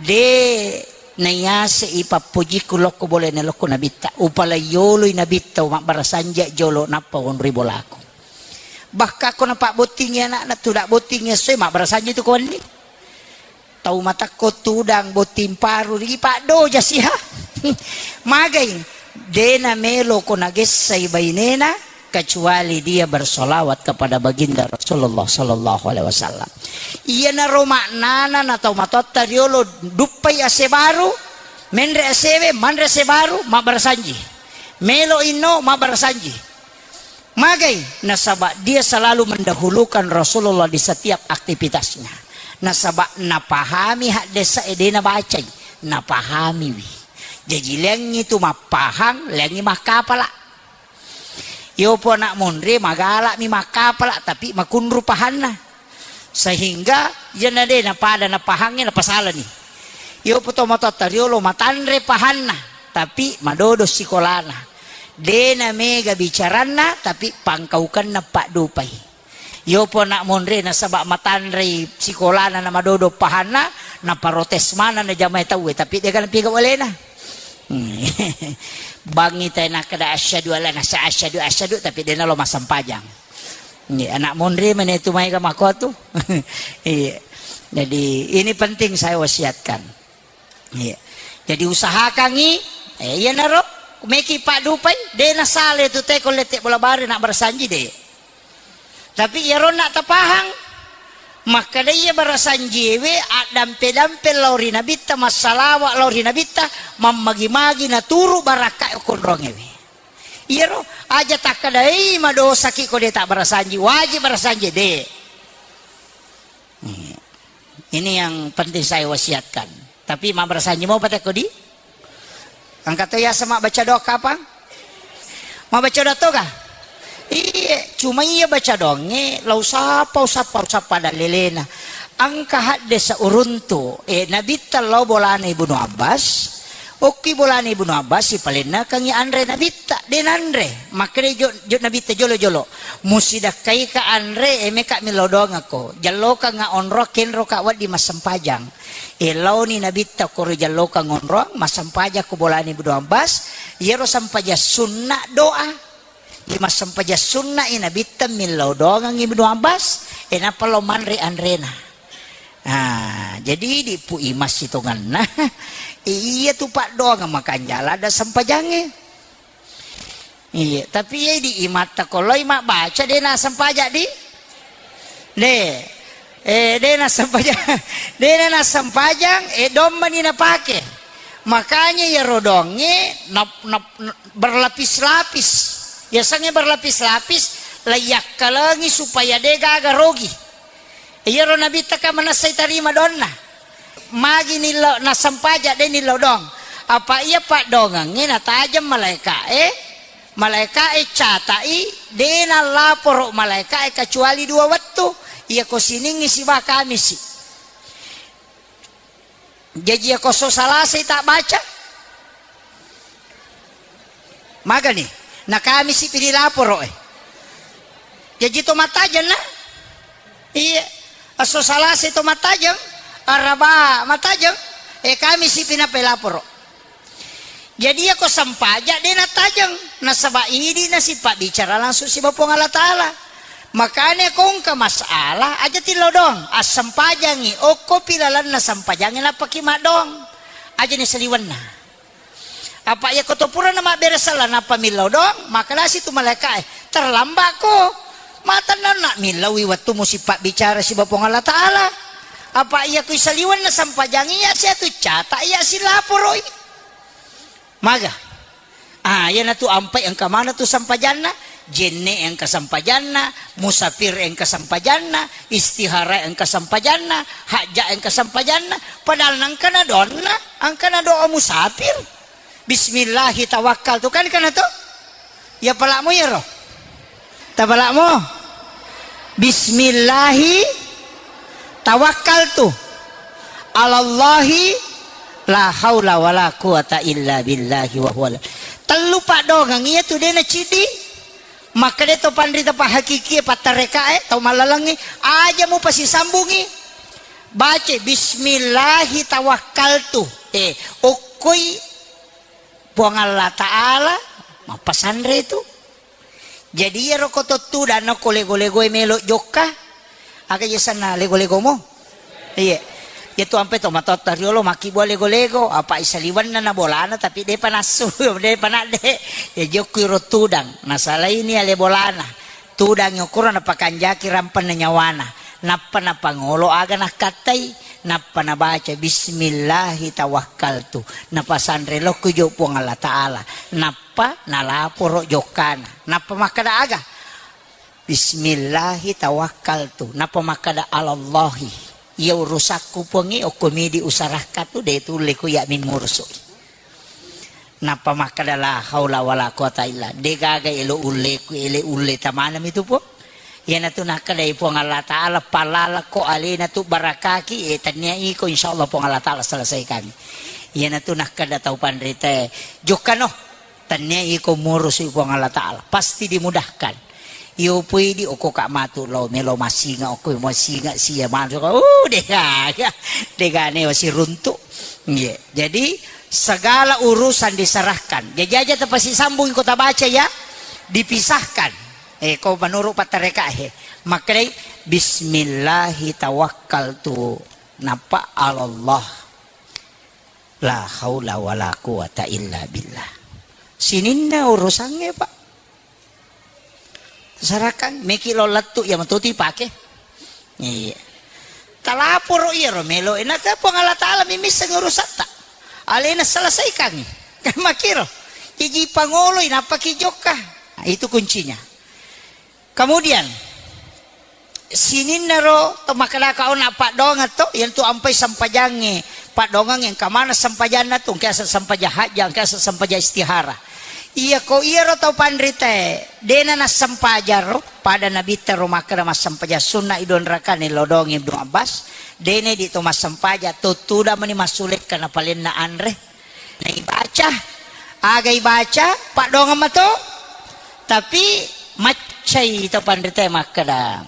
De nayase i pappojikku lokko bolana lokko nabitta. Upalai yoloi nabitta, mabbarasanji jolo nappa wonroi bolaku. Bahkan ko napabbottingi anakna, tuda bottingi essoe, mabbarasanji tu ko wenni. Tau matakko tudang botting paru ri paddoja siha. Magai, de namelo ko nagessai bainena, kecuali dia bersolawat kepada baginda Rasulullah sallallahu alaihi wasallam. Iyanaro maknana na tau matoatta riolo duppai ase baru, menre asewe, manre ase baru, mabbarasanji. Melo inno, mabbarasanji. Magai, nasaba dia selalu mendahulukan Rasulullah di setiap aktivitasnya. Nasaba napahami haddesa e de nabacai, napahamiwi. Jaji leangngi tu mappahang, leangngi makkapala. Yopo anak monre magalami makkapala, tapi makunru pahanna. Sehingga iyana de napada napahangnge napasalani. Yopo to matoatta riolo matanre pahanna, tapi madodo sikolana. De namega bicaranna, tapi pangkaukenna paddupai. Yopo anak monre nasaba matanrei sikolana na madodo pahanna, naparotes maneng na jamae tauwe, tapi de kana piga walena. Hmm. Bangi tai nakkeda asyhadu alla nasa asyhadu asyhadu, tapi de nalo massempajang. Iya, anak monre mane tu maega makko tu. Iya. Jadi ini penting saya wasiatkan. Iya. Jadi usahakangi, eh, iyanaro meki paddupai, de nasale tu teko lette bola bare na barasanji de. Tapi iyaronna tapahang, makkeda iya barasanjiewe addampe-dampe lao ri nabitta, massalawa lao ri nabitta, mammagi-magi naturu barakka konrongewe. Iyaro aja takkedai madosaki ko de tabbarasanji, wajib barasanji de. Ini yang penting saya wasiatkan. Tapi mabbarasanji mo patekko di? Engka to yaseng mabbaca doa kapang? Mabbaca doa toga? Iye, cuma iya baca doangnge, lau sapa, usappa, usappa dallelena. Engka haddesa uruntu, eh, nabitta lao bolana Ibnu Abbas, okki bolana Ibnu Abbas, sipalennakengngi anre nabitta, de nanre. Makkeda jo, jo nabitta jolo-jolo. Musidakkaika anre, eh, meka millau doangakko. Jallokangnga onro, kenroka wedding massempajang. Eh, laoni nabitta koro jallokang onroang, massempajang ko bolana Ibnu Abbas, iyaro sempajang sunna doa. Iya massempajang sunna i nabitta millau doangang Ibnu Abbas, eh, nappa lao manre anrena. Ah, jadi idi Pu Imang sitongenna. Eh, iya tu paddoangeng makanjala ada sempajangnge. Iya, tapi iya di imatta ko loi mabbaca de nassempajang di? De. Eh, de nassempajang. De nassempajang, eh, dommani napake. Makanya iyaro dongnge nap-, nap-, berlapis-lapis. Yasengnge berlapis-lapis, laiyakkalengi supaya de gaga rogi. Iyaro nabitta ka manessai tarima doanna. Magi nillo nassempajang de nillo doang. Apa iya paddoangengnge natajeng malaeka'e, malaeka'e catai de nallaporo malaeka'e kecuali dua wettu, iyako Siningngi siba Kamisi. Jaji iyako so Salasai tabbaca, magani? Na Kamisi pi dilaporo, eh. Jaji to mattajeng na? Iya. Esso Salasa to mattajeng, Araba mattajeng, eh, Kamisi pi nappa laporo. Jadi iyako sempaja de nattajeng, nasaba idi nasipabbicara langsung siba Puang Allah Taala. Makanya ko engka masalah, aja tillau doang, assempajangi, okko pi lalenna sempajangi nappaki maddong. Aja ni saliwenna. Apa iyako to purana mabbere sala nappa millau doang, makkedasi tu malaika'e, "Terlambatko. Matennanna millaui wettumu sipabbicara siba Puang Allah Taala. Apa iyako isaliwenna sempajangi iya siatu cata iya silaporoi." Maga. Ah, iyanatu ampai engka maneng tu sempajanna, jenne engka sempajanna, musafir engka sempajanna, istihara engka sempajanna, hajja engka sempajanna, padahal nangkana doanna, angkana doa musafir. Bismillahi tawakkaltu, kan kana to? Ya palamo iyaro. Tapalamo. Bismillahi tawakkaltu. Alallahi la haula wala quwata illa billahi wa huwal. Tellu paddongeng iya tu de naciddi. Makkeda to panrita pahakiki pattarekae tau mallalengngi, aja mupasisambungi. Baca bismillahi tawakkaltu. Eh, okkoi Puang Allah Ta'ala mappasanre tu. Jadi iyaro ko to tudang nako lego-legoe melo jokka. Aga je sanna lego-legomo? Iya. Iya tu ampe to matotta riolo makkibua lego-lego, apa isaliwenna na bolana tapi depa nassu, depa nadde. Ya jokku iro tudang, nasalaini ale bolana. Tudang okoro napakanjaki rampenna nyawana, nappa napangolo aga nakkattai, nappa nabaca, "Bismillahi tawakkaltu." Napasanre lokku jo Puang Allah Ta'ala, nappa nalaporo jokkana, nappa makkeda aga, "Bismillahi tawakkaltu." Nappa makkeda, "Alallahi, iya urusakku Puangnge, okko midi usarakka tu, de tulle ku iya mi murusui." Nappa makkeda, "La haula wala quwata illa." Degaga elo ulleku, ele ulle tamanami tu Puang. Iyanatu nakkedai Puang Allah Ta'ala, "Palalako alena tu barakaki, eh, tennia iko, insya Allah Puang Allah Ta'ala selesaikan." Iyanatu nakkeda tau panritae, "Jokkano, tennia iko murusu Puang Allah Ta'ala, pasti dimudahkan." Iyo poidi okko ka matu lo melo masinga, okko masinga sia masuk, uh, dega, dega ne wasi runtu. Iya. Jadi segala urusan diserahkan. Jadi aja tepasi sambung kota baca ya, dipisahkan. Eh, ko menurut patareka he, makkedai, "Bismillahi tawakkaltu." Nappa alallah. La haula wala quwata illa billah. Sininna urusangnge, Pak. Sarakan meki lo lettu iya matuti pake. Iya. Talaporo iyaro melo enaka Puang Allah Ta'ala mimisseng urusatta. Alena selesaikangi. Kan makiro. Iji pangoloi napaki jokka. Nah, itu kuncinya. Kemudian, sininnaro to makkedaka ona paddoangeng to, iyantu ampai sempajangnge, paddoangeng engka maneng sempajanna tu, engka asa sempajang hajjang, engka asa sempajang istihara. Iyako iyaro tau panritae, dena nassempajang ro, pada nabitta ro makkeda massempajang sunna idon rakane lo doang Ibnu Abbas, dena di to massempajang, to tudang mani massulekka napalenna anre. Naibaca, aga ibaca, paddoangeng mato. Tapi maccai to panritae makkeda,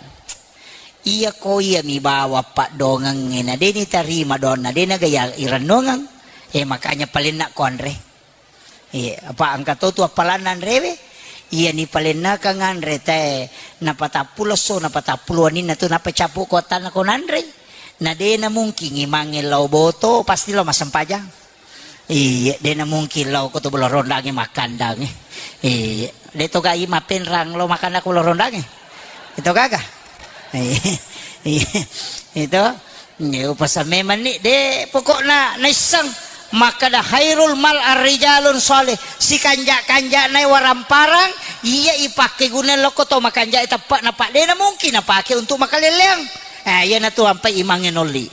"Iya ko iya mi bawa paddoangengnge na de nitarima doanna, de naga iya irennongeng. Eh, makanya palenna ko anre." Iya, apa engka to tu appalanna anrewe? Iya ni palennakang anre tae napatappulo esso, napatappulo waninna tu nappa cappu ko attanna ko nanrei. Na de na mungkin imangnge lao boto, pasti lao massempajang. Iya, de na mungkin lao ko to Bolo Rondangnge makkandangnge. Iya, de to gai mappenrang lao makanna ko Bolo Rondangnge. Itu gaga. Iya, iya. Itu. Iya, upasamme mani de pokokna naisseng makkeda khairul mal arrijalun shalih, sikanja-kanjana waramparang iya ipakkeguna lokko to makanja teppa na pak de na mungkin napake untuk makaleleang. Eh, iya na tu ampai imangnge nolli.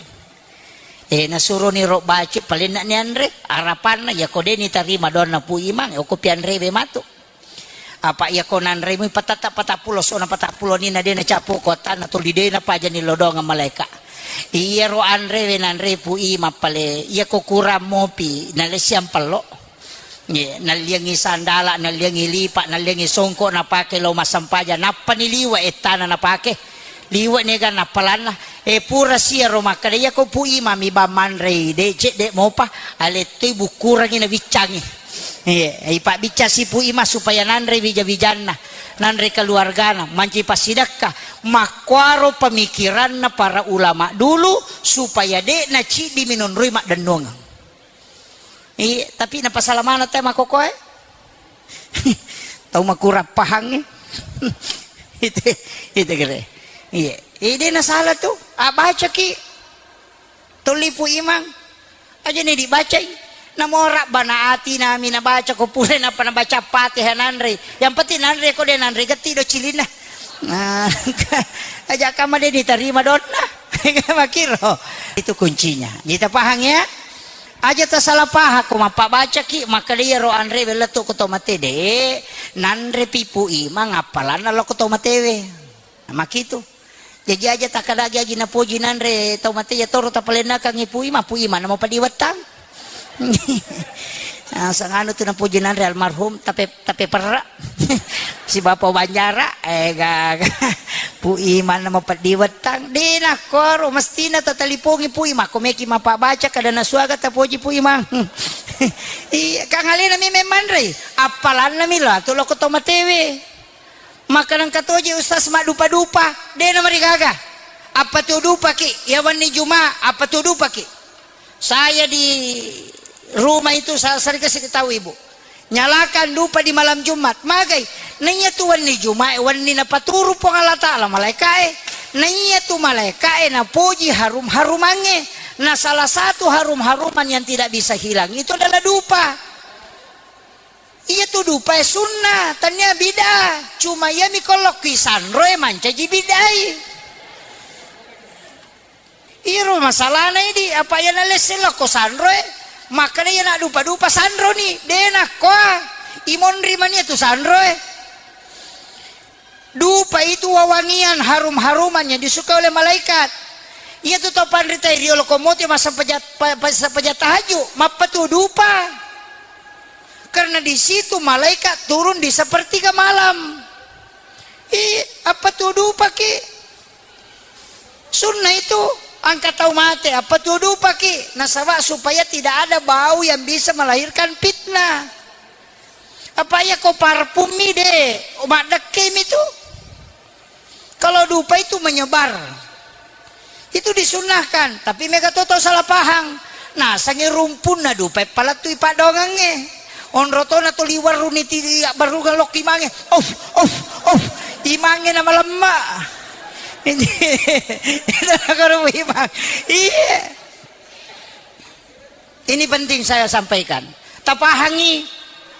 Eh, nasuroni ro baci palenna ni anre, arapanna, iya ko de nitarima doanna Pu Imang, okko pianrewe matu. Apa iya ko nanremu patata patappulo sona patappulo ni na de na capo ko attanna tuli de na pajani lodonga malaika. Iya ro anrewe nanre Pu Imang pale, iya ko kurang mopi, na lesiang pello. Ye, nalliangngi sandala, nalliangngi lipa, nalliangngi songko napake lao massempajang, nappani liwe ettana napake. Liwe niga nappalanna. E, pura siaro makkeda, iyako Pu Imang mi bang manrei, de cedde mopa, alettoi bukkurangi nabiccangi. Iye, ipabbiccang si Pu Imang supaya nanre wija-wijanna, nanre keluargana, manci passidekka. Makkuaro pemikiranna para ulama dulu supaya de naciddi minonroi maddennuangeng. Iye, tapi napasala maneng te makokoe. Tau makurang pahangnge. Itu, itu kere. Iye, ide nasala tu. Abacaki. Tolli Pu Imang. Aja ni dibacai. Namo Rabbana atina mi nabaca ko pura nappa nabaca Fatihah nanre. Yang penting nanre ko de nanre getti do cilinna. Nah, aja kama de ditarima donna. Makiro. Itu kuncinya. Kita paham ya? Aja tasalah paham ko mappabacaki, makkeda iyaro anre wellettu ko to mate de. Nanre pi Pu Imang appalanna lo ko to matewe. Makitu. Jaji aja takkadagi aji napoji nanre tau mate iya toro tapalennakangngi Pu Imang, Pu Imang namo padiwettang. Ah, sanganu tu napoji nanre almarhum tape, tape perra. Si Bapa Banjara, eh, gaga. Pu Imang namo padiwettang. De nakkoro, mestina tatalipongi Pu Imang. Ko meki mapabbaca kada nasuaga tapoji Pu Imang. Iya, kang alena mi memmanrei. Appalanna mi lo atu lo ko to matewe. Maka nengka toje ustaz maddupa-dupa, de namarigaga. Apa tu dupaki, ya wenni Juma, apa tu dupaki. Saya di rumah itu sa-, sering kasih tahu ibu. Nyalakan dupa di malam Jumat, magai. Naiya tu wenni Juma, wenni napaturu Puang Allah Ta'ala malaikae. Naiya tu malaikae napoji harum-harumange. Nah, salah satu harum-haruman yang tidak bisa hilang itu adalah dupa. Iya tu dupae sunnah, tania bid'ah. Cuma iya mi kolokki sanroe mancaji bid'ai. Iro masalahna idi, apa iya nalesse lokko sanroe? Makkeda iya nak dupa-dupa sanroni, de nakkoa. Imonri mania tu sanroe. Dupa itu wewangian harum-haruman yang disukai oleh malaikat. Iya tu tau panrita riolo komote massempajang, pa-, pa-, sempajang tahajud, mappatu dupa. Karena di situ malaikat turun di sepertiga malam. Ih, apa tu dupaki? Sunnah itu, angka tau mate, apa tu dupaki? Nasaba supaya tidak ada bau yang bisa melahirkan fitnah. Apa iya ko parfum mi de, maddekke mi tu. Kalau dupa itu menyebar. Itu disunnahkan, tapi mega to tau salah pahang. Nasangi rumpunna dupa palettui paddoangengnge. Onro to na tuli warruni ti abbarungang lokki mange. Of, of, of. Imangnge na malemma. Itu nagoro imang. Iya. Ini penting saya sampaikan. Tapahangi,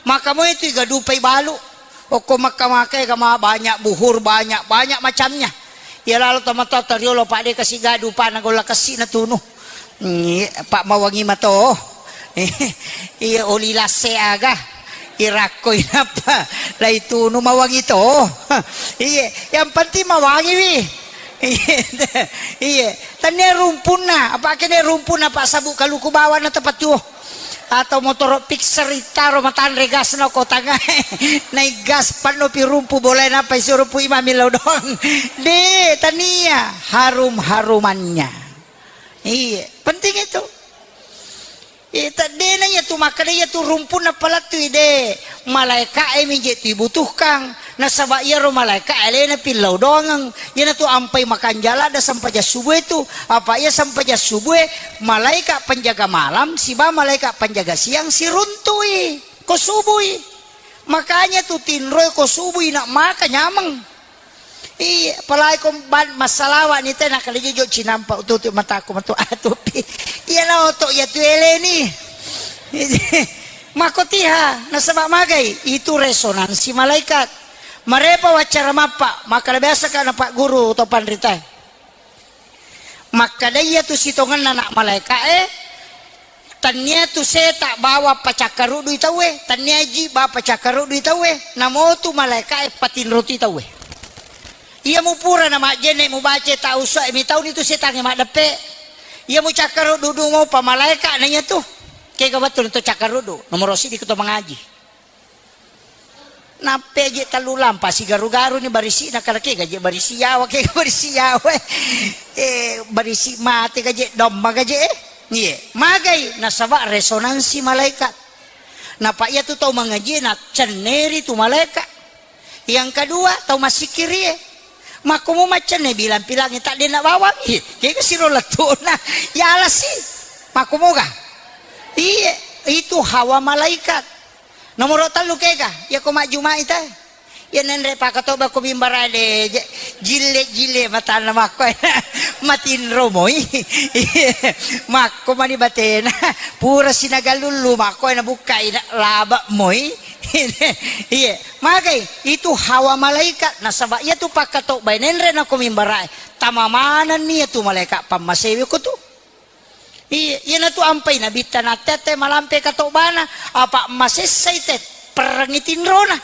maka moi tu iga dupai balu. Okko makka-makka ega ma banyak buhur, banyak, banyak macamnya. Iya lalo tomatoa toriolo, Pak, de kasi ga dupa na golla kessi na tunu. Ngi, Pak, mawangi mato. Iya oli lasse aga. Irakko inappa lai tunu mawangi to. Iya, yang penting mawangi wi. Iya, iya. Tania rumpunna, apa kene rumpunna, Pak, sabu kaluku bawana tepat tuo. Atau motoro fixer itaro matanre gas no ko tangae. Naik gas panno pi rumpu boleh napa isuru Pu Imang millau doang. De, tania harum-harumannya. Iya, penting itu. Iya, tadena iya tu makkeda iya tu rumpunna palettui de. Malaika e mi je tu ibutuhkang. Nasaba iyaro malaika alena pillau doangeng. Iyanatu ampai makanjala ada sempajang subuh itu. Apa iya sempajang subuh, malaika penjaga malam siba malaika penjaga siang siruntui ko subui. Makanya tu tinroi ko subui nak maka nyameng. Iya, apalagi ko ban massalawa ni tena kali jojo cinampa ututu mataku matu atupi. Iya na oto iya tu eleni. Makotiha nasaba magai itu resonansi malaikat. Marepa wacara mappa, maka biasa ka na Pak Guru to panrita. Makkeda iya tu sitongenna nak malaika e, tania tu seta bawa pacakkaruddui tauwe, tania ji ba pacakkaruddui tauwe, namotu malaika e patinroti tauwe. Iya mupura na majjenne mubace tau so e mitauni tu setangnge maddeppe. Iya mucakkaruddu mopa malaika na iya tu. Kega wettu to cakkaruddu, nomoro siddi ko to mangaji. Nappe je tellu lampa sigaru-garu ni barisi na kala kega je barisi yawa, kega barisi yawa. Eh, barisi mate gaje, domma gaje, eh. Iye, magai nasaba resonansi malaikat. Napa iya tu tau mangaji na cenneri tu malaikat. Yang kedua, tau massikkiri e. Makkumu maccenne bilang-pilangi taddenna bawang. Ih, kega siro lettuna. Ya alasi. Makkumu ga? Iye, itu hawa malaikat. Nomoro tellu kega, iya ko majjumai te. Iya nenre pakatobba ko mimbara de, je-, jille-jille matanna makko. Matinro moi. Makko mani batena. Pura sinagalullu makko na bukkai na laba moi. Iye, magai itu hawa malaikat, nasaba iya tu pakkatobbae nenre nako mimbarae, tama manenni iya tu malaikat pammasewe ko tu. Iye, iyanatu ampai nabitta natte-atte malampe katobbana, apa masessai te perrengi tinrona.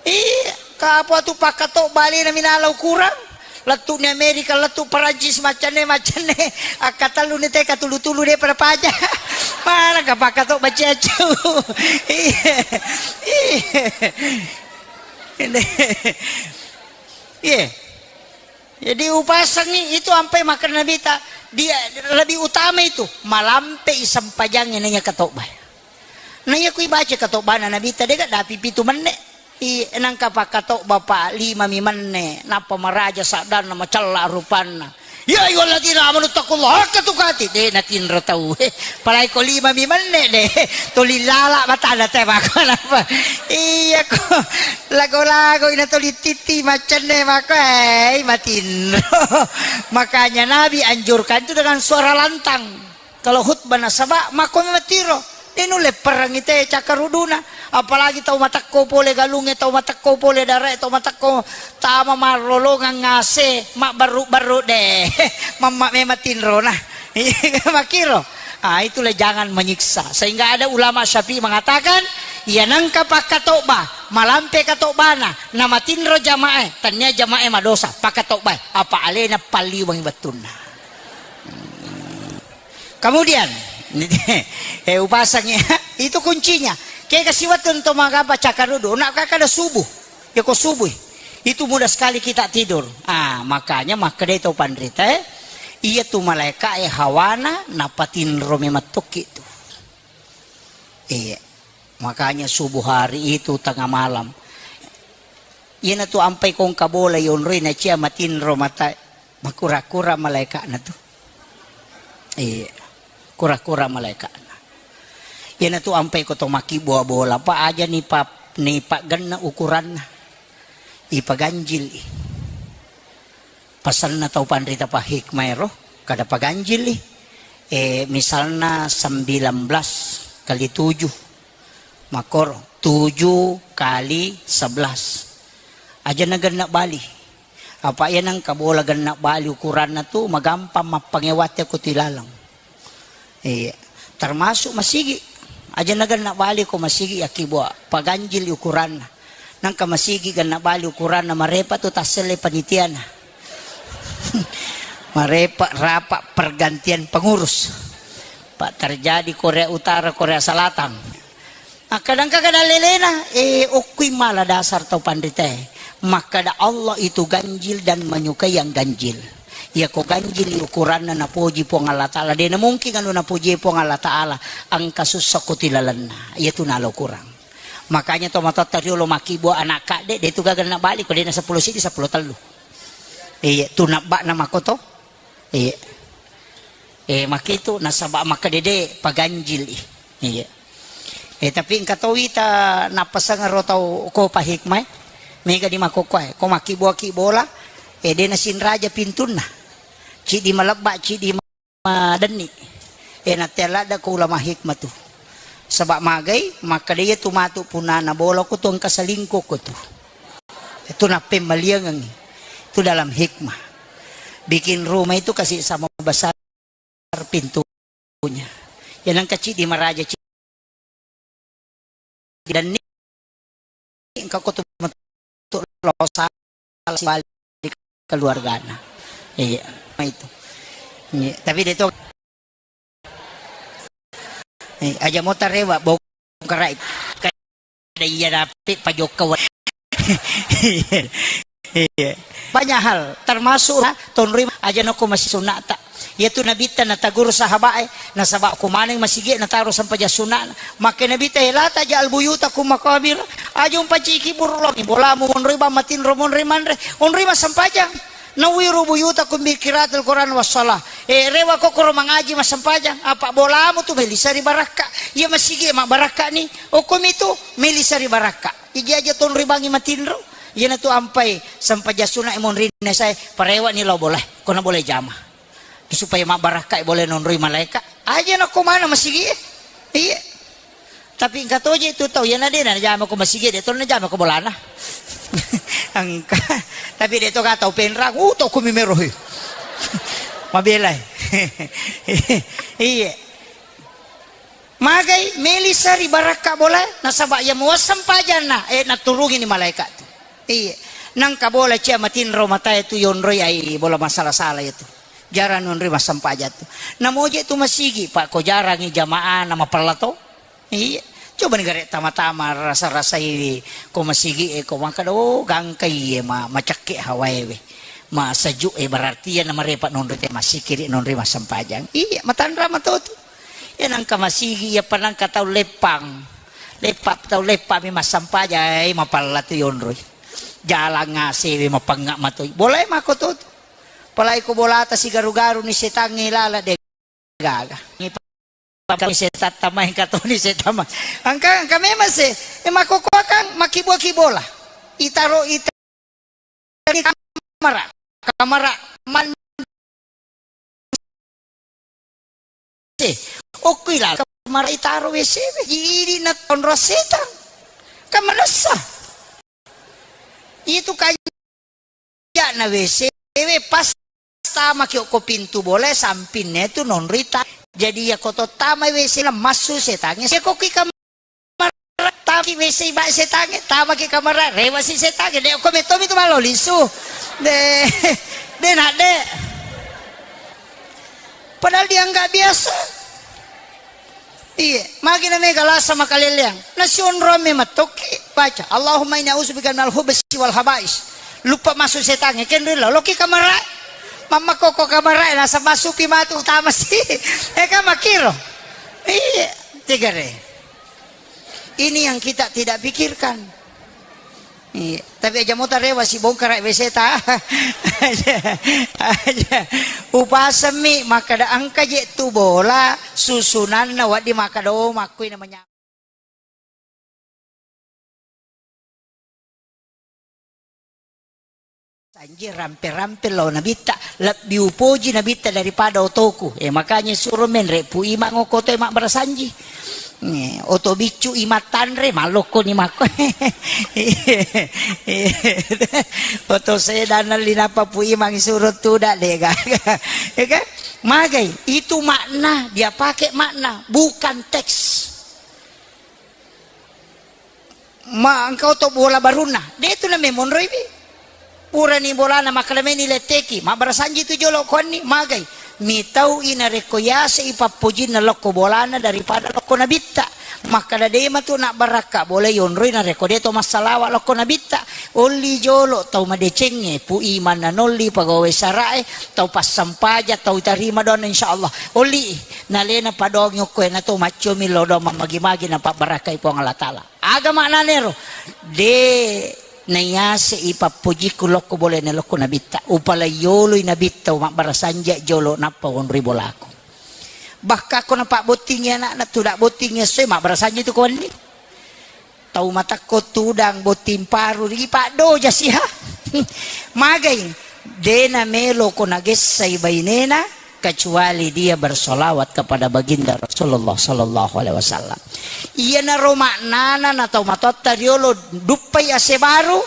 Iye, kapo tu pakkatobba alena minala ukurang. Lettu'ni Amerika, lettu Perancis, maccanne, maccanne. Akkatelluni te katulu-tulu de pada paja. Mana ka pakkatobba ciaccu. Iye. Iye. Iye. Jadi upasangi itu ampai makkeda Nabitta, dia lebih utama itu malampe i sempajangnge naiya katobba. Naiya kui baca katobbana Nabitta dega dapi pitu menne. I nangka pakkatobba pa lima mi menne, nappa maraja saddanna, macella rupanna. Ya ayyuhalladzina amanu taqullaha haqqa tuqatih. De natinro tau. Palai ko lima mi menne de. Tuli lala batana te mako napa. Iya ko lago-lago ina tuli titi macenne mako, eh, matinro. Makanya Nabi anjurkan itu dengan suara lantang. Kalau khutbah nasaba, makko matinro. De nulle perang ite cakkaruduna. Apalagi tau matekko pole galungnge, tau matekko pole darae, tau matekko tama marrolongang ngase, mabbaru-baru de. Mamma memang tinrona. Makkiro. Ah, itulah jangan menyiksa. Sehingga ada ulama Syafi'i mengatakan, iya nangka pakkatobba, malampe katobbana, namatinro jamae, tania jamae madosa, pakkatobbae, apa alena palliweng wettunna. Kemudian, eh, upasangi, itu kuncinya. Kega siwettu to magapa cakkarudu, nak kakada subuh. Ya ko subuh. Itu mudah sekali kita tidur. Ah, makanya makkeda to panrita, eh, iya tu malaika e hawana napatinro memattoki tu. Iya. Makanya subuh hari itu tengah malam. Iyana tu ampai kongka bola yonroi na cia matinro mata. Makura-kura malaeka'na tu. Iya. Kura-kura malaeka'na. Iyana tu ampai ko to makkibua bola, pa aja ni pa, ni paggenna ukuranna. Ipaganjil i. Pasenna tau panrita pahikmah ero, kada paganjil i. Eh, misalna sembilan belas kali tujuh. Makkoro, tujuh kali sebelas. Aja na genna bali. Apa iya nengka bola genna bali ukuranna tu magampang mappangewate ko tu ilaleng. Iya. Termasuk masigi. Aja na genna bali ko masigi yakkibua. Paganjil ukuranna. Nengka masigi genna bali ukuranna marepa tu tasselle panitiana. Marepa rapa pergantian pengurus. Pak terjadi Korea Utara, Korea Selatan. Akkadangka kada lelena, eh, okkui mala dasar tau panritae. Makkada Allah itu ganjil dan menyukai yang ganjil. Iya ko ganjil ukuranna napoji Puang Allah Ta'ala. Dena mungkin anu napoji Puang Allah Ta'ala. Engka sussa ko tilalenna. Iya tu nalo kurang. Makanya to matotta riolo makkibua anak kadde, de tu gaga na bali ko dena sepuluh sidi, sepuluh tellu. Iya, tu nabba'na makoto. Iya. Eh, makkitu nasaba makkedede paganjil i. Iya. Eh, tapi engka to wita nappasengero tau ko pahikmah e. Mega di makokkoe, ko makkibua-kibola, eh, de nasinraja pintunna. Cidi malebba, cidi madenni. Eh, natte ladda ko ulama hikmah tu. Saba magai, makkeda iya tu matu punana bola ko tu engka selingkuh ko tu. Itu nappemmaliangengngi. Itu dalam hikmah. Bikin rumah itu kasih sama besar pintunya. Ya nengka cidi maraja cidi dan ni engka ko tu metu losa balik keluargana. Iya, itu. Iya, tapi dia tu Aja mo tarewa bongkarai. Kada iya dape pajokka wa-, iya. Banyak hal, termasuk tonroi aja nako masih sunata. Iya tu Nabitta nataguru sahabae, nasaba ko maneng masigi nataro sampajang sunana. Make Nabitta, "La taj'alu buyutakum maqabir." Aja umpaciki burulongi bolamu monroi bang matinro monroi manre, onroi massempajang. Nawwiru buyutakum bi qiraatil Qur'an was shalah. Eh, rewa kokkoro mangaji massempajang, apa bolamu tu melisa ri barakka. Iya masigi mabbarakka ni. Okkomi tu melisa ri barakka. Iji aja tonroi bangi matinro. Iyana tu ampai sempajang sunna monrinna sae, parewa ni lao bola. Kona bola jama. Supaya mabbarakka bola nonroi malaika. Aja nako mana masigi. Iya. Tapi engka toje tu tau, iyana de najama ko masigi, de to najama ko bolana. Engka. Tapi de to ka tau penrang, uh, to kumi merohi. Mabelai. Iya. Magai melisa ri barakka bola, nasaba iya muasseng pajanna, eh, naturungi ni malaikat tu. Iya. Nangka bola cia matinro matae tu yonroi ai bola masala-sala itu. Jarang nonroi massempajang tu. Namoje tu masigi, Pak, ko jarangi jamaah na mapella to. Iya. Coba ni gare tama-tama rasa-rasai ko masigi e ko maka do gangka iye ma macakke hawae we. Ma sejuk e berarti iya na marepa nonroi te masikiri nonroi massempajang. Iya, matanra mato tu. Iya nangka masigi iya panangka tau leppang. Leppa tau leppa mi massempajang, eh, mapella tu yonroi. Jalang ngase we mapengnga matoi. Bola e mako to tu. Palai ko bolata sigaru-garu ni setangnge lala de gaga. Ni pa-, setan tamai katoni setan ma. Angka, angka memang se, e, makokoakang makiboa ki bola. Itaro ita-, kamara. Kamara man-, se. Okko ilala kamara itaro W C we. Jadi na tonro setan. Kan manessa. Itu kan na W C we pas tamaki okko pintu bola sampinna tu nonrita. Jadi iya ko to tama W C massu setangnge. Se ko ki kamar tamaki W C ba setangnge, tamaki kamar rewa si setangnge. De ko metomi tu malo lisu. De, de nak de. Padahal dianggap biasa. Iya, magi na mega lasa makaleleang. Nasionro me matokki baca, "Allahumma inni a'udzubika minal khubsi wal khabais." Lupa masuk setangnge, kenri lo, loki kamara. Mamma koko kamara, lasa masupi matu utama si. Eh, kan makiro. Iya, tiga re. Ini yang kita tidak pikirkan. Iya. Tapi aja mota rewa si bongkara W C ta. Aja, aja. Upasemmi makkada engka je tu bola susunanna waddi makkada, oh, makkui na menya-, sanji rampe-rampe lao nabitta, lebbi upoji nabitta daripada otoku. Eh, makanya suro menre pu imang okoto e mabbarasanji. Nih, oto biccu imattanre, malokko ni makko. Oto sedana linapa pu imang suro tuda dega. Ya kan? Magai, itu makna, dia pakai makna, bukan teks. Ma engka oto bola barunna, de tu na memonroi wi. Purani bolana makkalemeni letteki, mabbarasanji tu jolo konni, magai. Mitau i narekko yase i pappojinna lokko bolana daripada lokko nabitta. Makkada de matu nabbarakka bola yonroi narekko de to massalawa lokko nabitta. Olli jolo tau madecengnge, pu imanna nolli pagawe sarae, tau passampaja, tau tarima doanna insyaallah. Olli nalena padongi okko e na to maccomi lo doang mammagi-magi napabbarakkai Puang Allah Taala. Aga maknanero? De naiase'i pappojikku lokko bolana lokko nabitta. Upalaioloi nabitta umabbarasanji jolo nappa wonroi bolaku. Bahkan ko napabbottingi anakna, tuda bottingi essoe mabbarasanji tu ko wenni. Tau matakko tudang botting paru ri paddoja siha. Magai de namelo ko nagessai bainena, kecuali dia bersolawat kepada baginda Rasulullah sallallahu alaihi wasallam. Iyanaro maknana na tau matoatta riolo duppai ase baru,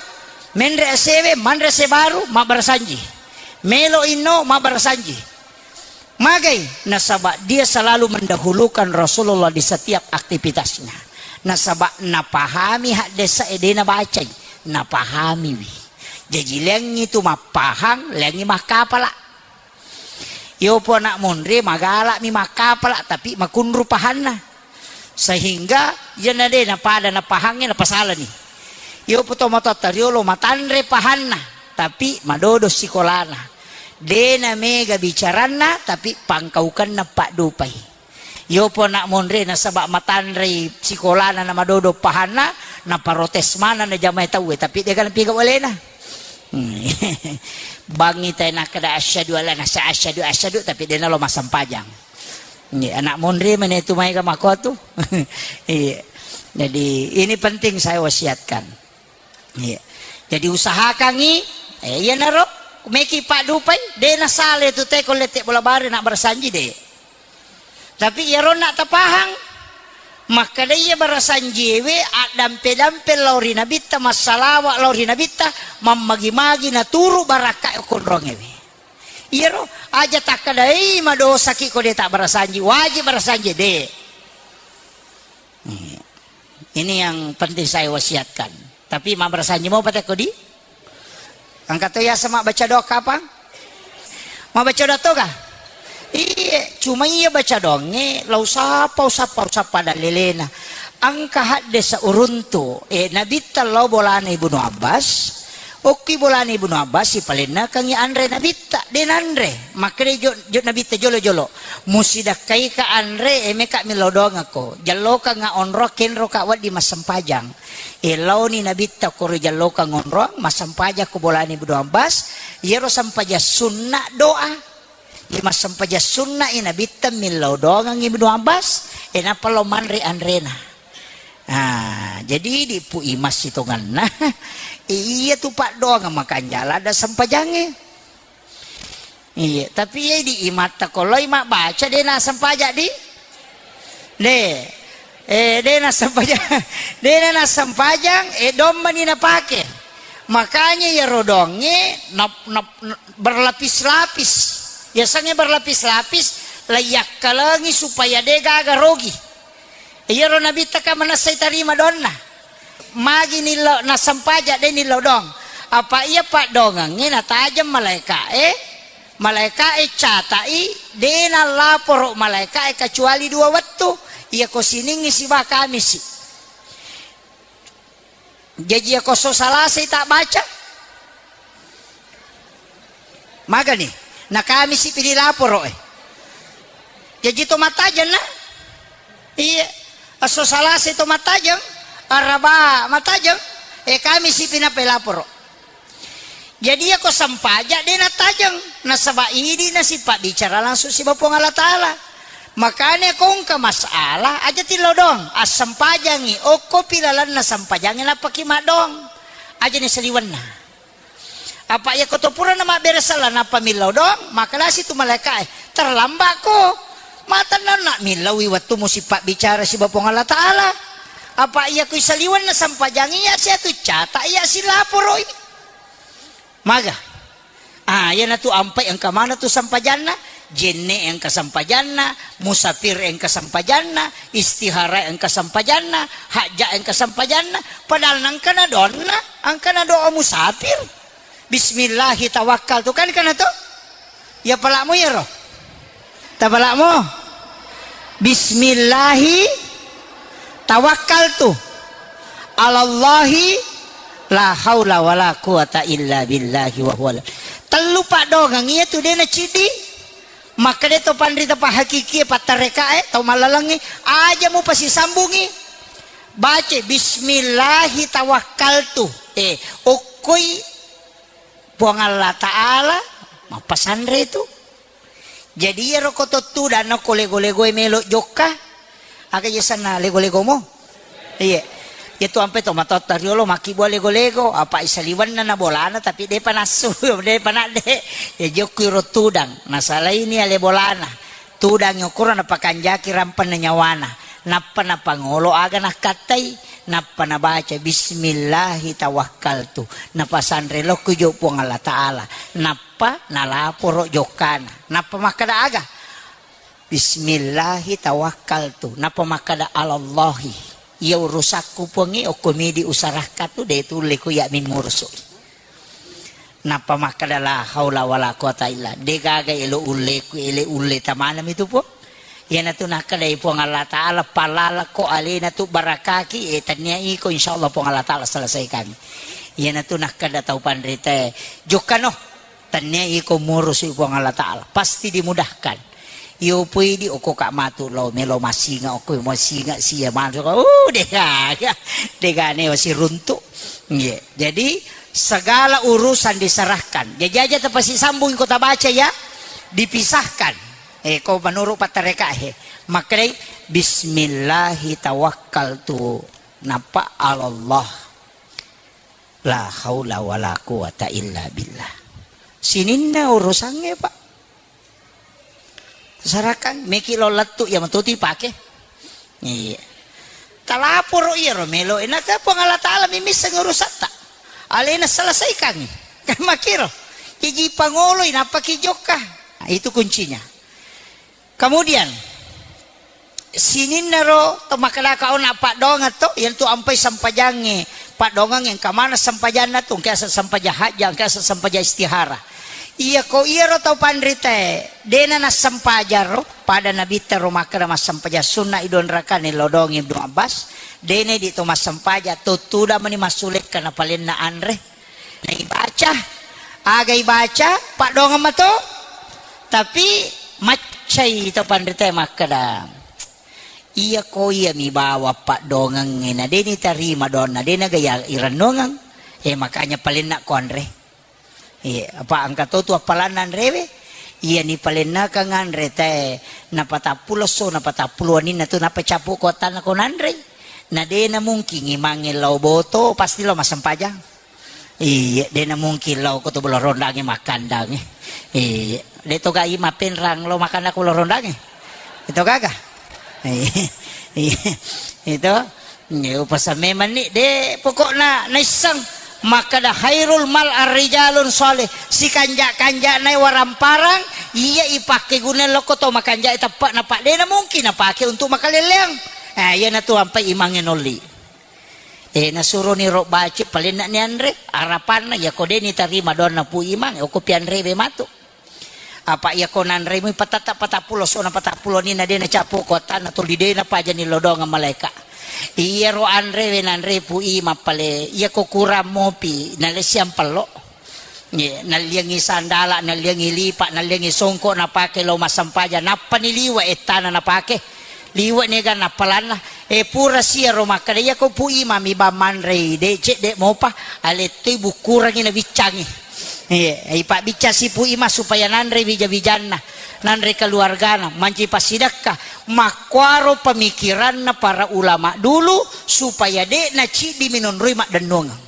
menre asewe, manre ase baru, mabbarasanji. Melo inno, mabbarasanji. Magai, nasaba dia selalu mendahulukan Rasulullah di setiap aktivitasnya. Nasaba napahami haddesa e de nabacai, napahamiwi. Jaji leangngi tu mappahang, leangngi makkapala. Yopo anak monri magalami makkapala, tapi makunru pahanna. Sehingga iyana de napada napahangnge napasalani. Iyo poto matotta riolo matanre pahanna, tapi madodo sikolana. De namega bicaranna, tapi pangkaukenna paddupai. Iyo po anak monre nasaba matanrei sikolana na madodo pahanna, naparotes maneng na jamae tauwe, tapi de kana piga walena. Hmm. Bangi tai nakkeda asyhadu alla nasa asyhadu asyhadu, tapi de nalo massempajang. Iya, anak monri mene tu maega makkuatu. Iya. Jadi ini penting saya wasiatkan. Iya. Jadi usahakangi, eh, iyanaro meki paddupai, de nasale tu teko lette bola bare na barasanji de. Tapi iyaro na tapahang, makkeda iya barasanjiewe addampe-dampe lao ri nabitta, massalawa lao ri nabitta, mammagi-magi naturu barakka konrongewe. Iyaro aja takkedai madosaki ko de tabbarasanji, wajib barasanji de. Ini yang penting saya wasiatkan. Tapi mabbarasanji mo patekko di? Engka to yaseng mabbaca doa kapang? Mabbaca doa toga? Iye, cuma iya baca doangnge, lau sapa, usappa, usappa dallelena. Engka haddesa uruntu, eh, nabitta lao bolana Ibnu Abbas, Okki bolana Ibnu Abbas, sipalennakengngi anre nabitta, de nanre. Makkeda jo, jo nabitta jolo-jolo, musidakkaika anre, e, meka millau doangakko. Jallokangnga onro, kenroka wedding massempajang. E, laoni nabitta koro jallokang onroang, massempajang ko bolana Ibnu Abbas, iyaro sempajang sunna doa. Iya massempajang sunna i nabitta millau doangang Ibnu Abbas, e, nappa lao manre anrena. Ah, jadi idi pu imas sitonganna. Iya tu paddoang makanjala ada sempajangnge. Iya, tapi iya idi imatta koloi mabbaca de nasempajang di? De. Eh, de nasempajang. De nasempajang, eh, dommani napake. Makanya iyaro dongnge nap-, nap-, berlapis-lapis. Yasengnge berlapis-lapis, laiyakkalengi supaya de gaga rogi. Iyaro nabitta ka manessai tarima doanna. Magi nillau nassempajang de nillau doang. Apa iya paddoangengnge natajeng malaeka'e, malaeka'e catai de nallaporo malaeka'e kecuali dua wettu. Iyako siningngi siba kamisi. Jaji iyako esso Salasai tabbaca, magani? Na Kamisi pi dilaporo e. Jaji to mattajeng na? Iya. Esso Salasai to mattajeng, Araba mattajeng, e Kamisi pi nappa laporo. Jadi iyako sempajang de nattajeng, nasaba idi nasipabbicara langsung siba Puang Allah Taala. Makanya ko engka masalah aja tillau doang, assempajangi okko pi lalenna sempajangnge nappaki maddoang. Aja ni saliwenna. Apa iyako to purana mabbere sala nappa millau doang, makkedasi tu malaeka'e, terlambat ko. Matennanna millaui wettumu sipabbicara siba Puang Allah Taala. Apa iyako isaliwenna sempajangi iya siatu cata iya silaporoi. Maga? Ah, iyanatu ampai engka maneng tu sempajanna, jenne engka sempajanna, musafir engka sempajanna, istihara engka sempajanna, hajja engka sempajanna, padahal nengkana doanna, engkana doa musafir. Bismillahi tawakkaltu, kan kana to? Ya palakmu iyaro. Tapalakmo. Bismillahi tawakkaltu. Alallahi la haula wala quwata illa billahi wa huwal. Tellu paddoangeng iya tu de naciddi. Makkeda to panrita pahakikie pattarekae tau mallalengnge, aja mupasisambungi. Bace bismillahi tawakkaltu. Eh, okkoi Puang Allah Ta'ala mappasanre tu. Jadi iyaro ko to tudang nako lego-legoe melo jokka. Aga je sanna lego-legomo? Iye. Iya tu ampe to matotta riolo makkibua lego-lego, apa isaliwenna na bolana tapi depa nassu, depa nadde. Ya jokku iro tudang, nasalaini ale bolana. Tudang okoro napakanjaki rampenna nyawana, nappa napangolo aga nakkattai, nappa nabaca, "Bismillahi tawakkaltu." Napasanre lokku jo Puang Allah Ta'ala, nappa nalaporo jokkana. Nappa makkeda aga? "Bismillahi tawakkaltu." Nappa makkeda, "Alallahi." Iya urusakku Puangnge, okko midi usarakka tu, de tulle ku iya mimmurusu. Nappa makkeda, "La haula wala quwata illa." De gaga elo ulleku, ele ulle tamanami tu, Puang. Iyanatu nakkedai Puang Allah Ta'ala, "Palalako alena tu barakaki, eh, tennia iko, insya Allah Puang Allah Ta'ala selesaikan." Iyanatu nakkeda tau panritae, "Jokkano, tennia iko murusi Puang Allah Ta'ala, pasti dimudahkan." Iyo pui di oko ka matu lo melo masinga, oko masinga sia masuk, uh, dega, dega ne wasi runtu. Iya. Jadi segala urusan diserahkan. Jadi aja tepasi sambung kota baca ya, dipisahkan. Eh, ko menurut patareka he. Maknai, "Bismillahi tawakkaltu." Napa Allah. La haula wala quwata illa billah. Sininna urusangnge, Pak. Sarakan, meki lo lettu, ya matuti pake. Iya. Talaporo iyaro melo, enaka Puang Allah Ta'ala mimisseng urusatta. Alena selesaikan. Kan makiro. Iji pangoloi, napaki jokka. Nah, itu kuncinya. Kemudian, sininna ro to makkedaka ona paddoangeng to, iyantu ampai sempajangnge. Paddoangeng engka mana sempajanna tu, engka asa sempajang hajja, engka asa sempajang istihara. Iya ko iyaro tau panritae, dena nassempajang ro, pada nabitta ro makkeda massempajang sunna idon rakane lodongi Ibnu Abbas, dena di to massempajang, to tuda meni massulekka napalenna anre. Naibaca, aga ibaca, paddoangeng mato. Tapi maccai to panritae makkeda, "Iya ko iya mi bawa paddoangengnge, na de nitarima doanna, de naga iya irennongeng. Eh, makanya palenna ko anre." Iya, apa engka to tu appalanna anrewe? Iya ni palennakang anre tae, napatappulo esso, napatappulo waninna tu, napacapu ko attanna ko nanrei. Na de na mungkin imangnge lao boto, pasti lao massempajang. Iya, de na mungkin lao ko to bolo rondangnge makkandangnge. Iya, de to gai mapenrang lao makanna ko bolo rondangnge. Itu gaga. Iya, itu. Iya, upasamme mani de pokokna naisseng makkeda khairul mal arrijalun shalih, sikanja-kanjana waramparang iya ipakke guna lokko to makanja teppe na pak de na mungkin napake untuk makaleleang. Eh, iya na tu ampai imangnge nolli. Eh, nasuroni ro baci, palenna ni anre, arapanna, iya ko de nitarima doanna Pu Imang, oko pianrewe matu. Apa iya ko nanremu patata patappulo sona patappulo ni na de nacapu ko attanna tuli de napajani lodongang malaeka. Iya ro anrewe nanre Pu Imang pale, iya ko kurang mopi, nalessiang pello. Ye, nalliangngi sandala, nalliangngi lipa, nalliangngi songko napake lao massempajang, nappani liwe ettana napake. Liwe niga nappalanna. E, pura sia ro makkeda, iya ko Pu Imang mi bang manrei, de cedde mopa, alettoi bukkurangi nabiccangi. Ye, ipabbiccang si Pu Imang supaya nanre wija-wijanna, nanre keluargana, manci passidekka. Makkuaro pemikiranna para ulama dulu supaya de naciddi minonroi maddennongeng.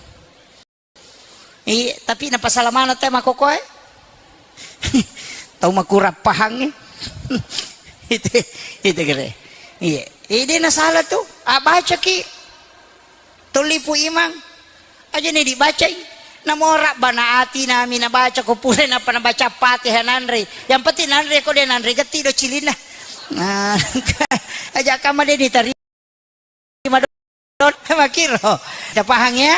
Iya, tapi napasala maneng te makkokoe. Tau makurang pahangnge. Itu, itu kere. Iya. Ide nasala tu. Ah, bacaki. Tuli Pu Imang. Aja ni dibacai. Namo rabbana atina mi nabaca ko pura napa nabaca Fatihah nanre. Yang penting nanre ko de nanre getti do cilinna. Nah, aja kama de ditari. Madon, makiro. Udah paham ya?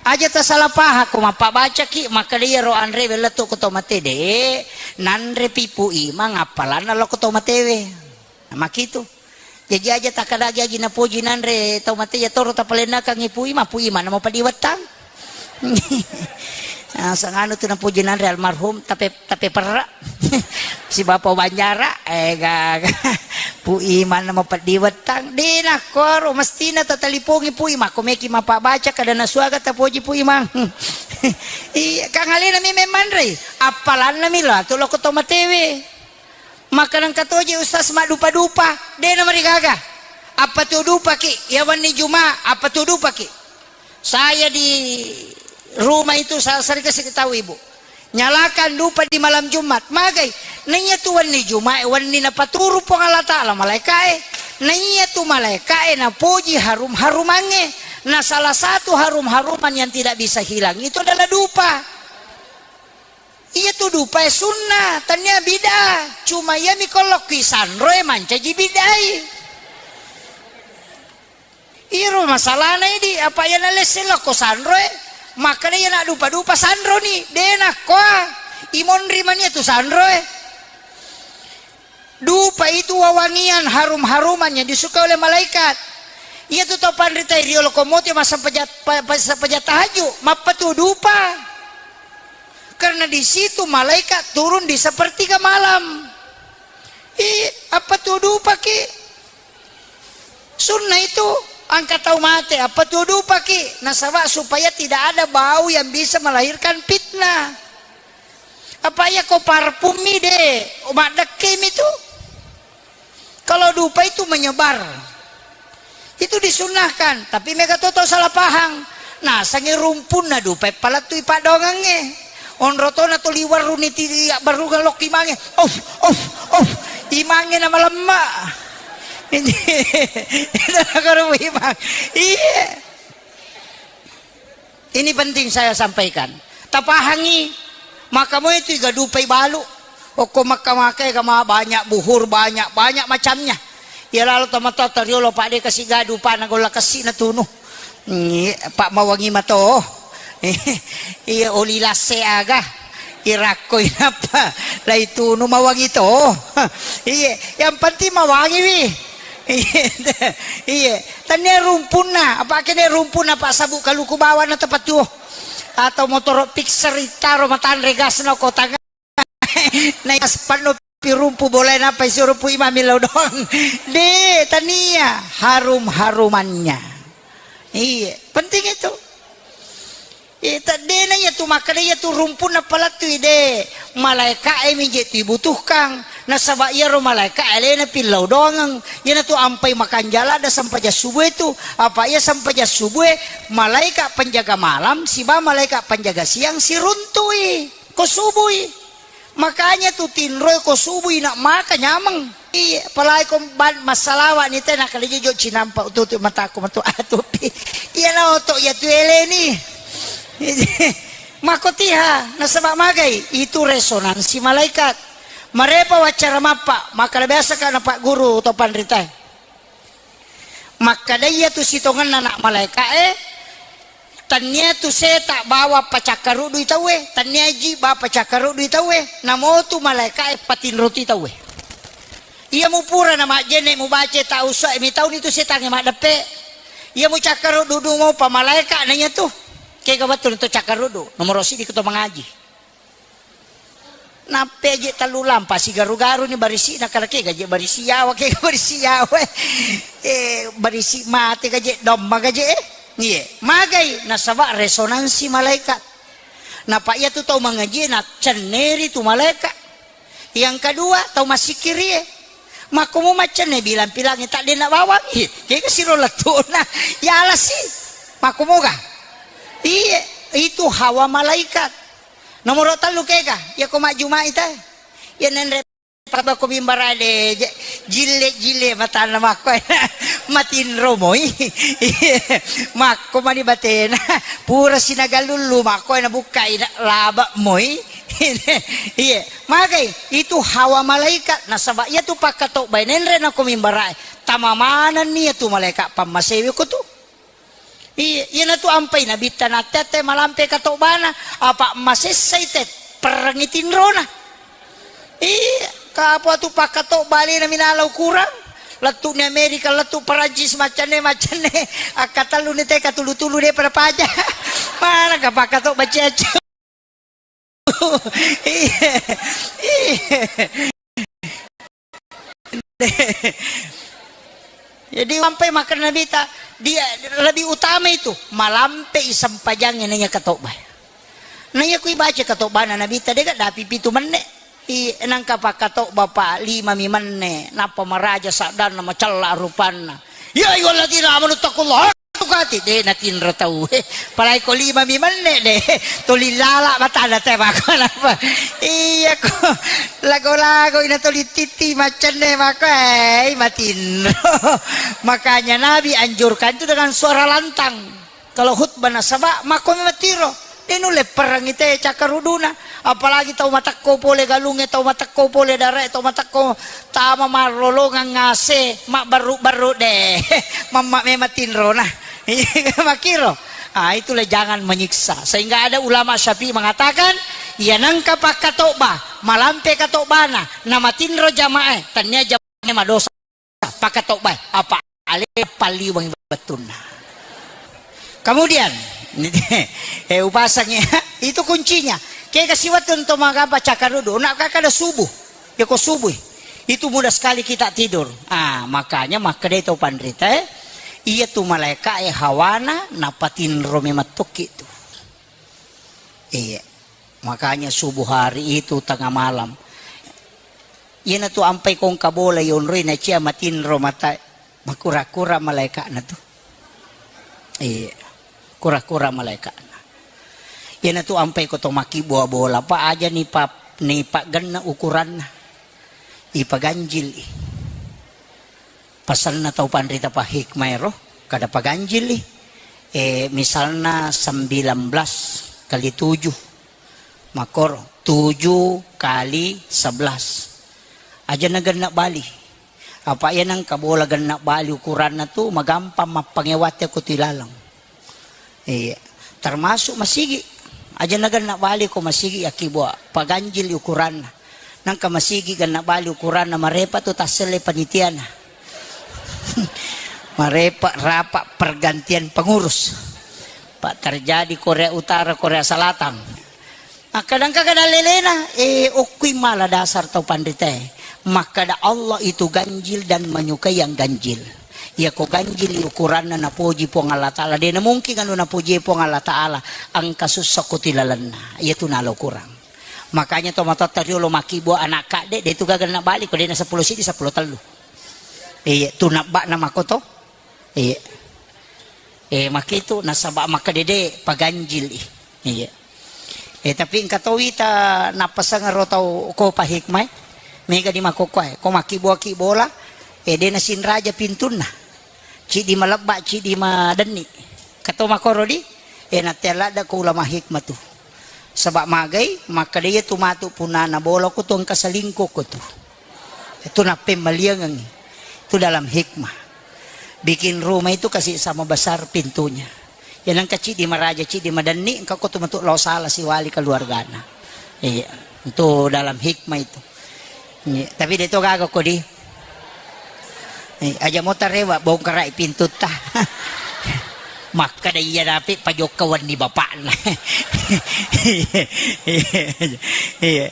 Aja tasala paham ko mappabacaki, makkeda iyaro anre wellettu ko to mate de, nanre pi Pu Imang appalanna lo ko to matewe. Nah, makitu. Jaji aja takkadagi aji napoji nanre tau mate ya toro tapalennakangngi Pu Imang, Pu Imang namo padiwettang. Ah, sanganu tu napoji nanre almarhum, tapi Tapi perra. Si Bapa Banjara, eh, gaga. Pu Imang nama peddi wettang. De nakkoro, mestina tatalipongi Pu Imang. Ko meki mapabbaca kada nasuaga tapoji Pu Imang. Iya, kang alena mi memmanrei. Appalanna mi la tu loko to matewe. Maka nengka toje ustaz maddupa-dupa. De namarigaga. Apa tu dupaki? Ya wenni Juma, apa tu dupaki? Saya di rumah itu sa-, sering kasih tahu ibu. Nyalakan dupa di malam Jumat. Magai. Naiya tu wenni Jumat, wenni napaturu Puang Allah Ta'ala malaikae. Naiya tu malaikae napoji harum-harumangnge. Nah, salah satu harum-haruman yang tidak bisa hilang itu adalah dupa. Iya tu dupae sunnah, tania bid'ah. Cuma iya mi kolokki sanroe mancaji bid'ai. Iro masalahna idi, apa iya nalesse lokko sanroe, makkeda iya naddupa-dupa sanroni, de nakkoa, imonri mania tu sanroe. Dupa itu wawangian, harum-haruman yang disukai oleh malaikat. Iya tu tau panrita riolo komote massempajang, pa-, pa-, sempajang tahajud, mappatu dupa. Karena di situ malaikat turun di sepertiga malam. Ih, apa tu dupa ki? Sunnah itu, angka tau mate, apa tu dupa ki? Nasaba supaya tidak ada bau yang bisa melahirkan fitnah. Apa iya ko parfummi de, maddekkemi tu. Kalau dupa itu menyebar. Itu disunnahkan, tapi mega toto salah paham. Nasangi rumpunna dupa palettui paddoangengnge. Onrotona to liwerruni ti abbarungang lokki mange. Of, of, of. Imangnge na malemma. Itu imang. Iya. Ini penting saya sampaikan. Tapahangi, maka moi tu igadupai balu. Okko maka-maka ega ma banyak buhur, banyak, banyak macamnya. Iya lalo tomatoa toriolo, Pak, de kasi gadu, Pak, na golla kessi na tunu. Ngi, Pak, mawangi mato. Iya, oli lasse aga. Irakko inappa. Lai tunu mawangi to. Iya, yang penting mawangi wi. Iya, iya. Tania rumpunna, apa kene rumpunna, Pak, sabu kaluku bawa na tepat tuo. Atau motoro fixer itaro matanre gas na ko tanga. Nai spanno pi rumpu boleh napa isi rumpu imami lao doang. De, tania harum-harumannya. Iya, penting itu. Iya, tak dena iya tu makkeda iya tu rumpunna palettui de. Malaika e mi je tu ibutuhkan. Nasaba iyaro malaika alena pillau doangeng. Iyana tu ampai makanjala da sempajang subuh itu. Apa iya sempajang subuh e, malaika penjaga malam siba malaika penjaga siang siruntui. Ko subui. Makanya tu tinroi ko subui nak maka nyameng. Iya, apalagi ko ban-, massalawa ni tena kali jojo cinampa ututu mataku matu atupi. Iya na oto iya tu eleni. Mako tiha, nasaba magai itu resonansi malaikat. Marepa wacara mappa, maka biasa ka na Pak Guru to panrita. Makkeda iya tu sitongenna nak malaika e, tania tu seta bawa pacakkarudui tauwe, tania ji ba pacakkarudui tauwe, namo tu malaika e patinroti tauwe. Iya mupura na majjenne mubaca ta uswa e mitauni tu setangnge maddeppe. Iya mucakkarudu mo pa malaika na iya tu. Kega wettu to cakkarudu, nomoro siddi ko to mangaji. Nappe aje tellu lampa sigaru-garu ni barisi na kala kega je barisi yawa, kega barisi yawa. Eh, barisi mate gaje domma gaje eh. Iya, magai nasaba resonansi malaikat. Napa iya tu tau mangaji na cenneri tu malaikat. Yang kedua, tau masikiri eh. Makkumu maccenne bilang-pilangi tak dena bawang. Ih, kega siro lettuna. Ya alasi. Makkumu ga? Iya, itu hawa malaikat. Nomoro tellu kega, iya ko majjumai ta. Iya nenre pabako mimbara de, je-, jille-jille matanna makko. Matinro moi. Makko mani batena. Pura sinagalullu makko na bukkai na laba moi. Iya, magai itu hawa malaikat nasaba iya tu pakkatobbai nenre nako mimbara. Tama manenni iya tu malaikat pammasewe ko tu. Iya, iyanatu ampai nabitta natte-atte malampe katobana, apa masessai te perrengi tinrona. Iya, kapo atu pakkatobba alena minala ukurang. Lettu ni Amerika, lettu Perancis, maccanne, maccanne. Akkatellu ni te katulu-tulu de pada paja. Mana ka pakkatobba ciaccu. Iya. Iya. Jadi ampai makkeda Nabitta, dia lebih utama itu malampe i sempajangnge naiya katobba. Naiya ku ibaca katobbana Nabitta dega dapi pitu menne. I nangka pakkatobba pa lima mi menne, nappa maraja saddanna macella rupanna. Ya ayyuhalladzina amanu taqullaha. Kati de natinro tau. Palai ko lima mi menne de. Tuli lala matana te mako napa. Iya ko lago-lago ina tuli titi macenne mako, eh, matinro. Makanya Nabi anjurkan itu dengan suara lantang. Kalau khutbah nasaba mako matiro. De nulle perangi te cakkaruduna. Apalagi tau matekko pole galungnge, tau matekko pole darae, tau matekko tama marrolongang ngase, mabbarru-barru de. Mamma memang tinrona. Makiro. Ah, itulah jangan menyiksa. Sehingga ada ulama Syafi'i mengatakan, Iya nengka pakkatobba, malampe katobbana, namatinro jamaah, tania jamaah madosa pakkatobba, apa ale palliweng wettunna. Kemudian, eh, upasangi, itu kuncinya. Kega siwettu to magapa cakarudu, nak kakada subuh. Ya ko subuh. Itu mudah sekali kita tidur. Ah, makanya makkeda to panrita, eh, iya tu malaika, eh, hawana napatinro memang tokki tu. Iya. Makanya subuh hari itu tengah malam. Iyana tu ampai kongka bola yonroi na cia matinro mata, makura-kura malaikana tu. Iya. Kura-kura malaikana. Iyana tu ampai ko to makkibua bola, pa aja ni pa, ni paggenna ukuranna. Ipaganjili. Pasanna tau panrita pahikmaero, kada paganjili. Eh, misalna sembilan belas kali tujuh, makoro tujuh kali sebelas. Aja na genna bali. Apa iya nengka bola genna bali ukuranna tu, magampang mappangewate ko tu ilaleng. Iya. Termasuk masigi. Aja na genna bali ko masigi yakkibua, paganjili ukuranna. Nengka masigi genna bali ukuranna, marepa tu tasselle panitiana. Marepa rapa pergantian pengurus. Pak terjadi Korea Utara, Korea Selatan. Makkadangka kada lelena, eh, okkui mala dasar tau panritae. Makkada Allah itu ganjil dan menyukai yang ganjil. Iya ko ganjil ukuranna napoji Puang Allah Ta'ala. Dena mungkin anu napoji Puang Allah Ta'ala, engka sussa ko tilalenna. Iya tu nalo kurang. Makanya to matotta riolo makkibua anak kadde, de tu gaga na bali ko dena seppulo sidi, seppulo tellu. Iya, tu nabba'na makoto. Iya. Eh, makkitu nasaba makkedede paganjili. Iya. Eh, tapi engka towi ta nappasengero tau ko pahikmai. Mega di makokkoe, ko makkibua-kibola, eh, de nasinraja pintunna. Cidi malebba, cidi madenni. Kato makoro di, eh, natte ladda ko ulama hikmah tu. Saba magai, makkeda iya tu matu punana bola ko tu engka selingkuh ko tu. Itu nappemmaliangengi. Itu dalam hikmah. Bikin rumah itu kasih sama besar pintunya. Ya nengka cidi maraja, cidi madenni, engka ko tu matu lao sala siwali keluargana. Iya, itu dalam hikmah itu. Iya, tapi de to gaga ko di. Eh, aja mo tarewa bongkarai pintutta. Makkeda iya dapi pajokka wenni bapakna. Iya. Iya.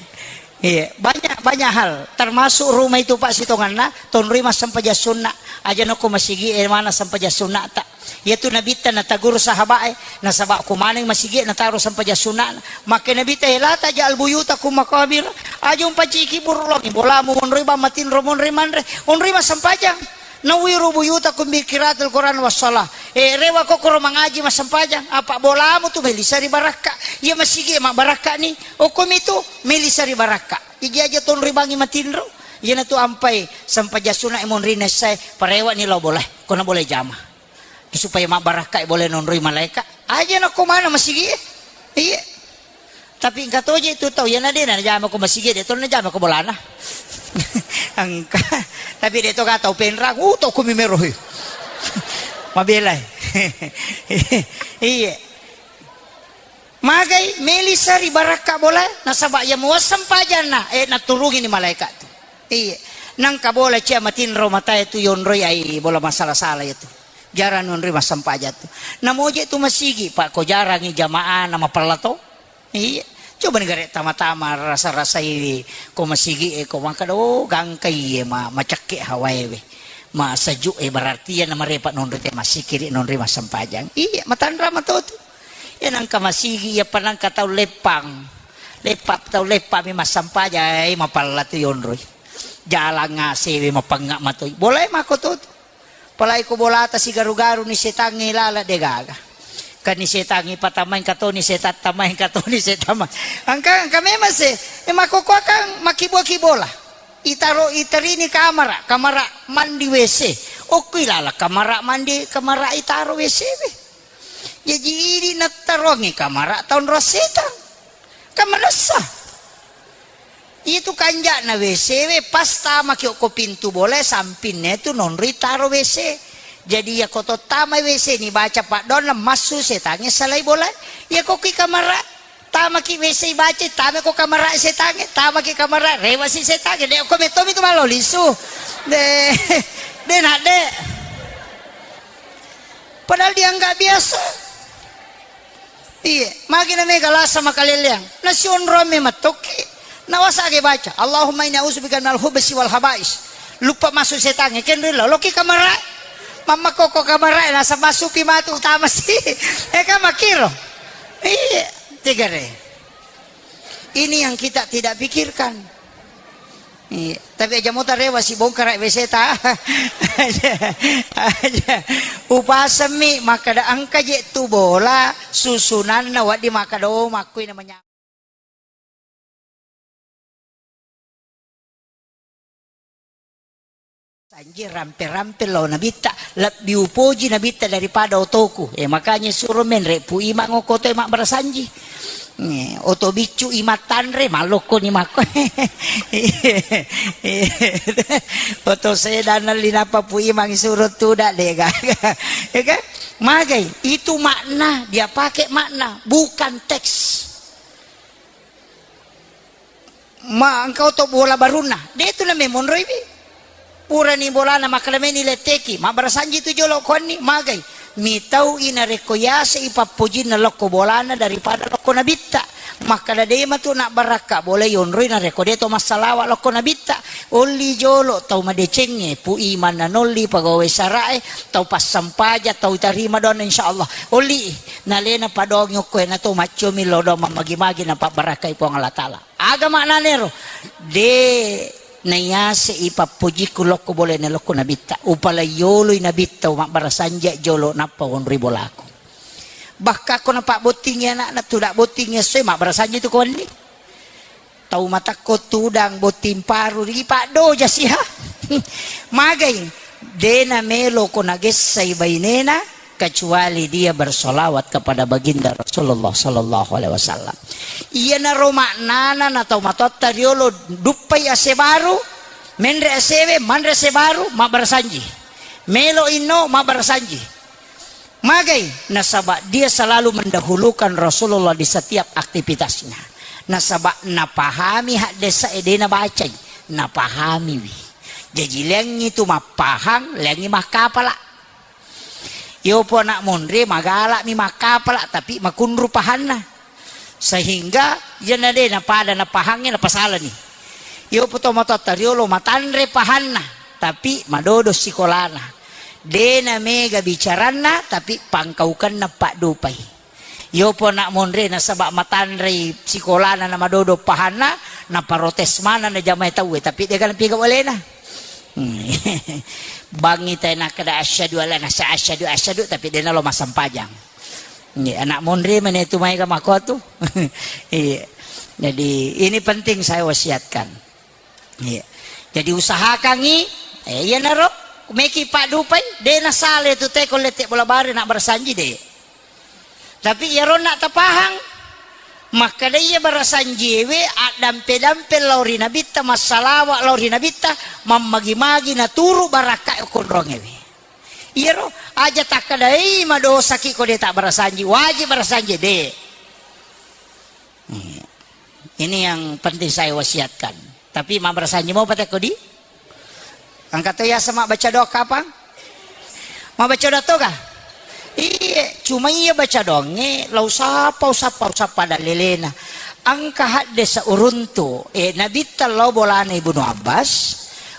Iya, banyak, banyak hal. Termasuk rumah itu, Pak, sitonganna, tonroi massempajang sunna. Aja nako masigi, eh, mana sempajang sunna ta. Iya tu Nabitta nataguru sahabat, eh, nasaba ko maneng masigi nataro sempajang sunna. Makke Nabitta, eh, la taj'al buyutakum maqabir. Aja umpaciki burulongi bolamu, monroi bang matinro, monroi manre, onroi massempajang. Nawwiru buyutakum bi qiraatil Qur'an was shalah. Eh, rewa kokoro mangaji massempajang. Apa bolamu tu melisa ri barakka. Iya masigi mabbarakka ni. Okkomi tu melisa ri barakka. Iji aja tonroi bangi matinro. Iyana tu ampai sempajang sunna monri nessae. Parewa ni lao bolae. Kona bolae jama. Supaya mabbarakka bolae nonroi malaika. Aja nako mana masigi. Iya. Tapi engka toje tu tau, iyana de najama ko masigi, de to najama ko bolana. Engka. Tapi de to ka tau penrang, uh, to kumi merohi. Mabelai. Iya. Magai melisa ri barakka bola, nasaba iya muasseng pajanna, eh, naturungi ni malaikat tu. Iya. Nangka bola cia matinro matae tu yonroi ai bola masala-sala itu. Jarang nonroi massempajang tu. Namoje tu masigi, Pak, ko jarangi jamaah na mapella to. Iya. Coba ni gare tama-tama rasa-rasai ko masigi e ko makkeda, oh, gangka iye ma, macakke hawae we. Ma sejuk e berarti iya na marepa nonroi te masikiri nonroi massempajang. Iya, matanra mato tu. Iya nangka masigi, iya pa nangka tau leppang. Leppa tau leppa mi massempajang, ai mapella tu yonroi. Jalang asewe mapengnga matoi. Bolae mako to tu. Apalagi ko bolata sigaru-garu ni setangnge lala de gaga. Kan ni setangnge patamai engka to ni setang tamai engka to ni setang. Angka, angka memang se, e, makkokkoe kan makkibua-kibola. Itaro, iterini kamara, kamara mandi W C. Okko ilala kamara mandi, kamara itaro W C we. Jaji idi nattaroangngi kamara taonroi setang. Kan manessa. Itu kanja'na W C we, pas tamaki okko pintu bolae, sampinna tu nonroi taro W C. Jadi iya ko to tama W C ni baca paddoanna massu setangnge salai bolae. Iya ko ki kamara. Tamaki W C baca, tamako kamara setangnge, tamaki kamara, rewasi setangnge. De' ko metto mi tu malo lisu. De', de' nak de'. Padahal dianggap biasa. Iya, magi na mega lasa makaleleang. Nasionroang me mattoki. Nawasa age baca, "Allahumma inni a'udzubika minal khubsi wal khaba'is." Lupa masuk setangnge, kenrilla. Loki kamara. Mamma koko kamara, nasa masupi matu utama si. Eh, kan makiro. Iya, tegare. Ini yang kita tidak pikirkan. Iya, tapi aja mota rewa si bongkara W C ta. Aja, aja. Upasemmi makkada engka je tu bola susunanna waddi makkada, oh, makkui namanya. Sanji rampe-rampe lao nabitta, lebbi upoji nabitta daripada otoku. Eh, makanya suro menre Pu Imang okko to e mabbarasanji. Eh, oto biccu imattanre, malokko ni makko. Oto sedana linapa Pu Imang suro tuda de gaga. Ya kan? Magai, itu makna, dia pakai makna, bukan teks. Ma, engka oto bola barunna. De' tu na memonroiwi. Purani bolana makkada meni letteki. Mabbarasanji tu jolo kuanni, magai. Mitau i narekko yase i pappojinna lokko bolana daripada lokko nabitta. Makkada de' matu na barakka bola yonroi narekko de' to massalawa lokko nabitta. Olli jolo tau madecengnge, Pu Imang nanolli pegawai sara'e, tau passampajang, tau tarima doanna insyaallah. Olli i. Nalena padoangi okko e, nato maccomi lao doang mammagi-magi napabbarakkai Puang Allah Ta'ala. Aga maknanero? De' nayase i pappojikku lokko bolana lokko nabitta. Upalaioloi nabitta, mabbarasanji jolo nappa wonroi bolaku. Bahkan ko napabbottingi anakna, tuda bottingi essoe, mabbarasanji tu ko wenni. Tau matakko tudang botting paru, ripaddoja siha. Magai, de' namelo ko nagessai bainena, kecuali dia bersolawat kepada baginda Rasulullah sallallahu alaihi wasallam. Iyanaro maknana na tau matoatta riolo duppai ase baru, menre asewe, manre ase baru, mabbarasanji. Melo inno, mabbarasanji. Magai, nasaba dia selalu mendahulukan Rasulullah di setiap aktivitasnya. Nasaba napahami haddesa e, de' nabacai, napahamiwi. Jaji leangi tu mappahang, leangi makkapala. Yopo anak monre magalami makkapala, tapi makunru pahanna. Sehingga iyana de' napada napahangnge napasalani. Yopo to matoatta riolo matanre pahanna, tapi madodo sikolana. De' namega bicaranna, tapi pangkaukenna paddupai. Yopo anak monre nasaba matanrei sikolana na madodo pahanna, naparotes maneng na jamae tauwe, tapi de' gaga napiga walena. Hmm. Bangi tae nakkeda asyhadu alla nasa asyhadu asyhadu, tapi de' nalo massempajang. Iya, anak monre mene tu maega makko tu. Iya. Jadi ini penting saya wasiatkan. Iya. Jadi usahakangi, eh, iyanaro meki paddupai, de' nasale tu teko lette bola bare na barasanji de'. Tapi iyaro na tapahang, makkeda iya barasanjiewe addampe-dampe lao ri nabitta, massalawa lao ri nabitta, mammagi-magi naturu barakka konrongewe. Iyaro aja takkedai madosaki ko de' tabbarasanji, wajib barasanji de'. Hmm. Ini yang penting saya wasiatkan. Tapi mabbarasanji mopa tekko di? Engka to yaseng mabbaca doa kapang? Mabbaca doa toga? Iye, cuma iya baca doangnge, lau sapa, usappa, usappa dalelena. Engka haddesa uruntu, eh, nabitta lao bolana Ibnu Abbas,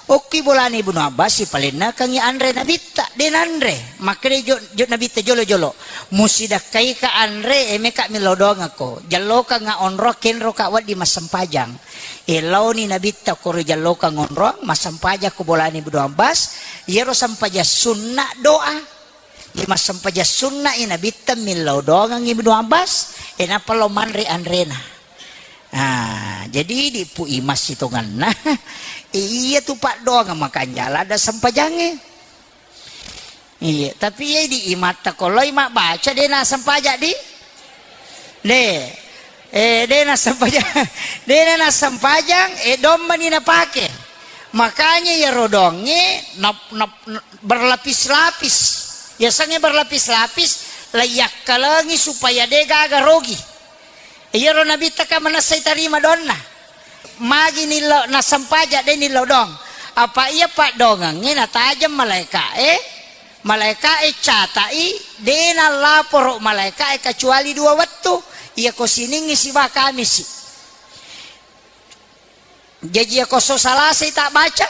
Okki bolana Ibnu Abbas, sipalennekengngi anre nabitta, de' nanre. Makkeda jo, jo nabitta jolo-jolo, musidakkaika anre, e, meka millau doangekko. Jallokengnga onroang, kenroka wedding massempajang. E, laoni nabitta koro jallokeng onroang, massempajang ko bolana Ibnu Abbas, iyaro sempajang sunna doa. Iya massempajang sunna i nabitta millau doangengngi Ibnu Abbas, e, nappa lao manre anrena. Ah, jadi idi Pu Imang sitongenna. Iya tu paddoangeng makanja ladda sempajangnge. Iya, tapi iya idi imatta ko loi mabbaca de' nassempajang di? De'. Eh, de' nassempajang. De' nassempajang, eh, dommani napake. Makanya iyaro doangnge nap-, nap-, berlapis-lapis. Yasengnge berlapis-lapis, laiyakkalengi supaya de' gaga rogi. Iyaro Nabitta ka manessai tarima doanna. Magi nillau nasempaja, de nillau doang. Apa iya paddongengnge natajeng malaeka'e, malaeka'e catai, de nallaporo malaeka'e kecuali dua wettu. Iyako Siningngi siba Kamisi. Jaji iyako esso Salasai tabbaca.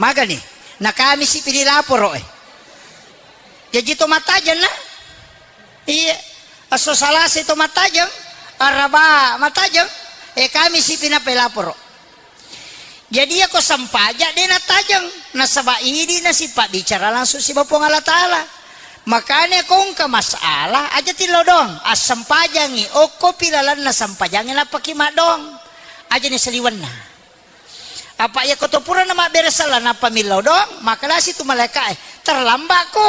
Magani, na Kamisi pi dilaporo e. Jaji to mattajeng na? Iya. Esso Salasai to mattajeng, Araba mattajeng, e Kamisi pi nappa ilaporo. Jadi iyako sempaja de nattajeng, nasaba idi nasipabbicara langsung siba Puang Allah Taala. Makanya ko engka masalah, aja tillau doang, assempajangi, okkopi lalenna sempajangi nappaki maddoang. Aja ni saliwenna. Apa iyako to purana mabbere sala nappa millau doang, maka lasi tu malaeka'e, terlambat ko.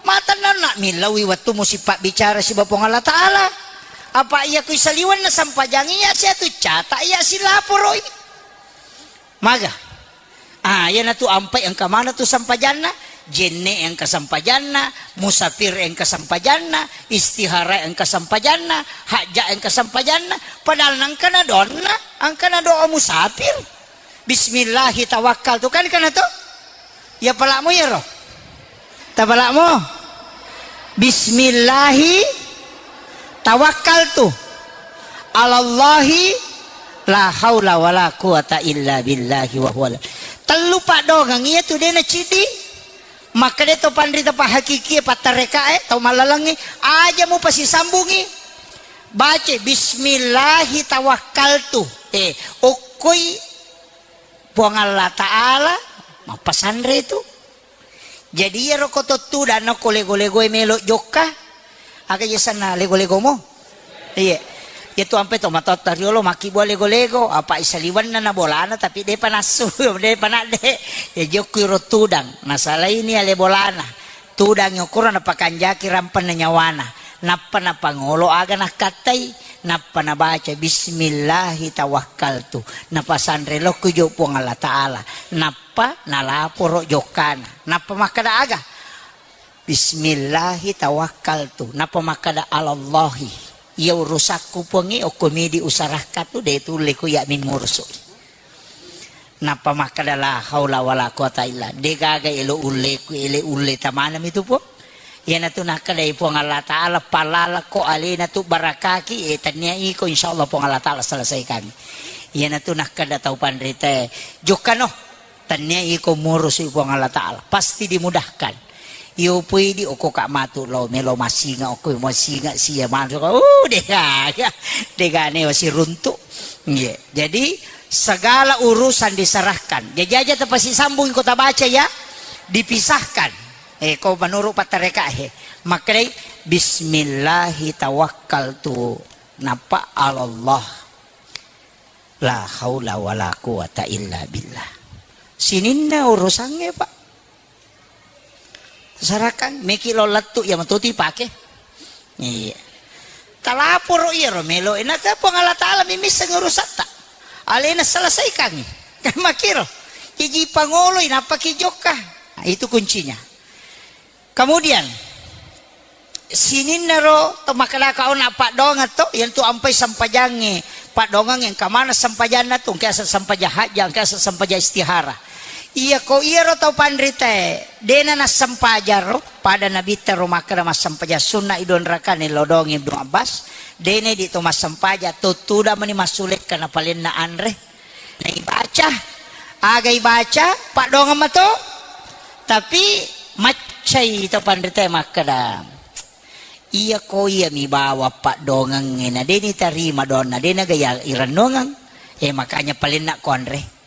Matennanna millaui wettu musipabbicara siba Puang Allah Taala. Apa iyako isaliwenna sempajangi iya sia tu cata iya silaporoi. Maga. Ah, iyanatu ampai engka maneng tu sempajanna, jenne engka sempajanna, musafir engka sempajanna, istihara engka sempajanna, hajja engka sempajanna, padahal nangkana doanna, angkana doa musafir. Bismillahi tawakkaltu, kan kana to? Ya palakmu iyaro. Tapalakmu? Bismillahi tawakkaltu alallahi la haula wala quwata illa billahi wa huwa. Tellu paddongeng iya tu de naciddi. Makkeda to panrita pahakikie, pattarekae, tau mallalengngi, aja mupasisambungi. Baca bismillahi tawakkaltu. Eh, okkoi Puang Allah Ta'ala mappasanre tu. Jadi iyaro ko to tudang okko lego-legoe melo jokka. Aga je sanna lego-legomu? Iya. Iya tu ampe to matotta riolo makkibua lego-lego, apa isaliwenna na bolana tapi depa nassu, depa nadde. Ya jokku iro tudang. Nasalaini ale bolana. Tudang okoro napakanjaki rampenna nyawana. Nappa napangolo aga nakkattai. Nappa nabaca bismillahi tawakkaltu. Napasanre lokku jo Puang Allah Ta'ala. Nappa nalaporo jokkana. Nappa makkeda aga? Bismillahi tawakkaltu. Nappa makkeda alallahi. Iya urusakku Puangnge, okko midi usarakka tu de tulle ku iya min ngurusui. Nappa makkeda la haula wala quwata illa. De gaga elo ulleku, ele ulle tamanami tu Puang. Iyanatu nakkedai Puang Allah Ta'ala, palalako alena tu barakaki, eh, tannia iko insyaallah Puang Allah Ta'ala selesaikan. Iyanatu nakkeda tau panrita, jokkano. Tannia iko murusui Puang Allah Ta'ala, pasti dimudahkan. Iyo pui di okko ka matu lo melo masinga, okko masinga sia matu, uh, dega, dega ne wasi runtu. Iya. Jadi segala urusan diserahkan. Jadi aja tepasi sambung kota baca ya, dipisahkan. Eh, ko menurut patareka he. Makkedai bismillahi tawakkaltu. Napa Allah. La haula wala quwata illa billah. Sininna urusangnge, Pak. Sarakan, meki lo lettu, iya matu tu ipake. Iya. Talaporo iyaro melo, enaka Puang Allah Ta'ala mimisseng urusatta. Alena selesaikangi. Kan makiro. Iji pangoloi, napaki jokka. Nah, itu kuncinya. Kemudian, sininnaro to makkedaka ona paddoangeng to, iyantu ampai sempajangnge, paddoangeng engka maneng sempajanna tu, engka yaseng sempajang hajja, engka yaseng sempajang istihara. Iyako iyaro tau panritae, dena nassempajang ro, pada nabitta ro makkeda massempajang sunna i duanrakane lao doang Ibnu Abbas, dena idi to massempajang, to tudang mani massulekka napalenna anre. Naibaca, aga ibaca, paddoangeng mato. Tapi maccai to panritae makkeda, iyako iyami bawang paddoangengnge, na de nitarima doanna, de naga iya irennuangeng. Eh, makanya palenna ko anre.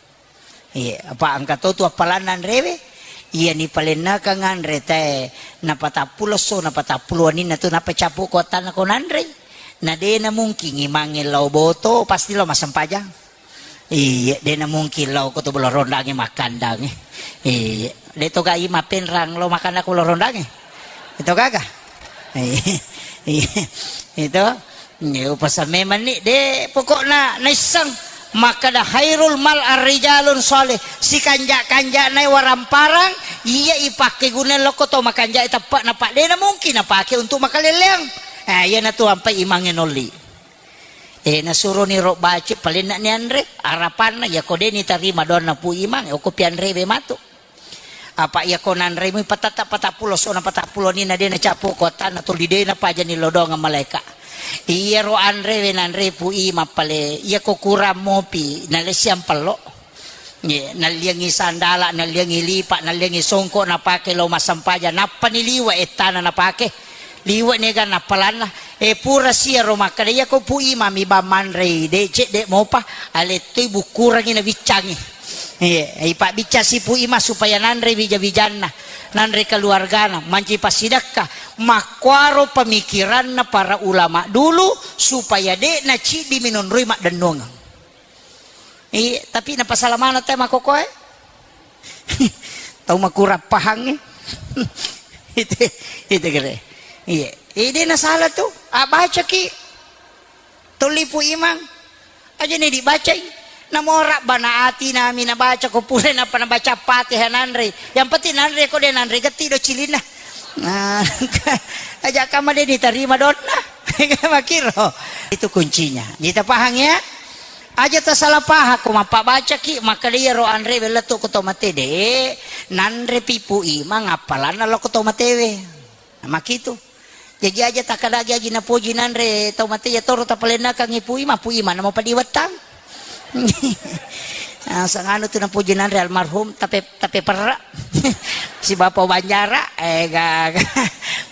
Iya, apa engka to tu appalanna anrewe? Iyani palennakang anre tae, napatappulo esso, napatappulo waninna tu, napacappu ko attanna ko nanrei. Na de namungkin imangnge lao boto, pasti lao massempajang. Iya, de namungkin lao ko to bolo rondangnge makkandangnge. Iya, de to ga i mapenrang lao makanna ko bolo rondangnge. Itu gaga. Iya, itu. Iya, upasa memang ni de pokokna naisseng makkeda khairul mal arrijalun shalih, sikanja-kanja nai waramparang iya ipakke guna lokko to makanja teppa na pak de namungkin napake untuk makaleleang. Eh, iyanatu ampai imangnge nolli. Eh, nasuroni ro baca, palenna ni anre, arapanna, iyako de' nitarima doanna Pu Imang, okko pianrewe matu. Apa iyako nanremui patatta patappulo, sona patappulo ni na de' nacapo ko attanna tuli de' napajani lao doangeng malaeka. Iyaro anrewe nanre Pu Imang pale, iyako kurang mopi, nalessiang pello. Ye, nalliangngi sandala, nalliangngi lipa, nalliangngi songko napake lao massempajang, nappani liwe' ettana napake. Liwe' niga nappalanna. E, pura siaro makkeda, iyako Pu Imang mi bang manrei, de' cedde' mopa, alettui bukkurangi nabiccangi. Ye, ipabbicca si Pu Imang supaya nanre wija-wijanna, nanre keluargana, manci passidakka. Makkuaro pemikiranna para ulama dulu supaya de' naciddi minonroi maddennuangeng. Iya, tapi napasala maneng te makkokoe. Tau makurang pahangnge. Itu, itu kere. Iya. Eh, de' nasala tu. Ah, bacaki. Tolli Pu Imang. Aja ni dibacai. Namo rabbana atina mi nabaca ko pura napa nabaca Fatihah nanre. Yang penting nanre ko de' nanre getti do cilinna. Nah, aja kama de' nitarima doanna. Makiro. Itu kuncinya. Kita paham ya? Aja tasala pahang ko mappabacaki, makkeda iyaro anrewe lettu ko to mate de', nanrepi Pu Imang appalanna lao ko to matewe. Nah, makitu. Jaji aja takkadagi agi napoji nanre tau mate, iyatoro tapalennakangngi Pu Imang, Pu Imang namo padiwettang. Nah, sanganu tu napoji nanre almarhum, tapi Tapi perra. Si Bapa Banjara, eh, gaga.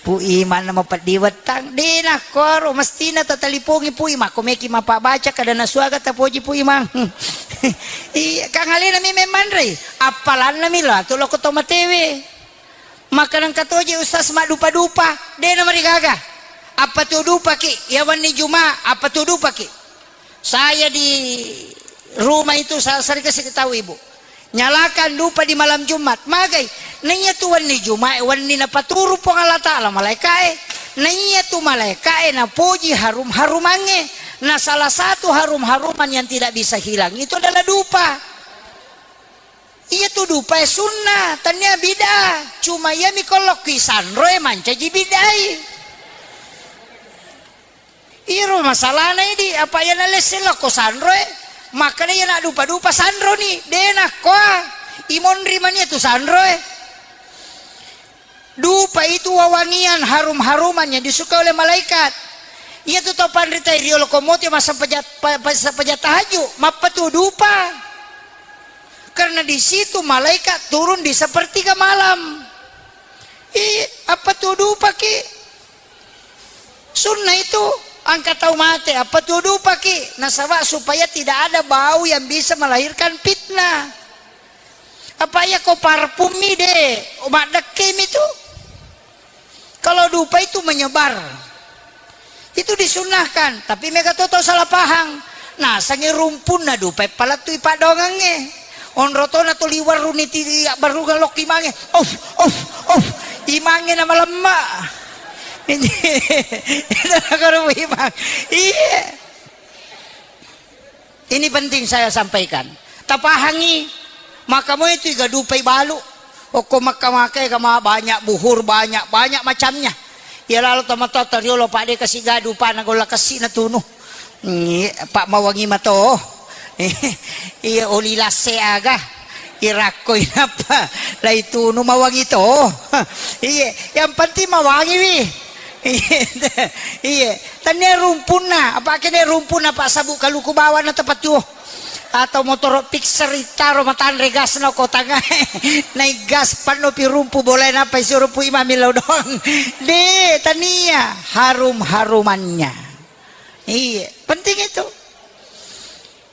Pu Imang namo peddi wettang. De' nakkoro, mestina tatalipongi Pu Imang. Ko meki mappabaca kada nasuaga tapoji Pu Imang. Iya, kang alena mi memmanrei. Appalanna mi lo, atu loko to matewe. Maka nengka toje Ustaz maddupa-dupa. De' namarigaga. Apa tu dupaki? Ya wenni Juma, apa tu dupaki? Saya di rumah itu sa-, sering kasih tahu ibu. Nyalakan dupa di malam Jumat. Magai. Naiya tu wenni Jumat, wenni napaturu Puang Allah Ta'ala malaikae. Naiya tu malaikae napoji harum-harumangnge. Nah, salah satu harum-haruman yang tidak bisa hilang itu adalah dupa. Iya tu dupae sunnah, tania bid'ah. Cuma iya mi kolokki sanroe mancaji bid'ai. Iyaro masalahna idi, apa iya nalesse lokko sanroe, makkeda iya naddupa-dupa sanroni, de' nakkoa, imonri mania tu sanroe. Dupa itu wewangian, harum-haruman yang disukai oleh malaikat. Iya tu tau panrita riolo komote massempajang, pa-, pa-, sempajang tahajud, mappatu dupa. Karena di situ malaikat turun di sepertiga malam. Ih, apa tu dupaki? Sunnah itu, angka tau mate, apa tu dupaki? Nasaba supaya tidak ada bau yang bisa melahirkan fitnah. Apa iya ko parfum mi de', maddekke mi tu. Kalau dupa itu menyebar. Itu disunnahkan, tapi mega to tau salah pahang. Nasangi rumpunna dupa palettui paddoangengnge. Onro tona tuli warruni ti abbarungang lokki mange. Of, of, of. Imangnge namalemma. Itu nakaro imang. Iya. Ini penting saya sampaikan. Tapahangi, maka moi tu iga dupai balu. Okko makka-makka ega ma banyak buhur, banyak, banyak macamnya. Iya lalo tomatoa toriolo, Pak, de' kasi ga dupana golla kessi natunu. Ngi, Pak, mawangi mato. Iya, oli lasse aga. Irakko inappa laitunu mawangi to. Iya, yang penting mawangi wi. Iya, iya. Tania rumpunna, apa kene rumpunna, Pak, sabu kaluku bawang na tepat tuo. Atau motoro fixer itaro matanre gasna ko tangae. Naik gas panno pi rumpu, boleh napa isi rumpu imami lao doang. De', tania, harum-harumannya. Iya, penting itu.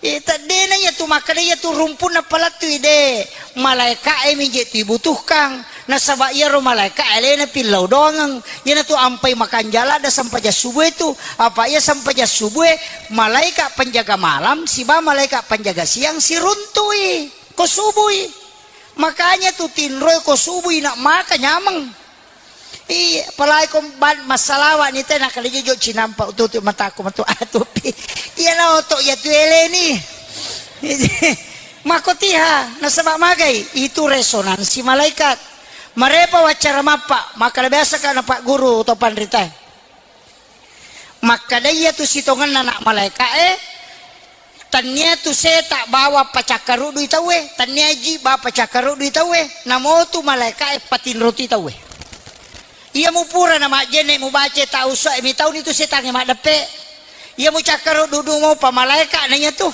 Eh, teddena iya tu makkeda iya tu rumpunna palettui de'. Malaika'e mi je tu ibutuhkang. Nasaba iyaro malaika'e alena pillau doangeng. Iyanatu ampai makanjala da sempajang subuh itu. Apa iya sempajang subuh, malaikat penjaga malam siba malaikat penjaga siang siruntui ko subui. Makanya tu tinroi ko subui nak maka nyameng. Iya, apalagi ko ban-, massalawa ni tena kali jojo cinampa ututu mataku matu atupi. Iya na oto iya tu eleni. Mako tiha, nasaba magai itu resonansi malaikat. Marepa wacara mappa, maka biasa kana Pak Guru to panrita. Makkeda iyatu sitongenna na malaeka'e, tennia tu seta bawang pacakkarudui tauwe, tennia ji ba pacakkarudui tauwe, namotu malaeka'e patinroti tauwe. Iya mupura na majjenne mubaca tau usai mitauni tu setangnge maddeppe. Iya mucakkarudu mopa malaeka na iyatu.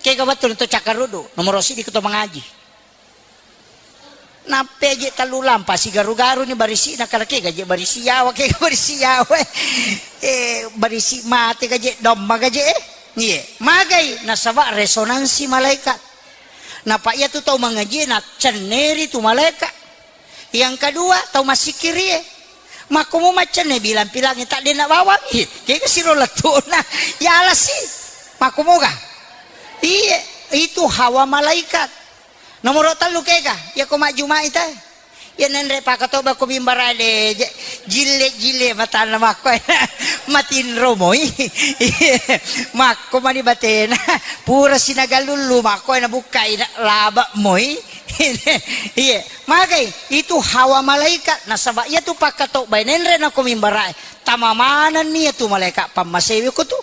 Kega wettu na to cakkarudu, nomoro siddi ko to mangaji. Nappe je tellu lampa sigaru-garu ni barisi na kala kega je barisi yawa, kega barisi yawa. Eh, barisi mate gaje domma gaje eh. Iye, magai nasaba resonansi malaikat. Napa iya tu tau mangaji na cenneri tu malaikat. Yang kedua, tau massikkiri e. Makkomo maccenne bilang-pilangi tak dena bawang. Ih, kega siro lettuna. Ya alasi. Makkomoga. Iye, itu hawa malaikat. Nomoro tellu kega, iya ko majjumai tae. Iya nenre pakatoba ko mimbara de, je-, jille-jille matanna makko. Matinro moi. Makko mani batena. Pura sinagalullu makko na bukkai na laba moi. Iya, magai itu hawa malaikat nasaba iya tu pakkatobbai nenre na ko mimbarae. Tama manenni iya tu malaikat pammasewi ko tu.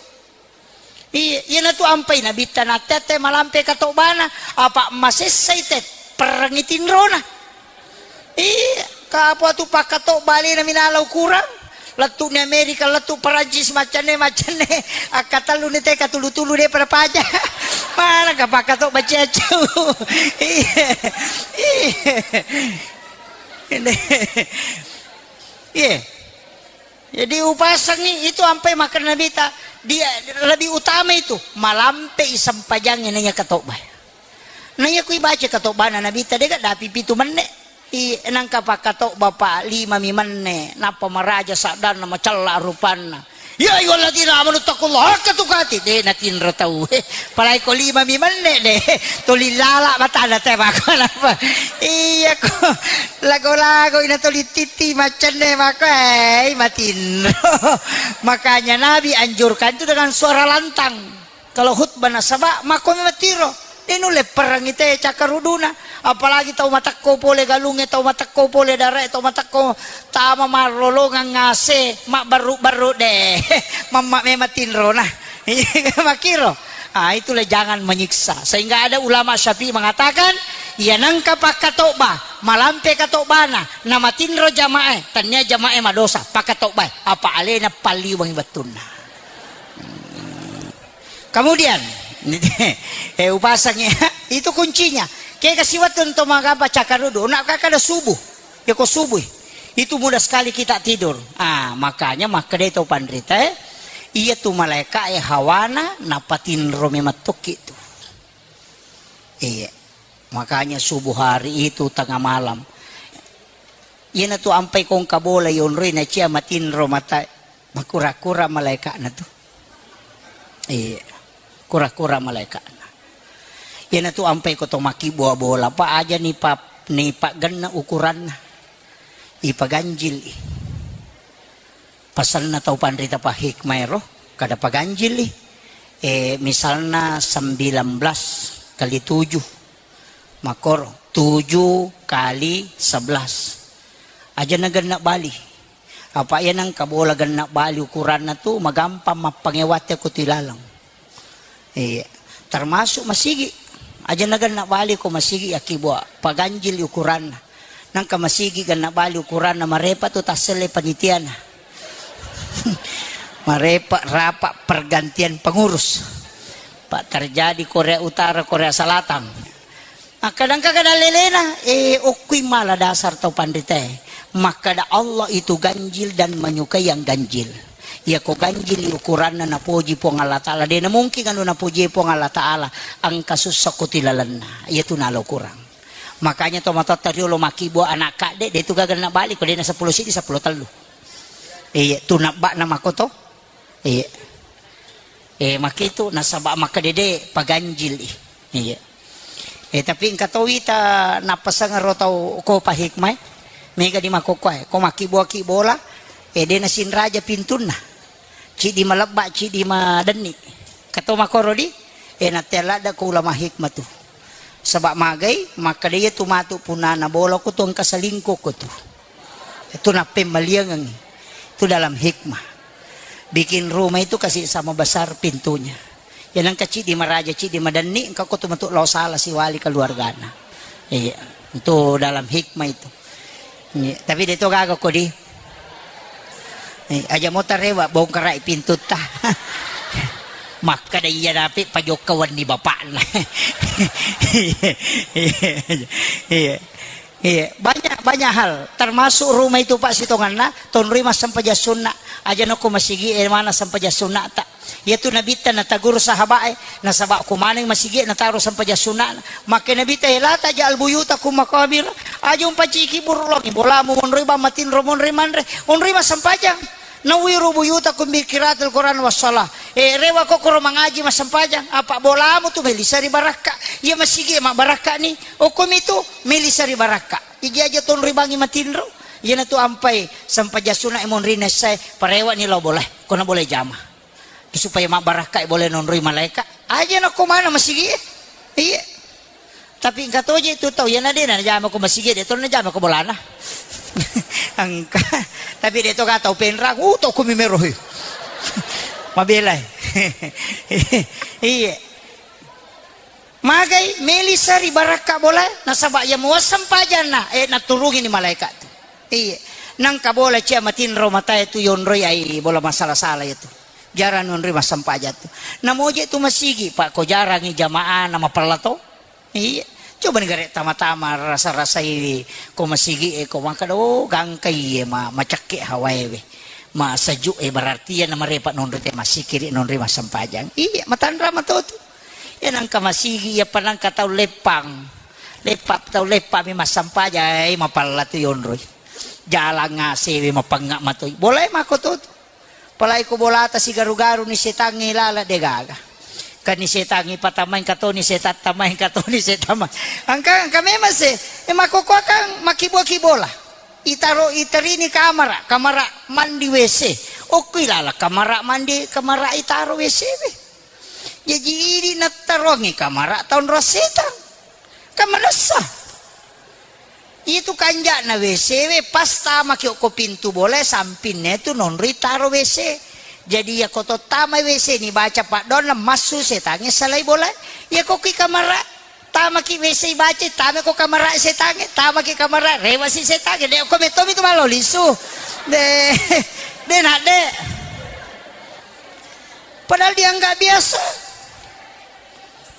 Iya, iyanatu ampai nabitta natte-atte malampe katobbana, apa masessai te perrengi tinrona. Iya, kapo tu pakkatobba alena minala ukurang. Lettu ni Amerika, lettu Perancis, maccanne, maccanne. Akkatellu ni te katulu-tulu de pada paja. Mana ka pakkatobba ciacau. Iya. Iya. Ini. Iya. Jadi upasangi itu ampai makkeda Nabita, dia lebih utama itu malampe i sempajangnge naiya katobba. Naiya kui baca katobbana Nabita dega dapi pitu menne. I nangka pakkatobba pa lima mi menne, nappa maraja saddanna macella rupanna. Ya ayyuhalladzina amanu taqullaha haqqa tuqatih. De natinro tau. Palai ko lima mi menne de. Tuli lala matana te mako napa. Iya ko lago-lago ina tuli titi macenne mako, eh, matinro. Makanya Nabi anjurkan itu dengan suara lantang. Kalau khutbah nasaba mako matiro. De nulle perang ite cakkaruduna. Apalagi tau matekko pole galungnge, tau matekko pole darae, tau matekko tama marlolongang ngase, mabbarru-barru de. Mamma memang tinrona. Makiro. Ah, itulah jangan menyiksa. Sehingga ada ulama Syafi'i mengatakan, iya nangka pakkatobba, malampe katobbana, namatinro jamae, tania jamae madosa, pakkatobbae, apa alena palliwangi wettunna. Hmm. Kemudian, eh, upasang ya, itu kuncinya. Kega siwettu to magamba cakarudu, nak kakada subuh. Ya ko subuh. Itu mudah sekali kita tidur. Ah, makanya makkedai tau panrita, eh, iya tu malaika e hawana napatinro memang tokki tu. Iya. Makanya subuh hari itu tengah malam. Iyana tu ampai kongka bola yonroi na cia matinro mata makura-kura malaikana tu. Iya. Kura-kura malaikana. Iyana tu ampai ko to makkibua bola pa aja ni pa, ni paggenna ukuranna. Ipaganjil i. Pasenna tau panrita pa hikmah ero, kada paganjili. Eh, misalna sembilan belas kali tujuh, makkoro, tujuh kali sebelas. Aja na genna bali. Apa iya nangka bola genna bali ukuranna tu, magampang mappangewatte ko tilaleng. Iya. Termasuk masigi. Aja na genna bali ko masigi yakkibua. Paganjili ukuranna. Nangka masigi genna bali ukuranna marepa tu tasselle panitiana. Marepa rapat pergantian pengurus. Pak terjadi Korea Utara, Korea Selatan. Akkadangka kada lelena, eh, okkui mala dasar tau panritae. Makkada Allah itu ganjil dan menyukai yang ganjil. Iya ko ganjil ukuranna napoji Puang Allah Ta'ala. Dena mungkin anu napoji Puang Allah Ta'ala. Angka sussa ko tilalenna. Iya tu nalo kurang. Makanya to matotta riolo makkibua anak kadde, de tu gaga na bali ko dena sepuluh sidi, sepuluh tellu. Iya, tu nabba'na makoto. Iya. Eh, makitu nasaba makkedede paganjil i. Iya. Eh, tapi engka to wita nappaseng ro tau ko pa hikmah. Mega di makokkoe, ko makkibua-kibola, eh, de nasinraja pintunna. Cidi malebba, cidi madenni. Kato makoro di, eh, natte ladda ko ulama hikmah tu. Saba magai, makkeda iya tu matu punana bola ko tu engka selingkuh ko tu. Itu nappemmaliangengngi. Itu dalam hikmah. Bikin rumah itu kasih sama besar pintunya. Ya nangka cidi maraja, cidi madenni, engka ko tu metu lao sala siwali keluargana. Iya, itu dalam hikmah itu. Iya, tapi de to gaga ko di. Iya, aja mo tarewa bongkarai pintu ta. Makkada iya dapi pajokka wenni bapakna. Iya, iya, iya. Iya, banyak, banyak hal, termasuk rumah itu, Pak, sitonganna tonroi massempajang sunna. Aja nokko masigi e mana sempajang sunna ta. Iya tu Nabitta nataguru sahabat e, nasaba ko maneng masigi e nataro sempajang sunna. Makke Nabitta, "La taj'al buyutakum maqabir." Aja umpaciki buru longi bolamu monroi bang matinro monroi manre, onroi massempajang. Nawwiru buyutakum bi qiraatil Qur'an was shalah. Eh, rewa kokkoro mangaji massempajang, apa bolamu tu melisa ri barakka. Iya masigi e mabbarakka ni. Okkomi tu melisa ri barakka. Iji aja tonroi bangi matinro. Iyana tu ampai sempajang sunna e monri nessa e, parewa ni lao bola e. Kona bola e jama. Supaya mabbarakka e bola e nonroi malaika. Aja nakko mana masigi e. Iya. Tapi engka toje tu tau, iyana de najama ko masigi e, de to najama ko bolana. Engka. Tapi de to ga tau penrang, uh, to kumi merohi. Mabela e. Iya. Magai melisa ri barakka bola e, nasaba iya muasseng pajanna, eh, naturungi ni malaika tu. Iya. Nangka bola cia matinro mata e tu yonroi ai bola masala-sala iya tu. Jarang nonroi massempajang tu. Namoje tu masigi, Pak, ko jarangi jamaah na mapella to. Iya. Coba ni gare tama-tama rasa-rasai ko masigi e ko makkada, oh, gangka iye ma, macakke hawae we. Ma sejuk e berarti iya na marepa nonroi te masikiri nonroi massempajang. Iya, matanra mato tu. Iya nangka masigi iya panangka tau leppang. Leppa tau leppa mi massempajang, eh, mapella tu yonroi. Jalang ngasewe mapengnga matoi. Bola e mako to tu. Apalagi ko bolata sigaru-garu ni setangnge lala de gaga. Kan ni setangnge patamai engka toni setang tamai engka toni setang ma-, engka, engka memang se, eh, makkokkoakang makkibua-kibola. Itaro, iterini kamara, kamara mandi W C. Okkoi lala kamara mandi, kamara itaro W C we. Jaji idi nattaroangngi kamara taonro setang. Kan manessa. Itu kanja'na W C we, pas tamaki okko pintu bola e, sampinna tu nonroi taro W C. Jadi, iya ko to tamai W C ni baca paddoanna, massu setangnge salai bola e. Iya ko ki kamara, tamaki W C baca, tamai ko kamara setangnge, tamaki kamara, rewa si setangnge. De ko metto mi tu malo lisu. De, de nak de. Padahal dianggap biasa.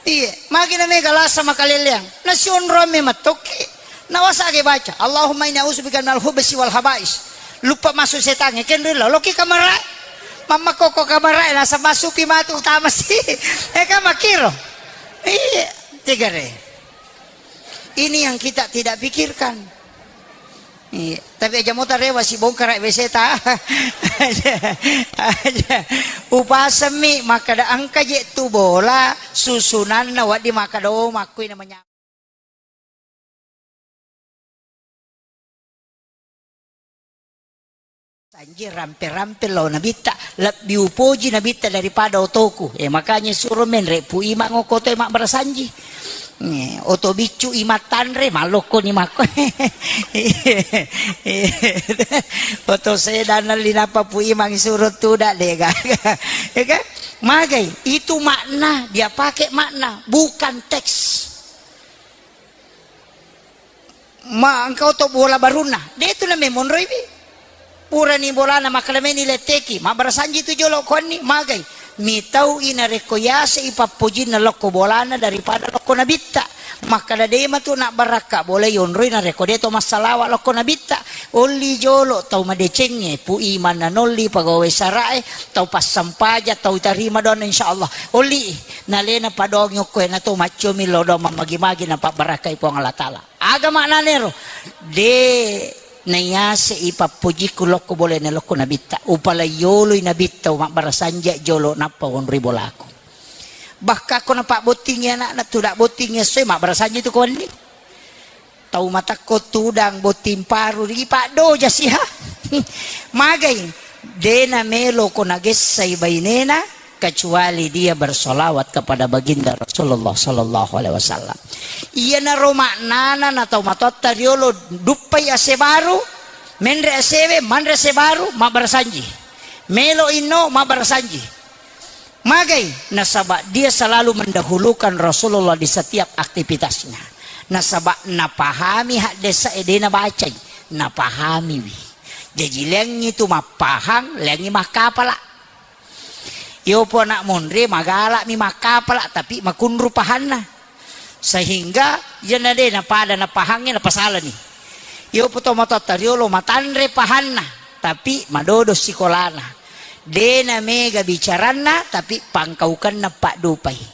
Iya, magi na mega lasa makaleleang. Nasionrong me matokki. Nawasa age baca, "Allahumma inni a'udzubika minal khubsi wal khaba'is." Lupa masuk setangnge, kenrilla, loki kamara. Mamma koko kamara, lasa masuk pi matu utama si. Eh, kan makiro. Iya, tegare. Ini yang kita tidak pikirkan. Iya, tapi aja mota rewa si bongkara W C ta. Aja, aja. Upasemmi makkada engka je tu bola susunanna waddi makkada, oh, makkui namanya. Sanji rampe-rampe lao nabitta, lebbi upoji nabitta daripada otoku. Eh, makanya suro menre Pu Imang okko oto e mabbarasanji. Eh, oto biccu i mattanre, malokko ni makko. Oto sedan linapa Pu Imang suro tuda de gaga. Ya kan? Magai, itu makna, dia pakai makna, bukan teks. Ma engka oto bola barunna, de tu na memonroi wi. Purani bolana makkalemeni letteki, mabbarasanji tu jolo konni, magai. Mitau i narekko yase i pappojinna lokko bolana daripada lokko nabitta. Makkada de matu nabbarakka bola yonroi narekko de to massalawa lokko nabitta. Olli jolo tau madecengnge, Pu Imang nanolli pegawai sarae, tau passampaja, tau tarima doanna insyaallah. Olli nalena padongi okko e na to maccomi lao doang mammagi-magi napabbarakkai Puang Allah Taala. Aga maknanero? De naiase i pappojikku lokko bolana lokko nabitta. Upalai yoloi nabitta, mabbarasanji jolo nappa wonroi bolaku. Bahkan ko napabbottingi anakna, tuda bottingi essoe, mabbarasanji tu ko wenni. Tau matakko tudang botting paru, di paddoja siha. Magai, de namelo ko nagessai bainena, kecuali dia bersolawat kepada baginda Rasulullah sallallahu alaihi wasallam. Iyanaro maknana na tau matoatta riolo, duppai ase baru, menre asewe, manre ase baru, mabbarasanji. Melo inno mabbarasanji. Magai? Nasaba dia selalu mendahulukan Rasulullah di setiap aktivitasnya. Nasaba napahami haddesa e, de nabacai, napahamiwi. Jaji leangngi tu mappahang, leangngi makkapala. Yopo anak monre magalami makkapala, tapi makunru pahanna. Sehingga iyana de napada napahangnge napasalani. Yopo to matotta riolo matanre pahanna, tapi madodo sikolana. De namega bicaranna, tapi pangkaukenna paddupai.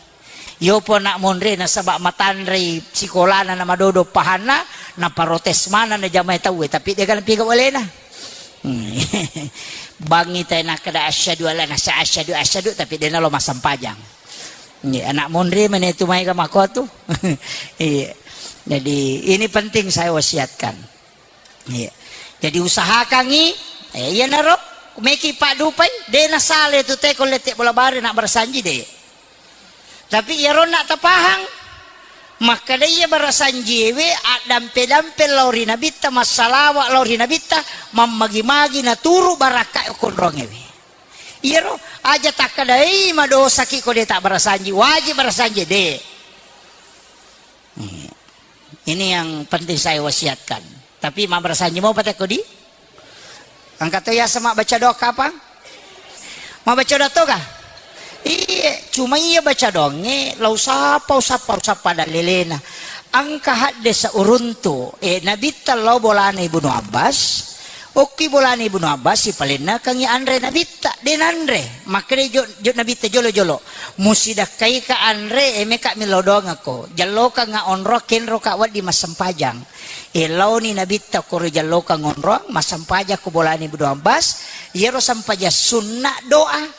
Yopo anak monre nasaba matanrei sikolana na madodo pahanna, naparotes maneng na jamae tauwe, tapi de gaga napigau alena. Hmm. Bangi tai nakkeda asyhadu alla nasa asyhadu asyhadu, tapi de nalo massempajang. Iya, anak monre mene tu maega makko tu. Iya. Jadi ini penting saya wasiatkan. Iya. Jadi usahakangi, eh, iyanaro meki paddupai, de nasale tu teko lette bola bare na barasanji de. Tapi iyaro na tapahang, makkeda iya barasanjiewe addampe-dampe lao ri nabitta, massalawa lao ri nabitta, mammagi-magi naturu barakka konrongewe. Iyaro aja takkedai madosaki ko de tabbarasanji, wajib barasanji de. Ini yang penting saya wasiatkan. Tapi mabbarasanji mau patekko di? Engka to yaseng mabbaca doa kapang? Mabbaca doa toga? Iye, cuma iya baca doangnge, lau sapa, usappa, usappa dallelena. Engka haddesa uruntu, eh, Nabitta lao bolana Ibnu Abbas. Okki bolana Ibnu Abbas, sipalennakengngi anre Nabitta, de nanre. Makkeda jo, jo Nabitta jolo-jolo, musidakkaika anre, eh, meka millau doangekko. Jallokangnga onro, kenroka wedding massempajang. E, laoni Nabitta koro jallokang onroang, massempajang ko bolana Ibnu Abbas, iyaro sempajang sunna doa.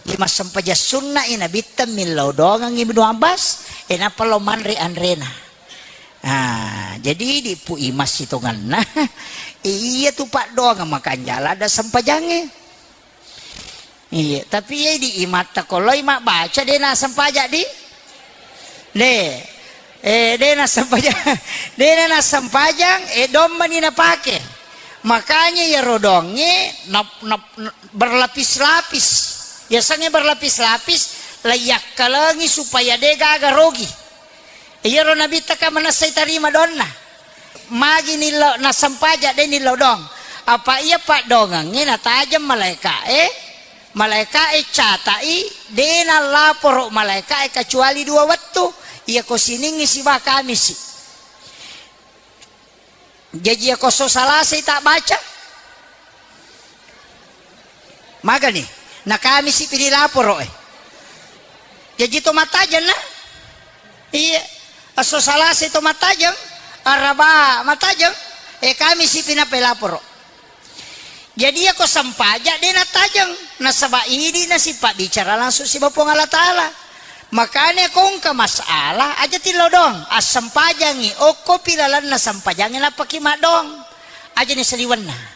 Di massempajang sunna i Nabitta millau doangang Ibnu Abbas, e, nappa lao manre anrena. Ah, jadi di Pu Imas sitongenna, e, iya tu paddoangang makanjala ada sempajangnge. Iya, tapi iya di imatta ko loi mabbaca de nassempajang di? De. Eh, de nassempajang, de nassempajang, eh, dommani napake. Makanya iyaro doangnge na, na, na, berlapis-lapis. Yasengnge berlapis-lapis, laiyakkalengi supaya de gaga rogi. Iyaro Nabitta ka manessai tarima doanna. Magi nillau, nassempajang de nillau doang. Apa iya paddoangengnge natajeng malaeka'e, malaeka'e cata'i, de nallaporo malaeka'e kecuali dua wettu, iyako Siningngi siba Kamisi. Jaji iyako esso Salasai tabbaca, magani? Na Kamisi pi dilaporo e. Jaji to mattajeng na? Iya. Esso Salasai to mattajeng, Araba mattajeng, e Kamisi pi nappa ilaporo. Jadi iyako sempajang de nattajeng, nasaba idi nasipabbicara langsung siba Puang Allah Taala. Makanya ko engka masalah aja tillau doang, assempajangi, okkopi lalenna sempajangnge nappaki maddoang. Aja ni saliwenna.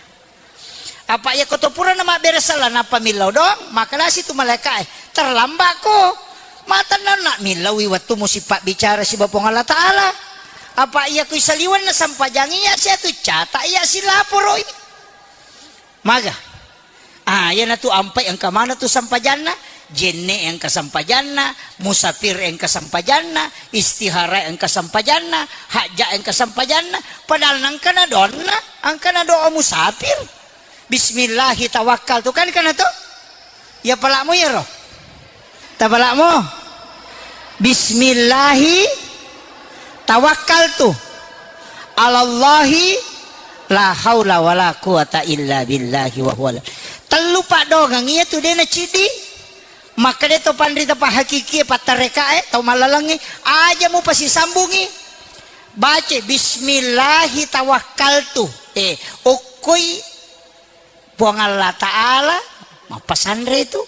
Apa iyako to purana mabbere sella nappa millau doang, makkedasi tu malaeka'e, "Terlambatko. Matennanna millaui wettumu sipabbicara siba Puang Allah Taala. Apa iyako isaliwenna sempajang iya sia tu cata iya silaporoi." Maga? Ah, iyanatu ampai engka maneng tu sempajanna, jenne engka sempajanna, musafir engka sempajanna, istihara engka sempajanna, hajja engka sempajanna, padahal nengkana doanna, engkana doa musafir. Bismillahi tawakkaltu, kan kana to? Ya palakmu iyaro. Tapalakmu? Bismillahi tawakkaltu. Alallahi la haula wala quwata illa billahi wa huwa. Tellu paddoangeng iya tu de naciddi. Makkeda to panrita pahakikie pattarekae tau mallalengnge, aja mupasisambungi. Bace bismillahi tawakkaltu. Eh, okkoi Puang Allah Ta'ala mappasanre tu.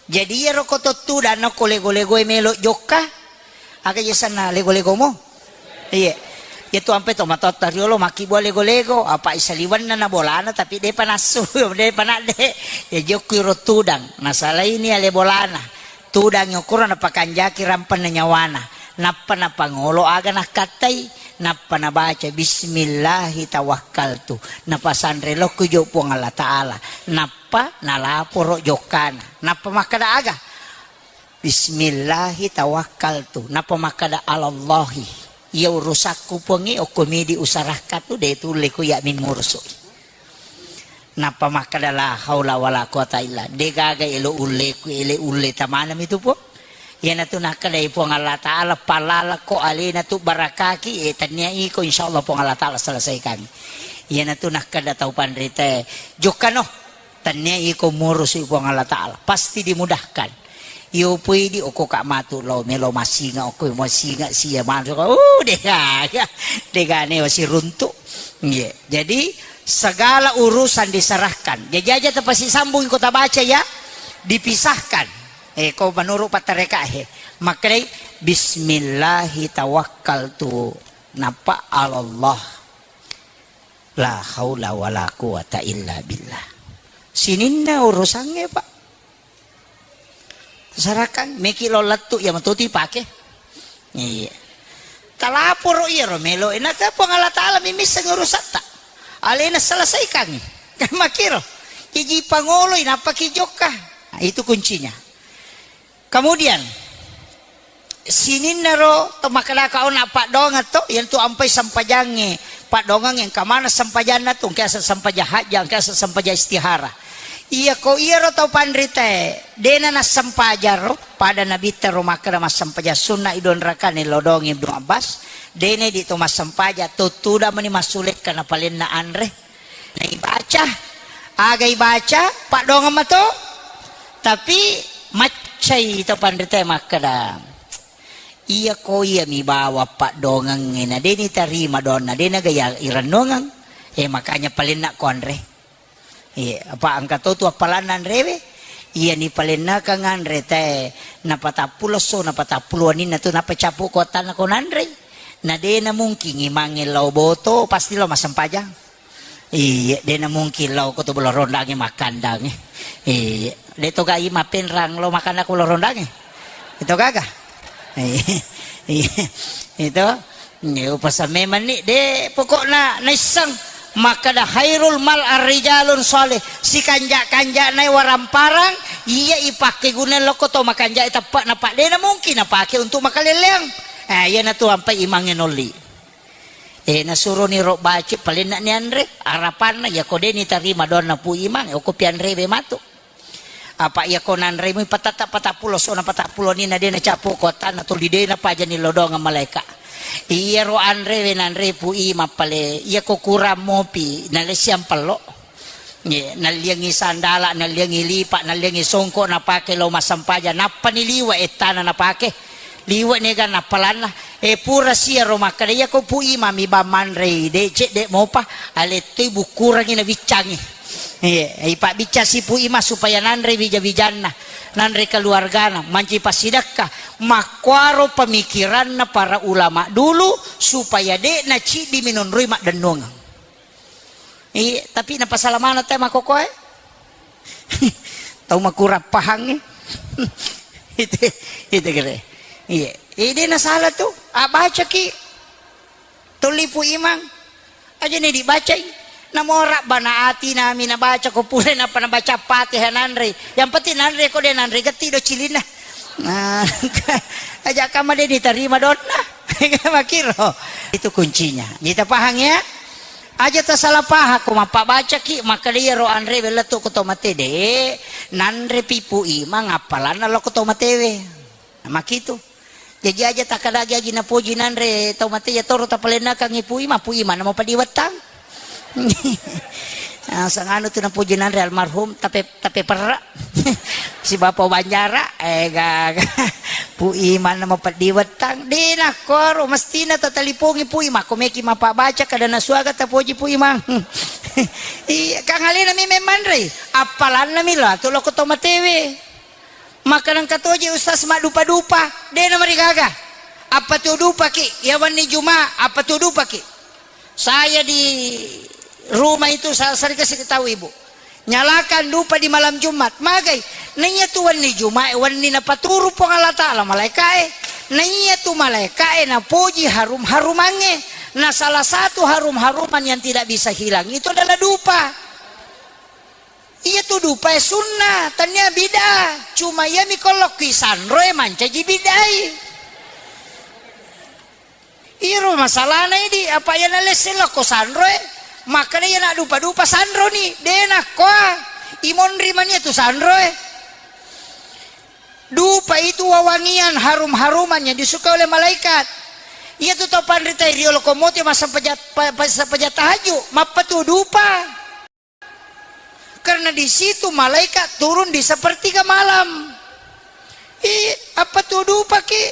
Jadi iyaro ko to tudang nako lego-legoe melo jokka. Aga je sanna lego-legomo? Iya. Iya tu ampe to matotta riolo makkibua lego-lego, apa isaliwenna na bolana tapi depa nassu, depa nadde. Ya jokku iro tudang, nasalaini ale bolana. Tudang okoro napakanjaki rampenna nyawana. Nappa napangolo aga nakkattai, nappa nabaca, "Bismillahi tawakkaltu." Napasanre lokku jo Puang Allah Ta'ala. Nappa nalaporo jokkana. Nappa makkeda aga? "Bismillahi tawakkaltu." Nappa makkeda, "Alallahi. Iya urusakku Puangnge, okko midi usarakka tu, de tulle ku iya mi murusui." Nappa makkeda, "La haula wala quwata illa." De gaga elo ulleku, ele ulle tamanami tu Puang. Iyanatu nakkedai Puang Allah Ta'ala, "Palalako alena tu barakaki, e, tennia iko, insya Allah Puang Allah Ta'ala selesaikan." Iyanatu nakkeda tau panritae, "Jokkano, tennia iko murusu Puang Allah Ta'ala, pasti dimudahkan." Iyo pui di oko ka matu lo melo masinga, oko masinga sia masuk, uh, dega, dega ne wasi runtu. Iya. Jadi segala urusan diserahkan. Jadi aja tepasi sambung kota baca ya, dipisahkan. Eh, ko menurut patareka he. Maknai, "Bismillahi tawakkaltu." Napa Allah. "La haula wala quwata illa billah." Sininna urusangnge, Pak. Sarakan, meki lo lettu, iya matoti pake. Iya. Talaporo iyaro melo, enaka Puang Allah Ta'ala mimisseng urusatta. Alena selesaikangi. Kan makiro. Iji pangoloi, napaki jokka. Nah, itu kuncinya. Kemudian, sininnaro to makkedaka ona paddoangeng to, iyantu ampai sempajangnge. Paddoangeng engka mana sempajanna tu, engka asa sempajang hajja, engka asa sempajang istihara. Iya ko iyaro tau panritae, dena nassempajang ro, pada nabitta ro makkeda massempajang sunna idon rakane lodongi Ibnu Abbas, dena di to massempajang, to tuda meni massulekka napalenna anre. Naibaca, aga ibaca, paddoangeng mato. Tapi maccai to panritae makkeda, "Iya ko iya mi bawa paddoangengnge na de nitarima doanna, de naga iya irennongeng." Eh, makanya palenna ko anre. Iya, apa engka to tu appalanna anrewe. Iya ni palennakang anre te napatappulo esso, napatappulo waninna tu, nappa cappu ko attanna ko nanrei. Na de na mungkin imangnge lao boto, pasti lao massempajang. Iya, de na mungkin lao ko to bolo rondangnge makkandangnge. Iya, de to gai mapenrang lao makanna ko bolo rondangnge. Itu gaga. Iya, iya. Itu. Nge upasa memang ni de pokokna naisseng makkeda khairul mal arrijalun shalih, sikanja-kanjana waramparang iya ipakke guna lokko to makanja teppa na pak de na mungkin napake untuk makaleleang. Eh, iya na tu ampai imangnge nolli. Eh, nasuroni ro baci palenna ni anre, arapanna iya ko de ni tarima doanna pu imang, oko pianrewe matu. Apa iya ko nanremu patata patappulo sona patappulo ni na de na capu ko tanna tuli de na pajani lodonga malaika. Iya ro anrewe nanre pu imang pale, iya ko kurang mopi, na lesiang pello. Ye, nalliangi sandala, nalliangi lipa, nalliangi songko napake lao massampaja, nappa ni liwe ettana napake. Liwe nega nappalanna. E pura sia ro makkeda, iya ko pu imami bang manrei, de cedde mopa, alettoi bukkurangi na biccangi. Iya, ipabbiccang si pu imang supaya nanre wija-wijanna, nanre keluargana, manci passidakka. Makkuaro pemikiranna para ulama dulu supaya de na ciddi minonroi maddennuang. Iya, tapi napasala maneng te makokoe. Tau makurang pahangnge. Itu, itu kere. Iya. Ide na salah tu. Ah, baca ki. Tuli pu imang. Aja ni dibacai. Namora bana ati nami nabaca ko pure napa nabaca Fatihah nanre. Yang penting nanre ko de nanre getti do cilinna. Nah, aja kama de ditarima donna. Makiro. Itu kuncinya. Kita paham ya? Aja tasalah paham ko mappabacaki, makkeda iyaro anre wellettu ko to mate de, nanre pi pu imang appalanna lo ko to matewe. Makitu. Jaji aja takkadagi aji napoji nanre tau mate ya toro tapalennakangi pu imang, pu imang namo padiwettang. Ah, sanganu tu napoji nanre almarhum tape tape perra. Si bapa banjara, eh gaga. Pu imang namo padiwettang. De nakkoro mestina tatalipongi pu imang. Ko meki mapabbaca kada nasuaga tapoji pu imang. Iya, kang alena mi memmanrei. Appalanna mi lo atu lo ko to matewe. Maka nengka toje ustaz maddupa-dupa, de na marigaga. Apa tu dupaki, ya wenni Juma, apa tu dupaki. Saya di rumah itu sa-, sering kasih tahu ibu. Nyalakan dupa di malam Jumat, magai. Naiya tu wenni Juma, wenni napaturu Puang Allah Ta'ala malaikae. Naiya tu malaika'e napoji harum-harumangnge. Nah, salah satu harum-haruman yang tidak bisa hilang itu adalah dupa. Iya tu dupae sunnah, tania bid'ah. Cuma iya mi ko lokki sanroe mancaji bid'ai. Iro masalahna idi, apa iya nalesse lokko sanroe, makkeda iya naddupa-dupa sanroni, de nakkoa, imonri mani tu sanroe. Dupa itu wawangian harum-haruman yang disukai oleh malaikat. Iya tu tau panrita riolo komote massempajang, pa-, pa-, sempajang tahajud, mappatu dupa. Karena di situ malaikat turun di sepertiga malam. Ih, apa tu dupaki?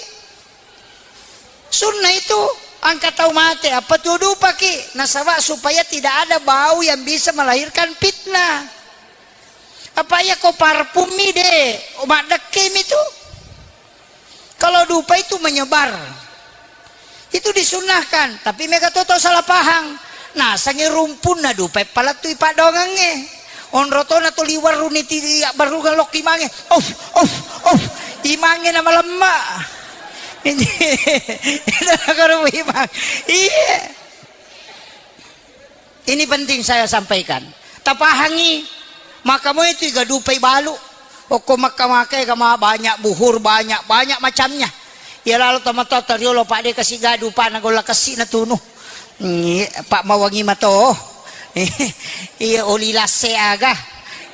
Sunnah itu, angka tau mate, apa tu dupaki? Nasaba supaya tidak ada bau yang bisa melahirkan fitnah. Apa iya ko parfummi de, maddekkemi tu. Kalau dupa itu menyebar, itu disunnahkan, tapi mega to tau salah pahang. Nasangi rumpunna dupa palettu i paddoangengnge. Onro tona to liwarruni ti abbarungang lokki mange. Of, of, of. Imangnge na malemma. Itu nakaro imang. Iya. Ini penting saya sampaikan. Tapahangi, maka moi tu iga dupai balu. Okko Makkah maka ega ma banyak buhur, banyak, banyak macamnya. Iya lalo tomatoa toriolo, Pak, de kasi ga dupana golla kessi natunu. Ngi, Pak, mawangi mato. Iya, oli lasse aga.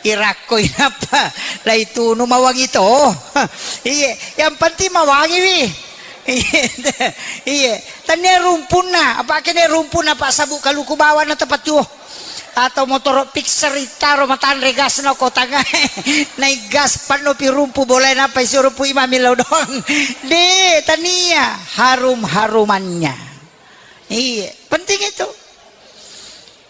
Irakkoi napa laitunu mawangi to. Iya, yang penting mawangi wi. Iya, iya. Tania rumpunna, apa kene rumpunna, Pak, sabu kaluku bawana tepat tuo. Atau motoro fixer itaro matanre gasna ko tangae. Naik gas panno pi rumpu bolae napa isi rumpu imami lao doang. De, tania harum-harumannya. Iya, penting itu.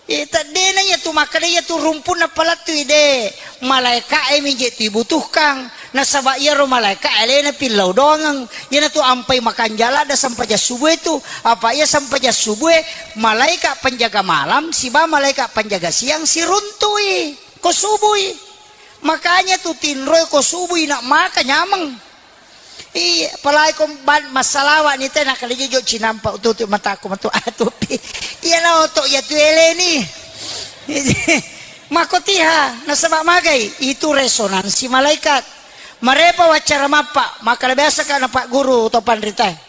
Iya, ta-, dena iya tu makkeda iya tu rumpunna palettui, de. Malaika'e mi je tu ibutuhkang. Nasaba iyaro malaika alena pillau doangeng. Iyanatu ampai makanjala da sempajang subuh itu. Apa iya sempajang subuh, malaikat penjaga malam siba malaikat penjaga siang siruntui ko subui. Makanya tu tinroi ko subui nak maka nyameng. Iya, apalagi ko ban-, massalawa ni tena kali jojo cinampa ututu mataku matu atupi. Iya na oto iya tu eleni. Mako tiha, nasaba magai, itu resonansi malaikat. Marepa waccara mappa, maka biasa ka na Pak Guru to panritae.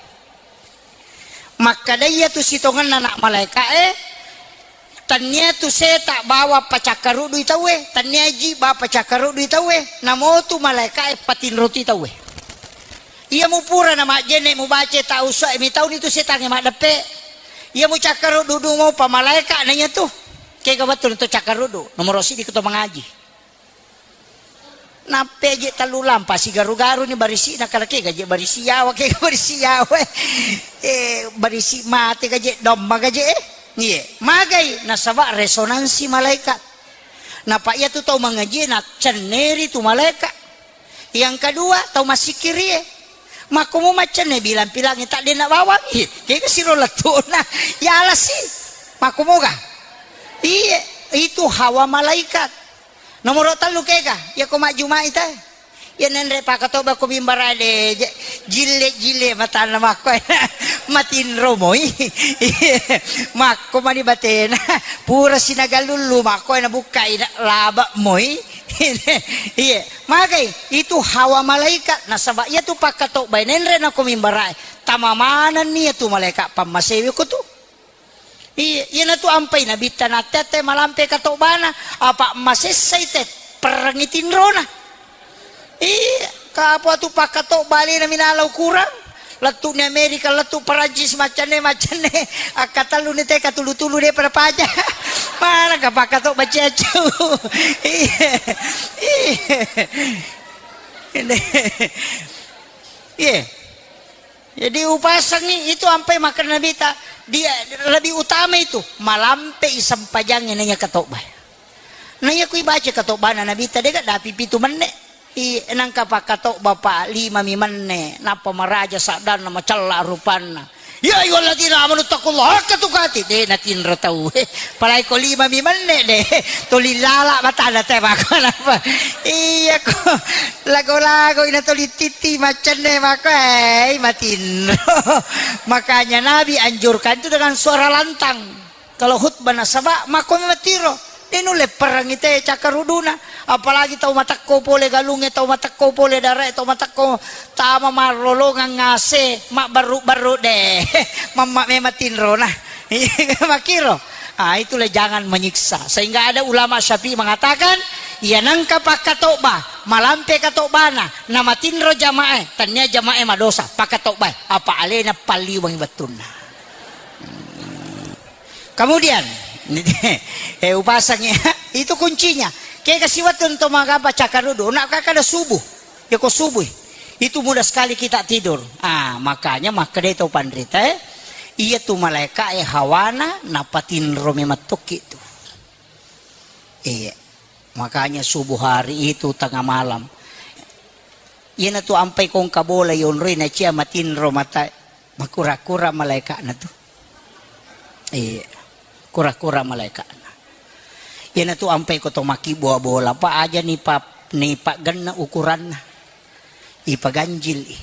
Makkadai iya tu sitongenna anak malaika'e, tania tu seta bawa pacakkarudui tauwe, tania ji bawa pacakkarudui tauwe, namotu malaika'e patinroti tauwe. Iya mupura na majjenne mubaca tau uswa mi tauni tu setangnge maddeppe. Iya mucakkarudu mopa malaika na iya tu. Kega wettu na to cakkarudu, nomoro siddi ko to mangaji. Nappe je tellu lampa sigaru-garu ni barisi na kala kega je barisi yawa, kega barisi yawa. Eh, barisi mate gaje domma gaje, eh. Iye, magai nasaba resonansi malaikat. Napa iya tu tau mangaji na cenneri tu malaikat. Yang kedua, tau massikkiri e. Makkomo maccenne bilang-pilangi tak dena bawang. Ih, kega siro lettuna. Yalasi. Makkomoga. Iye, itu hawa malaikat. Nomoro tellu kega, iya ko majjumai te. Iya nenre pakatoba ko mimbara de, je-, jille-jille matanna makko. Matinro moi. Makko mani batena. Pura sinagalullu makko na bukkai na laba moi. Iya, magai itu hawa malaikat nasaba iya tu pakkatobbai nenre nako mimbarae. Tama manenni iya tu malaikat pammasewe ko tu. Iya, iyanatu ampai nabitta natte-atte malampe katobana, apa masessai te perrengi tinrona. Iya, kapo tu pakkatobba alena minala ukurang. Lettu ni Amerika, lettu Perancis, maccanne, maccanne. Akkatellu ni te katulu-tulu de pada paja. Mana ka pakkatobba ciacau. Iya. Iya. Iya. Jadi upasangi itu ampai makkeda Nabita, dia lebih utama itu malampe i sempajangnge naiya katobba. Naiya kui baca katobbana Nabita dega dapi pitu menne. I nangka pakkatobba pa lima mi menne, nappa maraja saddanna macella rupanna. Ya ayyuhalladzina amanu taqullaha haqqa tuqatih. De natinro tau. Palai ko lima mi menne de. Tuli lala matana te mako napa. Iya ko. Lago-lago ina tuli titi macenne mako. Eh, matinro. Makanya Nabi anjurkan itu dengan suara lantang. Kalau khutbah nasaba mako mi matiro. De nulle perangi te cakkaruduna. Apalagi tau matekko pole galungnge, tau matekko pole darae, tau matekko tama marlolongang ngase, mabbarru-barru de. Mamma memang tinrona. Makiro. Ah, itulah jangan menyiksa. Sehingga ada ulama Syafi'i mengatakan, iya nengka pakkatobba, malampe katobbana, namatinro jamae, tania jamae madosa, pakkatobbae, apa alena palliwangi wettunna. Kemudian, eh, upasang ya, itu kuncinya. Kega siwettu to magabba cakarudu, nak kakada subuh. Ya ko subuh. Itu mudah sekali kita tidur. Ah, makanya makkeda tau panrita, eh, iya tu malaika e hawana napatinro memettokki tu. Iya. Makanya subuh hari itu tengah malam. Iyana tu ampai kongka bola yonroi na cia matinro mata, makura-kura malaika'na tu. Iya. Kura-kura malaika'na. Iyana tu ampai ko to makkibua bola, pa aja ni pa, ni paggenna ukuranna. Ipaganjil i.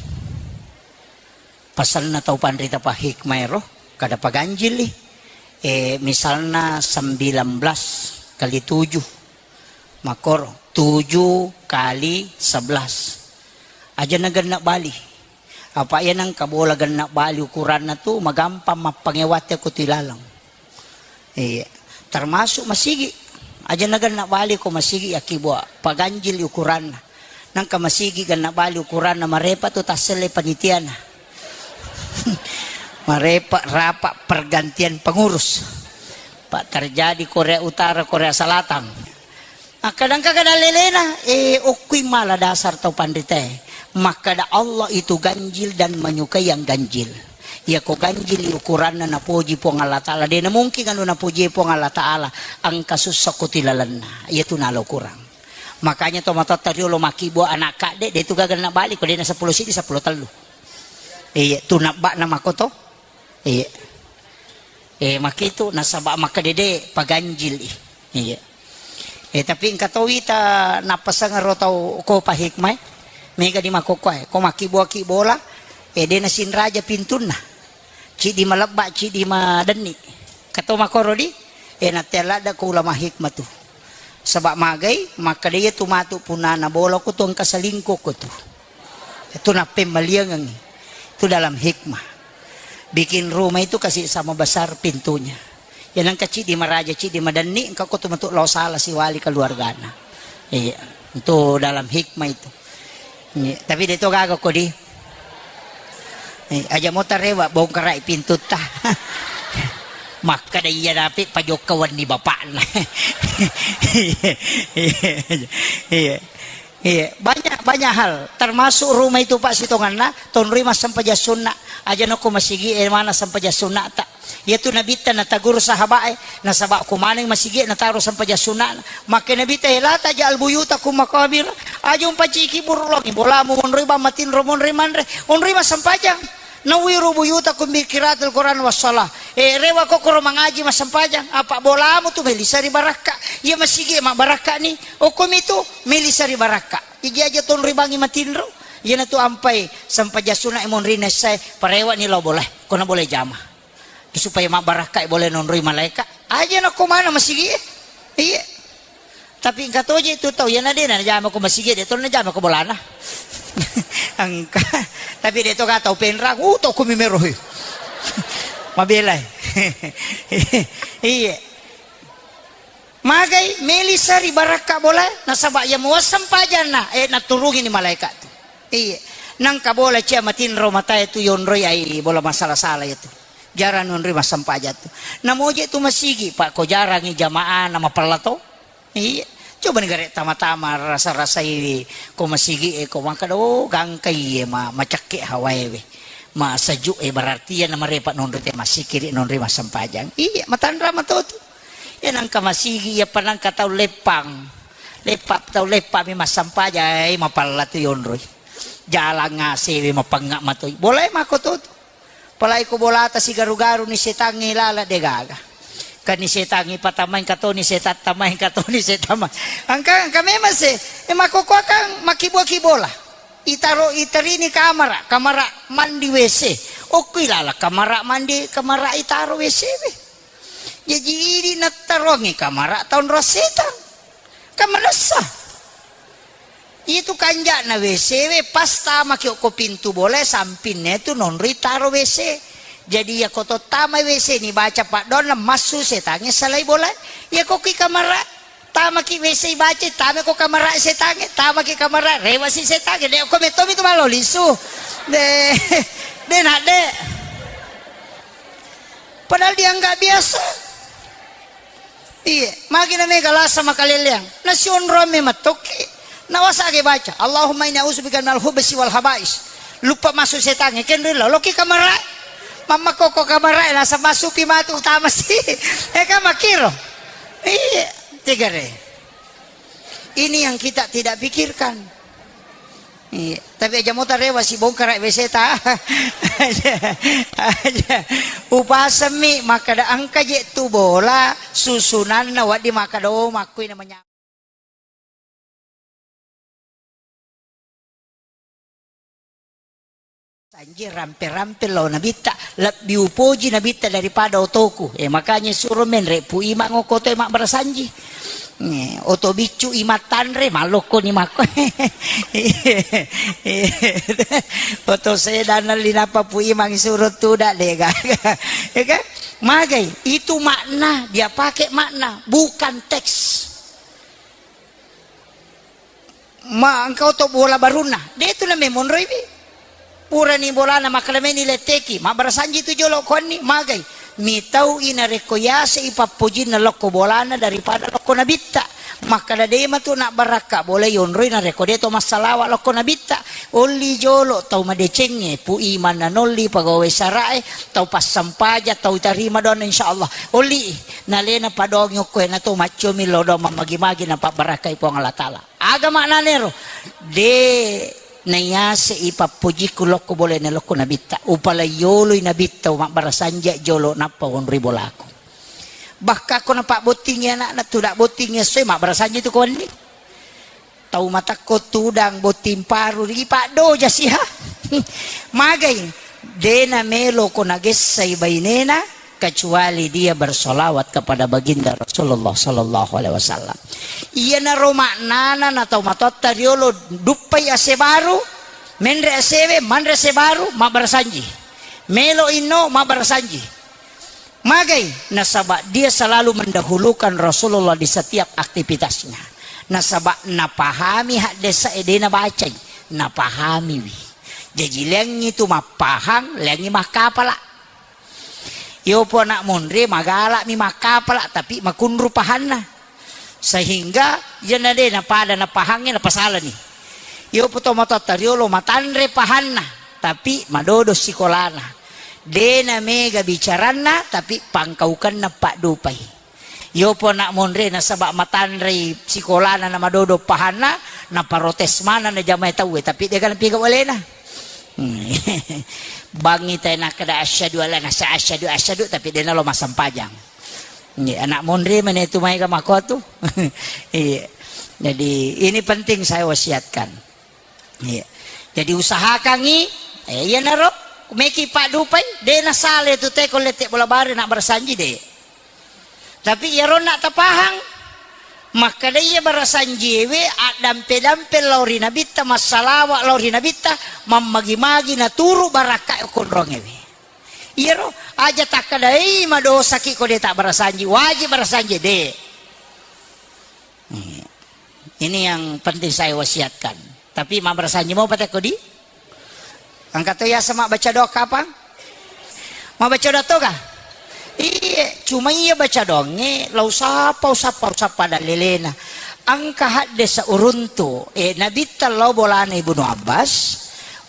Pasanna tau panrita pa hikmah ero, kada paganjili. Eh, misalna sembilan belas kali tujuh, makoro tujuh kali sebelas. Aja na genna bali. Apa iya nangka bola genna bali ukuranna tu magampang mappangewatte ko tu ilaleng. Iya. Termasuk masigi. Aja na genna bali ko masigi yakkibua. Paganjili ukuranna. Nangka masigi genna bali ukuranna marepa tu tasselle panitiana. Marepa rapa pergantian pengurus. Pak terjadi Korea Utara, Korea Selatan. Akkadangka kada lelena, eh, okkui mala dasar tau panritae. Makkada Allah itu ganjil dan menyukai yang ganjil. Iya ko ganjil ukuranna napoji Puang Allah Ta'ala. Dena mungkin anu napoji Puang Allah Ta'ala. Engka sussa ko tilalenna. Iya tu nalo kurang. Makanya to matotta riolo makkibua anak kadde, de tu gaga na bali ko dena sepuluh sidi, sepuluh tellu. Iya, tu nabba'na makoto. Iya. Eh, makitu nasaba makkadede paganjil i. Iya. Eh, tapi engka to wita nappaseng ro tau ko pa hikmah e. Mega di makokkoe, ko makkibua-kibola, eh, de nasinraja pintunna. Cidi malebba, cidi madenni. Kato makoro di, eh, natte ladda ko ulama hikmah tu. Saba magai, makkada iya tu matu punana bola ko tu engka selingkuh ko tu. Itu nappemmaliangengngi. Itu dalam hikmah. Bikin rumah itu kasih sama besar pintunya. Ya nangka cidi maraja, cidi madenni, engka ko tu matu lao sala siwali keluargana. Iya, itu dalam hikmah itu. Iya, tapi de to gaga ko di. Eh, aja mo tarewa bongkarai pintutta. Makkada iya dapi pajokka wenni bapakna. Iya, iya, iya. Iya, banyak, banyak hal, termasuk rumah itu, Pak, sitonganna tonroi massempajang sunna. Aja nokko masigi e mana sempajang sunna ta. Iya tu nabitta nataguru sahabae, nasaba ko maneng masigi e nataro sempajang sunna. Makke nabitta, "Eh, la taj'al buyutakum maqabir." Aja umpaciki buruk longi bolamu monroi bang matinro monroi manre, onroi massempajang. Nawwiru buyutakum bi qiraatil Qur'an was shalah. Eh, rewa kokkoro mangaji massempajang, apa bolamu tu melisa ri barakka. Iya masigi e mabbarakka ni. Okkomi tu melisa ri barakka. Iji aja tonroi bangi matinro. Iyana tu ampai sempajang sunna e monri naissae, parewa ni lao bola. Kona bola jama. Supaya mabbarakka e bola nonroi malaika. Aja nakko mana masigi e. Iya. Tapi engka toje tu tau, iyana de najama ko masigi e, de to najama ko bolana. Engka. Tapi de to ka tau penrang, uh, to kumi merohi. Mabelai. Iya. Magai, melisa ri barakka bola, nasaba iya muasseng pajanna, eh, naturungi ni malaika tu. Iya. Nangka bola cia matinro matae tu yonroi ai bola masala-sala itu. Jarang nonroi massempajang tu. Namoje tu masigi, Pak, ko jarangi jamaah na mapella to. Iya. Coba ni gare tama-tama rasa-rasai ko masigi e ko makkada, oh, gangka iye ma, macakke hawae we. Ma sejuk e berarti iya na marepa nonroi te masikiri nonroi massempajang. Iya, matanra mato tu. Iya nangka masigi, iya pa nangka tau leppang. Leppa tau leppa mi massempajang, eh, mapella tu yonroi. Jalang ngase we mapengnga matoi. Boleh mako to tu. Apalagi ko bolata sigaru-garu ni setangnge lala de gaga. Kan ni setangnge patamai engka toni setang tamai, engka toni setang mai. Engka, engka memang se, e, makkokkoakang makkibua-kibola. Itaro, itarini kamara, kamara mandi W C. Okkoi lala kamara mandi, kamara itaro W C we. Jaji idi nattarongi kamara taonrong setang. Kan manessa. Itu kanja'na W C we, pas tamaki okko pintu bola, sampinna tu nonroi taro W C. Jadi, iya ko to tamai W C ni baca paddoanna, massu setangnge salai bola. Iya ko ki kamara, tamaki W C baca, tamai ko kamara setangnge, tamaki kamara, rewasi setangnge. De ko mettomi tu malo lisu. De, de nak de. Padahal dianggap biasa. Iya, magi na mega lasa makaleleang. Nasionrong me matokki. Nawasage baca, "Allahumma inni a'udzubika minal khubsi wal khaba'is." Lupa masuk setangnge, kenrilla. Loki kamara. Mamma koko kamara, lasa masuk pi matu utama si. Eka makiro. Iya, tegare. Ini yang kita tidak pikirkan. Iya, tapi aja mota rewa si bongkara W C ta. Aja, aja. Upasemmi makkada engka je tu bola susunanna waddi makkada, oh, makkui namanya. Sanji rampe-rampe lao nabitta, lebbi upoji nabitta daripada otoku. Eh, makanya suro menre Pu Imang okko oto e mabbarasanji. Eh, oto biccu i mattanre, malokko ni makko. Oto sedana linapa Pu Imang suro tuda dega. Ya kan? Magai, itu makna dia pakai makna, bukan teks. Ma engka oto bola barunna, de tu na memonroi wi. Purani bolana makkada meni letteki, mabbarasanji tu jolo konni, magai. Mitau i narekko yase i pappojinna lokko bolana daripada lokko nabitta. Makkada de matu nak barakka bola yonroi narekko de to massalawa lokko nabitta. Olli jolo tau madecengnge, Pu Imang nanolli pegawai sarae, tau passampaja, tau tarima doanna insyaallah. Olli nalena padongi okko e na to maccomi lo doang mammagi-magi napabbarakkai Puang Allah Taala. Aga maknanero? De naiase i pappojikku lokko bolana lokko nabitta. Upalai yoloi nabitta, mabbarasanji jolo nappa wonroi bolaku. Bahkan ko napabbottingi anakna, tuda bottingi essoe, mabbarasanji tu ko wenni. Tau matakko tudang botting paru, ripaddoja siha. Magai, de namelo ko nagessai bainena, kecuali dia bersolawat kepada baginda Rasulullah sallallahu alaihi wasallam. Iyanaro maknana na tau matoatta riolo, duppai ase baru, menre asewe, manre ase baru, mabbarasanji. Melo inno, mabbarasanji. Magai, nasaba dia selalu mendahulukan Rasulullah di setiap aktivitasnya. Nasaba napahami haddesa e, de nabacai, napahamiwi. Jaji leangngi tu mappahang, leangngi makkapala. Yopo anak monre magalami makkapala, tapi makunru pahanna. Sehingga iyana de napada napahangnge napasalani. Yopo to matoatta riolo matanre pahanna, tapi madodo sikolana. De namega bicaranna, tapi pangkaukenna paddupai. Yopo anak monre nasaba matanrei sikolana na madodo pahanna, naparotes maneng najamai tauwe, tapi de gaga napiga walena. Bangi tai nakkeda asyhadu alla nasa asyhadu asyhadu, tapi de nalo massempajang. Iya, anak monre mane tu maega makko tu. Iya. Jadi ini penting saya wasiatkan. Iya. Jadi usahakangi, eh, iyanaro meki paddupai, de nasale tu teko lette bola bare nak barasanji de. Tapi iyaro nak tapahang, makkeda iya barasanjiewe addampe-dampe lao ri nabitta, massalawa lao ri nabitta, mammagi-magi naturu barakka konrongewe. Iyaro aja takkedai madosaki ko de tak barasanji, wajib barasanji de. Ini yang penting saya wasiatkan. Tapi mabbarasanji mopa tekko di? Engka to yaseng mabbaca doa kapang? Mabbaca doa toga? Iye, cuma iya baca doangnge, lau sapa, usappa, usappa dallelena. Engka haddesa uruntu, eh, nabitta lao bolana Ibnu Abbas,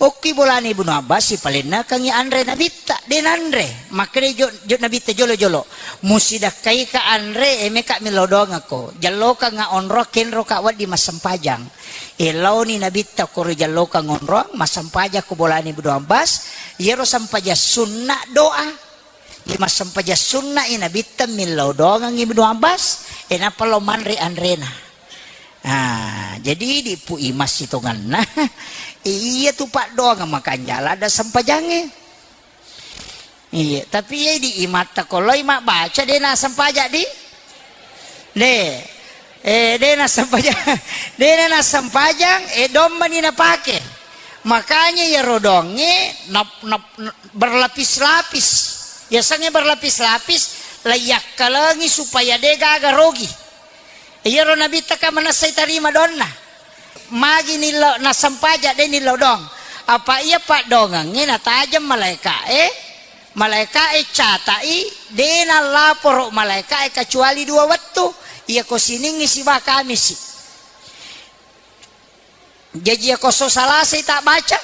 Okkoi bolana Ibnu Abbas, sipalennakengngi anre Nabitta, de nanre. Makkeda jo, jo Nabitta jolo-jolo, "Musidakkaika anre, e, meka millau doangekko. Jallokanga onroang, kenroka wedding massempajang." E, laoni Nabitta koro jallokang onroang, massempajang ko bolana Ibnu Abbas, iyaro sempajang sunna doa. Iya massempajang sunna i Nabitta millau doangang Ibnu Abbas, e, nappa lao manre anrena. Ah, jadi idi pu i massitongenna. Iya tu paddoangeng makanjala ada sempajangnge. Iya, tapi iya idi imatta ko loi mabbaca de nassempajang di? De. Eh, de nassempajang. De nassempajang, eh, dommani napake. Makanya iyaro doangnge nap-, nap-, berlapis-lapis. Yasengnge berlapis-lapis, laiyakkalengi supaya de gaga rogi. Iyaro Nabitta ka manessai tarima doanna. Magi nillau nassempajang, de nillau doang. Apa iya paddoangengnge natajeng malaeka'e, malaeka'e catai, de nallaporo malaeka'e kecuali dua wettu. Iyako siningngi siba Kamisi. Jaji iyako esso Salasai tabbaca,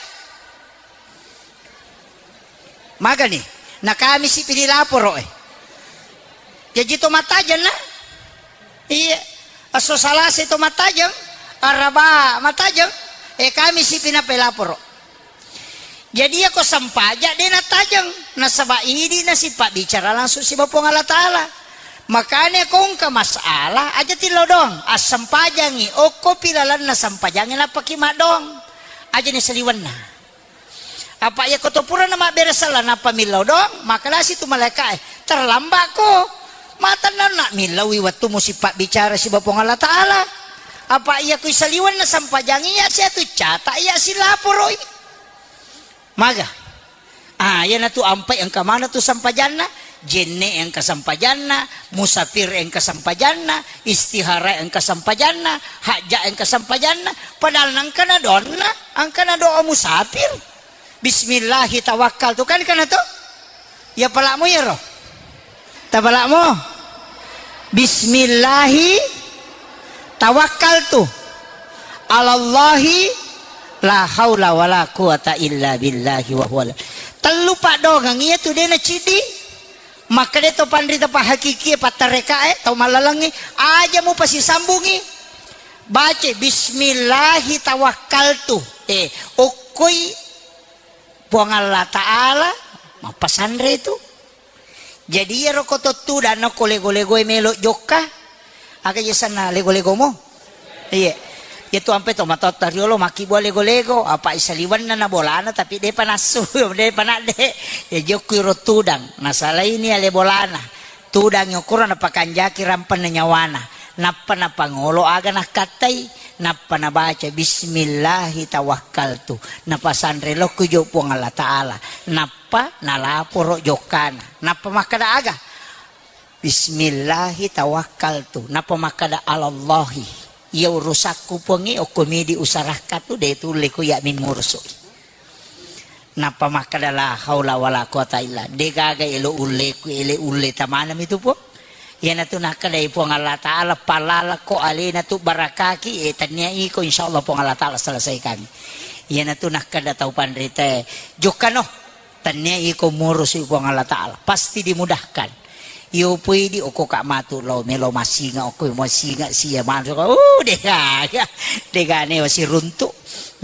magani? Na Kamisi pi dilaporo e. Jaji to mattajeng na? Iya. Esso Salasai to mattajeng, Araba mattajeng, e Kamisi pi nappa ilaporo. Jadi iyako sempajang de nattajeng, nasaba idi nasipabbicara langsung siba Puang Allah Taala. Makanya ko engka masalah aja tillau doang, assempajangi, okkopi lalenna sempajangnge nappaki maddoang. Aja ni saliwenna. Apa iyako to purana mabbere sella nappa millau doang, makkedasi tu malaeka'e, "Terlambat ko. Matennang nak millaui wettumu sipabbicara siba Puang Allah Taala." Apa iyako isaliwenna sempajangi iya siatu cata iya silaporoi. Maga? Ah, iyanatu ampai engka maneng tu sempajanna, jenne engka sempajanna, musafir engka sempajanna, istihara engka sempajanna, hajja engka sempajanna, padahal nengkana doanna, engkana doa musafir. Bismillahi tawakkaltu, kan kana to? Ya palakmu iyaro. Tapalakmu? Bismillahi tawakkaltu alallahi la haula wala quwata illa billahi wa huwa. Tellu paddoangeng iya tu de naciddi. Makkeda to panrita pahakikie, pattarekae, tau mallalengngi, aja mupasisambungi. Baca bismillahi tawakkaltu. Eh, okkoi Puang Allah Ta'ala mappasanre tu. Jadi iyaro ko to tudang nokko lego-legoe melo jokka. Aga je sanna lego-legomo? Iya. Iya tu ampe to matotta riolo makkibua lego-lego, apa isaliwenna na bolana tapi depa nassu, depa nadde. Ya jokku iro tudang, nasalaini ale bolana. Tudang okoro napakanjaki rampenna nyawana. Nappa napangolo aga nakkattai. Nappa nabaca, "Bismillahi tawakkaltu." Napasanre lokku jo Puang Allah Ta'ala. Nappa nalaporo jokkana. Nappa makkeda aga? "Bismillahi tawakkaltu." Nappa makkeda, "Alallahi. Iya urusakku Puangnge, okko midi usarakka tu, de tulle ko iya mi murusui." Nappa makkeda, "La haula wala quwata illa." De gaga elo ulleku, ele ulle tamanami tu Puang. Iyanatu nakkedai Puang Allah Ta'ala, "Palalako alena tu barakaki, eh, tennia iko, insyaallah Puang Allah Ta'ala selesaikan." Iyanatu nakkeda tau panritae, "Jokkano, tennia iko murusi Puang Allah Ta'ala, pasti dimudahkan." Iyo poidi oko ka matu lo melo masinga, oko masinga sia manso, uh, dega, dega ne wasi runtu.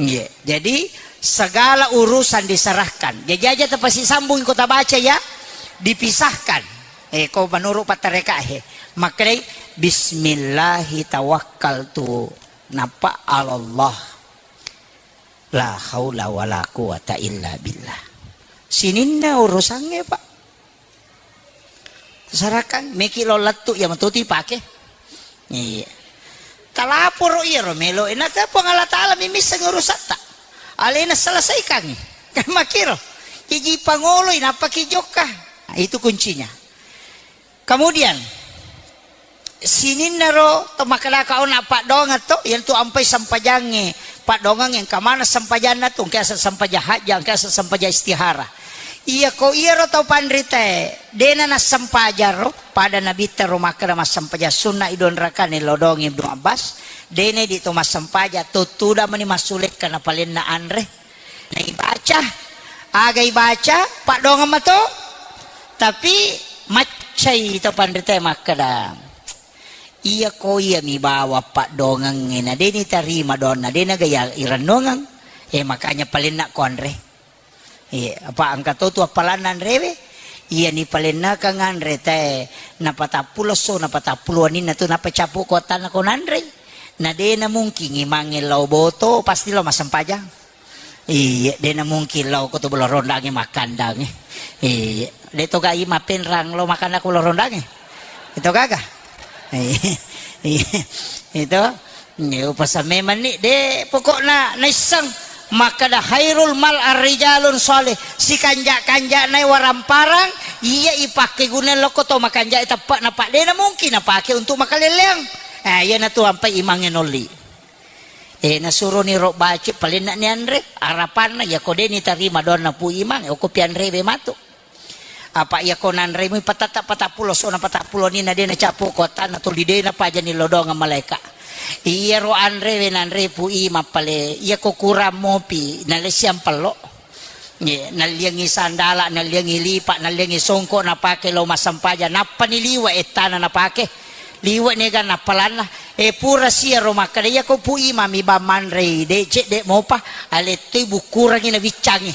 Iya. Jadi segala urusan diserahkan. Jajaja tapasisambung kota baca ya, dipisahkan. Eh, ko menurut patareka he. Maknai, "Bismillahi tawakkaltu." Napa Allah. La haula wala quwata illa billah. Sininna urusangnge, Pak. Sarakan, meki lo lettu iya matoti pake. Iya. Talaporo iyaro melo, enaka Puang Allah Ta'ala mimisseng urusatta. Alena selesaikangi. Kan makiro. Iji pangoloi, napaki jokka. Nah, itu kuncinya. Kemudian, sininnaro to makkedaka ona paddoangeng to, iyantu ampai sempajangnge, paddoangeng engka maneng sempajanna tu, engka yaseng sempajang hajja, engka yaseng sempajang istihara. Iyako iyaro tau panritae, dena nassempajang ro, pada nabitta ro makkeda massempajang sunna i dua rakane lao doang Ibnu Abbas, dena idi to massempajang, to tudang mani massulekka napalenna anre. Naibaca, aga ibaca, paddongeng mato. Tapi maccai to panrita makkeda, iya ko iya mi bawa paddongengnge na de nitarima doanna, de naga iya irennongeng. Eh, makanya palenna ko anre. Iya, apa engka to tu appalanna anrewe? Iya ni palennakang anre te napatappulo esso, napatappulo waninna tu napacappu ko attanna ko nanrei. Na de na mungkin imangnge lao boto, pasti lao massempajang. Iya, de na mungkin lao ko to bolo rondangnge makkandangnge. Iya, de to ga ima penrang lao makanna ko bolo rondangnge. Itu gaga. Iya, iya, itu. Iya, upasa memang ni de pokokna naisseng makkada khairul mal arrijalun shalih, sikanja-kanjana waramparang iya ipake guna lokko to makanja teppe na pak de na mungkin napake untuk makaleleang. Eh, iya na tu ampai imangnge nolli. Eh, nasuroni ro baci palenna ni anre, arapanna iya ko de nitarima doanna Pu Imang, oko pianrewe matu. Apa iya ko nanremu patata patappulo sona patappulo ni na de nacappu ko attanna tuli de napajani lodongeng malaika. Iya ro anrewe nanre Pu Imang pale, iya ko kurang mopi, nalessiang pello. Ye, nalliangi sandala, nalliangi lipa, nalliangi songko napake lao massempajang, nappani liwe ettana napake. Liwe nega nappalanna. Eh, pura sia ro makkada, iya ko Pu Imang mi bang manrei, de cedde mopa, alettoi bukkurangi na biccangi.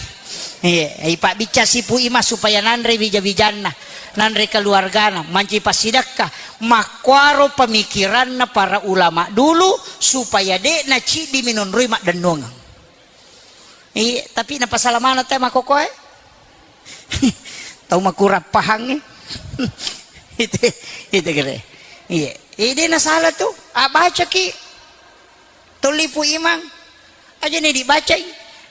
Iya, ipabbiccang si Pu Imang supaya nanre wija-wijanna, nanre keluargana, manci passidakka. Makkuaro pemikiranna para ulama dulu supaya de naciddi minonroi maddennuangeng. Iya, tapi napasala maneng te makokoe. Tau makurang pahangnge. Itu, itu kere. Iya. Ide nasala tu. Ah, bacaki. Tuli Pu Imang. Aja ni dibacai.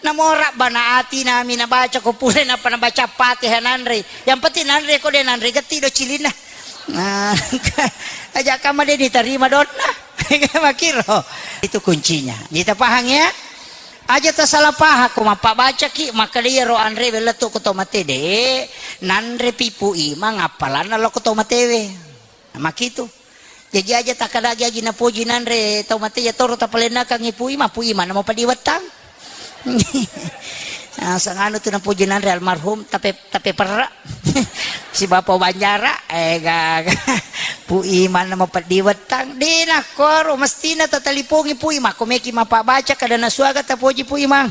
Namora bana ati nami nabaca ko pure napa nabaca Fatihah nanre. Yang penting nanre ko de nanre getti do cilinna. Nah, aja kama de ditarima donna. Makiro. Itu kuncinya. Kita paham ya? Aja tasala pahang ko mappabacaki, makkeda iyaro anrewe lettu ko to mate de, nanre pi Pu Imang appalanna lo ko to matewe. Makitu. Jaji aja takkadagi aji napoji nanre tau mate ya toro tapalennakangi Pu Imang, Pu Imang namo padiwettang. Ah, sanganu tu napoji nanre almarhum, tapi Tapi perra. Si Bapa Banjara, eh, gaga. Pu Imang na mapeddi wettang. De nakkoro, mestina tatalipongi Pu Imang. Ko meki mapabbaca kada nasuaga tapoji Pu Imang.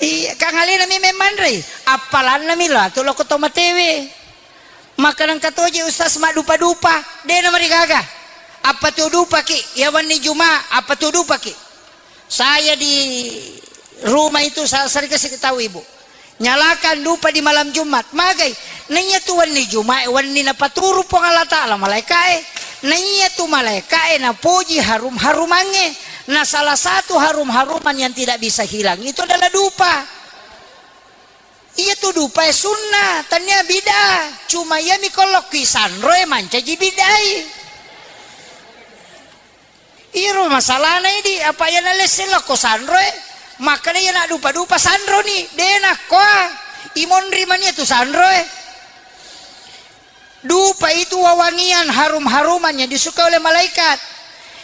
Iya, kang alena mi memmanrei. Appalanna mi lo atu loko to matewe. Maka nengka toje Ustaz maddupa-dupa. De na marigaga. Apa tu dupaki? Ya wenni Juma, apa tu dupaki? Saya di rumah itu sa-, sering kasih tahu ibu. Nyalakan dupa di malam Jumat. Magai. Naiya tu wenni Jumat, wenni napaturu Puang Allah Ta'ala malaikae. Naiya tu malaikae napoji harum-harumange. Nah, salah satu harum-haruman yang tidak bisa hilang itu adalah dupa. Iya tu dupae sunnah, tania bid'ah. Cuma iya mi kolokki sanroe mancaji bid'ai. Iro masalahna idi, apa iya nalesse lokko sanroe, makkeda iya naddupa-dupa sanroni, de nakkoa, imonri mania tu sanroe. Dupa itu wewangian harum-haruman yang disukai oleh malaikat.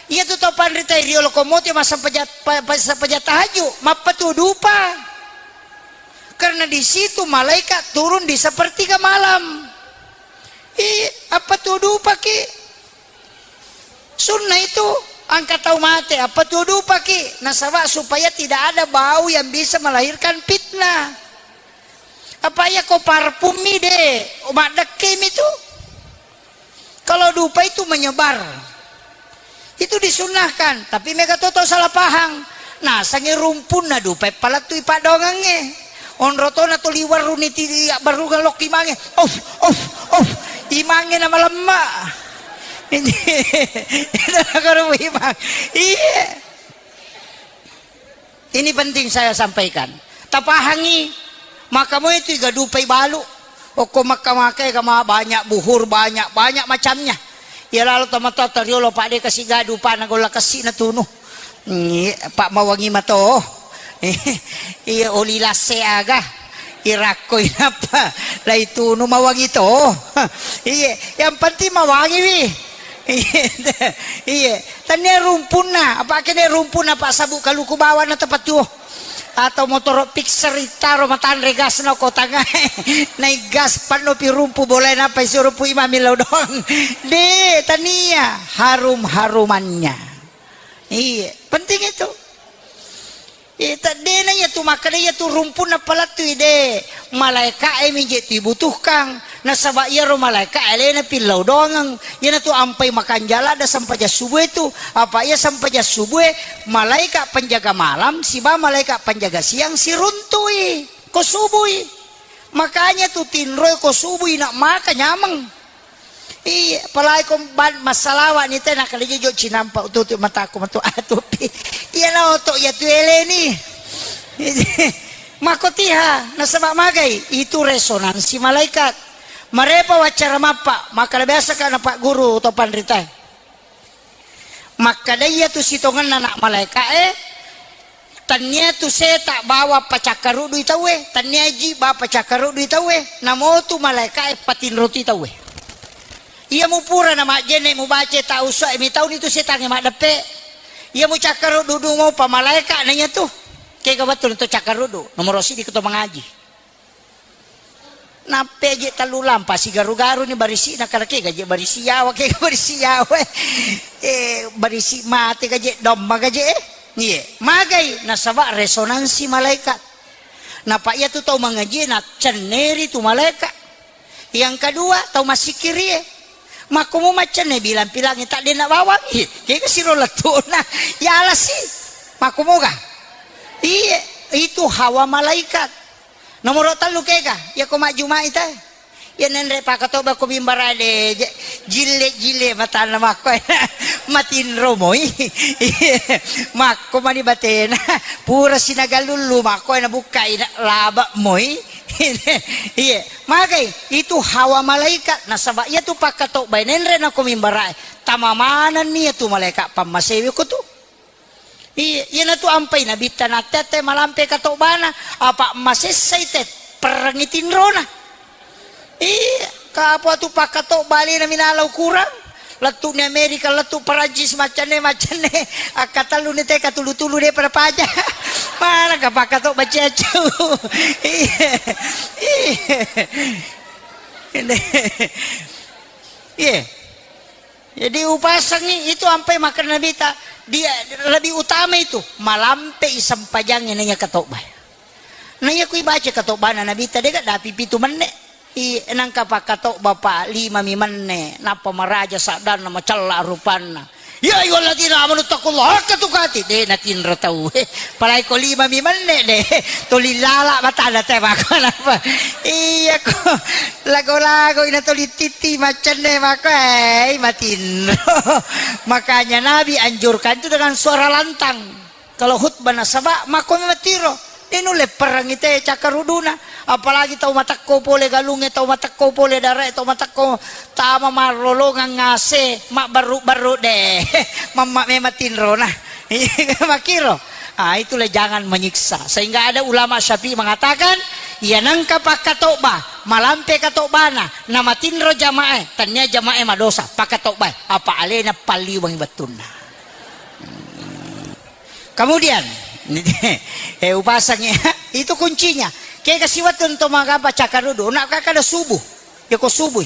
Iya tu tau panrita riolo komote masa pejat, pa-, pa-, pejat tahajud, mappatu dupa. Karena di situ malaikat turun di sepertiga malam. Ih, apa tu dupaki? Sunnah itu, angka tau mate, apa tu dupaki? Nasaba supaya tidak ada bau yang bisa melahirkan fitnah. Apa iya ko parfum mi de, maddekke mi tu. Kalau dupa itu menyebar. Itu disunnahkan, tapi mega to tau salah pahang. Nasangi rumpunna dupa palettui paddoangengnge. Onro tona to liwerru ni ti abbarrungeng lokki mange. Of, of, of. Imangnge na malemma. Itu nakaro imang. Iya. Ini penting saya sampaikan. Tapahangi, maka moi tu igadupai balu. Okko makka-makka ega ma banyak buhur, banyak, banyak macamnya. Iya lalo tomatoa toriolo, Pak, de kasi gadu, Pak, na golla kessi na tunu. Iya, Pak, mawangi mato. Iya, oli lasse aga. Irakkoi nappa lai tunu mawangi to. Iya, yang penting mawangi wi. Iya, iya. Tania rumpunna, apa kene rumpunna, Pak, sabu kaluku bawa na tepat tuo. Atau motoro Pixar ittaro matanre gasna ko tangae. Nai gas panno pi rumpu bolae nappa isuro pu imami lao doang. De, tania, harum-harumannya. Iya, penting itu. Iya, ta-, dena iya tu makkeda iya tu rumpunna palettui de. Malaeka'e mi je tu ibutuhkang. Nasaba iyaro malaeka alena pillau doangeng. Iyanatu ampai makanja ladde sempajang subuh itu. Apa iya sempajang subuh, malaeka penjaga malam siba malaeka penjaga siang siruntui ko subui. Makanya tu tinroi ko subui nak maka nyameng. Iya, apalagi ko ban-, massalawa ni te nakkeda jo cinampa ututu mataku matu atupi. Iya na oto iya tu eleni. Makkotiha, nasaba magai? Itu resonansi malaikat. Marepa waccara mappa, makkeda biasa ka na Pak Guru to panrita. Makkeda iya tu sitongenna anak malaika e, tania tu seta bawa pacakkarudui tauwe, tania ji ba pacakkarudui tauwe, namotu malaika e patinroti tauwe. Iya mupura na majjenne mubaca ta uswa e mitauni tu setangnge maddeppe. Iya mucakkarudu dungo pa malaika na iya tu. Kega wettu to cakkarudu, nomoro sidi ko to mangaji. Nappe je tellu lampa sigaru-garu ni barisi na kara kega je barisi yawa kega barisi yawa. Eh, barisi mate gaje domma gaje eh. Iye, magai nasaba resonansi malaikat. Napa iya tu tau mangaji na cenneri tu malaikat. Yang kedua, tau massikkiri e. Makkomo maccenne bilang-pilangi tak dena bawang. Ih, kega siro lettuna. Ya alasi. Makkomoga. Iye, itu hawa malaikat. Nomoro tellu kega, iya ko majjumai te. Iya nenre pakatoba ko mimbara de, je-, jille-jille matanna makko. Matinro moi. Makko mani batena. Pura sinagalullu makko na bukkai na laba moi. Iya, magai itu hawa malaikat nasaba iya tu pakatoba nenre na ko mimbara. Tama manenni iya tu malaikat pammasewe ko tu. Iya, iyanatu ampai nabitta natte-atte malampe katobana, apa masessai te perrengi tinrona. Iya, kapo tu pakkatoba alena minala ukurang. Lettu ni Amerika, lettu Perancis, maccanne, maccanne. Akkatellu ni te katulu-tulu de pada paja. Mana ka pakkatoba ciacau. Iya. Iya. Iya. Jadi upasangi itu ampai makkeda Nabita, dia lebih utama itu malampe i sempajangnge naiya katoba. Naiya kui baca katobana Nabita dega dapi pitu menne. I nangka pakkatoba pa lima mi menne, nappa maraja saddanna macella rupanna. Ya ayyuhalladzina amanu taqullaha haqqa tuqatih. De natinro tau. Palai ko lima mi menne de. Tuli lala batana te mako napa. Iya ko. Lago-lago ina tuli titi macenne mako, eh, matinro. Makanya Nabi anjurkan itu dengan suara lantang. Kalau khutbah nasaba mako matiro. Ini nulle perang ite cakkaruduna. Apalagi tau matekko pole galungnge, tau matekko pole darae, tau matekko tama marrolongang ngase, mabbarru-barru de. Mamma memang tinrona. Makiro. Ah, itulah jangan menyiksa. Sehingga ada ulama Syafi'i mengatakan, iya nangka pakkatoba, malampe katobana, namatinro jamae, tania jamae madosa, pakkatobae, apa alena palliweng wettunna. Kemudian, eh, upasangi, itu kuncinya. Kega siwettu to magapa cakarudu, nak kakada subuh. Ya ko subuh.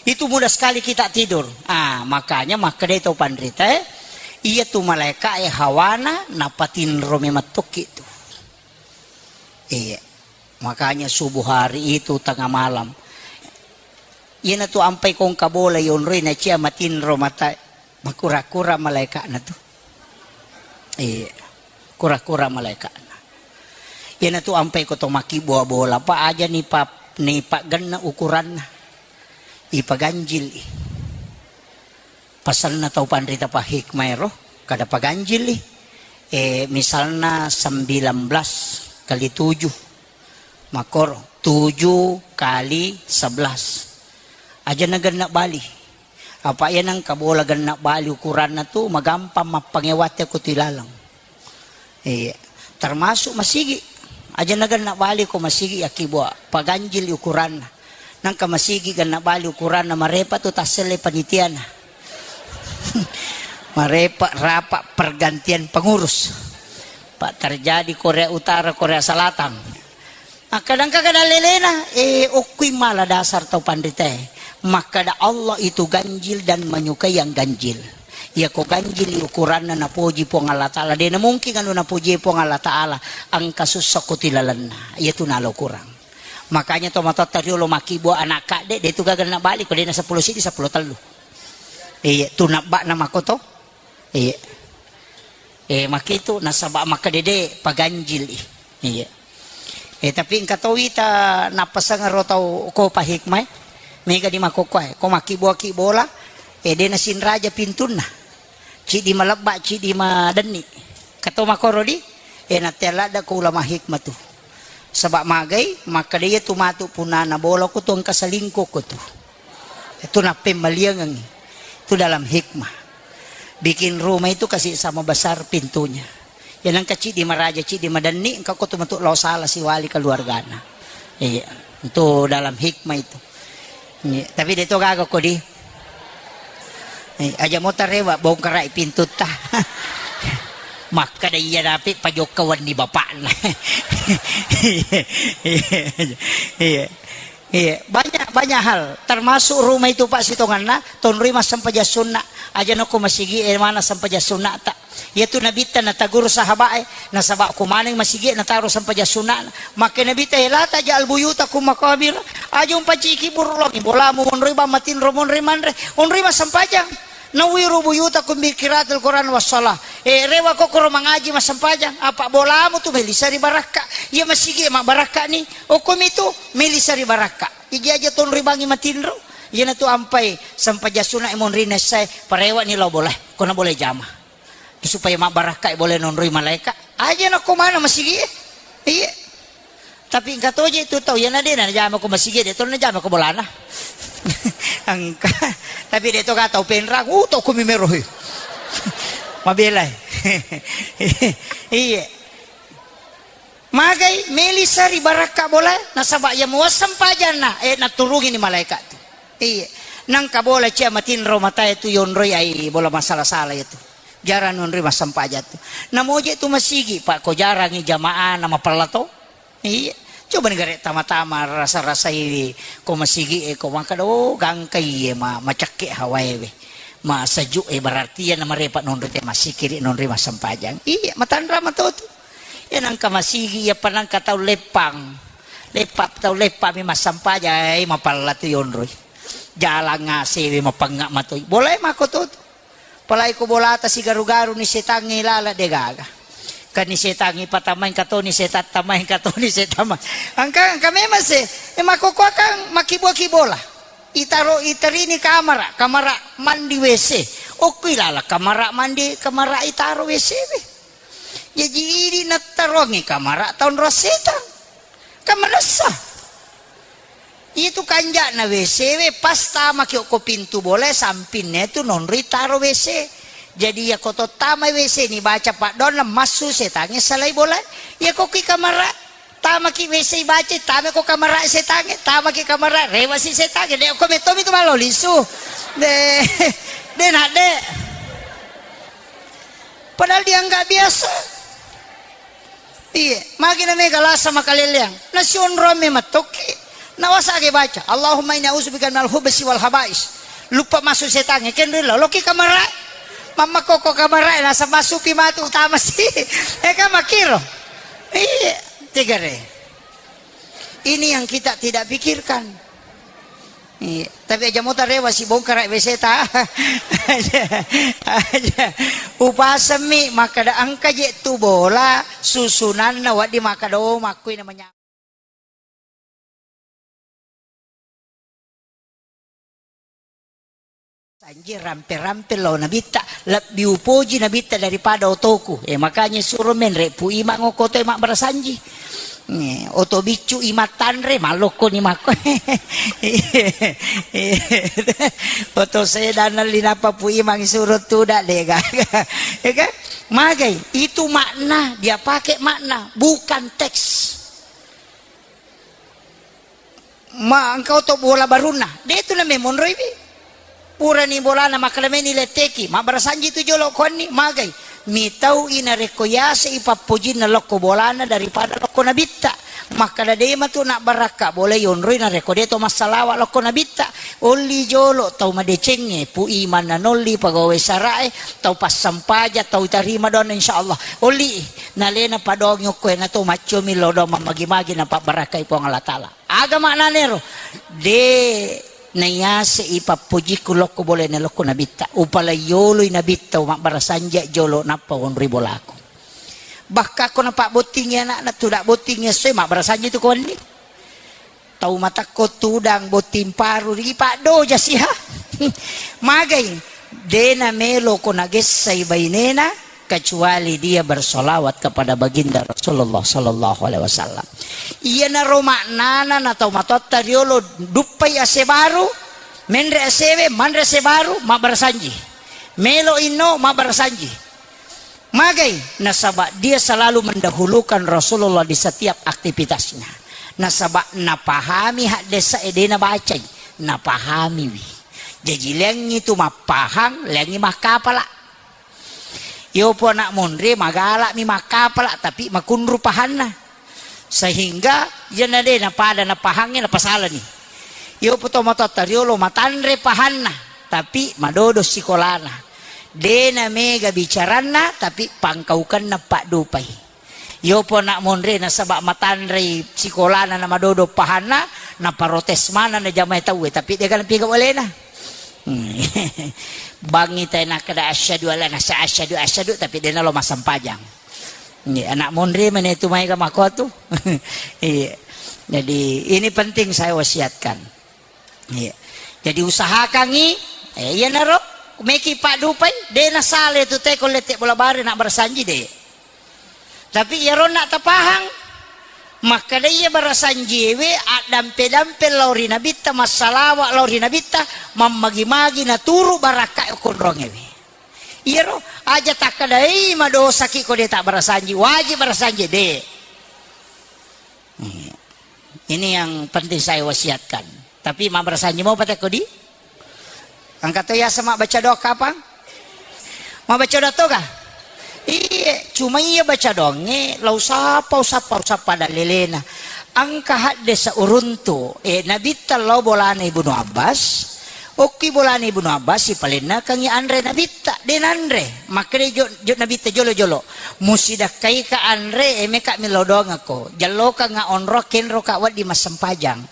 Itu mudah sekali kita tidur. Ah, makanya makkedai tau panrita, eh, iya tu malaika e hawana napatinro memettokki tu. Iya. Makanya subuh hari itu tengah malam. Iyana tu ampai kongka bola yonroi na cia matinro mata makura-kura malaikana tu. Iya. Kura-kura malaikana. Iyana tu ampai ko to makkibua bola pa aja ni pa, ni paggenna ukuranna. Ipaganjil i. Pasanna tau panrita pa hikmah ero, kada paganjili. Eh, misalna sembilan belas kali tujuh, makoro tujuh kali sebelas. Aja na genna bali. Apa iya nangka bola genna bali ukuranna tu magampang mappangewatte ko tilaleng. Iya. Termasuk masigi. Aja na genna bali ko masigi yakkibua paganjili ukuranna. Nangka masigi genna bali ukuranna marepa tu tasselle panitiana. Marepa rapa pergantian pengurus. Pak, terjadi Korea Utara, Korea Selatan. Makkada engka kada lelena, eh, okkui mala dasar tau panritae. Makkada Allah itu ganjil dan menyukai yang ganjil. Iya ko ganjil ukuranna napoji Puang Allah Ta'ala. Dena mungkin anu napoji Puang Allah Ta'ala engka sussa ko tilalenna. Iya tu nala ukurang. Makanya to matotta riolo makkibua anak kadde, de tu gaga na bali ko dena seppulo sidi, seppulo tellu. Iya, tu nabba'na makoto. Iya. Eh, makkitu nasaba makkadede paganjil i. Iya. Eh, tapi engka to wita nappasengero tau ko pa hikmah e. Mega di makkokkoe. Ko makkibua-kibola, eh, de nasinraja pintunna. Cidi malebba, cidi madenni. Kato makoro di, eh, nattea ladda ko ulama hikmah tu. Saba magai, makkada iya tu matu punana bola ko tu engka selingkuh ko tu. Itu nappemmaliangengngi. Itu dalam hikmah. Bikin rumah itu kasih sama besar pintunya. Ya nengka cidi maraja, cidi madenni, engka ko tu matu lao sala siwali keluargana. Iya, itu dalam hikmah itu. Iya, tapi de to gaga ko di. Eh, aja mo tarewa bongkarai pintutta. Makkada iya napi pajokka wenni bapakna. Iya, iya, iya. Iya, banyak, banyak hal, termasuk rumah itu, Pak, sitonganna, tonroi massempajang sunna. Aja nokko masigi, eh, mana sempajang sunna ta. Iya tu Nabitta nataguru sahabat e, nasaba ko maneng masigi nataro sempajang sunna. Makke Nabitta, eh, la taj'al buyutakum maqabir. Aja umpaciki burulongi bolamu, monroi bang matinro, monroi manre, onroi massempajang. Nawwiru buyutakum bi qiraatil Qur'an was shalah. Eh, rewa kokoro mangaji massempajang. Apa bolamu tu melisa ri barakka. Iya masigi mabbarakka ni. Okkomi tu melisa ri barakka. Iji aja tonroi bangi matinro. Iyanatu ampai sempajang sunna e monri nessae, parewani lao bolae. Kona bolae jama. Supaya mabbarakka e bolae nonroi malaeka. Aja nakko mana masigi e. Iya. Tapi engka toje tu tau, iyana de najama ko masigi, de to najama ko bolana. Engka. Tapi de to ka tau penrang, uh, to kumi mero he. Mabelai. Iya. Magai melisa ri barakka bolae, nasaba iya muasseng pajanna, eh, naturungini malaeka tu. Iya. Nangka bola cia matinro matae tu yonroi ai bola masala-sala itu. Jarang nonroi massempajang tu. Namoje tu masigi, Pak, ko jarangi jamaah na mapella to. Iya. Coba ni gare tama-tama rasa-rasai ko masigi e ko makkada, oh, gangkai e ma-, macakke hawae we. Masejuk e berarti iya namarepa nonroi te masikiri nonroi massempajang. Iya, matanra mato tu. Iya nangka masigi, iya pa nangka tau leppang. Leppa, tau leppa mi massempajang, eh, mapella tu yonroi. Jalang ngasewe mapengnga matoi. Bolae mako to tu. Apalagi ko bolata sigaru-garu ni setangnge lala de gaga. Kan ni setangnge patamai engka toni setang tamai engka toni setang. Engka, engka memang se, eh, makkokkoe kan makkibua-kibola. Itaro, iterini kamara, kamara mandi W C. Okkui lala kamara mandi, kamara itaro W C we. Jaji idi nattaroangngi kamara taonrong setang. Kan manessa. Itu kanja'na W C we, pas tamaki okko pintu bolae, sampinna tu nonroi taro W C. Jadi iya ko to tamai W C ni baca paddoanna, massu setangnge salai bolae. Iya ko ki kamara, tamaki W C baca, tama ko kamara setangnge, tamaki kamara, rewasi setangnge. De ko metto mi tu malo lisu. De, de nak de. Padahal dianggap biasa. Iye, magi na mega lasa makaleleang. Nasionrong memang tokki. Nawasage baca, "Allahumma inni a'udzubika minal khubsi wal khaba'is." Lupa masuk setangnge, kenrilla, loki kamara. Mamma koko kamara, nasa masupi matu utama si. Eka makiro. Iye, tigare. Ini yang kita tidak pikirkan. Iya, tapi aja mota rewa si bongkara W C ta. Aja, aja. Upasemmi makkada engka je tu bola susunanna waddi makkada, oh, makkui namanya. Sanji rampe-rampe lao nabitta, lebbi upoji nabitta daripada otoku. Eh, makanya suro menre pu imang okoto e mabbarasanji. Eh, oto biccu imang tanre, malokko ni makko. Oto sedana linapa pu imang suro tuda de gaga. Ya kan? Magai, itu makna, dia pakai makna, bukan teks. Ma engkau to bola barunna. De tu na memonroi wi. Purani bolana makkalemeni letteki. Mabbarasanji tu jolo konni, magai. Mitau'i narekko yase i pappojinna lokko bolana daripada lokko nabitta. Makkada de matu nabbarakka bola yonroi narekko de to massalawa lokko nabitta. Olli jolo tau madecengnge, pu imanna nolli pagawe sarae, tau passampaja, tau tarima doanna insyaallah. Olli nalena padongi okko ena to maccomi lodong mammagi-magi napabbarakkai Puang Allah Taala. Aga maknanero? De nayase i pappojikku lokko bolana lokko nabitta. Upalai yoloi nabitta, mabbarasanji jolo nappa wonroi bolaku. Bahkan ko napabbottingi anakna, tuda bottingi essoe, mabbarasanji tu ko wenni. Tau matakko tudang botting paru, ri paddoja siha. Magai, de namelo ko nagessai bainena, kecuali dia bersolawat kepada baginda Rasulullah sallallahu alaihi wasallam. Iyanaro maknana na tau matoatta riolo duppai ase baru, menre asewe, manre ase baru, mabbarasanji. Melo inno, mabbarasanji. Magai, nasaba dia selalu mendahulukan Rasulullah di setiap aktivitasnya. Nasaba napahami haddesa e, de nabacai, napahamiwi. Jaji leangngi tu mappahang, leangngi makkapala. Yopo anak monre magalami makkapala, tapi makunru pahanna. Sehingga iyana de napada napahangnge napasalani. Yopo to matoatta riolo matanre pahanna, tapi madodo sikolana. De namega bicaranna, tapi pangkaukenna paddupai. Yopo anak monre nasaba matanrei sikolana na madodo pahanna, naparotes maneng na jamae tauwe, tapi de gaga napiga walena. Hmm. Bangi tai nakkeda asyhadu alla nasa asyhadu asyhadu, tapi de nalo massempajang. Iya, anak monre mane tu maega makotu. Iya. Jadi ini penting saya wasiatkan. Iya. Jadi usahakangi, eh, iyanaro meki paddupai, de nasale tu teko lette bola bare na barasanji de. Tapi iyaro na tapahang, makkeda iya barasanjiewe addampe-dampe lao ri nabitta, massalawa lao ri nabitta, mammagi-magi naturu barakka konrongewe. Iyaro aja takkedai madosaki ko de tabbarasanji, wajib barasanji de. Iya. Ini yang penting saya wasiatkan. Tapi mabbarasanji mau patekko di? Engka to yaseng mabbaca doa kapang? Mabbaca doa toga? Iye, cuma iya baca doangnge, lau sappa, usappa, usappa dallelena. Engka haddesa uruntu, eh, nabitta lao bolana Ibnu Abbas, okki bolana Ibnu Abbas, sipalennakengngi anre nabitta, de nanre. Makkeda jo, jo nabitta jolo-jolo. Musidakkaika anre, eh, meka millau doangekko. Jallokangnga onro, kenroka wedding massempajang.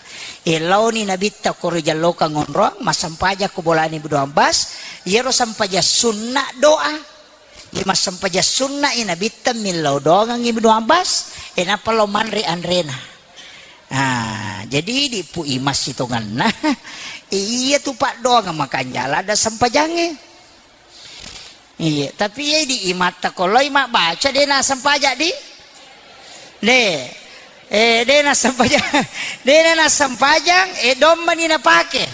E, laoni nabitta koro jallokang onroang, massempajang ko bolana Ibnu Abbas, iyaro sempajang sunna doa. Iya massempajang sunna i nabitta millau doangang Ibnu Abbas, e, nappa lao manre anrena. Ah, jadi idi pu imas sitonganna. Iya tu paddoangang makanjala ada sempajangnge. Iya, tapi iya di imatta ko loi mabbaca de nassempajang di? De. Eh, de nassempajang. De nassempajang, eh, dommani napake.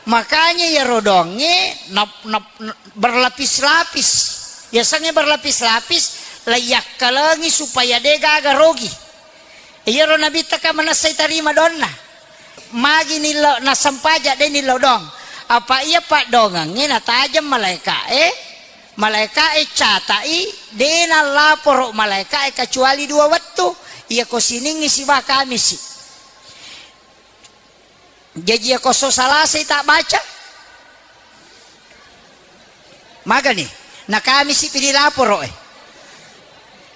Makanya iyaro doangnge nap-, nap-, berlapis-lapis. Yasengnge berlapis-lapis, laiyakkalengi supaya de gaga rogi. Iyaro nabitta ka manessai tarima doanna. Magi nillau nassempajang de nillau doang. Apa iya paddoangengnge natajeng malaeka'e, malaeka'e catai, de nallaporo malaeka'e kecuali dua wettu. Iyako siningngi siba Kamisi. Jaji iyako esso Salasai tabbaca, magani? Na Kamisi pi dilaporo e.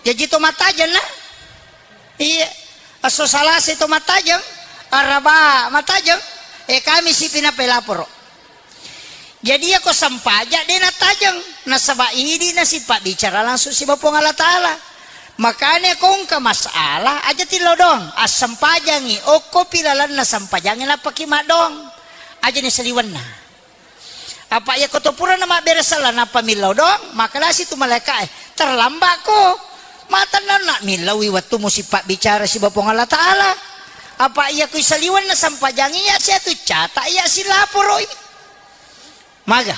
Jaji to matajeng na? Iya. Esso Salasai to matajeng, Araba matajeng, e Kamisi pi nappa laporo. Jadi iyako sempajang de natajeng, nasaba idi nasipabbicara langsung siba Puang Allah Taala. Makanya ko engka masalah aja tillau doang, assempajangi, okkopi lalenna sempajangi nappaki maddoang. Aja ni saliwenna. Apa iyako to purana mabbere sella nappa millau doang, makkedasi tu malaeka'e, terlambat ko. Matenna na millaui wettu musipabbicara siba Puang Allah Taala. Apa iyako saliwenna sempajangi iya sia tu cata iya silaporoi. Maga?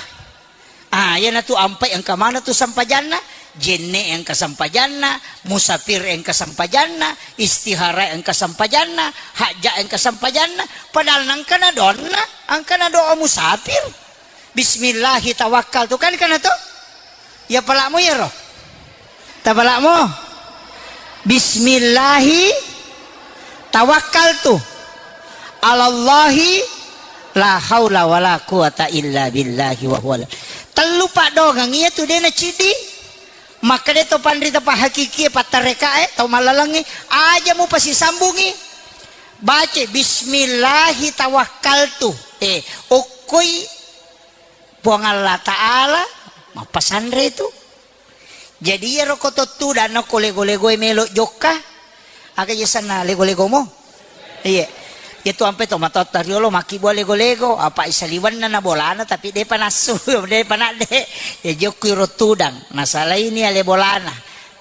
Ah, iyanatu ampai engka maneng tu sempajanna, jenne engka sempajanna, musafir engka sempajanna, istihara engka sempajanna, hajja engka sempajanna, padahal nengka na doanna, engka na doa musafir. Bismillahi tawakkaltu, kan kana to? Ya palamu iyaro. Tabala'mo. Bismillahi tawakkaltu. Alallahi la haula wala quwata illa billahi wa huwa. Tellu paddongeng iya tu de' naciddi. Makkeda to panrita pahakikie pattarekae, tau mallalengngi, aja mupasisambungi. Baca bismillahi tawakkaltu. Eh, okkoi Puang Allah Ta'ala mappasanre tu. Jadi iyaro ko to tudang nokko lego-legoe melo jokka. Aga yasenna lego-legomo? Iya. Iya tu ampe to matotta riolo makkibua lego-lego, apa isaliwenna na bolana tapi de'pa nassu, de'pa nadde. Ya jokku iro tudang, nasalaini ale bolana.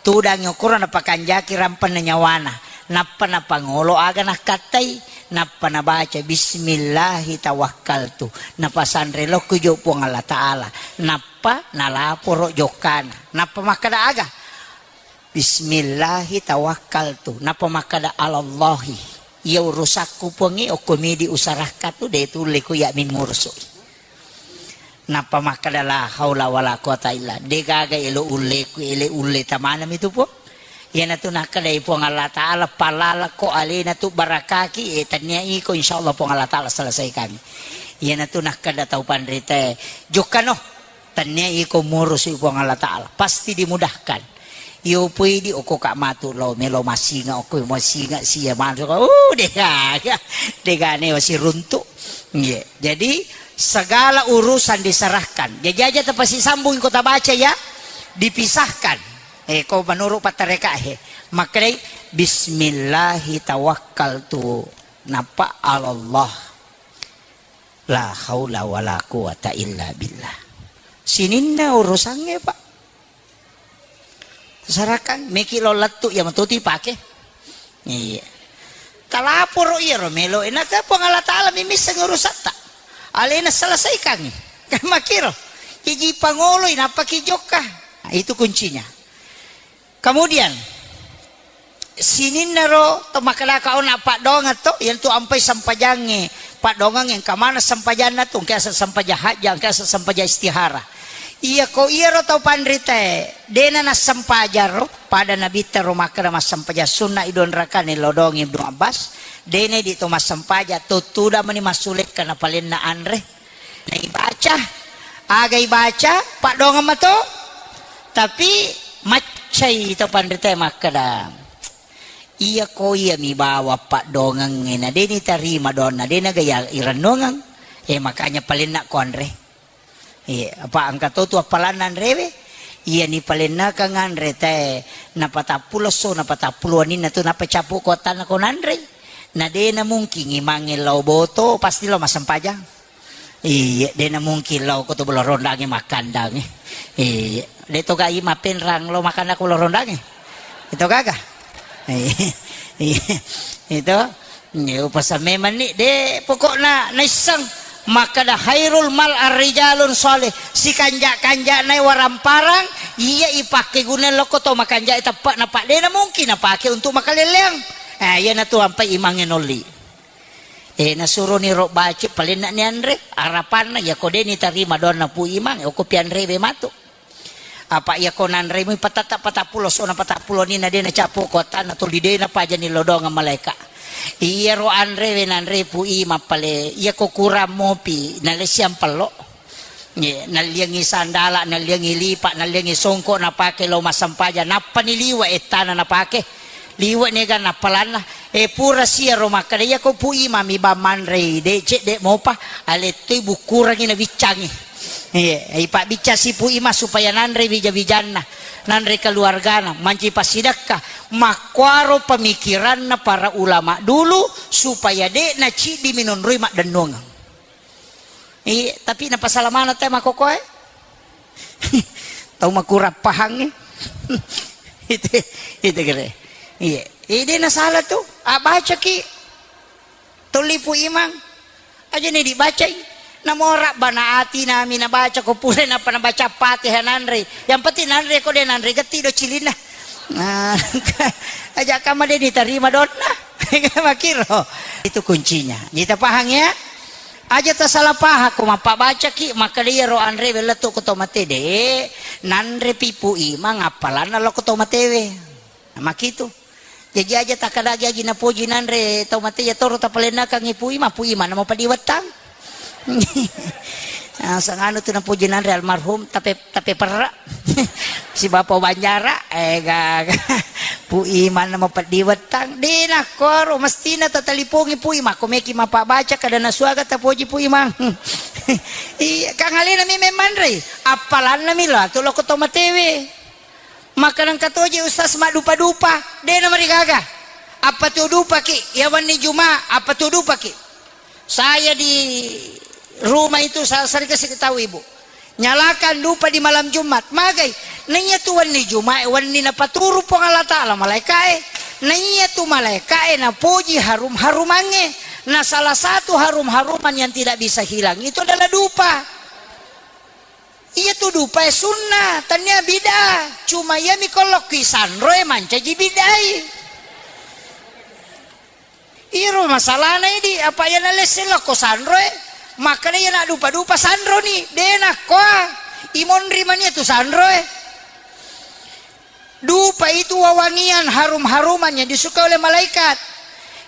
Tudang okoro napakanjaki rampenna nyawana. Nappa napangolo aga nakkattai. Nappa nabaca, "Bismillahi tawakkaltu." Napasanre lokku jo Puang Allah Ta'ala. Nappa nalaporo jokkana. Nappa makkeda aga? "Bismillahi tawakkaltu." Nappa makkeda, "Alallahi. Iya urusakku Puangnge, okko midi usarakka tu, de' tulle ku iya mingurusui." Nappa makkeda, "La haula wala quwata illa." De' gaga elo ulleku, ele ulle tamanami tu Puang. Iyanatu nakkedai Puang Allah Ta'ala, "Palalako alena tu barakaki, eh, tennia iko, insya Allah Puang Allah Ta'ala selesaikangi." Iyanatu nakkeda tau panritae, "Jokkano, tennia iko murusui Puang Allah Ta'ala, pasti dimudahkan." Iyo poidi okko ka matu lo melo masinga, okko masinga sia manu, uh, dega, dega ne wasi runtu. Iya. Jadi segala urusan diserahkan. Jadi aja tepasi sambung kota baca ya, dipisahkan. Eh, ko menurut patareka he. Makkedai, "Bismillahi tawakkaltu." Napa Allah. La haula wala quwata illa billah. Sininna urusangnge, Pak. Sarakan meki lo lettu ya matuti pake. Iya. Talaporo iyaro melo enaka Puang Allah Ta'ala mimisseng urusatta. Alena selesaikangi. Kan makiro. Iji pangoloi napaki jokka. Nah, itu kuncinya. Kemudian, sininnaro to makkedaka ona paddoangeng to, iyantu ampai sempajangnge, paddoangeng engka maneng sempajanna tu, engka yaseng sempajang hajja, engka yaseng sempajang istihara. Iyako iyaro tau panritae, dena nassempajang ro, pada nabitta ro makkeda massempajang sunna i dua rakaat nillau doang Ibnu Abbas, dena idi to massempajang, to tudang mani massulekka napalenna anre. Naibaca, aga ibaca, paddoangeng mato. Tapi maccai to panritae makkeda, "Iyako iyami bawang paddoangengnge, na de nitarima doanna, de naga iya irennuangeng. Eh, makanya palenna ko anre." Iya, apa engka to tu appalanna anrewe? Iyani palennakang anre tae, napatappulo esso, napatappulo waninna tu, napacappu ko attanna ko nanrei. Na de namungkin imangnge lao boto, pasti lao massempajang. Iya, de namungkin lao ko to bolo rondangnge makkandangnge. Iya, de to gai mapenrang lao makanna ko bolo rondangnge. Itu gaga. Iya, itu. Iya, upasamme mani de pokokna naisseng makkeda khairul mal arrijalun shalih, sikanja-kanjana waramparang iya ipakkeguna lokko to makanja teppe, napa de namungkin napake untuk makaleleang. Eh, iyanatu ampai imangnge nolli. Eh, nasuroni ro baca palenna ni anre, arapanna iyako de nitarima doanna Pu Imang, okko pianrewe matu. Apa iyako nanremui patatta patappulo esso na patappulo waninna de nacappu ko attanna tuli de napajani lao doangeng malaeka. Iyaro anrewe nanre Pu Imang pale, iyako kurang mopi, nalessiang pello. Ye, nalliangi sandala, nalliangi lipa, nalliangi songko napake lao massempajang, nappani liwe ettana napake. Liwe niga nappalanna. Eh, pura siaro makkeda, iyako Pu Imang mi bang manrei, de cedde mopa, alettui bukkurangi nabiccangi. Iya, ipabbiccang si Pu Imang supaya nanre wija-wijanna, nanre keluargana, manci passidekka. Makkuaro pemikiranna para ulama dulu supaya de naciddi minonroi maddennuangeng. Iya, tapi napasala maneng te makkokoe. Tau makurang pahangnge. Itu, itu kere. Iya. Eh, de nasala tu. Abacaki. Tolli Pu Imang. Aja ni dibacai. Namo rabbana atina mi nabaca ko pura napa nabaca Fatihah nanre. Yang penting nanre ko de nanre getti do cilinna. Nah, aja kama de ditarima doanna. Makiro. Itu kuncinya. Kita paham ya? Aja tasala pahang ko mappabacaki, makkeda iyaro anre wellettu ko to mate de, nanrepi Pu Imang appalanna lo ko to matewe. Makitu. Jaji aja takkadagi aji napoji nanre tau mate ya toro tapalennakangngi Pu Imang, Pu Imang namo padiwettang. Ah, sanganu tu napoji nanre almarhum, tapi, tapi perra. Si Bapa Banjara, eh, gaga. Pu Imang namo padiwettang. De nakkoro, mestina tatalipongi Pu Imang, ko meki mappabaca kada nasuaga tapoji Pu Imang. Iya, kang alena mi memmanrei. Appalanna mi lo, tu lo ko to matewe. Maka nengka toje Ustaz maddupa-dupa, de namarigaga. Apa tu dupaki? Ya wenni Juma, apa tu dupaki? Saya di rumah itu sa-, sering kasih tahu ibu. Nyalakan dupa di malam Jumat. Magai? Naiya tu wenni Juma, wenni napaturu Puang Allah Ta'ala malaikae. Naiya tu malaikae napoji harum-harumangnge. Nah, salah satu harum-haruman yang tidak bisa hilang itu adalah dupa. Iya tu dupae sunnah, tania bid'ah. Cuma iya mi ko lokki sanroe mancaji bid'ai. Iro masalahna idi, apa iya nalesse lokko sanroe, makkeda iya naddupa-dupa sanroni, de nakkoa. Imonri mania tu sanroe. Dupa itu wewangian harum-haruman yang disukai oleh malaikat.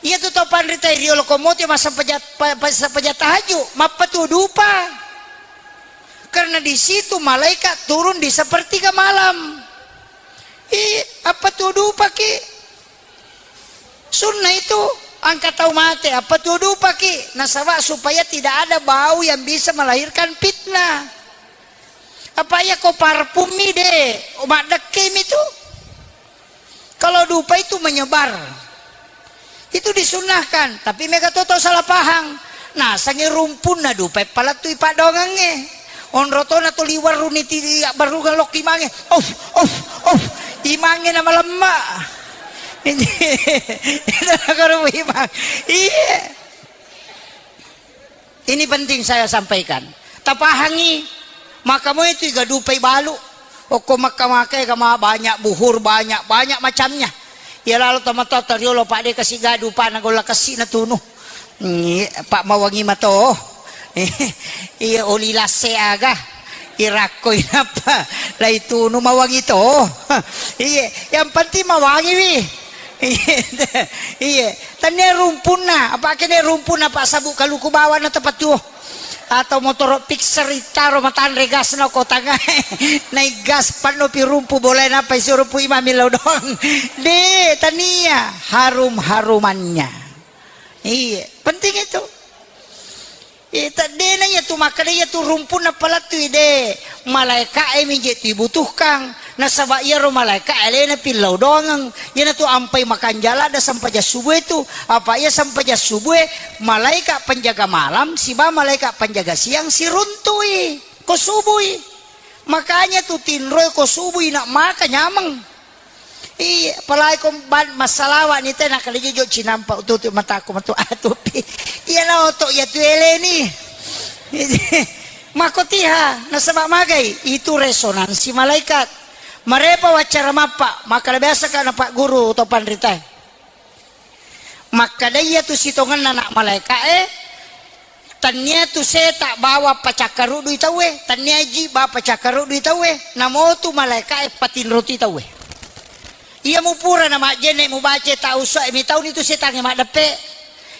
Iya tu tau panrita riolo komote massempajang, pa-, pa-, sempajang tahajud, mappatu dupa. Karena di situ malaikat turun di sepertiga malam. Ih, apa tu dupaki? Sunnah itu, angka tau mate, apa tu dupaki? Nasaba supaya tidak ada bau yang bisa melahirkan fitnah. Apa iya ko parfum mi de, maddekke mi tu. Kalau dupa itu menyebar. Itu disunnahkan, tapi mega to tau salah pahang. Nasangi rumpunna dupa palattui padongangnge. Onro tona tu liwarruni ti abbarungang lokki mange. Of, of, of. Imangnge na malemma. Itu nakaro imang. Iya. Ini penting saya sampaikan. Tapahangi, maka moi tu iga dupai balu. Okko makka-makka ega ma banyak buhur, banyak, banyak macamnya. Iya lalo tomatoa toriolo, Pak, de kasi gadu, Pak, na golla kasi na tunu. Ngi, Pak, mawangi mato. Iya, oli lasse aga. Irakko inappa lai tunu mawangi to. Iya, yang penting mawangi wi. Iya, iya. Tania rumpunna, apa kene rumpunna, Pak, sabu kaluku bawa na tepat tuo. Atau motoro fixer itaro matanre gas na ko tangae. Naik gas panno pi rumpu boleh napa isi rumpu imami lo doang. De, tania harum-harumannya. Iya, penting itu. Ita dena iya tu makkeda iya tu rumpunna palattui de. Malaika e mi je tu ibutuhkang. Nasaba iyaro malaika e alena pillau doangeng. Iyana tu ampai makanjala da sempajang subuh itu. Apa iya sempajang subuh e, malaika penjaga malam siba malaika penjaga siang siruntui ko subui. Makanya tu tinroi ko subui nak maka nyameng. Iya, apalagi ko ban-, massalawa ni tena kali jojo cinampa ututu mataku matu atupi. Iya na oto iya tu eleni. Mako tiha, nasaba magai itu resonansi malaikat. Marepa wacara mappa, maka biasa ka na Pak Guru to panritae. Makkada iya tu sitongenna anak malaika e, tania tu seta bawa pacakkarudui tauwe, tania ji ba pacakkarudui tauwe, namo tu malaika e patinroti tauwe. Iya mupura na majjenne mubace tau so e mitauni tu setangnge maddeppe.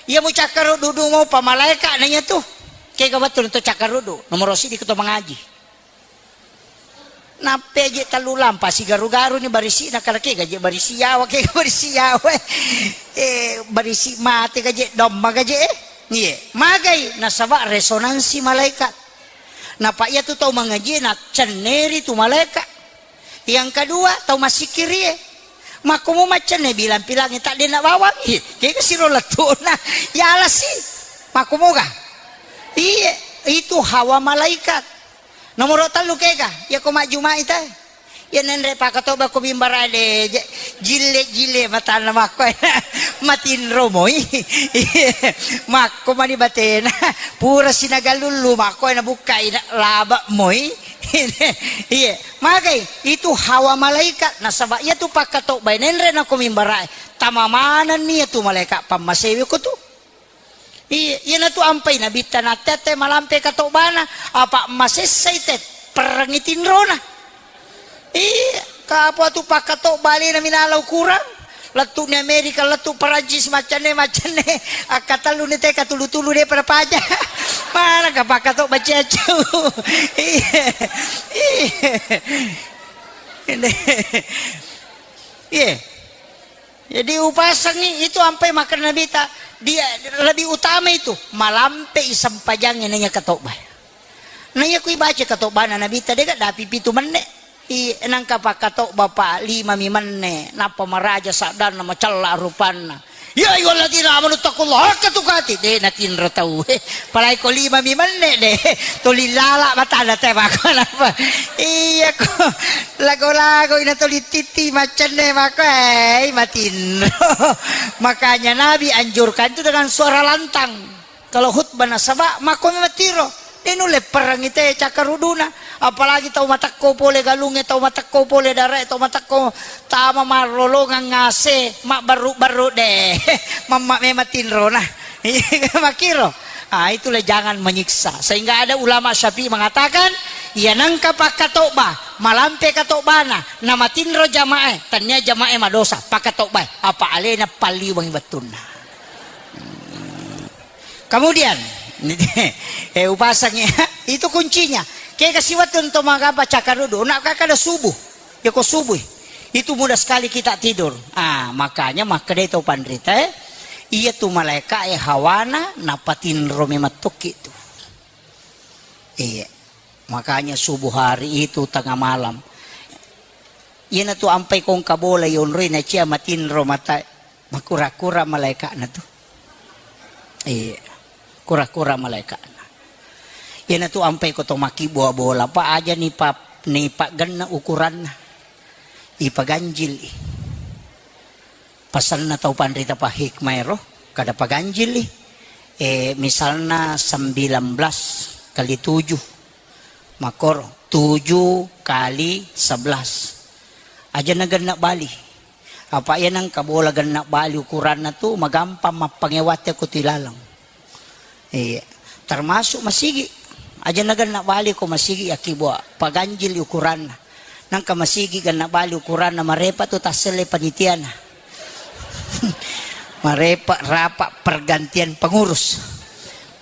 Iya mucakkarudu mo pa malaika na iya tu. Kega wettu to cakkarudu, nomoro sidi ko to mangaji. Nappe je tellu lampa sigaru-garu ni barisi na kala kega je barisi yawa, kega barisi yawa. Eh, barisi mate gaje domma gaje eh. Iye, magai nasaba resonansi malaikat. Napa iya tu tau mangaji na cenneri tu malaikat. Yang kedua tau masikiri eh. Makkumu maccenne bilang-pilangi tak dena bawang. Iye, kega siro lettuna. Ya alasi. Makkumu ga? Iye, itu hawa malaikat. Nomoro tellu kega, iya ko majjumai te. Iya nenre pakatoba ko mimbara de, je-, jille-jille matanna makko. Matinro moi. Makko mani batena. Pura sinagalullu makko na bukkai na laba moi. Iya, magai itu hawa malaikat nasaba iya tu pakatoba nenre na ko mimbara. Tama manenni iya tu malaikat pammasewi ko tu. Iya, iyanatu ampai nabitta natte-atte malampe katobana, apa masessai te perrengi tinrona. Iya, kapua tu pakkatobba alena minala ukurang. Lettu ni Amerika, lettu Perancis, maccanne, maccanne. Akkatellu ni te katulu-tulu de pada paja. Mana ka pakkatobba ciaccu. Iya. Iya. Iya. Jadi upasangi itu ampai makkeda Nabitta, dia lebih utama itu, malampe i sempajangnge naiya katobba. Naiya kui baca katobbana Nabitta, dega dapi pitu menne. I, nangka pakkatobba pa lima mi menne, nappa maraja saddanna, macella rupanna. Ya ayyuhalladzina amanu taqullaha haqqa tuqatih, de natinro tau. Palai ko lima mi menne de, tuli lala matana te mako napa. Iya ko. Lago-lago ina toli titti macenne mako, eh, matinro. Makanya Nabi anjurkan itu dengan suara lantang. Kalau khutbah nasaba mako matiro. Denu lepperangi te cakkaruduna. Apalagi tau matakko pole galunge, tau matakko pole darae, tau matakko tama marlolongang ngase, mabbaru-baru de. Mamma memang tinro nah. Makiro. Ah, itulah jangan menyiksa. Sehingga ada ulama Syafi'i mengatakan, iya nangka pakkatobba, malampe katobbana, namatinro jamae, tania jamae madosa, pakkatobbae, apa alena palliwangi wettunna. Kemudian, eh, upasangi, itu kuncinya. Kega siwettu to magaba cakarudu, nak kakada subuh. Ya ko subuh. Itu mudah sekali kita tidur. Ah, makanya makkedai tau panrita, eh, iya tu malaika e hawana napatinro memang tokki tu. Iya. Makanya subuh hari itu tengah malam. Iyana tu ampai kongka bola yonroi na cia matinro mata. Makura-kura malaeka'na tu. Iya. Kura-kura malaeka'na. Iyana tu ampai ko to makkibua bola, pa aja ni pa, ni paggenna ukuranna. Ipaganjil i. Pasanna tau panrita pa hikmah ero, kada paganjil i. Eh, misalna sembilan belas kali tujuh. Makkoro, tujuh kali sebelas. Aja na genna bali. Apa iya nengka bola genna bali ukuranna tu magampang mappangewatte ko tu ilaleng. Iya. Termasuk masigi. Aja na genna bali ko masigi yakkibua paganjil ukuranna. Nengka masigi genna bali ukuranna marepa tu tasselle panitiana. Marepa rapa pergantian pengurus.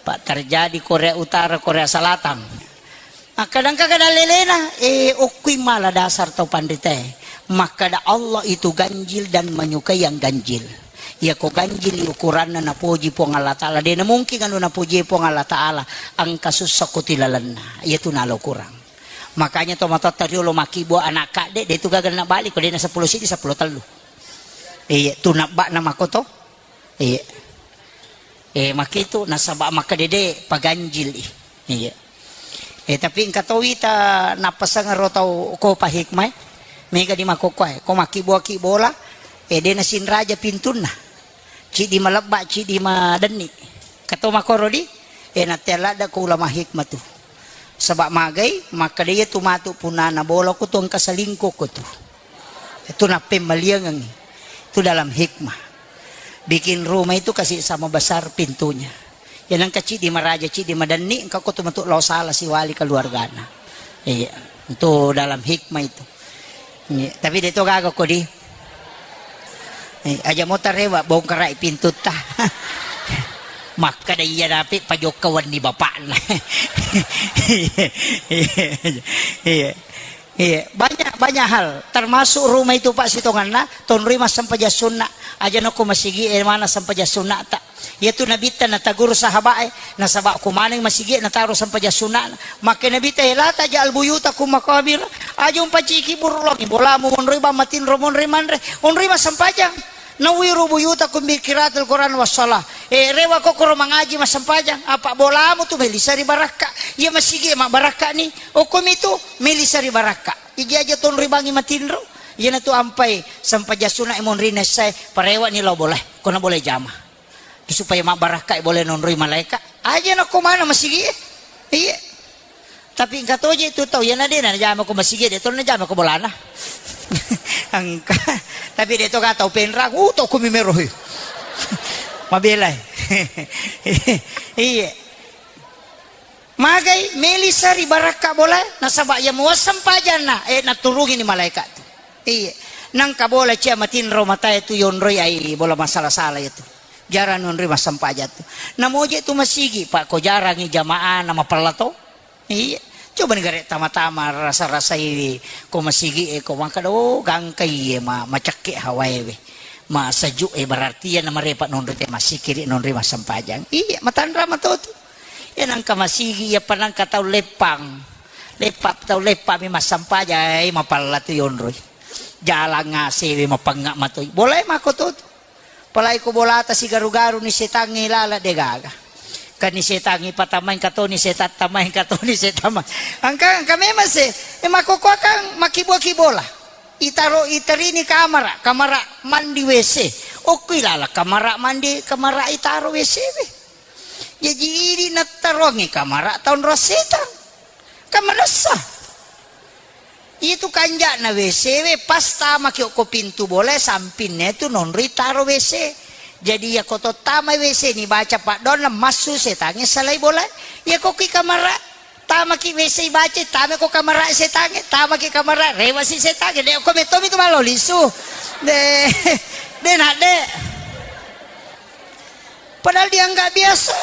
Pak terjadi Korea Utara, Korea Selatan. Akkadangka kada lelena, eh, okkui mala dasar tau panritae. Makkada Allah itu ganjil dan menyukai yang ganjil. Iya ko ganjil ukuranna napoji Puang Allah Ta'ala. Dena mungkin anu napoji Puang Allah Ta'ala. Angka sussa ko tilalenna. Iya tu nalo kurang. Makanya to matotta riolo makkibua anak kadde, de tu gaga na bali ko dena sepuluh sidi, sepuluh tellu. Iya, tu nabba'na makoto. Iya. Eh, makitu nasaba makkedede paganjil i. Iya. Eh, tapi engka towi ta nappaseng ro tau ko pa hikmah e. Mega di makokkoe. Ko makkibua-kibola, eh, de nasinraja pintunna. Cidi malebba, cidi madenni. Kato makoro di, eh, natte ladda ko ulama hikmah tu. Saba magai, makkeda iya tu matu punana bola ko tu engka selingkuh ko tu. Itu nappemmaliangengngi. Itu dalam hikmah. Bikin rumah itu kasih sama besar pintunya. Ya nengka cidi maraja, cidi madenni, engka ko tu matu lao sala siwali keluargana. Iya, itu dalam hikmah itu. Iya, tapi de to gaga ko di. Eh, aja mo tarewa bongkarai pintutta. Makkeda iya dapi pajokka wenni bapakna. Iya. Iya. Iya, banyak, banyak hal, termasuk rumah itu, Pak, sitonganna, tonroi massempajang sunna. Aja nokko masigi, eh, mana sempajang sunna ta. Iya tu Nabitta nataguru sahabae, nasaba ko maneng masigi nataro sempajang sunna. Makke Nabitta, eh, la taj'al buyutakum maqabir. Aja umpaciki burulongi bolamu monroi bang matinro monroi manre. Onroi massempajang. Nawwiru buyutakum bi qiraatil Qur'an was shalah. Eh, rewa kokoro mangaji massempajang. Apa bolamu tu melisa ri barakka. Iya masigi mabbarakka ni. Okkomi tu melisa ri barakka. Iji aja tonroi bangi matinro. Iyana tu ampai sempajang sunna monri nessae. Parewa ni lao bolae. Kona bolae jama. Supaya mabbarakka bolae nonroi malaeka. Aja nakko mana masigi. Iya. Tapi engka toje tu tau, iyana de najama ko masigi, de to najama ko bolana. Engka. Tapi de to ka tau penrang, uh, to kumi merohi. Mabelai. Iya. Magai melisa ri barakka bolae, nasaba iya muwasseng pajanna, eh, naturungini malaeka tu. Iya. Nangka bola cia matinro matae tu yonroi ai bola masala-sala itu. Jarang nonroi massempajang tu. Namoje tu masigi, Pak, ko jarangi jamaah na mapella to. Iya. Coba ni gare tama-tama rasa-rasai ko masigi e ko makkeda, oh, gangka iye ma-, macakke hawae we. Ma sejuk e berarti iya namarepa nonroi te masikiri nonroi massempajang. Iya, matanra mato tu. Iya nangka masigi iya panangka tau leppang. Leppa tau leppa mi massempajang, eh, mapella tu yonroi. Jalang asewe mapengnga matoi. Bolae mako to tu. Apalagi ko bolata sigaru-garu ni setangnge lala de gaga. Kan ni setangnge patamaeng katoni setan tamaeng katoni setan ma-, angka, angka memang se, eh, makkokkoakang makkibua-kibola. Itaro, iterini kamara, kamara mandi W C. Okkoi lala kamara mandi, kamara itaro W C we. Jaji idi nattaroangngi kamara taonro setang. Kan manessa. Itu kanja'na W C we, pas tamaki okko pintu bolae, sampinna tu nonroi taro W C. Jadi, iyako to tama W C ni baca paddoanna, massu setangnge salai bolae. Iyako ki kamara, tamaki W C baca, tamako kamara setangnge, tamaki kamara, rewasi setangnge. De' okko mettomi tu malo lisu. De', de' na de'. Padahal dianggap biasa.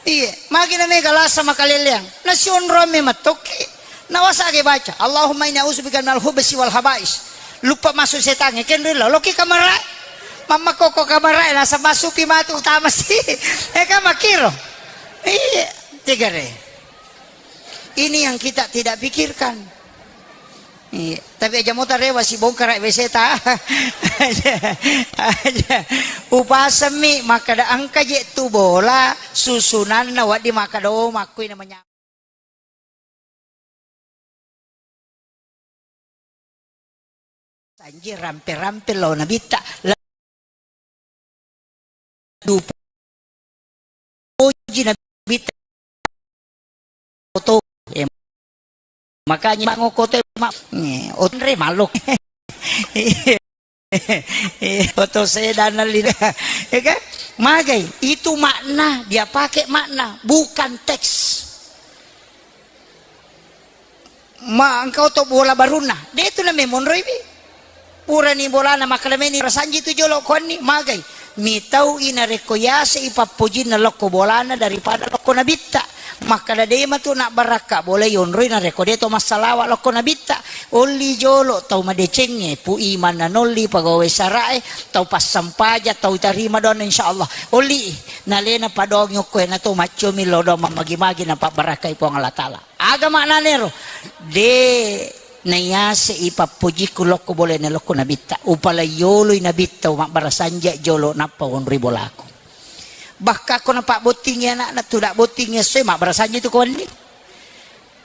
Iya, magi na mega lasa makaleleang. Nasionroang me mattokki. Nawasage baca, "Allahumma inni a'udzubika minal khubsi wal khaba'is." Luppa massu setangnge, kenrilla, loki kamarae. Mamma koko kamarae, lasa massupi matu utama si. Eh, kan makkiro. Iya, tegare. Ini yang kita tidak pikirkan. Iya, tapi aja mota rewa si bongkara W C ta. Aja, aja. Upasemmi makkada engka je tu bola susunanna waddi makkada, oh, makkui namanya. Sanji rampe-rampe lao nabitta. Dupoji nabitta oto, eh, makanya bango koto ma-, eh, onre malok. Oto sedan lina. Ya kan? Magai, itu makna, dia pakai makna, bukan teks. Ma engka oto bola barunna, de tu na memonroiwi. Purani bolana makkalemeni rasanji tu jolo kuanni, magai. Mitau i narekko yase i pappojinna lokko bolana daripada lokko nabitta. Makkada de matu na barakka bola yonroi narekko de to massalawa lokko nabitta. Olli jolo tau madecengnge, pu imanna nolli pagawe sarae, tau passampaja, tau tarima doanna insyaallah. Olli i, nalena padongi okko e na to maccomi lo doang mammagi-magi na pabbarakkai Puang Allah Taala. Aga maknanero? De naiyase i pappojikku lokko bolana lokko nabitta. Upalai yoloi nabitta, mabbarasanji jolo nappa wonroi bolaku. Bahkan ko napabbottingi anakna, tuda bottingi essoe, mabbarasanji tu ko wenni.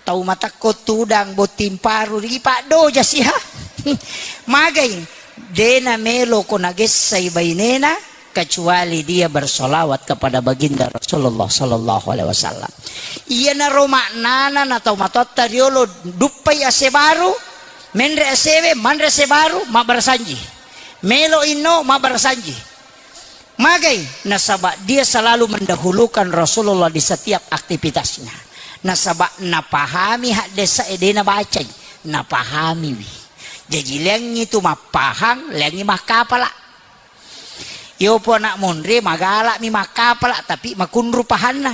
Tau matakko tudang botting paru, ripaddoja siha. Magai, de namelo ko nagessai bainena, kecuali dia bersolawat kepada baginda Rasulullah sallallahu alaihi wasallam. Iyanaro maknana na tau matoatta riolo, duppai ase baru, menre asewe, manre ase baru, mabbarasanji. Melo inno, mabbarasanji. Magai, nasaba dia selalu mendahulukan Rasulullah di setiap aktivitasnya. Nasaba napahami haddesa e, de nabacai, napahamiwi. Jaji leangngi tu mappahang, leangngi makkapala. Yopo anak monre magalami makkapala, tapi makunru pahanna.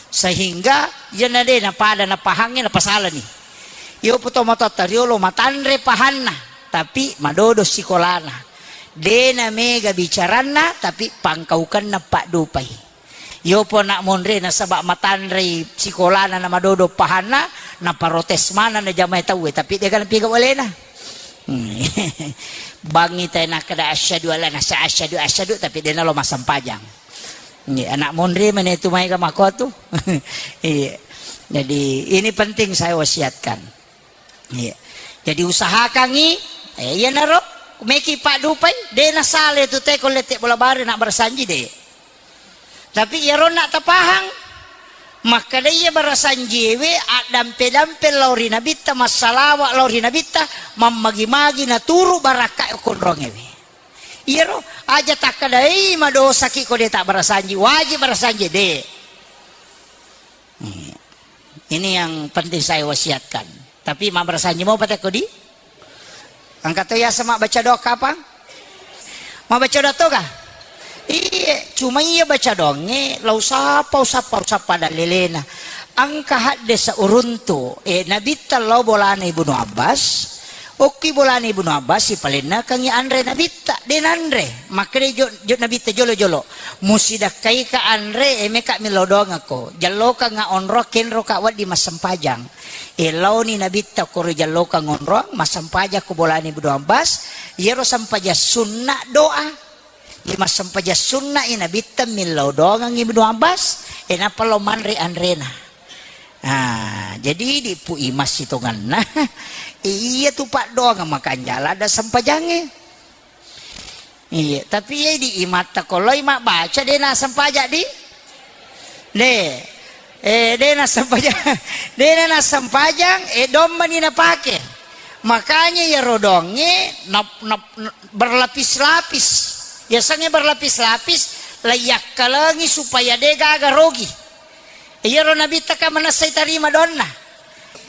Sehingga iyana de napada napahangnge napasalani. Yopo to matoatta riolo matanre pahanna, tapi madodo sikolana. De namega bicaranna, tapi pangkaukenna paddupai. Yopo anak monre nasaba matanrei sikolana na madodo pahanna, naparotes maneng na jamae tauwe, tapi de ga napigau alena. Hmm. Bangi tai nakkeda asyhadu alla nasa asyhadu asyhadu, tapi de nalo massempajang. Iya, anak monri mane tu maega makko tu. Iya. Jadi ini penting saya wasiatkan. Iya. Jadi usahakangi, eh, iyanaro meki paddupai, de nasale tu teko lette bola bare na barasanji de. Tapi iyaro na tapahang, makkeda iya barasanjiewe addampe-dampe lao ri nabitta, massalawa lao ri nabitta, mammagi-magi naturu barakka konrongewe. Iyaro aja takkedai madosaki ko de' tabbarasanji, wajib barasanji de'. Hmm. Ini yang penting saya wasiatkan. Tapi mabbarasanji mau patekko di? Engka to yaseng mabbaca doa kapang? Mabbaca doa to ga? Iye, cuma iya baca doangnge, lau sapa, usappa, usappa dallelena. Engka haddesa uruntu, eh, Nabitta lao bolana Ibnu Abbas. Okki bolana Ibnu Abbas, sipalennakengngi anre Nabitta, de' nanre. Makkeda jo, jo Nabitta jolo-jolo. Musidakkaika anre, eh, meka millau doangekko. Jallokangnga onro, kenroka wedding massempajang. E, laoni Nabitta koro jallokang onroang, massempajang ko bolana Ibnu Abbas, iyaro sempajang sunna doa. Iya massempajang sunna i Nabitta millau doangang Ibnu Abbas, e, nappa lao manre anrena. Ah, jadi idi pu i massitongenna. E, iya tu paddoangang makanjala ada sempajangnge. Iya, tapi iya di imatta ko loi mabbaca de' nassempajang di? De'. Eh, de' nassempajang. De' nassempajang, eh, dommani napake. Makanya iyaro doangnge nap-, nap-, berlapis-lapis. Yasengnge berlapis-lapis, laiyakkalengi supaya de' gaga rogi. Iyaro Nabitta ka manessai tarima doanna.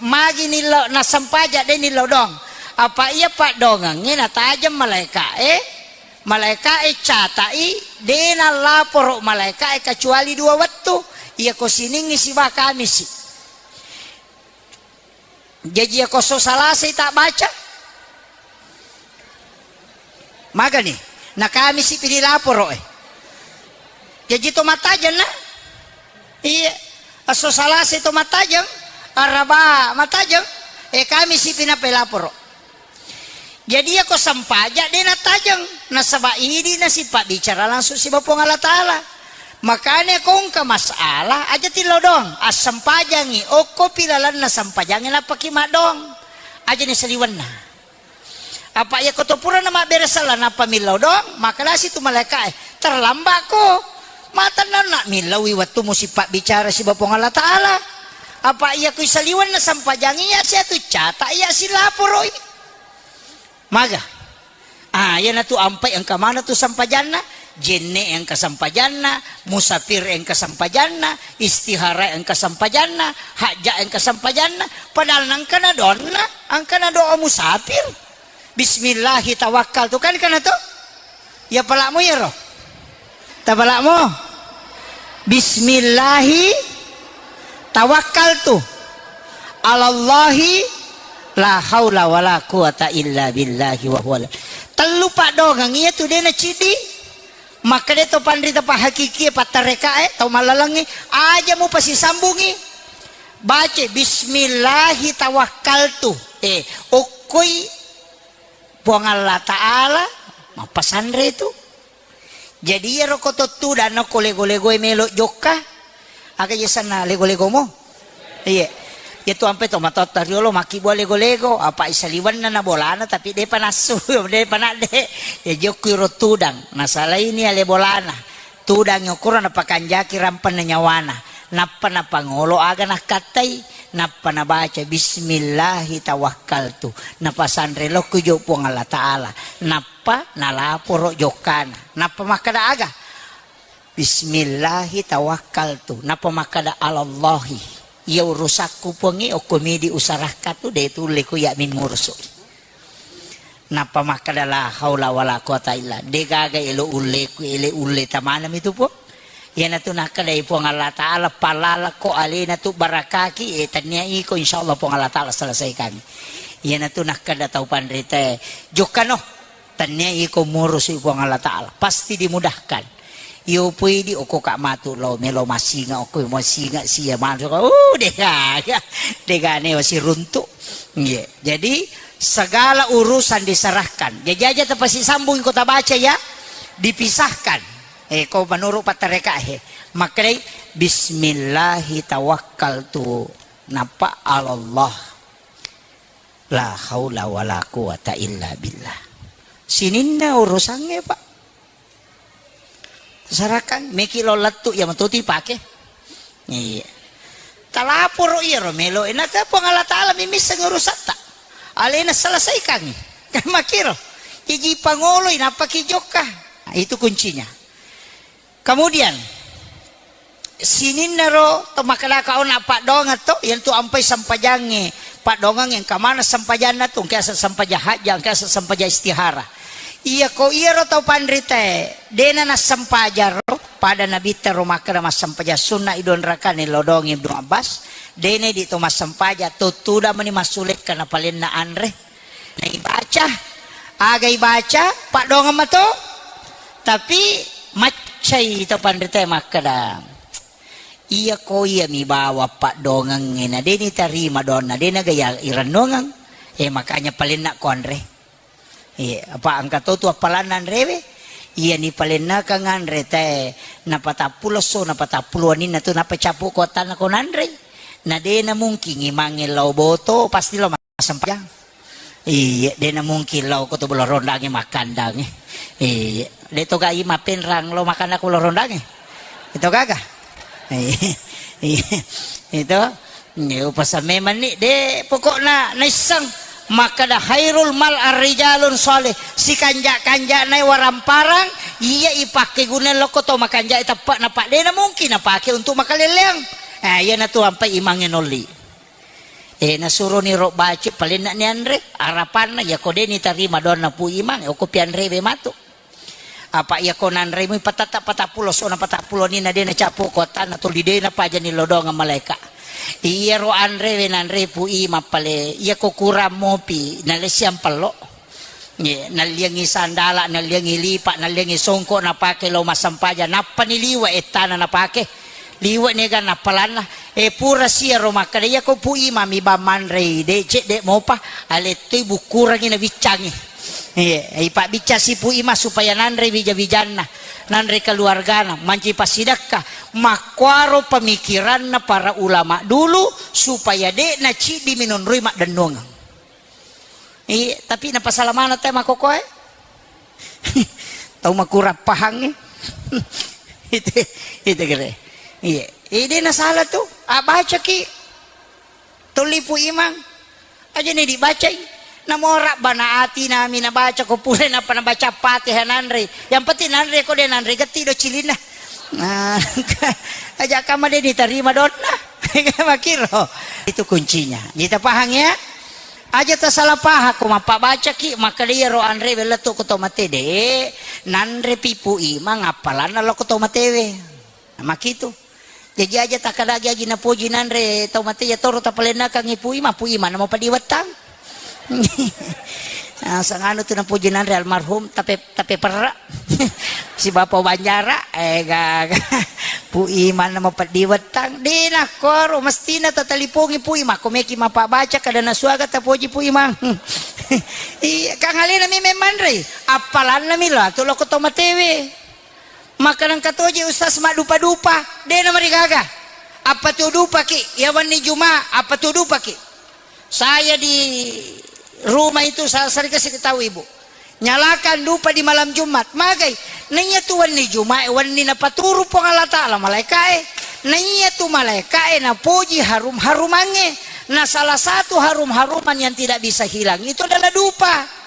Magi nillau nassempajang de' nillau doang. Apa iya paddoangengnge natajeng malaeka'e, malaeka'e cata'i, de' nallaporo malaeka'e kecuali dua wettu. Iyako Siningngi siba Kamisi. Jaji iyako esso Salasai tabbaca? Magani? Na Kamisi pi dilaporo e. Jaji to mattajeng na? Iya. Esso Salasai to mattajeng, Araba mattajeng, e Kamisi pi nappa ilaporo. Jadi iyako sempajang de' nattajeng, nasaba idi nasipabbicara langsung siba Puang Allah Taala. Makanya ko engka masalah aja tillau doang, assempajangi, okkopi lalenna sempajangnge nappaki maddoang. Aja ni saliwenna. Apa iyako to purana mabbere sella nappa millau doang, makkedasi tu malaeka'e, "Terlambat ko. Matennanna millaui wettumu sipabbicara siba Puang Allah Taala." Apa iyako isaliwenna sempajangnge iya sia tu cata iya silaporoi. Maga? Ah, iyanatu ampai engka maneng tu sempajanna, jenne engka sempajanna, musafir engka sempajanna, istihara engka sempajanna, hajja engka sempajanna, padahal nengkana doanna, engkana doa musafir. Bismillahi tawakkaltu, kan kana to? Ya palakmu iyaro. Tapalakmu? Bismillahi tawakkaltu alallahi la haula wala quwata illa billahi wa huwa. Tellu paddoangeng iya tu de' naciddi. Makkeda to panrita pahakikie pattarekae tau mallalengnge, aja mupasisambungi. Baca bismillahi tawakkaltu. Eh, okkoi Puang Allah Ta'ala mappasanre tu. Jadi iyaro ko to tudang nako lego-legoe melo jokka. Aga je sanna lego-legomo? Iya. Iya tu ampe to matotta riolo makkibua lego-lego, apa isaliwenna na bolana tapi depa nassu, depa nadde. Ya jokku iro tudang, nasalaini ale bolana. Tudang okoro napakanjaki rampenna nyawana. Nappa napangolo aga nakkattai. Nappa nabaca, "Bismillahi tawakkaltu." Napasanre lokku jo Puang Allah Ta'ala. Nappa nalaporo jokkana. Nappa makkeda aga? "Bismillahi tawakkaltu." Nappa makkeda, "Alallahi. Iya urusakku Puangnge, okko midi usarakka tu, de tulle ku iya mimmurusu." Nappa makkeda, "La haula wala quwata illa." De gaga elo ulleku, ele ulle tamanami tu Puang. Iyanatu nakkedai Puang Allah Ta'ala, "Palalako alena tu barakaki, eh, tennia iko, insyaallah Puang Allah Ta'ala selesaikan." Iyanatu nakkeda tau panritae, "Jokkano, tennia iko murusu Puang Allah Ta'ala, pasti dimudahkan." Iyo pui di oko ka matu lo melo masinga, oko masinga sia manu, oh, dega, dega ne wasi runtu. Iya. Jadi segala urusan diserahkan. Jajaja tapasisambung kota baca ya, dipisahkan. Eh, ko menurut patareka he. Makkedai, "Bismillahi tawakkaltu." Nappa alallah. La haula wala quwata illa billah. Sininna urusangnge, Pak. Sarakan, meki lo lettu, iya matoti pake. Iya. Talaporo iyaro melo, enaka Puang Allah Ta'ala mimisseng urusatta. Alena selesaikangi. Kan makiro. Iji pangoloi, nappa ki jokka. Nah, itu kuncinya. Kemudian, sininnaro to makkedaka ona paddoangeng to, iyantu ampai sempajangnge, paddoangeng engka maneng sempajanna tu, engka asa sempajang hajja, engka asa sempajang istihara. Iyako iyaro tau panritae, dena nassempajang ro, pada nabitta ro makkeda massempajang sunna i dua rakane lao doangi Ibnu Abbas, dena idi to massempajang, to tudang mani massulekka napalenna anre. Naibaca, aga ibaca, paddoangeng mato. Tapi maccai to panritae makkeda, iyako iyami bawang paddoangengnge, na de nitarima doanna, de naga iya irennuangeng. Eh, makanya palenna ko anre. Iya, apa engka to tu appalanna anrewe? Iyani palennakang anre tae napatappulo esso, napatappulo wenninna tu, nappa cappu ko attanna ko nanrei. Na de namungkin imangnge lao boto, pasti lao massempajang. Iya, de namungkin lao ko to Bolo Rondangnge makkandangnge. Iya, de to ga i mappenrang lao makanna ko Bolo Rondangnge. Itu gaga. Iya, itu. Nge upasa memang ni de pokokna naisseng makkeda khairul mal arrijalun shalih, sikanja-kanjana waramparang iya ipakkeguna lokko to makanja teppe na pa de namungkin napake untuk makaleleang. Eh, iyanatu ampai imangnge nolli. Eh, nasuroni ro baca palenna ni anre, arapanna iyako de nitarima doanna Pu Imang, okko pianrewe matu. Apa iyako nanremui patatta patappulo esso na patappulo wenninna de nacappu ko attanna tuli de napajani lao doangeng malaeka. Iyaro anrewe nanre Pu Imang pale, iyako kurang mopi, nalessiang pello. Ye, nalliangi sandala, nalliangi lipa, nalliangi songko napake lao massempajang, nappani liwe ettana napake. Liwe niga nappalanna. Eh, pura siaro makkeda, iyako Pu Imang mi bang manrei, de cedde mopa, alettoi bukkurangi nabiccangi. Iya, ipabbiccang si Pu Imang supaya nanre wija-wijanna, nanre keluargana, manci passidakka. Makkuaro pemikiranna para ulama dulu supaya de naciddi minonroi maddennuangeng. Iya, tapi napasala maneng te makokoe. Tau makurang pahangnge. Itu, itu kere. Iya. Eh, de nasala tu. Ah, bacaki. Tuli Pu Imang. Aja ni dibacai. Namo rabbana atina mi nabaca ko pura nappa nabaca Fatihah nanre. Yang penting nanre ko de nanre getti do cilinna. Nah, aja kama de ditarima doanna. Makiro. Itu kuncinya. Jadi tapahang ya? Aja tasalah pahang ko mappabacaki, makkeda iyaro anrewe lettu ko to mate de, nanrepi Pu Imang appalanna lao ko to matewe. Makitu. Jaji aja takkadagi aji napoji nanre tau mate, iya toro tapalennakangngi Pu Imang, Pu Imang namo padiwettang. Ah, sanganu tu napoji nanre almarhum, tape, tape perra. Si Bapa Banjara, eh, gaga. Pu Imang namo padiwettang. De nakkoro, mestina tatalipongi Pu Imang, ko meki mappabaca kada nasuaga tapoji Pu Imang. Iya, kang alena mi memmanrei, appalanna mi lao tu lao ko to matewe. Maka nengka toje Ustaz maddupa-dupa, de namarigaga. Apa tu dupaki? Ya wenni Juma, apa tu dupaki? Saya di rumah itu sa-, sering kasih tahu ibu. Nyalakan dupa di malam Jumat. Magai, naiya tu wenni Juma, wenni napaturu Puang Allah Ta'ala malaikae. Naiya tu malaikae napoji harum-harumangnge. Nah, salah satu harum-haruman yang tidak bisa hilang itu adalah dupa.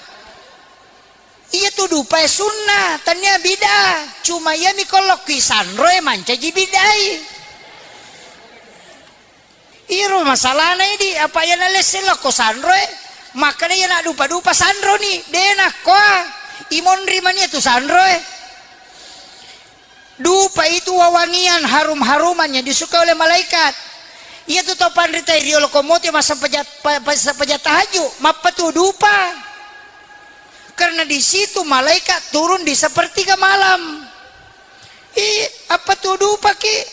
Iya tu dupae sunnah, tania bid'ah. Cuma iya mi ko lokki sanroe mancaji bid'ai. Iro masalahna idi, apa iya nalesse lokko sanroe, makkeda iya naddupa-dupa sanroni, de nakkoa, imonri mania tu sanroe. Dupa itu wewangian harum-haruman yang disukai oleh malaikat. Iya tu tau panrita riolo ko moti massempajang, pa-, pa-, sempajang tahajud, mappatu dupa. Karena di situ malaikat turun di sepertiga malam. Ih, apa tu dupaki?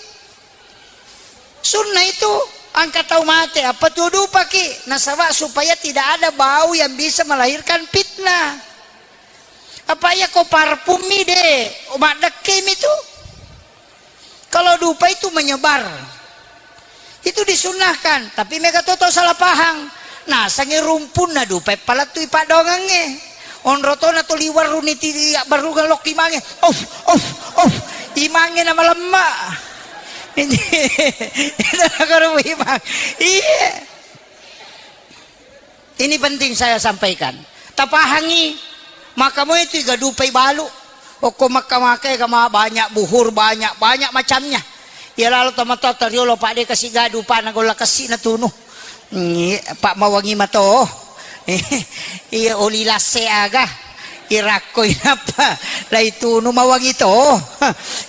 Sunnah itu, angka tau mate, apa tu dupaki? Nasaba supaya tidak ada bau yang bisa melahirkan fitnah. Apa iya ko parfum mi de, maddekke mi tu. Kalau dupa itu menyebar. Itu disunnahkan, tapi mega to tau salah pahang. Nasangi rumpunna dupa palattui paddoangengnge. Onro tona to liwarru ni ti abbarungang lokki mange. Of, of, of. Imangnge na malemma. Itu nakaro imang. Iya. Ini penting saya sampaikan. Tapahangi, Maka moi tu igadupai balu. Okko maka-maka ega ma banyak buhur, banyak, banyak macamnya. Iya lalo tomatoatta riolo, pa de kasi gadu, pa na golla kasi na tunu. Iya, pa mawangi mato. Iya, oli lasse aga. Irakko inappa lai tunu mawangi to.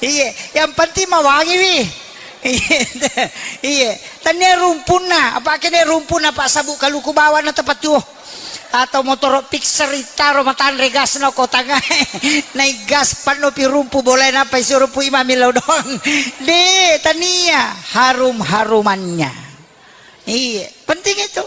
Iya, yang penting mawangi wi. Iya, iya. Tania rumpunna, apa kene rumpunna, pa sabu kaluku bawana tepat tuo. Atau motoro fixer ittaro matanre gasna ko tangae. Naik gas panno pi rumpu bolae, napa isi rumpu imami lao doang. De, tania, harum-harumannya. Iya, penting itu.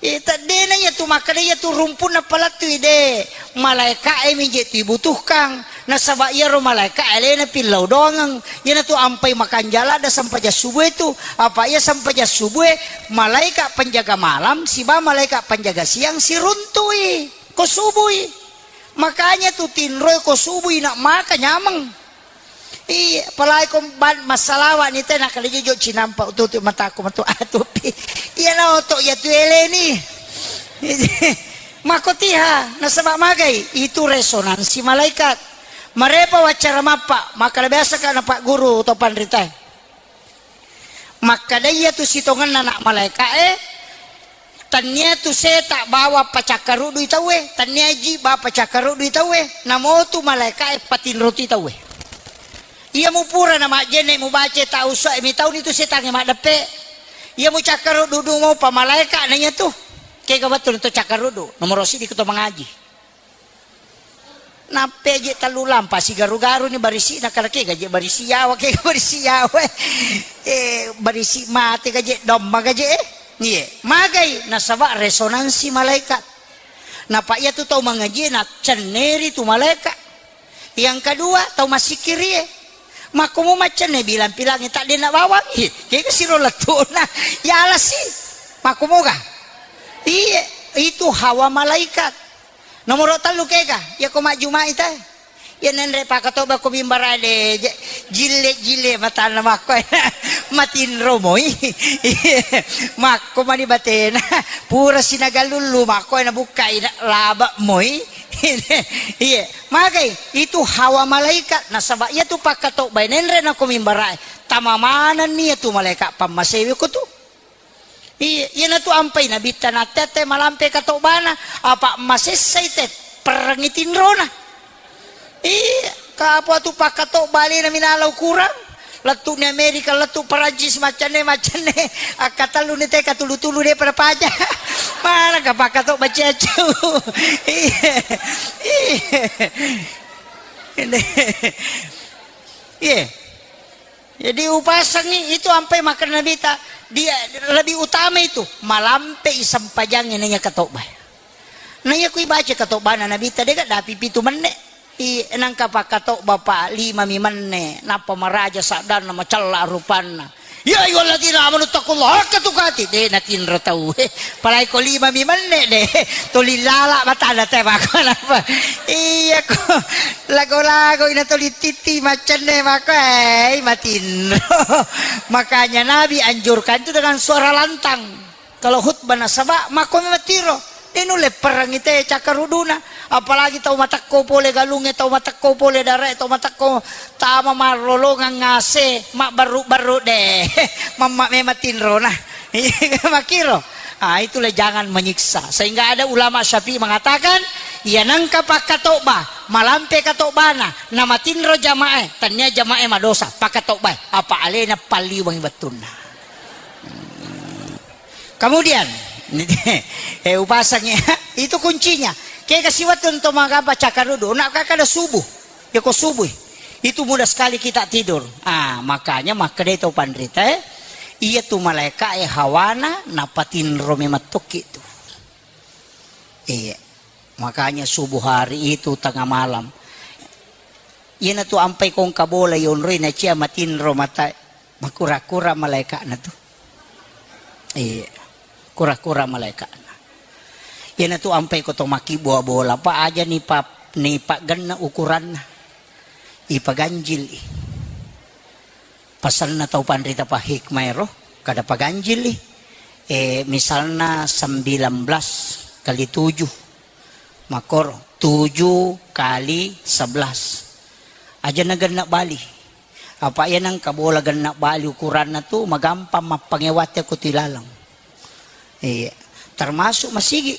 Iya, tadena iya tu makkeda iya tu rumpunna palettui de. Malaeka'e mi je tu ibutuhkang. Nasaba iyaro malaeka alena pillau doangeng. Iyanatu ampai makanjala da sempajang subuh itu. Apa iya sempajang subuh, malaeka penjaga malam siba malaeka penjaga siang siruntui. Ko subui. Makanya tu tinroi ko subui nak maka nyameng. Iya, apalagi ko ban-, massalawa ni te, nakkeda jojo cinampa ututu mataku matu atupi. Iya na oto iya tu eleni. Mako tiha, nasaba magai, itu resonansi malaikat. Marepa waccara mappa, makkeda biasa ka na Pak Guru to panritae. Makkeda iya tu sitongenna anak malaeka'e, tania tu seta bawa pacakkarudui tauwe, tania ji ba pacakkarudui tauwe, namo tu malaeka'e patinroti tauwe. Iya mupura na majjenne mubace tau uswa mi tauni tu setangnge maddeppe. Iya mucakkarudu du mau pa malaeka na iya tu. Kega wettu na to cakkarudu, nomoro siddi ko to mangaji. Nappe je tellu lampa sigaru-garu ni barisi na kala kega je barisi yawa, kega barisi yawa. Eh, barisi mate gaje domma gaje. Eh. Iya, magai nasaba resonansi malaikat. Napa iya tu tau mangaji na cenneri tu malaikat. Yang kedua, tau massikkiri e. Makkomo maccenne bilang-pilangi tak dena bawang. Ih, kega siro lettuna. Ya alasi. Makkomoga. Iya, itu hawa malaikat. Nomoro tellu kega, iya ko majjumai te. Iya nenre pakatoba ko mimbara de, je-, jille-jille matanna makko. Matinro moi. Makko mani batena. Pura sinagalullu makko na bukkai na laba moi. Iya, magai itu hawa malaikat, nasaba iya tu pakkatobbae nenre na ko mimbarae. Tama manenni iya tu malaikat pammasewe ko tu. Iya, iyanatu ampai nabitta natte-atte malampe katobbana, apa masessai te perrengi tinrona. Iya, kapo tu pakkatobba alena minala ukurang. Lettu ni Amerika, lettu Perancis, maccanne, maccanne. Akkatellu ni te katulu-tulu de pada paja. Mana ka pakkatobba ciacau. Iya. Iya. Iya. Jadi upasangi itu ampai makkeda Nabita, dia lebih utama itu malampe i sempajangnge nanya katobba. Naya kui baca katobbana Nabita dega dapi pitu menne. I nangka pakkatobba pa lima mi menne, nappa maraja saddanna macella rupanna. Ya ayyuhalladzina amanu taqullaha haqqa tuqatih, de natinro tau. Palai ko lima mi menne de. Tuli lala batana te mako napa. Iya ko. Lago-lago ina tuli titi macenne mako, eh, matinro. Makanya Nabi anjurkan itu dengan suara lantang. Kalau khutbah nasaba mako matiro. Inu lepperangi te cakkaruduna. Apalagi tau matekko pole galungnge, tau matekko pole darae, tau matekko tama marrolongang ngase, mabbaru-baru de. Mamma memang tinro nah. Makiro. Ah, itulah jangan menyiksa. Sehingga ada ulama Syafi'i mengatakan, iya nangka pakkatobba, malampe katobbana, namatinro jamae, tania jamae madosa, pakkatobbae, apa alena palliweng wettunna. Kemudian, eh, upasangi, itu kuncinya. Kega siwettu to magamba cakkarudu, nak kakada subuh. Ya ko subuh. Itu mudah sekali kita tidur. Ah, makanya makkedai tau panrita, eh, iya tu malaika e hawana napatinro memettokki tu. Iya. Makanya subuh hari itu tengah malam. Iyana tu ampai kongka bola yonroi na cia matinro mata. Makura-kura malaeka'na tu. Iya. Kura-kura malaeka'na. Iyana tu ampai ko to makkibua bola, pa aja ni pa-, ni paggenna ukuranna. Ipaganjil i. Pasanna tau panrita pa hikmah ero, kada paganjil i. Eh, misalna sembilan belas kali tujuh. Makkoro, tujuh kali sebelas. Aja na genna bali. Apa iya nengka bola genna bali ukuranna tu, magampang mappangewate ko tu ilaleng. Iya. Termasuk masigi.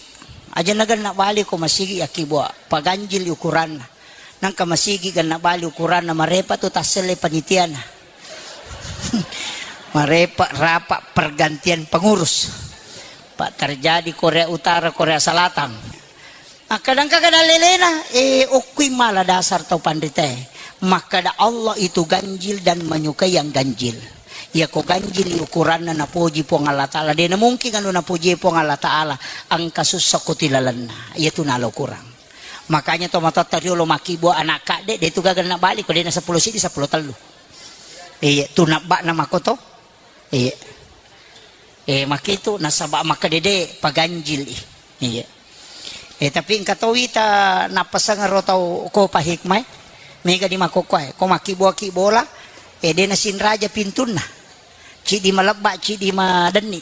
Aja na genna bali ko masigi, yakkibua paganjil ukuranna. Nengka masigi genna bali ukuranna, marepa tu tasselle panitiana. Marepa rapa pergantian pengurus. Pak, terjadi Korea Utara, Korea Selatan. Makkadangka kada lelena, eh, okkui mala dasar tau panritae. Makkada Allah itu ganjil dan menyukai yang ganjil. Iya ko ganjil ukuranna napoji Puang Allah Ta'ala. De na mungkin anu napoji Puang Allah Ta'ala, engka sussa ko tilalenna. Iya tu nalo kurang. Makanya to matotta riolo makkibua anak kadde, de tu gaga na bali ko de na seppulo sidi, seppulo tellu. Iya, tu nabba'na makoto. Iya. Eh, makkitu nasaba makkedede paganjil i. Iya. Eh, tapi engka to wita nappasengero tau ko pa hikmah e. Mega di makokkoe. Ko makkibua-kibola, eh, de nasinraja pintunna. Cidi malebba, cidi madenni.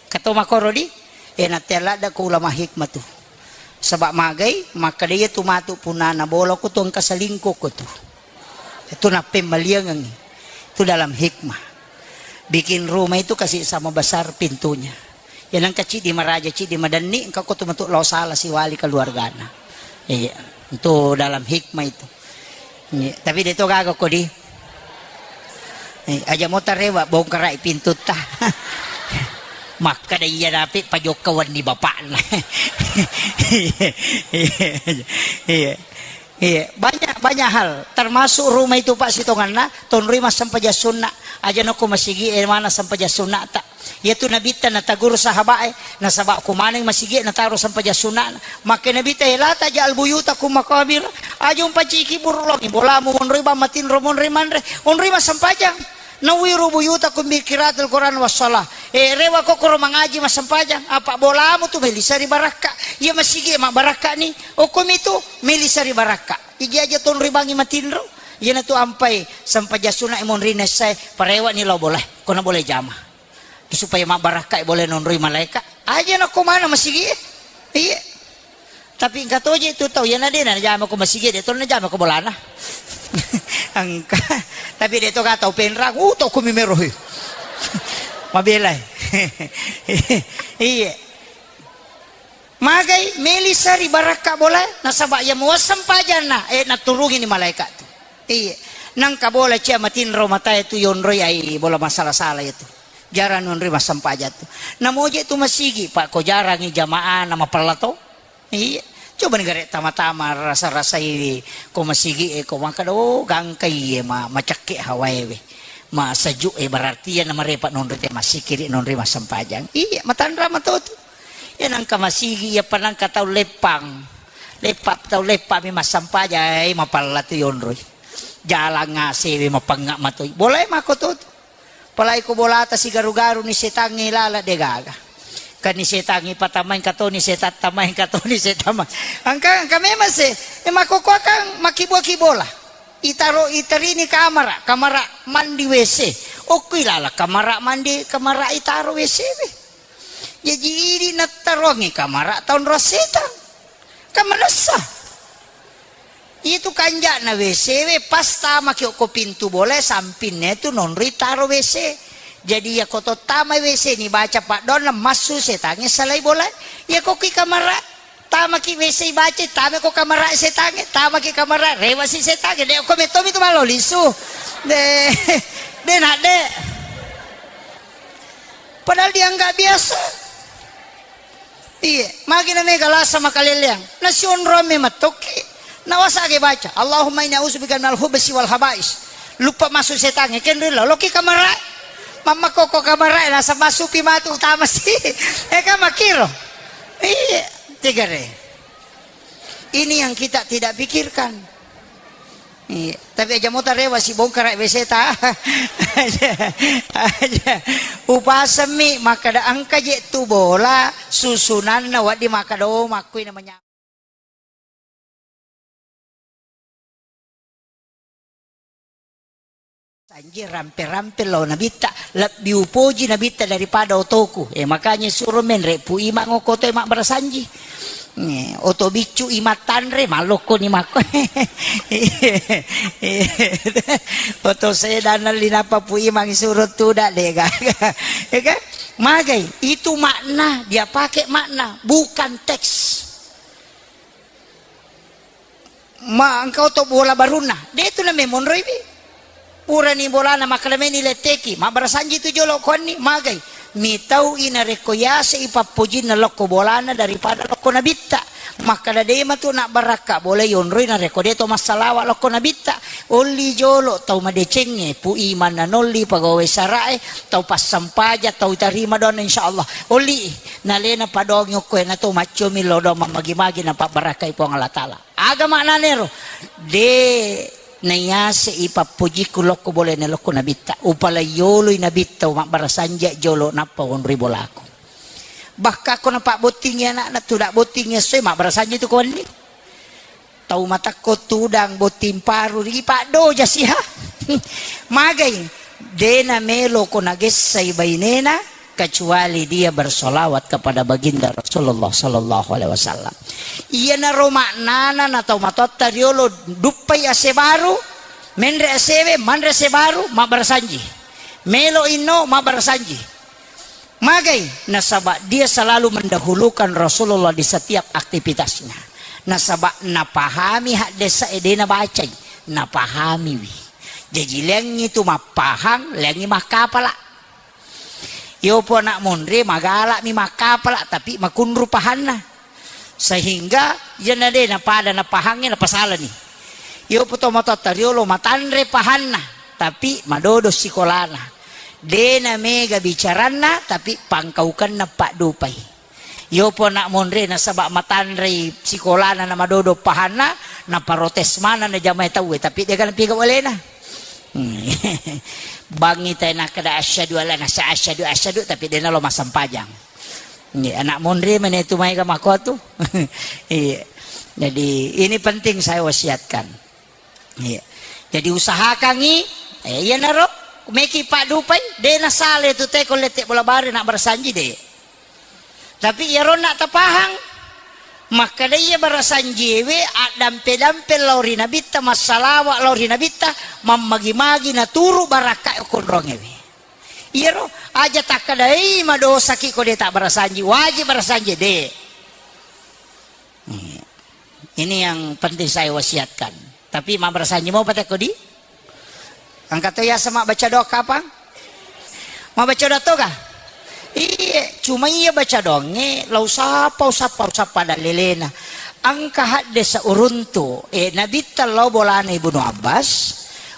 Kato makoro di, eh, natea ladda ko ulama hikmah tu. Saba magai, makkeda iya tu matu punana bola ko tu engka selingkuh ko tu. Itu nappemmaliangengngi. Itu dalam hikmah. Bikin rumah itu kasih sama besar pintunya. Ya nengka cidi maraja, cidi madenni, engka ko tu matu lao sala siwali keluargana. Iya, itu dalam hikmah itu. Iya, tapi de to gaga ko di. Eh, aja mo tarewa bongkarai pintutta. Makkeda iya napi pajokka wenni bapakna. Iya, iya. Iya, banyak, banyak hal, termasuk rumah itu, Pak, sitonganna tonroi massempajang sunna. Aja nako masigi e mana sempajang sunnata. Iya tu nabitta natagur sahabat e, nasaba ko maneng masigi e nataro sempajang sunna. Makke nabitta e, "La taj'al buyutakum maqabir." Aja umpaciki burulongi bolamu monroi bang matinro monroi manre, onroi massempajang. Nawwiru buyutakum bi qiraatil Qur'an was shalah. Eh, rewa ko koro mangaji massempajang, apa bolamu tu melisa ri barakka. Iya masigi e mabbarakka ni. Okkomi tu melisa ri barakka. Iji aja tonroi bangi matinro. Iyana tu ampai sempajang sunna e monri nessae, parewa ni lao bola. Kona bola jama. Supaya mabbarakka e bola nonroi malaika. Aja nako mana masigi e. Iya. Tapi engka toje tu tau, iyana de najama ko masigi, de to najama ko bolana. Engka. Tapi de to ga tau penrang, uh, to ko mimero he. Mabelai. Iya. Magai melisa ri barakka bola, nasaba iya muasseng pajanna, eh, naturungi ni malaika tu. Iya. Nangka bola cia matinro matae tu yonroi ai bola masala-sala itu. Jarang nonroi massempajang tu. Namoje tu masigi, Pak, ko jarangi jamaah na mapella to. Iya. Coba ni gare tama-tama rasa-rasai ko masigi e ko makkeda, oh, gangka iye ma-, macakke hawae we. Masejuk e berarti iya namarepa nonroi te massikiri nonroi massempajang. Iya, matanra mato tu. Iya nangka masigi, iya pa nangka tau leppang. Leppa tau leppa mi massempajang, eh, mapella tu yonroi. Jalang asewe mapengnga matoi. Bolai mako to tu. Apalagi ko bolata sigaru-garu ni setangnge lala de gaga. Kan ni setangnge patamai engka toni setang tamai engka toni setang. Engka, engka memang se, e, makkokkoe kan makkibua-kibola. Itaro, iterini kamara, kamara mandi W C. Okko ilala kamara mandi, kamara itaro W C we. Jaji idi nattaroangngi kamara taonrong setang. Kan manessa. Itu kanja'na W C we, pas tamaki okko pintu bolae, sampinna tu nonroi taro W C. Jadi iyako to tamai W C ni baca paddoanna, massu setangnge salai bolae. Iyako ki kamara, tamaki W C baca, tamako kamara setangnge, tamaki kamara, rewasi setangnge. De okko mettomi tu malo lisu. De, de nak de. Padahal dianggap biasa. Iya, magi na mega lasa makaleleang. Nasionrong me mattokki. Nawasage baca, "Allahumma inni a'udzubika minal khubsi wal khaba'is." Lupa masuk setangnge, kenrilla, loki kamara. Mamma koko kamara, nasa masupi matu tamasi. Eh, kan makiro. Iya, tigare. Ini yang kita tidak pikirkan. Iya, tapi aja mota rewa si bongkara W C ta. Aja, aja. Upasemmi makkeda engka je tu bola susunanna wedding makkeda, oh, makkui namanya. Sanji rampe-rampe lao nabitta, lebbi upoji nabitta daripada otoku. Eh, makanya suro menre pu imang okoto e mabbarasanji. Nih, oto biccu imattanre, malokko ni makko. Oto sedana linappa pu imang suro tuda dega. Ya kan? Magai, itu makna, dia pakai makna, bukan teks. Ma engkau to bola barunna. De tu na memonroi wi. Purani bolana makkeda meni letteki, mabbarasanji tu jolo kuanni, magai. Mitau i narekko yase i pappojinna lokko bolana daripada lokko nabitta. Makkeda de matu nabbarakka bola yonroi narekko de to massalawa lokko nabitta. Olli jolo tau madecengnge, pu imanna nolli pegawai sarae, tau passampaja, tau tarima doanna insyaallah. Olli i, nalena padongi okko e na to maccomi lodong mammagi-magi napabbarakkai Puang Allah Taala. Aga maknanero? De nayase i pappojikku lokko bolana lokko nabitta. Upalai yoloi nabitta, mabbarasanji jolo nappa wonroi bolaku. Bahkan ko napabbottingi anakna, tuda bottingi essoe, mabbarasanji tu ko wenni. Tau matakko tudang botting paru, ri paddoja siha. Magai, de namelo ko nagessai bainena, kecuali dia bersolawat kepada baginda Rasulullah sallallahu alaihi wasallam. Iyanaro maknana na tau matoatta riolo duppai ase baru, menre asewe, manre ase baru, mabbarasanji. Melo inno, mabbarasanji. Magai, nasaba dia selalu mendahulukan Rasulullah di setiap aktivitasnya. Nasaba napahami haddesa e de nabacai, napahamiwi. Jaji leangi tu mappahang, leangi makkapala. Yopo anak monre magalami makkapala, tapi makunru pahanna. Sehingga iyana de napada napahangnge napasalani. Yopo to matoatta riolo matanre pahanna, tapi madodo sikolana. De namega bicaranna, tapi pangkaukenna paddupai. Yopo anak monre nasaba matanrei sikolana na madodo pahanna, naparotes maneng na jamae tauwe, tapi de kana piga walena. Hmm. Bangi tai nakkeda asyhadu alla, nasa asyhadu, asyhadu, tapi de nalo massempajang. Iya, anak monre mene tu maega makotu. Iya. Jadi ini penting saya wasiatkan. Iya. Jadi usahakangi, eh, iyanaro meki paddupai, de nasale tu teko lette bola bare na barasanji de. Tapi iyaronna tapahang, makkeda iya barasanjiewe addampe-dampe lao ri nabitta, massalawa lao ri nabitta, mammagi-magi naturu barakka konrongewe. Iyaro aja takkedai madosaki ko de tabbarasanji, wajib barasanji de. Iya. Ini yang penting saya wasiatkan. Tapi mabbarasanji mopa tekko di? Engka to yaseng mabbaca doa kapang? Mabbaca doa toga? Iye, cuma iya baca doangnge, la usappa, usappa, usappa dallelena. Engka haddesa uruntu, eh, nabitta lao bolana Ibnu Abbas,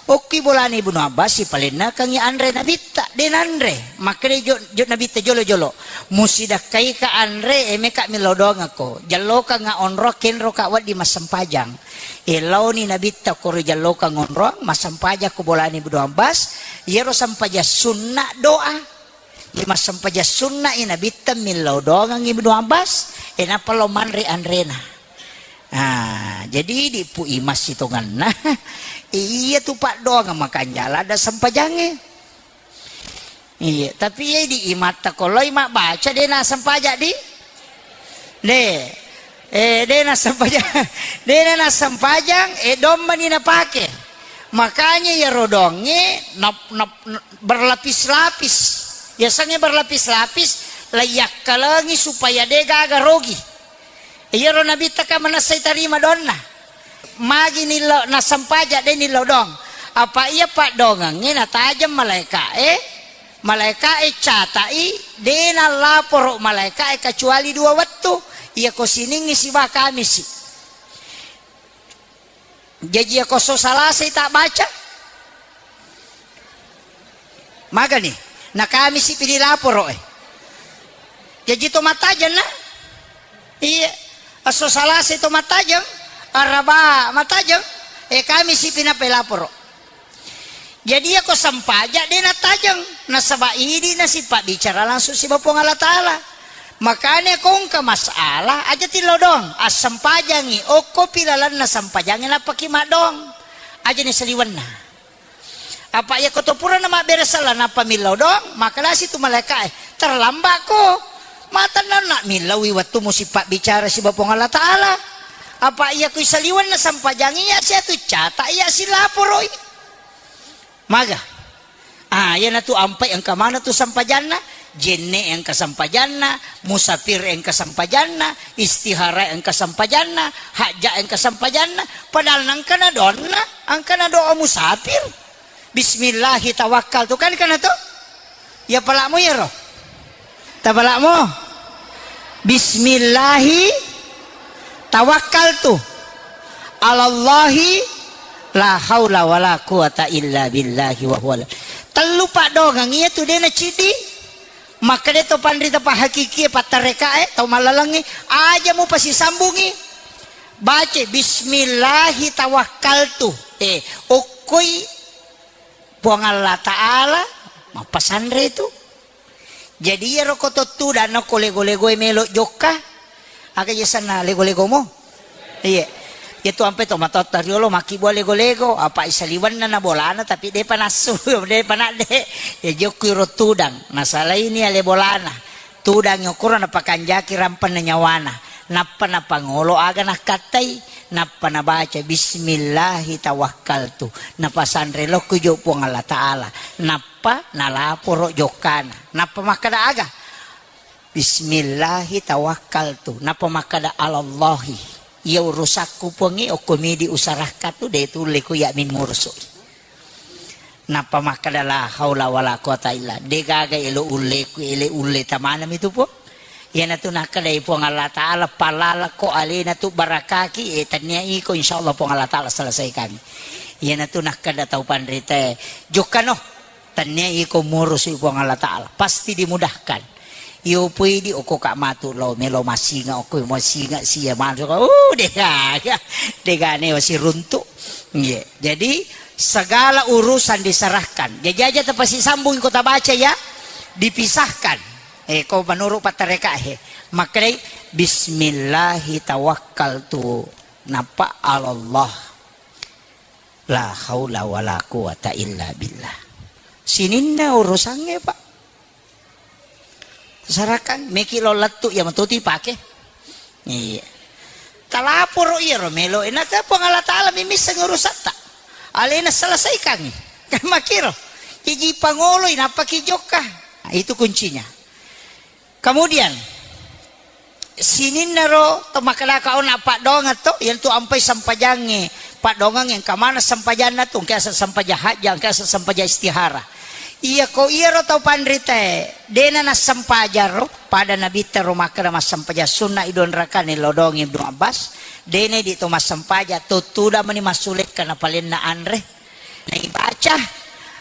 okki bolana Ibnu Abbas, sipalennakengngi anre nabitta, de nanre. Makkeda jo, jo nabitta jolo-jolo. Musidakkaika anre, e, meka millau doangekko. Jallokanga onro, kenroka wedding massempajang. E, laoni nabitta koro jallokang onroang, massempajang ko bolana Ibnu Abbas. Iyaro sempajang sunna doa. Iya massempajang sunna i nabitta millau doangang Ibnu Abbas, e, nappa lao manre anrena. Ah, jadi idi pu imas sitonganna. Iya tu paddoang makanjala ada sempajangnge. Iya, tapi iya di imatta koloi mabbaca de nassempajang di? De. Eh, de nassempajang. De nassempajang, eh, dommani napake. Makanya iyaro dongnge nap-, nap-, berlapis-lapis. Yasengnge berlapis-lapis, laiyakkalengi supaya de gaga rogi. Iyaro nabitta ka manessai tarima doanna. Magi nillo nassempajang de nillo doang. Apa iya paddoangengnge natajeng malaeka'e, malaeka'e catai de nallaporo malaeka'e kecuali dua wettu. Iyako siningngi siba kamisi. Jaji iyako so salasai tabbaca. Magani, na kamisi pi dilaporo e. Jaji to matajeng na? Iya. Esso salasa to matajeng, araba matajeng, e kamisi pi nappa laporo. Jadi iyako sempajang de natajeng, nasaba idi nasipabbicara langsung siba Puang Allah Taala. Makanya ko engka masalah aja tillo doang, assempajangi okko pi lalenna sempajangi nappaki maddong. Aja ni saliwenna. Apa iyako to purana mabbere sella nappa millau doang, makkedasi tu malaeka'e, "Terlambatko." Patenna nak millau wettu musi pabbicara siba Puang Allah Ta'ala. Apa iya kui saliwenna sampajangi iya sia tu cata iya silaporoi. Maga. Ah, iyanatu ampai engka mana tu sampajanna, jenne engka sampajanna, musafir engka sampajanna, istihara engka sampajanna, hajja engka sampajanna, padahal nangkana donna, angkana doa musafir. Bismillahi tawakkaltu, kan kana to? Ya palakmu iyaro. Tapalakmu. Bismillahi tawakkaltu alallahi la haula wala quwata illa billahi wa huwa. Tellu paddongeng iya tu dena cidi. Makkeda to panrita pahakikie pattarekae tau mallalengngi aja mu pasisambungi. Bace bismillahi tawakkaltu. Eh, okkoi Puang Allah Ta'ala mappasanre tu. Jadi iyaro ko to tudang ko lego-legoe melo jokka. Aga yasenna lego-legomo? Iya. Iya tu ampe to matotta riolo makkibua lego-lego, apa isaliwenna na bolana tapi depa nassu, depa nadde. Ya jokku iro tudang, nasalaini ale bolana. Tudang okoro napakanjaki rampenna nyawana, nappa napangolo aga nakkattai, nappa nabaca bismillahi tawakkaltu, napasanre lokku jo Puang Allah Ta'ala, nappa nalaporo jokkana, nappa makkeda aga? Bismillahi tawakkaltu, nappa makkeda alallahi, iya urusakku Puangnge okko midi usarakka tu de tulle ku iya mimmurusu. Nappa makkeda, "La haula wala quwata illa." Degaga elo ulleku, ele ulle tamanami tu, Puang. Iyanatu nakkedai Puang Allah Ta'ala, "Palalako alena tu barakaki, e, tannia iko, insyaallah Puang Allah Ta'ala selesaikan." Iyanatu nakkeda tau panritae, "Jokkano, tannia iko murusui Puang Allah Ta'ala, pasti dimudahkan." Iyo pui di okko ka matu lo melo masinga okko masinga sia manu, uh, degaga, degane wasi runtu. Iya. Jadi segala urusan diserahkan. Jadi aja tapasisambung ko tabaca ya, dipisahkan. Eh, ko menurut pattareka he. Makkedai bismillahi tawakkaltu. Napa Allah. La haula wala quwata illa billah. Sininna urusangnge, Pak. Sarakang, meki lo lettu iya matuti pake. Iya. Talaporo iyaro melo, enaka Puang Allah Ta'ala mimisseng urusatta. Alena selesaikangi. Kan makiro. Iji pangoloi, napaki jokka. Nah, itu kuncinya. Kemudian, sininna ro to makkedaka ona paddongeng to, iyantu ampai sempajangnge, paddongeng engka mana sempajanna tu, engka asa sempajang hajja, engka asa sempajang istihara. Iya ko iyaro tau panritae, dena nassempajang ro, pada nabitta ro makkeda massempajang sunna idon rakane lodong Ibnu Abbas, dena di to massempajang, to tudang mani massulekka napalenna anre. Naibaca,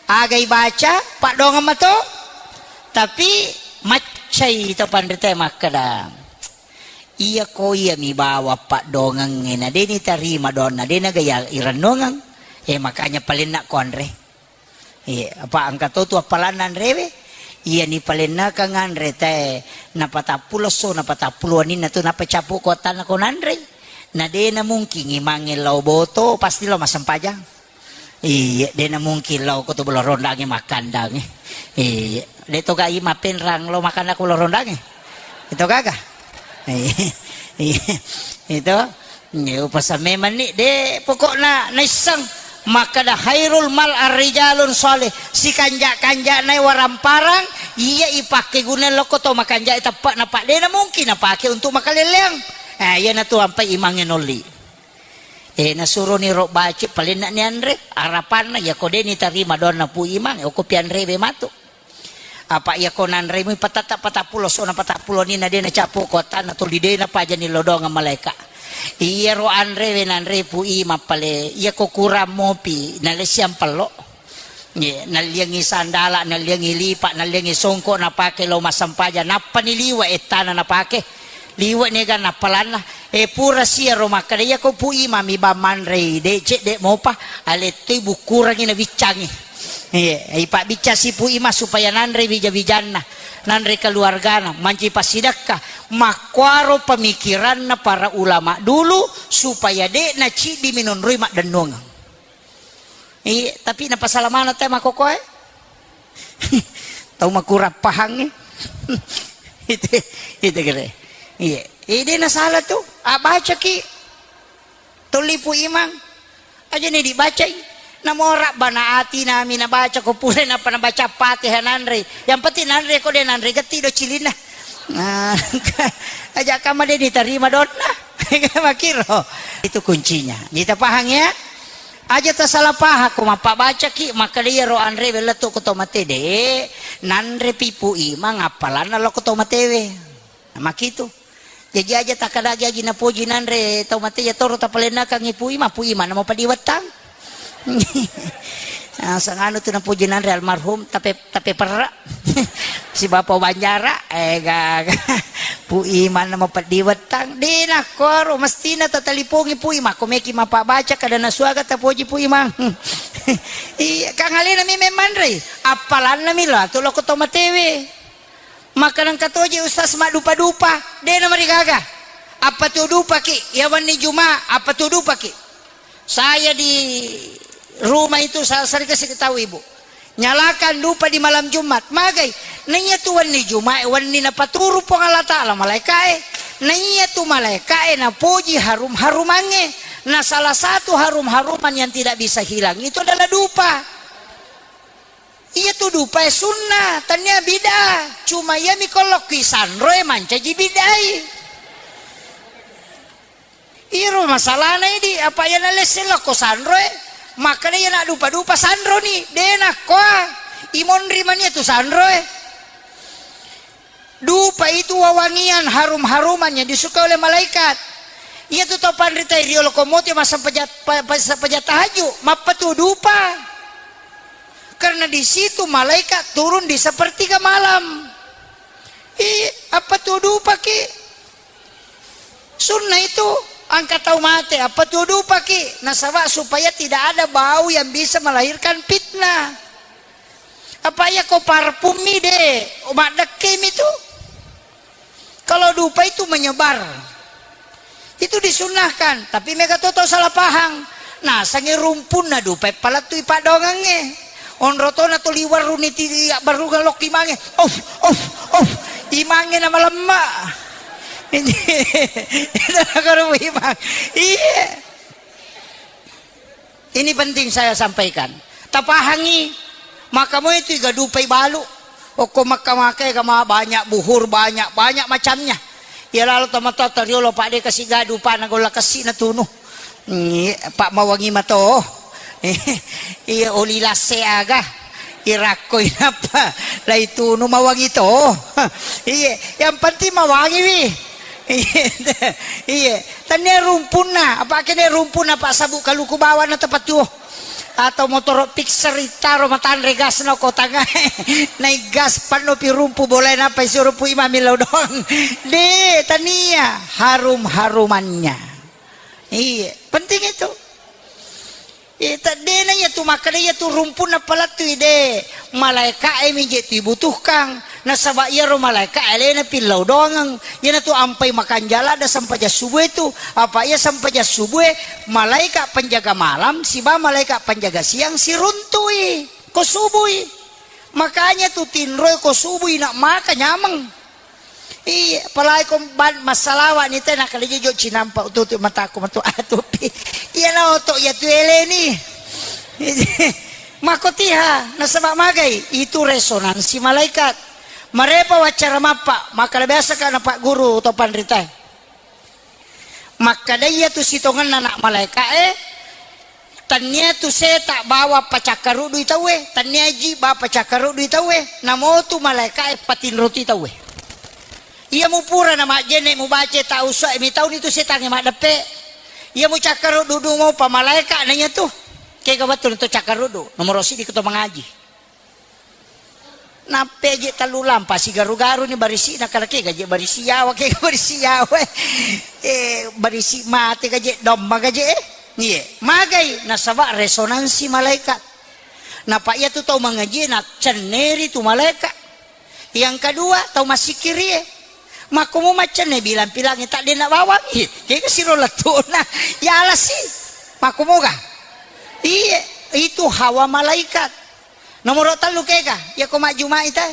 aga ibaca, paddongeng mato. Tapi maccai to panritae makkeda, iya ko iya mi bawa paddongengnge na deni tarima donna, dena gaya irennongeng. Eh, makanya palenna ko anre. Iya, apa engka to tu appalanna anrewe? Iya ni palennakang anre tae napatappulo so, napatappulo waninna tu napacappu ko attanna ko nanrei. Na dena mungkin imangnge lao boto, pasti lao massempajang. Iya, dena mungkin lao ko to Bolorondangnge makkandangnge. Iya, de to ga i mapenrang lao makanna ko Bolorondangnge. Itu gaga. Iya, iya. Itu. Nge, upasan memang ni, de, pokokna naisseng makkeda khairul mal arrijalun shalih, sikanja-kanjana waramparang iya ipakkeguna lokko to makanja teppe napa dena mungkin napake untuk makaleleang. Eh, iyanatu ampai imangnge nolli. Eh, nasuroni ro baci palenna ni anre, arapanna iya ko deni tarima doanna Pu Imang, okko pianrewe matu. Apa iya ko nanrei mui patatta patappulo sona patappulo ni na de na cappu ko attanna tuli de na pajani lodongeng malaeka. Iyaro anrewe nanrei Pu Imang pale iya ko kurang mopi nalessiang pello. Ye, nalliangi sandala, nalliangi lipa, nalliangi songko napake lo massempajang, nappani liwe ettana napake. Liwe niga nappalanna. Eh, pura siaro makkeda, iya ko Pu Imang mi bang manrei, de cedde mopa, alettui bukkurangi nabiccangi. Iya, ipabbicca si Pu Imang supaya nanre wija-wijanna, nanre keluargana, manci passidekka. Makkuaro pemikiranna para ulama dulu supaya de naciddi minonroi maddennongeng. Iya, tapi napasala maneng te makokoe. Tau makurang pahangnge. Itu, itu kere. Iya. Ide na salah tu. Abacaki. Tolli Pu Imang. Aja ni dibacai. Namo rabbana atina mi nabaca ko pura napa nabaca Fatihah nanre. Yang penting nanre ko de nanre getti do cilinna. Nah, aja kama de ditarima donna. Makiro. Itu kuncinya. Kita paham ya? Aja tasalah paham ko mappabacaki, makkeda iyaro anre wellettu ko to mate de, nanre pi Pu Imang appalanna lo ko to matewe. Makitu. Jaji aja takkadagi aji napoji nanre tau mate ya toro tapalennakangngi Pu Imang, Pu Imang namo padiwettang. Nasang anu tu napoji nanre almarhum, tapi tapi perra. Si Bapa Banjara, eh, gaga. Pu Imang namo padiwettang. De nakkoro, mestina tatalipongi Pu Imang. Ko meki mappabaca kada nasuaga tapoji Pu Imang. Iya, kang alena mi memmanrei. Appalanna mi lo, atu lo ko to matewe. Maka nengka toje Ustaz maddupa-dupa, de namarigaga. Apa tu dupaki? Ya wenni Juma, apa tu dupaki? Saya di rumah itu sa-, sering kasih tahu ibu. Nyalakan dupa di malam Jumat. Magai? Naiya tu wenni Juma, wenni napaturu Puang Allah Ta'ala malaikae. Naiya tu malaikae napoji harum-harumangnge. Nah, salah satu harum-haruman yang tidak bisa hilang itu adalah dupa. Iya tu dupae sunnah, tania bid'ah. Cuma iya mi kolokki sanroe mancaji bid'ai. Iro masalahna idi, apa iya nalesse lokko sanroe, makkeda iya naddupa-dupa sanroni, de nakkoa, imonri mania tu sanroe. Dupa itu wewangian harum-haruman yang disukai oleh malaikat. Iya tu tau panrita riolo komote massempajang, pa-, pa-, sempajang tahajud, mappatu dupa. Karena di situ malaikat turun di sepertiga malam. Ih, apa tu dupaki? Sunnah itu, angka tau mate, apa tu dupaki? Nasaba supaya tidak ada bau yang bisa melahirkan fitnah. Apa iya ko parfum mi de, maddekke mi tu. Kalau dupa itu menyebar. Itu disunnahkan, tapi mega to tau salah pahang. Nasangi rumpunna dupa palattui paddoangangnge. Onro tona tuli warruni ti abbarungang lokki mange. Of, of, of. Imangnge namalemma. Itu nakaru imang. Iya. Ini penting saya sampaikan. Tapahangi, maka moi tu igadupai balu. Okko makka-makka ega ma banyak buhur, banyak, banyak macamnya. Iya lalo tomatoa toriolo, Pak, de kasi gadu, Pak, na golla kasi na tunu. Ngi, Pak, mawangi mato. Iya, oli lasse aga. Irakko inappa lai tunu mawangi to. Iya, yang penting mawangi wi. Iya, iya. Tania rumpunna, apa kene rumpunna, Pak, sabu kaluku bawana tepat tuo. Atau motoro fixer itaro matanre gas no ko tangae. Naik gas panno pi rumpu boleh napa isi rumpu imami lo doang. De, tania harum-harumannya. Iya, penting itu. Iya, ta-, dena iya tu makkeda iya tu rumpunna palattui de. Malaika e mi je tu ibutuhkang. Nasaba iyaro malaika e alena pillau doangeng. Iyanatu ampai makanjala da sempajang subuh itu. Apa iya sempajang subuh e, malaika penjaga malam siba malaika penjaga siang siruntui ko subui. Makanya tu tinroi ko subui nak maka nyameng. Iya, apalagi ko ban-, massalawa ni te nakkeda jojo cinampa ututu mataku matu atupi. Iya na oto iya tu eleni. Makotiha nasaba magai itu resonansi malaikat. Marepa waccara mappa, makkeda biasa ka na Pak Guru to panritae. Makkeda iya tu sitongenna anak malaika e, tania tu seta bawa pacakkarudui tauwe, tania ji ba pacakkarudui tauwe, namotu malaika e patinroti tauwe. Iya mupura na majjenne mubace ta uswa e mitauni tu setangnge maddeppe. Iya mucakkarudu du mopa malaika na iya tu. Kega wettu na to cakkarudu, nomoro siddi ko to mangaji. Nappe je tellu lampa sigaru-garu ni barisi na kala kega je barisi yawa kega barisi yawa eh barisi mate gaje domma gaje eh iye magai nasaba resonansi malaikat. Napa iya tu tau mangaji na cenneri tu malaikat. Yang kedua tau masikiri eh makkumu maccenne bilang-bilang tak dena bawang eh kega siro lettuna yalasi makkumoga iye itu hawa malaikat. Nomoro tellu kega, iya ko majjumai te.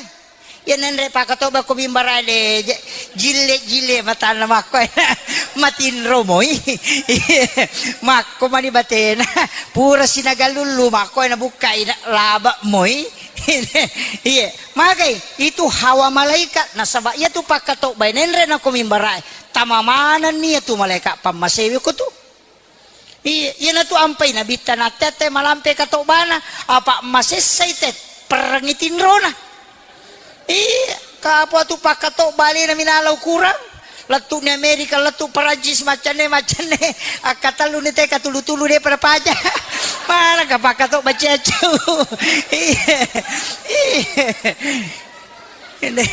Iya, nenre pakkatobba ko mimbara de, je-, jille-jille matanna makko, matinro moi. Makko mani batena, pura sinagalullu makko na bukkai na laba moi. Iya, magai itu hawa malaikat, nasaba iya tu pakkatobba nenre na ko mimbara, tama manenni iya tu malaikat pammasewe ko tu. Iya, iyanatu ampai nabitta natte-atte malampe katobbana, apa masessai te perrengi tinrona. Iya, kapua tu pakkatobba alena minala ukurang. Lettu ni Amerika, lettu Perancis, maccanne, maccanne. Akkatellu ni te katulu-tulu de pada paja. Mana ka pakkatobba ciaccu. Iya. Iya.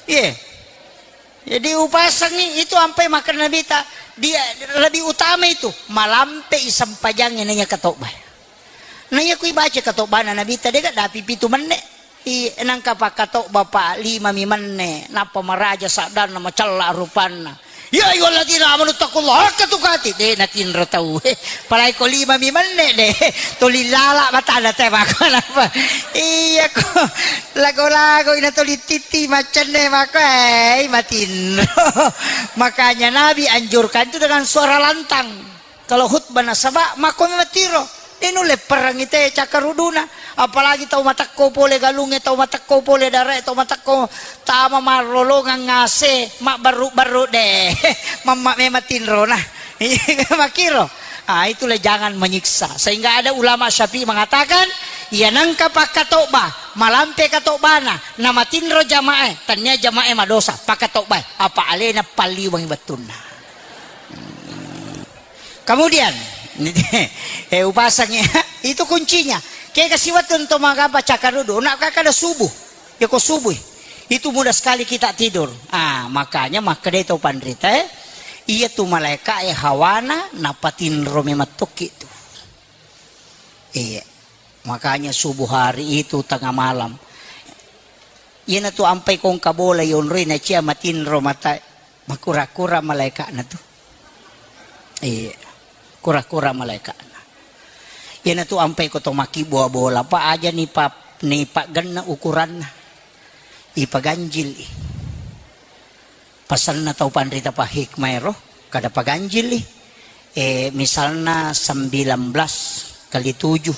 Iya. Jadi upasangi itu ampai makkeda Nabita, dia lebih utama itu malampe i sempajangnge naiya katobba. Naiya kui baca katobbana Nabita dega dapi pitu menne. I nangka pakkatobba pa lima mi menne, nappa maraja saddanna macella rupanna. Ya ayyuhalladzina amanu taqullaha haqqa tuqatih. De natinro tau. Palai ko lima mi menne de. Tuli lala matana te mako napa. Iya ko. Lago-lago ina tuli titi macenne mako, eh, matinro. Makanya Nabi anjurkan itu dengan suara lantang. Kalau khutbah nasaba mako matinro. Ini nulle perang ite cakkaruduna. Apalagi tau matekko pole galungnge, tau matekko pole darae, tau matekko tama marlolongang ngase, mabbarru-barru de. Mamma memang tinro nah. Makiro. Ah, itulah jangan menyiksa. Sehingga ada ulama Syafi'i mengatakan, iya nangka pakkatobba, malampe katobbana, namatinro jamaah, tania jamaah madosa, pakkatobba, apa alena palliwang bettunna. Kemudian, eh, upasangi, itu kuncinya. Kega siwettu to magaba cakarudu, nak kakada subuh. Ya ko subuh. Itu mudah sekali kita tidur. Ah, makanya makkedai tau panrita, eh, iya tu malaika e hawana napatinro memang tokki tu. Iya. Makanya subuh hari itu tengah malam. Iyana tu ampai kongka bola yonroi na cia matinro mata makura-kura malaikana tu. Iya. Kura-kura malaikana. Iyana tu ampai ko to makkibua bola pa aja ni pa ni paggenna ukuranna. Ipaganjil i. Pasanna tau panrita pa hikmah ero, kada paganjil i. Eh, misalna sembilan belas kali tujuh.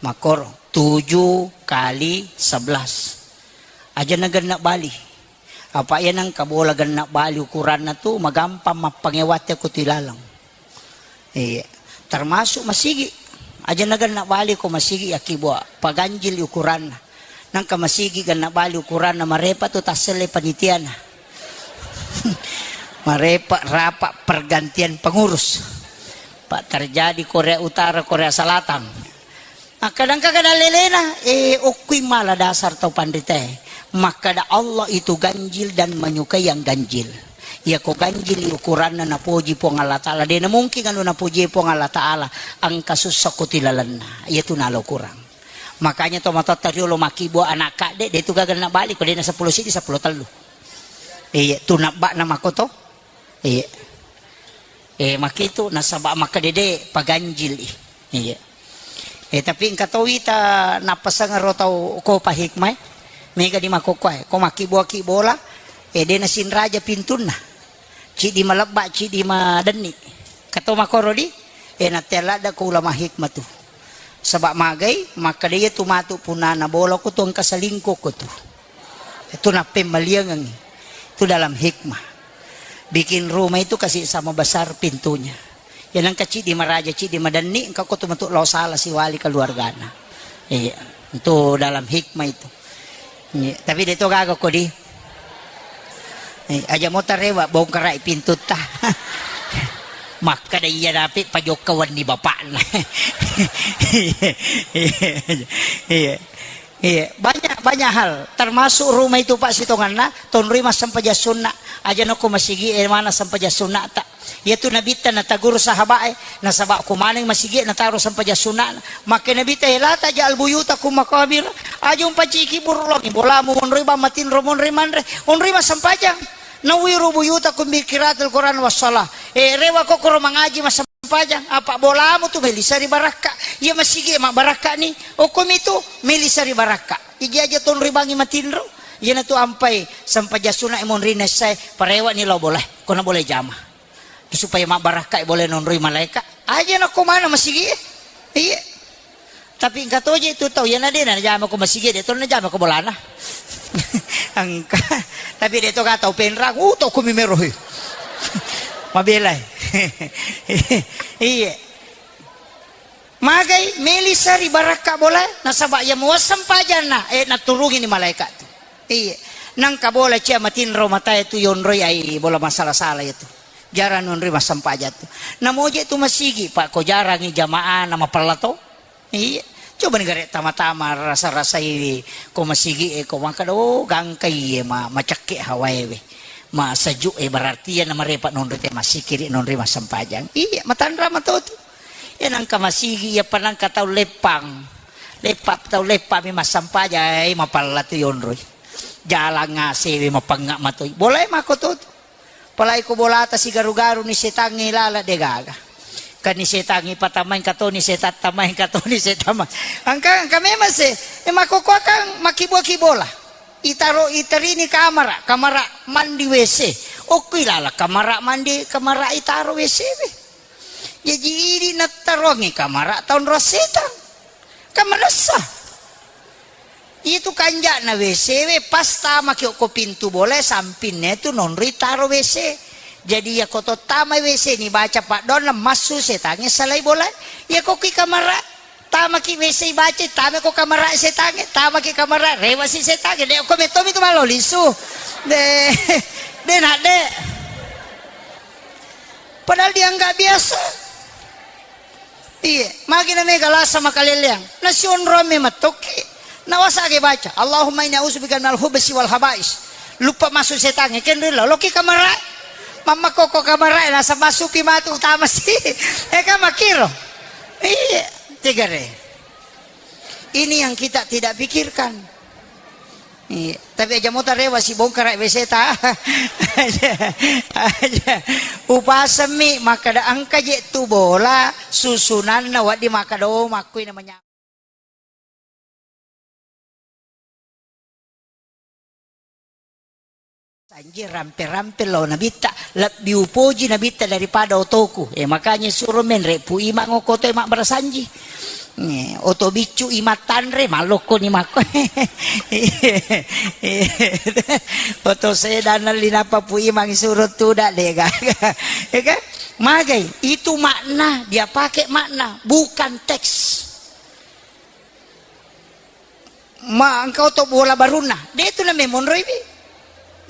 Makkoro, tujuh kali sebelas. Aja na genna bali. Apa iya nangka bola genna bali ukuranna tu, magampang mappangewatte ko tu ilaleng. Iya. Termasuk masigi. Aja na genna bali ko masigi yakkibua. Paganjil ukuranna. Nangka masigi genna bali ukuranna marepa tu tasselle panitiana. Marepa rapa pergantian pengurus. Pak terjadi Korea Utara, Korea Selatan. Akkadangka kada lelena, eh, okkui mala dasar tau panritae. Makkada Allah itu ganjil dan menyukai yang ganjil. Iya ko ganjil ukuranna napoji Puang Allah Ta'ala. Dena mungkin anu napoji Puang Allah Ta'ala. Angka sussa ko tilalenna. Iya tu nalo kurang. Makanya to matotta riolo makkibua anak kadde, de tu gaga na bali ko dena seppulo sidi, seppulo tellu. Iya, tu nabba'na makoto. Iya. Eh, makkitu nasaba makkedede paganjil i. Iya. Eh, tapi engka to wita nappaseng ro tau ko pa hikmah e. Mega di makokkoe. Ko makkibua-kibola, eh, de nasinraja pintunna. Cidi malebba, cidi madenni. Kato makoro di, eh, natte ladda ko ulama hikmah tu. Saba magai, makkeda iya tu matu punana bola ko tu engka selingkuh ko tu. Itu nappemmaliangengngi. Itu dalam hikmah. Bikin rumah itu kasih sama besar pintunya. Ya nangka cidi maraja, cidi madenni, engka ko tu matu lao sala siwali keluargana. Iya, itu dalam hikmah itu. Iya, tapi de to gaga ko di. Eh, aja mo tarewa bongkarai pintutta. Makkeda iya dapi pajokka wenni bapakna. Iya. Iya. Iya, banyak, banyak hal. Termasuk rumah itu, Pak, sitonganna, tonroi massempajang sunna. Aja nokko masigi, eh, mana sempajang sunna ta. Iya tu nabitta nataguru sahabat, eh, nasaba ko maneng masigi nataro sempajang sunna. Makke nabitta, eh, la taj'al buyutakum maqabir. Aja umpaciki burulongi bolamu monroi bang matinro monroi manre. Onroi massempajang. Nawwiru buyutakum bi qiraatil Qur'an was shalah. Eh, rewa kokoro mangaji massempajang. Apa bolamu tu melisa ri barakka. Iya masigi mabbarakka ni. Okkomi tu melisa ri barakka. Jaji aja tonroi bangi matinro. Iyanatu ampai sempajang sunna e monrinna issae, parewani lao bolae. Kona bolae jama. Supaya mabbarakkai bolae nonroi malaeka. Aja nakko mana masigi e. Iya. Tapi engka toje tu tau, iyana de najama ko masigi, de to najama ko bolana. Engka. Tapi de to ka tau penrang, uh, to kumi merohi. Mabelai. Iya. Magai, meli sari barakka bolae, nasaba iya muasseng pajanna, eh, naturungini malaeka tu. Iya. Nangka bola cia matinro matae tu yonroi ai bola masala-sala itu. Jarang nonroi massempajang tu. Namoje tu masigi, Pak, ko jarangi jamaah na mapella to. Iya. Coba ni gare tama-tama rasa-rasai ko masigi e ko maka do gangka iye ma macakke hawae we. Ma sejuk e berarti iya na marepa nonroi te masikiri nonroi massempajang. Iya, matanra mato tu. Iya nangka masigi, iya pa nangka tau leppang. Leppa tau leppa mi massempajang, ai mapella tu yonroi. Jalang ngasewe mapengnga matoi. Bolae mako to tu. Palai ko bolata sigaru-garu ni setangnge lala de gaga. Kan ni setangnge patamaeng katoni setan tamaeng katoni setan ma-, angka, angka memang se, e, makkokkoe kan makkibua-kibola. Itaro, iterini kamara, kamara mandi W C. Okkoi lala kamara mandi, kamara itaro W C we. Jaji idi nattaroangngi kamara taonro setang. Kan manessa. Itu kanja'na W C we, pas tamaki okko pintu bolae, sampinna tu nonroi taro W C. Jadi, iya ko to tama W C ni baca paddoanna, massu setangnge salai bolae. Iya ko ki kamara, tamaki W C baca, tama ko kamara setangnge, tamaki kamara, rewasi setangnge. De ko metto mi tu malo lisu. De, de nak de. Padahal dianggap biasa. Iye, magi na mega lasa makaleleang. Nasionroang me mattokki. Nawasa age baca, "Allahumma inni a'udzubika minal khubsi wal khaba'is." Luppa masuk setangnge, kenrilla, loki kamarae. Mamma koko kamarae, nasa masuki matu utama si. Eka makiro. Iye, tegare. Ini yang kita tidak pikirkan. Iya, tapi aja mota rewa si bongkara W C ta. Aja, aja. Upasemmi makkada engka je tu bola susunanna waddi makkada, oh, makkui namanya. Sanji rampe-rampe lao nabitta, lebbi upoji nabitta daripada otoku. Eh, makanya suro menre Pu Imang okko toe mabbarasanji. Eh, oto biccu imattanre, malokko ni makko. Oto sedana linapa Pu Imang suro tuda de gaga. Ya kan? Magai, itu makna, dia pakai makna, bukan teks. Ma engka oto bola barunna, de tu na memonroiwi.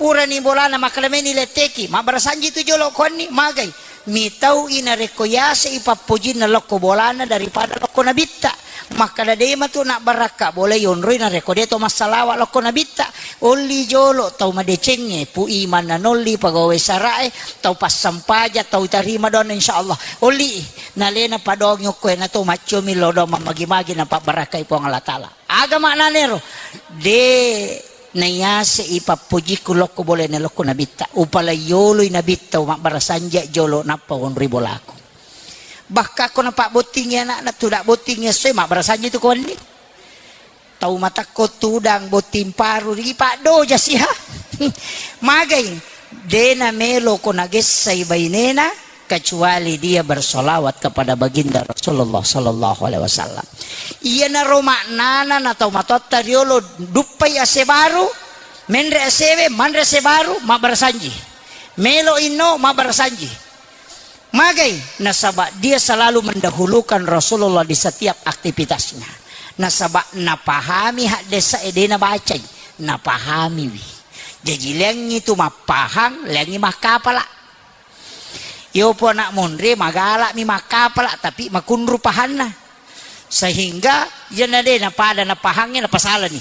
Purani bolana makkalemeni letteki, mabbarasanji tu jolo konni, magai. Mitau i narekko yase i pappojinna lokko bolana daripada lokko nabitta. Makkada de matu nabbarakka bola yonroi narekko de to massalawa lokko nabitta. Olli jolo tau madecengnge, Pu Imang nanolli pegawai sarae, tau passampaja, tau tarima doanna insyaallah. Olli nalena padongi okko e nato maccomi lo doang mammagi-magi napabbarakkai Puang Allah Taala. Aga maknanero? De naiase i pappojikku lokko bolana lokko nabitta. Upalai yoloi nabitta mabbarasanji jolo nappa wonroi bolaku. Bakka ko napabbottingi anakna, tuda bottingi essoe mabbarasanji tu ko wenni. Tau matakko tudang botting paru ri paddoja siha. Magai de namelo ko nagessai bainena kecuali dia bersolawat kepada baginda Rasulullah sallallahu alaihi wasallam. Iyanaro maknana na tau matoatta riolo duppai ase baru, menre asewe, manre ase baru, mabbarasanji. Melo inno, mabbarasanji. Magai, nasaba dia selalu mendahulukan Rasulullah di setiap aktivitasnya. Nasaba napahami haddesa e de nabacai, napahamiwi. Jaji leangngi tu mappahang, leangngi makkapala. Yopo anak monre magalami makkapala, tapi makunru pahanna. Sehingga iyana de napada napahangnge napasalani.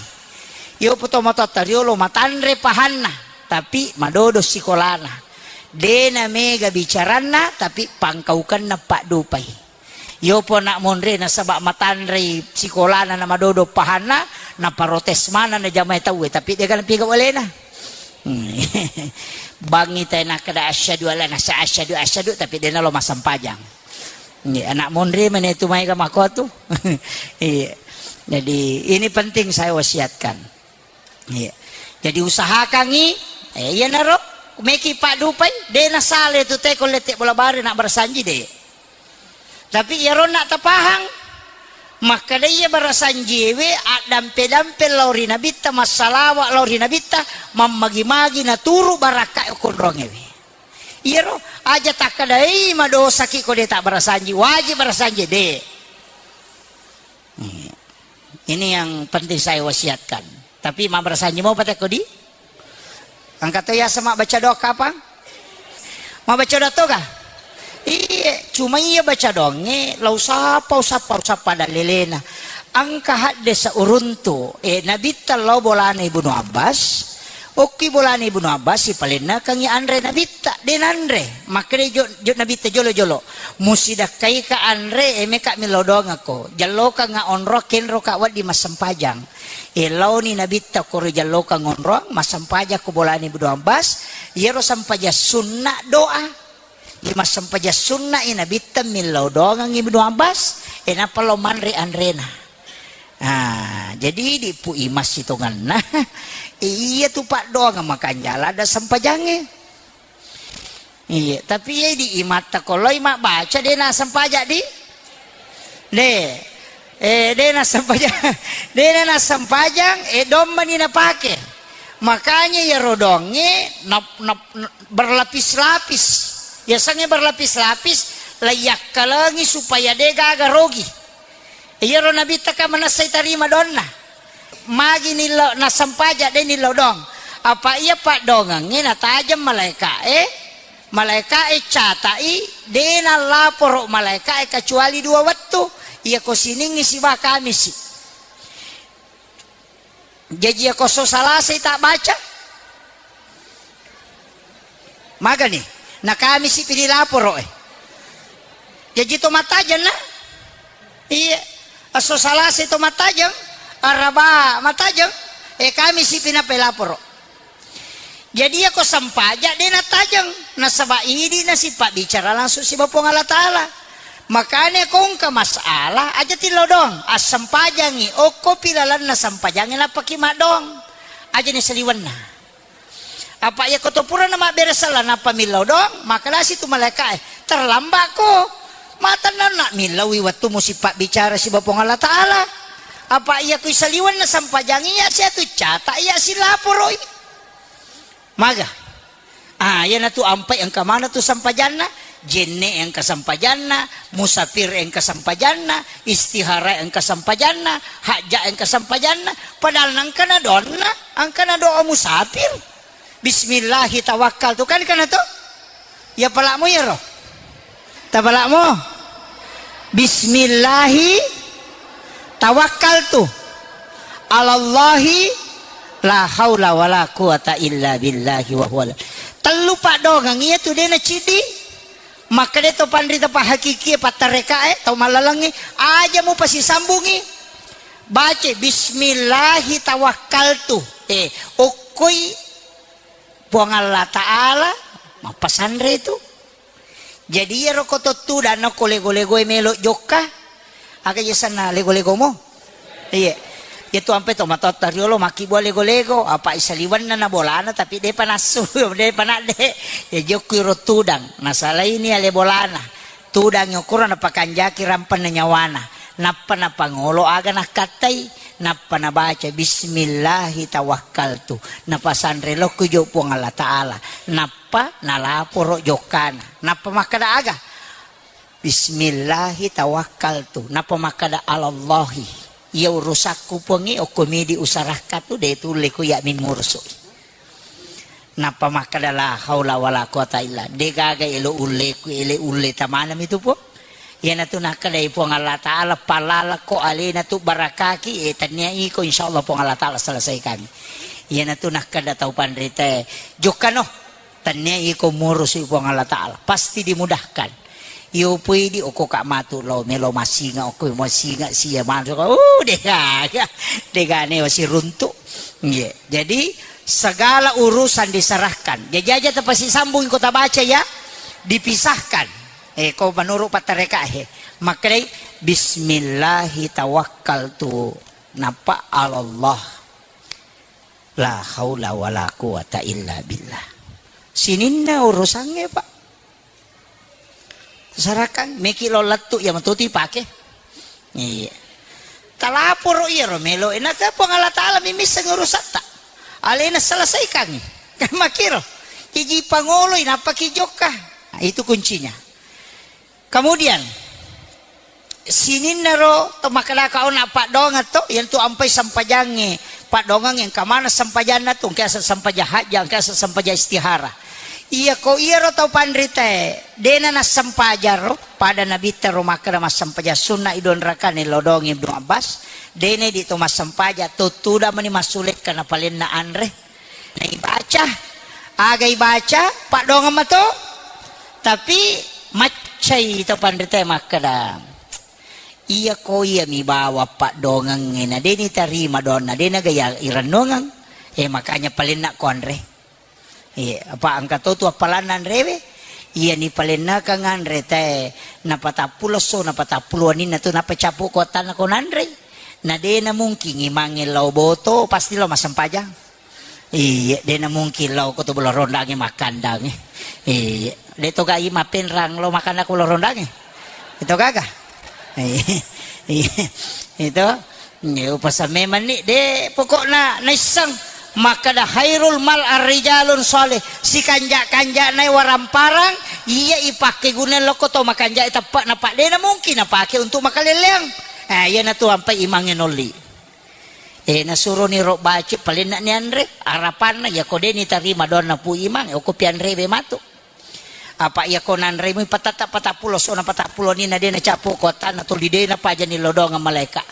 Yopo to matoatta riolo matanre pahanna, tapi madodo sikolana. De namega bicaranna, tapi pangkaukenna paddupai. Yopo anak monre nasaba matanrei sikolana na madodo pahanna, naparotes maneng na jamae tauwe, tapi de ga napigau alena. Hmm. Bangi tae nakkeda asyhadu alla nasa asyhadu asyhadu, tapi de nalo massempajang. Iya, anak monre mane tu maega makotu. Iya. Jadi, ini penting saya wasiatkan. Iya. Jadi, usahakangi, eh, iyanaro meki paddupai, de nasale tu teko lette bola bare na barasanji de. Tapi iyaro na tapahang, makkeda iya barasanjiewe addampe-dampe lao ri nabitta, massalawa lao ri nabitta, mammagi-magi naturu barakka konrongewe. Iyaro aja takkedai madosaki ko de tabbarasanji, wajib barasanji de. Iya. Ini yang penting saya wasiatkan. Tapi mabbarasanji mau patekko di? Engka to yaseng mabbaca doa kapang? Mabbaca doa toga? Iye, cuma iya baca doangnge, lau sapa, usappa, usappa dallelena. Engka haddesa uruntu, eh, nabitta lao bolana Ibnu Abbas, okki bolana Ibnu Abbas, sipalennakengi anre nabitta, de nanre. Makkeda jo, jo nabitta jolo-jolo. Musidakkaika anre, eh, meka millau doangakko. Jallokangnga onro, kenroka wedding massempajang. E, laoni nabitta koro jallokang onroang, massempajang ko bolana Ibnu Abbas, iyaro sempajang sunna doa. Iya massempajang sunna i nabitta millau doangang Ibnu Abbas, e, nappa lao manre anrena. Ah, jadi di pu imas sitonganna. Iya tu paddoangang makanjala ada sempajangnge. Iya, tapi iya di imatta ko loi mabbaca de nassempajang di? De. Eh, de nassempajang, de nassempajang, eh, dommani napake. Makanya iyaro doangnge nap-, nap-, berlapis-lapis. Yasengnge berlapis-lapis, laiyakkalengi supaya de gaga rogi. Iyaro nabitta ka manessai tarima doanna. Magi nillau nassempajang de nillau doang. Apa iya paddoangengnge natajeng malaeka'e, malaeka'e catai, de nallaporo malaeka'e kecuali dua wettu, iyako Siningngi siba Kamisi. Jaji iyako esso Salasai tabbaca, magani? Na Kamisi pi dilaporo e. Jaji to mattajeng na? Iya. Esso Salasa to mattajeng, Araba mattajeng, e Kamisi pi nappa laporo. Jadi iyako sempajang de nattajeng, nasaba idi nasipabbicara langsung siba Puang Allah Taala. Makanya ko engka masalah aja tillau doang, assempajangi, okkopi lalenna sempajangnge nappaki maddoang. Aja ni saliwenna. Apa iyako to purana mabbere sella nappa millau doang, makkedasi tu malaeka'e, "Terlambatko. Matennanna millaui wettumu sipabbicara siba Puang Allah Taala. Apa iyako isaliwenna sempajangi iya siatu cata iya silaporoi." Maga? Ah, iyanatu ampai engka maneng tu sempajanna, jenne engka sempajanna, musafir engka sempajanna, istihara engka sempajanna, hajja engka sempajanna, padahal nengkana doanna, engkana doa musafir. Bismillahi tawakkaltu, kan kana to? Ya palakmu iyaro. Tapalakmu. Bismillahi tawakkaltu. Alallahi la haula wala quwata illa billahi wa huwa. Tellu paddoangeng iya tu de naciddi. Makkeda to panrita pahakikie pattarekae tau mallalengnge, aja mupasisambungi. Baca bismillahi tawakkaltu. Eh, okkoi Puang Allah Ta'ala mappasanre tu. Jadi iyaro ko to tudang nokko lego-legoe melo jokka. Aga je sanna lego-legomo? Iya. Iya tu ampe to matotta riolo makkibua lego-lego, apa isaliwenna na bolana tapi depa nassu, depa nadde. Ya jokku iro tudang, nasalaini ale bolana. Tudang okoro napakanjaki rampenna nyawana, nappa napangolo aga nakkattai, nappa nabaca bismillahi tawakkaltu, napasanre lokku jo Puang Allah Ta'ala, nappa nalaporo jokkana, nappa makkeda aga? Bismillahi tawakkaltu, nappa makkeda alallahi, iya urusakku Puangnge okko midi usarakka tu de tulle ku iya mimmurusu. Nappa makkeda, "La haula wala quwata illa." De gaga elo ulleku, ele ulle tamanami tu, Puang. Iyanatu nakkedai Puang Allah Ta'ala, "Palalako alena tu barakaki, eh, tennia iko, insyaallah Puang Allah Ta'ala selesaikan." Iyanatu nakkeda tau panritae, "Jokkano, tennia iko murusu Puang Allah Ta'ala, pasti dimudahkan." Iyo pui di okko ka matu lo melo masinga okko masinga sia manuk. Oh, dega, dega ne wasi runtu. Iya. Jadi segala urusan diserahkan. Jaji aja tapasisambung ko tabaca ya, dipisahkan. Eh, ko menurut patareka he. Makkedai bismillahi tawakkaltu. Nappa alallah. La haula wala quwata illa billah. Sininna urusangnge, Pak. Sarakang, meki lo lettu iya matuti pake. Iya. Talaporo iyaro melo, enaka Puang Allah Ta'ala mimisseng urusatta. Alena selesaikangi. Kan makiro. Iji pangoloi, nappa ki jokka. Nah, itu kuncinya. Kemudian, sininna ro to makkadaka ona paddoangeng to, iyantu ampai sempajangnge, paddoangeng engka maneng sempajanna tu, engka asa sempajang hajja, engka asa sempajang istihara. Iya ko iyaro tau panritae, dena nassempajang ro, pada nabitta ro makkada massempajang sunna i dua rakane lo doang Ibnu Abbas, dena di to massempajang, to tuda mani massulekka napalenna anre. Naibaca, aga ibaca, paddoangeng mato. Tapi maccai to panritae makkada, iya ko iya mi bawa paddoangengnge na de nitarima doanna, de naga iya irennuangeng. Eh, makanya palenna ko anre. Eh, apa engka to tu appalanna anrewe? Iya ni palennakang anre tae, napatappulo esso, napatappulo waninna tu, nappa cappu ko attanna ko nanrei. Na de na mungkin imangnge lao boto, pasti lao massempajang. Iya, de na mungkin lao ko to Bolo Rondangnge makkandangnge. Iya, de to gai mappenrang lao makanna ko Bolo Rondangnge. Itu gaga. Iya, itu. Iya, upasa memang ni de pokokna naisseng makkada khairul mal arrijalun shalih, sikanja-kanjana waramparang iya ipakke guna lokko to makanja teppa, napa de na mungkin napake untuk makaleleang. Eh, iya na tu ampai imangnge nolli. Eh, nasuroni ro baca palenna ni anre, arapanna iya ko de nitarima doanna Pu Imang, oko pianrewe matu. Apa iya ko nanremui patatta patappulo sona patappulo ni na de nacappu ko attanna tuli de napajani lodongeng malaika.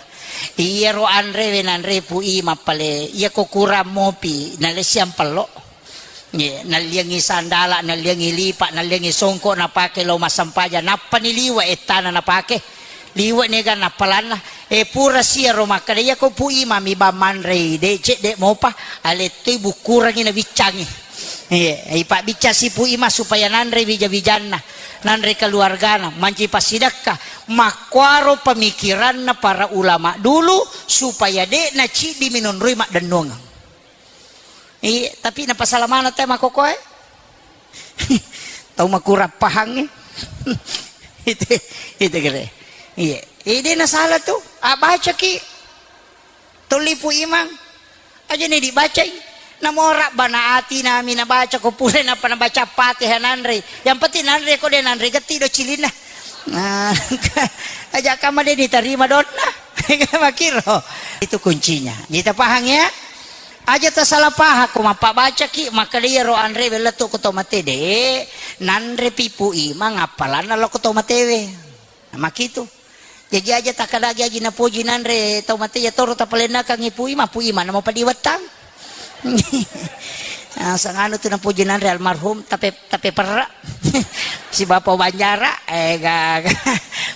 Iyaro anrewe nanre Pu Imang pale, iya ko kurang mopi, nalessiang pello. Ye, nalliangi sandala, nalliangi lipa, nalliangi songko, napake lao massempajang, nappani liwe ettana napake. Liwe nega nappalanna. Eh, pura siaro makkada, iya ko Pu Imang mi bang manrei, de cedde mopa, alettoi bukkurangi nabiccangi. Iya, ipabbiccang si Pu Imang supaya nanre wija-wijanna, nanre keluargana, manci passidakka. Makkuaro pemikiranna para ulama dulu supaya de naciddi minonroi maddennuangeng. Iya, tapi napasala maneng te makokoe. Tau makurang pahangnge. Itu, itu kere. Iya. Eh, de nasala tu. Ah, bacaki. Tolli Pu Imang. Aja ni dibacai. Namo rabbana atina mi nabaca ko pura napa nabaca Fatihah nanre. Yang penting nanre ko de nanre getti do cilinna. Nah, aja kama de ditarima donna. Makiro. Itu kuncinya. Jadi tapahang ya? Aja tasalah pahang ko mappabacaki, makkada iyaro anrewe lettu ko to mate de, nanre pi Pu Imang appalanna lo ko to matewe. Nah, makitu. Jaji aja takkadagi aji napoji nanre tau mate, iya toro tapalennakangngi Pu Imang, Pu Imang namo padiwettang. Ah, sanganu tu napoji nanre almarhum, tape, tape perra. Si Bapa Banjara, eh, gaga.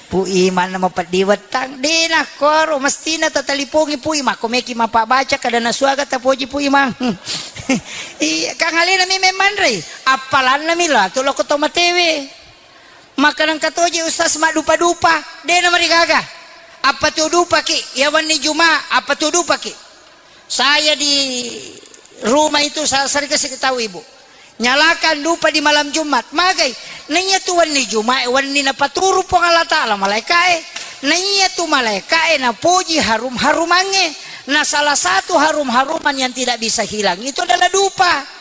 Pu Imang namo padiwettang. De nakkoro, mestina tatalipongi Pu Imang. Ko meki mappabaca kada nasuaga tapoji Pu Imang. Iya, kang alena mi memmanrei. Appalanna mi lo, atu lo ko to matewe. Maka nengka toje Ustaz maddupa-dupa, de na marigaga. Apa tu dupaki? Ya wenni Juma, apa tu dupaki? Saya di rumah itu sa-, sering kasih tahu ibu. Nyalakan dupa di malam Jumat. Magai? Naiya tu wenni Juma, wenni napaturu Puang Allah Ta'ala malaikae. Naiya tu malaikae napoji harum-harumangnge. Nah, salah satu harum-haruman yang tidak bisa hilang itu adalah dupa.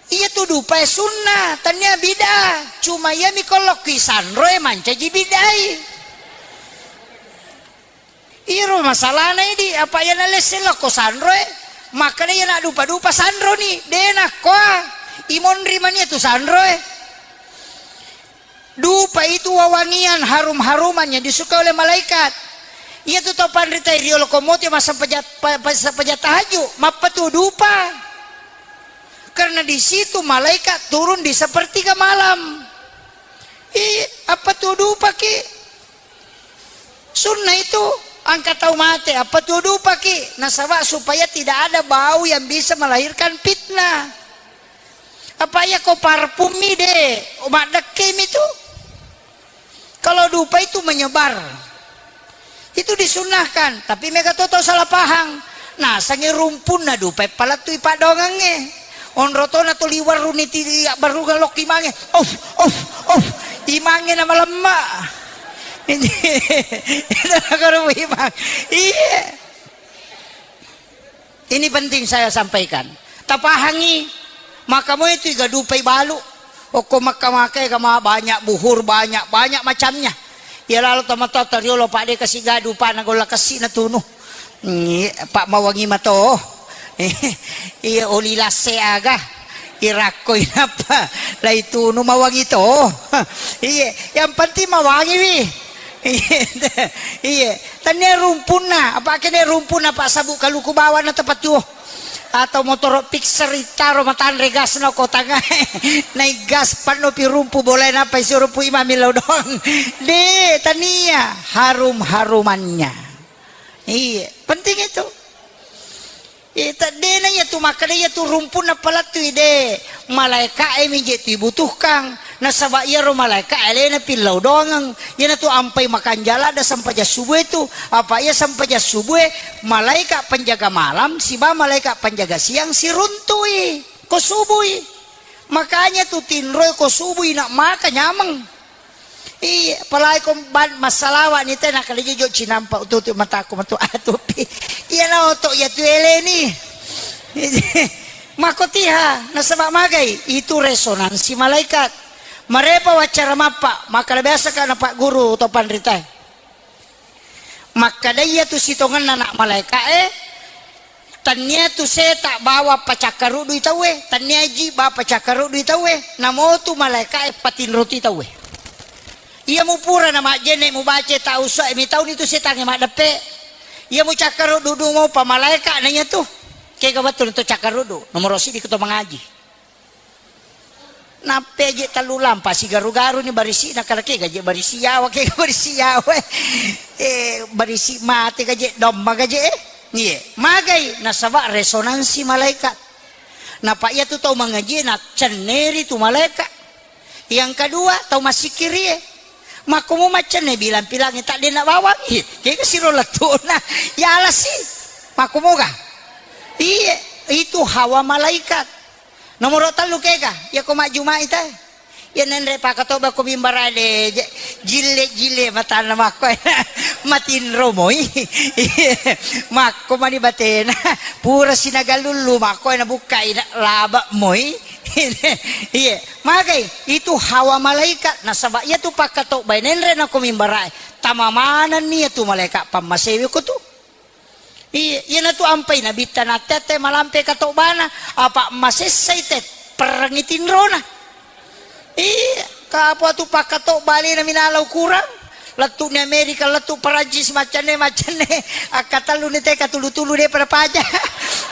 Iya tu dupae sunnah, tania bid'ah. Cuma iya mi kolokki sanroe mancaji bid'ai. Iro masalahna idi, apa iya nalesse lokko sanroe, makkada iya naddupa-dupa sanroni, de nakkoa, imonri mania tu sanroe. Dupa itu wewangian harum-haruman yang disukai oleh malaikat. Iya tu tau panrita riolo komote massempajang, pa-, pa-, sempajang tahajud, mappatu dupa. Karena di situ malaikat turun di sepertiga malam. Ih, apa tu dupaki? Sunnah itu, angka tau mate, apa tu dupaki? Nasaba supaya tidak ada bau yang bisa melahirkan fitnah. Apa iya ko parfum mi de, maddekke mi tu. Kalau dupa itu menyebar. Itu disunnahkan, tapi mega to tau salah pahang. Nasengngi rumpunna dupai palettui paddoangengnge. Onro tona to liwerruni ti abbarrungeng lokki mange. Of, of, of. Imangnge na malemma. Itu nakaro imang. Iya. Ini penting saya sampaikan. Tapahangi, maka moi tu igadupai balu. Okko Mekka makai kama banyak buhur, banyak, banyak macamnya. Iya lalo tomatoa toriolo, Pak, de kasi gadu, Pak, na golla kessi na tunu. Ngi, Pak, mawangi mato. Iya, oli lasse aga. Irakko inappa lai tunu mawangi to. Iya, yang penting mawangi wi. Iya, iya. Tania rumpunna, apa kene rumpunna, Pak, sabu kaluku bawang na tepatuo. Atau motoro fixer itaro matanre gas na ko tangae. Nai gas panno pi rumpu boleh napa isi rumpu imami lao doang. De, tania harum-harumannya. Iya, penting itu. Iya, tadde na iya tu makkeda iya tu rumpunna palettui, de. Malaeka'e mi je tu ibutuhkang. Nasaba iyaro malaeka alena pillau doangeng. Iyanatu ampai makanja ladde sempajang subuh itu. Apa iya sempajang subuh, malaeka penjaga malam siba malaeka penjaga siang siruntui ko subui. Makanya tu tinroi ko subui nak maka nyameng. Iya, apalagi ko ban-, massalawa ni te, nakkeda jojo cinampa ututu mataku matu atupi. Iya na oto iya tu eleni. Mako tiha, nasaba magai itu resonansi malaikat. Marepa waccara mappa, makkeda biasa ka na Pak Guru to panritae. Makkeda iya tu sitongenna anak malaeka'e, tania tu seta bawa pacakkarudui tauwe, tania ji ba pacakkarudui tauwe, namo tu malaeka'e patinroti tauwe. Iya mupura na majjenne mubaca tau usai mi tauni tu setangnge maddeppe. Iya mucakkarudu du mopa malaeka na iya tu. Kega wettu to cakkarudu, nomoro siddi ko to mangaji. Nappe je tellu lampa sigaru-garu ni barisi na kala kega je barisi yawa, kega barisi yawa. Eh, barisi mate gaje domma gaje. Eh. Iye, magai nasaba resonansi malaikat. Napa iya tu tau mangaji na cenneri tu malaikat. Yang kedua, tau massikirie. Makkomo maccenne bilang-pilangi tak dena bawang. Iye, kega siro lettuna. Ya alasi. Makkomoga. Iye, itu hawa malaikat. Nomoro tellu kega, iya ko majjumai te. Iya nenre pakatoba ko mimbara de, je-, jille-jille matanna makko. Matinro moi. Makko mani batena. Pura sinaga lullu makko na bukkai na laba moi. Iya, magai itu hawa malaikat nasaba iya tu pakatoba nenre na ko mimbara. Tama manenni iya tu malaikat pammasewe ko tu. Iya, iyanatu ampai nabitta natte-atte malampe katobana, apa masessai te perrengi tinrona. Iya, kapo tu pakkatoba alena minala ukurang. Lettu ni Amerika, lettu Perancis, maccanne, maccanne. Akkatellu ni te katulu-tulu de pada paja.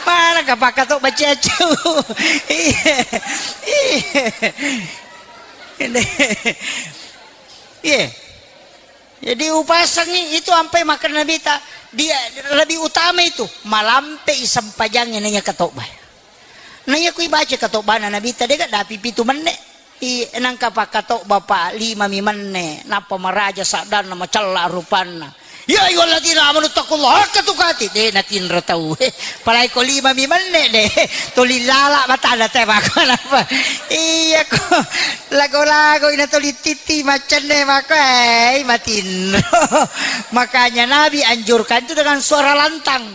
Mana ka pakkatoba ciacau. Iya. Iya. Iya. Jadi upasangi itu ampai makkeda Nabita, dia lebih utama itu malampe i sempajangnge naiya katoba. Naiya ku ibaca katobana Nabita dega dapi pitu menne. I nangka pakkatoba pa lima mi menne, nappa maraja saddanna macella rupanna. Ya ayyuhalladzina amanu taqullaha haqqa tuqatih. De natinro tau. Palai ko lima mi menne de. Tuli lala matana te mako napa. Iya ko. Lago-lago ina tuli titi macenne mako, eh, matinro. Makanya Nabi anjurkan itu dengan suara lantang.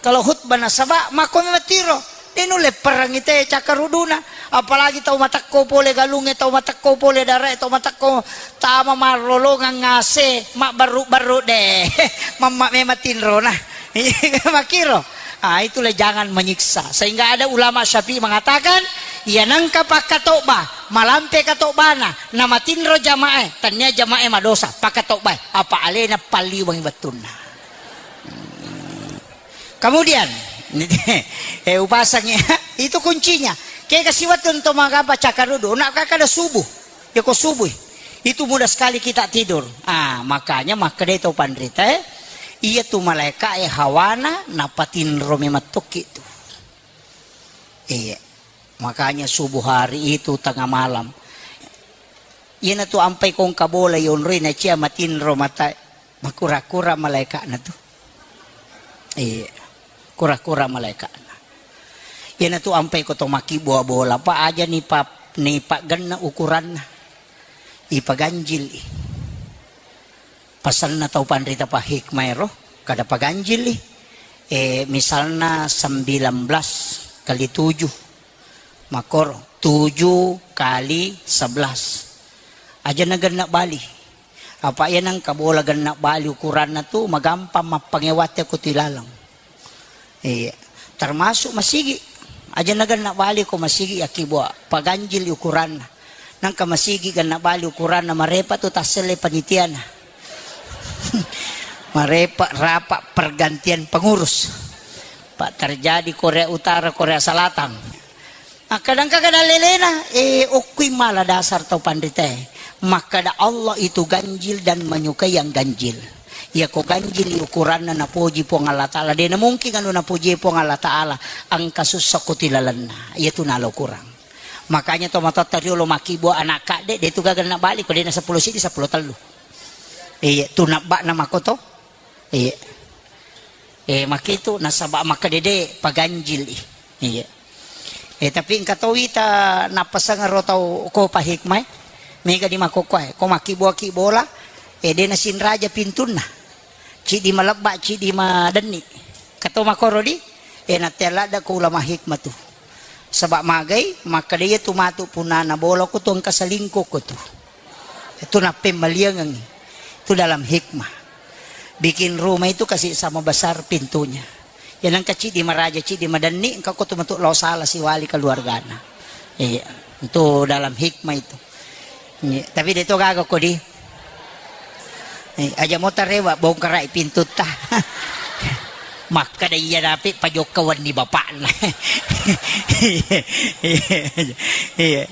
Kalau khutbah nasaba mako matiro. Denu lepperangi te cakkaruduna. Apalagi tau matekko pole galungnge, tau matekko pole darae, tau matekko tama marlolongang ngase, mabbarru-barru de. Mamma memang tinrona. Makiro. Ah, itulah jangan menyiksa. Sehingga ada ulama Syafi'i mengatakan, iya nangka pakkatoba, malampe katobana, namatinro jamae, tania jamae madosa, pakkatobae, apa alena palliweng wettunna. Kemudian, eh, upasangi, itu kuncinya. Kega siwettu to magapa cakkarudu, nak kakada subuh. Ya ko subuh. Itu mudah sekali kita tidur. Ah, makanya makkedai tau panrita, eh, iya tu malaika e hawana napatinro memettokki tu. Iya. Makanya subuh hari itu tengah malam. Iyana tu ampai kongka bola yonroi na cia matinro mata. Makura-kura malaeka'na tu. Iya. Kura-kura malaeka'na. Iyanatu ampai ko to makkibua bola, pa aja ni pa-, ni paggenna ukuranna. Ipaganjili. Pasenna tau panrita pa hikmah ero, kada paganjili. Eh, misalna sembilan belas kali tujuh. Makkoro, tujuh kali sebelas. Aja nagenna bali. Apa iya nengka bola genna bali ukuranna tu magampang mappangewatte ko tu ilaleng. Iya. Termasuk masigi. Aja nagenna bali ko masigi yakkibua. Paganjili ukuranna. Nengka masigi genna bali ukuranna marepa tu tasselle panitiana. Marepa rapa pergantian pengurus. Pak terjadi Korea Utara, Korea Selatan. Makkadangka kada lelena, eh, okkui mala dasar tau panritae. Makkada Allah itu ganjil dan menyukai yang ganjil. Iya ko ganjil ukuranna napoji Puang Allah Ta'ala. De na mungkin anu napoji Puang Allah Ta'ala. Engka sussa ko tilalenna. Iya tu nalo kurang. Makanya to matotta riolo makkibua anak kadde, de tu gaga na bali ko de na seppulo sidi, seppulo tellu. Iya, tu nabba'na makoto. Iya. Eh, makkitu nasaba makkedede paganjili. Iya. Eh, tapi engka to wita nappasengero tau ko pa hikmah, eh. Mega di makkokkoe, ko makkibua-kibola, eh, de nasinraja pintunna. Cidi malebba, cidi madenni. Kato makoro di, eh, natea ladda ko ulama hikmah tu. Saba magai, makkeda iya tu matu punana bola ko tu engka selingkuh ko tu. Itu nappemmaliangengngi. Itu dalam hikmah. Bikin rumah itu kasih sama besar pintunya. Ya nengka cidi maraja, cidi madenni, engka ko tu matu lao sala siwali keluargana. Iya, itu dalam hikmah itu. Iya, tapi de to gaga ko di. Eh, aja mo tarewa bongkarai pintutta. Makkeda iya dapi pajokka wenni bapakna. Iya. Iya.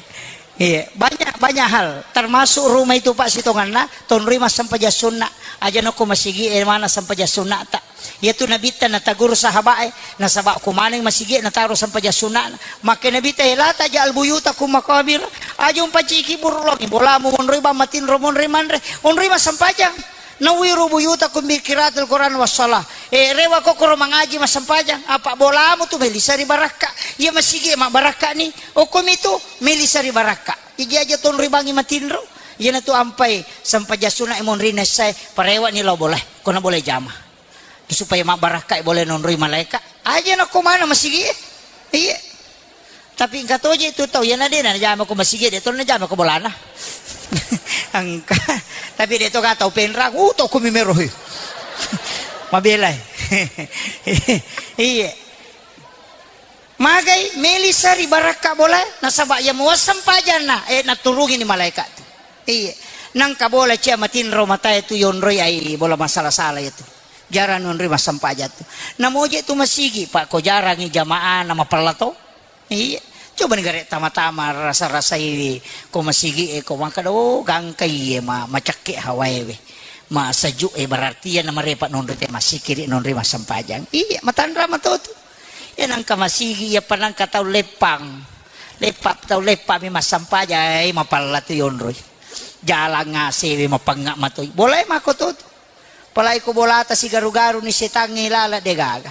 Iya, banyak, banyak hal, termasuk rumah itu, Pak, sitonganna tonroi massempajang sunna. Aja nokko masigi e mana sempajang sunna ta. Iya tu nabitta nataguru sahabat e, nasaba ko maneng masigi e nataro sempajang sunna. Makke nabitta e, "La taj'al buyutakum maqabir." Aja umpanciki burulongi bolamu monroi bang matinro monroi manre. Onroi massempajang. Nawwiru buyutakum bi qiraatil Qur'an was shalah. Eh, rewa kokoro mangaji massempajang. Apa bolamu tu melisa ri barakka. Iya masigi e mabbarakka ni. Okkomi tu melisa ri barakka. Iji aja tonroi bangi matinro. Iyana tu ampai sempajang sunna e monri naissae. Parewa ni lao bolae. Kona bolae jama. Supaya mabbarakka e bolae nonroi malaeka. Aja nakko mana masigi e. Iya. Tapi engka toje tu tau, iyana de na najama ko masigi, de to najama ko bolana. Engka. Tapi de to ga tau penrang, uh, to ko mimero he. Mabelai. Iya. Magai melisa ri barakka bola, nasaba iya muasseng pajanna, eh, naturungi ni malaeka tu. Iya. Nangka bola cia matinro matae tu yonroi ai bola masala-sala itu. Jarang nonroi massempajang tu. Namoje tu masigi, Pak, ko jarangi jamaah na mapella to. Iya. Coba ni gare tama-tama rasa-rasai ko masigi e ko makkeda, "Oh, gangka iye ma-, macakke hawae we. Ma sejuk e berarti iya na marepa nonroi te masikiri nonroi massempajang." Iya, matanra mato tu. Iya nangka masigi, iya pa nangka tau leppang. Leppa tau leppa mi massempajang, eh, mapella tu yonroi. Jalang A C we mapengnga matoi. Bolae mako to tu. Apalagi ko bolata sigaru-garu ni setangnge lala de gaga.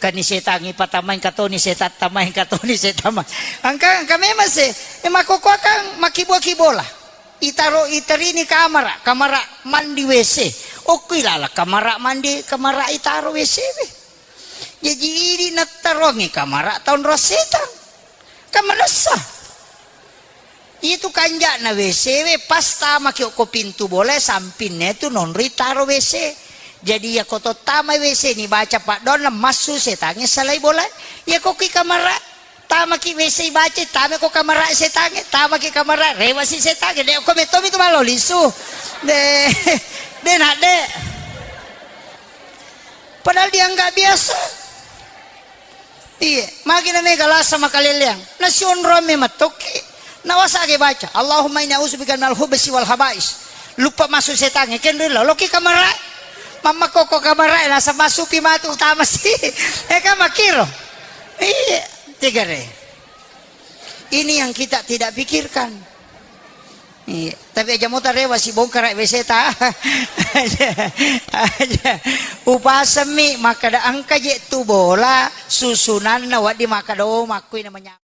Kan ni setangnge patamai engka toni setang tamai engka toni setang mai. Engka, engka memang se, e, makkokkoe kan makkibua-kibola. Itaro, iterini kamara, kamara mandi W C. Okko ilala kamara mandi, kamara itaro W C we. Jaji idi nattarongi kamara taonrong setang. Kan manessa. Itu kanja'na W C we, pas tamaki okko pintu bolae, sampinna tu nonroi taro W C. Jadi, iya ko to tamai W C ni baca paddoanna, massu setangnge salai bolae. Iya ko ki kamara, tamaki W C baca, tama ko kamara setangnge, tamaki kamara, rewasi setangnge. De okko metto mi tu malo lisu. De, de nak de. Padahal dianggap biasa. Iye, magi na mega lasa makaleleang. Nasionrong me mattokki. Nawasage baca, "Allahumma inni a'udzubika minal khubsi wal khaba'is." Luppa masuk setangnge, kenrilla, loki kamara. Mamma koko kamara, nasa masupi matu utama si. Eh, kan makkiro. Iye, tegare. Ini yang kita tidak pikirkan. Iya, tapi aja mota rewa sibongkara W C ta. Aja, aja. Upasemmi makkada engka je tu bola susunanna wedding makkada, oh, makkui namanya.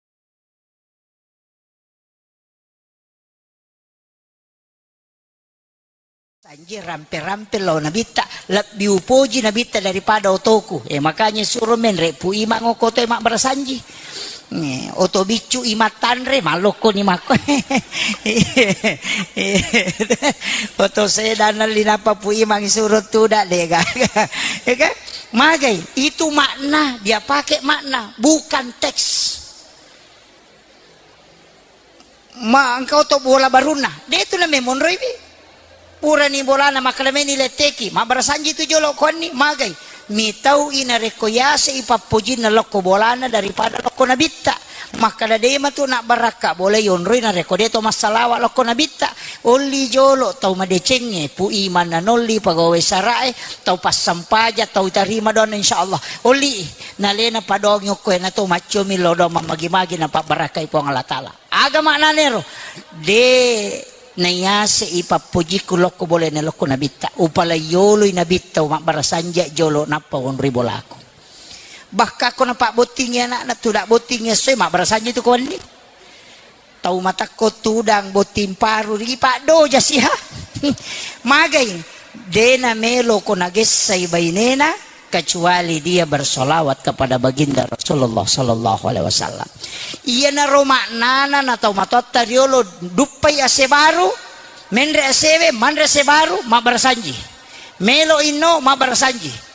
Sanji rampe-rampe lao nabitta, lebbi upoji nabitta daripada otoku. Eh, makanya suro menre pu imang okoto e mabbarasanji. Eh, oto biccu imang tanre, malokko ni makko. Oto sedan linapa pu imang suro tuda dega. Ya kan? Magai, itu makna dia pakai makna, bukan teks. Ma engka oto bola barunna, de tu na memonroiwi. Purani bolana makkada meni letteki, mabbarasanji tu jolo kuanni, magai. Mitau i narekko yase i pappojinna lokko bolana daripada lokko nabitta. Makkada de matu nabbarakka bola yonroi narekko de to massalawa lokko nabitta. Olli jolo tau madecengnge, pu imanna nolli pegawai sarae, tau passampaja, tau tarima doanna insyaallah. Olli i, nalena padongi okko e na to maccomi lo doang mammagi-magi napabbarakkai Puang Allah Taala. Aga maknanero? De nayase i pappojikku lokko bolana lokko nabitta. Upalai yoloi nabitta mabbarasanji jolo nappa wonroi bolaku. Bahkan ko napabbottingi anakna, tuda bottingi essoe mabbarasanji tu ko wenni. Tau matakko tudang botting paru ri paddoja siha. Magai, de namelo ko nagessai bainena, kecuali dia bersolawat kepada baginda Rasulullah sallallahu alaihi wasallam. Iyanaro maknana na tau matoatta riolo duppai ase baru, menre asewe, manre ase baru, mabbarasanji. Melo inno, mabbarasanji.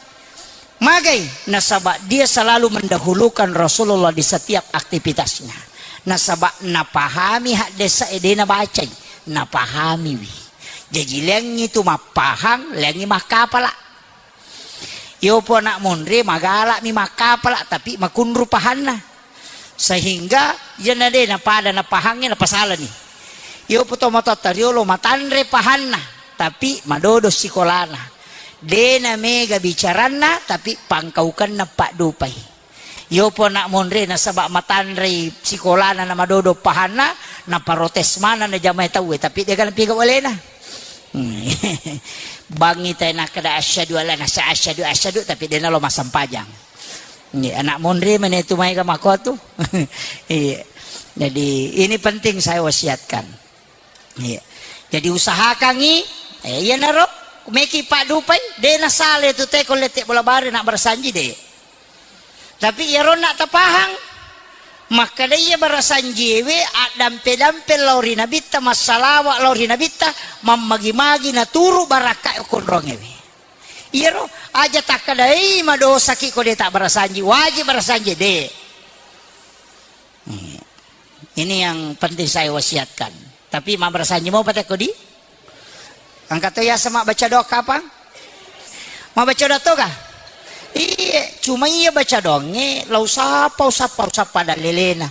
Magai, nasaba dia selalu mendahulukan Rasulullah di setiap aktivitasnya. Nasaba napahami haddesa e de nabacai, napahamiwi. Jaji leangngi tu mappahang, leangngi makkapala. Yopo anak monre magalami makkapala tapi makunru pahanna. Sehingga iyana de napada napahangnge napasalani. Yopo to matoatta riolo matanre pahanna tapi madodo sikolana. De namega bicaranna tapi pangkaukenna paddupai. Yopo anak monre nasaba matanrei sikolana na madodo pahanna, naparotes maneng na jamae tauwe, tapi de gaga napigau alena. Hmm. Bangngi tae nakkeda asyhadu alla nasa asyhadu asyhadu, tapi de nalo massempajang. Nggih, anak monre mene tu maega makko tu. Iya. Jadi ini penting saya wasiatkan. Iya. Jadi usahakangngi, eh, iyanaro meki paddupai, de nasale tu teko lette bola bare na barasanji de. Tapi iyaronna tapahang, makkeda iya barasanjiewe addampe-dampe lao ri nabitta, massalawa lao ri nabitta, mammagi-magi naturu barakka konrongewe. Iyaro aja takkedai madosaki ko de tabbarasanji, wajib barasanji de. Hmm. Ini yang penting saya wasiatkan. Tapi mabbarasanji mo patekko di? Engka to yaseng mabbaca doa kapang? Mabbaca doa toga? Iye, cuma iya baca doangnge, lau sappa, usappa, usappa dallelena.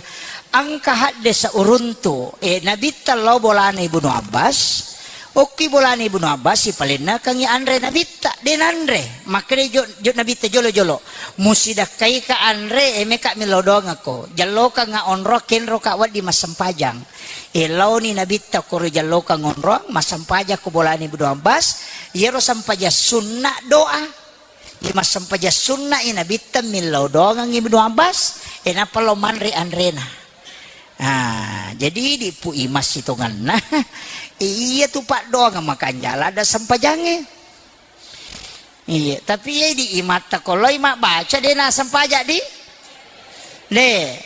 Engka haddesa uruntu, eh, nabitta lao bolana Ibnu Abbas. Okki bolana Ibnu Abbas, sipalennakengngi anre nabitta, de nanre. Makkeda jo, jo nabitta jolo-jolo. Musidakkaika anre, eh, meka millau doangakko. Jallokangnga onro, kenroka wedding massempajang. Eh, laoni nabitta koro jallokang onroang, massempajang ko bolana Ibnu Abbas, iyaro sempajang sunna doa. Iya massempajang sunna i nabitta millau doangang Ibnu Abbas, eh, nappa lao manre anrena. Ah, jadi idi pu i massitongenna, eh, iya tu paddoangang makanjala ada sempajangnge. Iya, tapi iya di imatta ko loi mabbaca de nassempajang di? De.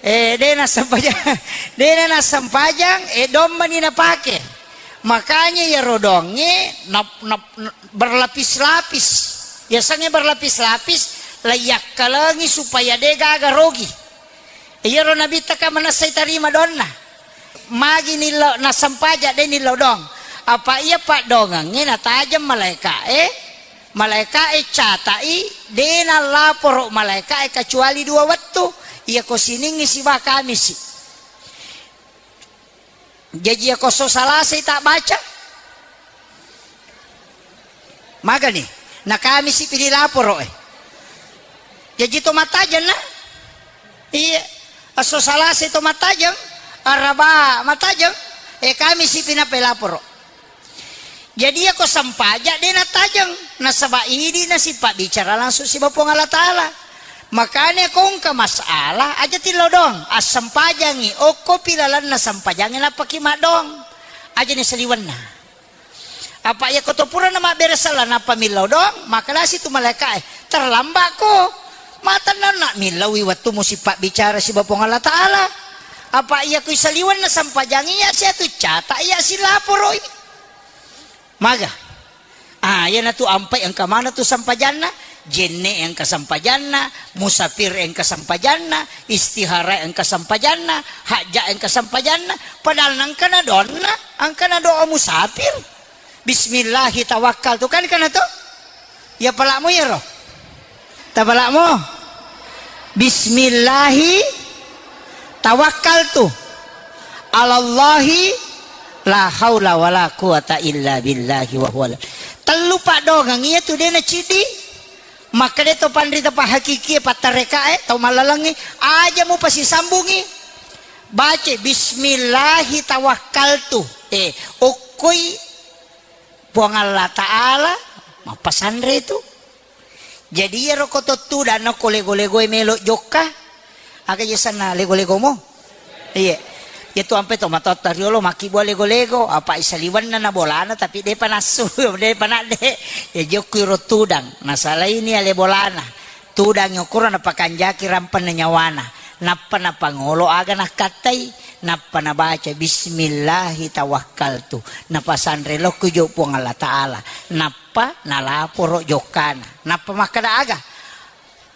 Eh, de nassempajang. De nassempajang, eh, dommani napake. Makanya iyaro doangnge nap-, nap-, berlapis-lapis. Yasengnge berlapis-lapis, laiyakkalengi supaya de gaga rogi. Iyaro nabitta ka manessai tarima doanna. Magi nillo nassempajang de nillo doang. Apa iya paddoangengnge natajeng malaeka'e, malaeka'e catai, de nallaporo malaeka'e kecuali dua wettu. Iyako siningngi siba kamisi. Jaji iyako esso Salasai tabbaca, magani? Na Kamisi pi dilaporo e. Jaji to mattajeng na? Iya. Esso Salasai to mattajeng, Araba mattajeng. E, kami sipi nappa laporo. Jadi, iyako sampaja de natajeng, nasaba idi nasipabbicara langsung siba Puang Allah Ta'ala. Makanya ko engka masalah, aja tillau doang, assempajangi, okkopi lalenna sempajangi, nappaki maddoang. Aja ni saliwenna. Apa iyako to purana mabbere sala nappa millau doang, makkedasi tu malaika'e, "Terlambat ko. Matennanna millauwi wettumu sipabbicara siba Puang Allah Ta'ala. Apa iyako isaliwenna sempajangi iya siatu cata iya silaporoi." Maga. Ah, iyanatu ampai engka maneng tu sempajanna, jenne engka sempajanna, musafir engka sempajanna, istihara engka sempajanna, hajja engka sempajanna, padahal nengka na doanna, engka na doa musafir. Bismillahi tawakkaltu, kan kana to? Ya palakmu ya ro. Tapalakmu. Bismillahi tawakkaltu. Alallahi la haula wala quwata illa billahi wa huwa. Tellu paddoangeng iya tu de naciddi. Makkeda to panrita pahakikie pattarekae tau mallalengngi, aja mupasisambungi. Bace bismillahi tawakkaltu. Eh, okkoi Puang Allah Ta'ala mappasanre tu. Jadi iyaro ko to tudang nokko lego-legoe melo jokka. Aga yasenna lego-legomo? Iya. Iya tu ampe to matotta riolo makkibua lego-lego, apa isaliwenna na bolana tapi depa nassu, depa nadde. Ya jokku iro tudang, nasalaini ale bolana. Tudang okoro napakanjaki rampenna nyawana, nappa napangolo aga nakkattai, nappa nabaca, "Bismillahi tawakkaltu." Napasanre lokku jo Puang Allah Ta'ala, nappa nalaporo jokkana, nappa makkeda aga,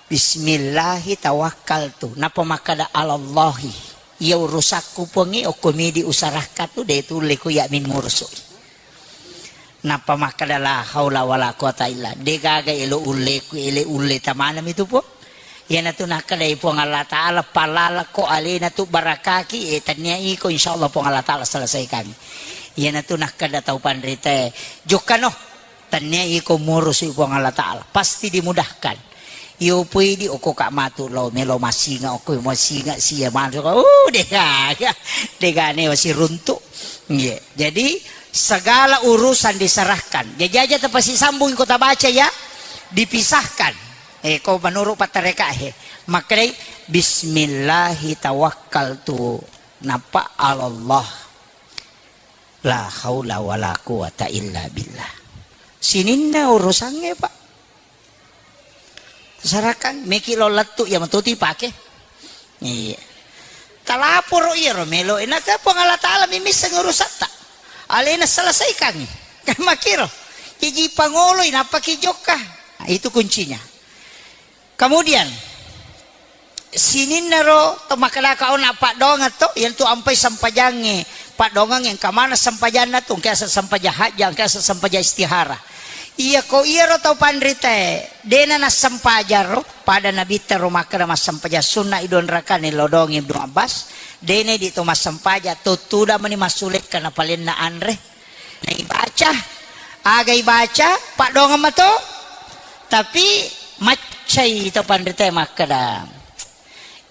"Bismillahi tawakkaltu." Nappa makkeda, "Alallahi, iya urusakku Puangnge, okko midi usarakka tu, de tulle ku iya mimmurusu'i." Nappa makkeda, "La haula wala quwata illa." Degaga elo ulleku, ele ulle tamanami tu, Puang. Iyanatu nakkedai Puang Allah Ta'ala, "Palalako alena tu barakaki, eh, tannia iko, insyaallah Puang Allah Ta'ala selesaikan." Iyanatu nakkeda tau panritae, "Jokkano, tannia iko murusu Puang Allah Ta'ala, pasti dimudahkan." Iyo poidi okko ka matu lao melo masinga, okko masinga sia manre, uh, degaga, degane wasiruntu. Iya. Jadi segala urusan diserahkan. Jadi aja tapasisambung ko tabaca ya, dipisahkan. Eh, ko menurut pattareka he. Makkedai, "Bismillahi tawakkaltu." Nappa alallah. La haula wala quwata illa billah. Sininna urusangnge, Pak. Sarakan meki lo lettu ya matuti pake. Iya. Talaporo iyaro melo, naka Puang Allah Ta'ala mimisseng urusatta. Alena selesaikangi. Kan makiro. Iji pangoloi napaki jokka. Nah, itu kuncinya. Kemudian, sininnaro to makkedaka ona paddoangeng to, iyantu ampai sempajangnge, paddoangeng engka maneng sempajanna tu, engka asa sempajang hajja, engka asa sempajang istihara. Iyako iyaro tau panritae, dena nassempajang ro, pada nabitta ro makkeda massempajang sunna i dua rakaat nillau doang Ibnu Abbas, dena idi to massempajang, to tudang mani massulekka napalenna anre. Naibaca, aga ibaca, paddoangeng mato. Tapi maccai to panritae makkeda,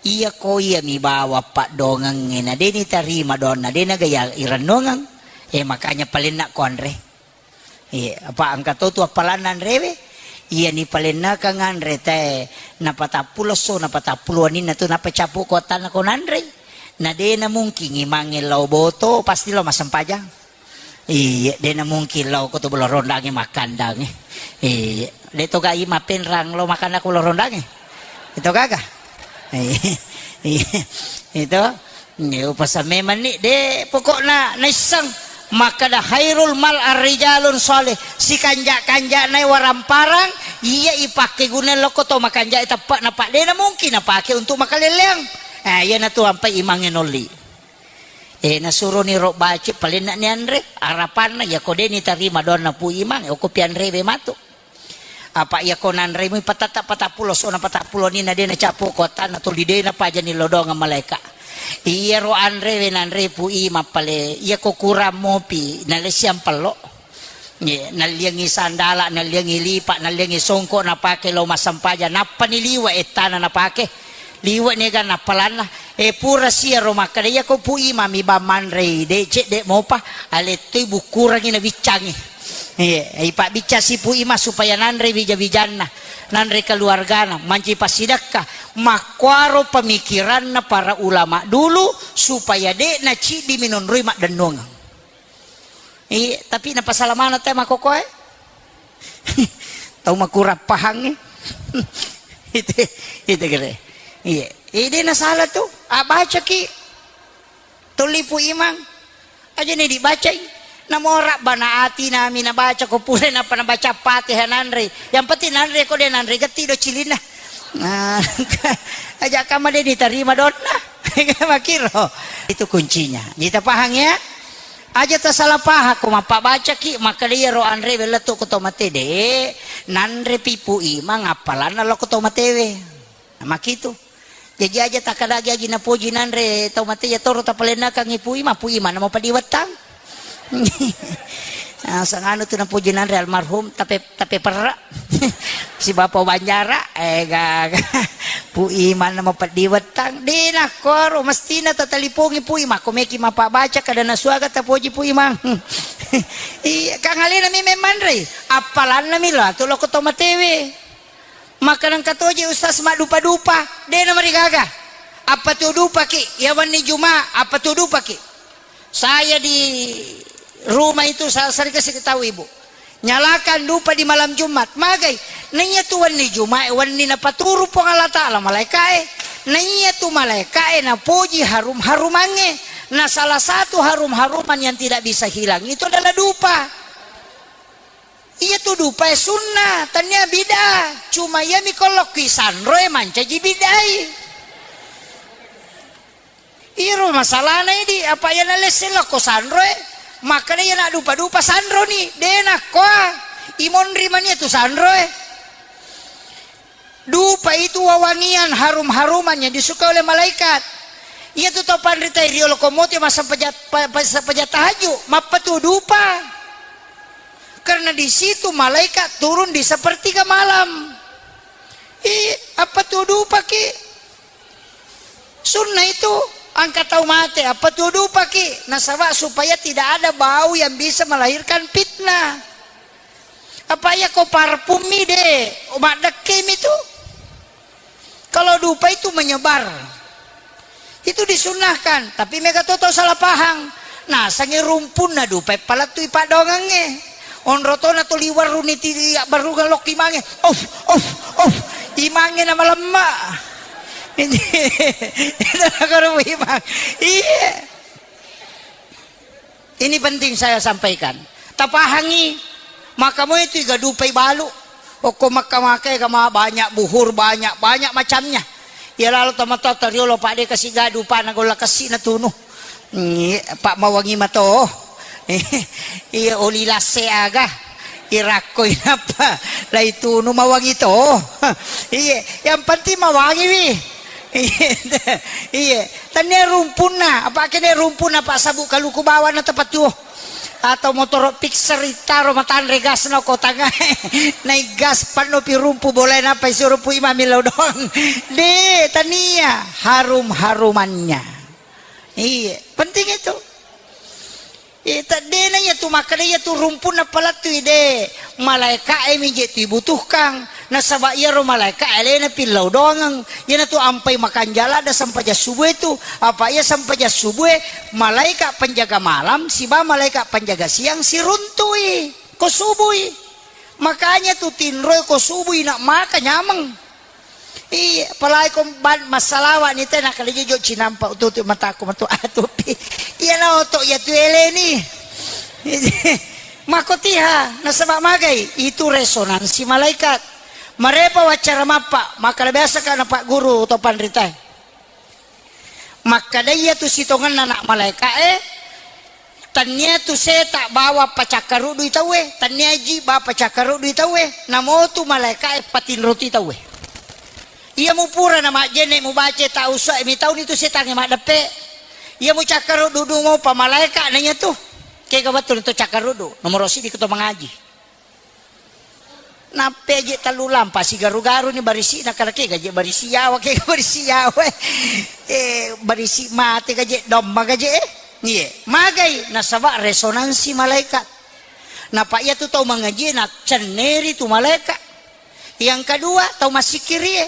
"Iya ko iya mi bawa paddoangengnge na de nitarima doanna, de naga iya irennuangeng." Eh, makanya palenna ko anre. Iya, apa engka to tu appalanna anrewe. Iya ni palennakang anre tae napatappulo esso, napatappulo waninna tu napacappu ko attanna ko nanrei. Na de na mungkin imangnge lao boto, pasti lao massempajang. Iya, de na mungkin lao ko to Bolo Rondangnge makkandangnge. Iya, de to ga i mapenrang lao makanna ko Bolo Rondangnge. Itu gaga. Iya, itu. Iya, upasan memang ni de pokokna naisseng makkeda khairul mal arrijalun shalih, sikanja-kanjana waramparang iya ipakke guna lokko to makanja teppe na pak de na mungkin napake untuk makaleleang. Eh, iya na tu ampai imangnge nolli. Eh, nasuroni ro baci palenna ni anre, arapanna, iya ko de nitarima doanna Pu Imang, okko pianrewe matu. Apa iya ko nanremu patata patappulo sona patappulo ni na de na capo ko attanna tuli de na paja ni lodongang malaika. Iya ro anrewe nanre Pu Imang pale, iya ko kurang mopi, nalessiang pello. Ye, nalliangi sandala, nalliangi lipa, nalliangi songko napake lo massempajang, nappa ni liwe ettana napake. Liwe niga nappalanna, E, pura siaro makkeda, "Iyako Pu Imang mi bang manrei, de cedde mopa, alettoi bukkurangi nabiccangi." Iya, ipabbiccang si Pu Imang supaya nanre wija-wijanna, nanre keluargana, manci passidekka. Makkuaro pemikiranna para ulama dulu supaya de naciddi minonroi maddennuang. Iya, tapi napasala maneng te makkokoe. Tau makurang pahangnge. Itu, itu kere. Iya. Ide nasala tu. Ah, bacaki. Tuli Pu Imang. Aja ni dibacai. Namo rabbana atina mi nabaca ko pure napa nabaca Fatihah nanre. Yang penting nanre ko de nanre getti do cilinna. Nah, aja kama de ditarima donna. Makiro. Itu kuncinya. Kita paham ya? Aja tasalah paham ko mappabacaki, makkeda iyaro anre wellettu ko to mate de, nanre pi Pu Imang appalanna lo ko to matewe. Nah, makitu. Jaji aja takkadagi aji napoji nanre tau mate ya toro tapalennakangi Pu Imang, Pu Imang namo padiwettang. Ah, sanganu tu napoji nanre almarhum, tapi Tapi perra. Si Bapa Banjara, eh, gaga. Pu Imang nama peddi wettang. De nakkoro, mestina tatalipongi Pu Imang. Ko meki mapabbaca kada nasuaga tapoji Pu Imang. Iya, kang alena mi memmanrei. Appalanna mi lo, atu loko to matewe. Maka nengka toje Ustaz maddupa-dupa. De namarigaga. Apa tu dupaki? Ya wenni Juma, apa tu dupaki? Saya di rumah itu sa-, sering kasih tahu ibu. Nyalakan dupa di malam Jumat. Magai. Naiya tu wenni Jumat, wenni napaturu Puang Allah Ta'ala malaikae. Naiya tu malaikae napoji harum-harumangnge. Nah, salah satu harum-haruman yang tidak bisa hilang itu adalah dupa. Iya tu dupae sunnah, tania bid'ah. Cuma iya mi kolokki sanroe mancaji bid'ai. Iro masalahna idi, apa iya nalesse lokko sanroe, makkeda iya naddupa-dupa sanroni, de nakkoa, imonri mania tu sanroe. Dupa itu wewangian harum-haruman yang disukai oleh malaikat. Iya tu tau panrita riolo komote massempajang, pa-, pa-, sempajang tahajud, mappatu dupa. Karena di situ malaikat turun di sepertiga malam. Ih, apa tu dupaki? Sunnah itu, angka tau mate, apa tu dupaki? Nasaba supaya tidak ada bau yang bisa melahirkan fitnah. Apa iya ko parfum mi de, maddekke mi tu. Kalau dupa itu menyebar. Itu disunnahkan, tapi mega to tau salah pahang. Nasangi rumpunna dupa e palettui paddoangengnge. Onro tona tuli warruni ti abbarrungeng lokki mange. Of, of, of. Imangnge namalemma. Itu nakaro imang. Iya. Ini penting saya sampaikan. Tapahangi, maka moi tu iga dupai balu. Okko Makkah-Makkah ega ma banyak buhur, banyak, banyak macamnya. Iya lalo tomatoa toriolo, Pak, de kasi ga dupana golla kessi natunu. Ngi, Pak, mawangi mato. Iya, oli lasse aga. Irakko inappa laitunu mawangi to. Iya, yang penting mawangi wi. Iya, tania rumpunna, apa kene rumpunna, Pak, sabuk kaluku bawana tepat tuo. Atau motoro fixer itaro matanre gasna ko tangae. Naik gas panno pi rumpu, boleh napa isi rumpu imami lo doang. De, tania harum-harumannya. Iya, penting itu. Iya, teddena iya tu makkeda iya tu rumpunna palettui de. Malaika e mi je tu ibutuhkan. Nasaba iyaro malaika e alena pillau doangeng. Iyanatu ampai makanjala da sempajang subuh itu. Apa iya sempajang subuh e, malaikat penjaga malam siba malaikat penjaga siang siruntui ko subui. Makanya tu tinroi ko subui nak maka nyameng. Iya, apalagi ko ban massalawa ni tena kali jojo cinampa ututu mataku matu atupi. Iya na oto iya tu eleni. Makotiha nasaba magai itu resonansi malaikat. Marepa wacara mappa, maka biasa kana Pak Guru to panritae. Makkeda iya tu sitongenna anak malaika e, tania tu seta bawa pacakkarudui tauwe, tania ji ba pacakkarudui tauwe, namotu malaika e patinroti tauwe. Iya mupura na majjenne mubace tau so e mitauni tu setangnge maddeppe. Iya mucakkarudu dumo pa malaika na iya tu. Kega wettu na to cakkarudu, nomoro sidi ko to mangaji. Nappe je tellu lampa sigaru-garu ni barisi, na kada kega je barisi yawa, kega barisi yawa, eh. Eh, barisi mate gaje, domma gaje, eh. Iye, magai nasaba resonansi malaikat. Napa iya tu tau mangaji na cenneri tu malaikat. Yang kedua, tau massikkiri e.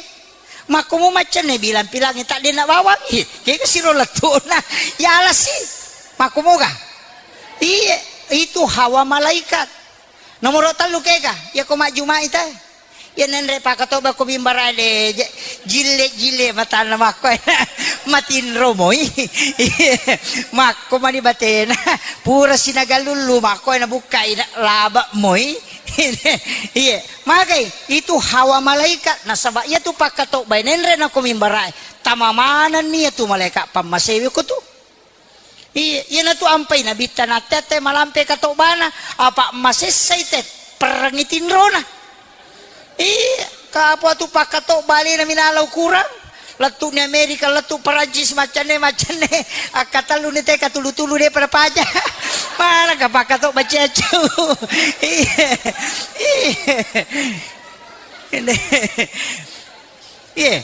Makkomo maccenne bilang-pilangi taddenna bawang. Ih, kega siro lettuna. Yalasi. Makkomoga? Iye, itu hawa malaikat. Nomoro tellu kega, iya ko majjumai te. Iya nenre pakatoba ko mimbara de, je-, jille-jille matanna makko. Matinro moi. Makko mani batena. Pura sinagalullu makko na bukkai na laba moi. Iye, magai itu hawa malaikat nasaba iya tu pakatoba nenre na ko mimbara. Tama manenni iya tu malaikat pammasewe ko tu. Iya, iyanatu ampai Nabitta natte-atte malampe katobana, apa masessai te perrengi tinrona. Iya, kapua tu pakkatoba alena minala ukurang. Lettu ni Amerika, lettu Perancis, maccanne, maccanne. Akkatellu ni te katulu-tulu de pada paja. Mana ka pakkatoba ciaccu. Iya. Iya. Iya.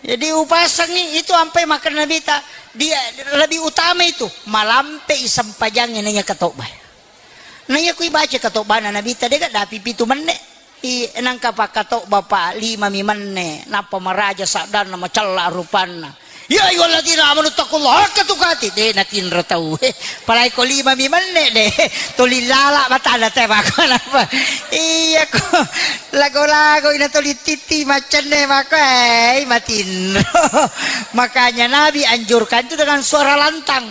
Jadi upasangi itu ampai makkeda Nabita, dia lebih utama itu malampe i sempajangnge naiya katobba. Naiya kui baca katobbana Nabita dega dapi pitu menne. I nangka pakkatobba pa lima mi menne, nappa maraja saddanna macella rupanna. Ya ayyuhalladzina amanu taqullaha haqqa tuqatih. De natinro tau. Palaiko lima mi menne de. Tuli lala batana te mako napa. Iya ko. Lago-lago ina tuli titi macenne mako, eh, matinro. Makanya Nabi anjurkan itu dengan suara lantang.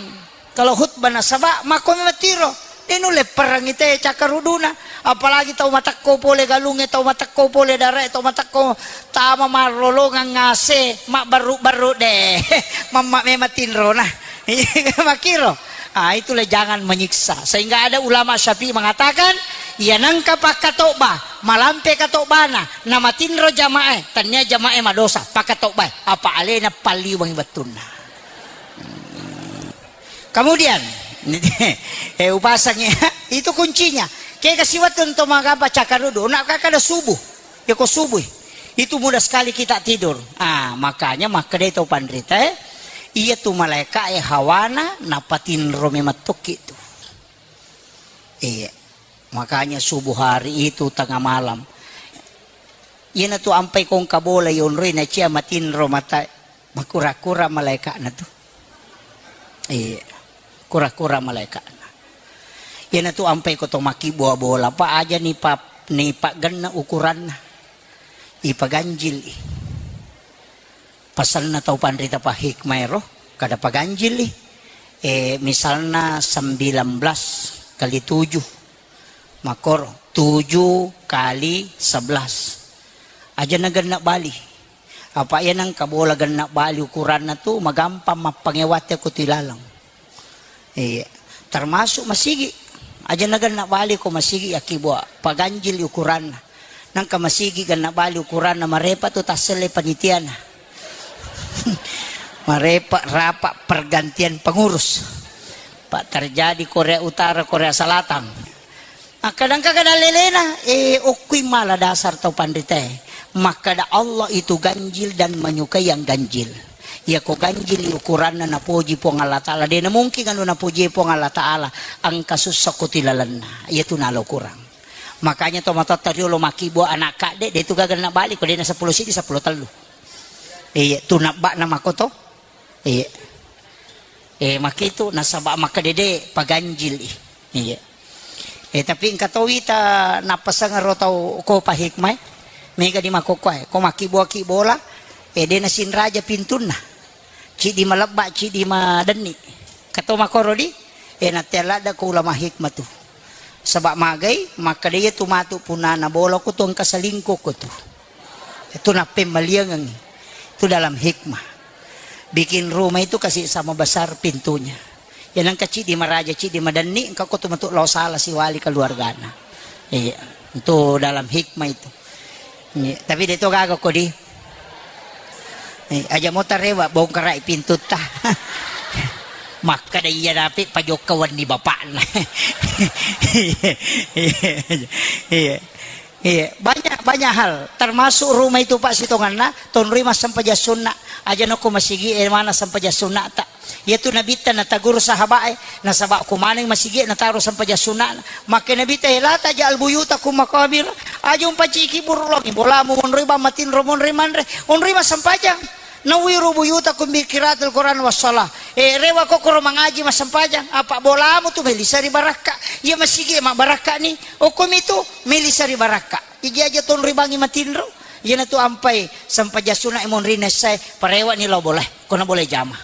Kalau khutbah nasaba mako matiro. De nulle perang ite cakkaruduna. Apalagi tau matekko pole galungnge, tau matekko pole darae, tau matekko tama marrolongang ngase, mabbarru-barru de. Mamma memang tinrona. Makiro. Ah, itulah jangan menyiksa. Sehingga ada ulama Syafi'i mengatakan, iya nangka pakkatobba, malampe katobbana, namatinro jamae, tania jamae madosa, pakkatobbae, apa alena palliwangi wettunna. Kemudian, eh, upasangi, itu kuncinya. Kega siwettu to magabba cakkarudu, nak kada subuh. Ya ko subuh. Itu mudah sekali kita tidur. Ah, makanya makkedai tau panrita, eh, iya tu malaika e hawana napatinro memang tokki tu. Iya. Makanya subuh hari itu tengah malam. Iyana tu ampai kongka bola yonroi na cia matinro mata makura-kura malaikana tu. Iya. Kura-kura malaikana. Iyana tu ampai ko to makkibua bola pa aja ni pa, ni paggenna ukuranna. Ipaganjil i. Pasanna tau panrita pa hikmah ero, kada paganjili. Eh, misalna sembilan belas kali tujuh, makkoro, tujuh kali sebelas. Aja na genna bali. Apa iya nangka bola genna bali ukuranna tu, magampang mappangewate ko tu ilaleng. Iya. Termasuk masigi. Aja na genna bali ko masigi, yakkibua paganjili ukuranna. Nangka masigi genna bali ukuranna, marepa tu tasselle panitiana. Marepa rapa pergantian pengurus. Pak terjadi Korea Utara, Korea Selatan. Makkadangka kada lelena, eh, okkui mala dasar tau panritae. Makkada Allah itu ganjil dan menyukai yang ganjil. Iya ko ganjil ukuranna napoji Puang Allah Ta'ala. Dena mungkin anu napoji Puang Allah Ta'ala. Engka sussa ko tilalenna. Iya tu nalo kurang. Makanya to matotta riolo makkibua anak kadde, de tu gaga na bali ko dena seppulo sidi, seppulo tellu. Iya, tu nabba'na makoto. Iya. Eh, makkitu nasaba makkedede paganjil i. Iya. Eh, tapi engka to wita nappaseng ro tau ko pa hikmah. Mega di makokkoe. Ko makkibua-kibola, eh, de nasinraja pintunna. Cidi malebba, cidi madenni. Kato makoro di, eh, natea ladda ko ulama hikmah tu. Saba magai, makkeda iya tu matu punana bola ko tu engka selingkuh ko tu. Itu nappemmaliangengngi. Itu dalam hikmah. Bikin rumah itu kasih sama besar pintunya. Ya nangka cidi maraja, cidi madenni, engka ko tu matu lao sala siwali keluargana. Iya, itu dalam hikmah itu. Iya, tapi de to gaga ko di. Eh, aja mo tarewa bongkarai pintutta. Makkeda iya dapi pajokka wenni bapakna. Iya. Iya, banyak, banyak hal, termasuk rumah itu, Pak, sitonganna tonroi massempajang sunna. Aja nokko masigi e mana sempajang sunnata. Iyatu Nabitta nataguru sahabae, nasaba ko maneng masigi e nataro sempajang sunnana. Makke Nabitta, "La taj'al buyutakum maqabir." Aja umpanciki burulongi bolamu monroi bang matinro monroi manre, onroi massempajang. Nawwiru buyutakum bi qiraatil Qur'an was shalah. Eh, rewa kokkoro mangaji massempajang, apa bolamu tu melisa ri barakka. Iya masigi e mabbarakka ni, okkomi tu melisa ri barakka. Iji aja tonroi bangi matinro. Iyana tu ampai sempajang sunna e monri nessae, parewa ni lao bolae. Kona bolae jama.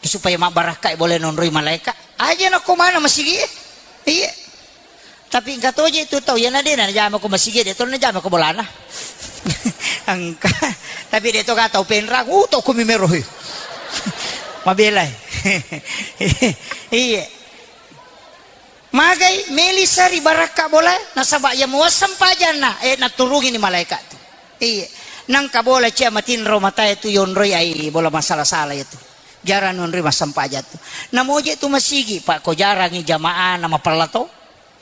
Supaya mabbarakka e bolae nonroi malaeka. Aja nokko mana masigi e. Iya. Tapi engka toje tu tau, iyana de najama ko masigi, de to najama ko bolana. Engka. Tapi de to ka tau penrang, uto ko mimero he. Mabelai. Iya. Magai melisa ri barakka bolae, nasaba iya muassempajanna, eh, naturungi ni malaeka tu. Iya. Nangka bola cia matinro matae tu yonroi ai bola masala-sala itu. Jarang nonroi massempajang tu. Namoje tu masigi, Pak, ko jarangi jamaah na mapella to.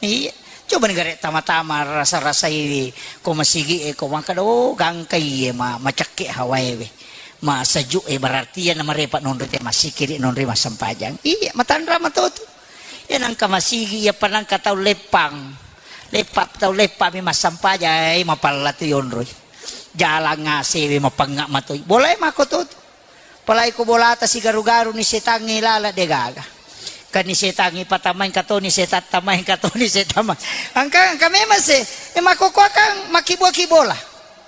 Iya. Coba ni gare tama-tama rasa-rasai ko masigi e ko makkeda, "Oh, gangka iye ma-, macakke hawae we. Ma sejuk e berarti iya namarepa nonroi te massikiri nonroi massempajang." Iya, matanra mato tu. Iya nangka masigi, iya pa nangka tau leppang. Leppa tau leppa mi massempajang, eh, mapella tu yonroi. Jalang ngase we mapengnga matoi. Bolae mako to tu. Apalagi ko bolata sigaru-garu ni setangnge lala de gaga. Kan ni setangnge patamai engka toni setan tamai engka toni setan ma-, engka, engka memang se, eh, makkokkoakang makkibuaki bola.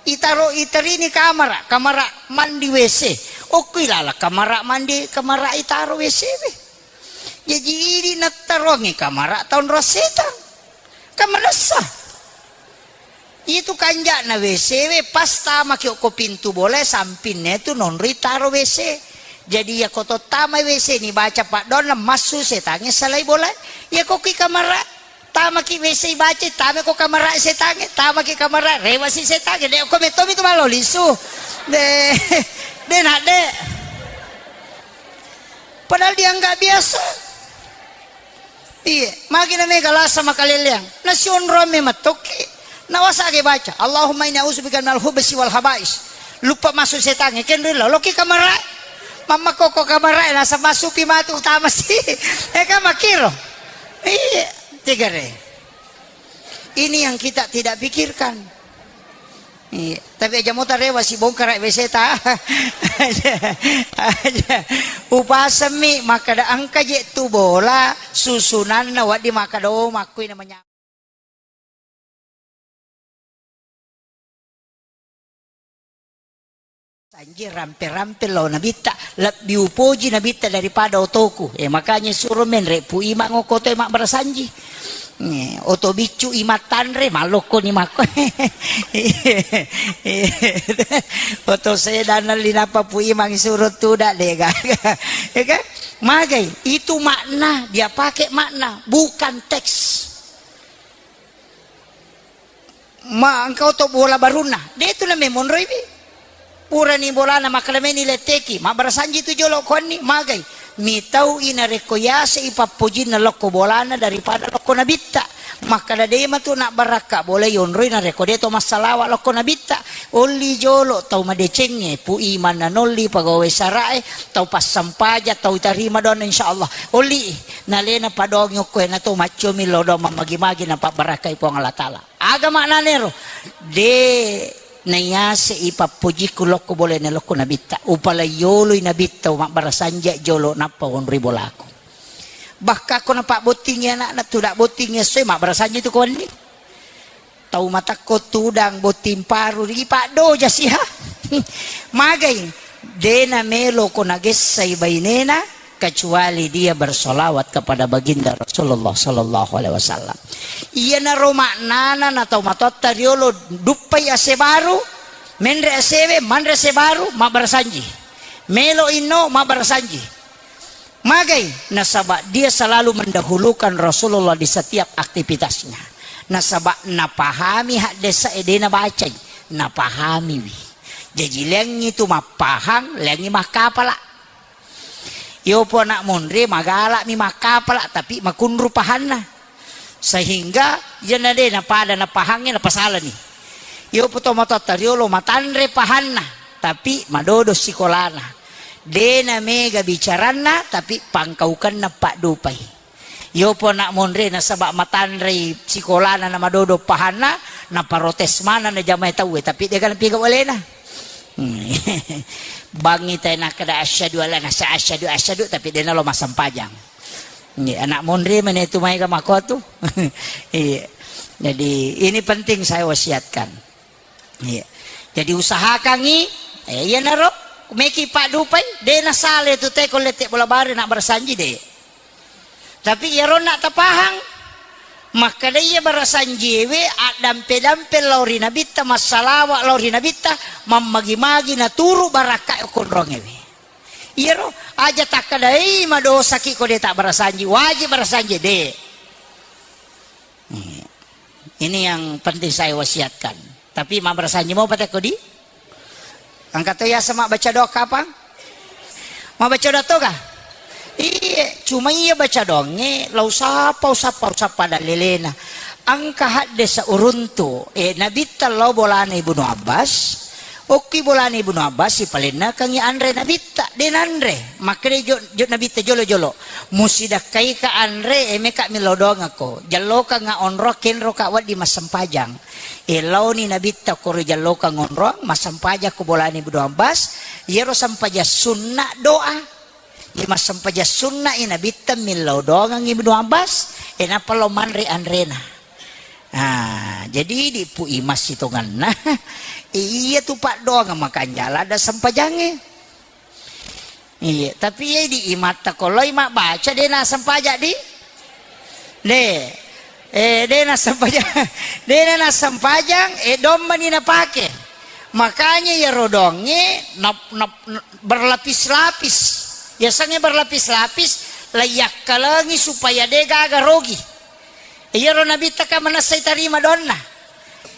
Itaro, iterini kamara, kamara mandi W C. Okkoi lala kamara mandi, kamara itaro W C we. Jaji idi nattaroangngi kamara taonrong setang. Kan manessa. Itu kanja'na W C we, pas tamaki okko pintu bolae, sampinna tu nonroi taro W C. Jadi, iya ko to tamai W C ni baca paddoanna, massu setangnge salai bolae. Iya ko ki kamara, tamaki W C baca, tamai ko kamara setangnge, tamaki kamara, rewasi setangnge. De okko mettomi tu malo lisu. De, de nak de. Padahal dianggap biasa. Iye, magi na mega lasa makaleleang. Nasionroang memang tokki. Nawasage baca, "Allahumma inni a'udzubika minal khubsi wal khabais." Luppa masuk setangnge, kenrilla, loki kamarae. Mamma koko kamarae, nasa masupi matu utama si. Eh, kan makkiro. Iye, tigare. Ini yang kita tidak pikirkan. Iya, tapi aja mota rewa si bongkara W C ta. Aja, aja. Upasemmi makkada engka je tu bola susunanna waddi makkada, oh, makkui namanya. Sanji rampe-rampe lao nabitta, lebbi upoji nabitta daripada otoku. Eh, makanya suro menre Pu Imang okko to e mabbarasanji. Eh, oto biccu Imang tanre, malokko ni makko. Oto sedan linappa Pu Imang suro tuda de gaga. Ya kan? Magai, itu makna, dia pakai makna, bukan teks. Ma engka oto bola barunna, de tu na memonroiwi. Purani bolana makkalemeni letteki, mabbarasanji tu jolo kuanni, magai. Mitau i narekko yase i pappojinna lokko bolana daripada lokko nabitta. Makkada de matu nabbarakka bola yonroi narekko de to massalawa lokko nabitta. Olli jolo tau madecengnge, Pu Imang nanolli pegawai sarae, tau passampaja, tau tarima doanna insyaallah. Olli i, nalena padoangi okko e nato maccomi lao doang mammagi-magi napabbarakkai Puang Allah Taala. Aga maknanero? De naiase'i pappojikku lokko bolana lokko nabitta. Upalaioloi nabitta, mabbarasanji jolo nappa wonroi bolaku. Bahkan ko napabbottingi anakna, tuda bottingi essoe, mabbarasanji tu ko wenni. Tau matakko tudang botting paru, ripaddoja siha. Magai, de namelo ko nagessai bainena, kecuali dia bersolawat kepada baginda Rasulullah sallallahu alaihi wasallam. Iyanaro maknana na tau matoatta riolo, duppai ase baru, menre asewe, manre ase baru, mabbarasanji. Melo inno, mabbarasanji. Magai, nasaba dia selalu mendahulukan Rasulullah di setiap aktivitasnya. Nasaba napahami haddesa e, de nabacai, napahamiwi. Jaji leangngi tu mappahang, leangngi makkapala. Iyopo anak monri magalami makkapala, tapi makunru pahanna. Sehingga iyana de napada napahangnge napasalani. Yopo tomatoatta riolo matanre pahanna, tapi madodo sikolana. Dena mega bicaranna, tapi pangkaukenna paddupai. Yopo anak monre nasaba matanrei sikolana na madodo pahanna, naparotes maneng na jamae tauwe, tapi dega napiga walena. Hmm. Bangi tae nakkeda asyhadu alla nasa asyhadu asyhadu, tapi dena lo massempajang. Iya, anak monre mene tu maega makotu. Iya. Jadi ini penting saya wasiatkan. Iya. Jadi usahakangi, eh, iyanaro meki paddupai, de nasale tu teko lette bola bare na barasanji de. Tapi iyaro na tapahang, makkeda iya barasanjiewe addampe-dampe lao ri nabitta, massalawa lao ri nabitta, mammagi-magi naturu barakka konrongewe. Iyaro aja takkedai madosaki ko de tak barasanji, wajib barasanji de. Hmm. Ini yang penting saya wasiatkan. Tapi mabbarasanji mau patekko di? Engka to yaseng mabbaca doa kapang? Mabbaca doa to ga? Iye, cuma iya baca doangnge, lau sapa, usappa, usappa dallelena. Engka haddesa uruntu, eh, nabitta lao bolana Ibnu Abbas. Okki bolana Ibnu Abbas, sipalennakengi anre nabitta, de nanre. Makkeda jo, jo nabitta jolo-jolo. Musidakkaika anre, eh, meka millau doangako. Jallokanga onro, kenroka wedding massempajang. E, laoni nabitta koro jallokang onroang, massempajang ko bolana Ibnu Abbas, iyaro sempajang sunna doa. Iya massempajang sunna i nabitta millau doangang Ibnu Abbas, e, nappa lao manre anrena. Ah, jadi di pu imas sitonganna. Iya tu paddoangeng makanja ladda sempajangnge. Iya, tapi iya di imatta ko loi mabbaca de nassempajang di? De. Eh, de nassempajang. De nassempajang, eh, dommani napake. Makanya iyaro doangnge nap-, nap-, berlapis-lapis. Yasengnge berlapis-lapis, laiyakkalengi supaya de gaga rogi. Iyaro nabitta ka manessai tarima doanna.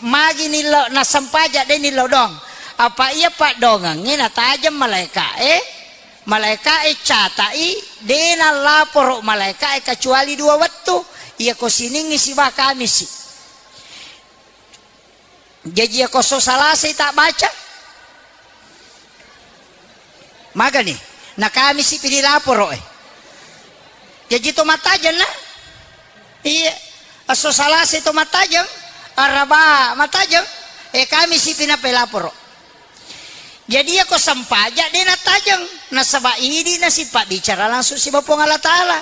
Magi nillau nassempajang de nillau doang. Apa iya paddoangengnge natajeng malaeka'e, malaeka'e catai, de nallaporo malaeka'e kecuali dua wettu. Iyako Siningngi siba Kamisi. Jaji iyako esso Salasai tabbaca. Magani? Na Kamisi pi dilaporo e. Jaji to mattajeng na? Iya. Esso Salasai to mattajeng, Araba mattajeng, e Kamisi pi nappa laporo. Jadi iyako sempajang de natajeng, nasaba idi nasipabbicara langsung siba Puang Allah Taala.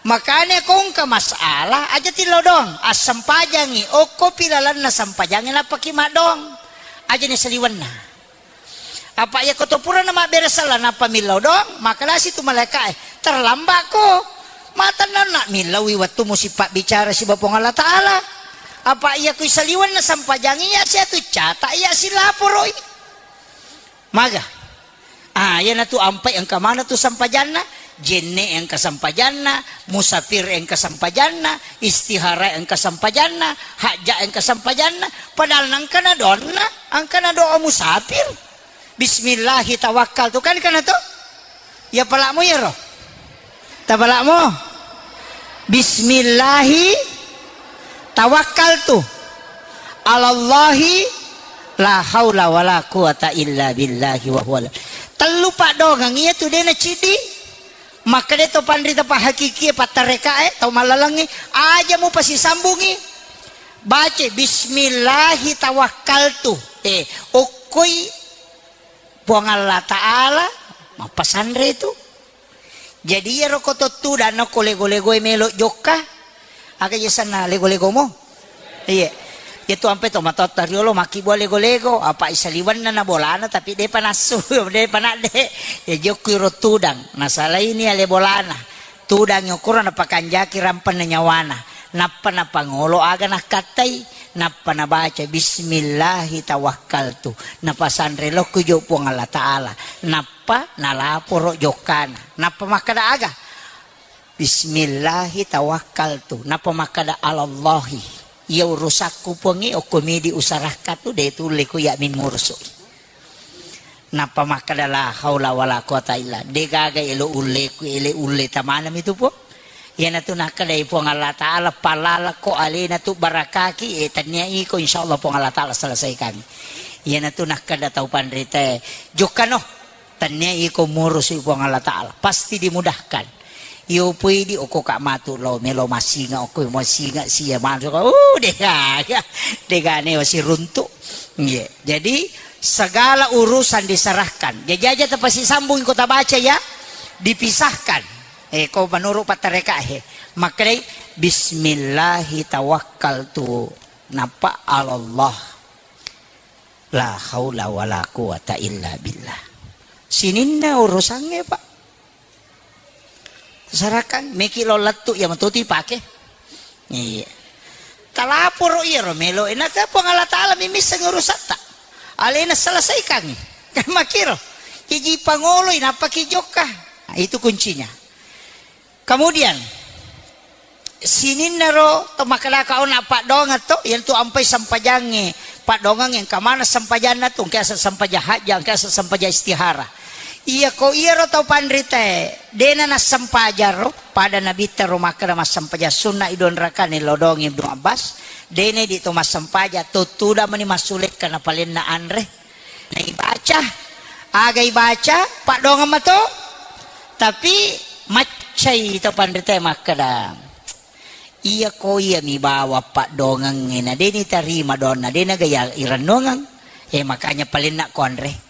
Makanya ko engka masalah aja tillau doang, assempajangi, okkopi lalenna sempajangi nappaki maddoang. Aja ni saliwenna. Apa iyako to purana mabbere sella nappa millau doang, makkedasi tu malaeka'e, terlambat ko. Matennanna millaui wettu musipabbicara siba Puang Allah Taala. Apa iyako isaliwenna sempajangi iya siatu cata iya silaporoi. Maga? Ah, iyanatu ampai engka maneng tu sempajanna, jenne engka sempajanna, musafir engka sempajanna, istihara engka sempajanna, hajja engka sempajanna, padahal nangkana doanna, angkana doa musafir. Bismillahi tawakkaltu, kan kana to? Ya palakmu iyaro. Tapalakmu? Bismillahi tawakkaltu alallahi la haula wala quwata illa billahi wa huwa. Tellu paddoangeng iyatu de naciddi. Makkeda to panrita pahakikie pattarekae tau mallalengnge, aja mupasisambungi. Baca bismillahi tawakkaltu. Eh, okkoi Puang Allah Ta'ala mappasanre tu. Jadi iyaro ko to tudang nokko lego-legoe melo jokka. Aga je sanna lego-legomo? Iya. Iya tu ampe to matotta riolo makkibua lego-lego, apa isaliwenna na bolana tapi depa nassu, depa nadde. Ya jokku iro tudang, nasalaini ale bolana. Tudang okoro napakanjaki rampenna nyawana. Nappa napangolo aga nakkattai, nappa nabaca bismillahi tawakkaltu. Napasanre lokku jo Puang Allah Ta'ala. Nappa nalaporo jokkana. Nappa makkeda aga? Bismillahi tawakkaltu. Nappa makkeda alallahi. Iya urusakku Puangnge, okko midi usarakka tu de tulle ku iya mingurusui. Nappa makkeda la haula wala quwata illa. De gaga elo ulleku, ele ulle tamanami tu Puang. Iyanatu nakkedai Puang Allah Ta'ala, "Palalekko alena tu barakaki, eh, tennia iko, insyaallah Puang Allah Ta'ala selesaikangi." Iyanatu nakkeda tau panritae, "Jokkano, tennia iko murusi Puang Allah Ta'ala, pasti dimudahkan." Iyo pui di okko ka matu lo melo masinga, okko masinga sia masuk, uh, degaga, degane wasi runtu. Iya. Jadi segala urusan diserahkan. Jajaja tepasi sambung kota baca ya, dipisahkan. Eh, ko menurut patareka he. Makkedai, "Bismillahi tawakkaltu." Napa alallah. La haula wala quwata illa billah. Sininna urusannya, Pak. Serakan, meki lo lettu ya metuti pake. Iya. Talaporo iyaro melo, enaka Puang Allah Ta'ala mimisseng urusatta. Alena selesaikangi. Kan makiro. Iji pangoloi, napaki jokka. Nah, itu kuncinya. Kemudian, sininnaro to makkedaka ona paddoangeng to, iyantu ampai sempajangnge, paddoangeng engka maneng sempajanna tu, engka ase sempajang hajja, engka ase sempajang istihara. Iyako iyaro tau panritae, dena nassempajang ro, pada nabitta ro makkeda massempajang sunna i dua rakane lao doang Ibnu Abbas, dena idi to massempajang, to tudang mani massulekka napalenna anre. Naibaca, aga ibaca, paddoangeng mato. Tapi maccai to panritae makkeda, "Iyako iyami bawang paddoangengnge, na de nitarima doanna, de naga iya irennuangeng. Eh, makanya palenna ko anre."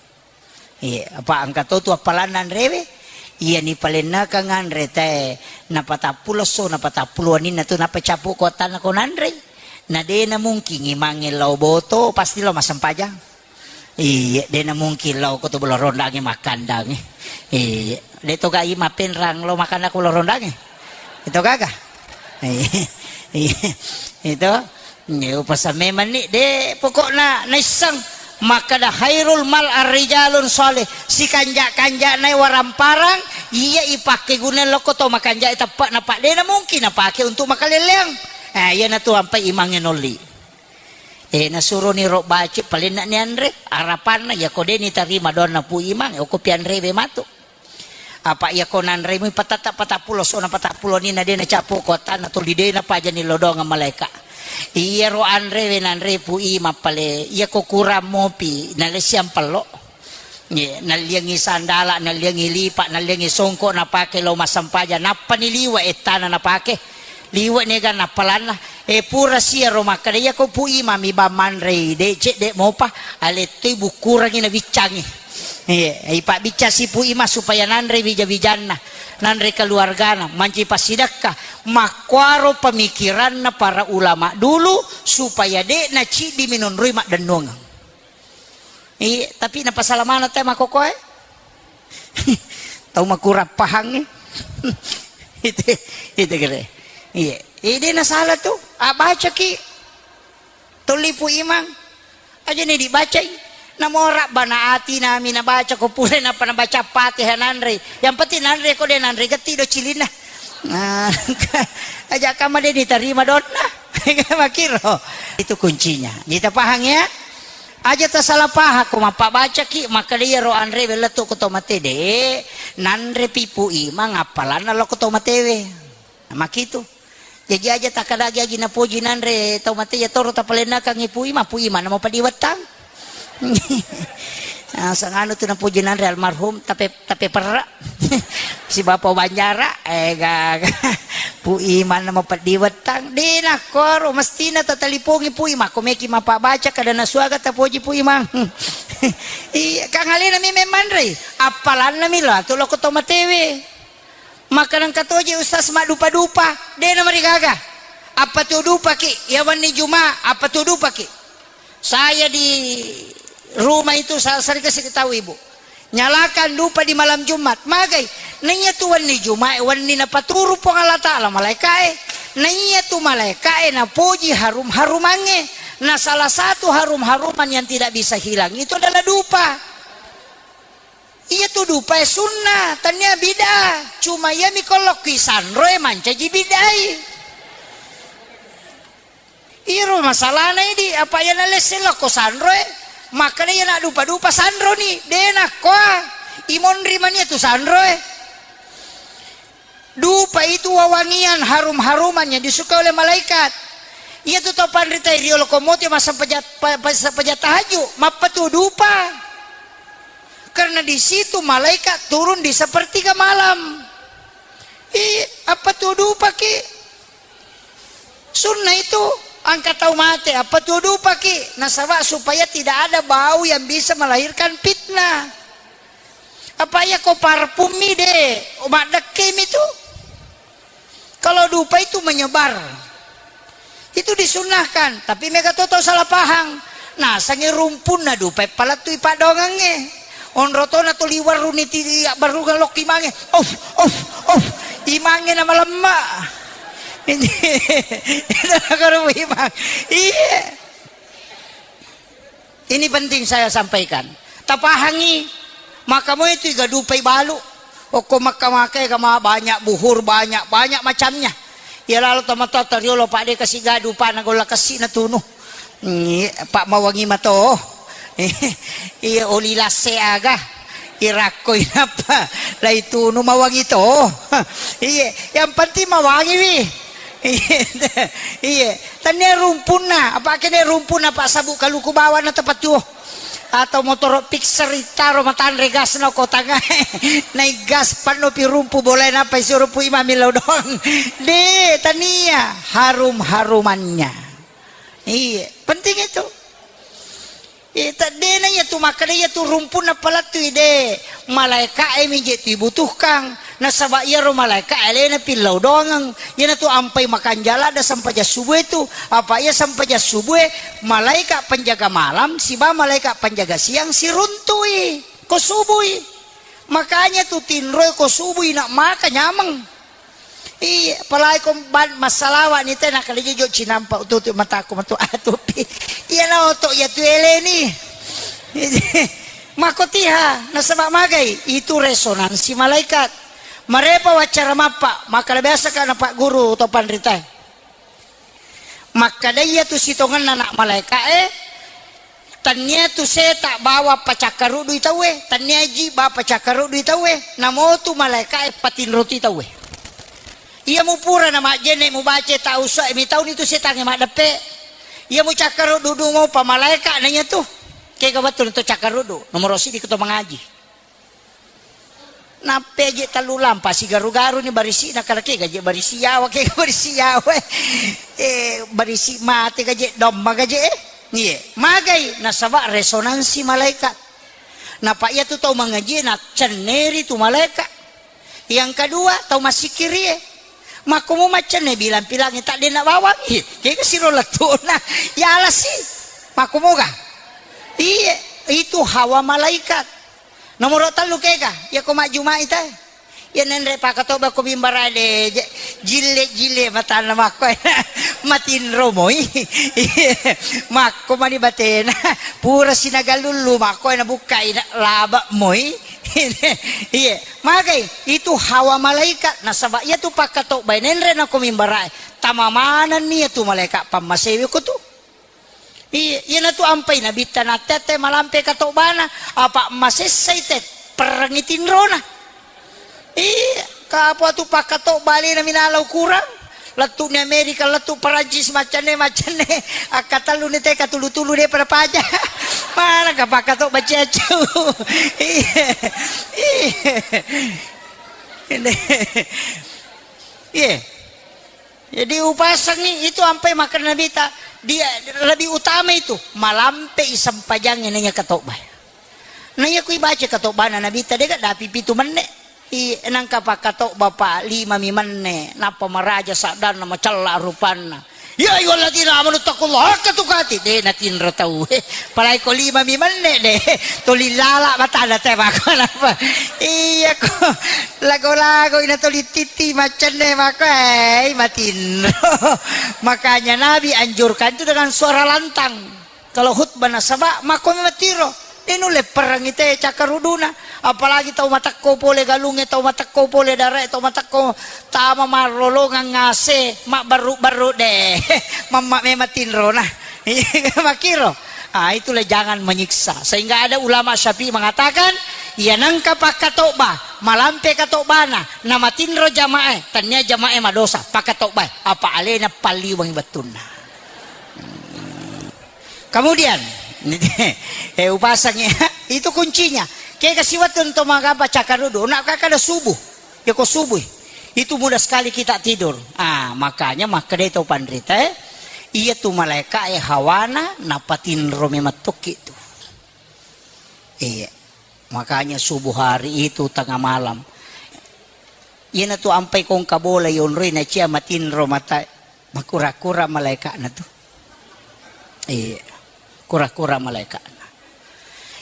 Iya, apa engka to tu appalanna anrewe? Iyani palennakang anre tae, napatappulo esso, napatappulo waninna tu, nappa cappu ko attanna ko nanrei. Na de namungkin imangnge lao boto, pasti lao massempajang. Iya, de namungkin lao ko to Bolo Rondangnge makkandangnge. Iya, de to gai mappenrang lao makanna ko Bolo Rondangnge. Itu gaga. Iya, iya. Itu. Iya, upasa memang ni, de pokokna naisseng makkeda khairul mal arrijalun shalih, sikanja-kanjana waramparang iya ipakkeguna lokko to makanja teppa, napa de namungkin napake untuk makaleleang. Eh, iyanatu ampai imangnge nolli. Eh, nasuroni ro baci, palenna ni anre, arapanna, iyako de nitarima doanna Pu Imang, okko pianrewe matu. Apa iyako nanremu patatta patappulo esso, napatappulo waninna de nacappu ko attanna tuli de napajani lao doang malaeka. Iyaro anrewe nanre Pu Imang pale, iyako kurang mopi, nalessiang pello. Ye, nalliangi sandala, nalliangi lipa, nalliangi songko napake lao massempajang, nappani liwe ettana napake. Liwe niga nappalanna. Eh, pura siaro makkeda, iyako Pu Imang mi bang manrei, de cedde mopa, alettoi bukkurangi nabiccangi. Iya, ipabbiccang si Pu Imang supaya nanre wija-wijanna, nanre keluargana, manci passidekka. Makkuaro pemikiranna para ulama dulu supaya de naciddi minonroi maddennuangeng. Iya, tapi napasala maneng te makkokoe. Tau makurang pahangnge. Itu, itu kere. Iya. Ide nasala tu, abacaki. Tolli Pu Imang. Aja ni dibacai. Namora bana ati nami nabaca ko pura napa nabaca Fatihah nanre. Yang penting nanre ko de nanre gatti do cilinna. Nah, aja kama de ditarima donna. Makiro. Itu kuncinya. Kita paham ya? Aja tasalah paham ko mappabacaki, makkeda iyaro anre wellettu ko to mate de, nanre pi Pu Imang appalanna lo ko to matewe. Makitu. Jaji aja takkadagi agi napoji nanre tau mate, iya toro tapalennakangngi Pu Imang, Pu Imang namo padiwettang. Ah, sanganu tu napoji nanre almarhum, tapi Tapi perra. Si Bapa Banjara, eh, gaga. Pu Imang namo peddi wettang. De nakkoro, mestina tatalipongi Pu Imang. Ko meki mappabaca kada nasuaga tapoji Pu Imang. Iya, kang alena mi memmanrei. Appalanna mi lo, atu loko to matewe. Maka nengka toje Ustaz maddupa-dupa. De namarigaga. Apa tu dupaki? Ya wenni Juma, apa tu dupaki? Saya di rumah itu sa-, sering kasih tahu ibu. Nyalakan dupa di malam Jumat. Magai. Naiya tu wenni Jumat, wenni napaturu Puang Allah Ta'ala malaikae. Naiya tu malaikae napoji harum-harumange. Nah, salah satu harum-haruman yang tidak bisa hilang itu adalah dupa. Iya tu dupae sunnah, tania bid'ah. Cuma iya mi kolokki sanroe mancaji bid'ai. Iro masalahna idi, apa iya nalesse lokko sanroe, makkeda iya naddupa-dupa sanroni, de nakkoa, imonri mania tu sanroe. Dupa itu wawangian, harum-haruman yang disukai oleh malaikat. Iya tu tau panrita riolo ko moti massempajang, pa-, pa-, sempajang tahajud, mappatu dupa. Karena di situ malaikat turun di sepertiga malam. Ih, apa tu dupa ki? Sunnah itu, angka tau mate, apa tu dupa ki? Nasaba supaya tidak ada bau yang bisa melahirkan fitnah. Apa iya ko parfum mi de, maddekke mi tu. Kalau dupa itu menyebar. Itu disunnahkan, tapi mega to tau salah pahang. Nasangi rumpunna dupa palettui paddoangengnge. Onro tona to liwerruni ti abbarungang lokki mange. Of, of, of. Imangnge na malemma. Itu, itu imang. Iya. Ini penting saya sampaikan. Tapahangi, maka moi tu iga dupai balu. Okko Makkah-Makkah ega ma banyak buhur, banyak, banyak macamnya. Iya lalo tomatoatta riolo, Pak, de kasi ga dupana golla kessi natunu. Iya, Pak, mawangi mato. Iya, oli lasse aga. Irakko inappa. Lai tunu mawangi to. Iya, yang penting mawangi wi. Iya, iya. Tania rumpunna, apa kene rumpunna, Pak, sabu kaluku bawa na tepat tuo. Atau motoro fixer itaro matanre gas na ko tangae. Naik gas panno pi rumpu boleh napa isi rumpu imami lao doang. De, tania harum-harumannya. Iya, penting itu. Eh, teddena iya tu makkeda iya tu rumpunna palettui de. Malaeka'e mi je tu ibutuhkang. Nasaba iyaro malaeka alena pillau doangeng. Iyana tu ampai makanjala da sempajang subuh itu. Apa iya sempajang subuh e, malaeka penjaga malam siba malaeka penjaga siang siruntui ko subui. Makanya tu tinroi ko subui nak maka nyameng. Iya, apalagi ko ban-, massalawa ni te, nakalejo jo cinampa ututu mataku matu atupi. Iya na oto iya tu eleni. Makotiha, nasaba magai, itu resonansi malaikat. Marepa waccara mappa, maka biasa ka na Pak Guru to panrita. Makkedai iyatu sitongenna na malaeka'e, tannia tu seta bawa pacakkarudui tauwe, tannia ji bawa pacakkarudui tauwe, namotu malaeka'e patinroti tauwe. Iya mupura na majjenne mubaca tau so e mitauni tu setangnge maddeppe. Iya mucakkarudu mopa malaeka na iyatu. Kega wettu to cakkarudu, nomoro siddi ko to mangaji. Nappe je tellu lampa sigaru-garu ni barisi na kala kega je barisi yawa, kega barisi yawa. Eh, barisi mate gaje domma gaje eh. Iya, magai nasaba resonansi malaikat. Napa iya tu tau mangaji na cenneri tu malaikat. Yang kedua, tau masikiri eh. Makkumu maccenne bilang-pilangi tak dena bawang. Iya, kega siro lettuna. Ya alasi. Makkumu ga? Iya, itu hawa malaikat. Nomoro tellu kega, iya ko majjumai te. Iya nenre pakatoba ko mimbara de, je-, jille-jille matanna makko. Matinro moi. Iya, makko mani batena. Pura sinagalullu makko na bukkai na laba moi. Iya, magai itu hawa malaikat nasaba iya tu pakatoba nenre na ko mimbara. Tama manenni iya tu malaikat pammasewe ko tu. Iya, iyanatu ampai nabitta natte-atte malampe katobana, apa masessai te perrengi tinrona. Iya, kapo atu pakkatoba alena minala ukurang. Lettu ni Amerika, lettu Perancis, maccanne, maccanne. Akkatellu ni te katulu-tulu de pada paja. Mana ka pakkatoba ciacau. Iya. Iya. Iya. Jadi upasangi itu ampai makkeda Nabita, dia lebih utama itu malampe i sempajangnge naiya katoba. Naiya kui baca katobana Nabita dega dapi pitu menne. I nangka pakkatoba pa lima mi menne, nappa maraja saddanna macella rupanna. Ya ayyuhalladzina amanu taqullaha haqqa tuqatih, de natinro tau. Palai ko lima mi menne de. Tuli lala matana te mako napa. Iya ko lago-lago ina tuli titi macenne mako, eh, matinro. Makanya Nabi anjurkan itu dengan suara lantang. Kalau khutbah nasaba mako matiro. Inu lepperang ite cakkaruduna. Apalagi tau matekko pole galungnge, tau matekko pole darae, tau matekko tama marrolongang ngase, mabbarru-barru de. Mamma memang tinrona. Makiro. Ah, itulah jangan menyiksa. Sehingga ada ulama Syafi'i mengatakan, Iya nengka pakkatobba, malampe katobbana, namatinro jamaah, tania jamaah madosa, pakkatobba, apa alena palliweng wettunna. Kemudian, eh, upasang ya, itu kuncinya. Kega siwettu to magaba cakarudu, nak kakada subuh. Ya ko subuh. Itu mudah sekali kita tidur. Ah, makanya makkeda to panrita, eh, iya tu malaika e hawana napatinro memettokki tu. Iya. Makanya subuh hari itu tengah malam. Iyana tu ampai kongka bola yonroi na cia matinro mata, makura-kura malaikana tu. Iya. Kura-kura malaikana.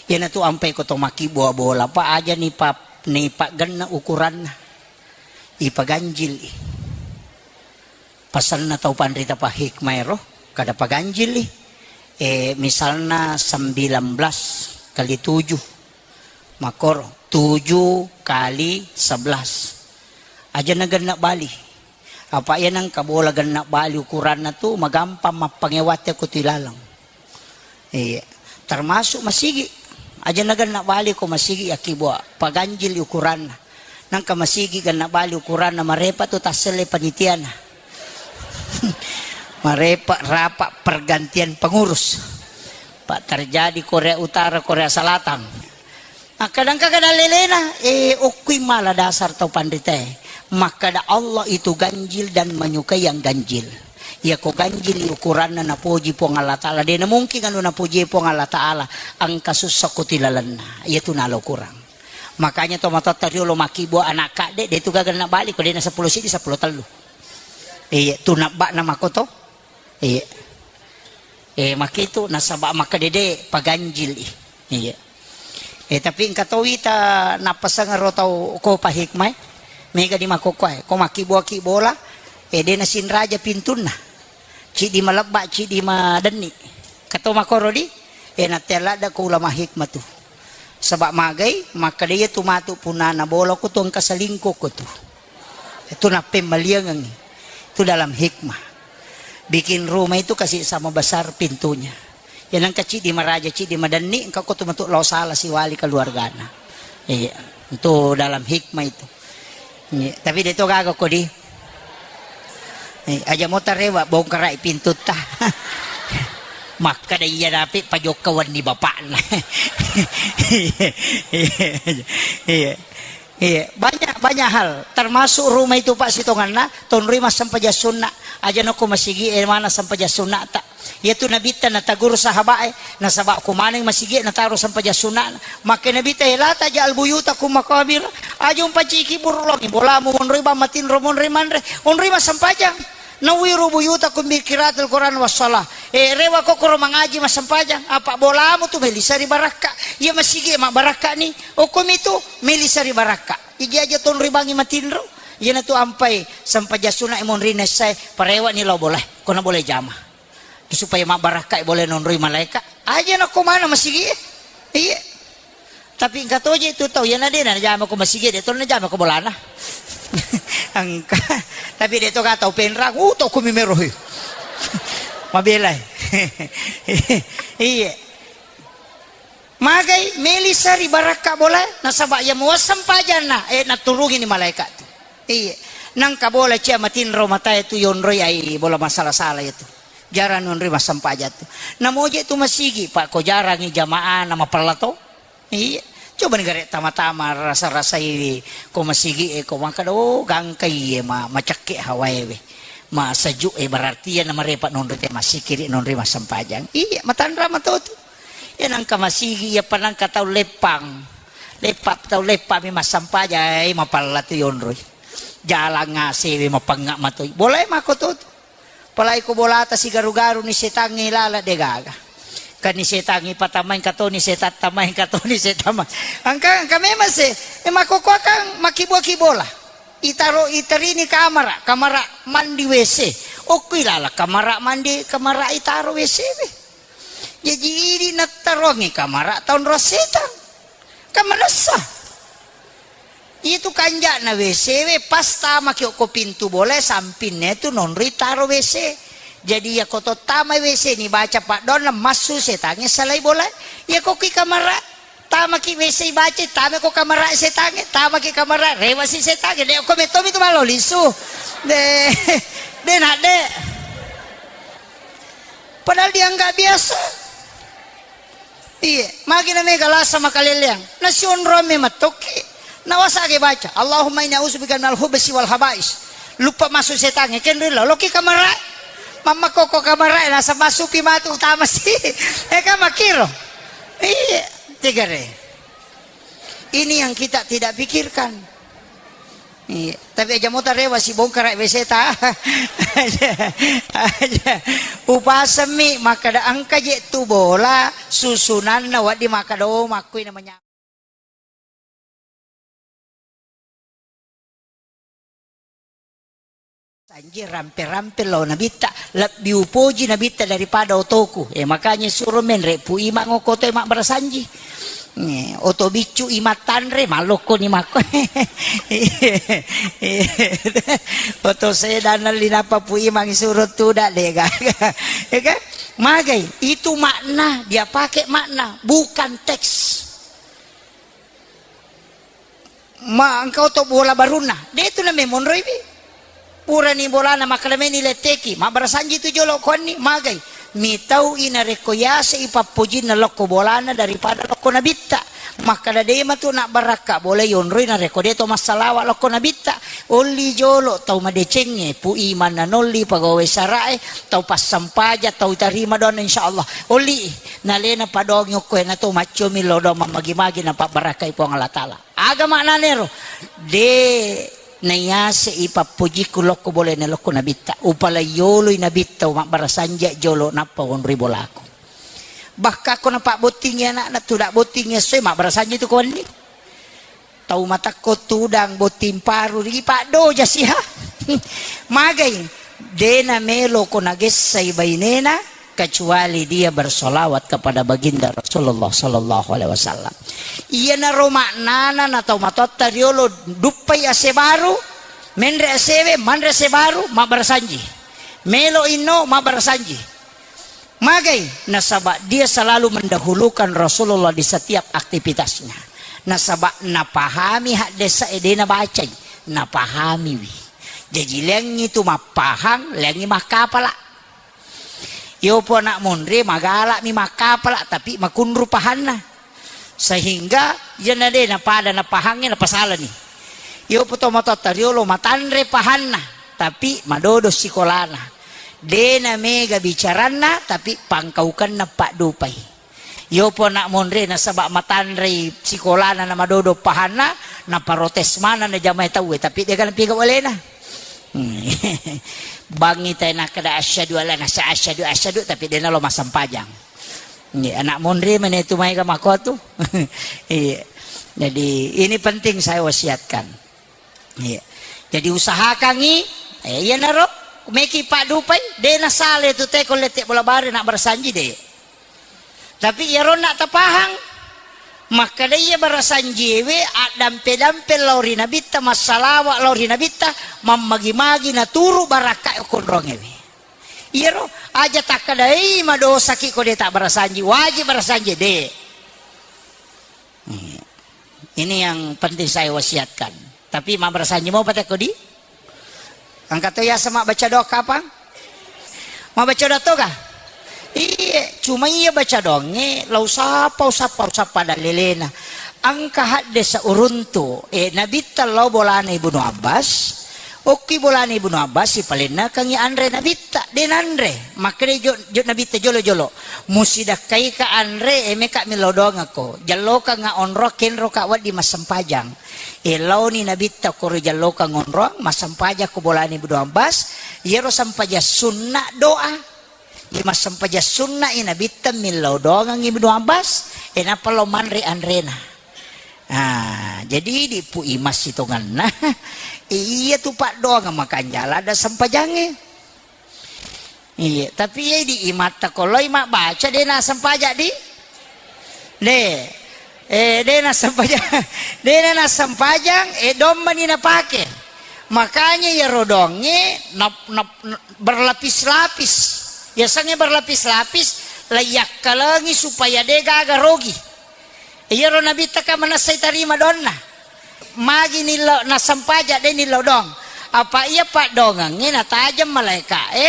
Iyana tu ampai ko to makkibua bola, pa aja ni pa, ni paggenna ukuranna. Ipaganjil i. Pasenna tau panrita pahikmae ro, kada paganjili. Eh, misalna sembilan belas kali tujuh, makoro tujuh kali sebelas. Aja na genna bali. Apa iya nengka bola genna bali ukuranna tu, magampang mappangewatte ko tu ilaleng. Iya. Termasuk masigi. Aja na genna bali ko masigi yakkibua. Paganjili ukuranna. Nangka masigi genna bali ukuranna marepa tu tasselle panitiana. Marepa rapat pergantian pengurus. Pak terjadi Korea Utara, Korea Selatan. Akkadangka kada lelena, eh, okkui mala dasar tau panritae. Makkada Allah itu ganjil dan menyukai yang ganjil. Iya ko ganjil ukuranna napoji Puang Allah Ta'ala. De na mungkin anu napoji Puang Allah Ta'ala. Engka sussa ko tilalenna. Iya tu nalo kurang. Makanya to matotta riolo makkibua anak kadde, de tu gaga na bali ko de na seppulo sidi, seppulo tellu. Iya, tu nabba'na makoto. Iya. Eh, makkitu nasaba makkedede paganjili. Iya. Eh, tapi engka to wita nappasengero tau ko pahikmae. Mega di makokkoe. Ko makkibua-kibola, eh, de nasinraja pintunna. Cidi malebba, cidi madenni. Kato makoro di, eh, natte ladda ko ulama hikmah tu. Saba magai, makkeda iya tu matu punana bola ko tu engka selingkuh ko tu. Itu nappemmaliangengi. Itu dalam hikmah. Bikin rumah itu kasih sama besar pintunya. Ya nangka cidi maraja, cidi madenni, engka ko tu matu lao sala siwali keluargana. Iya, itu dalam hikmah itu. Iya, tapi de to gaga ko di. Eh, aja mo tarewa bongkarai pintutta. Makkeda iya dapi pajokka wenni bapakna. Iya, iya, iya. Iya, banyak, banyak hal. Termasuk rumah itu, Pak, sitonganna, tonroi massempajang sunna. Aja nako masigi, eh, mana sempajang sunna ta. Iya tu nabitta nataguru sahabae, nasaba ko maneng masigi nataro sempajang sunna. Makke nabitta, eh, la taj'al buyutakum maqabir. Aja umpaciki burulongi bolamu monroi bang matinro monroi manre. Onroi massempajang. Nawwiru buyutakum bi qiraatil Qur'an was shalah. Eh, rewa kokoro mangaji massempajang. Apa bolamu tu melisa ri barakka. Iya masigi mabbarakka ni. Okkomi tu melisa ri barakka. Iji aja tonroi bangi matinro. Iyana tu ampai sempajang sunna monri nessai parewa ni lao boleh. Kona boleh jama. Supaya mabbarakkai boleh nonroi malaika. Aja nako mana masigi. Iya. Tapi engka toje tu tau, iyana de najama ko masigi, de to najama ko bolana. Engka. Tapi de to ga tau penrang, uh, to ko mimero. Mabelai. Iya. Magai melisa ri barakka bola, nasaba iya muasseng pajanna, eh, naturungi ni malaikat tu. Iya. Nangka bola cia matinro matae tu yonroi ai bola masala-sala itu. Jarang nonroi massempajang tu. Namoje tu masigi, Pak, ko jarangi jamaah na mapella to. Iya. Coba ni gare tama-tama rasa-rasai ko masigi e ko makkeda, oh, gangka iye ma, macakke hawae we. Masajuk e berarti iya na marepa nonroi te masikiri nonroi massempajang. Iya, matanra mato tu. Iya nangka masigi, iya pa nangka tau leppang. Leppa tau leppa mi massempajang, eh, mapella tu yonroi. Jalang asewe mapengnga matoi. Boleh mako to tu. Apalagi ko bolata sigaru-garu ni setangnge lala de gaga. Kan ni setangnge patamai engka to ni setang tamai engka to ni setang ma-, engka, engka memang se, eh, makkokkoe kan makkibua-kibola. Itaro, iterini kamara, kamara mandi W C. Okkui lala kamara mandi, kamara itaro W C we. Jaji idi nattarongi kamara taunro setang. Kan manessa. Itu kanja'na W C we, pas tamaki okko pintu bola, sampinna tu nonroi taro W C. Jadi iya ko to tamai W C ni baca paddoanna massu setangnge salai bola. Iya ko ki kamara. Tamaki W C baca, tamako kamara setangnge, tamaki kamara, rewasi setangnge, de' ko mettomi tu malo lisu. De', de' nak de'. Padahal dianggap biasa. Iya, magi na mega lasa makaleleang. Nasionro me matokki. Nawasage baca, "Allahumma inni a'udzubika minal khubsi wal khabais." Lupa masuk setangnge, kenri lo, loki kamara. Mamma koko kamara, lasa masupi matu utama si. Eka makiro. Iya, tegare. Ini yang kita tidak pikirkan. Iya. Tapi aja mota rewa si bongkara W C ta. Aja, aja. Upasemmi makkada engka je tu bola susunanna waddi makkada, oh, makkui namanya. Sanji rampe-rampe lao nabitta, lebbi upoji nabitta daripada otoku. Eh, makanya suro menre Pu Imang okko otoe mabbarasanji. Eh, oto biccu Imang tanre, malokko ni makko. Oto sedan linapa Pu Imang suro tuda de gaga. Ya kan? Magai, itu makna, dia pakai makna, bukan teks. Ma engka oto bola barunna, de' tu na memonroiwi. Purani bolana makkalemeni letteki, mabbarasanji tu jolo kuanni, magai. Mitau i narekko yase i pappojinna lokko bolana daripada lokko nabitta. Makkada de' matu nabbarakka bola yonroi narekko de' to massalawa lokko nabitta. Olli jolo tau madecengnge, Pu Imang nanolli pegawai sarae, tau passampaja, tau tarima doanna insyaallah. Olli nalena padongi okko e nato maccomi lao doang mammagi-magi napabbarakkai Puang Allah Taala. Aga maknanero? De' naiase i pappojikku lokko bolana lokko nabitta. Upalai yoloi nabitta, mabbarasanji jolo nappa wonroi bolaku. Bahkan ko napabbottingi anakna, tuda bottingi essoe mabbarasanji tu ko wenni. Tau matakko tudang botting paru, rigi paddoja siha. Magai, de' namelo ko nagessai bainena, kecuali dia bersolawat kepada baginda Rasulullah sallallahu alaihi wasallam. Iyanaro maknana na tau matoatta riolo duppai ase baru, menre asewe, manre ase baru, mabbarasanji. Melo inno, mabbarasanji. Magai, nasaba dia selalu mendahulukan Rasulullah di setiap aktivitasnya. Nasaba napahami haddesa e de' nabacai, napahamiwi. Jaji leangngi tu mappahang, leangngi makkapala. Yopo anak monre magalami makkapala, tapi makunru pahanna. Sehingga iyana de' napada napahangnge napasalani. Yopo to matoatta riolo matanre pahanna, tapi madodo sikolana. De' namega bicaranna, tapi pangkaukenna paddupai. Yopo anak monre nasaba matanrei sikolana na madodo pahanna, naparotes maneng na jamae tauwe, tapi de' gaga napigau alena. Hmm. Bangngi tae nakkeda asyhadu alla nasa asyhadu asyhadu, tapi de' nalo massempajang. Iya, anak monre mene tu maega makko tu. Iya. Jadi ini penting saya wasiatkan. Iya. Jadi usahakangngi, eh, iyanaro meki paddupai, de' nasale tu teko lette bola bare na barasanji de'. Tapi iyaronna tapahang, makkeda iya barasanjiewe addampe-dampe lao ri nabitta, massalawa lao ri nabitta, mammagi-magi naturu barakka konrongewe. Iyaro aja takkedai madosaki ko de' tabbarasanji, wajib barasanji de'. Hmm. Ini yang penting saya wasiatkan. Tapi mabbarasanji mopa tekko di? Engka to yaseng mabbaca doa kapang? Mabbaca doa toga? Iye, cuma iya baca doangnge, lao usappa, usappa, usappa dalilena. Engka haddesa uruntu, eh, nabitta lao bolana Ibnu Abbas, okki bolana Ibnu Abbas, sipalennakengngi anre nabitta, de' nanre. Makkeda jo, jo nabitta jolo-jolo, musidakkaika anre, eh, meka millau doangekko. Jallokangnga onro, kenroka wedding massempajang. Eh, laoni nabitta koro jallokang onroang, massempajang ko bolana Ibnu Abbas, iyaro sempajang sunna doa. Iya massempajang sunna i nabitta millau doangang Ibnu Abbas, eh, nappa lao manre anrena. Ah, jadi di Pu Imang sitongenna, iya tu paddoang makanjala ada sempajangnge. Iya, tapi iya di Imatta ko loi mabbaca de' nassempajang di? De'. Eh, de' nassempajang. De' nassempajang, eh, dommani napake. Makanya iyaro doangnge nap-, nap-, berlapis-lapis. Yasengnge berlapis-lapis, laiyakkalengi supaya de' gaga rogi. Iyaro Nabitta ka manessai tarima doanna. Magi nillau, nasempaja de nillau doang. Apa iya paddongengnge natajeng malaeka'e,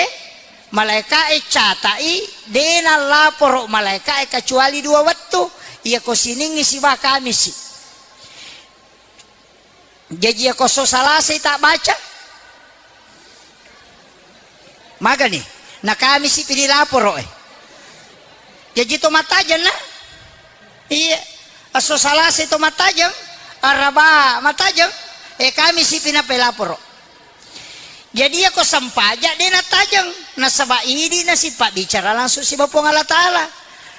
malaeka'e catai, de nallaporo malaeka'e kecuali dua wettu. Iyako Siningngi siba Kamisi. Jaji iyako esso Salasai tabbaca. Magani? Na Kamisi pi dilaporo e. Jaji to matajeng na? Iya. Esso Salasai to matajeng, Araba matajeng, e Kamisi pi nappa ilaporo. Jadi iyako sempaja de natajeng, nasaba idi nasipabbicara langsung siba Puang Allah Taala.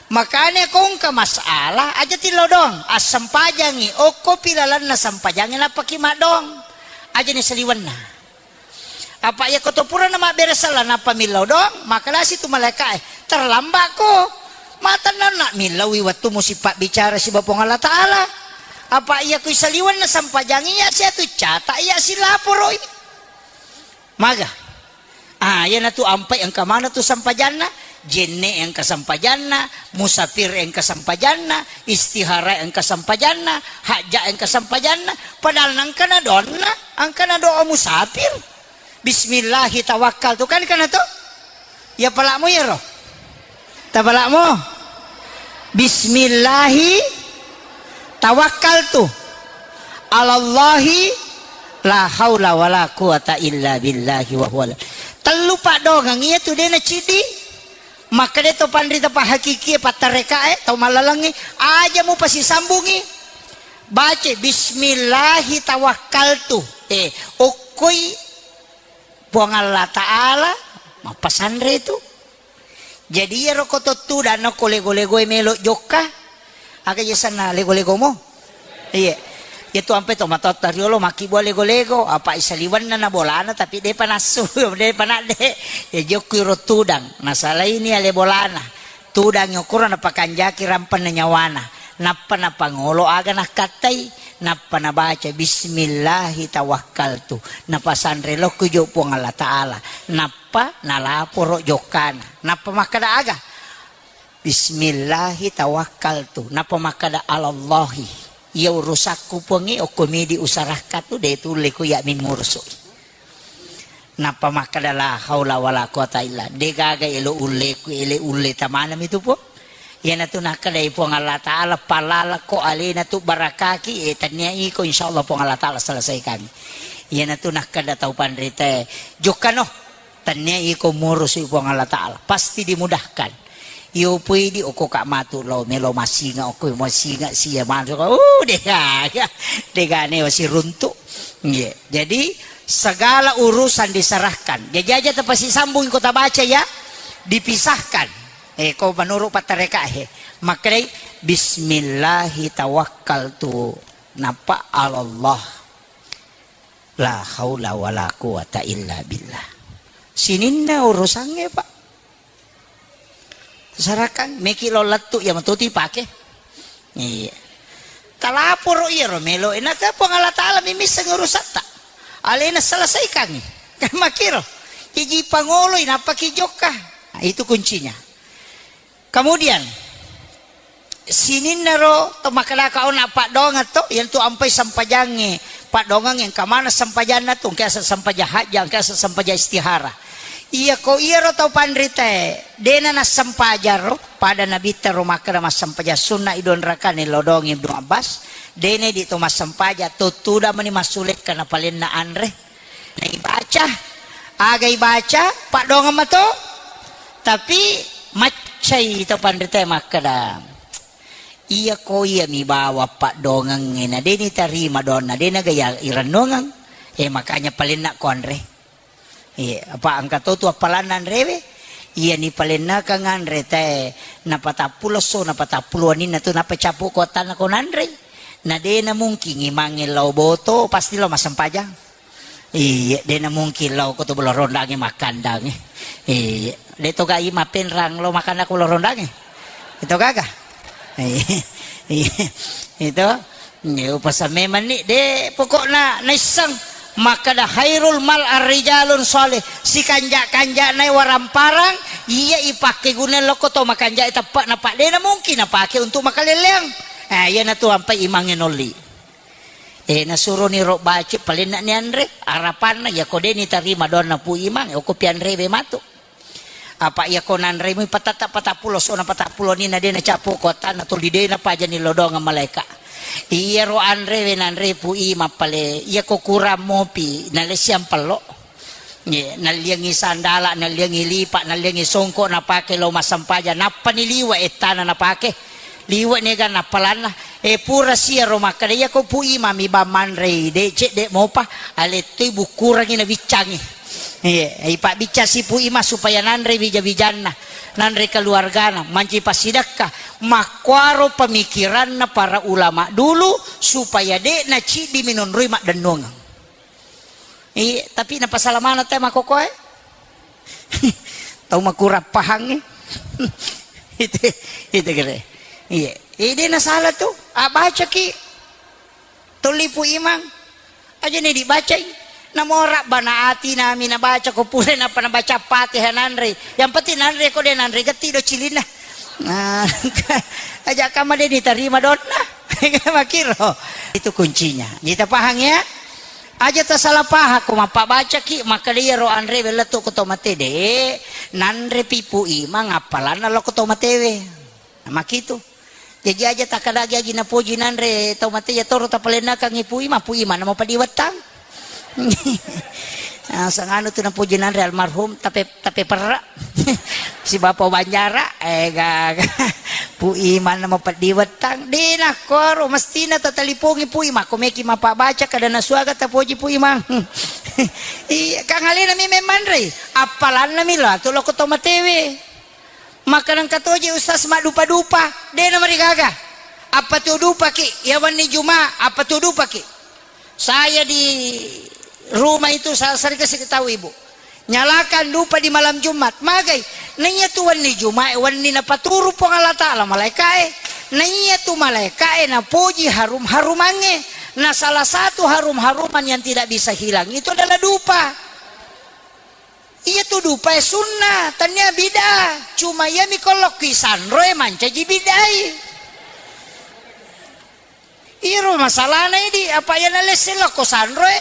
Makanya ko engka masalah, aja tillau doang, assempajangi, okkopi lalenna sempajangi nappaki maddoang. Aja ni saliwenna. Apa iyako to purana mabbere sella nappa millau doang, makkedasi tu malaeka'e, "Terlambatko. Matennanna millaui wettumu sipabbicara siba Puang Allah Taala. Apa iyako isaliwenna sempajangi iya siatu cata iya silaporoi." Maga. Ah, iyanatu ampai engka maneng tu sempajanna, jenne engka sempajanna, musafir engka sempajanna, istihara engka sempajanna, hajja engka sempajanna, padahal nengka na doanna, engka na doa musafir. Bismillahi tawakkaltu, kan kana to? Ya palakmu iyaro. Tapalakmu? Bismillahi tawakkaltu alallahi la haula wala quwata illa billahi wa huwa. Tellu paddongeng iyatu de nacidi. Makkeda to panrita pahakikie, pattarekae, tau mallalengngi, aja mupasisambungi. Baca bismillahi tawakkaltu. Eh, okkoi Puang Allah Ta'ala mappasanre tu. Jadi iyaro ko to tudang okko lego-legoe melo jokka. Aga je sanna lego-legomu? Iye. Iyatu ampe to matotta riolo makkibua lego-lego, apa isaliwenna na bolana tapi depa nassu, depa nadde. Ya jokku iro tudang. Nasalaini ale bolana. Tudang okoro napakanjaki rampenna nyawana. Nappa napangolo aga nakkattai. Nappa nabaca, "Bismillahi tawakkaltu." Napasanre lokku jo Puang Allah Ta'ala. Nappa nalaporo jokkana. Nappa makkeda aga? "Bismillahi tawakkaltu." Nappa makkeda, "Alallahi. Iya urusakku Puangnge, okko midi usarakka tu, de tulle ku iya mi murusui." Nappa makkeda, "La haula wala quwata illa." De gaga elo ulleku, ele ulle tamanami tu Puang. Iyanatu nakkedai Puang Allah Ta'ala, "Palalako alena tu barakaki, eh, tannia iko, insya Allah Puang Allah Ta'ala selesaikan." Iyanatu nakkeda tau panritae, "Jokkano, tannia iko murusui Puang Allah Ta'ala, pasti dimudahkan." Iyo pui di okko ka matu lo melo masinga, okko masinga sia matu, uh, dega, dega ne wasi runtu. Iya. Jadi segala urusan diserahkan. Jadi aja tepasi sambung kota baca ya, dipisahkan. Eh, ko menurut patareka he. Makanya bismillahi tawakkaltu, napa Allah. La haula wala quwata illa billah. Sininna urusangnge, Pak. Sarakan meki lo lettu ya matuti pake. Iya. Talaporo iya ro melo. Enaka Puang Allah Ta'ala mimisseng urusatta. Alena selesaikan. Kan makiro. Iji pangoloi napaki jokka. Nah, itu kuncinya. Kemudian, sininnaro to makkedaka ona paddoangeng to, iyantu ampai sempajangnge, paddoangeng engka maneng sempajanna tu, engka yaseng sempajang hajja, engka yaseng sempajang istihara. Iyako iyaro tau panritae, dena nassempajang ro, pada nabitta ro makkeda massempajang sunna i dua rakaat nillau doangi Ibnu Abbas, dena idi to massempajang, to tudang mani massulekka napalenna anre. Naibaca, aga ibaca, paddoangeng mato. Tapi maccai to panritae makkeda, "Iya ko iya mi bawa paddoangengnge na de nitarima doanna, de naga iya irennuangeng." Eh, makanya palenna ko anre. Iya, apa engka to tu appalanna anrewe? Iya ni palennakang anre tae napatappulo esso, napatappulo waninna tu, nappa cappu ko wattanna ko nanrei. Na de na mungkin imangnge lao boto, pasti lao massempajang. Iya, de na mungkin lao ko to Bolo Rondangnge makkandangnge. Iya, de to ga i mappenrang lao makanna ko Bolo Rondangnge. Itu gaga. Iya, iya. Itu. Nge upasamme mani de pokokna naisseng makkeda khairul mal arrijalun shalih, sikanja-kanjana waramparang iya ipakke guna lokko to makanja teppe na, Pak, de na mungkin napake untuk makaleleang. Eh, iyanatu ampai imangnge nolli. Eh, nasuroni ro baca palenna ni anre, arapanna, iyako de' nitarima doanna Pu Imang, okko pianrewe matu. Apa iyako nanremui patatta patappulo, sona patappulo ni na de' nacapo ko attanna tuli de' napajani lao doang malaeka. Iyaro anrewe nanre Pu Imang pale, iyako kurang mopi, nalessiang pello. Ye, nalliangi sandala, nalliangi lipa, nalliangi songko napake lao massempajang, nappani liwe ettana napake. Liwe niga nappalanna. E, pura siaro makkeda, iyako Pu Imang mi bang manrei, de' cedde' mopa, alettoi bukkurangi nabiccangi. Ye, ipabbiccang si Pu Imang supaya nanre wija-wijanna, nanre keluargana, manci passidekka. Makkuaro pemikiranna para ulama dulu supaya de' naciddi minonroi maddennuangeng. Iya, tapi napasala maneng te makokoe. Tau makurang pahangngi. Itu, itu kira. Iya. Eh, de' nasala tu. Ah, bacaki. Tuli Pu Imang. Aja ni dibacai. Namo Rabbana atina mi nabaca ko pura napa nabaca Fatihah nanre. Yang penting nanre ko de' nanre getti do cilinna. Nah, aja kama de' nitarima doanna. Makiro. Itu kuncinya. Kita paham ya? Aja tasala pahang ko mappabacaki, makkeda iyaro anrewe lettu ko to mate de', nanrepi Pu Imang appalanna lao ko to matewe. Makitu. Jaji aja takkadagi aji napoji nanre to mate, iyatoro tapalennakangngi Pu Imang, Pu Imang namo padiwettang. Ah, sanganu tu napoji nanre almarhum, tapi Tapi perra. Si Bapa Banjara, eh, gaga. Pu Imang nama peddi wettang. De' nakkoro, mestina tatalipongi Pu Imang. Ko meki mappabaca kada nasuaga tapoji Pu Imang. Iya, kang alena mi memmanrei. Appalanna mi lah, tu loko to matewe. Maka nengka toje Ustaz maddupa-dupa. De' namarigaga. Apa tu dupaki? Ya wenni Juma, apa tu dupaki? Saya di rumah itu sa-, sering kasih tahu ibu. Nyalakan dupa di malam Jumat. Magai. Naiya tu wenni Jumat, wenni napaturu Puang Allah Ta'ala malaikae. Naiya tu malaikae napoji harum-harumangnge. Nah, salah satu harum-haruman yang tidak bisa hilang itu adalah dupa. Iya tu dupae sunnah, tania bid'ah. Cuma iya mi kolokki sanroe mancaji bid'ai. Iro masalahna idi, apa iya nalesse lokko sanroe,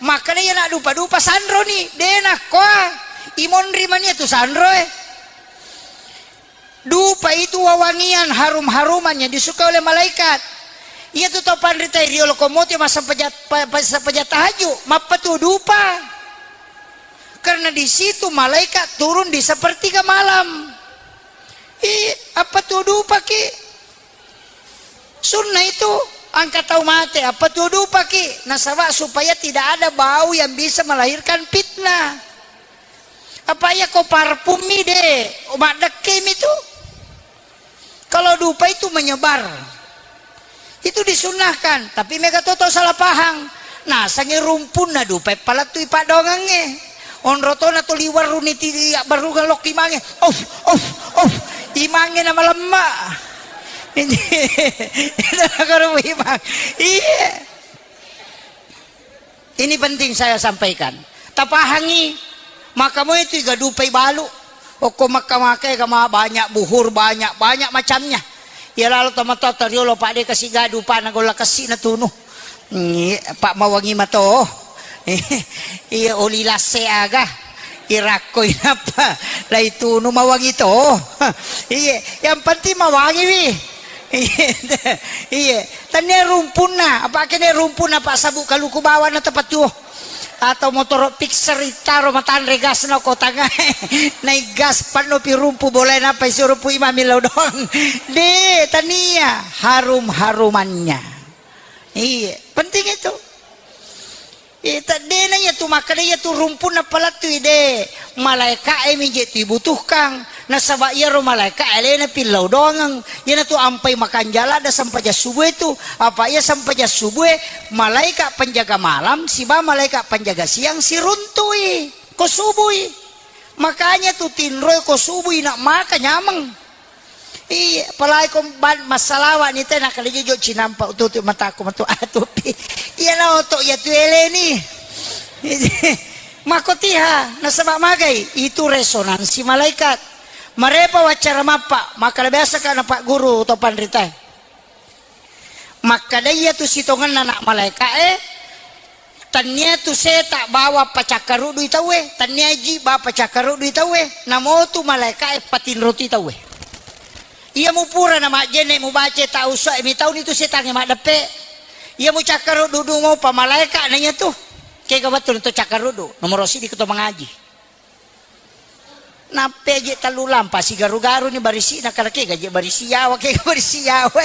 makkeda iya naddupa-dupa sanroni, de' nakkoa, imonri mania tu sanroe. Dupa itu wewangian harum-haruman yang disukai oleh malaikat. Iya tu tau panrita riolo ko moti massempajang, pa-, pa-, sempajang tahajud, mappatu dupa. Karena di situ malaikat turun di sepertiga malam. Ih, apa tu dupaki? Sunnah itu, angka tau mate, apa tu dupaki? Nasaba supaya tidak ada bau yang bisa melahirkan fitnah. Apa iya ko parfum mi de', maddekke mi tu. Kalau dupa itu menyebar. Itu disunnahkan, tapi mega toto salah pahang. Nasangi rumpunna dupa palattui padongangnge. Onro tona tuli warruni ti abbarungang lokki mange. Of, of, of. Imangnge na malemma. Itu nakaro imang. Iya. Ini penting saya sampaikan. Tapahangi, maka moi tu iga dupai balu. Okko makka-makka ega ma banyak buhur, banyak, banyak macamnya. Iya lalo tomatoa toriolo, Pak, de' kasi gadu, Pak, na golla kessi na tunu. Ngi, Pak, mawangi mato. Iya, oli lasse aga. Irakko inappa lai tunu mawangi to. Iya, yang penting mawangi wi. Iya, tania rumpunna, apa kene rumpunna, Pak, sabu kaluku bawana tepat tuo. Atau motoro fixer itaro matanre gasna ko tangae. Nai gas panno pi rumpu, boleh napa isi rumpu imami lao doang. De', tania harum-harumannya. Iya, penting itu. Ita dena iya tu makkeda iya tu rumpunna palattui de'. Malaika e mi je tu ibutuhkan. Nasaba iyaro malaika e alena pillau doangeng. Iyana tu ampai makanjala da sempajang subuh itu. Apa iya sempajang subuh e, malaika penjaga malam siba malaika penjaga siang siruntui ko subui. Makanya tu tinroi ko subui nak maka nyameng. Iya, apalagi ko ban massalawa ni te, nakkeda jojo cinampa ututu mataku matu atupi. Iya na oto iya tu eleni. Makotiha, nasaba magai itu resonansi malaikat. Marepa waccara mappa, maka biasa ka na Pak Guru to panritae. Makkeda iyatu sitongenna na malaeka'e, tennia tu seta bawa pacakkarudui tauwe, tennia ji bawa pacakkarudui tauwe, namotu malaeka'e patinroti tauwe. Iya mupura na majjenne mubaca tau ussoe mitauni tu setangnge maddeppe. Iya mucakkaruddu mopa malaeka na iyatu. Kega wettu to cakkaruddu, nomoro siddi ko to mangaji. Nappe je tellu lampa sigaru-garu ni barisi na kala kega je barisi yawa, kega barisi yawa.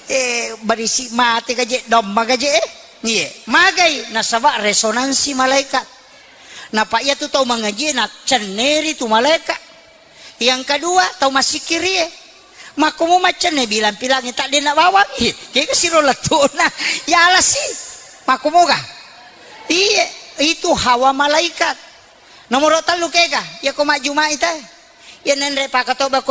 Eh, barisi mate gaje, domma gaje, eh. Iye, magai nasaba resonansi malaikat. Napa iyatu tau mangaji na cenneri tu malaikat. Yang kedua, tau massikkiri e. Makkumu maccenne bilang-pilangi taddenna bawang. Ih, kega siro lettuna. Yalasi. Makkumoga? Iye, itu hawa malaikat. Nomoro tellu kega, iya ko majjumai te. Iya nenre pakatoba ko